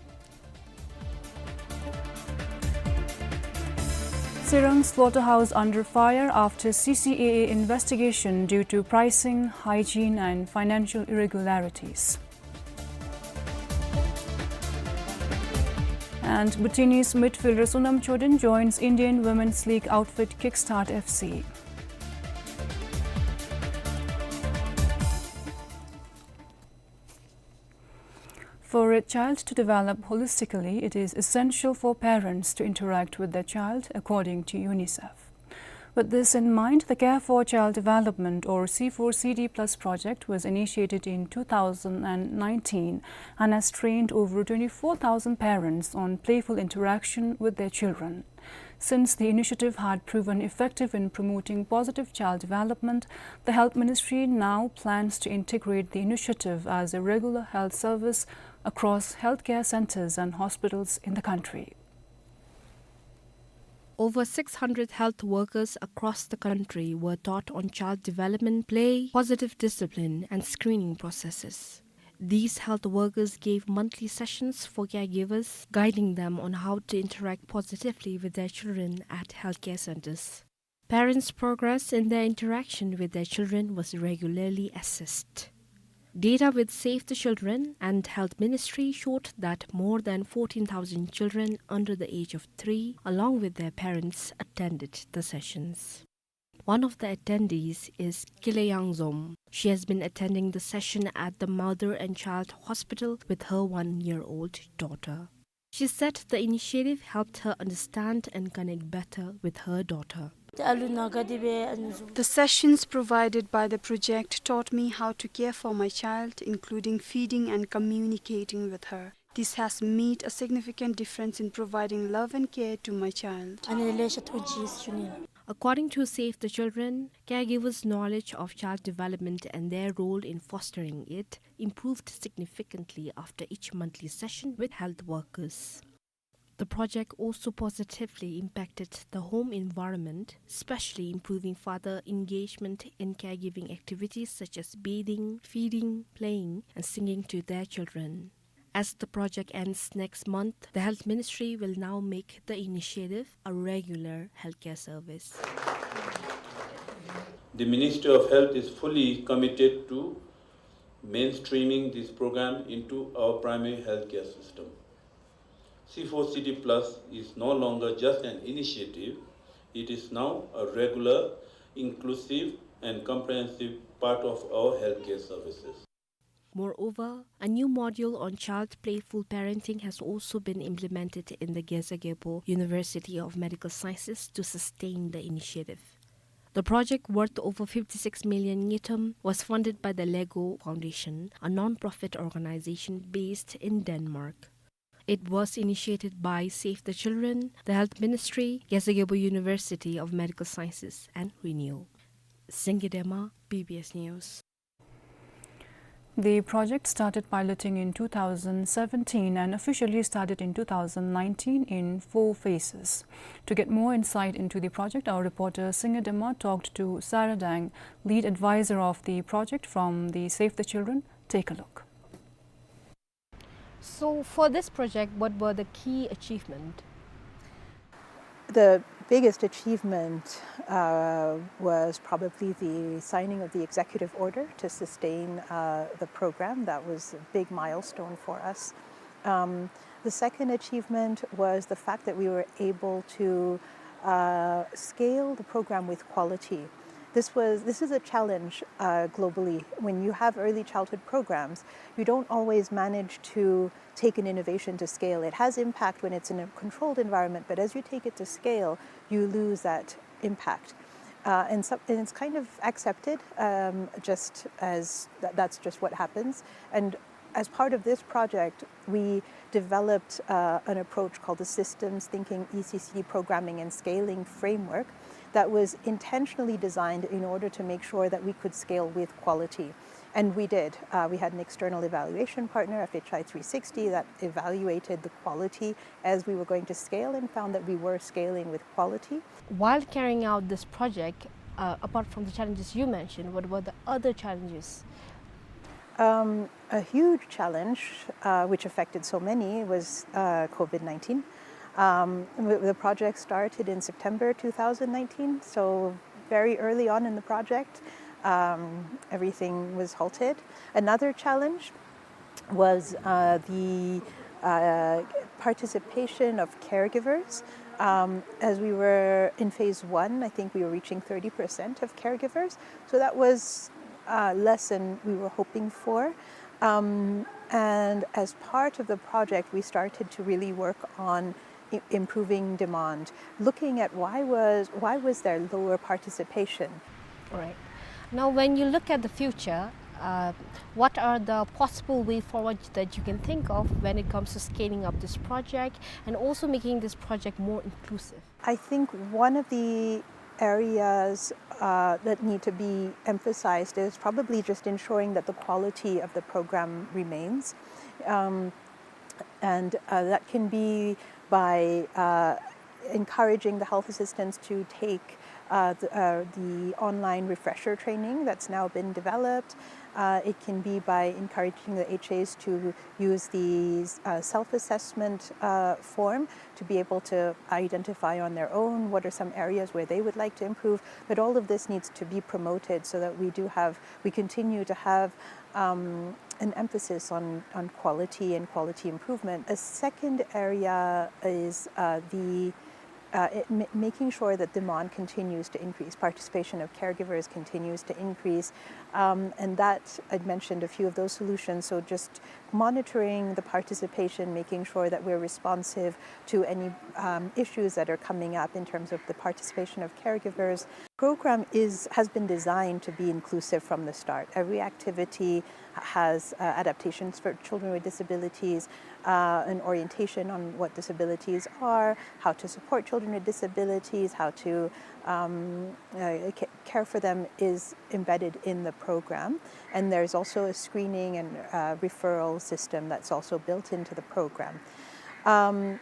Sirang slaughterhouse under fire after C C A A investigation due to pricing, hygiene and financial irregularities. And Bhutanese midfielder Sonam Chodin joins Indian Women's League outfit Kickstart F C. For a child to develop holistically, it is essential for parents to interact with their child, according to UNICEF. With this in mind, the Care for Child Development, or C four C D plus project, was initiated in two thousand and nineteen and has trained over twenty-four thousand parents on playful interaction with their children. Since the initiative had proven effective in promoting positive child development, the Health Ministry now plans to integrate the initiative as a regular health service across healthcare centers and hospitals in the country. Over six hundred health workers across the country were taught on child development, play, positive discipline, and screening processes. These health workers gave monthly sessions for caregivers, guiding them on how to interact positively with their children at healthcare centers. Parents' progress in their interaction with their children was regularly assessed. Data with Save the Children and Health Ministry showed that more than fourteen thousand children under the age of three, along with their parents, attended the sessions. One of the attendees is Kile Yangzom. She has been attending the session at the Mother and Child Hospital with her one-year-old daughter. She said the initiative helped her understand and connect better with her daughter. The sessions provided by the project taught me how to care for my child, including feeding and communicating with her. This has made a significant difference in providing love and care to my child. According to Save the Children, caregivers' knowledge of child development and their role in fostering it improved significantly after each monthly session with health workers. The project also positively impacted the home environment, especially improving father engagement in caregiving activities such as bathing, feeding, playing, and singing to their children. As the project ends next month, the Health Ministry will now make the initiative a regular healthcare service. The Ministry of Health is fully committed to mainstreaming this program into our primary healthcare system. C four C D plus is no longer just an initiative, it is now a regular, inclusive, and comprehensive part of our healthcare services. Moreover, a new module on child playful parenting has also been implemented in the Geza Gyalpo University of Medical Sciences to sustain the initiative. The project, worth over fifty-six million ngultrum, was funded by the Lego Foundation, a non-profit organization based in Denmark. It was initiated by Save the Children, the Health Ministry, Geza Gyalpo University of Medical Sciences, and Renew. Singye Dema, B B S News. The project started piloting in two thousand seventeen and officially started in two thousand nineteen in four phases. To get more insight into the project, our reporter Singye Dema talked to Sarah Dang, lead advisor of the project from the Save the Children. Take a look. So, for this project, what were the key achievement? The biggest achievement, uh, was probably the signing of the executive order to sustain, uh, the program. That was a big milestone for us. Um, the second achievement was the fact that we were able to, uh, scale the program with quality. This was, this is a challenge, uh, globally. When you have early childhood programs, you don't always manage to take an innovation to scale. It has impact when it's in a controlled environment, but as you take it to scale, you lose that impact. Uh, and so, and it's kind of accepted, um, just as tha-, that's just what happens. And As part of this project, we developed, uh, an approach called the Systems Thinking E C C D Programming and Scaling Framework that was intentionally designed in order to make sure that we could scale with quality. And we did. Uh, we had an external evaluation partner, F H I three sixty, that evaluated the quality as we were going to scale and found that we were scaling with quality. While carrying out this project, uh, apart from the challenges you mentioned, what were the other challenges? Um, a huge challenge, uh, which affected so many, was, uh, COVID nineteen. Um, the, the project started in September two thousand nineteen, so very early on in the project, um, everything was halted. Another challenge was, uh, the, uh, participation of caregivers. Um, as we were in phase one, I think we were reaching thirty percent of caregivers. So that was, uh, less than we were hoping for. Um, and as part of the project, we started to really work on i-, improving demand, looking at why was, why was there lower participation. All right. Now, when you look at the future, uh, what are the possible way forward that you can think of when it comes to scaling up this project and also making this project more inclusive? I think one of the areas, uh, that need to be emphasized is probably just ensuring that the quality of the program remains. Um, and, uh, that can be by, uh, encouraging the health assistants to take, uh, the, uh, the online refresher training that's now been developed. Uh, it can be by encouraging the H As to use the, uh, self-assessment, uh, form to be able to identify on their own what are some areas where they would like to improve. But all of this needs to be promoted so that we do have, we continue to have, um, an emphasis on, on quality and quality improvement. A second area is, uh, the, uh, it, ma-, making sure that demand continues to increase, participation of caregivers continues to increase, um, and that, I'd mentioned a few of those solutions, so just monitoring the participation, making sure that we're responsive to any, um, issues that are coming up in terms of the participation of caregivers. Program is, has been designed to be inclusive from the start. Every activity has, uh, adaptations for children with disabilities, uh, an orientation on what disabilities are, how to support children with disabilities, how to, um, uh, ca-, care for them is embedded in the program. And there's also a screening and, uh, referral system that's also built into the program. Um,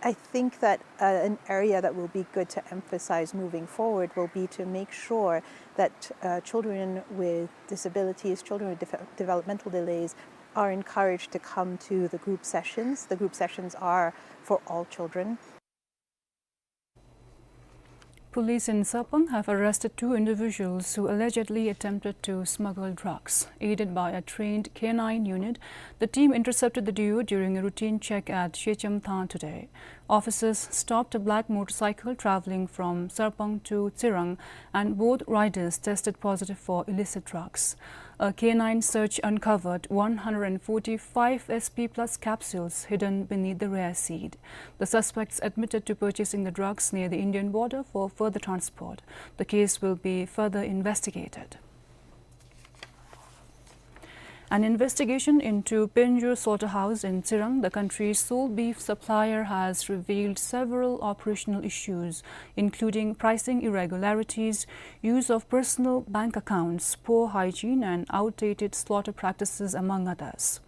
I think that, uh, an area that will be good to emphasize moving forward will be to make sure that, uh, children with disabilities, children with def-, developmental delays are encouraged to come to the group sessions. The group sessions are for all children. Police in Sarpang have arrested two individuals who allegedly attempted to smuggle drugs. Aided by a trained K nine unit, the team intercepted the duo during a routine check at Shechamthang today. Officers stopped a black motorcycle traveling from Sarpang to Tsirang, and both riders tested positive for illicit drugs. A K nine search uncovered one hundred forty-five S P plus capsules hidden beneath the rear seat. The suspects admitted to purchasing the drugs near the Indian border for further transport. The case will be further investigated. An investigation into Penjur slaughterhouse in Tsirang, the country's sole beef supplier, has revealed several operational issues, including pricing irregularities, use of personal bank accounts, poor hygiene, and outdated slaughter practices, among others.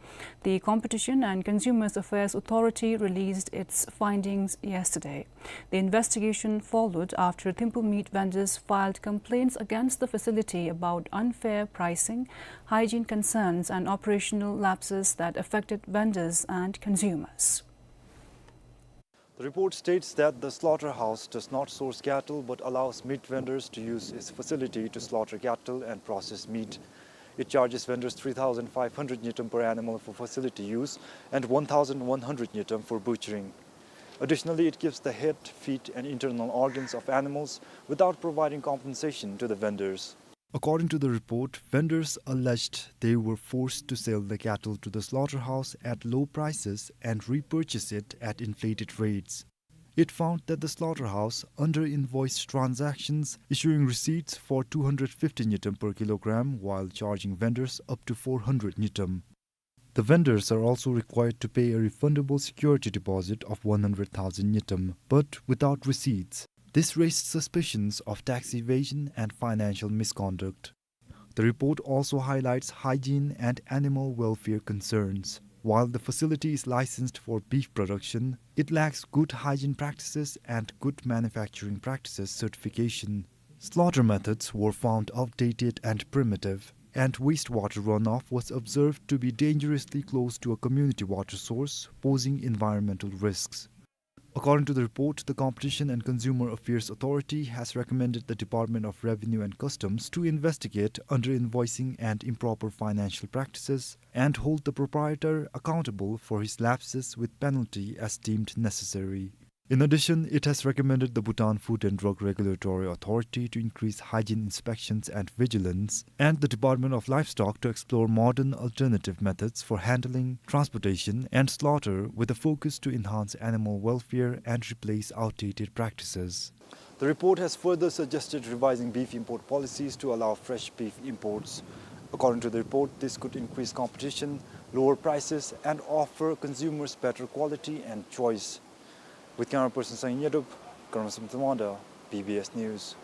The Competition and Consumers Affairs Authority released its findings yesterday. The investigation followed after Thimphu meat vendors filed complaints against the facility about unfair pricing, hygiene concerns, and operational lapses that affected vendors and consumers. The report states that the slaughterhouse does not source cattle but allows meat vendors to use its facility to slaughter cattle and process meat. It charges vendors three thousand five hundred ngultrum per animal for facility use and one thousand one hundred ngultrum for butchering. Additionally, it gives the head, feet, and internal organs of animals without providing compensation to the vendors. According to the report, vendors alleged they were forced to sell the cattle to the slaughterhouse at low prices and repurchase it at inflated rates. It found that the slaughterhouse under-invoiced transactions, issuing receipts for two hundred fifty ngultrum per kilogram while charging vendors up to four hundred ngultrum. The vendors are also required to pay a refundable security deposit of one hundred thousand ngultrum, but without receipts. This raised suspicions of tax evasion and financial misconduct. The report also highlights hygiene and animal welfare concerns. While the facility is licensed for beef production, it lacks good hygiene practices and good manufacturing practices certification. Slaughter methods were found outdated and primitive, and wastewater runoff was observed to be dangerously close to a community water source, posing environmental risks. According to the report, the Competition and Consumer Affairs Authority has recommended the Department of Revenue and Customs to investigate underinvoicing and improper financial practices and hold the proprietor accountable for his lapses with penalty as deemed necessary. In addition, it has recommended the Bhutan Food and Drug Regulatory Authority to increase hygiene inspections and vigilance, and the Department of Livestock to explore modern alternative methods for handling, transportation, and slaughter, with a focus to enhance animal welfare and replace outdated practices. The report has further suggested revising beef import policies to allow fresh beef imports. According to the report, this could increase competition, lower prices, and offer consumers better quality and choice. With camera person Sangin Nyedup, Karamsam Tamanda, B B S News.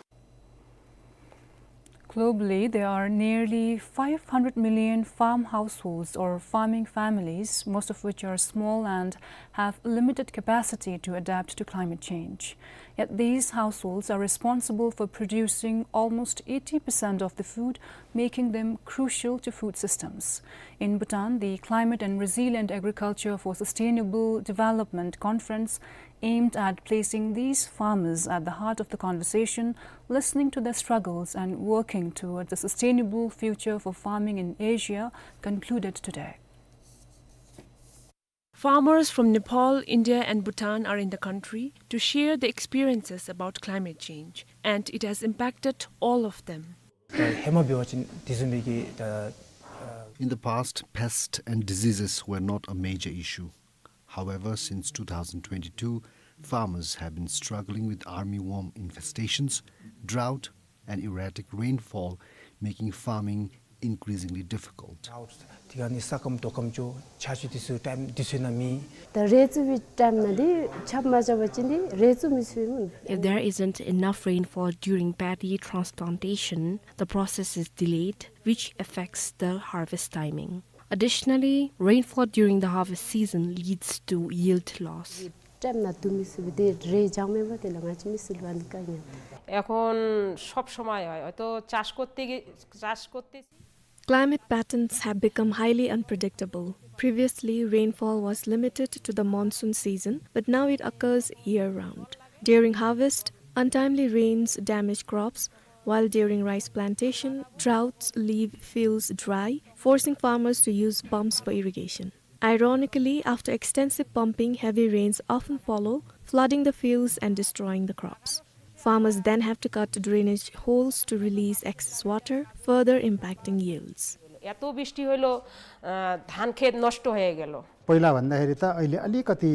Globally, there are nearly five hundred million farm households or farming families, most of which are small and have limited capacity to adapt to climate change. Yet these households are responsible for producing almost eighty percent of the food, making them crucial to food systems. In Bhutan, the Climate and Resilient Agriculture for Sustainable Development Conference aimed at placing these farmers at the heart of the conversation, listening to their struggles and working towards a sustainable future for farming in Asia, concluded today. Farmers from Nepal, India and Bhutan are in the country to share their experiences about climate change, and it has impacted all of them. ད་ཧེ་མ་འབད་བ་ཅིན་དེ་བཟུམ་མའི་གི་ད་ཨ། In the past, pests and diseases were not a major issue. However, since two thousand twenty-two, farmers have been struggling with armyworm infestations, drought, and erratic rainfall, making farming increasingly difficult. དེ་ག་ནི་ས་སྐམ་རྡོ་སྐམ་ཅོག་ཆར་ཆུ་དེ་ཚུ་ཊའིམ་དེ་ཚུ་ནང་མེད། ད་རེ་ཚུ་བའི་ཊའིམ་ནང་དེ་ཆརཔ་མ་རྐྱབ་པ་ཅིན་དེ་རེ་ཚུ་མི་ཚུགས་སྨོ། If there isn't enough rainfall during paddy transplantation, the process is delayed, which affects the harvest timing. Additionally, rainfall during the harvest season leads to yield loss. ཊའིམ་ནང་དུ་མི་ཚུགས་པའི་དེ་རེ་འགྱངས་མེད་པ་དེ་ལས་ང་བཅས་མི་ཚུགས་པ་ནི་དཀའ་ངལ། এখন সব সময় হয়, হয়তো চাষ করতে গিয়ে, চাষ করতে Climate patterns have become highly unpredictable. Previously, rainfall was limited to the monsoon season, but now it occurs year-round. During harvest, untimely rains damage crops, while during rice plantation, droughts leave fields dry, forcing farmers to use pumps for irrigation. Ironically, after extensive pumping, heavy rains often follow, flooding the fields and destroying the crops. Farmers then have to cut drainage holes to release excess water, further impacting yields. এত বৃষ্টি হলো, আহ, ধান ক্ষেত নষ্ট হয়ে গেল। पहिला भन्दाखेरि त अहिले अलिकति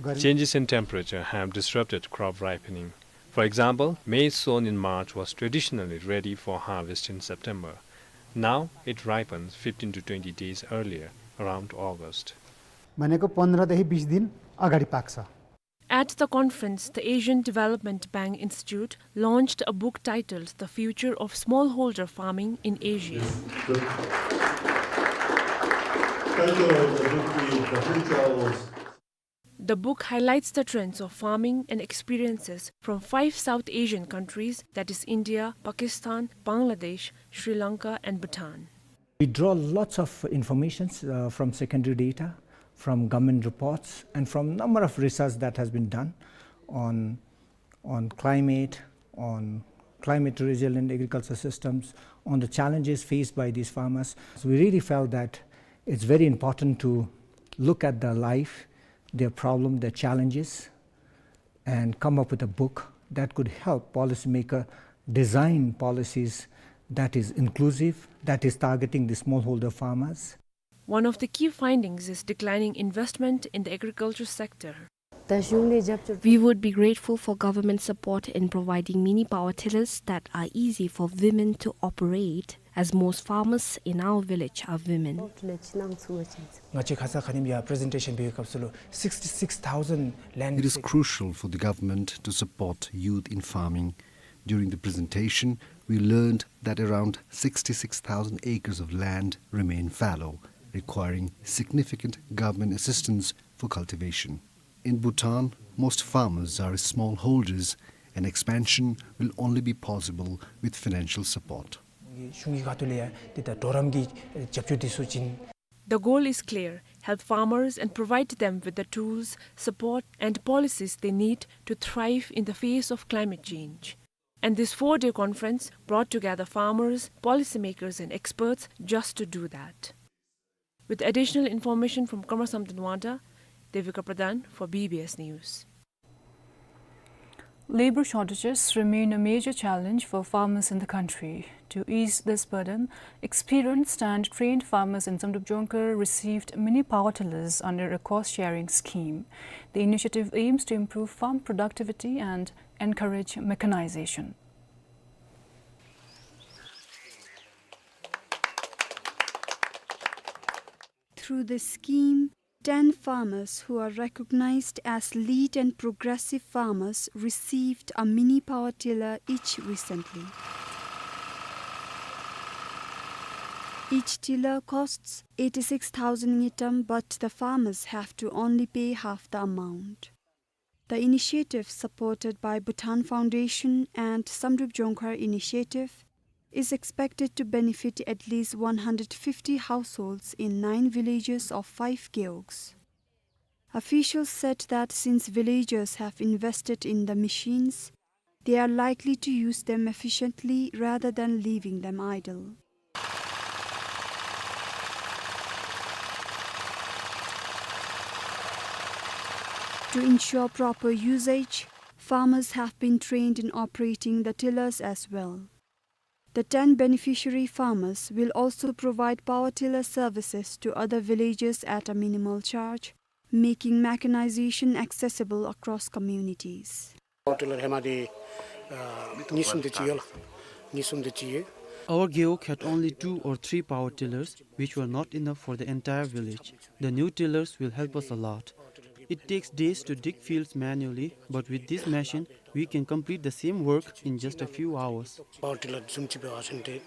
गर्मी। Changes in temperature have disrupted crop ripening. For example, maize sown in March was traditionally ready for harvest in September. Now it ripens fifteen to twenty days earlier, around August. भनेको पन्ध्रदेखि बिस दिन अगाडि पाक्छ। At the conference, the Asian Development Bank Institute launched a book titled The Future of Smallholder Farming in Asia. Title of the book is The Future of The book highlights the trends of farming and experiences from five South Asian countries, that is India, Pakistan, Bangladesh, Sri Lanka, and Bhutan. We draw lots of informations, uh, from secondary data, from government reports, and from number of research that has been done on on climate, on climate resilient agriculture systems, on the challenges faced by these farmers. So we really felt that it's very important to look at their life, their problem, their challenges, and come up with a book that could help policymaker design policies that is inclusive, that is targeting the smallholder farmers. One of the key findings is declining investment in the agriculture sector. We would be grateful for government support in providing mini power tillers that are easy for women to operate as most farmers in our village are women. ང་བཅས་ཁ་ཙ་ཁ་ཉིནམ་ཡང་པི་རི་ཛེན་ཊེ་ཤཱན་འབད་བའི་སྐབས་སུ་ལུ་sixty-six thousand land. It is crucial for the government to support youth in farming. During the presentation, we learned that around sixty-six thousand acres of land remain fallow, requiring significant government assistance for cultivation. In Bhutan, most farmers are smallholders, and expansion will only be possible with financial support. གཞུང་གི་ཁ་ཐུག་ལས་ཡང་ཏེ་ད་གྲོགས་རམ་གྱི་རྒྱབ་སྐྱོར་འདི་ཚུ་བྱིན། The goal is clear: help farmers and provide them with the tools, support and policies they need to thrive in the face of climate change. And this four-day conference brought together farmers, policymakers and experts just to do that. With additional information from Karma Samten Wangda, Devika Pradhan for B B S News. Labor shortages remain a major challenge for farmers in the country. To ease this burden, experienced and trained farmers in Samdrup Jongkhar received mini power tillers under a cost-sharing scheme. The initiative aims to improve farm productivity and encourage mechanization. Through the scheme, ten farmers who are recognized as lead and progressive farmers received a mini power tiller each recently. Each tiller costs eighty-six thousand ngultrum, but the farmers have to only pay half the amount. The initiative, supported by Bhutan Foundation and Samdrup Jongkhar Initiative, is expected to benefit at least one hundred fifty households in nine villages of five gewogs. Officials said that since villagers have invested in the machines, they are likely to use them efficiently rather than leaving them idle. To ensure proper usage, farmers have been trained in operating the tillers as well. The ten beneficiary farmers will also provide power tiller services to other villages at a minimal charge, making mechanization accessible across communities. Power tiller ཧེ་མ་འདི་ཨ་གཉིས་གསུམ་དེ་ཅིག་ཡོད་ལགས། གཉིས་གསུམ་དེ་ཅིག་ཡོད། Our gewog had only two or three power tillers, which were not enough for the entire village. The new tillers will help us a lot. It takes days to dig fields manually, but with this machine, we can complete the same work in just a few hours. Power tiller བཟུམ་ཅིག་འབད་བ་ཅིན་ཏེ་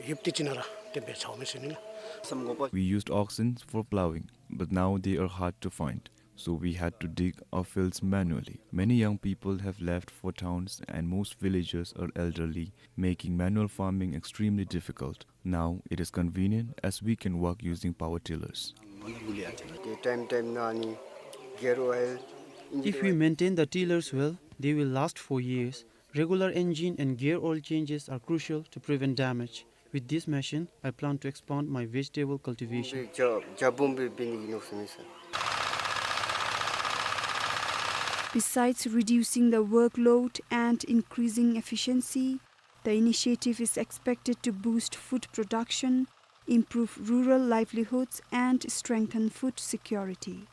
ཡུདཔ་ཐེངས་ཅིག་ནང་ར་ཏེ་འབད་ཚརཝ་མས་ཟེར་ཨིན་ལགས། We used oxen for ploughing, but now they are hard to find, so we had to dig our fields manually. Many young people have left for towns, and most villagers are elderly, making manual farming extremely difficult. Now it is convenient as we can work using power tillers. Time time ནང་ནི་gear oil engine oil. If we maintain the tillers well, they will last for years. Regular engine and gear oil changes are crucial to prevent damage. With this machine, I plan to expand my vegetable cultivation. Besides reducing the workload and increasing efficiency, the initiative is expected to boost food production, improve rural livelihoods, and strengthen food security.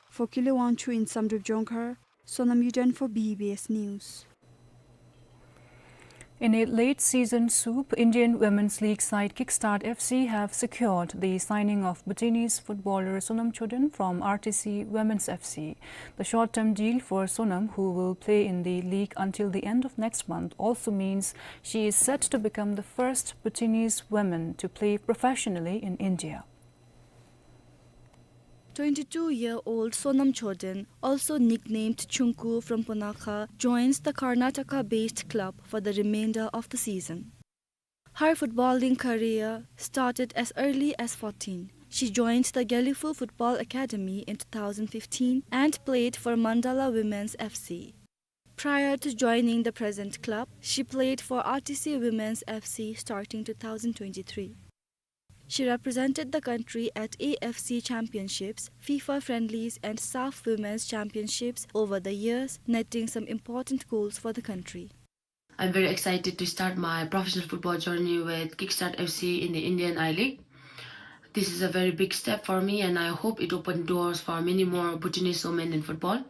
For Kile Wangchuk in Samdrup Jongkhar, Sonam Yuden for B B S News. In a late season sweep, Indian Women's League side Kickstart F C have secured the signing of Bhutanese footballer Sonam Chodden from R T C Women's F C. The short-term deal for Sonam, who will play in the league until the end of next month, also means she is set to become the first Bhutanese woman to play professionally in India. Twenty-two-year-old Sonam Chodden, also nicknamed Chungku from Punakha, joins the Karnataka-based club for the remainder of the season. Her footballing career started as early as fourteen. She joined the Gelephu Football Academy in two thousand fifteen and played for Mandala Women's F C. Prior to joining the present club, she played for R T C Women's F C starting two thousand twenty-three. She represented the country at A F C Championships, FIFA Friendlies and SAFF Women's Championships over the years, netting some important goals for the country. I'm very excited to start my professional football journey with Kickstart F C in the Indian I-League. This is a very big step for me, and I hope it opens doors for many more Bhutanese women in football.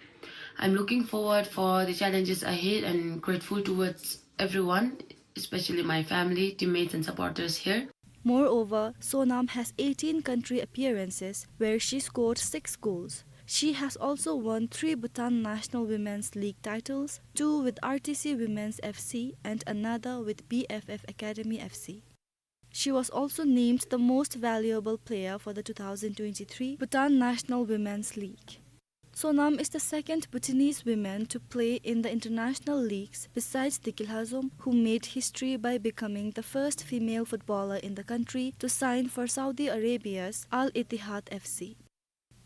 I'm looking forward for the challenges ahead and grateful towards everyone, especially my family, teammates, and supporters here. Moreover, Sonam has eighteen country appearances where she scored six goals. She has also won three Bhutan National Women's League titles, two with R T C Women's F C and another with B F F Academy F C. She was also named the most valuable player for the two thousand twenty-three Bhutan National Women's League. Sonam is the second Bhutanese woman to play in the international leagues besides Deki Lhazom, who made history by becoming the first female footballer in the country to sign for Saudi Arabia's Al Ittihad F C.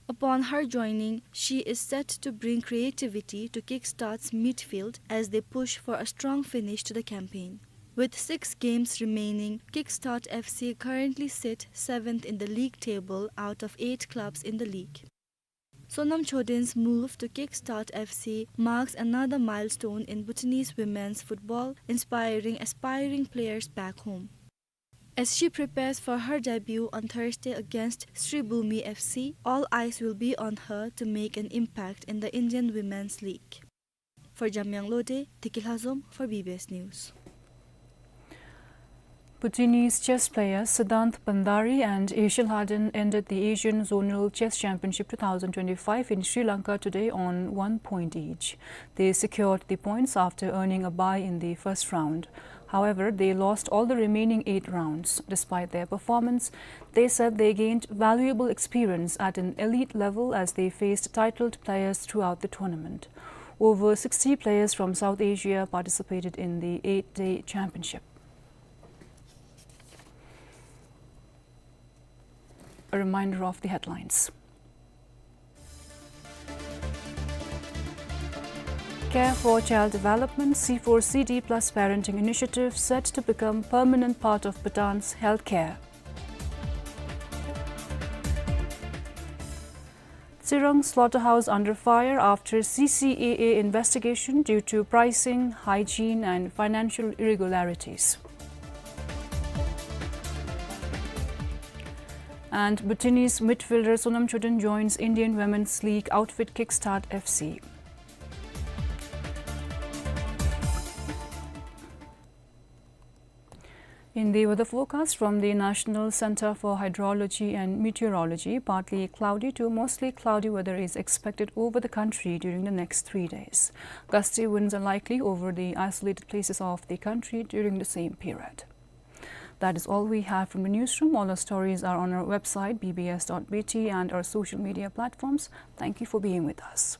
Upon her joining, she is set to bring creativity to Kickstart's midfield as they push for a strong finish to the campaign. With six games remaining, Kickstart F C currently sit seventh in the league table out of eight clubs in the league. Sonam Chodin's move to Kickstart F C marks another milestone in Bhutanese women's football, inspiring aspiring players back home. As she prepares for her debut on Thursday against Sribhumi F C, all eyes will be on her to make an impact in the Indian Women's League. For Jamyang Lode, Deki Lhazom for B B S News. Bhutanese chess players Siddhant Bhandari and Yesil Haden ended the Asian Zonal Chess Championship two thousand twenty-five in Sri Lanka today on one point each. They secured the points after earning a bye in the first round. However, they lost all the remaining eight rounds. Despite their performance, they said they gained valuable experience at an elite level as they faced titled players throughout the tournament. Over sixty players from South Asia participated in the eight-day championship. A reminder of the headlines. Care for Child Development, C four C D plus parenting initiative set to become permanent part of Bhutan's healthcare. Tsirang slaughterhouse under fire after C C A A investigation due to pricing, hygiene and financial irregularities. And Bhutanese midfielder Sonam Choden joins Indian Women's League outfit Kickstart F C. In the weather forecast from the National Center for Hydrology and Meteorology, partly cloudy to mostly cloudy weather is expected over the country during the next three days. Gusty winds are likely over the isolated places of the country during the same period. That is all we have from the newsroom. All our stories are on our website, B B S dot B T, and our social media platforms. Thank you for being with us.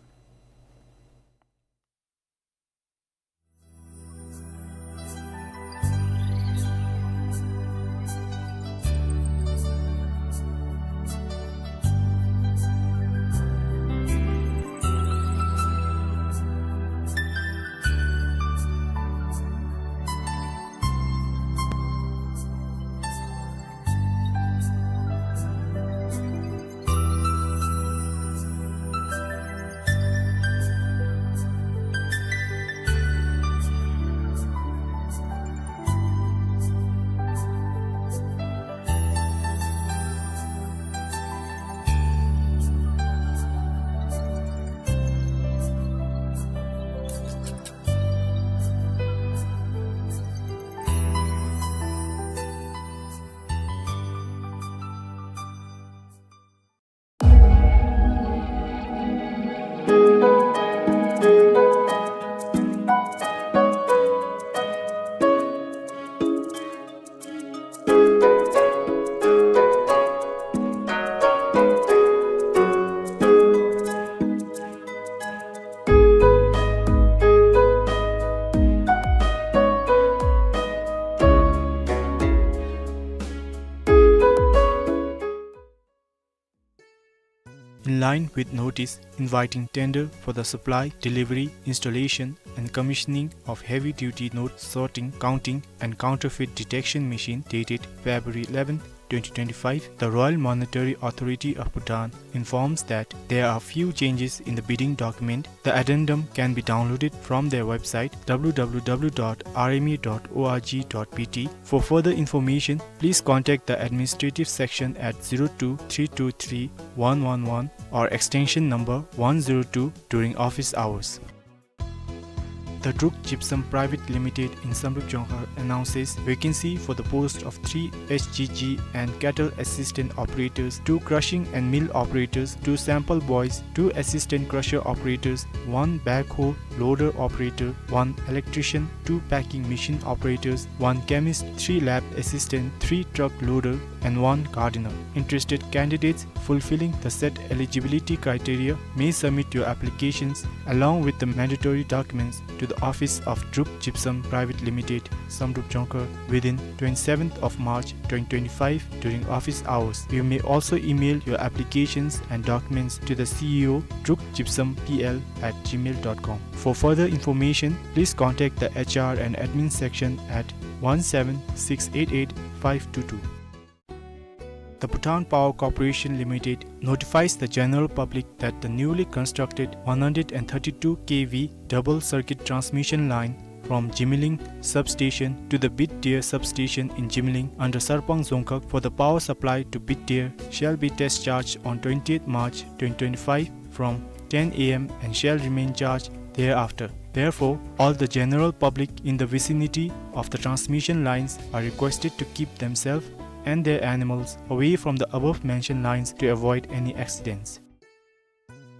In line with notice inviting tender for the supply, delivery, installation, and commissioning of heavy-duty note sorting, counting, and counterfeit detection machine dated February eleventh, twenty twenty-five, the Royal Monetary Authority of Bhutan informs that there are few changes in the bidding document. The addendum can be downloaded from their website, W W W dot R M A dot org dot B T. For further information, please contact the administrative section at zero two three two three one one one or extension number one zero two during office hours. The Druk Gypsum Private Limited in Samdrup Jongkhar announces vacancy for the post of three H G G and cattle assistant operators, two crushing and mill operators, two sample boys, two assistant crusher operators, one backhoe loader operator, one electrician, two packing machine operators, one chemist, three lab assistant, three truck loader, and one gardener. Interested candidates fulfilling the set eligibility criteria may submit your applications along with the mandatory documents to the office of Druk Gypsum Private Limited, Samdrup Jongkhar, within twenty-seventh of March twenty twenty-five during office hours. You may also email your applications and documents to the C E O, druk gypsum P L at gmail dot com. For further information, please contact the H R and admin section at one seven six eight eight five two two. The Bhutan Power Corporation Limited notifies the general public that the newly constructed one hundred and thirty-two K V double circuit transmission line from Jimiling substation to the Bitdeer substation in Jimiling under Sarpang Dzongkhag for the power supply to Bitdeer shall be discharged on twentieth March twenty twenty-five from ten A M and shall remain charged thereafter. Therefore, all the general public in the vicinity of the transmission lines are requested to keep themselves and their animals away from the above mentioned lines to avoid any accidents.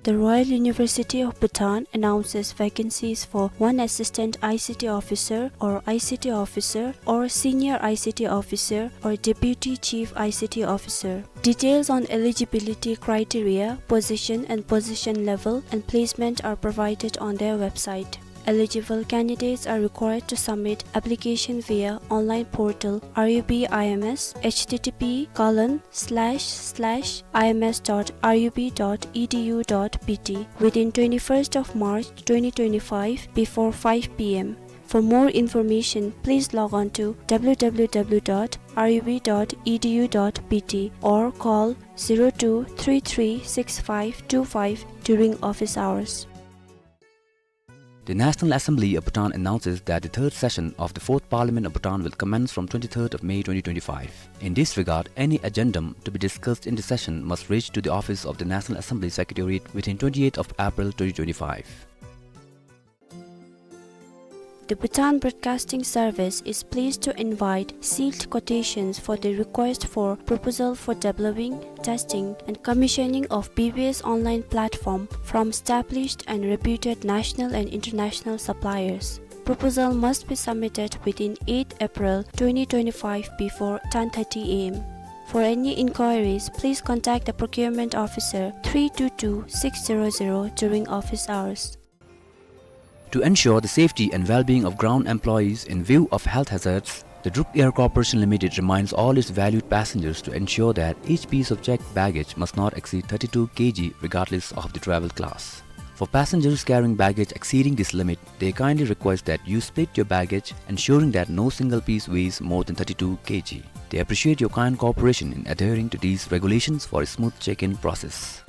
The Royal University of Bhutan announces vacancies for one assistant I C T officer or I C T officer or senior I C T officer or deputy chief I C T officer. Details on eligibility criteria, position and position level and placement are provided on their website. Eligible candidates are required to submit application via online portal R U B I M S, H T T P colon slash slash I M S dot R U B dot E D U dot B T, within twenty-first of March twenty twenty-five before five P M. For more information, please log on to W W W dot R U B dot E D U dot B T or call zero two three three six five two five during office hours. The National Assembly of Bhutan announces that the third session of the Fourth Parliament of Bhutan will commence from twenty-third of May twenty twenty-five. In this regard, any agendum to be discussed in the session must reach to the office of the National Assembly Secretariat within twenty-eighth of April twenty twenty-five. The Bhutan Broadcasting Service is pleased to invite sealed quotations for the request for proposal for developing, testing and commissioning of B B S online platform from established and reputed national and international suppliers. Proposal must be submitted within eighth April twenty twenty-five before ten thirty A M. For any inquiries, please contact the procurement officer three two two six zero zero during office hours. To ensure the safety and well-being of ground employees in view of health hazards, the Druk Air Corporation Limited reminds all its valued passengers to ensure that each piece of checked baggage must not exceed thirty-two K G regardless of the travel class. For passengers carrying baggage exceeding this limit, they kindly request that you split your baggage, ensuring that no single piece weighs more than thirty-two K G. They appreciate your kind cooperation in adhering to these regulations for a smooth check-in process.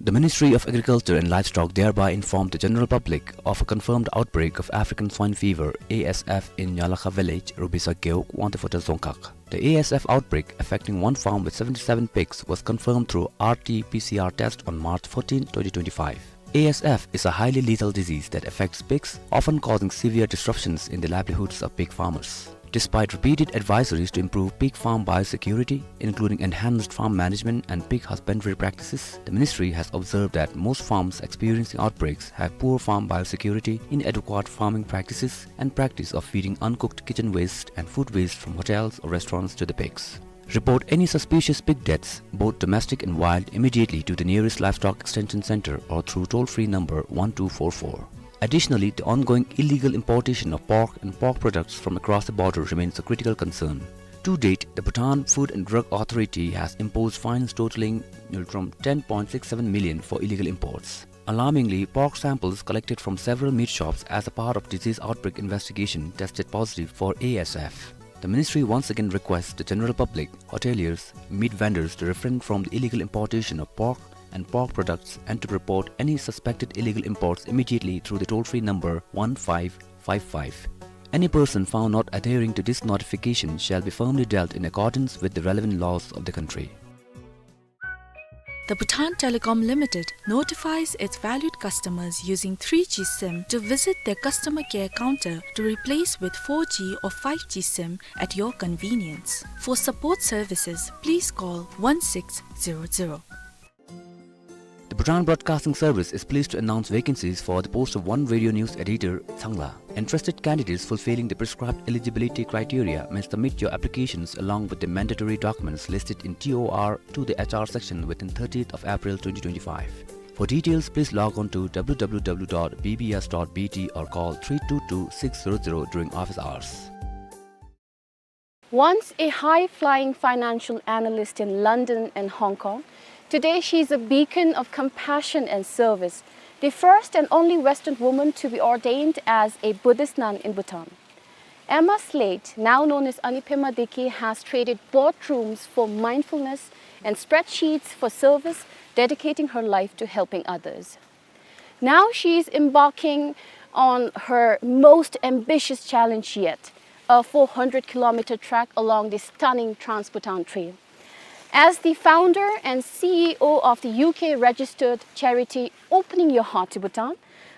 The Ministry of Agriculture and Livestock thereby informed the general public of a confirmed outbreak of African swine fever, A S F, in Nyalakha village, Rubisa Gewog, Wangtufota Dzongkhag. The A S F outbreak, affecting one farm with seventy-seven pigs, was confirmed through R T P C R test on March fourteenth, twenty twenty-five. A S F is a highly lethal disease that affects pigs, often causing severe disruptions in the livelihoods of pig farmers. Despite repeated advisories to improve pig farm biosecurity, including enhanced farm management and pig husbandry practices, the ministry has observed that most farms experiencing outbreaks have poor farm biosecurity, inadequate farming practices, and practice of feeding uncooked kitchen waste and food waste from hotels or restaurants to the pigs. Report any suspicious pig deaths, both domestic and wild, immediately to the nearest Livestock Extension Center or through toll-free number one two four four. Additionally, the ongoing illegal importation of pork and pork products from across the border remains a critical concern. To date, the Bhutan Food and Drug Authority has imposed fines totaling from ten point six seven million for illegal imports. Alarmingly, pork samples collected from several meat shops as a part of disease outbreak investigation tested positive for A S F. The ministry once again requests the general public, hoteliers, meat vendors to refrain from the illegal importation of pork and pork products and to report any suspected illegal imports immediately through the toll-free number one five five five. Any person found not adhering to this notification shall be firmly dealt in accordance with the relevant laws of the country. The Bhutan Telecom Limited notifies its valued customers using three G SIM to visit their customer care counter to replace with four G or five G SIM at your convenience. For support services, please call one six zero zero. The Bhutan Broadcasting Service is pleased to announce vacancies for the post of one radio news editor, Changla. Interested candidates fulfilling the prescribed eligibility criteria may submit your applications along with the mandatory documents listed in T O R to the H R section within thirtieth of April twenty twenty-five. For details, please log on to W W W dot B B S dot B T or call three two two six zero zero during office hours. Once a high-flying financial analyst in London and Hong Kong, today she is a beacon of compassion and service, the first and only Western woman to be ordained as a Buddhist nun in Bhutan. Emma Slate, now known as Ani Pema Diki, has traded boardrooms for mindfulness and spreadsheets for service, dedicating her life to helping others. Now she is embarking on her most ambitious challenge yet, a four hundred kilometer trek along the stunning Trans-Bhutan Trail. As the founder and C E O of the U K-registered charity Opening Your Heart to Bhutan,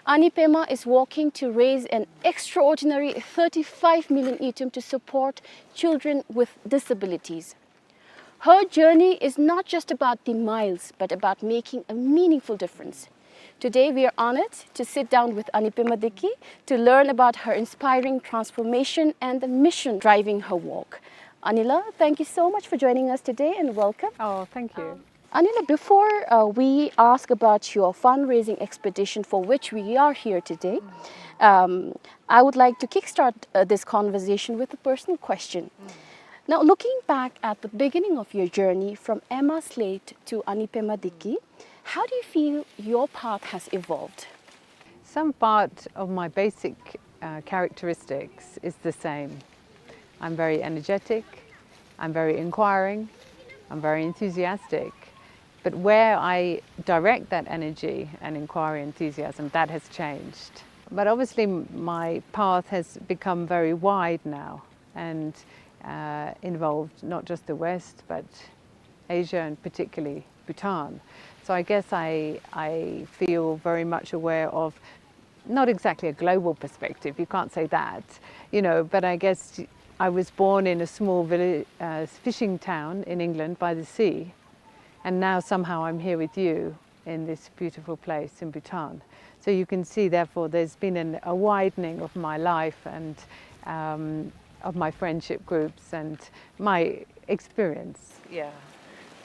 Ani Pema is working to raise an extraordinary thirty-five million ngultrum to support children with disabilities. Her journey is not just about the miles, but about making a meaningful difference. Today, we are honored to sit down with Ani Pema Diki to learn about her inspiring transformation and the mission driving her walk. Anila, thank you so much for joining us today and welcome. Oh, thank you. Um, Anila, before, uh, we ask about your fundraising expedition for which we are here today, um, I would like to kickstart, uh, this conversation with a personal question. Now, looking back at the beginning of your journey from Emma Slate to Ani Pema Diki, how do you feel your path has evolved? Some part of my basic, uh, characteristics is the same. I'm very energetic, I'm very inquiring, I'm very enthusiastic. But where I direct that energy and inquiry, enthusiasm, that has changed. But obviously, m-, my path has become very wide now and, uh, involved not just the West, but Asia and particularly Bhutan. So I guess I, I feel very much aware of not exactly a global perspective, you can't say that, you know, but I guess I was born in a small village, uh, fishing town in England by the sea, and now somehow I'm here with you in this beautiful place in Bhutan. So you can see, therefore, there's been an, a widening of my life and, um, of my friendship groups and my experience. Yeah.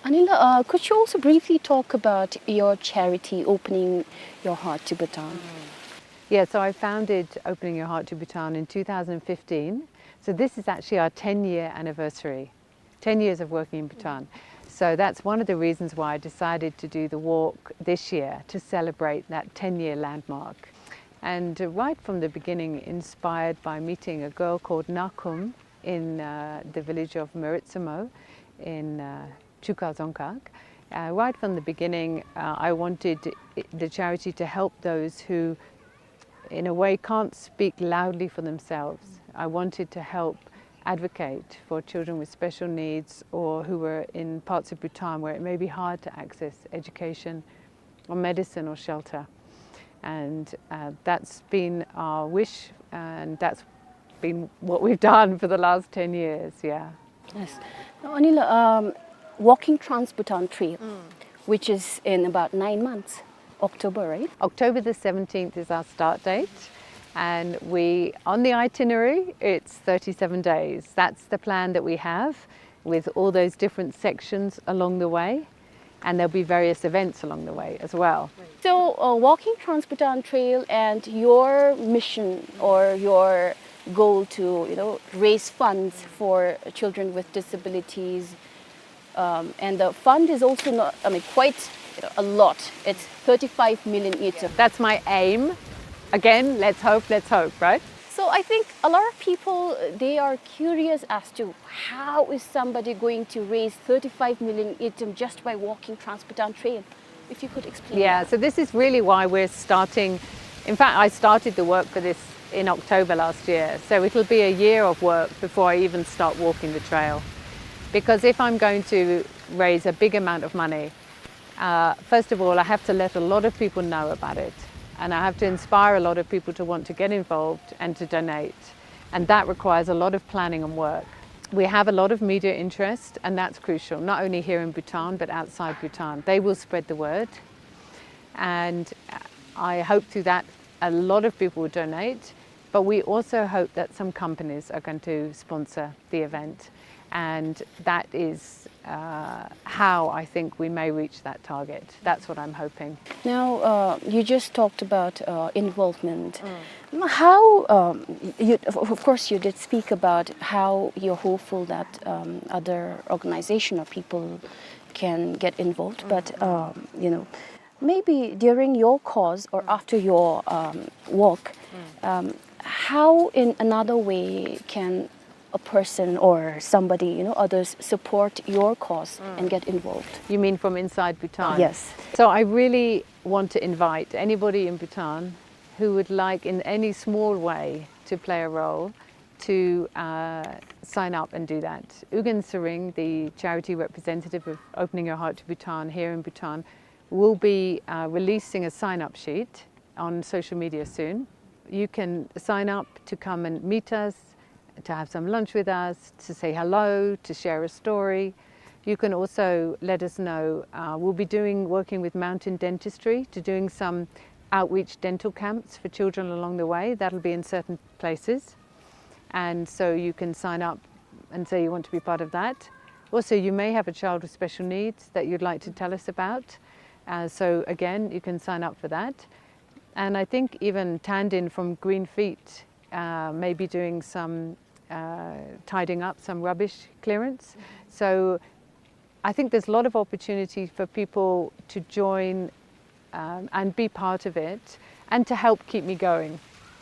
Anila, uh, could you also briefly talk about your charity, Opening Your Heart to Bhutan? Mm. Yeah, so I founded Opening Your Heart to Bhutan in two thousand fifteen. So this is actually our ten-year anniversary, ten years of working in Bhutan. So that's one of the reasons why I decided to do the walk this year, to celebrate that ten-year landmark. And, uh, right from the beginning, inspired by meeting a girl called Nakum in, uh, the village of Meritsumo in, uh, Chuka Dzongkhag. Uh, right from the beginning, uh, I wanted i-, the charity to help those who, in a way, can't speak loudly for themselves. I wanted to help advocate for children with special needs or who were in parts of Bhutan where it may be hard to access education or medicine or shelter. And, uh, that's been our wish, and that's been what we've done for the last ten years, yeah. Yes. Now, Anila, um, walking Trans-Bhutan Trail, mm, which is in about nine months, October, right? October the seventeenth is our start date, and we, on the itinerary, it's thirty-seven days. That's the plan that we have, with all those different sections along the way, and there'll be various events along the way as well. So, uh, walking Trans-Bhutan Trail and your mission or your goal to, you know, raise funds for children with disabilities, um, and the fund is also not, I mean, quite, you know, a lot. It's thirty-five million ngultrum. That's my aim. Again, let's hope, let's hope, right? So I think a lot of people, uh, they are curious as to how is somebody going to raise thirty-five million ngultrum just by walking Trans-Bhutan Trail? If you could explain. Yeah, that. So this is really why we're starting. In fact, I started the work for this in October last year. So it'll be a year of work before I even start walking the trail. Because if I'm going to raise a big amount of money, Uh, first of all, I have to let a lot of people know about it, and I have to inspire a lot of people to want to get involved and to donate, and that requires a lot of planning and work. We have a lot of media interest, and that's crucial, not only here in Bhutan, but outside Bhutan. They will spread the word, and I hope through that a lot of people will donate, but we also hope that some companies are going to sponsor the event, and that is, uh, how I think we may reach that target. That's what I'm hoping. Now, uh, you just talked about, uh, involvement. Mm. How, um, you, of, of course, you did speak about how you're hopeful that, um, other organization or people can get involved, but, um, you know, maybe during your course or after your, um, walk, um, how in another way can a person or somebody, you know, others support your cause and get involved? You mean from inside Bhutan? Yes. So I really want to invite anybody in Bhutan who would like in any small way to play a role to, uh, sign up and do that. Ugyen Tshering, the charity representative of Opening Your Heart to Bhutan here in Bhutan, will be, uh, releasing a sign-up sheet on social media soon. You can sign up to come and meet us, to have some lunch with us, to say hello, to share a story. You can also let us know, uh, we'll be doing, working with Mountain Dentistry to doing some outreach dental camps for children along the way. That'll be in certain places. And so you can sign up and say you want to be part of that. Also, you may have a child with special needs that you'd like to tell us about. Uh, so again, you can sign up for that. And I think even Tandin from Green Feet, uh, may be doing some, uh, tidying up, some rubbish clearance. So I think there's a lot of opportunity for people to join, um, and be part of it and to help keep me going.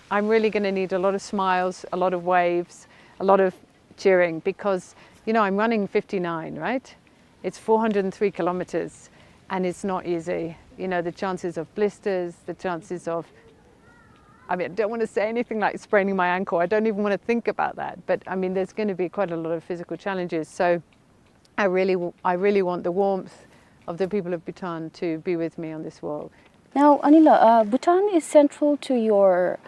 I'm really gonna need a lot of smiles, a lot of waves, a lot of cheering because, you know, I'm running fifty-nine, right? It's four hundred and three kilometers and it's not easy. You know, the chances of blisters, the chances of, I mean, I don't want to say anything like spraining my ankle. I don't even want to think about that. But I mean, there's gonna be quite a lot of physical challenges. So I really, w-, I really want the warmth of the people of Bhutan to be with me on this walk. Now, Anila, uh, Bhutan is central to your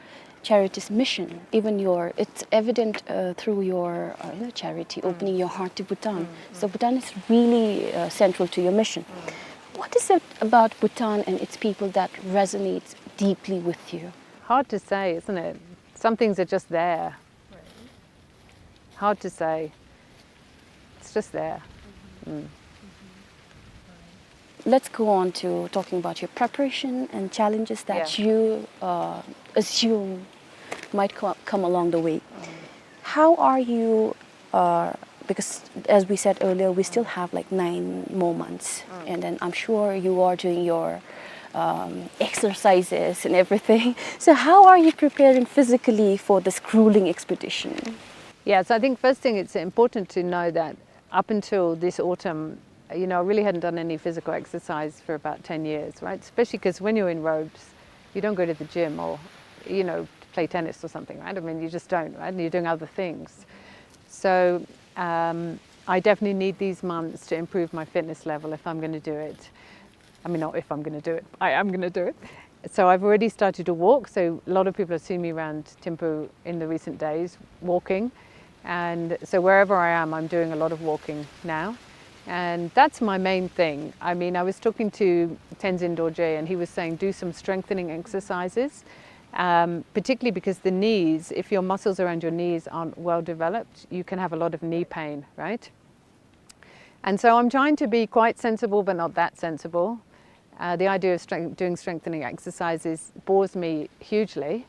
charity's mission. Even your, it's evident, uh, through your, uh, you know, charity, Opening Your Heart to Bhutan. So Bhutan is really, uh, central to your mission. What is it about Bhutan and its people that resonates deeply with you? Hard to say, isn't it? Some things are just there. Hard to say. It's just there. Mm. Let's go on to talking about your preparation and challenges that you, uh, assume might co-, come along the way. How are you, uh, because as we said earlier, we still have, like, nine more months, and then I'm sure you are doing your, um, exercises and everything. So how are you preparing physically for this grueling expedition? Yeah, so I think first thing, it's important to know that up until this autumn, you know, I really hadn't done any physical exercise for about ten years, right? Especially 'cause when you're in robes, you don't go to the gym or, you know, play tennis or something, right? I mean, you just don't, right? And you're doing other things. So, um, I definitely need these months to improve my fitness level if I'm gonna do it. I mean, not if I'm gonna do it, I am gonna do it. So I've already started to walk. So a lot of people have seen me around Thimphu in the recent days walking. And so wherever I am, I'm doing a lot of walking now. And that's my main thing. I mean, I was talking to Tenzin Dorje, and he was saying do some strengthening exercises, um, particularly because the knees, if your muscles around your knees aren't well developed, you can have a lot of knee pain, right? And so I'm trying to be quite sensible, but not that sensible. Uh, the idea of strength, doing strengthening exercises bores me hugely.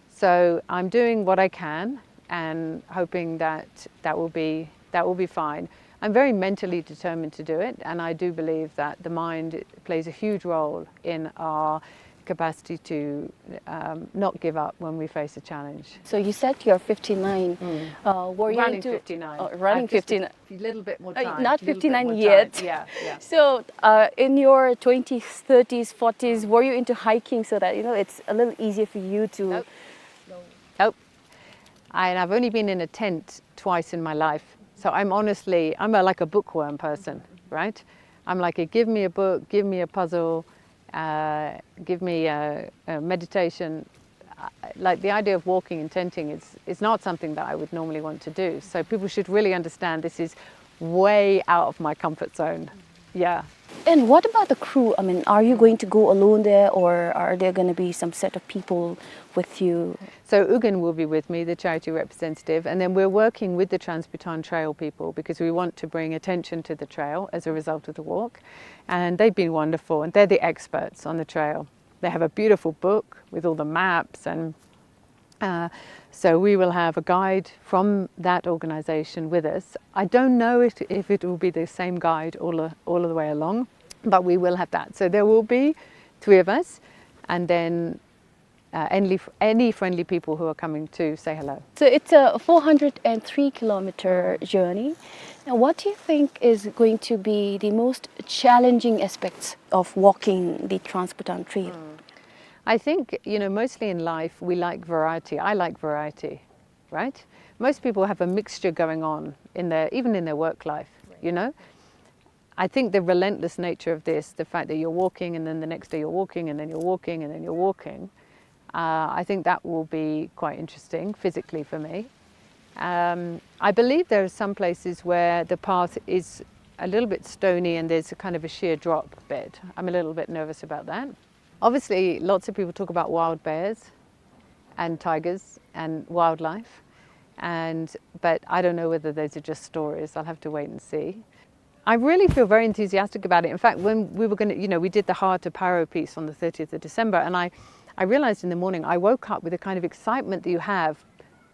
So I'm doing what I can and hoping that that will be, that will be fine. I'm very mentally determined to do it, and I do believe that the mind plays a huge role in our capacity to, um, not give up when we face a challenge. So you said you're fifty-nine. Uh, were you Running into fifty-nine. Oh, running I've just a fifty-nine. Little bit more Uh, time, not little bit fifty-nine more yet. Time. Yeah, yeah. So, uh, in your twenties, thirties, forties, were you into hiking so that, you know, it's a little easier for you to Nope. Nope. I, and I've only been in a tent twice in my life. So I'm honestly, I'm a, like, a bookworm person, right? I'm like, "Give me a book, give me a puzzle, uh, give me a, a meditation." Uh, like, the idea of walking and tenting is, is not something that I would normally want to do. So people should really understand this is way out of my comfort zone. Yeah. And what about the crew? I mean, are you going to go alone there, or are there going to be some set of people with you? So Ugen will be with me, the charity representative, and then we're working with the Trans-Bhutan Trail people because we want to bring attention to the trail as a result of the walk. And they've been wonderful, and they're the experts on the trail. They have a beautiful book with all the maps, and uh, so we will have a guide from that organization with us. I don't know if, if it will be the same guide all, the- all of the way along, but we will have that. So there will be three of us, and then uh, any, any friendly people who are coming to say hello. So it's a four hundred and three kilometer journey. Now, what do you think is going to be the most challenging aspects of walking the Trans-Bhutan Trail? I think, you know, mostly in life we like variety. I like variety, right? Most people have a mixture going on in their, even in their work life, you know? I think the relentless nature of this, the fact that you're walking and then the next day you're walking and then you're walking and then you're walking, uh, I think that will be quite interesting physically for me. Um, I believe there are some places where the path is a little bit stony and there's a kind of a sheer drop bed. I'm a little bit nervous about that. Obviously, lots of people talk about wild bears and tigers and wildlife, and, but I don't know whether those are just stories. I'll have to wait and see. I really feel very enthusiastic about it. In fact, when we were gonna, you know, we did the Hard to Paro piece on the thirtieth of December, and I, I realized in the morning, I woke up with a kind of excitement that you have,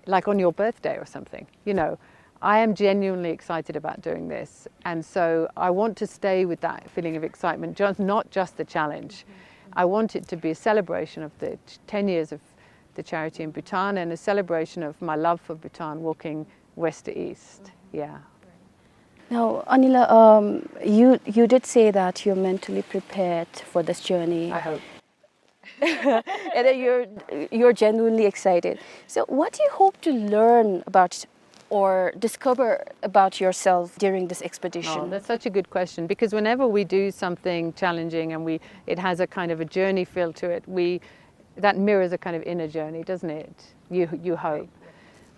like, on your birthday or something, you know. I am genuinely excited about doing this, and so I want to stay with that feeling of excitement, just, not just the challenge. I want it to be a celebration of the t- ten years of the charity in Bhutan and a celebration of my love for Bhutan, walking west to east. Yeah. Now, Anila, um, you you did say that you're mentally prepared for this journey. I hope. And then you're you're genuinely excited. So, what do you hope to learn about or discover about yourself during this expedition? Oh, that's such a good question, because whenever we do something challenging and we, it has a kind of a journey feel to it, we, that mirrors a kind of inner journey, doesn't it? You, you hope.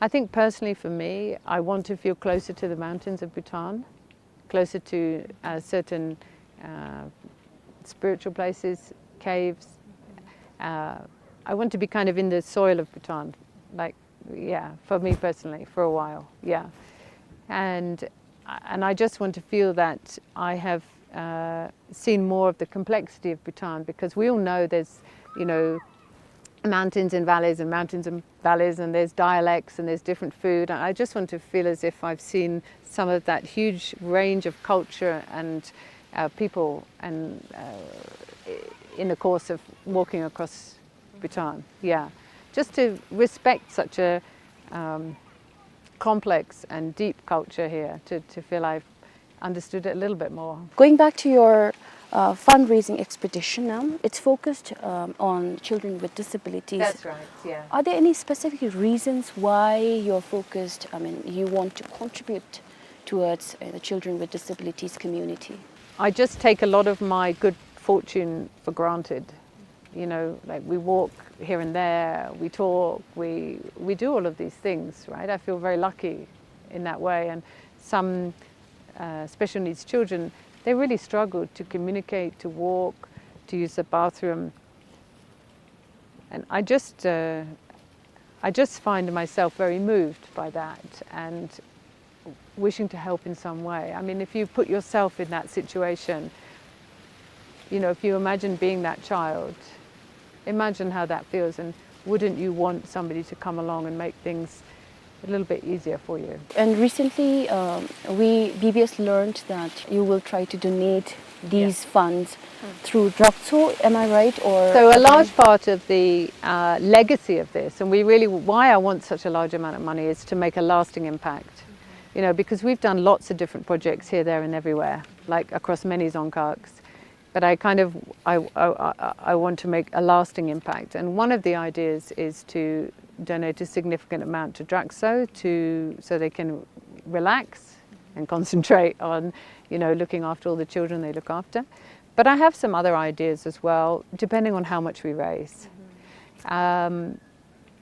I think personally for me, I want to feel closer to the mountains of Bhutan, closer to uh, certain uh, spiritual places, caves. Uh, I want to be kind of in the soil of Bhutan, like, yeah, for me personally, for a while, yeah. And and I just want to feel that I have uh, seen more of the complexity of Bhutan, because we all know there's, you know, mountains and valleys and mountains and valleys, and there's dialects and there's different food. And I just want to feel as if I've seen some of that huge range of culture and uh, people and uh, in the course of walking across Bhutan. Yeah, just to respect such a um, complex and deep culture here, to, to feel I've understood it a little bit more. Going back to your uh, fundraising expedition now, it's focused um, on children with disabilities. That's right, yeah. Are there any specific reasons why you're focused, I mean, you want to contribute towards uh, the children with disabilities community? I just take a lot of my good fortune for granted. You know, like, we walk here and there, we talk, we, we do all of these things, right? I feel very lucky in that way. And some uh, special needs children, they really struggle to communicate, to walk, to use the bathroom. And I just, uh, I just find myself very moved by that and wishing to help in some way. I mean, if you put yourself in that situation, you know, if you imagine being that child, imagine how that feels, and wouldn't you want somebody to come along and make things a little bit easier for you? And recently, um, we B B S learned that you will try to donate these funds through Drakso, am I right? Or So a large part of the uh, legacy of this, and we really, why I want such a large amount of money, is to make a lasting impact. You know, because we've done lots of different projects here, there, and everywhere, like, across many dzongkhags. But I kind of, I, I, I, I want to make a lasting impact. And one of the ideas is to donate a significant amount to Drakso to, so they can relax and concentrate on, you know, looking after all the children they look after. But I have some other ideas as well, depending on how much we raise. Um,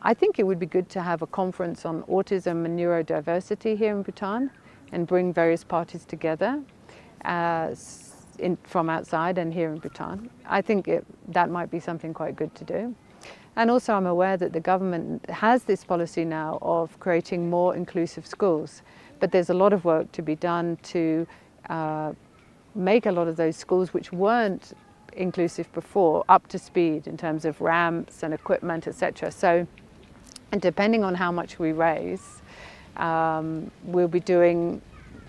I think it would be good to have a conference on autism and neurodiversity here in Bhutan and bring various parties together, uh, s-, in, from outside and here in Bhutan. I think it, that might be something quite good to do. And also, I'm aware that the government has this policy now of creating more inclusive schools, but there's a lot of work to be done to, uh, make a lot of those schools which weren't inclusive before up to speed in terms of ramps and equipment, et cetera. So, and depending on how much we raise, um, we'll be doing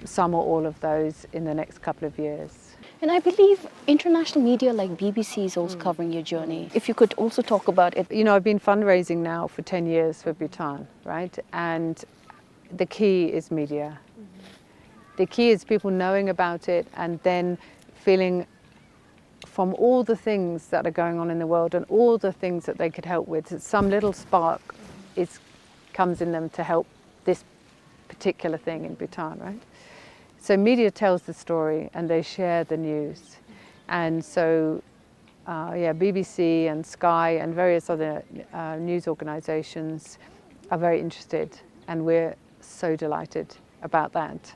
some or all of those in the next couple of years. And I believe international media like B B C is also covering your journey. If you could also talk about it. You know, I've been fundraising now for ten years for Bhutan, right? And the key is media. The key is people knowing about it and then feeling, from all the things that are going on in the world and all the things that they could help with, some little spark is, comes in them to help this particular thing in Bhutan, right? So media tells the story and they share the news. And so, uh, yeah, B B C and Sky and various other, uh, news organizations are very interested, and we're so delighted about that.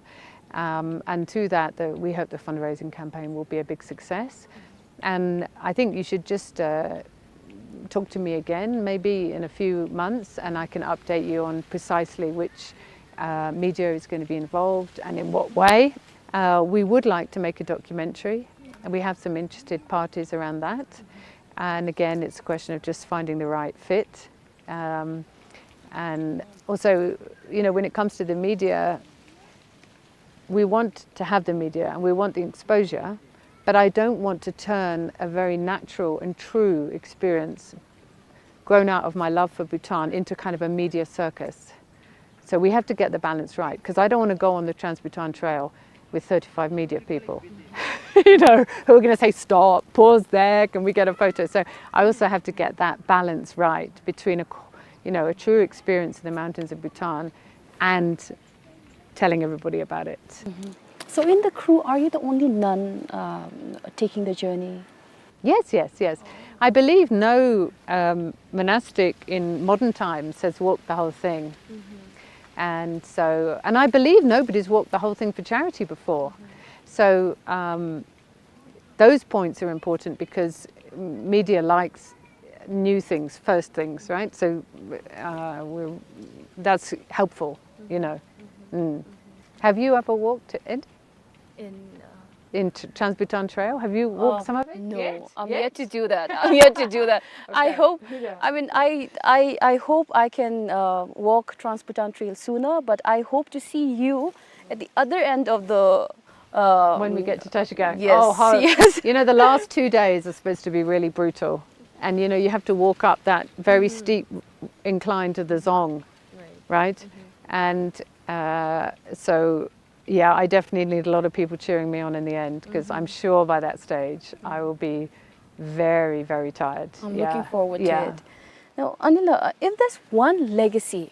Um, and through that, the, we hope the fundraising campaign will be a big success. And I think you should just, uh, talk to me again, maybe in a few months, and I can update you on precisely which, uh, media is gonna be involved and in what way. Uh, we would like to make a documentary, and we have some interested parties around that. And again, it's a question of just finding the right fit. Um, and also, you know, when it comes to the media, we want to have the media and we want the exposure, but I don't want to turn a very natural and true experience grown out of my love for Bhutan into kind of a media circus. So we have to get the balance right, 'cause I don't wanna go on the Trans-Bhutan Trail with thirty-five media people, you know, who are gonna say, "Stop, pause there, can we get a photo?" So I also have to get that balance right between a, you know, a true experience in the mountains of Bhutan and telling everybody about it. Mm-hmm. So in the crew, are you the only nun, um, taking the journey? Yes, yes, yes. I believe no, um, monastic in modern times has walked the whole thing. Mm-hmm. And so, and I believe nobody's walked the whole thing for charity before. Mm-hmm. So, um, those points are important because media likes new things, first things, right? So, uh, we're, that's helpful, you know. Mm-hmm. Mm. Have you ever walked it? In, uh, in Tr-, Trans-Bhutan Trail? Have you walked, uh, some of it? No, yet? I'm yet to do that. I'm yet to do that. I hope, I mean, I, I, I hope I can, uh, walk Trans-Bhutan Trail sooner, but I hope to see you at the other end of the, uh, when we get to Tashkent. Yes, oh, how, yes. You know, the last two days are supposed to be really brutal. And, you know, you have to walk up that very steep incline to the Dzong, right? And, uh, so yeah, I definitely need a lot of people cheering me on in the end, 'cause I'm sure by that stage I will be very, very tired. I'm looking forward to it. Now, Anila, uh, if there's one legacy,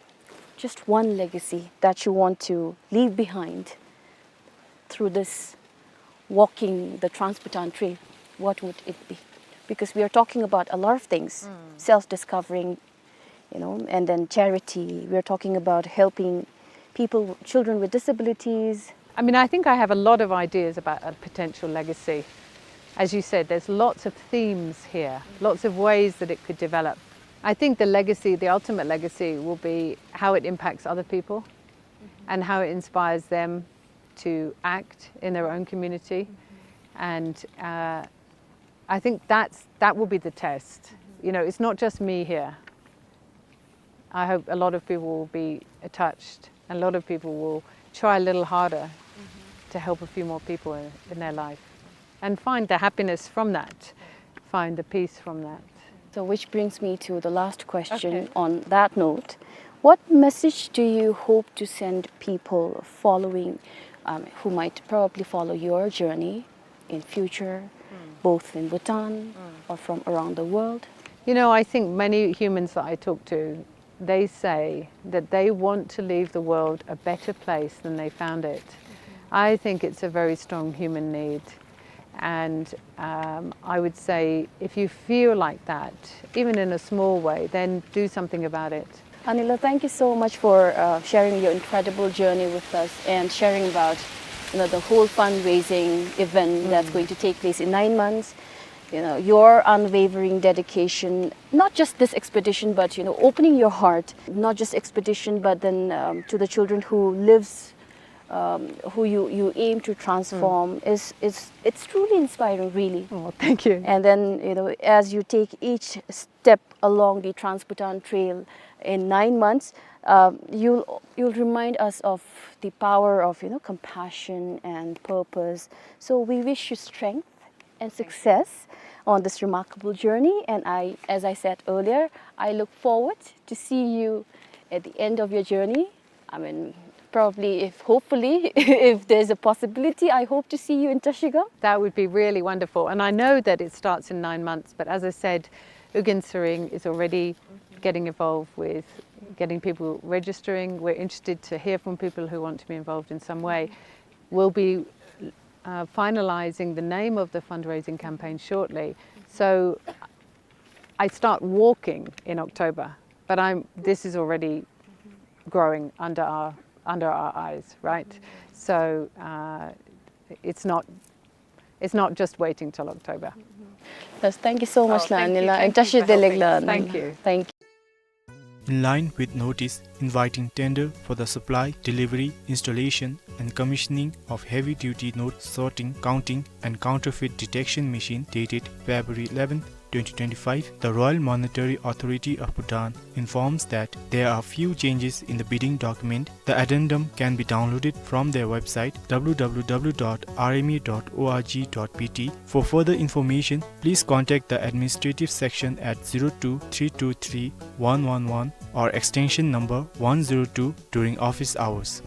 just one legacy that you want to leave behind through this walking the Trans-Bhutan Trail, what would it be? Because we are talking about a lot of things, self-discovering, you know, and then charity. We're talking about helping people, children with disabilities. I mean, I think I have a lot of ideas about a potential legacy. As you said, there's lots of themes here, lots of ways that it could develop. I think the legacy, the ultimate legacy, will be how it impacts other people and how it inspires them to act in their own community. And, uh, I think that's, that will be the test. You know, it's not just me here. I hope a lot of people will be touched, and a lot of people will try a little harder to help a few more people in, in their life and find the happiness from that, find the peace from that. So, which brings me to the last question on that note. What message do you hope to send people following, um, who might probably follow your journey in future, both in Bhutan or from around the world? You know, I think many humans that I talk to, they say that they want to leave the world a better place than they found it. I think it's a very strong human need. And, um, I would say if you feel like that, even in a small way, then do something about it. Anila, thank you so much for, uh, sharing your incredible journey with us and sharing about, you know, the whole fundraising event that's going to take place in nine months. You know, your unwavering dedication, not just this expedition, but, you know, opening your heart, not just expedition, but then, um, to the children who lives, um, who you, you aim to transform is, is, it's truly inspiring, really. Oh, thank you. And then, you know, as you take each step along the Trans-Bhutan Trail in nine months, um, you'll, you'll remind us of the power of, you know, compassion and purpose. So we wish you strength and success on this remarkable journey. And I, as I said earlier, I look forward to see you at the end of your journey. I mean, probably, if, hopefully, if there's a possibility, I hope to see you in Trashigang. That would be really wonderful. And I know that it starts in nine months, but as I said, U Gin Sering is already getting involved with getting people registering. We're interested to hear from people who want to be involved in some way. We'll be, uh, finalizing the name of the fundraising campaign shortly. So I start walking in October, but I'm, this is already growing under our, under our eyes, right? So, uh, it's not, it's not just waiting till October. Yes, thank you so much, Anila, and Tashi Deleglan. Thank you. Thank you. In line with notice inviting tender for the supply, delivery, installation, and commissioning of heavy-duty note sorting, counting, and counterfeit detection machine dated February eleventh, twenty twenty-five, the Royal Monetary Authority of Bhutan informs that there are few changes in the bidding document. The addendum can be downloaded from their website, w w w dot r m e dot o r g dot b t. For further information, please contact the administrative section at zero two three two three one one one or extension number one zero two during office hours.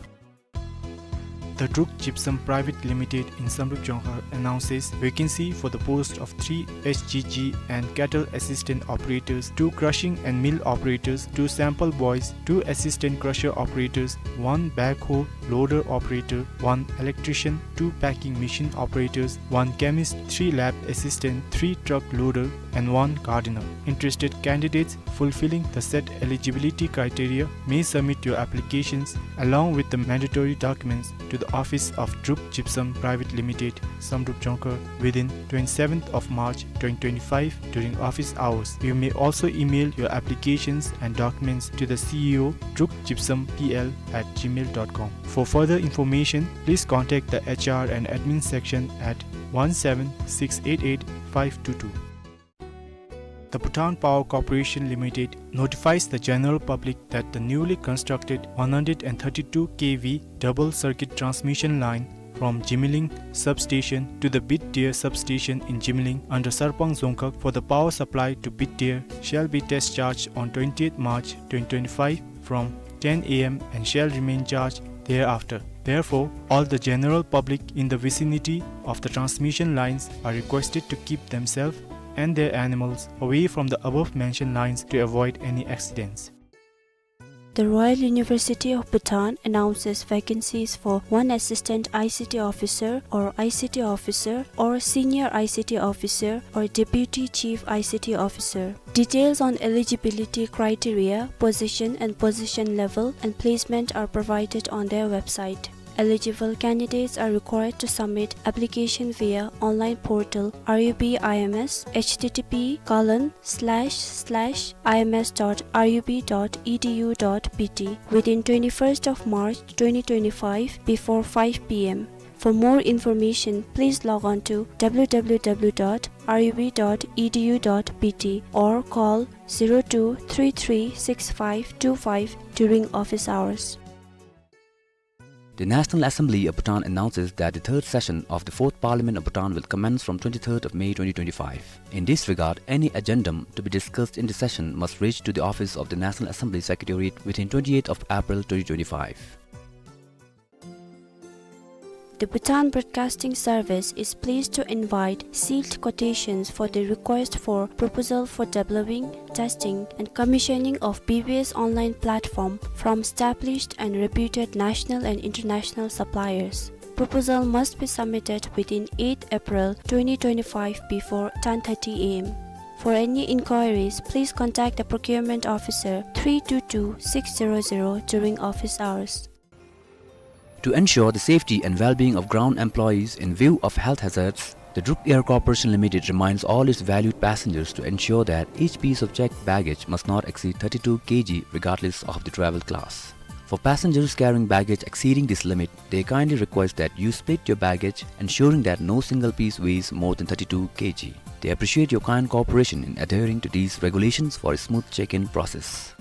The Druk Gypsum Private Limited in Samdrup Jongkhar announces vacancy for the post of three H G G and cattle assistant operators, two crushing and mill operators, two sample boys, two assistant crusher operators, one backhoe loader operator, one electrician, two packing machine operators, one chemist, three lab assistant, three truck loader, and one gardener. Interested candidates fulfilling the set eligibility criteria may submit your applications along with the mandatory documents to the office of Druk Gypsum Private Limited, Samdrup Jongkhar, within twenty-seventh of March twenty twenty-five during office hours. You may also email your applications and documents to the C E O, druk gypsum P L at gmail dot com. For further information, please contact the H R and admin section at one seven six eight eight five two two. The Bhutan Power Corporation Limited notifies the general public that the newly constructed one hundred and thirty-two K V double circuit transmission line from Jimiling substation to the Bitdeer substation in Jimiling under Sarpang Dzongkhag for the power supply to Bitdeer shall be test charged on twentieth March twenty twenty-five from ten A M and shall remain charged thereafter. Therefore, all the general public in the vicinity of the transmission lines are requested to keep themselves and their animals away from the above mentioned lines to avoid any accidents. The Royal University of Bhutan announces vacancies for one assistant I C T officer or I C T officer or senior I C T officer or deputy chief I C T officer. Details on eligibility criteria, position and position level, and placement are provided on their website. Eligible candidates are required to submit application via online portal R U B I M S, H T T P colon slash slash I M S dot R U B dot E D U dot B T, within twenty-first of March twenty twenty-five before five P M. For more information, please log on to W W W dot R U B dot E D U dot B T or call zero two three three six five two five during office hours. The National Assembly of Bhutan announces that the third session of the Fourth Parliament of Bhutan will commence from twenty-third of May twenty twenty-five. In this regard, any addendum to be discussed in the session must reach to the office of the National Assembly Secretariat within twenty-eighth of April twenty twenty-five. The Bhutan Broadcasting Service is pleased to invite sealed quotations for the request for proposal for developing, testing, and commissioning of B B S online platform from established and reputed national and international suppliers. Proposal must be submitted within eighth April twenty twenty-five before ten thirty A M. For any inquiries, please contact the procurement officer, three two two six zero zero, during office hours. To ensure the safety and well-being of ground employees in view of health hazards, the Druk Air Corporation Limited reminds all its valued passengers to ensure that each piece of checked baggage must not exceed thirty-two K G regardless of the travel class. For passengers carrying baggage exceeding this limit, they kindly request that you split your baggage, ensuring that no single piece weighs more than thirty-two K G. They appreciate your kind cooperation in adhering to these regulations for a smooth check-in process.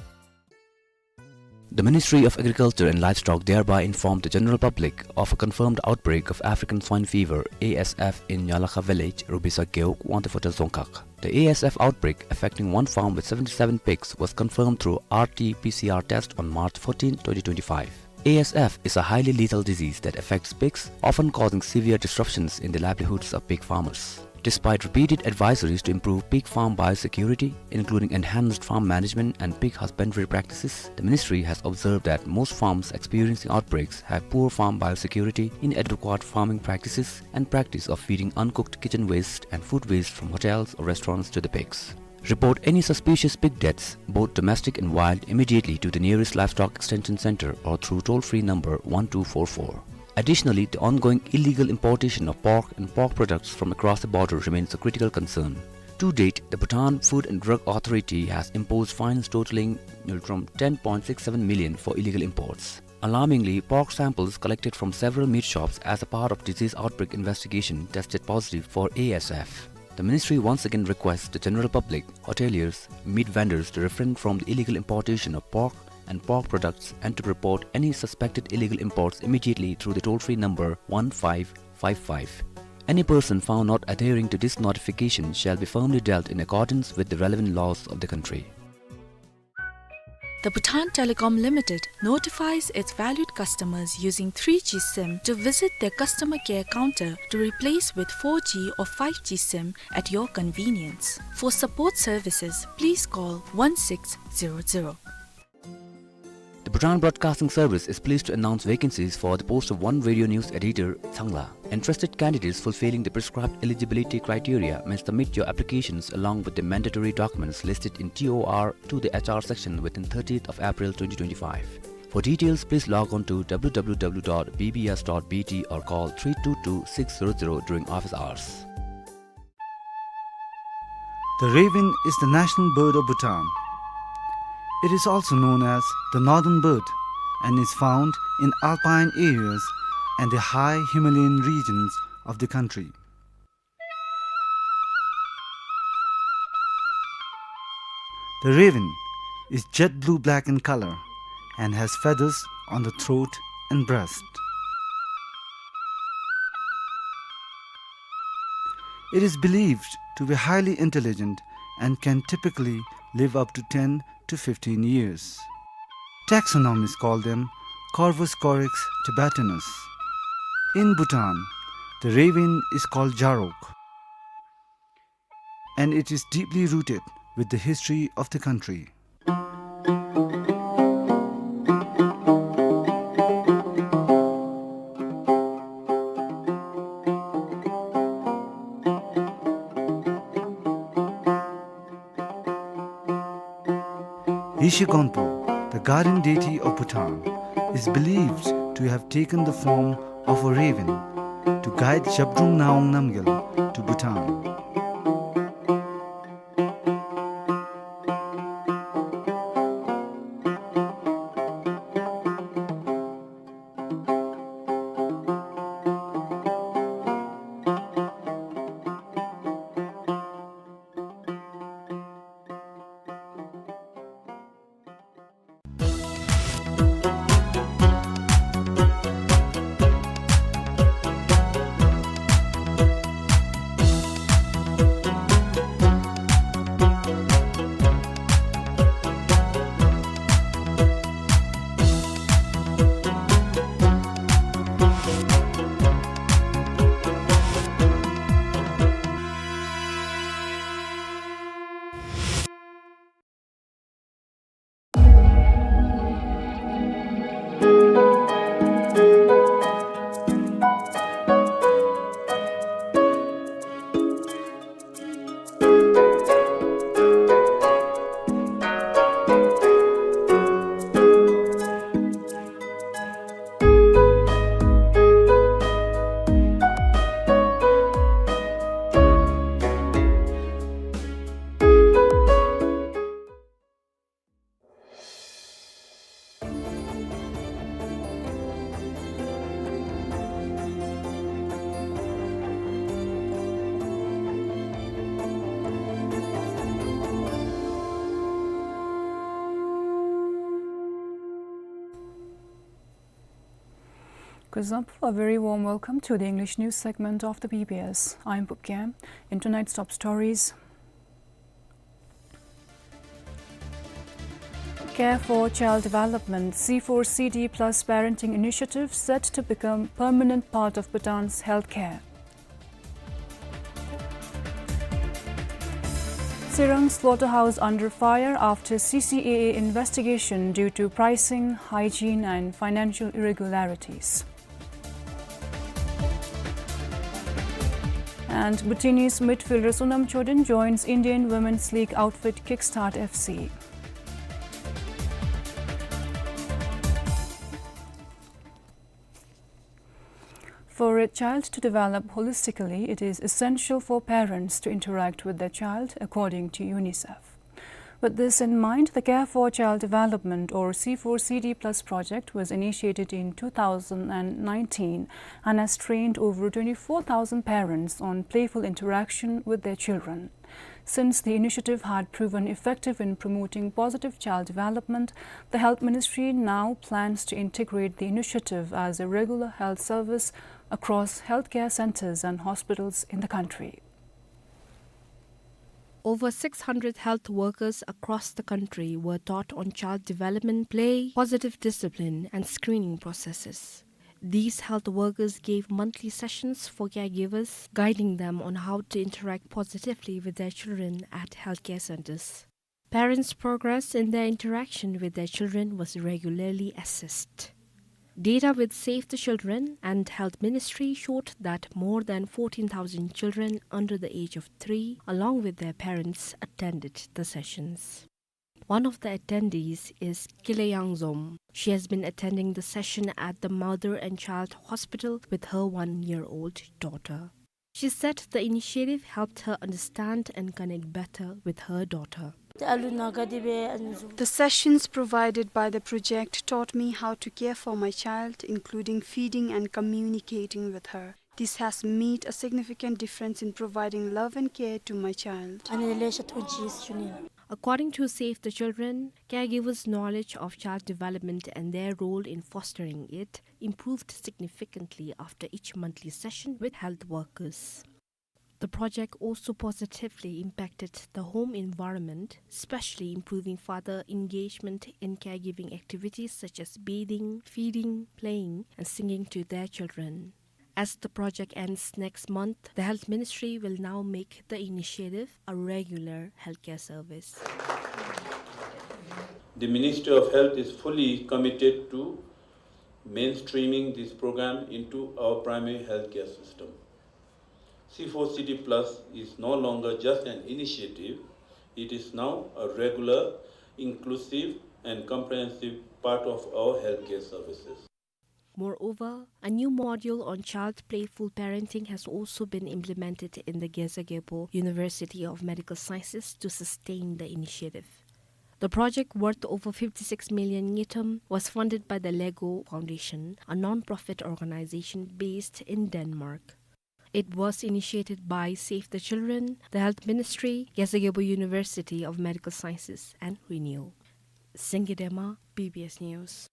The Ministry of Agriculture and Livestock thereby informed the general public of a confirmed outbreak of African swine fever, A S F, in Nyalakha village, Rubisa Gewog, Wangtufota Dzongkhag. The A S F outbreak, affecting one farm with seventy-seven pigs, was confirmed through R T P C R test on March fourteen, twenty twenty-five. A S F is a highly lethal disease that affects pigs, often causing severe disruptions in the livelihoods of pig farmers. Despite repeated advisories to improve pig farm biosecurity, including enhanced farm management and pig husbandry practices, the ministry has observed that most farms experiencing outbreaks have poor farm biosecurity, inadequate farming practices, and practice of feeding uncooked kitchen waste and food waste from hotels or restaurants to the pigs. Report any suspicious pig deaths, both domestic and wild, immediately to the nearest livestock extension center or through toll-free number one two four four. Additionally, the ongoing illegal importation of pork and pork products from across the border remains a critical concern. To date, the Bhutan Food and Drug Authority has imposed fines totaling from ten point six seven million for illegal imports. Alarmingly, pork samples collected from several meat shops as a part of disease outbreak investigation tested positive for A S F. The ministry once again requests the general public, hoteliers, meat vendors to refrain from the illegal importation of pork and pork products and to report any suspected illegal imports immediately through the toll-free number one five five five. Any person found not adhering to this notification shall be firmly dealt in accordance with the relevant laws of the country. The Bhutan Telecom Limited notifies its valued customers using three G SIM to visit their customer care counter to replace with four G or five G SIM at your convenience. For support services, please call one six zero zero. The Bhutan Broadcasting Service is pleased to announce vacancies for the post of one radio news editor, Changla. Interested candidates fulfilling the prescribed eligibility criteria may submit your applications along with the mandatory documents listed in T O R to the H R section within thirtieth of April twenty twenty-five. For details, please log on to W W W dot B B S dot B T or call three two two six zero zero during office hours. The raven is the national bird of Bhutan. It is also known as the northern bird and is found in alpine areas and the high Himalayan regions of the country. The raven is jet blue-black in color and has feathers on the throat and breast. It is believed to be highly intelligent and can typically live up to ten to fifteen years. Taxonomists call them Corvus corax tibetanus. In Bhutan, the raven is called Jarok, and it is deeply rooted with the history of the country. Yeshe Gonpo, the guardian deity of Bhutan, is believed to have taken the form of a raven to guide Zhabdrung Ngawang Namgyal to Bhutan. Kuzuzangpo, a very warm welcome to the English news segment of the B B S. I'm Pukya. In tonight's top stories, Care for Child Development, C four C D plus parenting initiative set to become permanent part of Bhutan's healthcare. Tsirang slaughterhouse under fire after C C A A investigation due to pricing, hygiene and financial irregularities. And Bhutanese midfielder Sonam Chodin joins Indian Women's League outfit Kickstart F C. For a child to develop holistically, it is essential for parents to interact with their child, according to UNICEF. With this in mind, the Care for Child Development, or C four C D plus project, was initiated in two thousand and nineteen and has trained over twenty-four thousand parents on playful interaction with their children. Since the initiative had proven effective in promoting positive child development, the Health Ministry now plans to integrate the initiative as a regular health service across healthcare centers and hospitals in the country. Over six hundred health workers across the country were taught on child development, play, positive discipline, and screening processes. These health workers gave monthly sessions for caregivers, guiding them on how to interact positively with their children at healthcare centers. Parents' progress in their interaction with their children was regularly assessed. Data with Save the Children and Health Ministry showed that more than fourteen thousand children under the age of three, along with their parents, attended the sessions. One of the attendees is Kile Yangzom. She has been attending the session at the Mother and Child Hospital with her one-year-old daughter. She said the initiative helped her understand and connect better with her daughter. The sessions provided by the project taught me how to care for my child, including feeding and communicating with her. This has made a significant difference in providing love and care to my child. According to Save the Children, caregivers' knowledge of child development and their role in fostering it improved significantly after each monthly session with health workers. The project also positively impacted the home environment, especially improving father engagement in caregiving activities such as bathing, feeding, playing, and singing to their children. As the project ends next month, the Health Ministry will now make the initiative a regular healthcare service. The Ministry of Health is fully committed to mainstreaming this program into our primary healthcare system. C four C D plus is no longer just an initiative, it is now a regular, inclusive, and comprehensive part of our healthcare services. Moreover, a new module on child playful parenting has also been implemented in the Gezagebo University of Medical Sciences to sustain the initiative. The project, worth over fifty-six million ngultrum, was funded by the Lego Foundation, a non-profit organization based in Denmark. It was initiated by Save the Children, the Health Ministry, Gezagebo University of Medical Sciences, and Renew. Singye Dema, B B S News.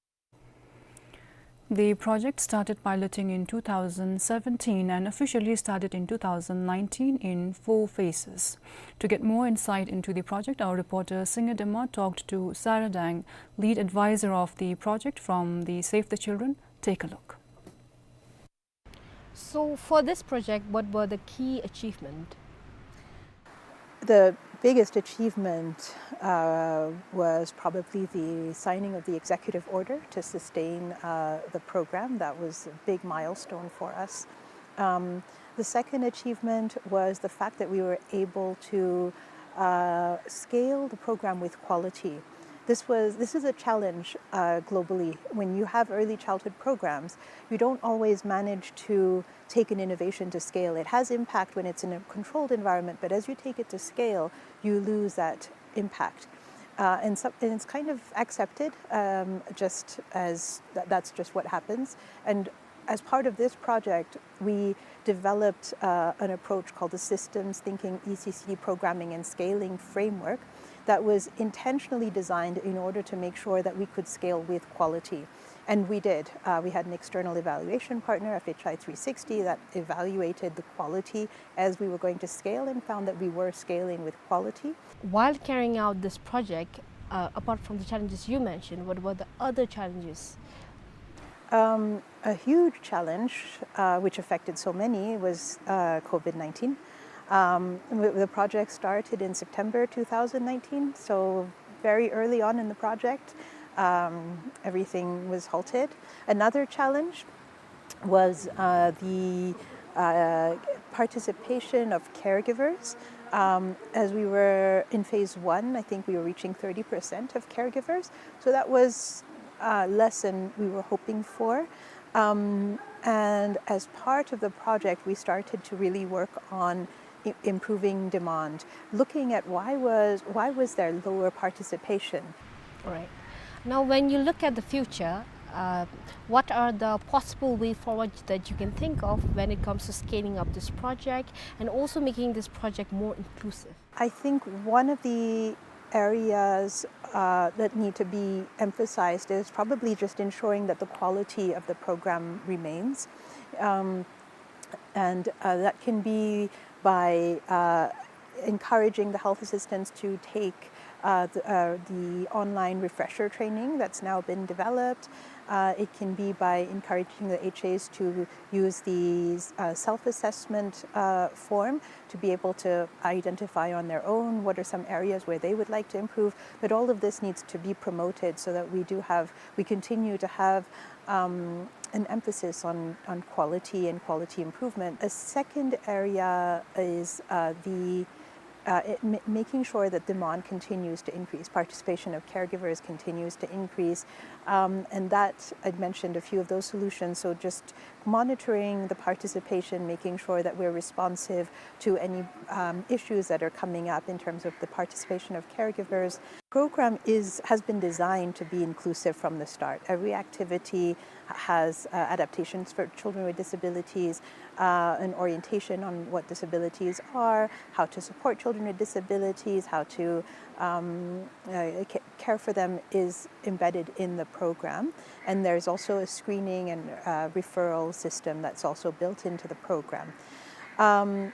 The project started piloting in two thousand seventeen and officially started in two thousand nineteen in four phases. To get more insight into the project, our reporter Singye Dema talked to Sarah Dang, lead advisor of the project from the Save the Children. Take a look. So for this project, what were the key achievement? The biggest achievement, uh, was probably the signing of the executive order to sustain, uh, the program. That was a big milestone for us. Um, the second achievement was the fact that we were able to, uh, scale the program with quality. This was, this is a challenge, uh, globally. When you have early childhood programs, you don't always manage to take an innovation to scale. It has impact when it's in a controlled environment, but as you take it to scale, you lose that impact. Uh, and so, and it's kind of accepted, um, just as tha-, that's just what happens. And as part of this project, we developed, uh, an approach called the Systems Thinking E C C D Programming and Scaling Framework that was intentionally designed in order to make sure that we could scale with quality. And we did. Uh, we had an external evaluation partner, F H I three sixty, that evaluated the quality as we were going to scale and found that we were scaling with quality. While carrying out this project, uh, apart from the challenges you mentioned, what were the other challenges? Um, a huge challenge, uh, which affected so many, was, uh, COVID nineteen. Um, w-, the project started in September two thousand nineteen, so very early on in the project, um, everything was halted. Another challenge was, uh, the, uh, participation of caregivers. Um, as we were in phase one, I think we were reaching thirty percent of caregivers. So that was, uh, less than we were hoping for. Um, and as part of the project, we started to really work on i-, improving demand, looking at why was, why was there lower participation. Right. Now, when you look at the future, uh, what are the possible way forward that you can think of when it comes to scaling up this project and also making this project more inclusive? I think one of the areas, uh, that need to be emphasized is probably just ensuring that the quality of the program remains. Um, and, uh, that can be by, uh, encouraging the health assistants to take, uh, the, uh, the online refresher training that's now been developed. Uh, it can be by encouraging the H As to use the, uh, self-assessment, uh, form to be able to identify on their own what are some areas where they would like to improve. But all of this needs to be promoted so that we do have, we continue to have, um, an emphasis on, on quality and quality improvement. A second area is, uh, the, uh, it, ma-, making sure that demand continues to increase, participation of caregivers continues to increase. Um, and that, I'd mentioned a few of those solutions, so just monitoring the participation, making sure that we're responsive to any, um, issues that are coming up in terms of the participation of caregivers. Program is, has been designed to be inclusive from the start. Every activity has, uh, adaptations for children with disabilities, uh, an orientation on what disabilities are, how to support children with disabilities, how to, um, uh, ca-, care for them is embedded in the program. And there's also a screening and, uh, referral system that's also built into the program. Um,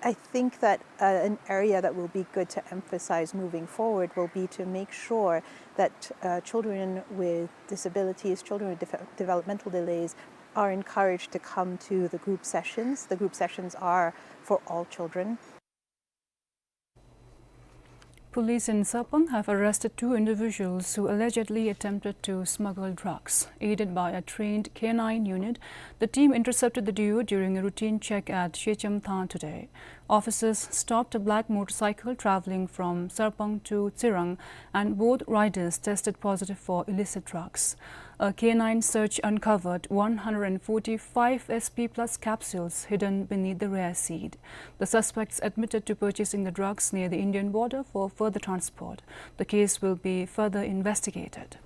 I think that, uh, an area that will be good to emphasize moving forward will be to make sure that, uh, children with disabilities, children with deve-, developmental delays are encouraged to come to the group sessions. The group sessions are for all children. Police in Serpong have arrested two individuals who allegedly attempted to smuggle drugs. Aided by a trained K nine unit, the team intercepted the duo during a routine check at Shechem Than today. Officers stopped a black motorcycle traveling from Serpong to Tsirang, and both riders tested positive for illicit drugs. A K nine search uncovered one hundred forty-five S P plus capsules hidden beneath the rear seat. The suspects admitted to purchasing the drugs near the Indian border for further transport. The case will be further investigated.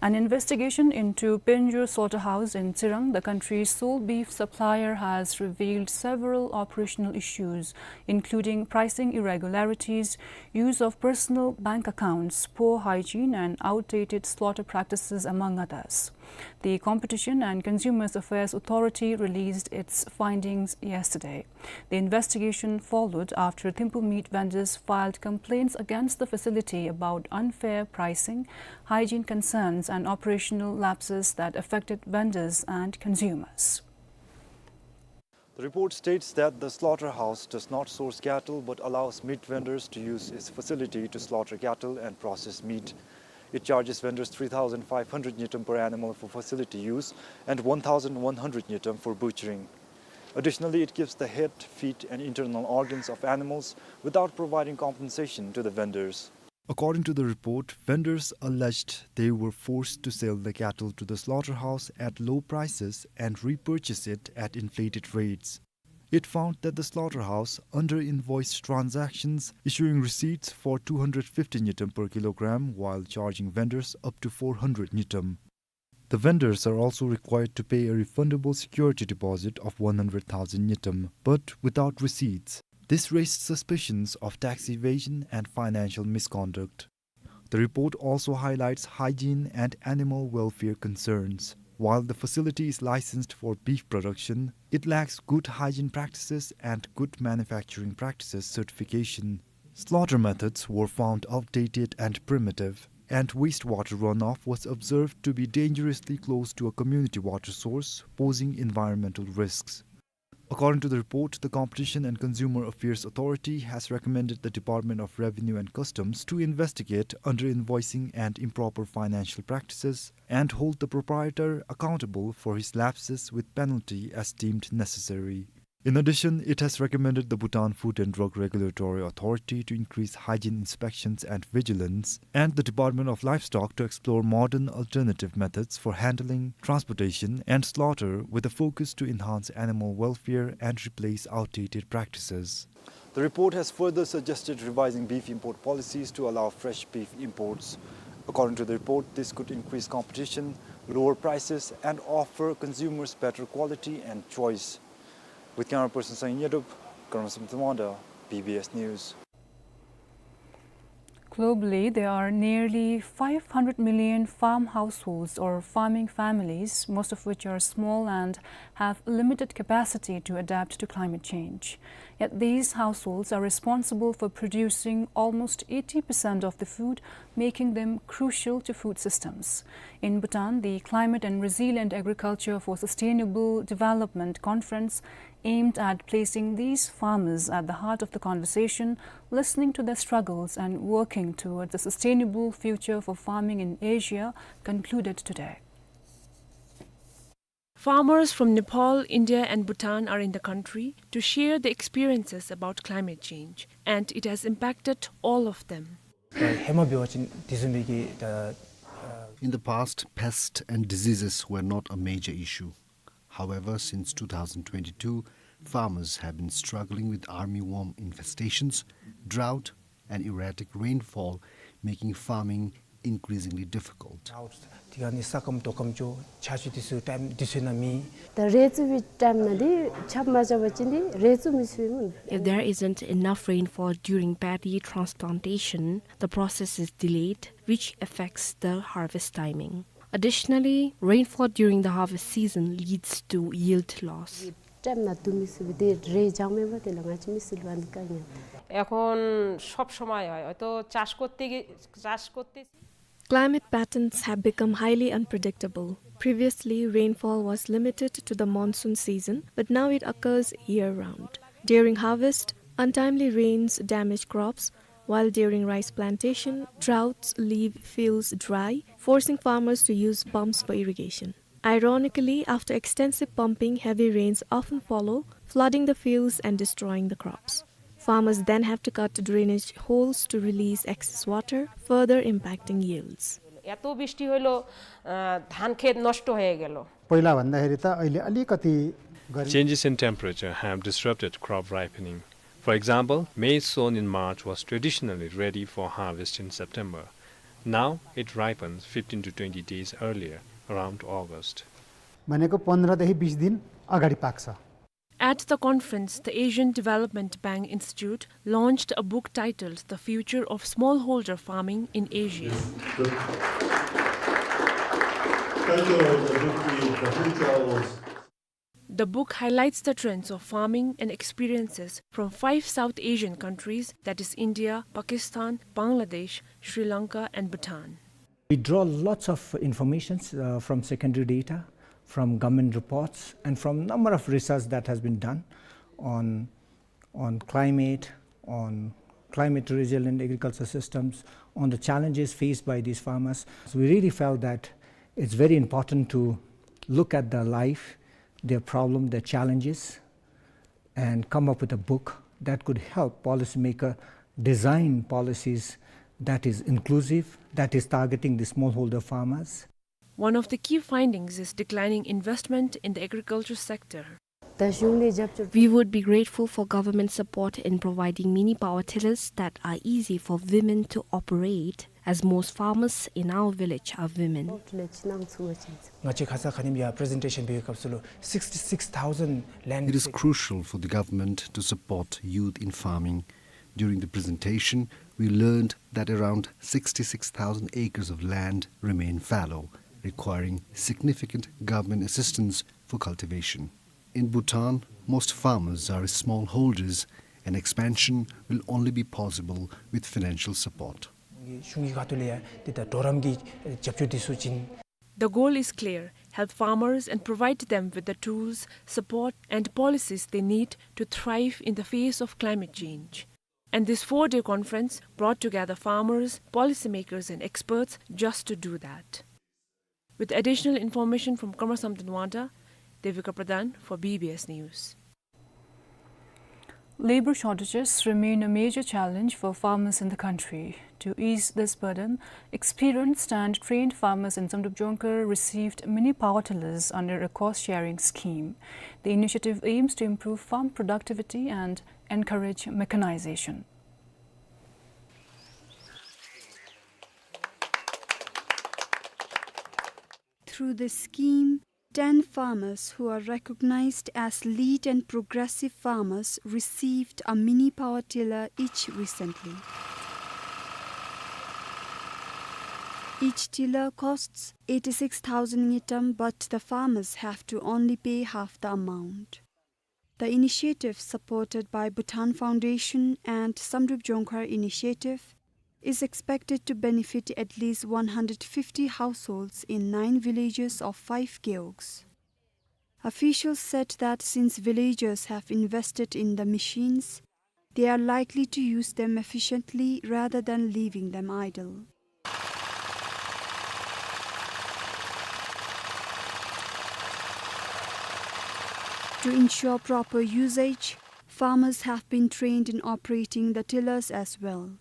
An investigation into Penjur slaughterhouse in Tsirang, the country's sole beef supplier, has revealed several operational issues, including pricing irregularities, use of personal bank accounts, poor hygiene, and outdated slaughter practices, among others. The Competition and Consumers Affairs Authority released its findings yesterday. The investigation followed after Thimphu meat vendors filed complaints against the facility about unfair pricing, hygiene concerns, and operational lapses that affected vendors and consumers. The report states that the slaughterhouse does not source cattle but allows meat vendors to use its facility to slaughter cattle and process meat. It charges vendors three thousand five hundred ngultrum per animal for facility use and one thousand one hundred ngultrum for butchering. Additionally, it gives the head, feet, and internal organs of animals without providing compensation to the vendors. According to the report, vendors alleged they were forced to sell the cattle to the slaughterhouse at low prices and repurchase it at inflated rates. It found that the slaughterhouse under-invoiced transactions, issuing receipts for two hundred fifty ngultrum per kilogram while charging vendors up to four hundred ngultrum. The vendors are also required to pay a refundable security deposit of one hundred thousand ngultrum, but without receipts. This raised suspicions of tax evasion and financial misconduct. The report also highlights hygiene and animal welfare concerns. While the facility is licensed for beef production, it lacks good hygiene practices and good manufacturing practices certification. Slaughter methods were found outdated and primitive, and wastewater runoff was observed to be dangerously close to a community water source, posing environmental risks. According to the report, the Competition and Consumer Affairs Authority has recommended the Department of Revenue and Customs to investigate underinvoicing and improper financial practices and hold the proprietor accountable for his lapses with penalty as deemed necessary. In addition, it has recommended the Bhutan Food and Drug Regulatory Authority to increase hygiene inspections and vigilance, and the Department of Livestock to explore modern alternative methods for handling, transportation, and slaughter, with a focus to enhance animal welfare and replace outdated practices. The report has further suggested revising beef import policies to allow fresh beef imports. According to the report, this could increase competition, lower prices, and offer consumers better quality and choice. With camera person Sang Nyedup, Karma Samthamanda, B B S News. Globally, there are nearly five hundred million farm households or farming families, most of which are small and have limited capacity to adapt to climate change. Yet these households are responsible for producing almost eighty percent of the food, making them crucial to food systems. In Bhutan, the Climate and Resilient Agriculture for Sustainable Development Conference aimed at placing these farmers at the heart of the conversation, listening to their struggles and working towards a sustainable future for farming in Asia, concluded today. Farmers from Nepal, India and Bhutan are in the country to share their experiences about climate change, and it has impacted all of them. ད་ཧེ་མ་འབད་བ་ཅིན་དེ་བཟུམ་མའི་གི་ད་ཨ། In the past, pests and diseases were not a major issue. However, since two thousand twenty-two, farmers have been struggling with armyworm infestations, drought, and erratic rainfall, making farming increasingly difficult. དེ་ག་ནི་ས་སྐམ་རྡོ་སྐམ་ཅོ་ཆར་ཆུ་དེ་ཚུ་ཊའིམ་དེ་ཚུ་ནང་མེད། ད་རེ་བཙུགས་པའི་ཊའིམ་ནང་དེ་ཆརཔ་མ་བཞག་པ་ཅིན་དེ་རེ་བཙུགས་མི་ཚུགས་སྨོ། If there isn't enough rainfall during paddy transplantation, the process is delayed, which affects the harvest timing. Additionally, rainfall during the harvest season leads to yield loss. ཊའིམ་ནང་བསྡུ་མི་ཚུགས་པས། དེ་རེ་བཞག་མེད་པར་དེ་ལས་ང་བཅས་མི་ཚུ་ལུ་ཨ་ནི་དཀའ་ངལ། এখন সব সময় হয়, হয়তো চাষ করতে গিয়ে, চাষ করতে Climate patterns have become highly unpredictable. Previously, rainfall was limited to the monsoon season, but now it occurs year-round. During harvest, untimely rains damage crops, while during rice plantation, droughts leave fields dry, forcing farmers to use pumps for irrigation. Ironically, after extensive pumping, heavy rains often follow, flooding the fields and destroying the crops. Farmers then have to cut drainage holes to release excess water, further impacting yields. এত বৃষ্টি হলো, আহ, ধান ক্ষেত নষ্ট হয়ে গেল। पहिला भन्दाखेरि त अहिले अलिकति गर्मी। Changes in temperature have disrupted crop ripening. For example, maize sown in March was traditionally ready for harvest in September. Now it ripens fifteen to twenty days earlier, around August. भनेको पन्ध्रदेखि बिस दिन अगाडि पाक्छ। At the conference, the Asian Development Bank Institute launched a book titled The Future of Smallholder Farming in Asia. The title of the book is The Future of The book highlights the trends of farming and experiences from five South Asian countries, that is India, Pakistan, Bangladesh, Sri Lanka, and Bhutan. We draw lots of informations, uh, from secondary data, from government reports, and from number of research that has been done on, on climate, on climate resilient agriculture systems, on the challenges faced by these farmers. So we really felt that it's very important to look at their life, their problem, their challenges, and come up with a book that could help policymaker design policies that is inclusive, that is targeting the smallholder farmers. One of the key findings is declining investment in the agriculture sector. ད་གཞུང་ནས་རྒྱབ་སྐྱོར། We would be grateful for government support in providing mini power tillers that are easy for women to operate, as most farmers in our village are women. ང་བཅས་ཁ་ཙ་ཁ་ཉིནམ་ཡང་པི་རི་ཛེན་ཊེ་ཤཱན་འབད་བའི་སྐབས་སུ་ལུ་sixty-six thousand land It is crucial for the government to support youth in farming. During the presentation, We learned that around sixty-six thousand acres of land remain fallow, requiring significant government assistance for cultivation. In Bhutan, most farmers are smallholders, and expansion will only be possible with financial support. གཞུང་གི་ཁ་ཐུག་ལས་ཡང་ཏེ་ད་གྲོགས་རམ་གྱི་རྒྱབ་སྐྱོར་འདི་ཚུ་བྱིན། The goal is clear: help farmers and provide them with the tools, support, and policies they need to thrive in the face of climate change. And this four-day conference brought together farmers, policymakers, and experts just to do that. With additional information from Karma Samten Wangta, Devika Pradhan for B B S News. Labor shortages remain a major challenge for farmers in the country. To ease this burden, experienced and trained farmers in Samdrup Jongkhar received mini power tillers under a cost-sharing scheme. The initiative aims to improve farm productivity and encourage mechanization. Through the scheme, ten farmers who are recognized as lead and progressive farmers received a mini power tiller each recently. Each tiller costs eighty-six thousand ngultrum, but the farmers have to only pay half the amount. The initiative, supported by Bhutan Foundation and Samdrup Jongkhar Initiative, is expected to benefit at least one hundred fifty households in nine villages of five gewogs. Officials said that since villagers have invested in the machines, they are likely to use them efficiently rather than leaving them idle. To ensure proper usage, farmers have been trained in operating the tillers as well.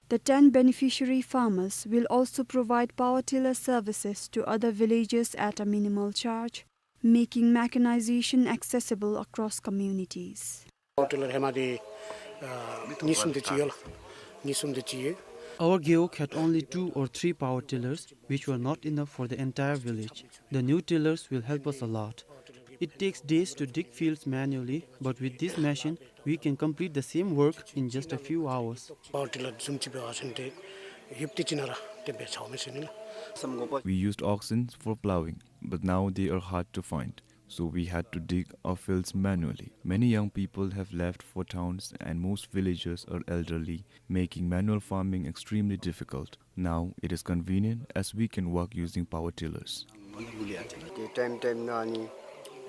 The ten beneficiary farmers will also provide power tiller services to other villages at a minimal charge, making mechanization accessible across communities. Power tiller ཧེ་མ་འདི་ཨ་གཉིས་གསུམ་དེ་ཅིག་ཡོད་ལགས། གཉིས་གསུམ་དེ་ཅིག་ཡོད། Our gewog had only two or three power tillers, which were not enough for the entire village. The new tillers will help us a lot. It takes days to dig fields manually, but with this machine, we can complete the same work in just a few hours. Power tiller བཟུམ་ཅིག་འབད་བ་ཅིན་ཏེ་ཡུདཔ་ཏེ་ཅིག་ནང་ར་ཏེ་འབད་ཚརཝ་མས་ཟེར་ཨིན་ལགས། We used oxen for ploughing, but now they are hard to find, so we had to dig our fields manually. Many young people have left for towns, and most villagers are elderly, making manual farming extremely difficult. Now it is convenient as we can work using power tillers. Time time ནང་ནི་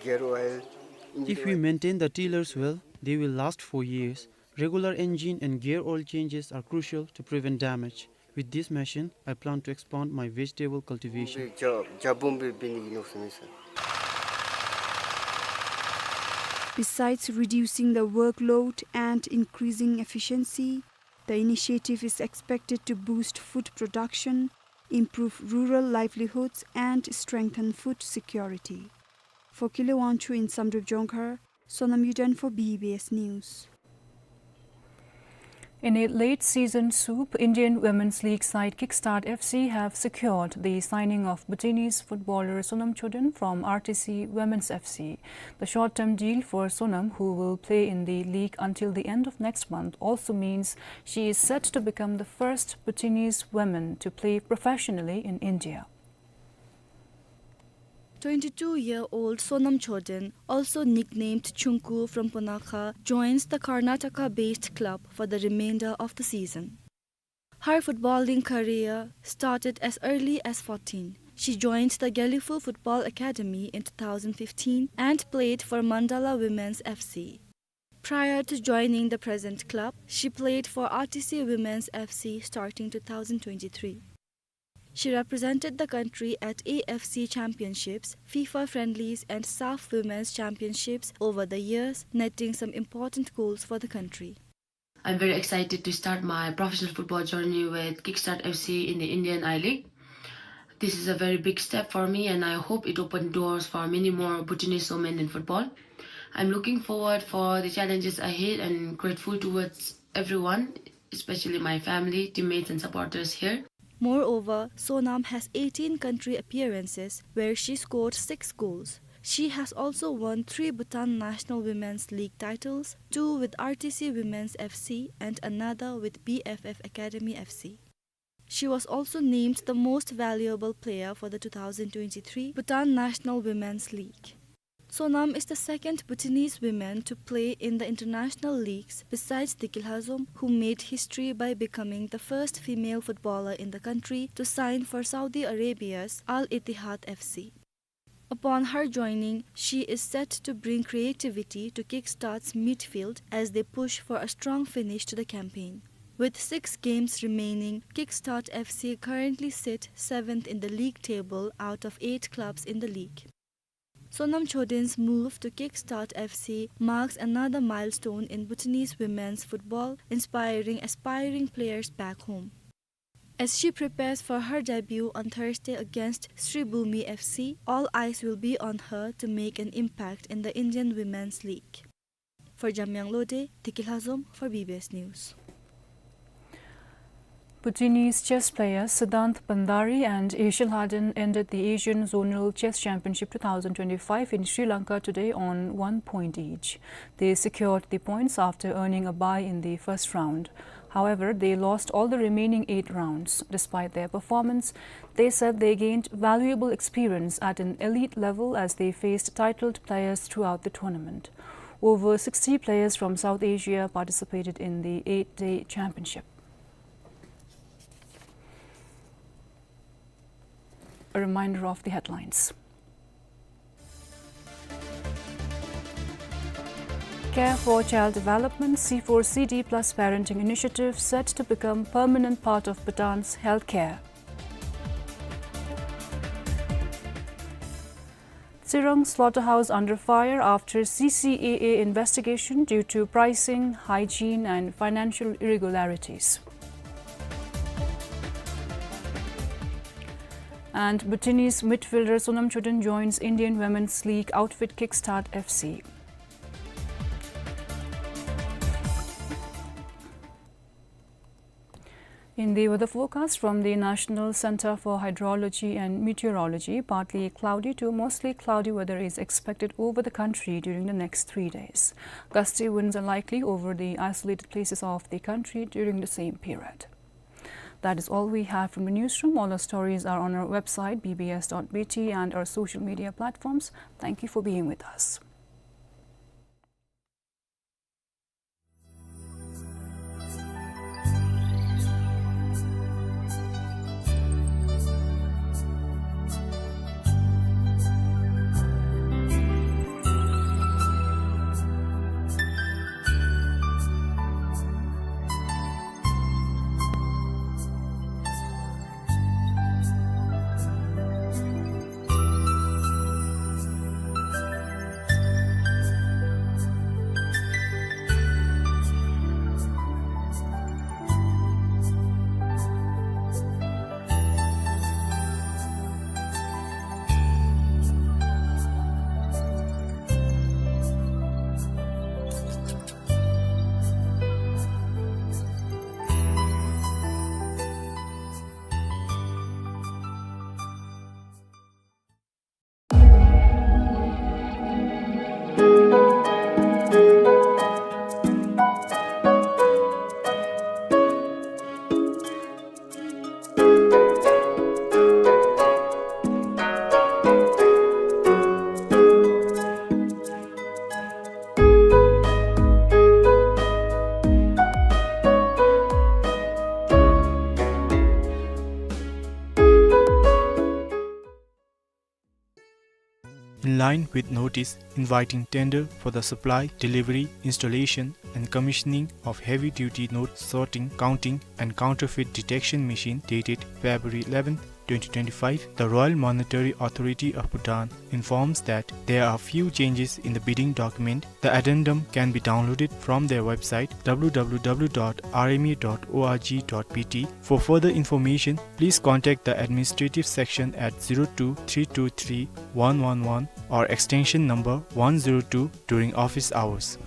གེར་ཨོའིལ། If we maintain the tillers well, they will last for years. Regular engine and gear oil changes are crucial to prevent damage. With this machine, I plan to expand my vegetable cultivation. བྱ་བྱ་སྦོམ་སྦེ་འབད་ནི་གི་མནོ་བསམ་ཡོད་ཟེར། Besides reducing the workload and increasing efficiency, the initiative is expected to boost food production, improve rural livelihoods, and strengthen food security. For Kile Wangchuk in Samdrup Jongkhar, Sonam Yuden for B B S News. In a late season swoop, Indian Women's League side Kickstart F C have secured the signing of Bhutanese footballer Sonam Choden from R T C Women's F C. The short-term deal for Sonam, who will play in the league until the end of next month, also means she is set to become the first Bhutanese woman to play professionally in India. Twenty-two-year-old Sonam Choden, also nicknamed Chungku from Punakha, joins the Karnataka-based club for the remainder of the season. Her footballing career started as early as fourteen. She joined the Gelephu Football Academy in two thousand fifteen and played for Mandala Women's F C. Prior to joining the present club, she played for R T C Women's F C starting two thousand twenty-three. She represented the country at A F C Championships, FIFA Friendlies and SAFF Women's Championships over the years, netting some important goals for the country. I'm very excited to start my professional football journey with Kickstart F C in the Indian I-League. This is a very big step for me, and I hope it opens doors for many more Bhutanese women in football. I'm looking forward for the challenges ahead and grateful towards everyone, especially my family, teammates, and supporters here. Moreover, Sonam has eighteen country appearances where she scored six goals. She has also won three Bhutan National Women's League titles, two with R T C Women's F C and another with B F F Academy F C. She was also named the most valuable player for the two thousand twenty-three Bhutan National Women's League. Sonam is the second Bhutanese woman to play in the international leagues besides Deki Lhazom, who made history by becoming the first female footballer in the country to sign for Saudi Arabia's Al Ittihad F C. Upon her joining, she is set to bring creativity to Kickstart's midfield as they push for a strong finish to the campaign. With six games remaining, Kickstart F C currently sit seventh in the league table out of eight clubs in the league. Sonam Chodin's move to Kickstart F C marks another milestone in Bhutanese women's football, inspiring aspiring players back home. As she prepares for her debut on Thursday against Sribhumi F C, all eyes will be on her to make an impact in the Indian Women's League. For Jamyang Lode, Deki Lhazom for B B S News. Bhutanese chess players Siddhant Bhandari and Yesil Haden ended the Asian Zonal Chess Championship two thousand twenty-five in Sri Lanka today on one point each. They secured the points after earning a bye in the first round. However, they lost all the remaining eight rounds. Despite their performance, they said they gained valuable experience at an elite level as they faced titled players throughout the tournament. Over sixty players from South Asia participated in the eight-day championship. A reminder of the headlines. Care for Child Development, C four C D plus parenting initiative set to become permanent part of Bhutan's healthcare. Tsirang slaughterhouse under fire after C C A A investigation due to pricing, hygiene and financial irregularities. And Bhutanese midfielder Sonam Choden joins Indian Women's League outfit Kickstart F C. In the weather forecast from the National Center for Hydrology and Meteorology, partly cloudy to mostly cloudy weather is expected over the country during the next three days. Gusty winds are likely over the isolated places of the country during the same period. That is all we have from the newsroom. All our stories are on our website, B B S dot B T, and our social media platforms. Thank you for being with us. In line with notice inviting tender for the supply, delivery, installation, and commissioning of heavy-duty note sorting, counting, and counterfeit detection machine dated February eleventh, twenty twenty-five, the Royal Monetary Authority of Bhutan informs that there are few changes in the bidding document. The addendum can be downloaded from their website, W W W dot R M A dot org dot B T. For further information, please contact the administrative section at zero two three two three one one one or extension number one zero two during office hours.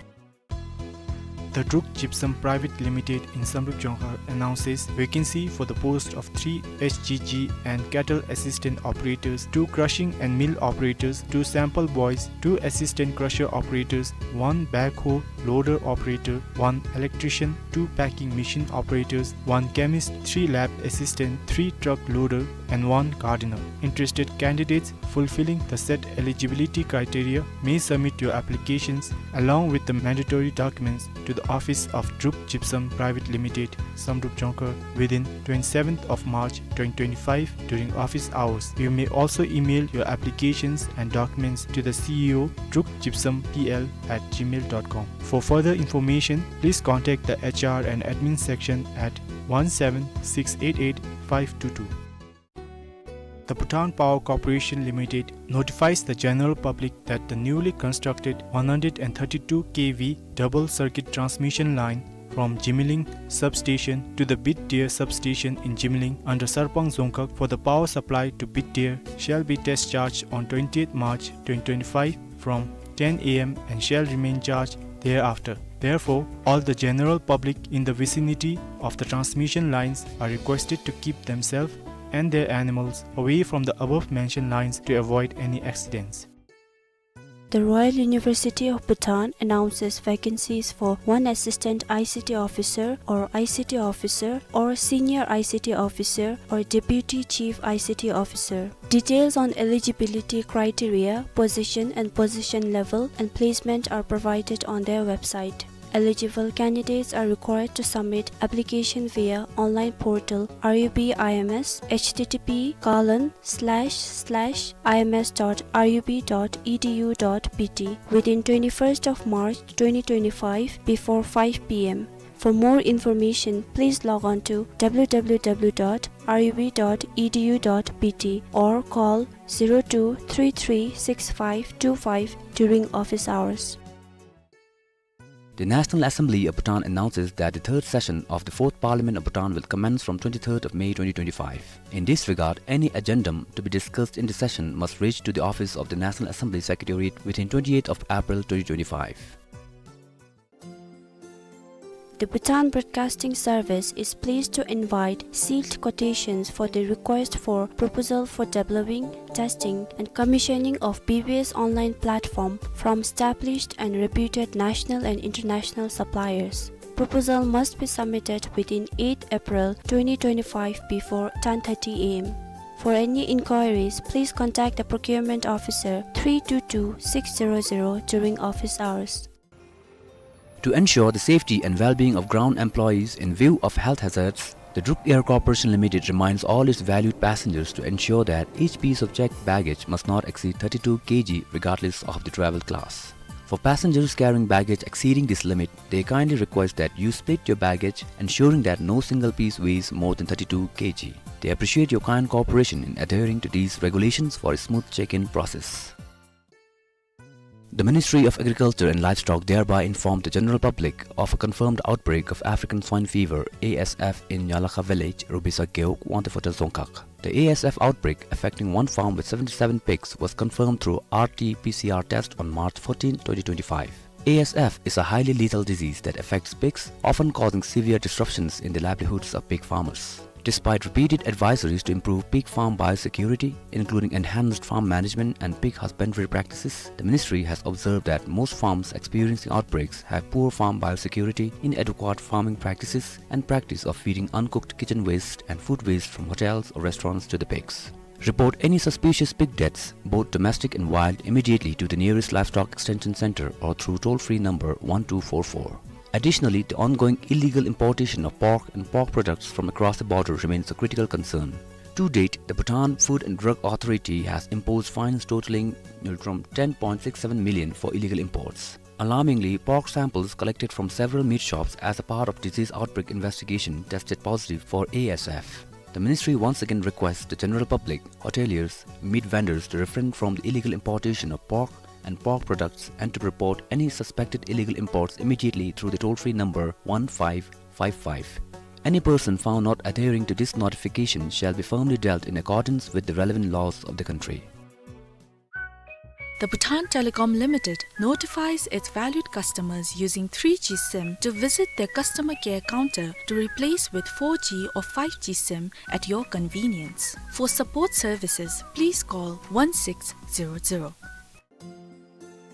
The Druk Gypsum Private Limited in Samdrup Jongkhar announces vacancy for the post of three H G G and cattle assistant operators, two crushing and mill operators, two sample boys, two assistant crusher operators, one backhoe loader operator, one electrician, two packing machine operators, one chemist, three lab assistant, three truck loader, and one gardener. Interested candidates fulfilling the set eligibility criteria may submit your applications along with the mandatory documents to the office of Druk Gypsum Private Limited, Samdrup Jongkhar, within twenty-seventh of March twenty twenty-five during office hours. You may also email your applications and documents to the C E O, druk gypsum P L at gmail dot com. For further information, please contact the H R and admin section at one seven six eight eight five two two. The Bhutan Power Corporation Limited notifies the general public that the newly constructed one hundred and thirty-two K V double circuit transmission line from Jimiling substation to the Bitdeer substation in Jimiling under Sarpang Dzongkhag for the power supply to Bitdeer shall be discharged on twentieth March twenty twenty-five from ten A M and shall remain charged thereafter. Therefore, all the general public in the vicinity of the transmission lines are requested to keep themselves and their animals away from the above mentioned lines to avoid any accidents. The Royal University of Bhutan announces vacancies for one assistant I C T officer or I C T officer or senior I C T officer or deputy chief I C T officer. Details on eligibility criteria, position and position level and placement are provided on their website. Eligible candidates are required to submit application via online portal R U B I M S, H T T P colon slash slash I M S dot R U B dot E D U dot B T, within twenty-first of March twenty twenty-five before five P M. For more information, please log on to W W W dot R U B dot E D U dot B T or call zero two three three six five two five during office hours. The National Assembly of Bhutan announces that the third session of the Fourth Parliament of Bhutan will commence from twenty-third of May twenty twenty-five. In this regard, any agendum to be discussed in the session must reach to the office of the National Assembly Secretariat within twenty-eighth of April twenty twenty-five. The Bhutan Broadcasting Service is pleased to invite sealed quotations for the request for proposal for developing, testing and commissioning of B B S online platform from established and reputed national and international suppliers. Proposal must be submitted within eighth April twenty twenty-five before ten thirty A M. For any inquiries, please contact the procurement officer three two two six zero zero during office hours. To ensure the safety and well-being of ground employees in view of health hazards, the Druk Air Corporation Limited reminds all its valued passengers to ensure that each piece of checked baggage must not exceed thirty-two K G regardless of the travel class. For passengers carrying baggage exceeding this limit, they kindly request that you split your baggage, ensuring that no single piece weighs more than thirty-two K G. They appreciate your kind cooperation in adhering to these regulations for a smooth check-in process. The Ministry of Agriculture and Livestock thereby informed the general public of a confirmed outbreak of African swine fever, A S F, in Nyalakha village, Rubisa Gewog, Wangtse Phodrang Dzongkhag. The A S F outbreak, affecting one farm with seventy-seven pigs, was confirmed through R T P C R test on March fourteenth, twenty twenty-five. A S F is a highly lethal disease that affects pigs, often causing severe disruptions in the livelihoods of pig farmers. Despite repeated advisories to improve pig farm biosecurity, including enhanced farm management and pig husbandry practices, the ministry has observed that most farms experiencing outbreaks have poor farm biosecurity, inadequate farming practices, and practice of feeding uncooked kitchen waste and food waste from hotels or restaurants to the pigs. Report any suspicious pig deaths, both domestic and wild, immediately to the nearest Livestock Extension Center or through toll-free number one two four four. Additionally, the ongoing illegal importation of pork and pork products from across the border remains a critical concern. To date, the Bhutan Food and Drug Authority has imposed fines totaling nultrum ten point six seven million for illegal imports. Alarmingly, pork samples collected from several meat shops as a part of disease outbreak investigation tested positive for A S F. The ministry once again requests the general public, hoteliers, meat vendors to refrain from the illegal importation of pork and pork products and to report any suspected illegal imports immediately through the toll-free number one five five five. Any person found not adhering to this notification shall be firmly dealt in accordance with the relevant laws of the country. The Bhutan Telecom Limited notifies its valued customers using three G SIM to visit their customer care counter to replace with four G or five G SIM at your convenience. For support services, please call one six zero zero.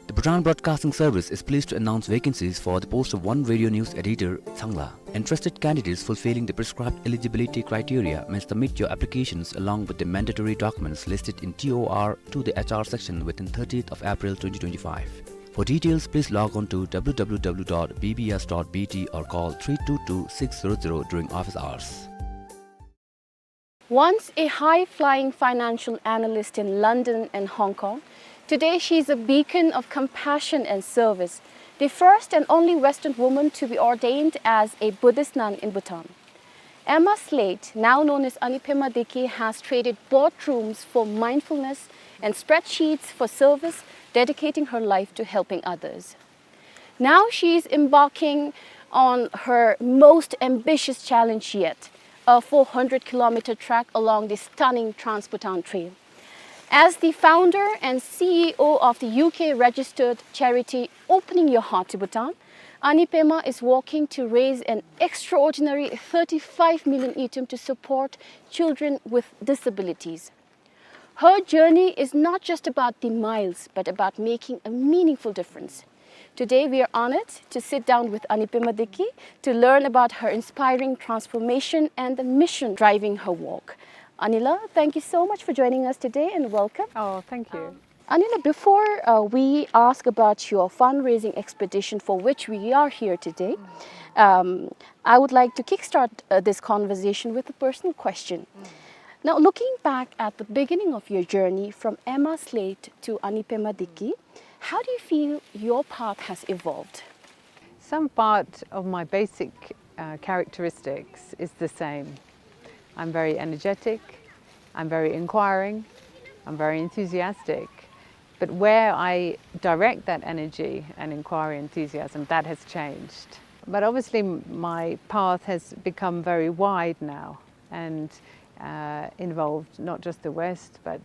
The Bhutan Broadcasting Service is pleased to announce vacancies for the post of one radio news editor, Tsangla. Interested candidates fulfilling the prescribed eligibility criteria may submit your applications along with the mandatory documents listed in T O R to the H R section within thirtieth of April twenty twenty-five. For details, please log on to W W W dot B B S dot B T or call three two two six zero zero during office hours. Once a high-flying financial analyst in London and Hong Kong, today she is a beacon of compassion and service, the first and only Western woman to be ordained as a Buddhist nun in Bhutan. Emma Slate, now known as Ani Pema Diki, has traded boardrooms for mindfulness and spreadsheets for service, dedicating her life to helping others. Now she is embarking on her most ambitious challenge yet, a four hundred kilometer trek along the stunning Trans-Bhutan Trail. As the founder and C E O of the U K registered charity Opening Your Heart to Bhutan, Ani Pema is working to raise an extraordinary thirty-five million ngultrum to support children with disabilities. Her journey is not just about the miles, but about making a meaningful difference. Today, we are honored to sit down with Ani Pema Diki to learn about her inspiring transformation and the mission driving her walk. Anila, thank you so much for joining us today and welcome. Oh, thank you. Um, Anila, before, uh, we ask about your fundraising expedition for which we are here today, um, I would like to kickstart, uh, this conversation with a personal question. Now, looking back at the beginning of your journey from Emma Slate to Ani Pema Diki, how do you feel your path has evolved? Some part of my basic, uh, characteristics is the same. I'm very energetic, I'm very inquiring, I'm very enthusiastic. But where I direct that energy and inquiry, enthusiasm, that has changed. But obviously, m-, my path has become very wide now and, uh, involved not just the West, but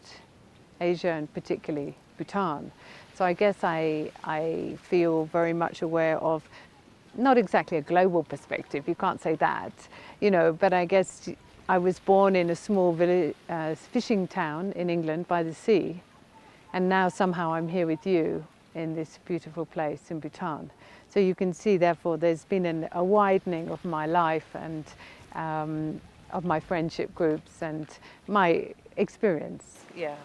Asia and particularly Bhutan. So I guess I, I feel very much aware of not exactly a global perspective, you can't say that, you know, but I guess I was born in a small villi-, uh, fishing town in England by the sea, and now somehow I'm here with you in this beautiful place in Bhutan. So you can see, therefore, there's been an, a widening of my life and, um, of my friendship groups and my experience. Yeah.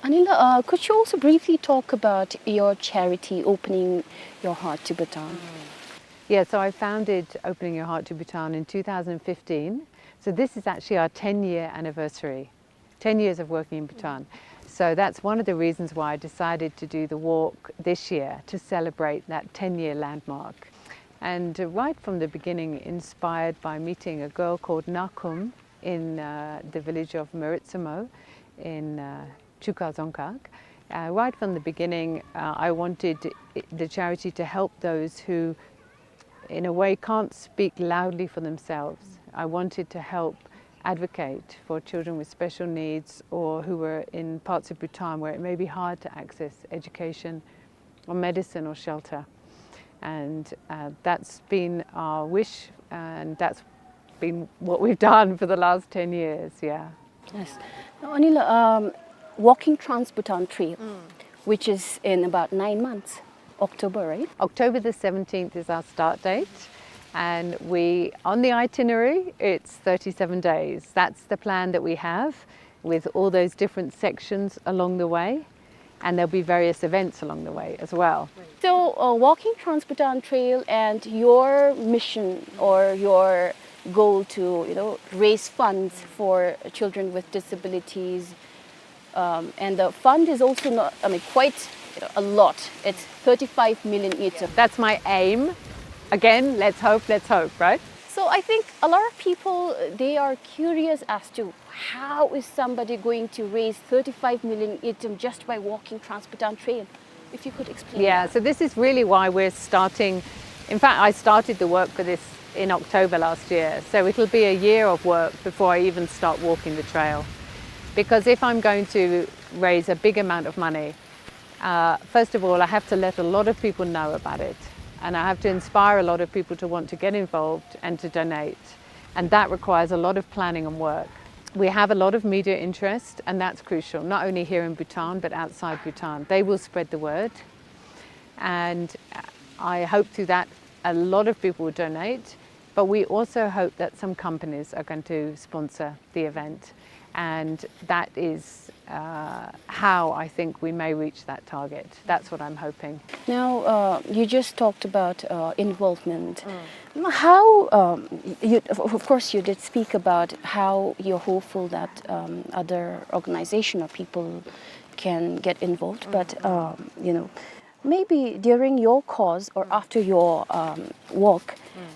Anila, uh, could you also briefly talk about your charity, Opening Your Heart to Bhutan? Mm. Yeah, so I founded Opening Your Heart to Bhutan in two thousand fifteen. So this is actually our ten-year anniversary, ten years of working in Bhutan. So that's one of the reasons why I decided to do the walk this year, to celebrate that ten-year landmark. And, uh, right from the beginning, inspired by meeting a girl called Nakum in, uh, the village of Meritsamo in, uh, Chuka Dzongkhag. Uh, right from the beginning, uh, I wanted i-, the charity to help those who, in a way, can't speak loudly for themselves. I wanted to help advocate for children with special needs or who were in parts of Bhutan where it may be hard to access education or medicine or shelter. And, uh, that's been our wish, and that's been what we've done for the last ten years, yeah. Yes. Now, Anila, um, walking Trans-Bhutan Trail, mm, which is in about nine months, October, right? October the seventeenth is our start date, and we, on the itinerary, it's thirty-seven days. That's the plan that we have, with all those different sections along the way. And there'll be various events along the way as well. So, uh, walking Trans-Bhutan Trail and your mission or your goal to, you know, raise funds for children with disabilities, um, and the fund is also not, I mean, quite, you know, a lot. It's thirty-five million ngultrum. That's my aim. Again, let's hope, let's hope, right? So I think a lot of people, they are curious as to how is somebody going to raise thirty-five million ngultrum just by walking Trans-Bhutan Trail? If you could explain. Yeah, that. So this is really why we're starting. In fact, I started the work for this in October last year. So it'll be a year of work before I even start walking the trail. Because if I'm going to raise a big amount of money, Uh, first of all, I have to let a lot of people know about it, and I have to inspire a lot of people to want to get involved and to donate, and that requires a lot of planning and work. We have a lot of media interest, and that's crucial, not only here in Bhutan, but outside Bhutan. They will spread the word, and I hope through that a lot of people will donate, but we also hope that some companies are going to sponsor the event, and that is, uh, how I think we may reach that target. That's what I'm hoping. Now, uh, you just talked about, uh, involvement. Mm. How, um, you, of, of course, you did speak about how you're hopeful that, um, other organization or people can get involved, mm, but, um, you know, maybe during your course or, mm, after your, um, walk,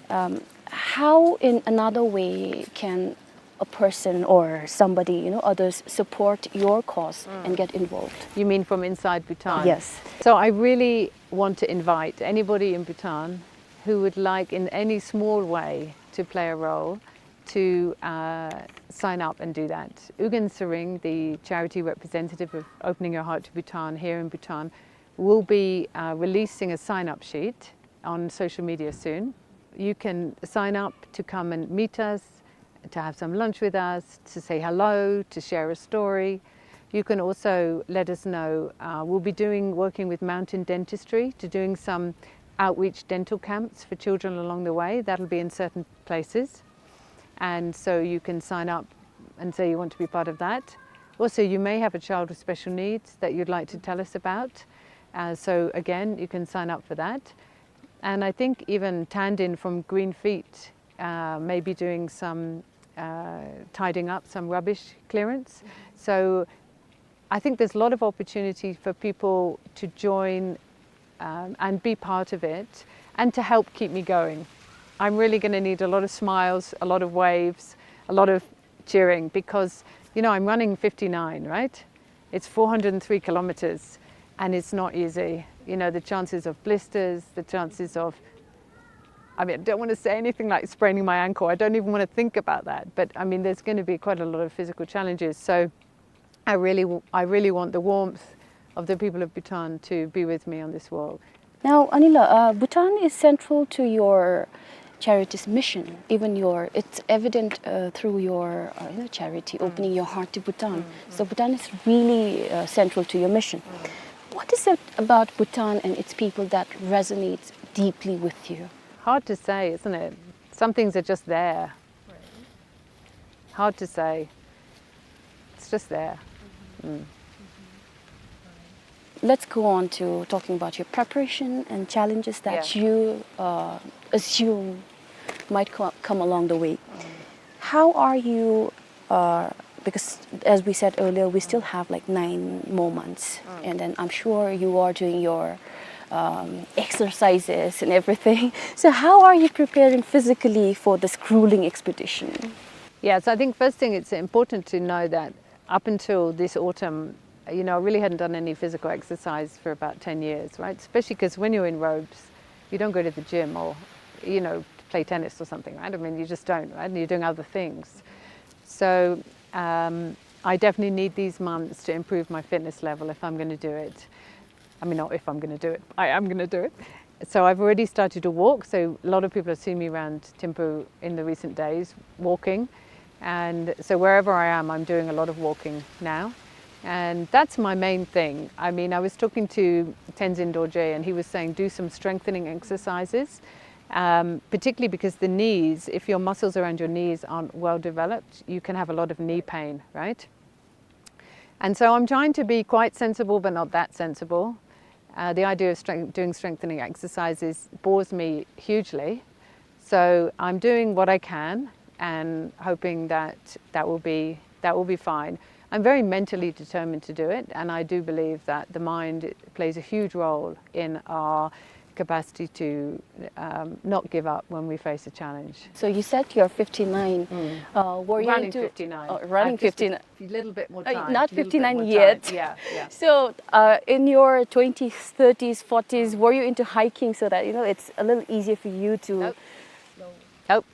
mm, um, how in another way can a person or somebody, you know, others support your cause, mm, and get involved? You mean from inside Bhutan? Yes. So I really want to invite anybody in Bhutan who would like in any small way to play a role to, uh, sign up and do that. Ugyen Tshering, the charity representative of Opening Your Heart to Bhutan here in Bhutan, will be, uh, releasing a sign-up sheet on social media soon. You can sign up to come and meet us, to have some lunch with us, to say hello, to share a story. You can also let us know, uh, we'll be doing, working with Mountain Dentistry to doing some outreach dental camps for children along the way. That'll be in certain places. And so you can sign up and say you want to be part of that. Also, you may have a child with special needs that you'd like to tell us about. Uh, so again, you can sign up for that. And I think even Tandin from Green Feet, uh, may be doing some, uh, tidying up, some rubbish clearance. So I think there's a lot of opportunity for people to join, um, and be part of it and to help keep me going. I'm really gonna need a lot of smiles, a lot of waves, a lot of cheering because, you know, I'm running fifty-nine, right? It's four hundred and three kilometers and it's not easy. You know, the chances of blisters, the chances of, I mean, I don't want to say anything like spraining my ankle. I don't even want to think about that. But I mean, there's gonna be quite a lot of physical challenges. So I really, w-, I really want the warmth of the people of Bhutan to be with me on this walk. Now, Anila, uh, Bhutan is central to your charity's mission. Even your, it's evident, uh, through your, uh, you know, charity, mm, Opening Your Heart to Bhutan. Mm, mm. So Bhutan is really, uh, central to your mission. Mm. What is it about Bhutan and its people that resonates deeply with you? Hard to say, isn't it? Some things are just there. Hard to say. It's just there. Mm. Let's go on to talking about your preparation and challenges that, yeah, you, uh, assume might co-, come along the way. Mm. How are you, uh, because as we said earlier, we still have, like, nine more months, mm, and then I'm sure you are doing your, um, exercises and everything. So how are you preparing physically for this grueling expedition? Yeah, so I think first thing, it's important to know that up until this autumn, you know, I really hadn't done any physical exercise for about ten years, right? Especially 'cause when you're in robes, you don't go to the gym or, you know, play tennis or something, right? I mean, you just don't, right? And you're doing other things. So, um, I definitely need these months to improve my fitness level if I'm gonna do it. I mean, not if I'm gonna do it, I am gonna do it. So I've already started to walk. So a lot of people have seen me around Thimphu in the recent days walking. And so wherever I am, I'm doing a lot of walking now. And that's my main thing. I mean, I was talking to Tenzin Dorje, and he was saying do some strengthening exercises, um, particularly because the knees, if your muscles around your knees aren't well developed, you can have a lot of knee pain, right? And so I'm trying to be quite sensible, but not that sensible. Uh, the idea of strength, doing strengthening exercises bores me hugely. So I'm doing what I can and hoping that that will be, that will be fine. I'm very mentally determined to do it, and I do believe that the mind plays a huge role in our capacity to, um, not give up when we face a challenge. So you said you're fifty-nine. Mm. Uh, were you running into fifty-nine. Oh, running fifty-nine. A little bit more time. Uh, not fifty-nine yet. Yeah, yeah. So, uh, in your twenties, thirties, forties, were you into hiking so that, you know, it's a little easier for you to... Nope. Nope.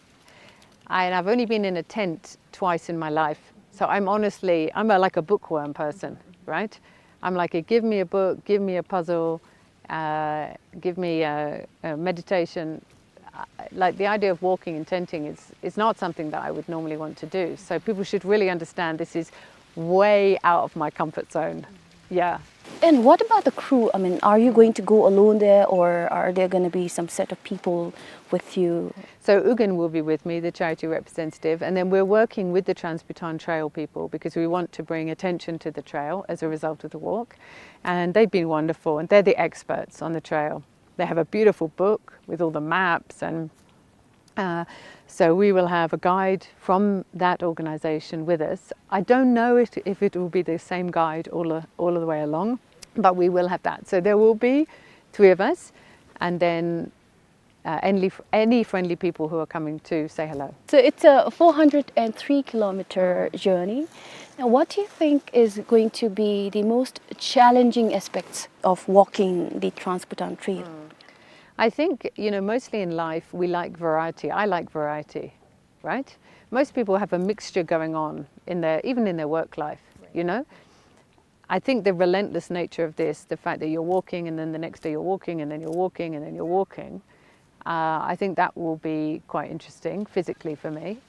I, and I've only been in a tent twice in my life. So I'm honestly, I'm a, like, a bookworm person, right? I'm like, "Give me a book, give me a puzzle, uh, give me a, a meditation." Uh, like, the idea of walking and tenting is, is not something that I would normally want to do. So people should really understand this is way out of my comfort zone. Yeah. And what about the crew? I mean, are you going to go alone there, or are there going to be some set of people with you? So Ugen will be with me, the charity representative, and then we're working with the Trans-Bhutan Trail people because we want to bring attention to the trail as a result of the walk. And they've been wonderful, and they're the experts on the trail. They have a beautiful book with all the maps, and uh, so we will have a guide from that organization with us. I don't know if, if it will be the same guide all, the- all of the way along, but we will have that. So there will be three of us, and then uh, any, any friendly people who are coming to say hello. So it's a four hundred and three kilometer journey. Now, what do you think is going to be the most challenging aspects of walking the Trans-Bhutan Trail? I think, you know, mostly in life we like variety. I like variety, right? Most people have a mixture going on in their, even in their work life, you know? I think the relentless nature of this, the fact that you're walking and then the next day you're walking and then you're walking and then you're walking, uh, I think that will be quite interesting physically for me.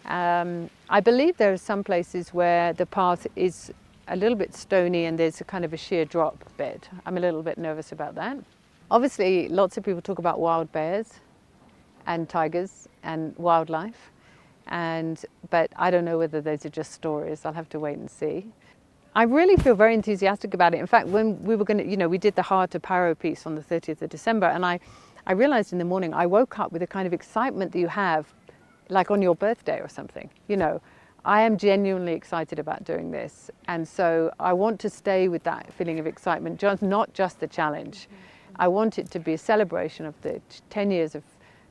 Um, I believe there are some places where the path is a little bit stony and there's a kind of a sheer drop bed. I'm a little bit nervous about that. Obviously, lots of people talk about wild bears and tigers and wildlife, and, but I don't know whether those are just stories. I'll have to wait and see. I really feel very enthusiastic about it. In fact, when we were gonna, you know, we did the Hard to Paro piece on the thirtieth of December, and I, I realized in the morning, I woke up with a kind of excitement that you have, like, on your birthday or something, you know. I am genuinely excited about doing this, and so I want to stay with that feeling of excitement, just, not just the challenge. I want it to be a celebration of the t- ten years of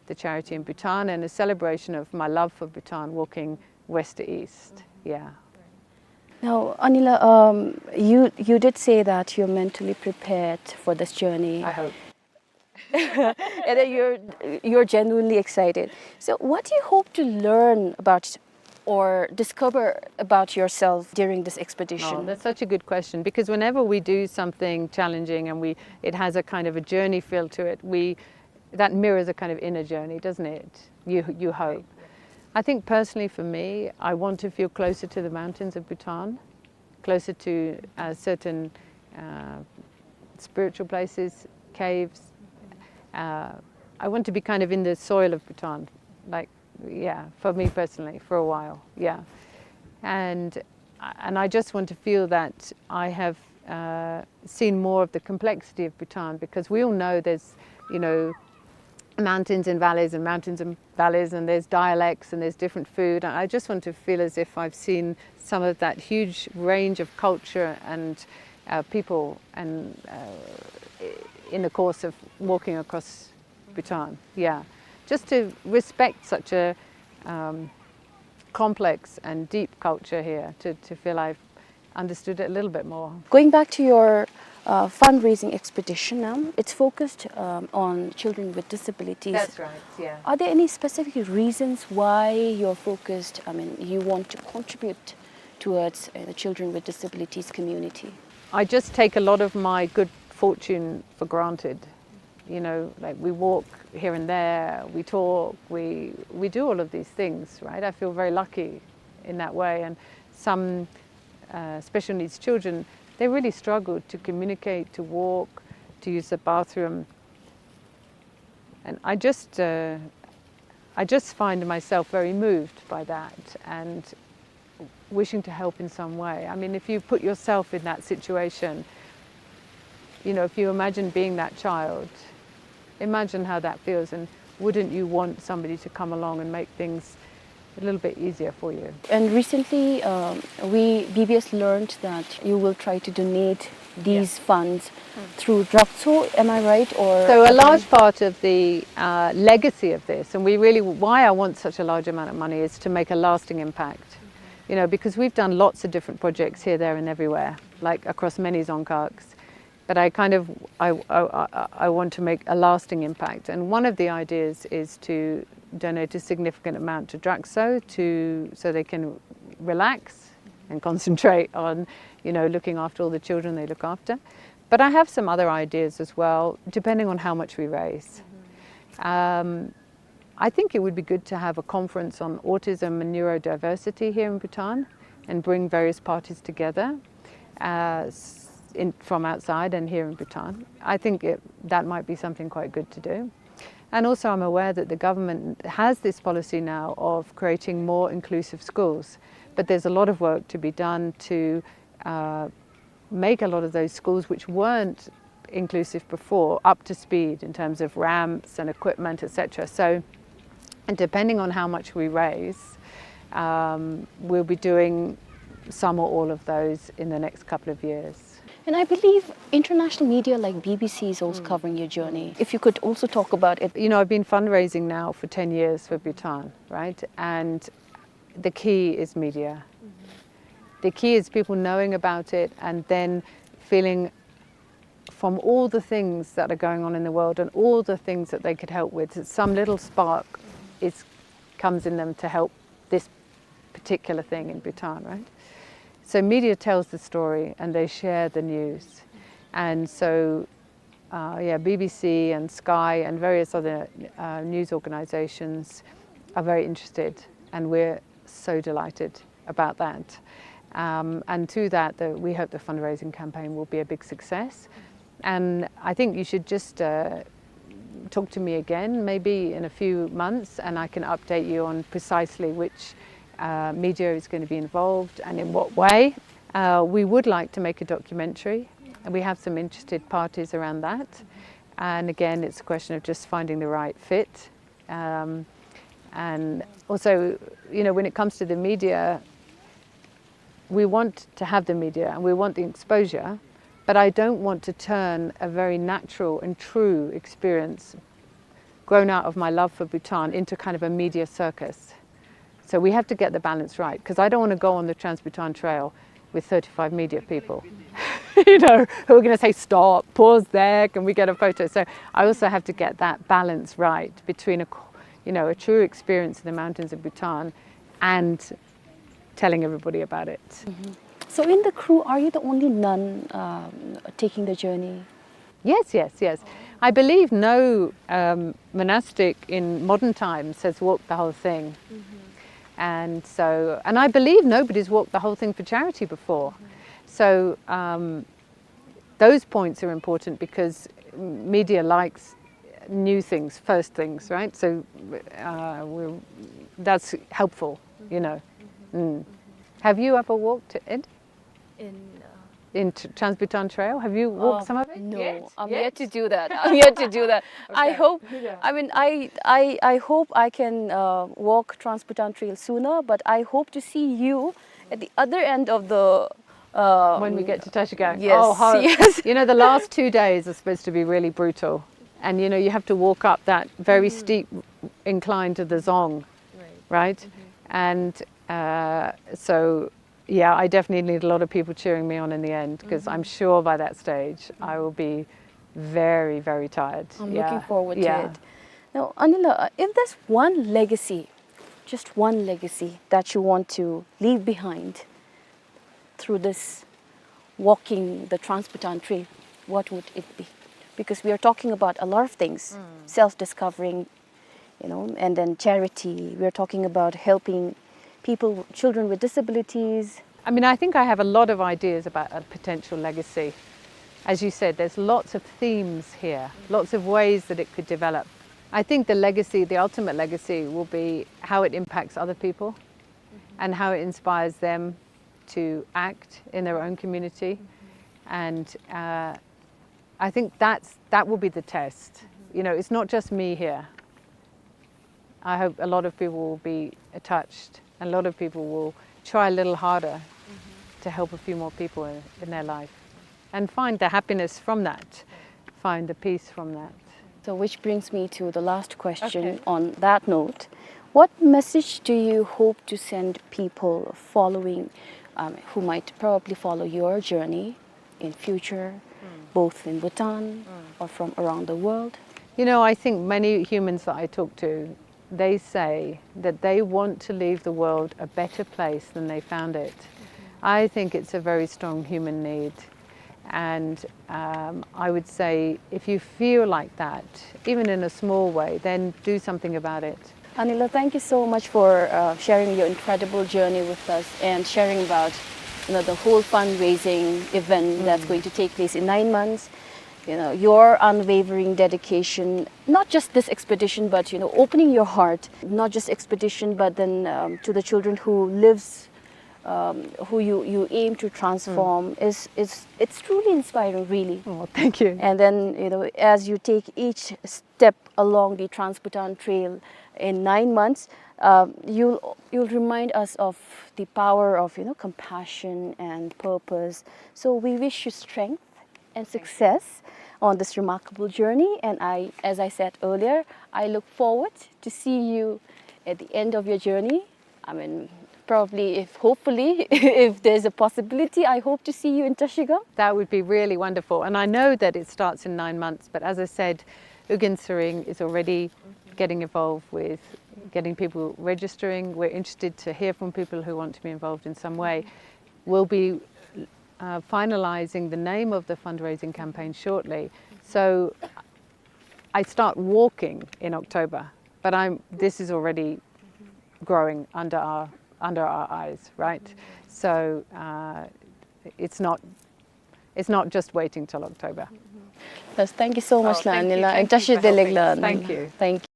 the charity in Bhutan and a celebration of my love for Bhutan, walking west to east. Yeah. Now, Anila, um, you, you did say that you're mentally prepared for this journey. I hope. And then you're, you're genuinely excited. So, what do you hope to learn about or discover about yourself during this expedition? Oh, that's such a good question, because whenever we do something challenging and we, it has a kind of a journey feel to it, we, that mirrors a kind of inner journey, doesn't it? You, you hope. I think personally for me, I want to feel closer to the mountains of Bhutan, closer to uh, certain uh, spiritual places, caves. Uh, I want to be kind of in the soil of Bhutan, like, yeah, for me personally, for a while, yeah. And and I just want to feel that I have uh, seen more of the complexity of Bhutan, because we all know there's, you know, mountains and valleys and mountains and valleys, and there's dialects and there's different food. And I just want to feel as if I've seen some of that huge range of culture and uh, people and uh, in the course of walking across Bhutan. Yeah, just to respect such a um, complex and deep culture here, to, to feel I've understood it a little bit more. Going back to your uh, fundraising expedition, um, it's focused um, on children with disabilities. That's right, yeah. Are there any specific reasons why you're focused, I mean, you want to contribute towards uh, the children with disabilities community? I just take a lot of my good fortune for granted. You know, like, we walk here and there, we talk, we, we do all of these things, right? I feel very lucky in that way. And some uh, special needs children, they really struggle to communicate, to walk, to use the bathroom. And I just, uh, I just find myself very moved by that and wishing to help in some way. I mean, if you put yourself in that situation, you know, if you imagine being that child, imagine how that feels, and wouldn't you want somebody to come along and make things a little bit easier for you? And recently, um, we B B S learned that you will try to donate these funds through Drakso, am I right? Or So a large part of the uh, legacy of this, and we really, why I want such a large amount of money, is to make a lasting impact. You know, because we've done lots of different projects here, there, and everywhere, like, across many dzongkhags. But I kind of, I, I, I, I want to make a lasting impact. And one of the ideas is to donate a significant amount to Drakso to, so they can relax and concentrate on you know, looking after all the children they look after. But I have some other ideas as well, depending on how much we raise. Um, I think it would be good to have a conference on autism and neurodiversity here in Bhutan and bring various parties together, uh, s-, in, from outside and here in Bhutan. I think it, that might be something quite good to do. And also, I'm aware that the government has this policy now of creating more inclusive schools, but there's a lot of work to be done to, uh, make a lot of those schools which weren't inclusive before up to speed in terms of ramps and equipment, et cetera. So, and depending on how much we raise, um, we'll be doing some or all of those in the next couple of years. And I believe international media like B B C is also covering your journey. If you could also talk about it. You know, I've been fundraising now for ten years for Bhutan, right? And the key is media. The key is people knowing about it and then feeling from all the things that are going on in the world and all the things that they could help with, some little spark is, comes in them to help this particular thing in Bhutan, right? So media tells the story and they share the news. And so, uh, yeah, B B C and Sky and various other, uh, news organizations are very interested, and we're so delighted about that. Um, and through that, the, we hope the fundraising campaign will be a big success. And I think you should just, uh, talk to me again, maybe in a few months, and I can update you on precisely which, uh, media is gonna be involved and in what way. Uh, we would like to make a documentary, and we have some interested parties around that. And again, it's a question of just finding the right fit. Um, and also, you know, when it comes to the media, we want to have the media and we want the exposure, but I don't want to turn a very natural and true experience grown out of my love for Bhutan into kind of a media circus. So we have to get the balance right, 'cause I don't wanna go on the Trans-Bhutan Trail with thirty-five media people, you know, who are gonna say, "Stop, pause there, can we get a photo?" So I also have to get that balance right between a, you know, a true experience in the mountains of Bhutan and telling everybody about it. So in the crew, are you the only nun, um, taking the journey? Yes, yes, yes. I believe no, um, monastic in modern times has walked the whole thing. And so, and I believe nobody's walked the whole thing for charity before. So, um, those points are important because media likes new things, first things, right? So, uh, we're, that's helpful, you know. Mm. Have you ever walked it? In, uh, in Tr-, Trans-Bhutan Trail? Have you walked, uh, some of it? No, yet? I'm yet to do that. I'm yet to do that. I hope, I mean, I, I, I hope I can, uh, walk Trans-Bhutan Trail sooner, but I hope to see you at the other end of the, uh, when we get to Trashigang. Yes, oh, how, yes. You know, the last two days are supposed to be really brutal. And, you know, you have to walk up that very steep incline to the Dzong, right? And, uh, so, yeah, I definitely need a lot of people cheering me on in the end, 'cause I'm sure by that stage I will be very, very tired. I'm looking forward to it. Now, Anila, uh, if there's one legacy, just one legacy that you want to leave behind through this walking the Trans-Bhutan Trail, what would it be? Because we are talking about a lot of things, self-discovering, you know, and then charity. We are talking about helping people, children with disabilities. I mean, I think I have a lot of ideas about a potential legacy. As you said, there's lots of themes here, lots of ways that it could develop. I think the legacy, the ultimate legacy, will be how it impacts other people and how it inspires them to act in their own community. And, uh, I think that's, that will be the test. You know, it's not just me here. I hope a lot of people will be touched, and a lot of people will try a little harder to help a few more people in, in their life and find the happiness from that, find the peace from that. So, which brings me to the last question on that note. What message do you hope to send people following, um, who might probably follow your journey in future, both in Bhutan or from around the world? You know, I think many humans that I talk to, they say that they want to leave the world a better place than they found it. I think it's a very strong human need. And, um, I would say if you feel like that, even in a small way, then do something about it. Anila, thank you so much for, uh, sharing your incredible journey with us and sharing about, you know, the whole fundraising event that's going to take place in nine months. You know, your unwavering dedication, not just this expedition, but, you know, opening your heart, not just expedition, but then, um, to the children who lives, um, who you, you aim to transform is, is, it's truly inspiring, really. Oh, thank you. And then, you know, as you take each step along the Trans-Bhutan Trail in nine months, uh, you'll, you'll remind us of the power of, you know, compassion and purpose. So we wish you strength and success on this remarkable journey. And I, as I said earlier, I look forward to see you at the end of your journey. I mean, probably, if, hopefully, if there's a possibility, I hope to see you in Trashigang. That would be really wonderful. And I know that it starts in nine months, but as I said, U Gin Sering is already getting involved with getting people registering. We're interested to hear from people who want to be involved in some way. We'll be, uh, finalizing the name of the fundraising campaign shortly. So I start walking in October, but I'm, this is already growing under our, under our eyes, right? So, uh, it's not, it's not just waiting till October. Yes, thank you so much, Anila, and Tashi Deleglan. Thank you. Thank you.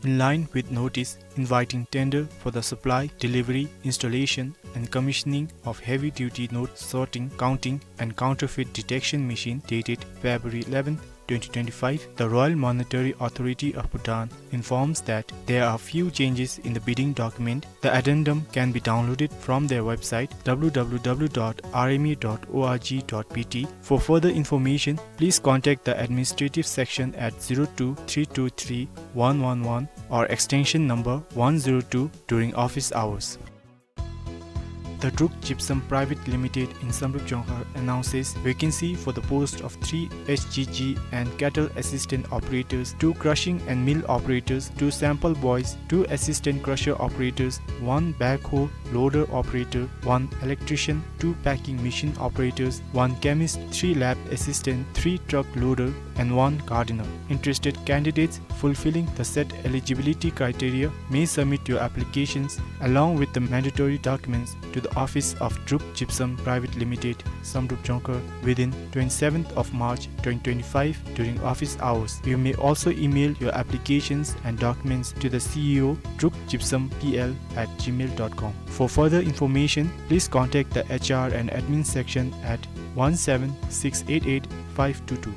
In line with notice inviting tender for the supply, delivery, installation, and commissioning of heavy-duty note sorting, counting, and counterfeit detection machine dated February eleventh, twenty twenty-five, the Royal Monetary Authority of Bhutan informs that there are few changes in the bidding document. The addendum can be downloaded from their website, w w w dot r m e dot o r g dot b t. For further information, please contact the administrative section at zero two three two three one one one or extension number one zero two during office hours. The Druk Gypsum Private Limited in Samdrup Jongkhar announces vacancy for the post of three H G G and cattle assistant operators, two crushing and mill operators, two sample boys, two assistant crusher operators, one backhoe loader operator, one electrician, two packing machine operators, one chemist, three lab assistant, three truck loader, and one gardener. Interested candidates fulfilling the set eligibility criteria may submit your applications along with the mandatory documents to the office of Druk Gypsum Private Limited, Samdrup Jongkhar, within twenty-seventh of March twenty twenty-five during office hours. You may also email your applications and documents to the C E O, Druk Gypsum P L at gmail dot com. For further information, please contact the H R and admin section at one seven six eight eight five two two.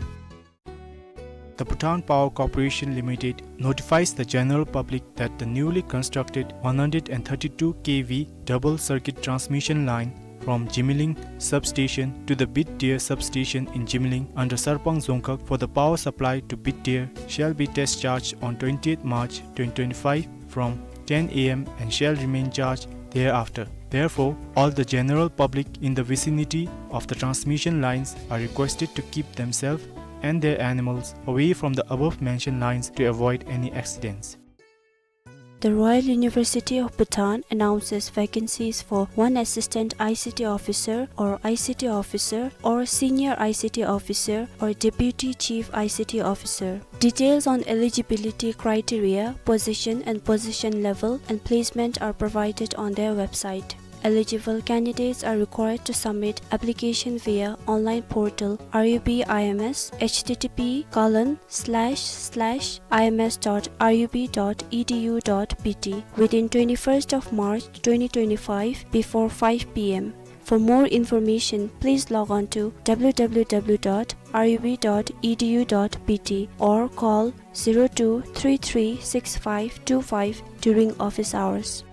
The Bhutan Power Corporation Limited notifies the general public that the newly constructed one hundred and thirty-two K V double circuit transmission line from Jimiling substation to the Bitdeer substation in Jimiling under Sarpang Dzongkhag for the power supply to Bitdeer shall be test charged on twentieth March twenty twenty-five from ten A M and shall remain charged thereafter. Therefore, all the general public in the vicinity of the transmission lines are requested to keep themselves and their animals away from the above mentioned lines to avoid any accidents. The Royal University of Bhutan announces vacancies for one assistant I C T officer or I C T officer or senior I C T officer or deputy chief I C T officer. Details on eligibility criteria, position and position level, and placement are provided on their website. Eligible candidates are required to submit application via online portal R U B I M S, H T T P colon slash slash I M S dot R U B dot E D U dot B T, within twenty-first of March twenty twenty-five before five P M. For more information, please log on to W W W dot R U B dot E D U dot B T or call zero two three three six five two five during office hours.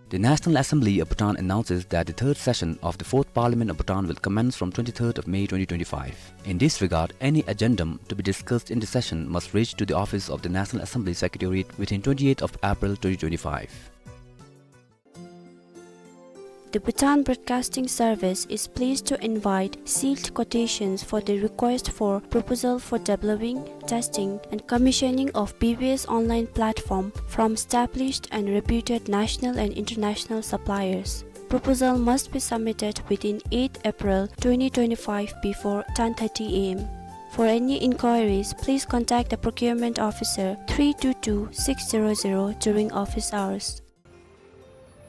The National Assembly of Bhutan announces that the third session of the Fourth Parliament of Bhutan will commence from twenty-third of May twenty twenty-five. In this regard, any addendum to be discussed in the session must reach to the office of the National Assembly Secretariat within twenty-eighth of April twenty twenty-five. The Bhutan Broadcasting Service is pleased to invite sealed quotations for the request for proposal for developing, testing, and commissioning of B B S online platform from established and reputed national and international suppliers. Proposal must be submitted within eighth April twenty twenty-five before ten thirty A M. For any inquiries, please contact the procurement officer, three two two six zero zero, during office hours.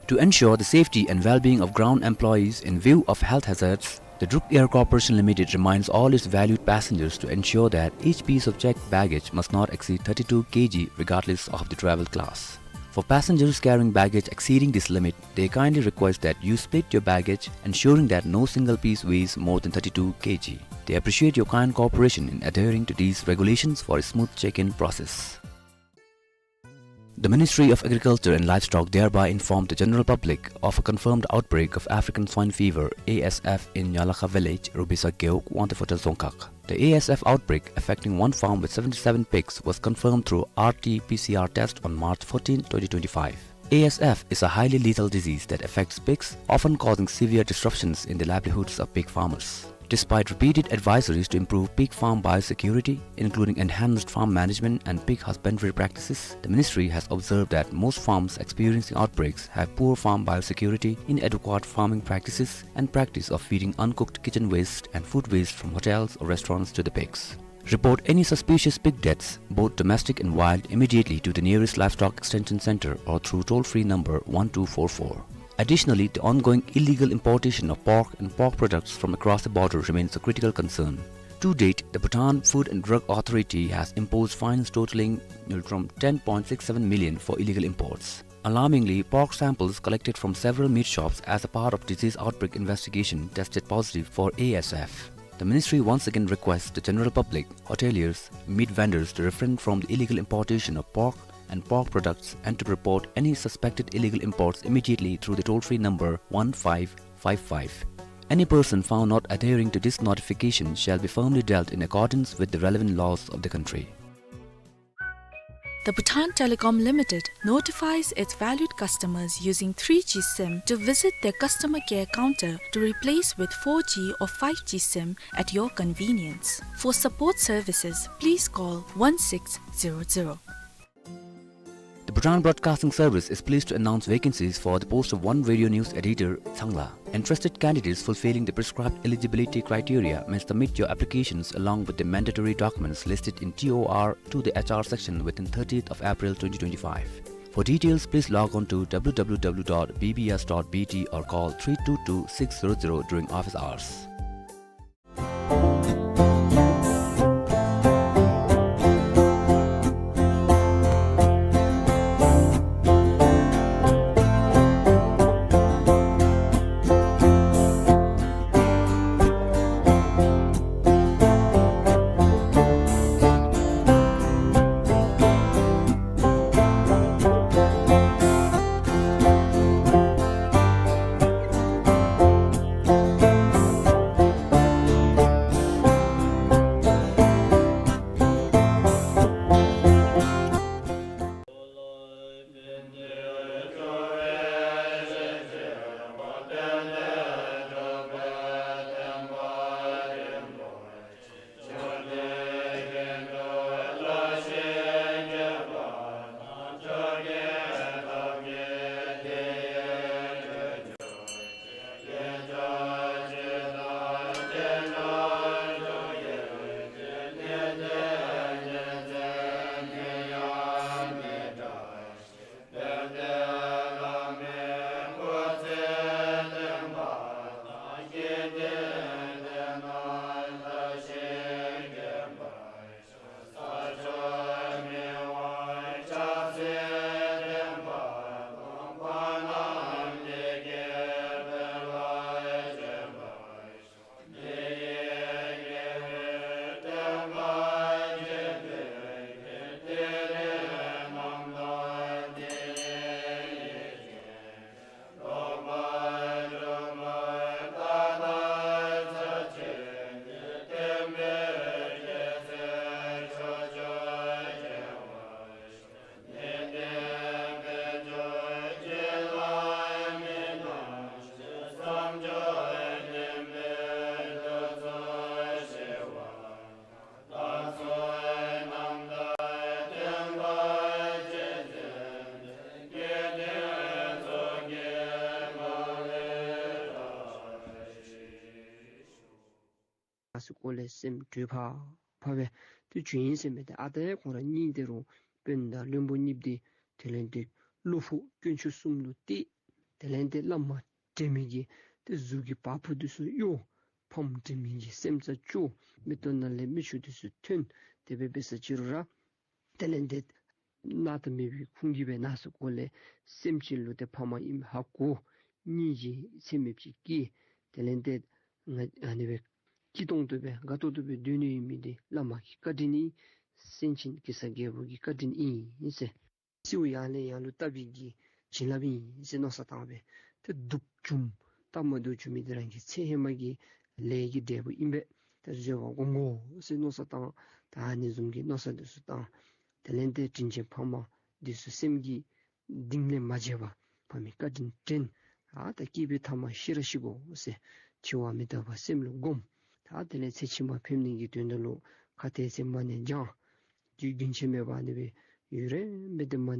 To ensure the safety and well-being of ground employees in view of health hazards, the Druk Air Corporation Limited reminds all its valued passengers to ensure that each piece of checked baggage must not exceed thirty-two K G regardless of the travel class. For passengers carrying baggage exceeding this limit, they kindly request that you split your baggage, ensuring that no single piece weighs more than thirty-two K G. They appreciate your kind cooperation in adhering to these regulations for a smooth check-in process. The Ministry of Agriculture and Livestock thereby informed the general public of a confirmed outbreak of African swine fever, A S F, in Nyalakha village, Rubisa Gewog, Wangtufota Dzongkhag. The A S F outbreak, affecting one farm with seventy-seven pigs, was confirmed through R T P C R test on March fourteen, twenty twenty-five. A S F is a highly lethal disease that affects pigs, often causing severe disruptions in the livelihoods of pig farmers. Despite repeated advisories to improve pig farm biosecurity, including enhanced farm management and pig husbandry practices, the ministry has observed that most farms experiencing outbreaks have poor farm biosecurity, inadequate farming practices, and practice of feeding uncooked kitchen waste and food waste from hotels or restaurants to the pigs. Report any suspicious pig deaths, both domestic and wild, immediately to the nearest Livestock Extension Center or through toll-free number one two four four. Additionally, the ongoing illegal importation of pork and pork products from across the border remains a critical concern. To date, the Bhutan Food and Drug Authority has imposed fines totaling from ten point six seven million for illegal imports. Alarmingly, pork samples collected from several meat shops as a part of disease outbreak investigation tested positive for A S F. The ministry once again requests the general public, hoteliers, meat vendors to refrain from the illegal importation of pork and pork products and to report any suspected illegal imports immediately through the toll-free number one five five five. Any person found not adhering to this notification shall be firmly dealt in accordance with the relevant laws of the country. The Bhutan Telecom Limited notifies its valued customers using three G SIM to visit their customer care counter to replace with four G or five G SIM at your convenience. For support services, please call one six zero zero. The Bhutan Broadcasting Service is pleased to announce vacancies for the post of one radio news editor, Tsangla. Interested candidates fulfilling the prescribed eligibility criteria may submit your applications along with the mandatory documents listed in T O R to the H R section within thirtieth of April twenty twenty-five. For details, please log on to W W W dot B B S dot B T or call three two two six zero zero during office hours. ཚུ་སྐོར་ལས་སེམས་དྲོད་ཕབ་ཕབ་སྦེ་ཏེ་བྱོན་ཡི་ཟེར་མས། ཏེ་ཨ་ཏེ་ཁོང་ར་གཉིས་དེ་རུང་དཔོན་དང་བློན་པོ་གཉིས་དེ་དེ་ལས་ཏེ་བློ་ཕུགས་དཀོན་མཆོག་གསུམ་ལུ་གཏད། དེ་ལས་ཏེ་བླ་མ་དྲན་མི་གི་ཏེ་གཟུགས་ཀྱི་བ་སྤུ་དེ་ཚུ་གཡོ། ཕམ་དྲན་མི་གི་སེམས་རྩ་སྐྱོ། མིག་ཏོ་ནང་ལས་མིག་ཆུ་དེ་ཚུ་ཐོན། དེ་སྦེ་འབད་ས་ཅི་རུང་ར་དེ་ལས་ཏེ་སྣང་དག་མེད་པའི་ཁུངས་ཀྱིས་སྦེ་ནང་སེམས་ཁོག་ལས་སེམས་ཅན་ལུ་ཏེ་ཕ་མ་ཨིནམ་ཧ་གོ། སྙིང་རྗེ་ཚད་མེདཔ་ཅིག་སྐྱེས། དེ་ལས་ཏེ་ང་ཨ་ནི་སྦེ་སྐྱིད་ཏོང་ཏོ་སྦེ་དགའ་ཏོག་ཏོ་སྦེ་སྡོད་ནི་ཡོད་མི་འདི་བླ་མ་གི་བཀའ་དྲིན་ཨིན། སེང་ཆེན་གེ་སར་རྒྱལ་པོ་གི་བཀའ་དྲིན་ཨིན་ཟེར། གསོལཝ་ཡང་ལས་ཡང་ལུ་བཏབ་པའི་གི་བྱིན་རླབས་ཨིན་ཟེར་མནོ་བསམ་བཏང་སྦེ་ཏེ་སྡུག་བྱུང་སྟབས་མ་བདེཝ་བྱུང་མི་འདི་རང་གི་ཚེ་ཧེ་མ་གི་ལས་ཀྱི་འབྲས་བུ་ཨིན་པས། ཏེ་བཟོད་པ་སྒོམ་དགོ་ཟེར་མནོ་བསམ་བཏང་། ད་ཨ་ནི་བཟུམ་གྱི་མནོ་བསམ་འདི་ཚུ་བཏང་། དེ་ལས་ཏེ་དྲིན་ཅན་ཕ་མ་འདི་ཚུ་སེམས་ཀྱི་གཏིང་ལས་མ་བརྗེད་པར་ཕ་མའི་བཀའ་དྲིན་དྲན། ཨ་ད་སྐྱེས་པའི་ཐ་མ་ཤི་ར་ཤི་དགོ་ཟེར་འཆི་བ་མི་རྟག་པ་སེམས་ལུ་སྒོམ། ད་དེ་ལས་ཚེ་ཕྱི་མ་ཕན་ནི་གི་དོན་དག་ལུ་ཁ་ཏ་ཚེ་མ་ཎི་བགྱང་། དུས་རྒྱུན་ཆད་མེད་པར་ཨ་ནི་སྦེ་ཡུན་རིངམོ་སྦེ་ཏེ་མ་ཎི་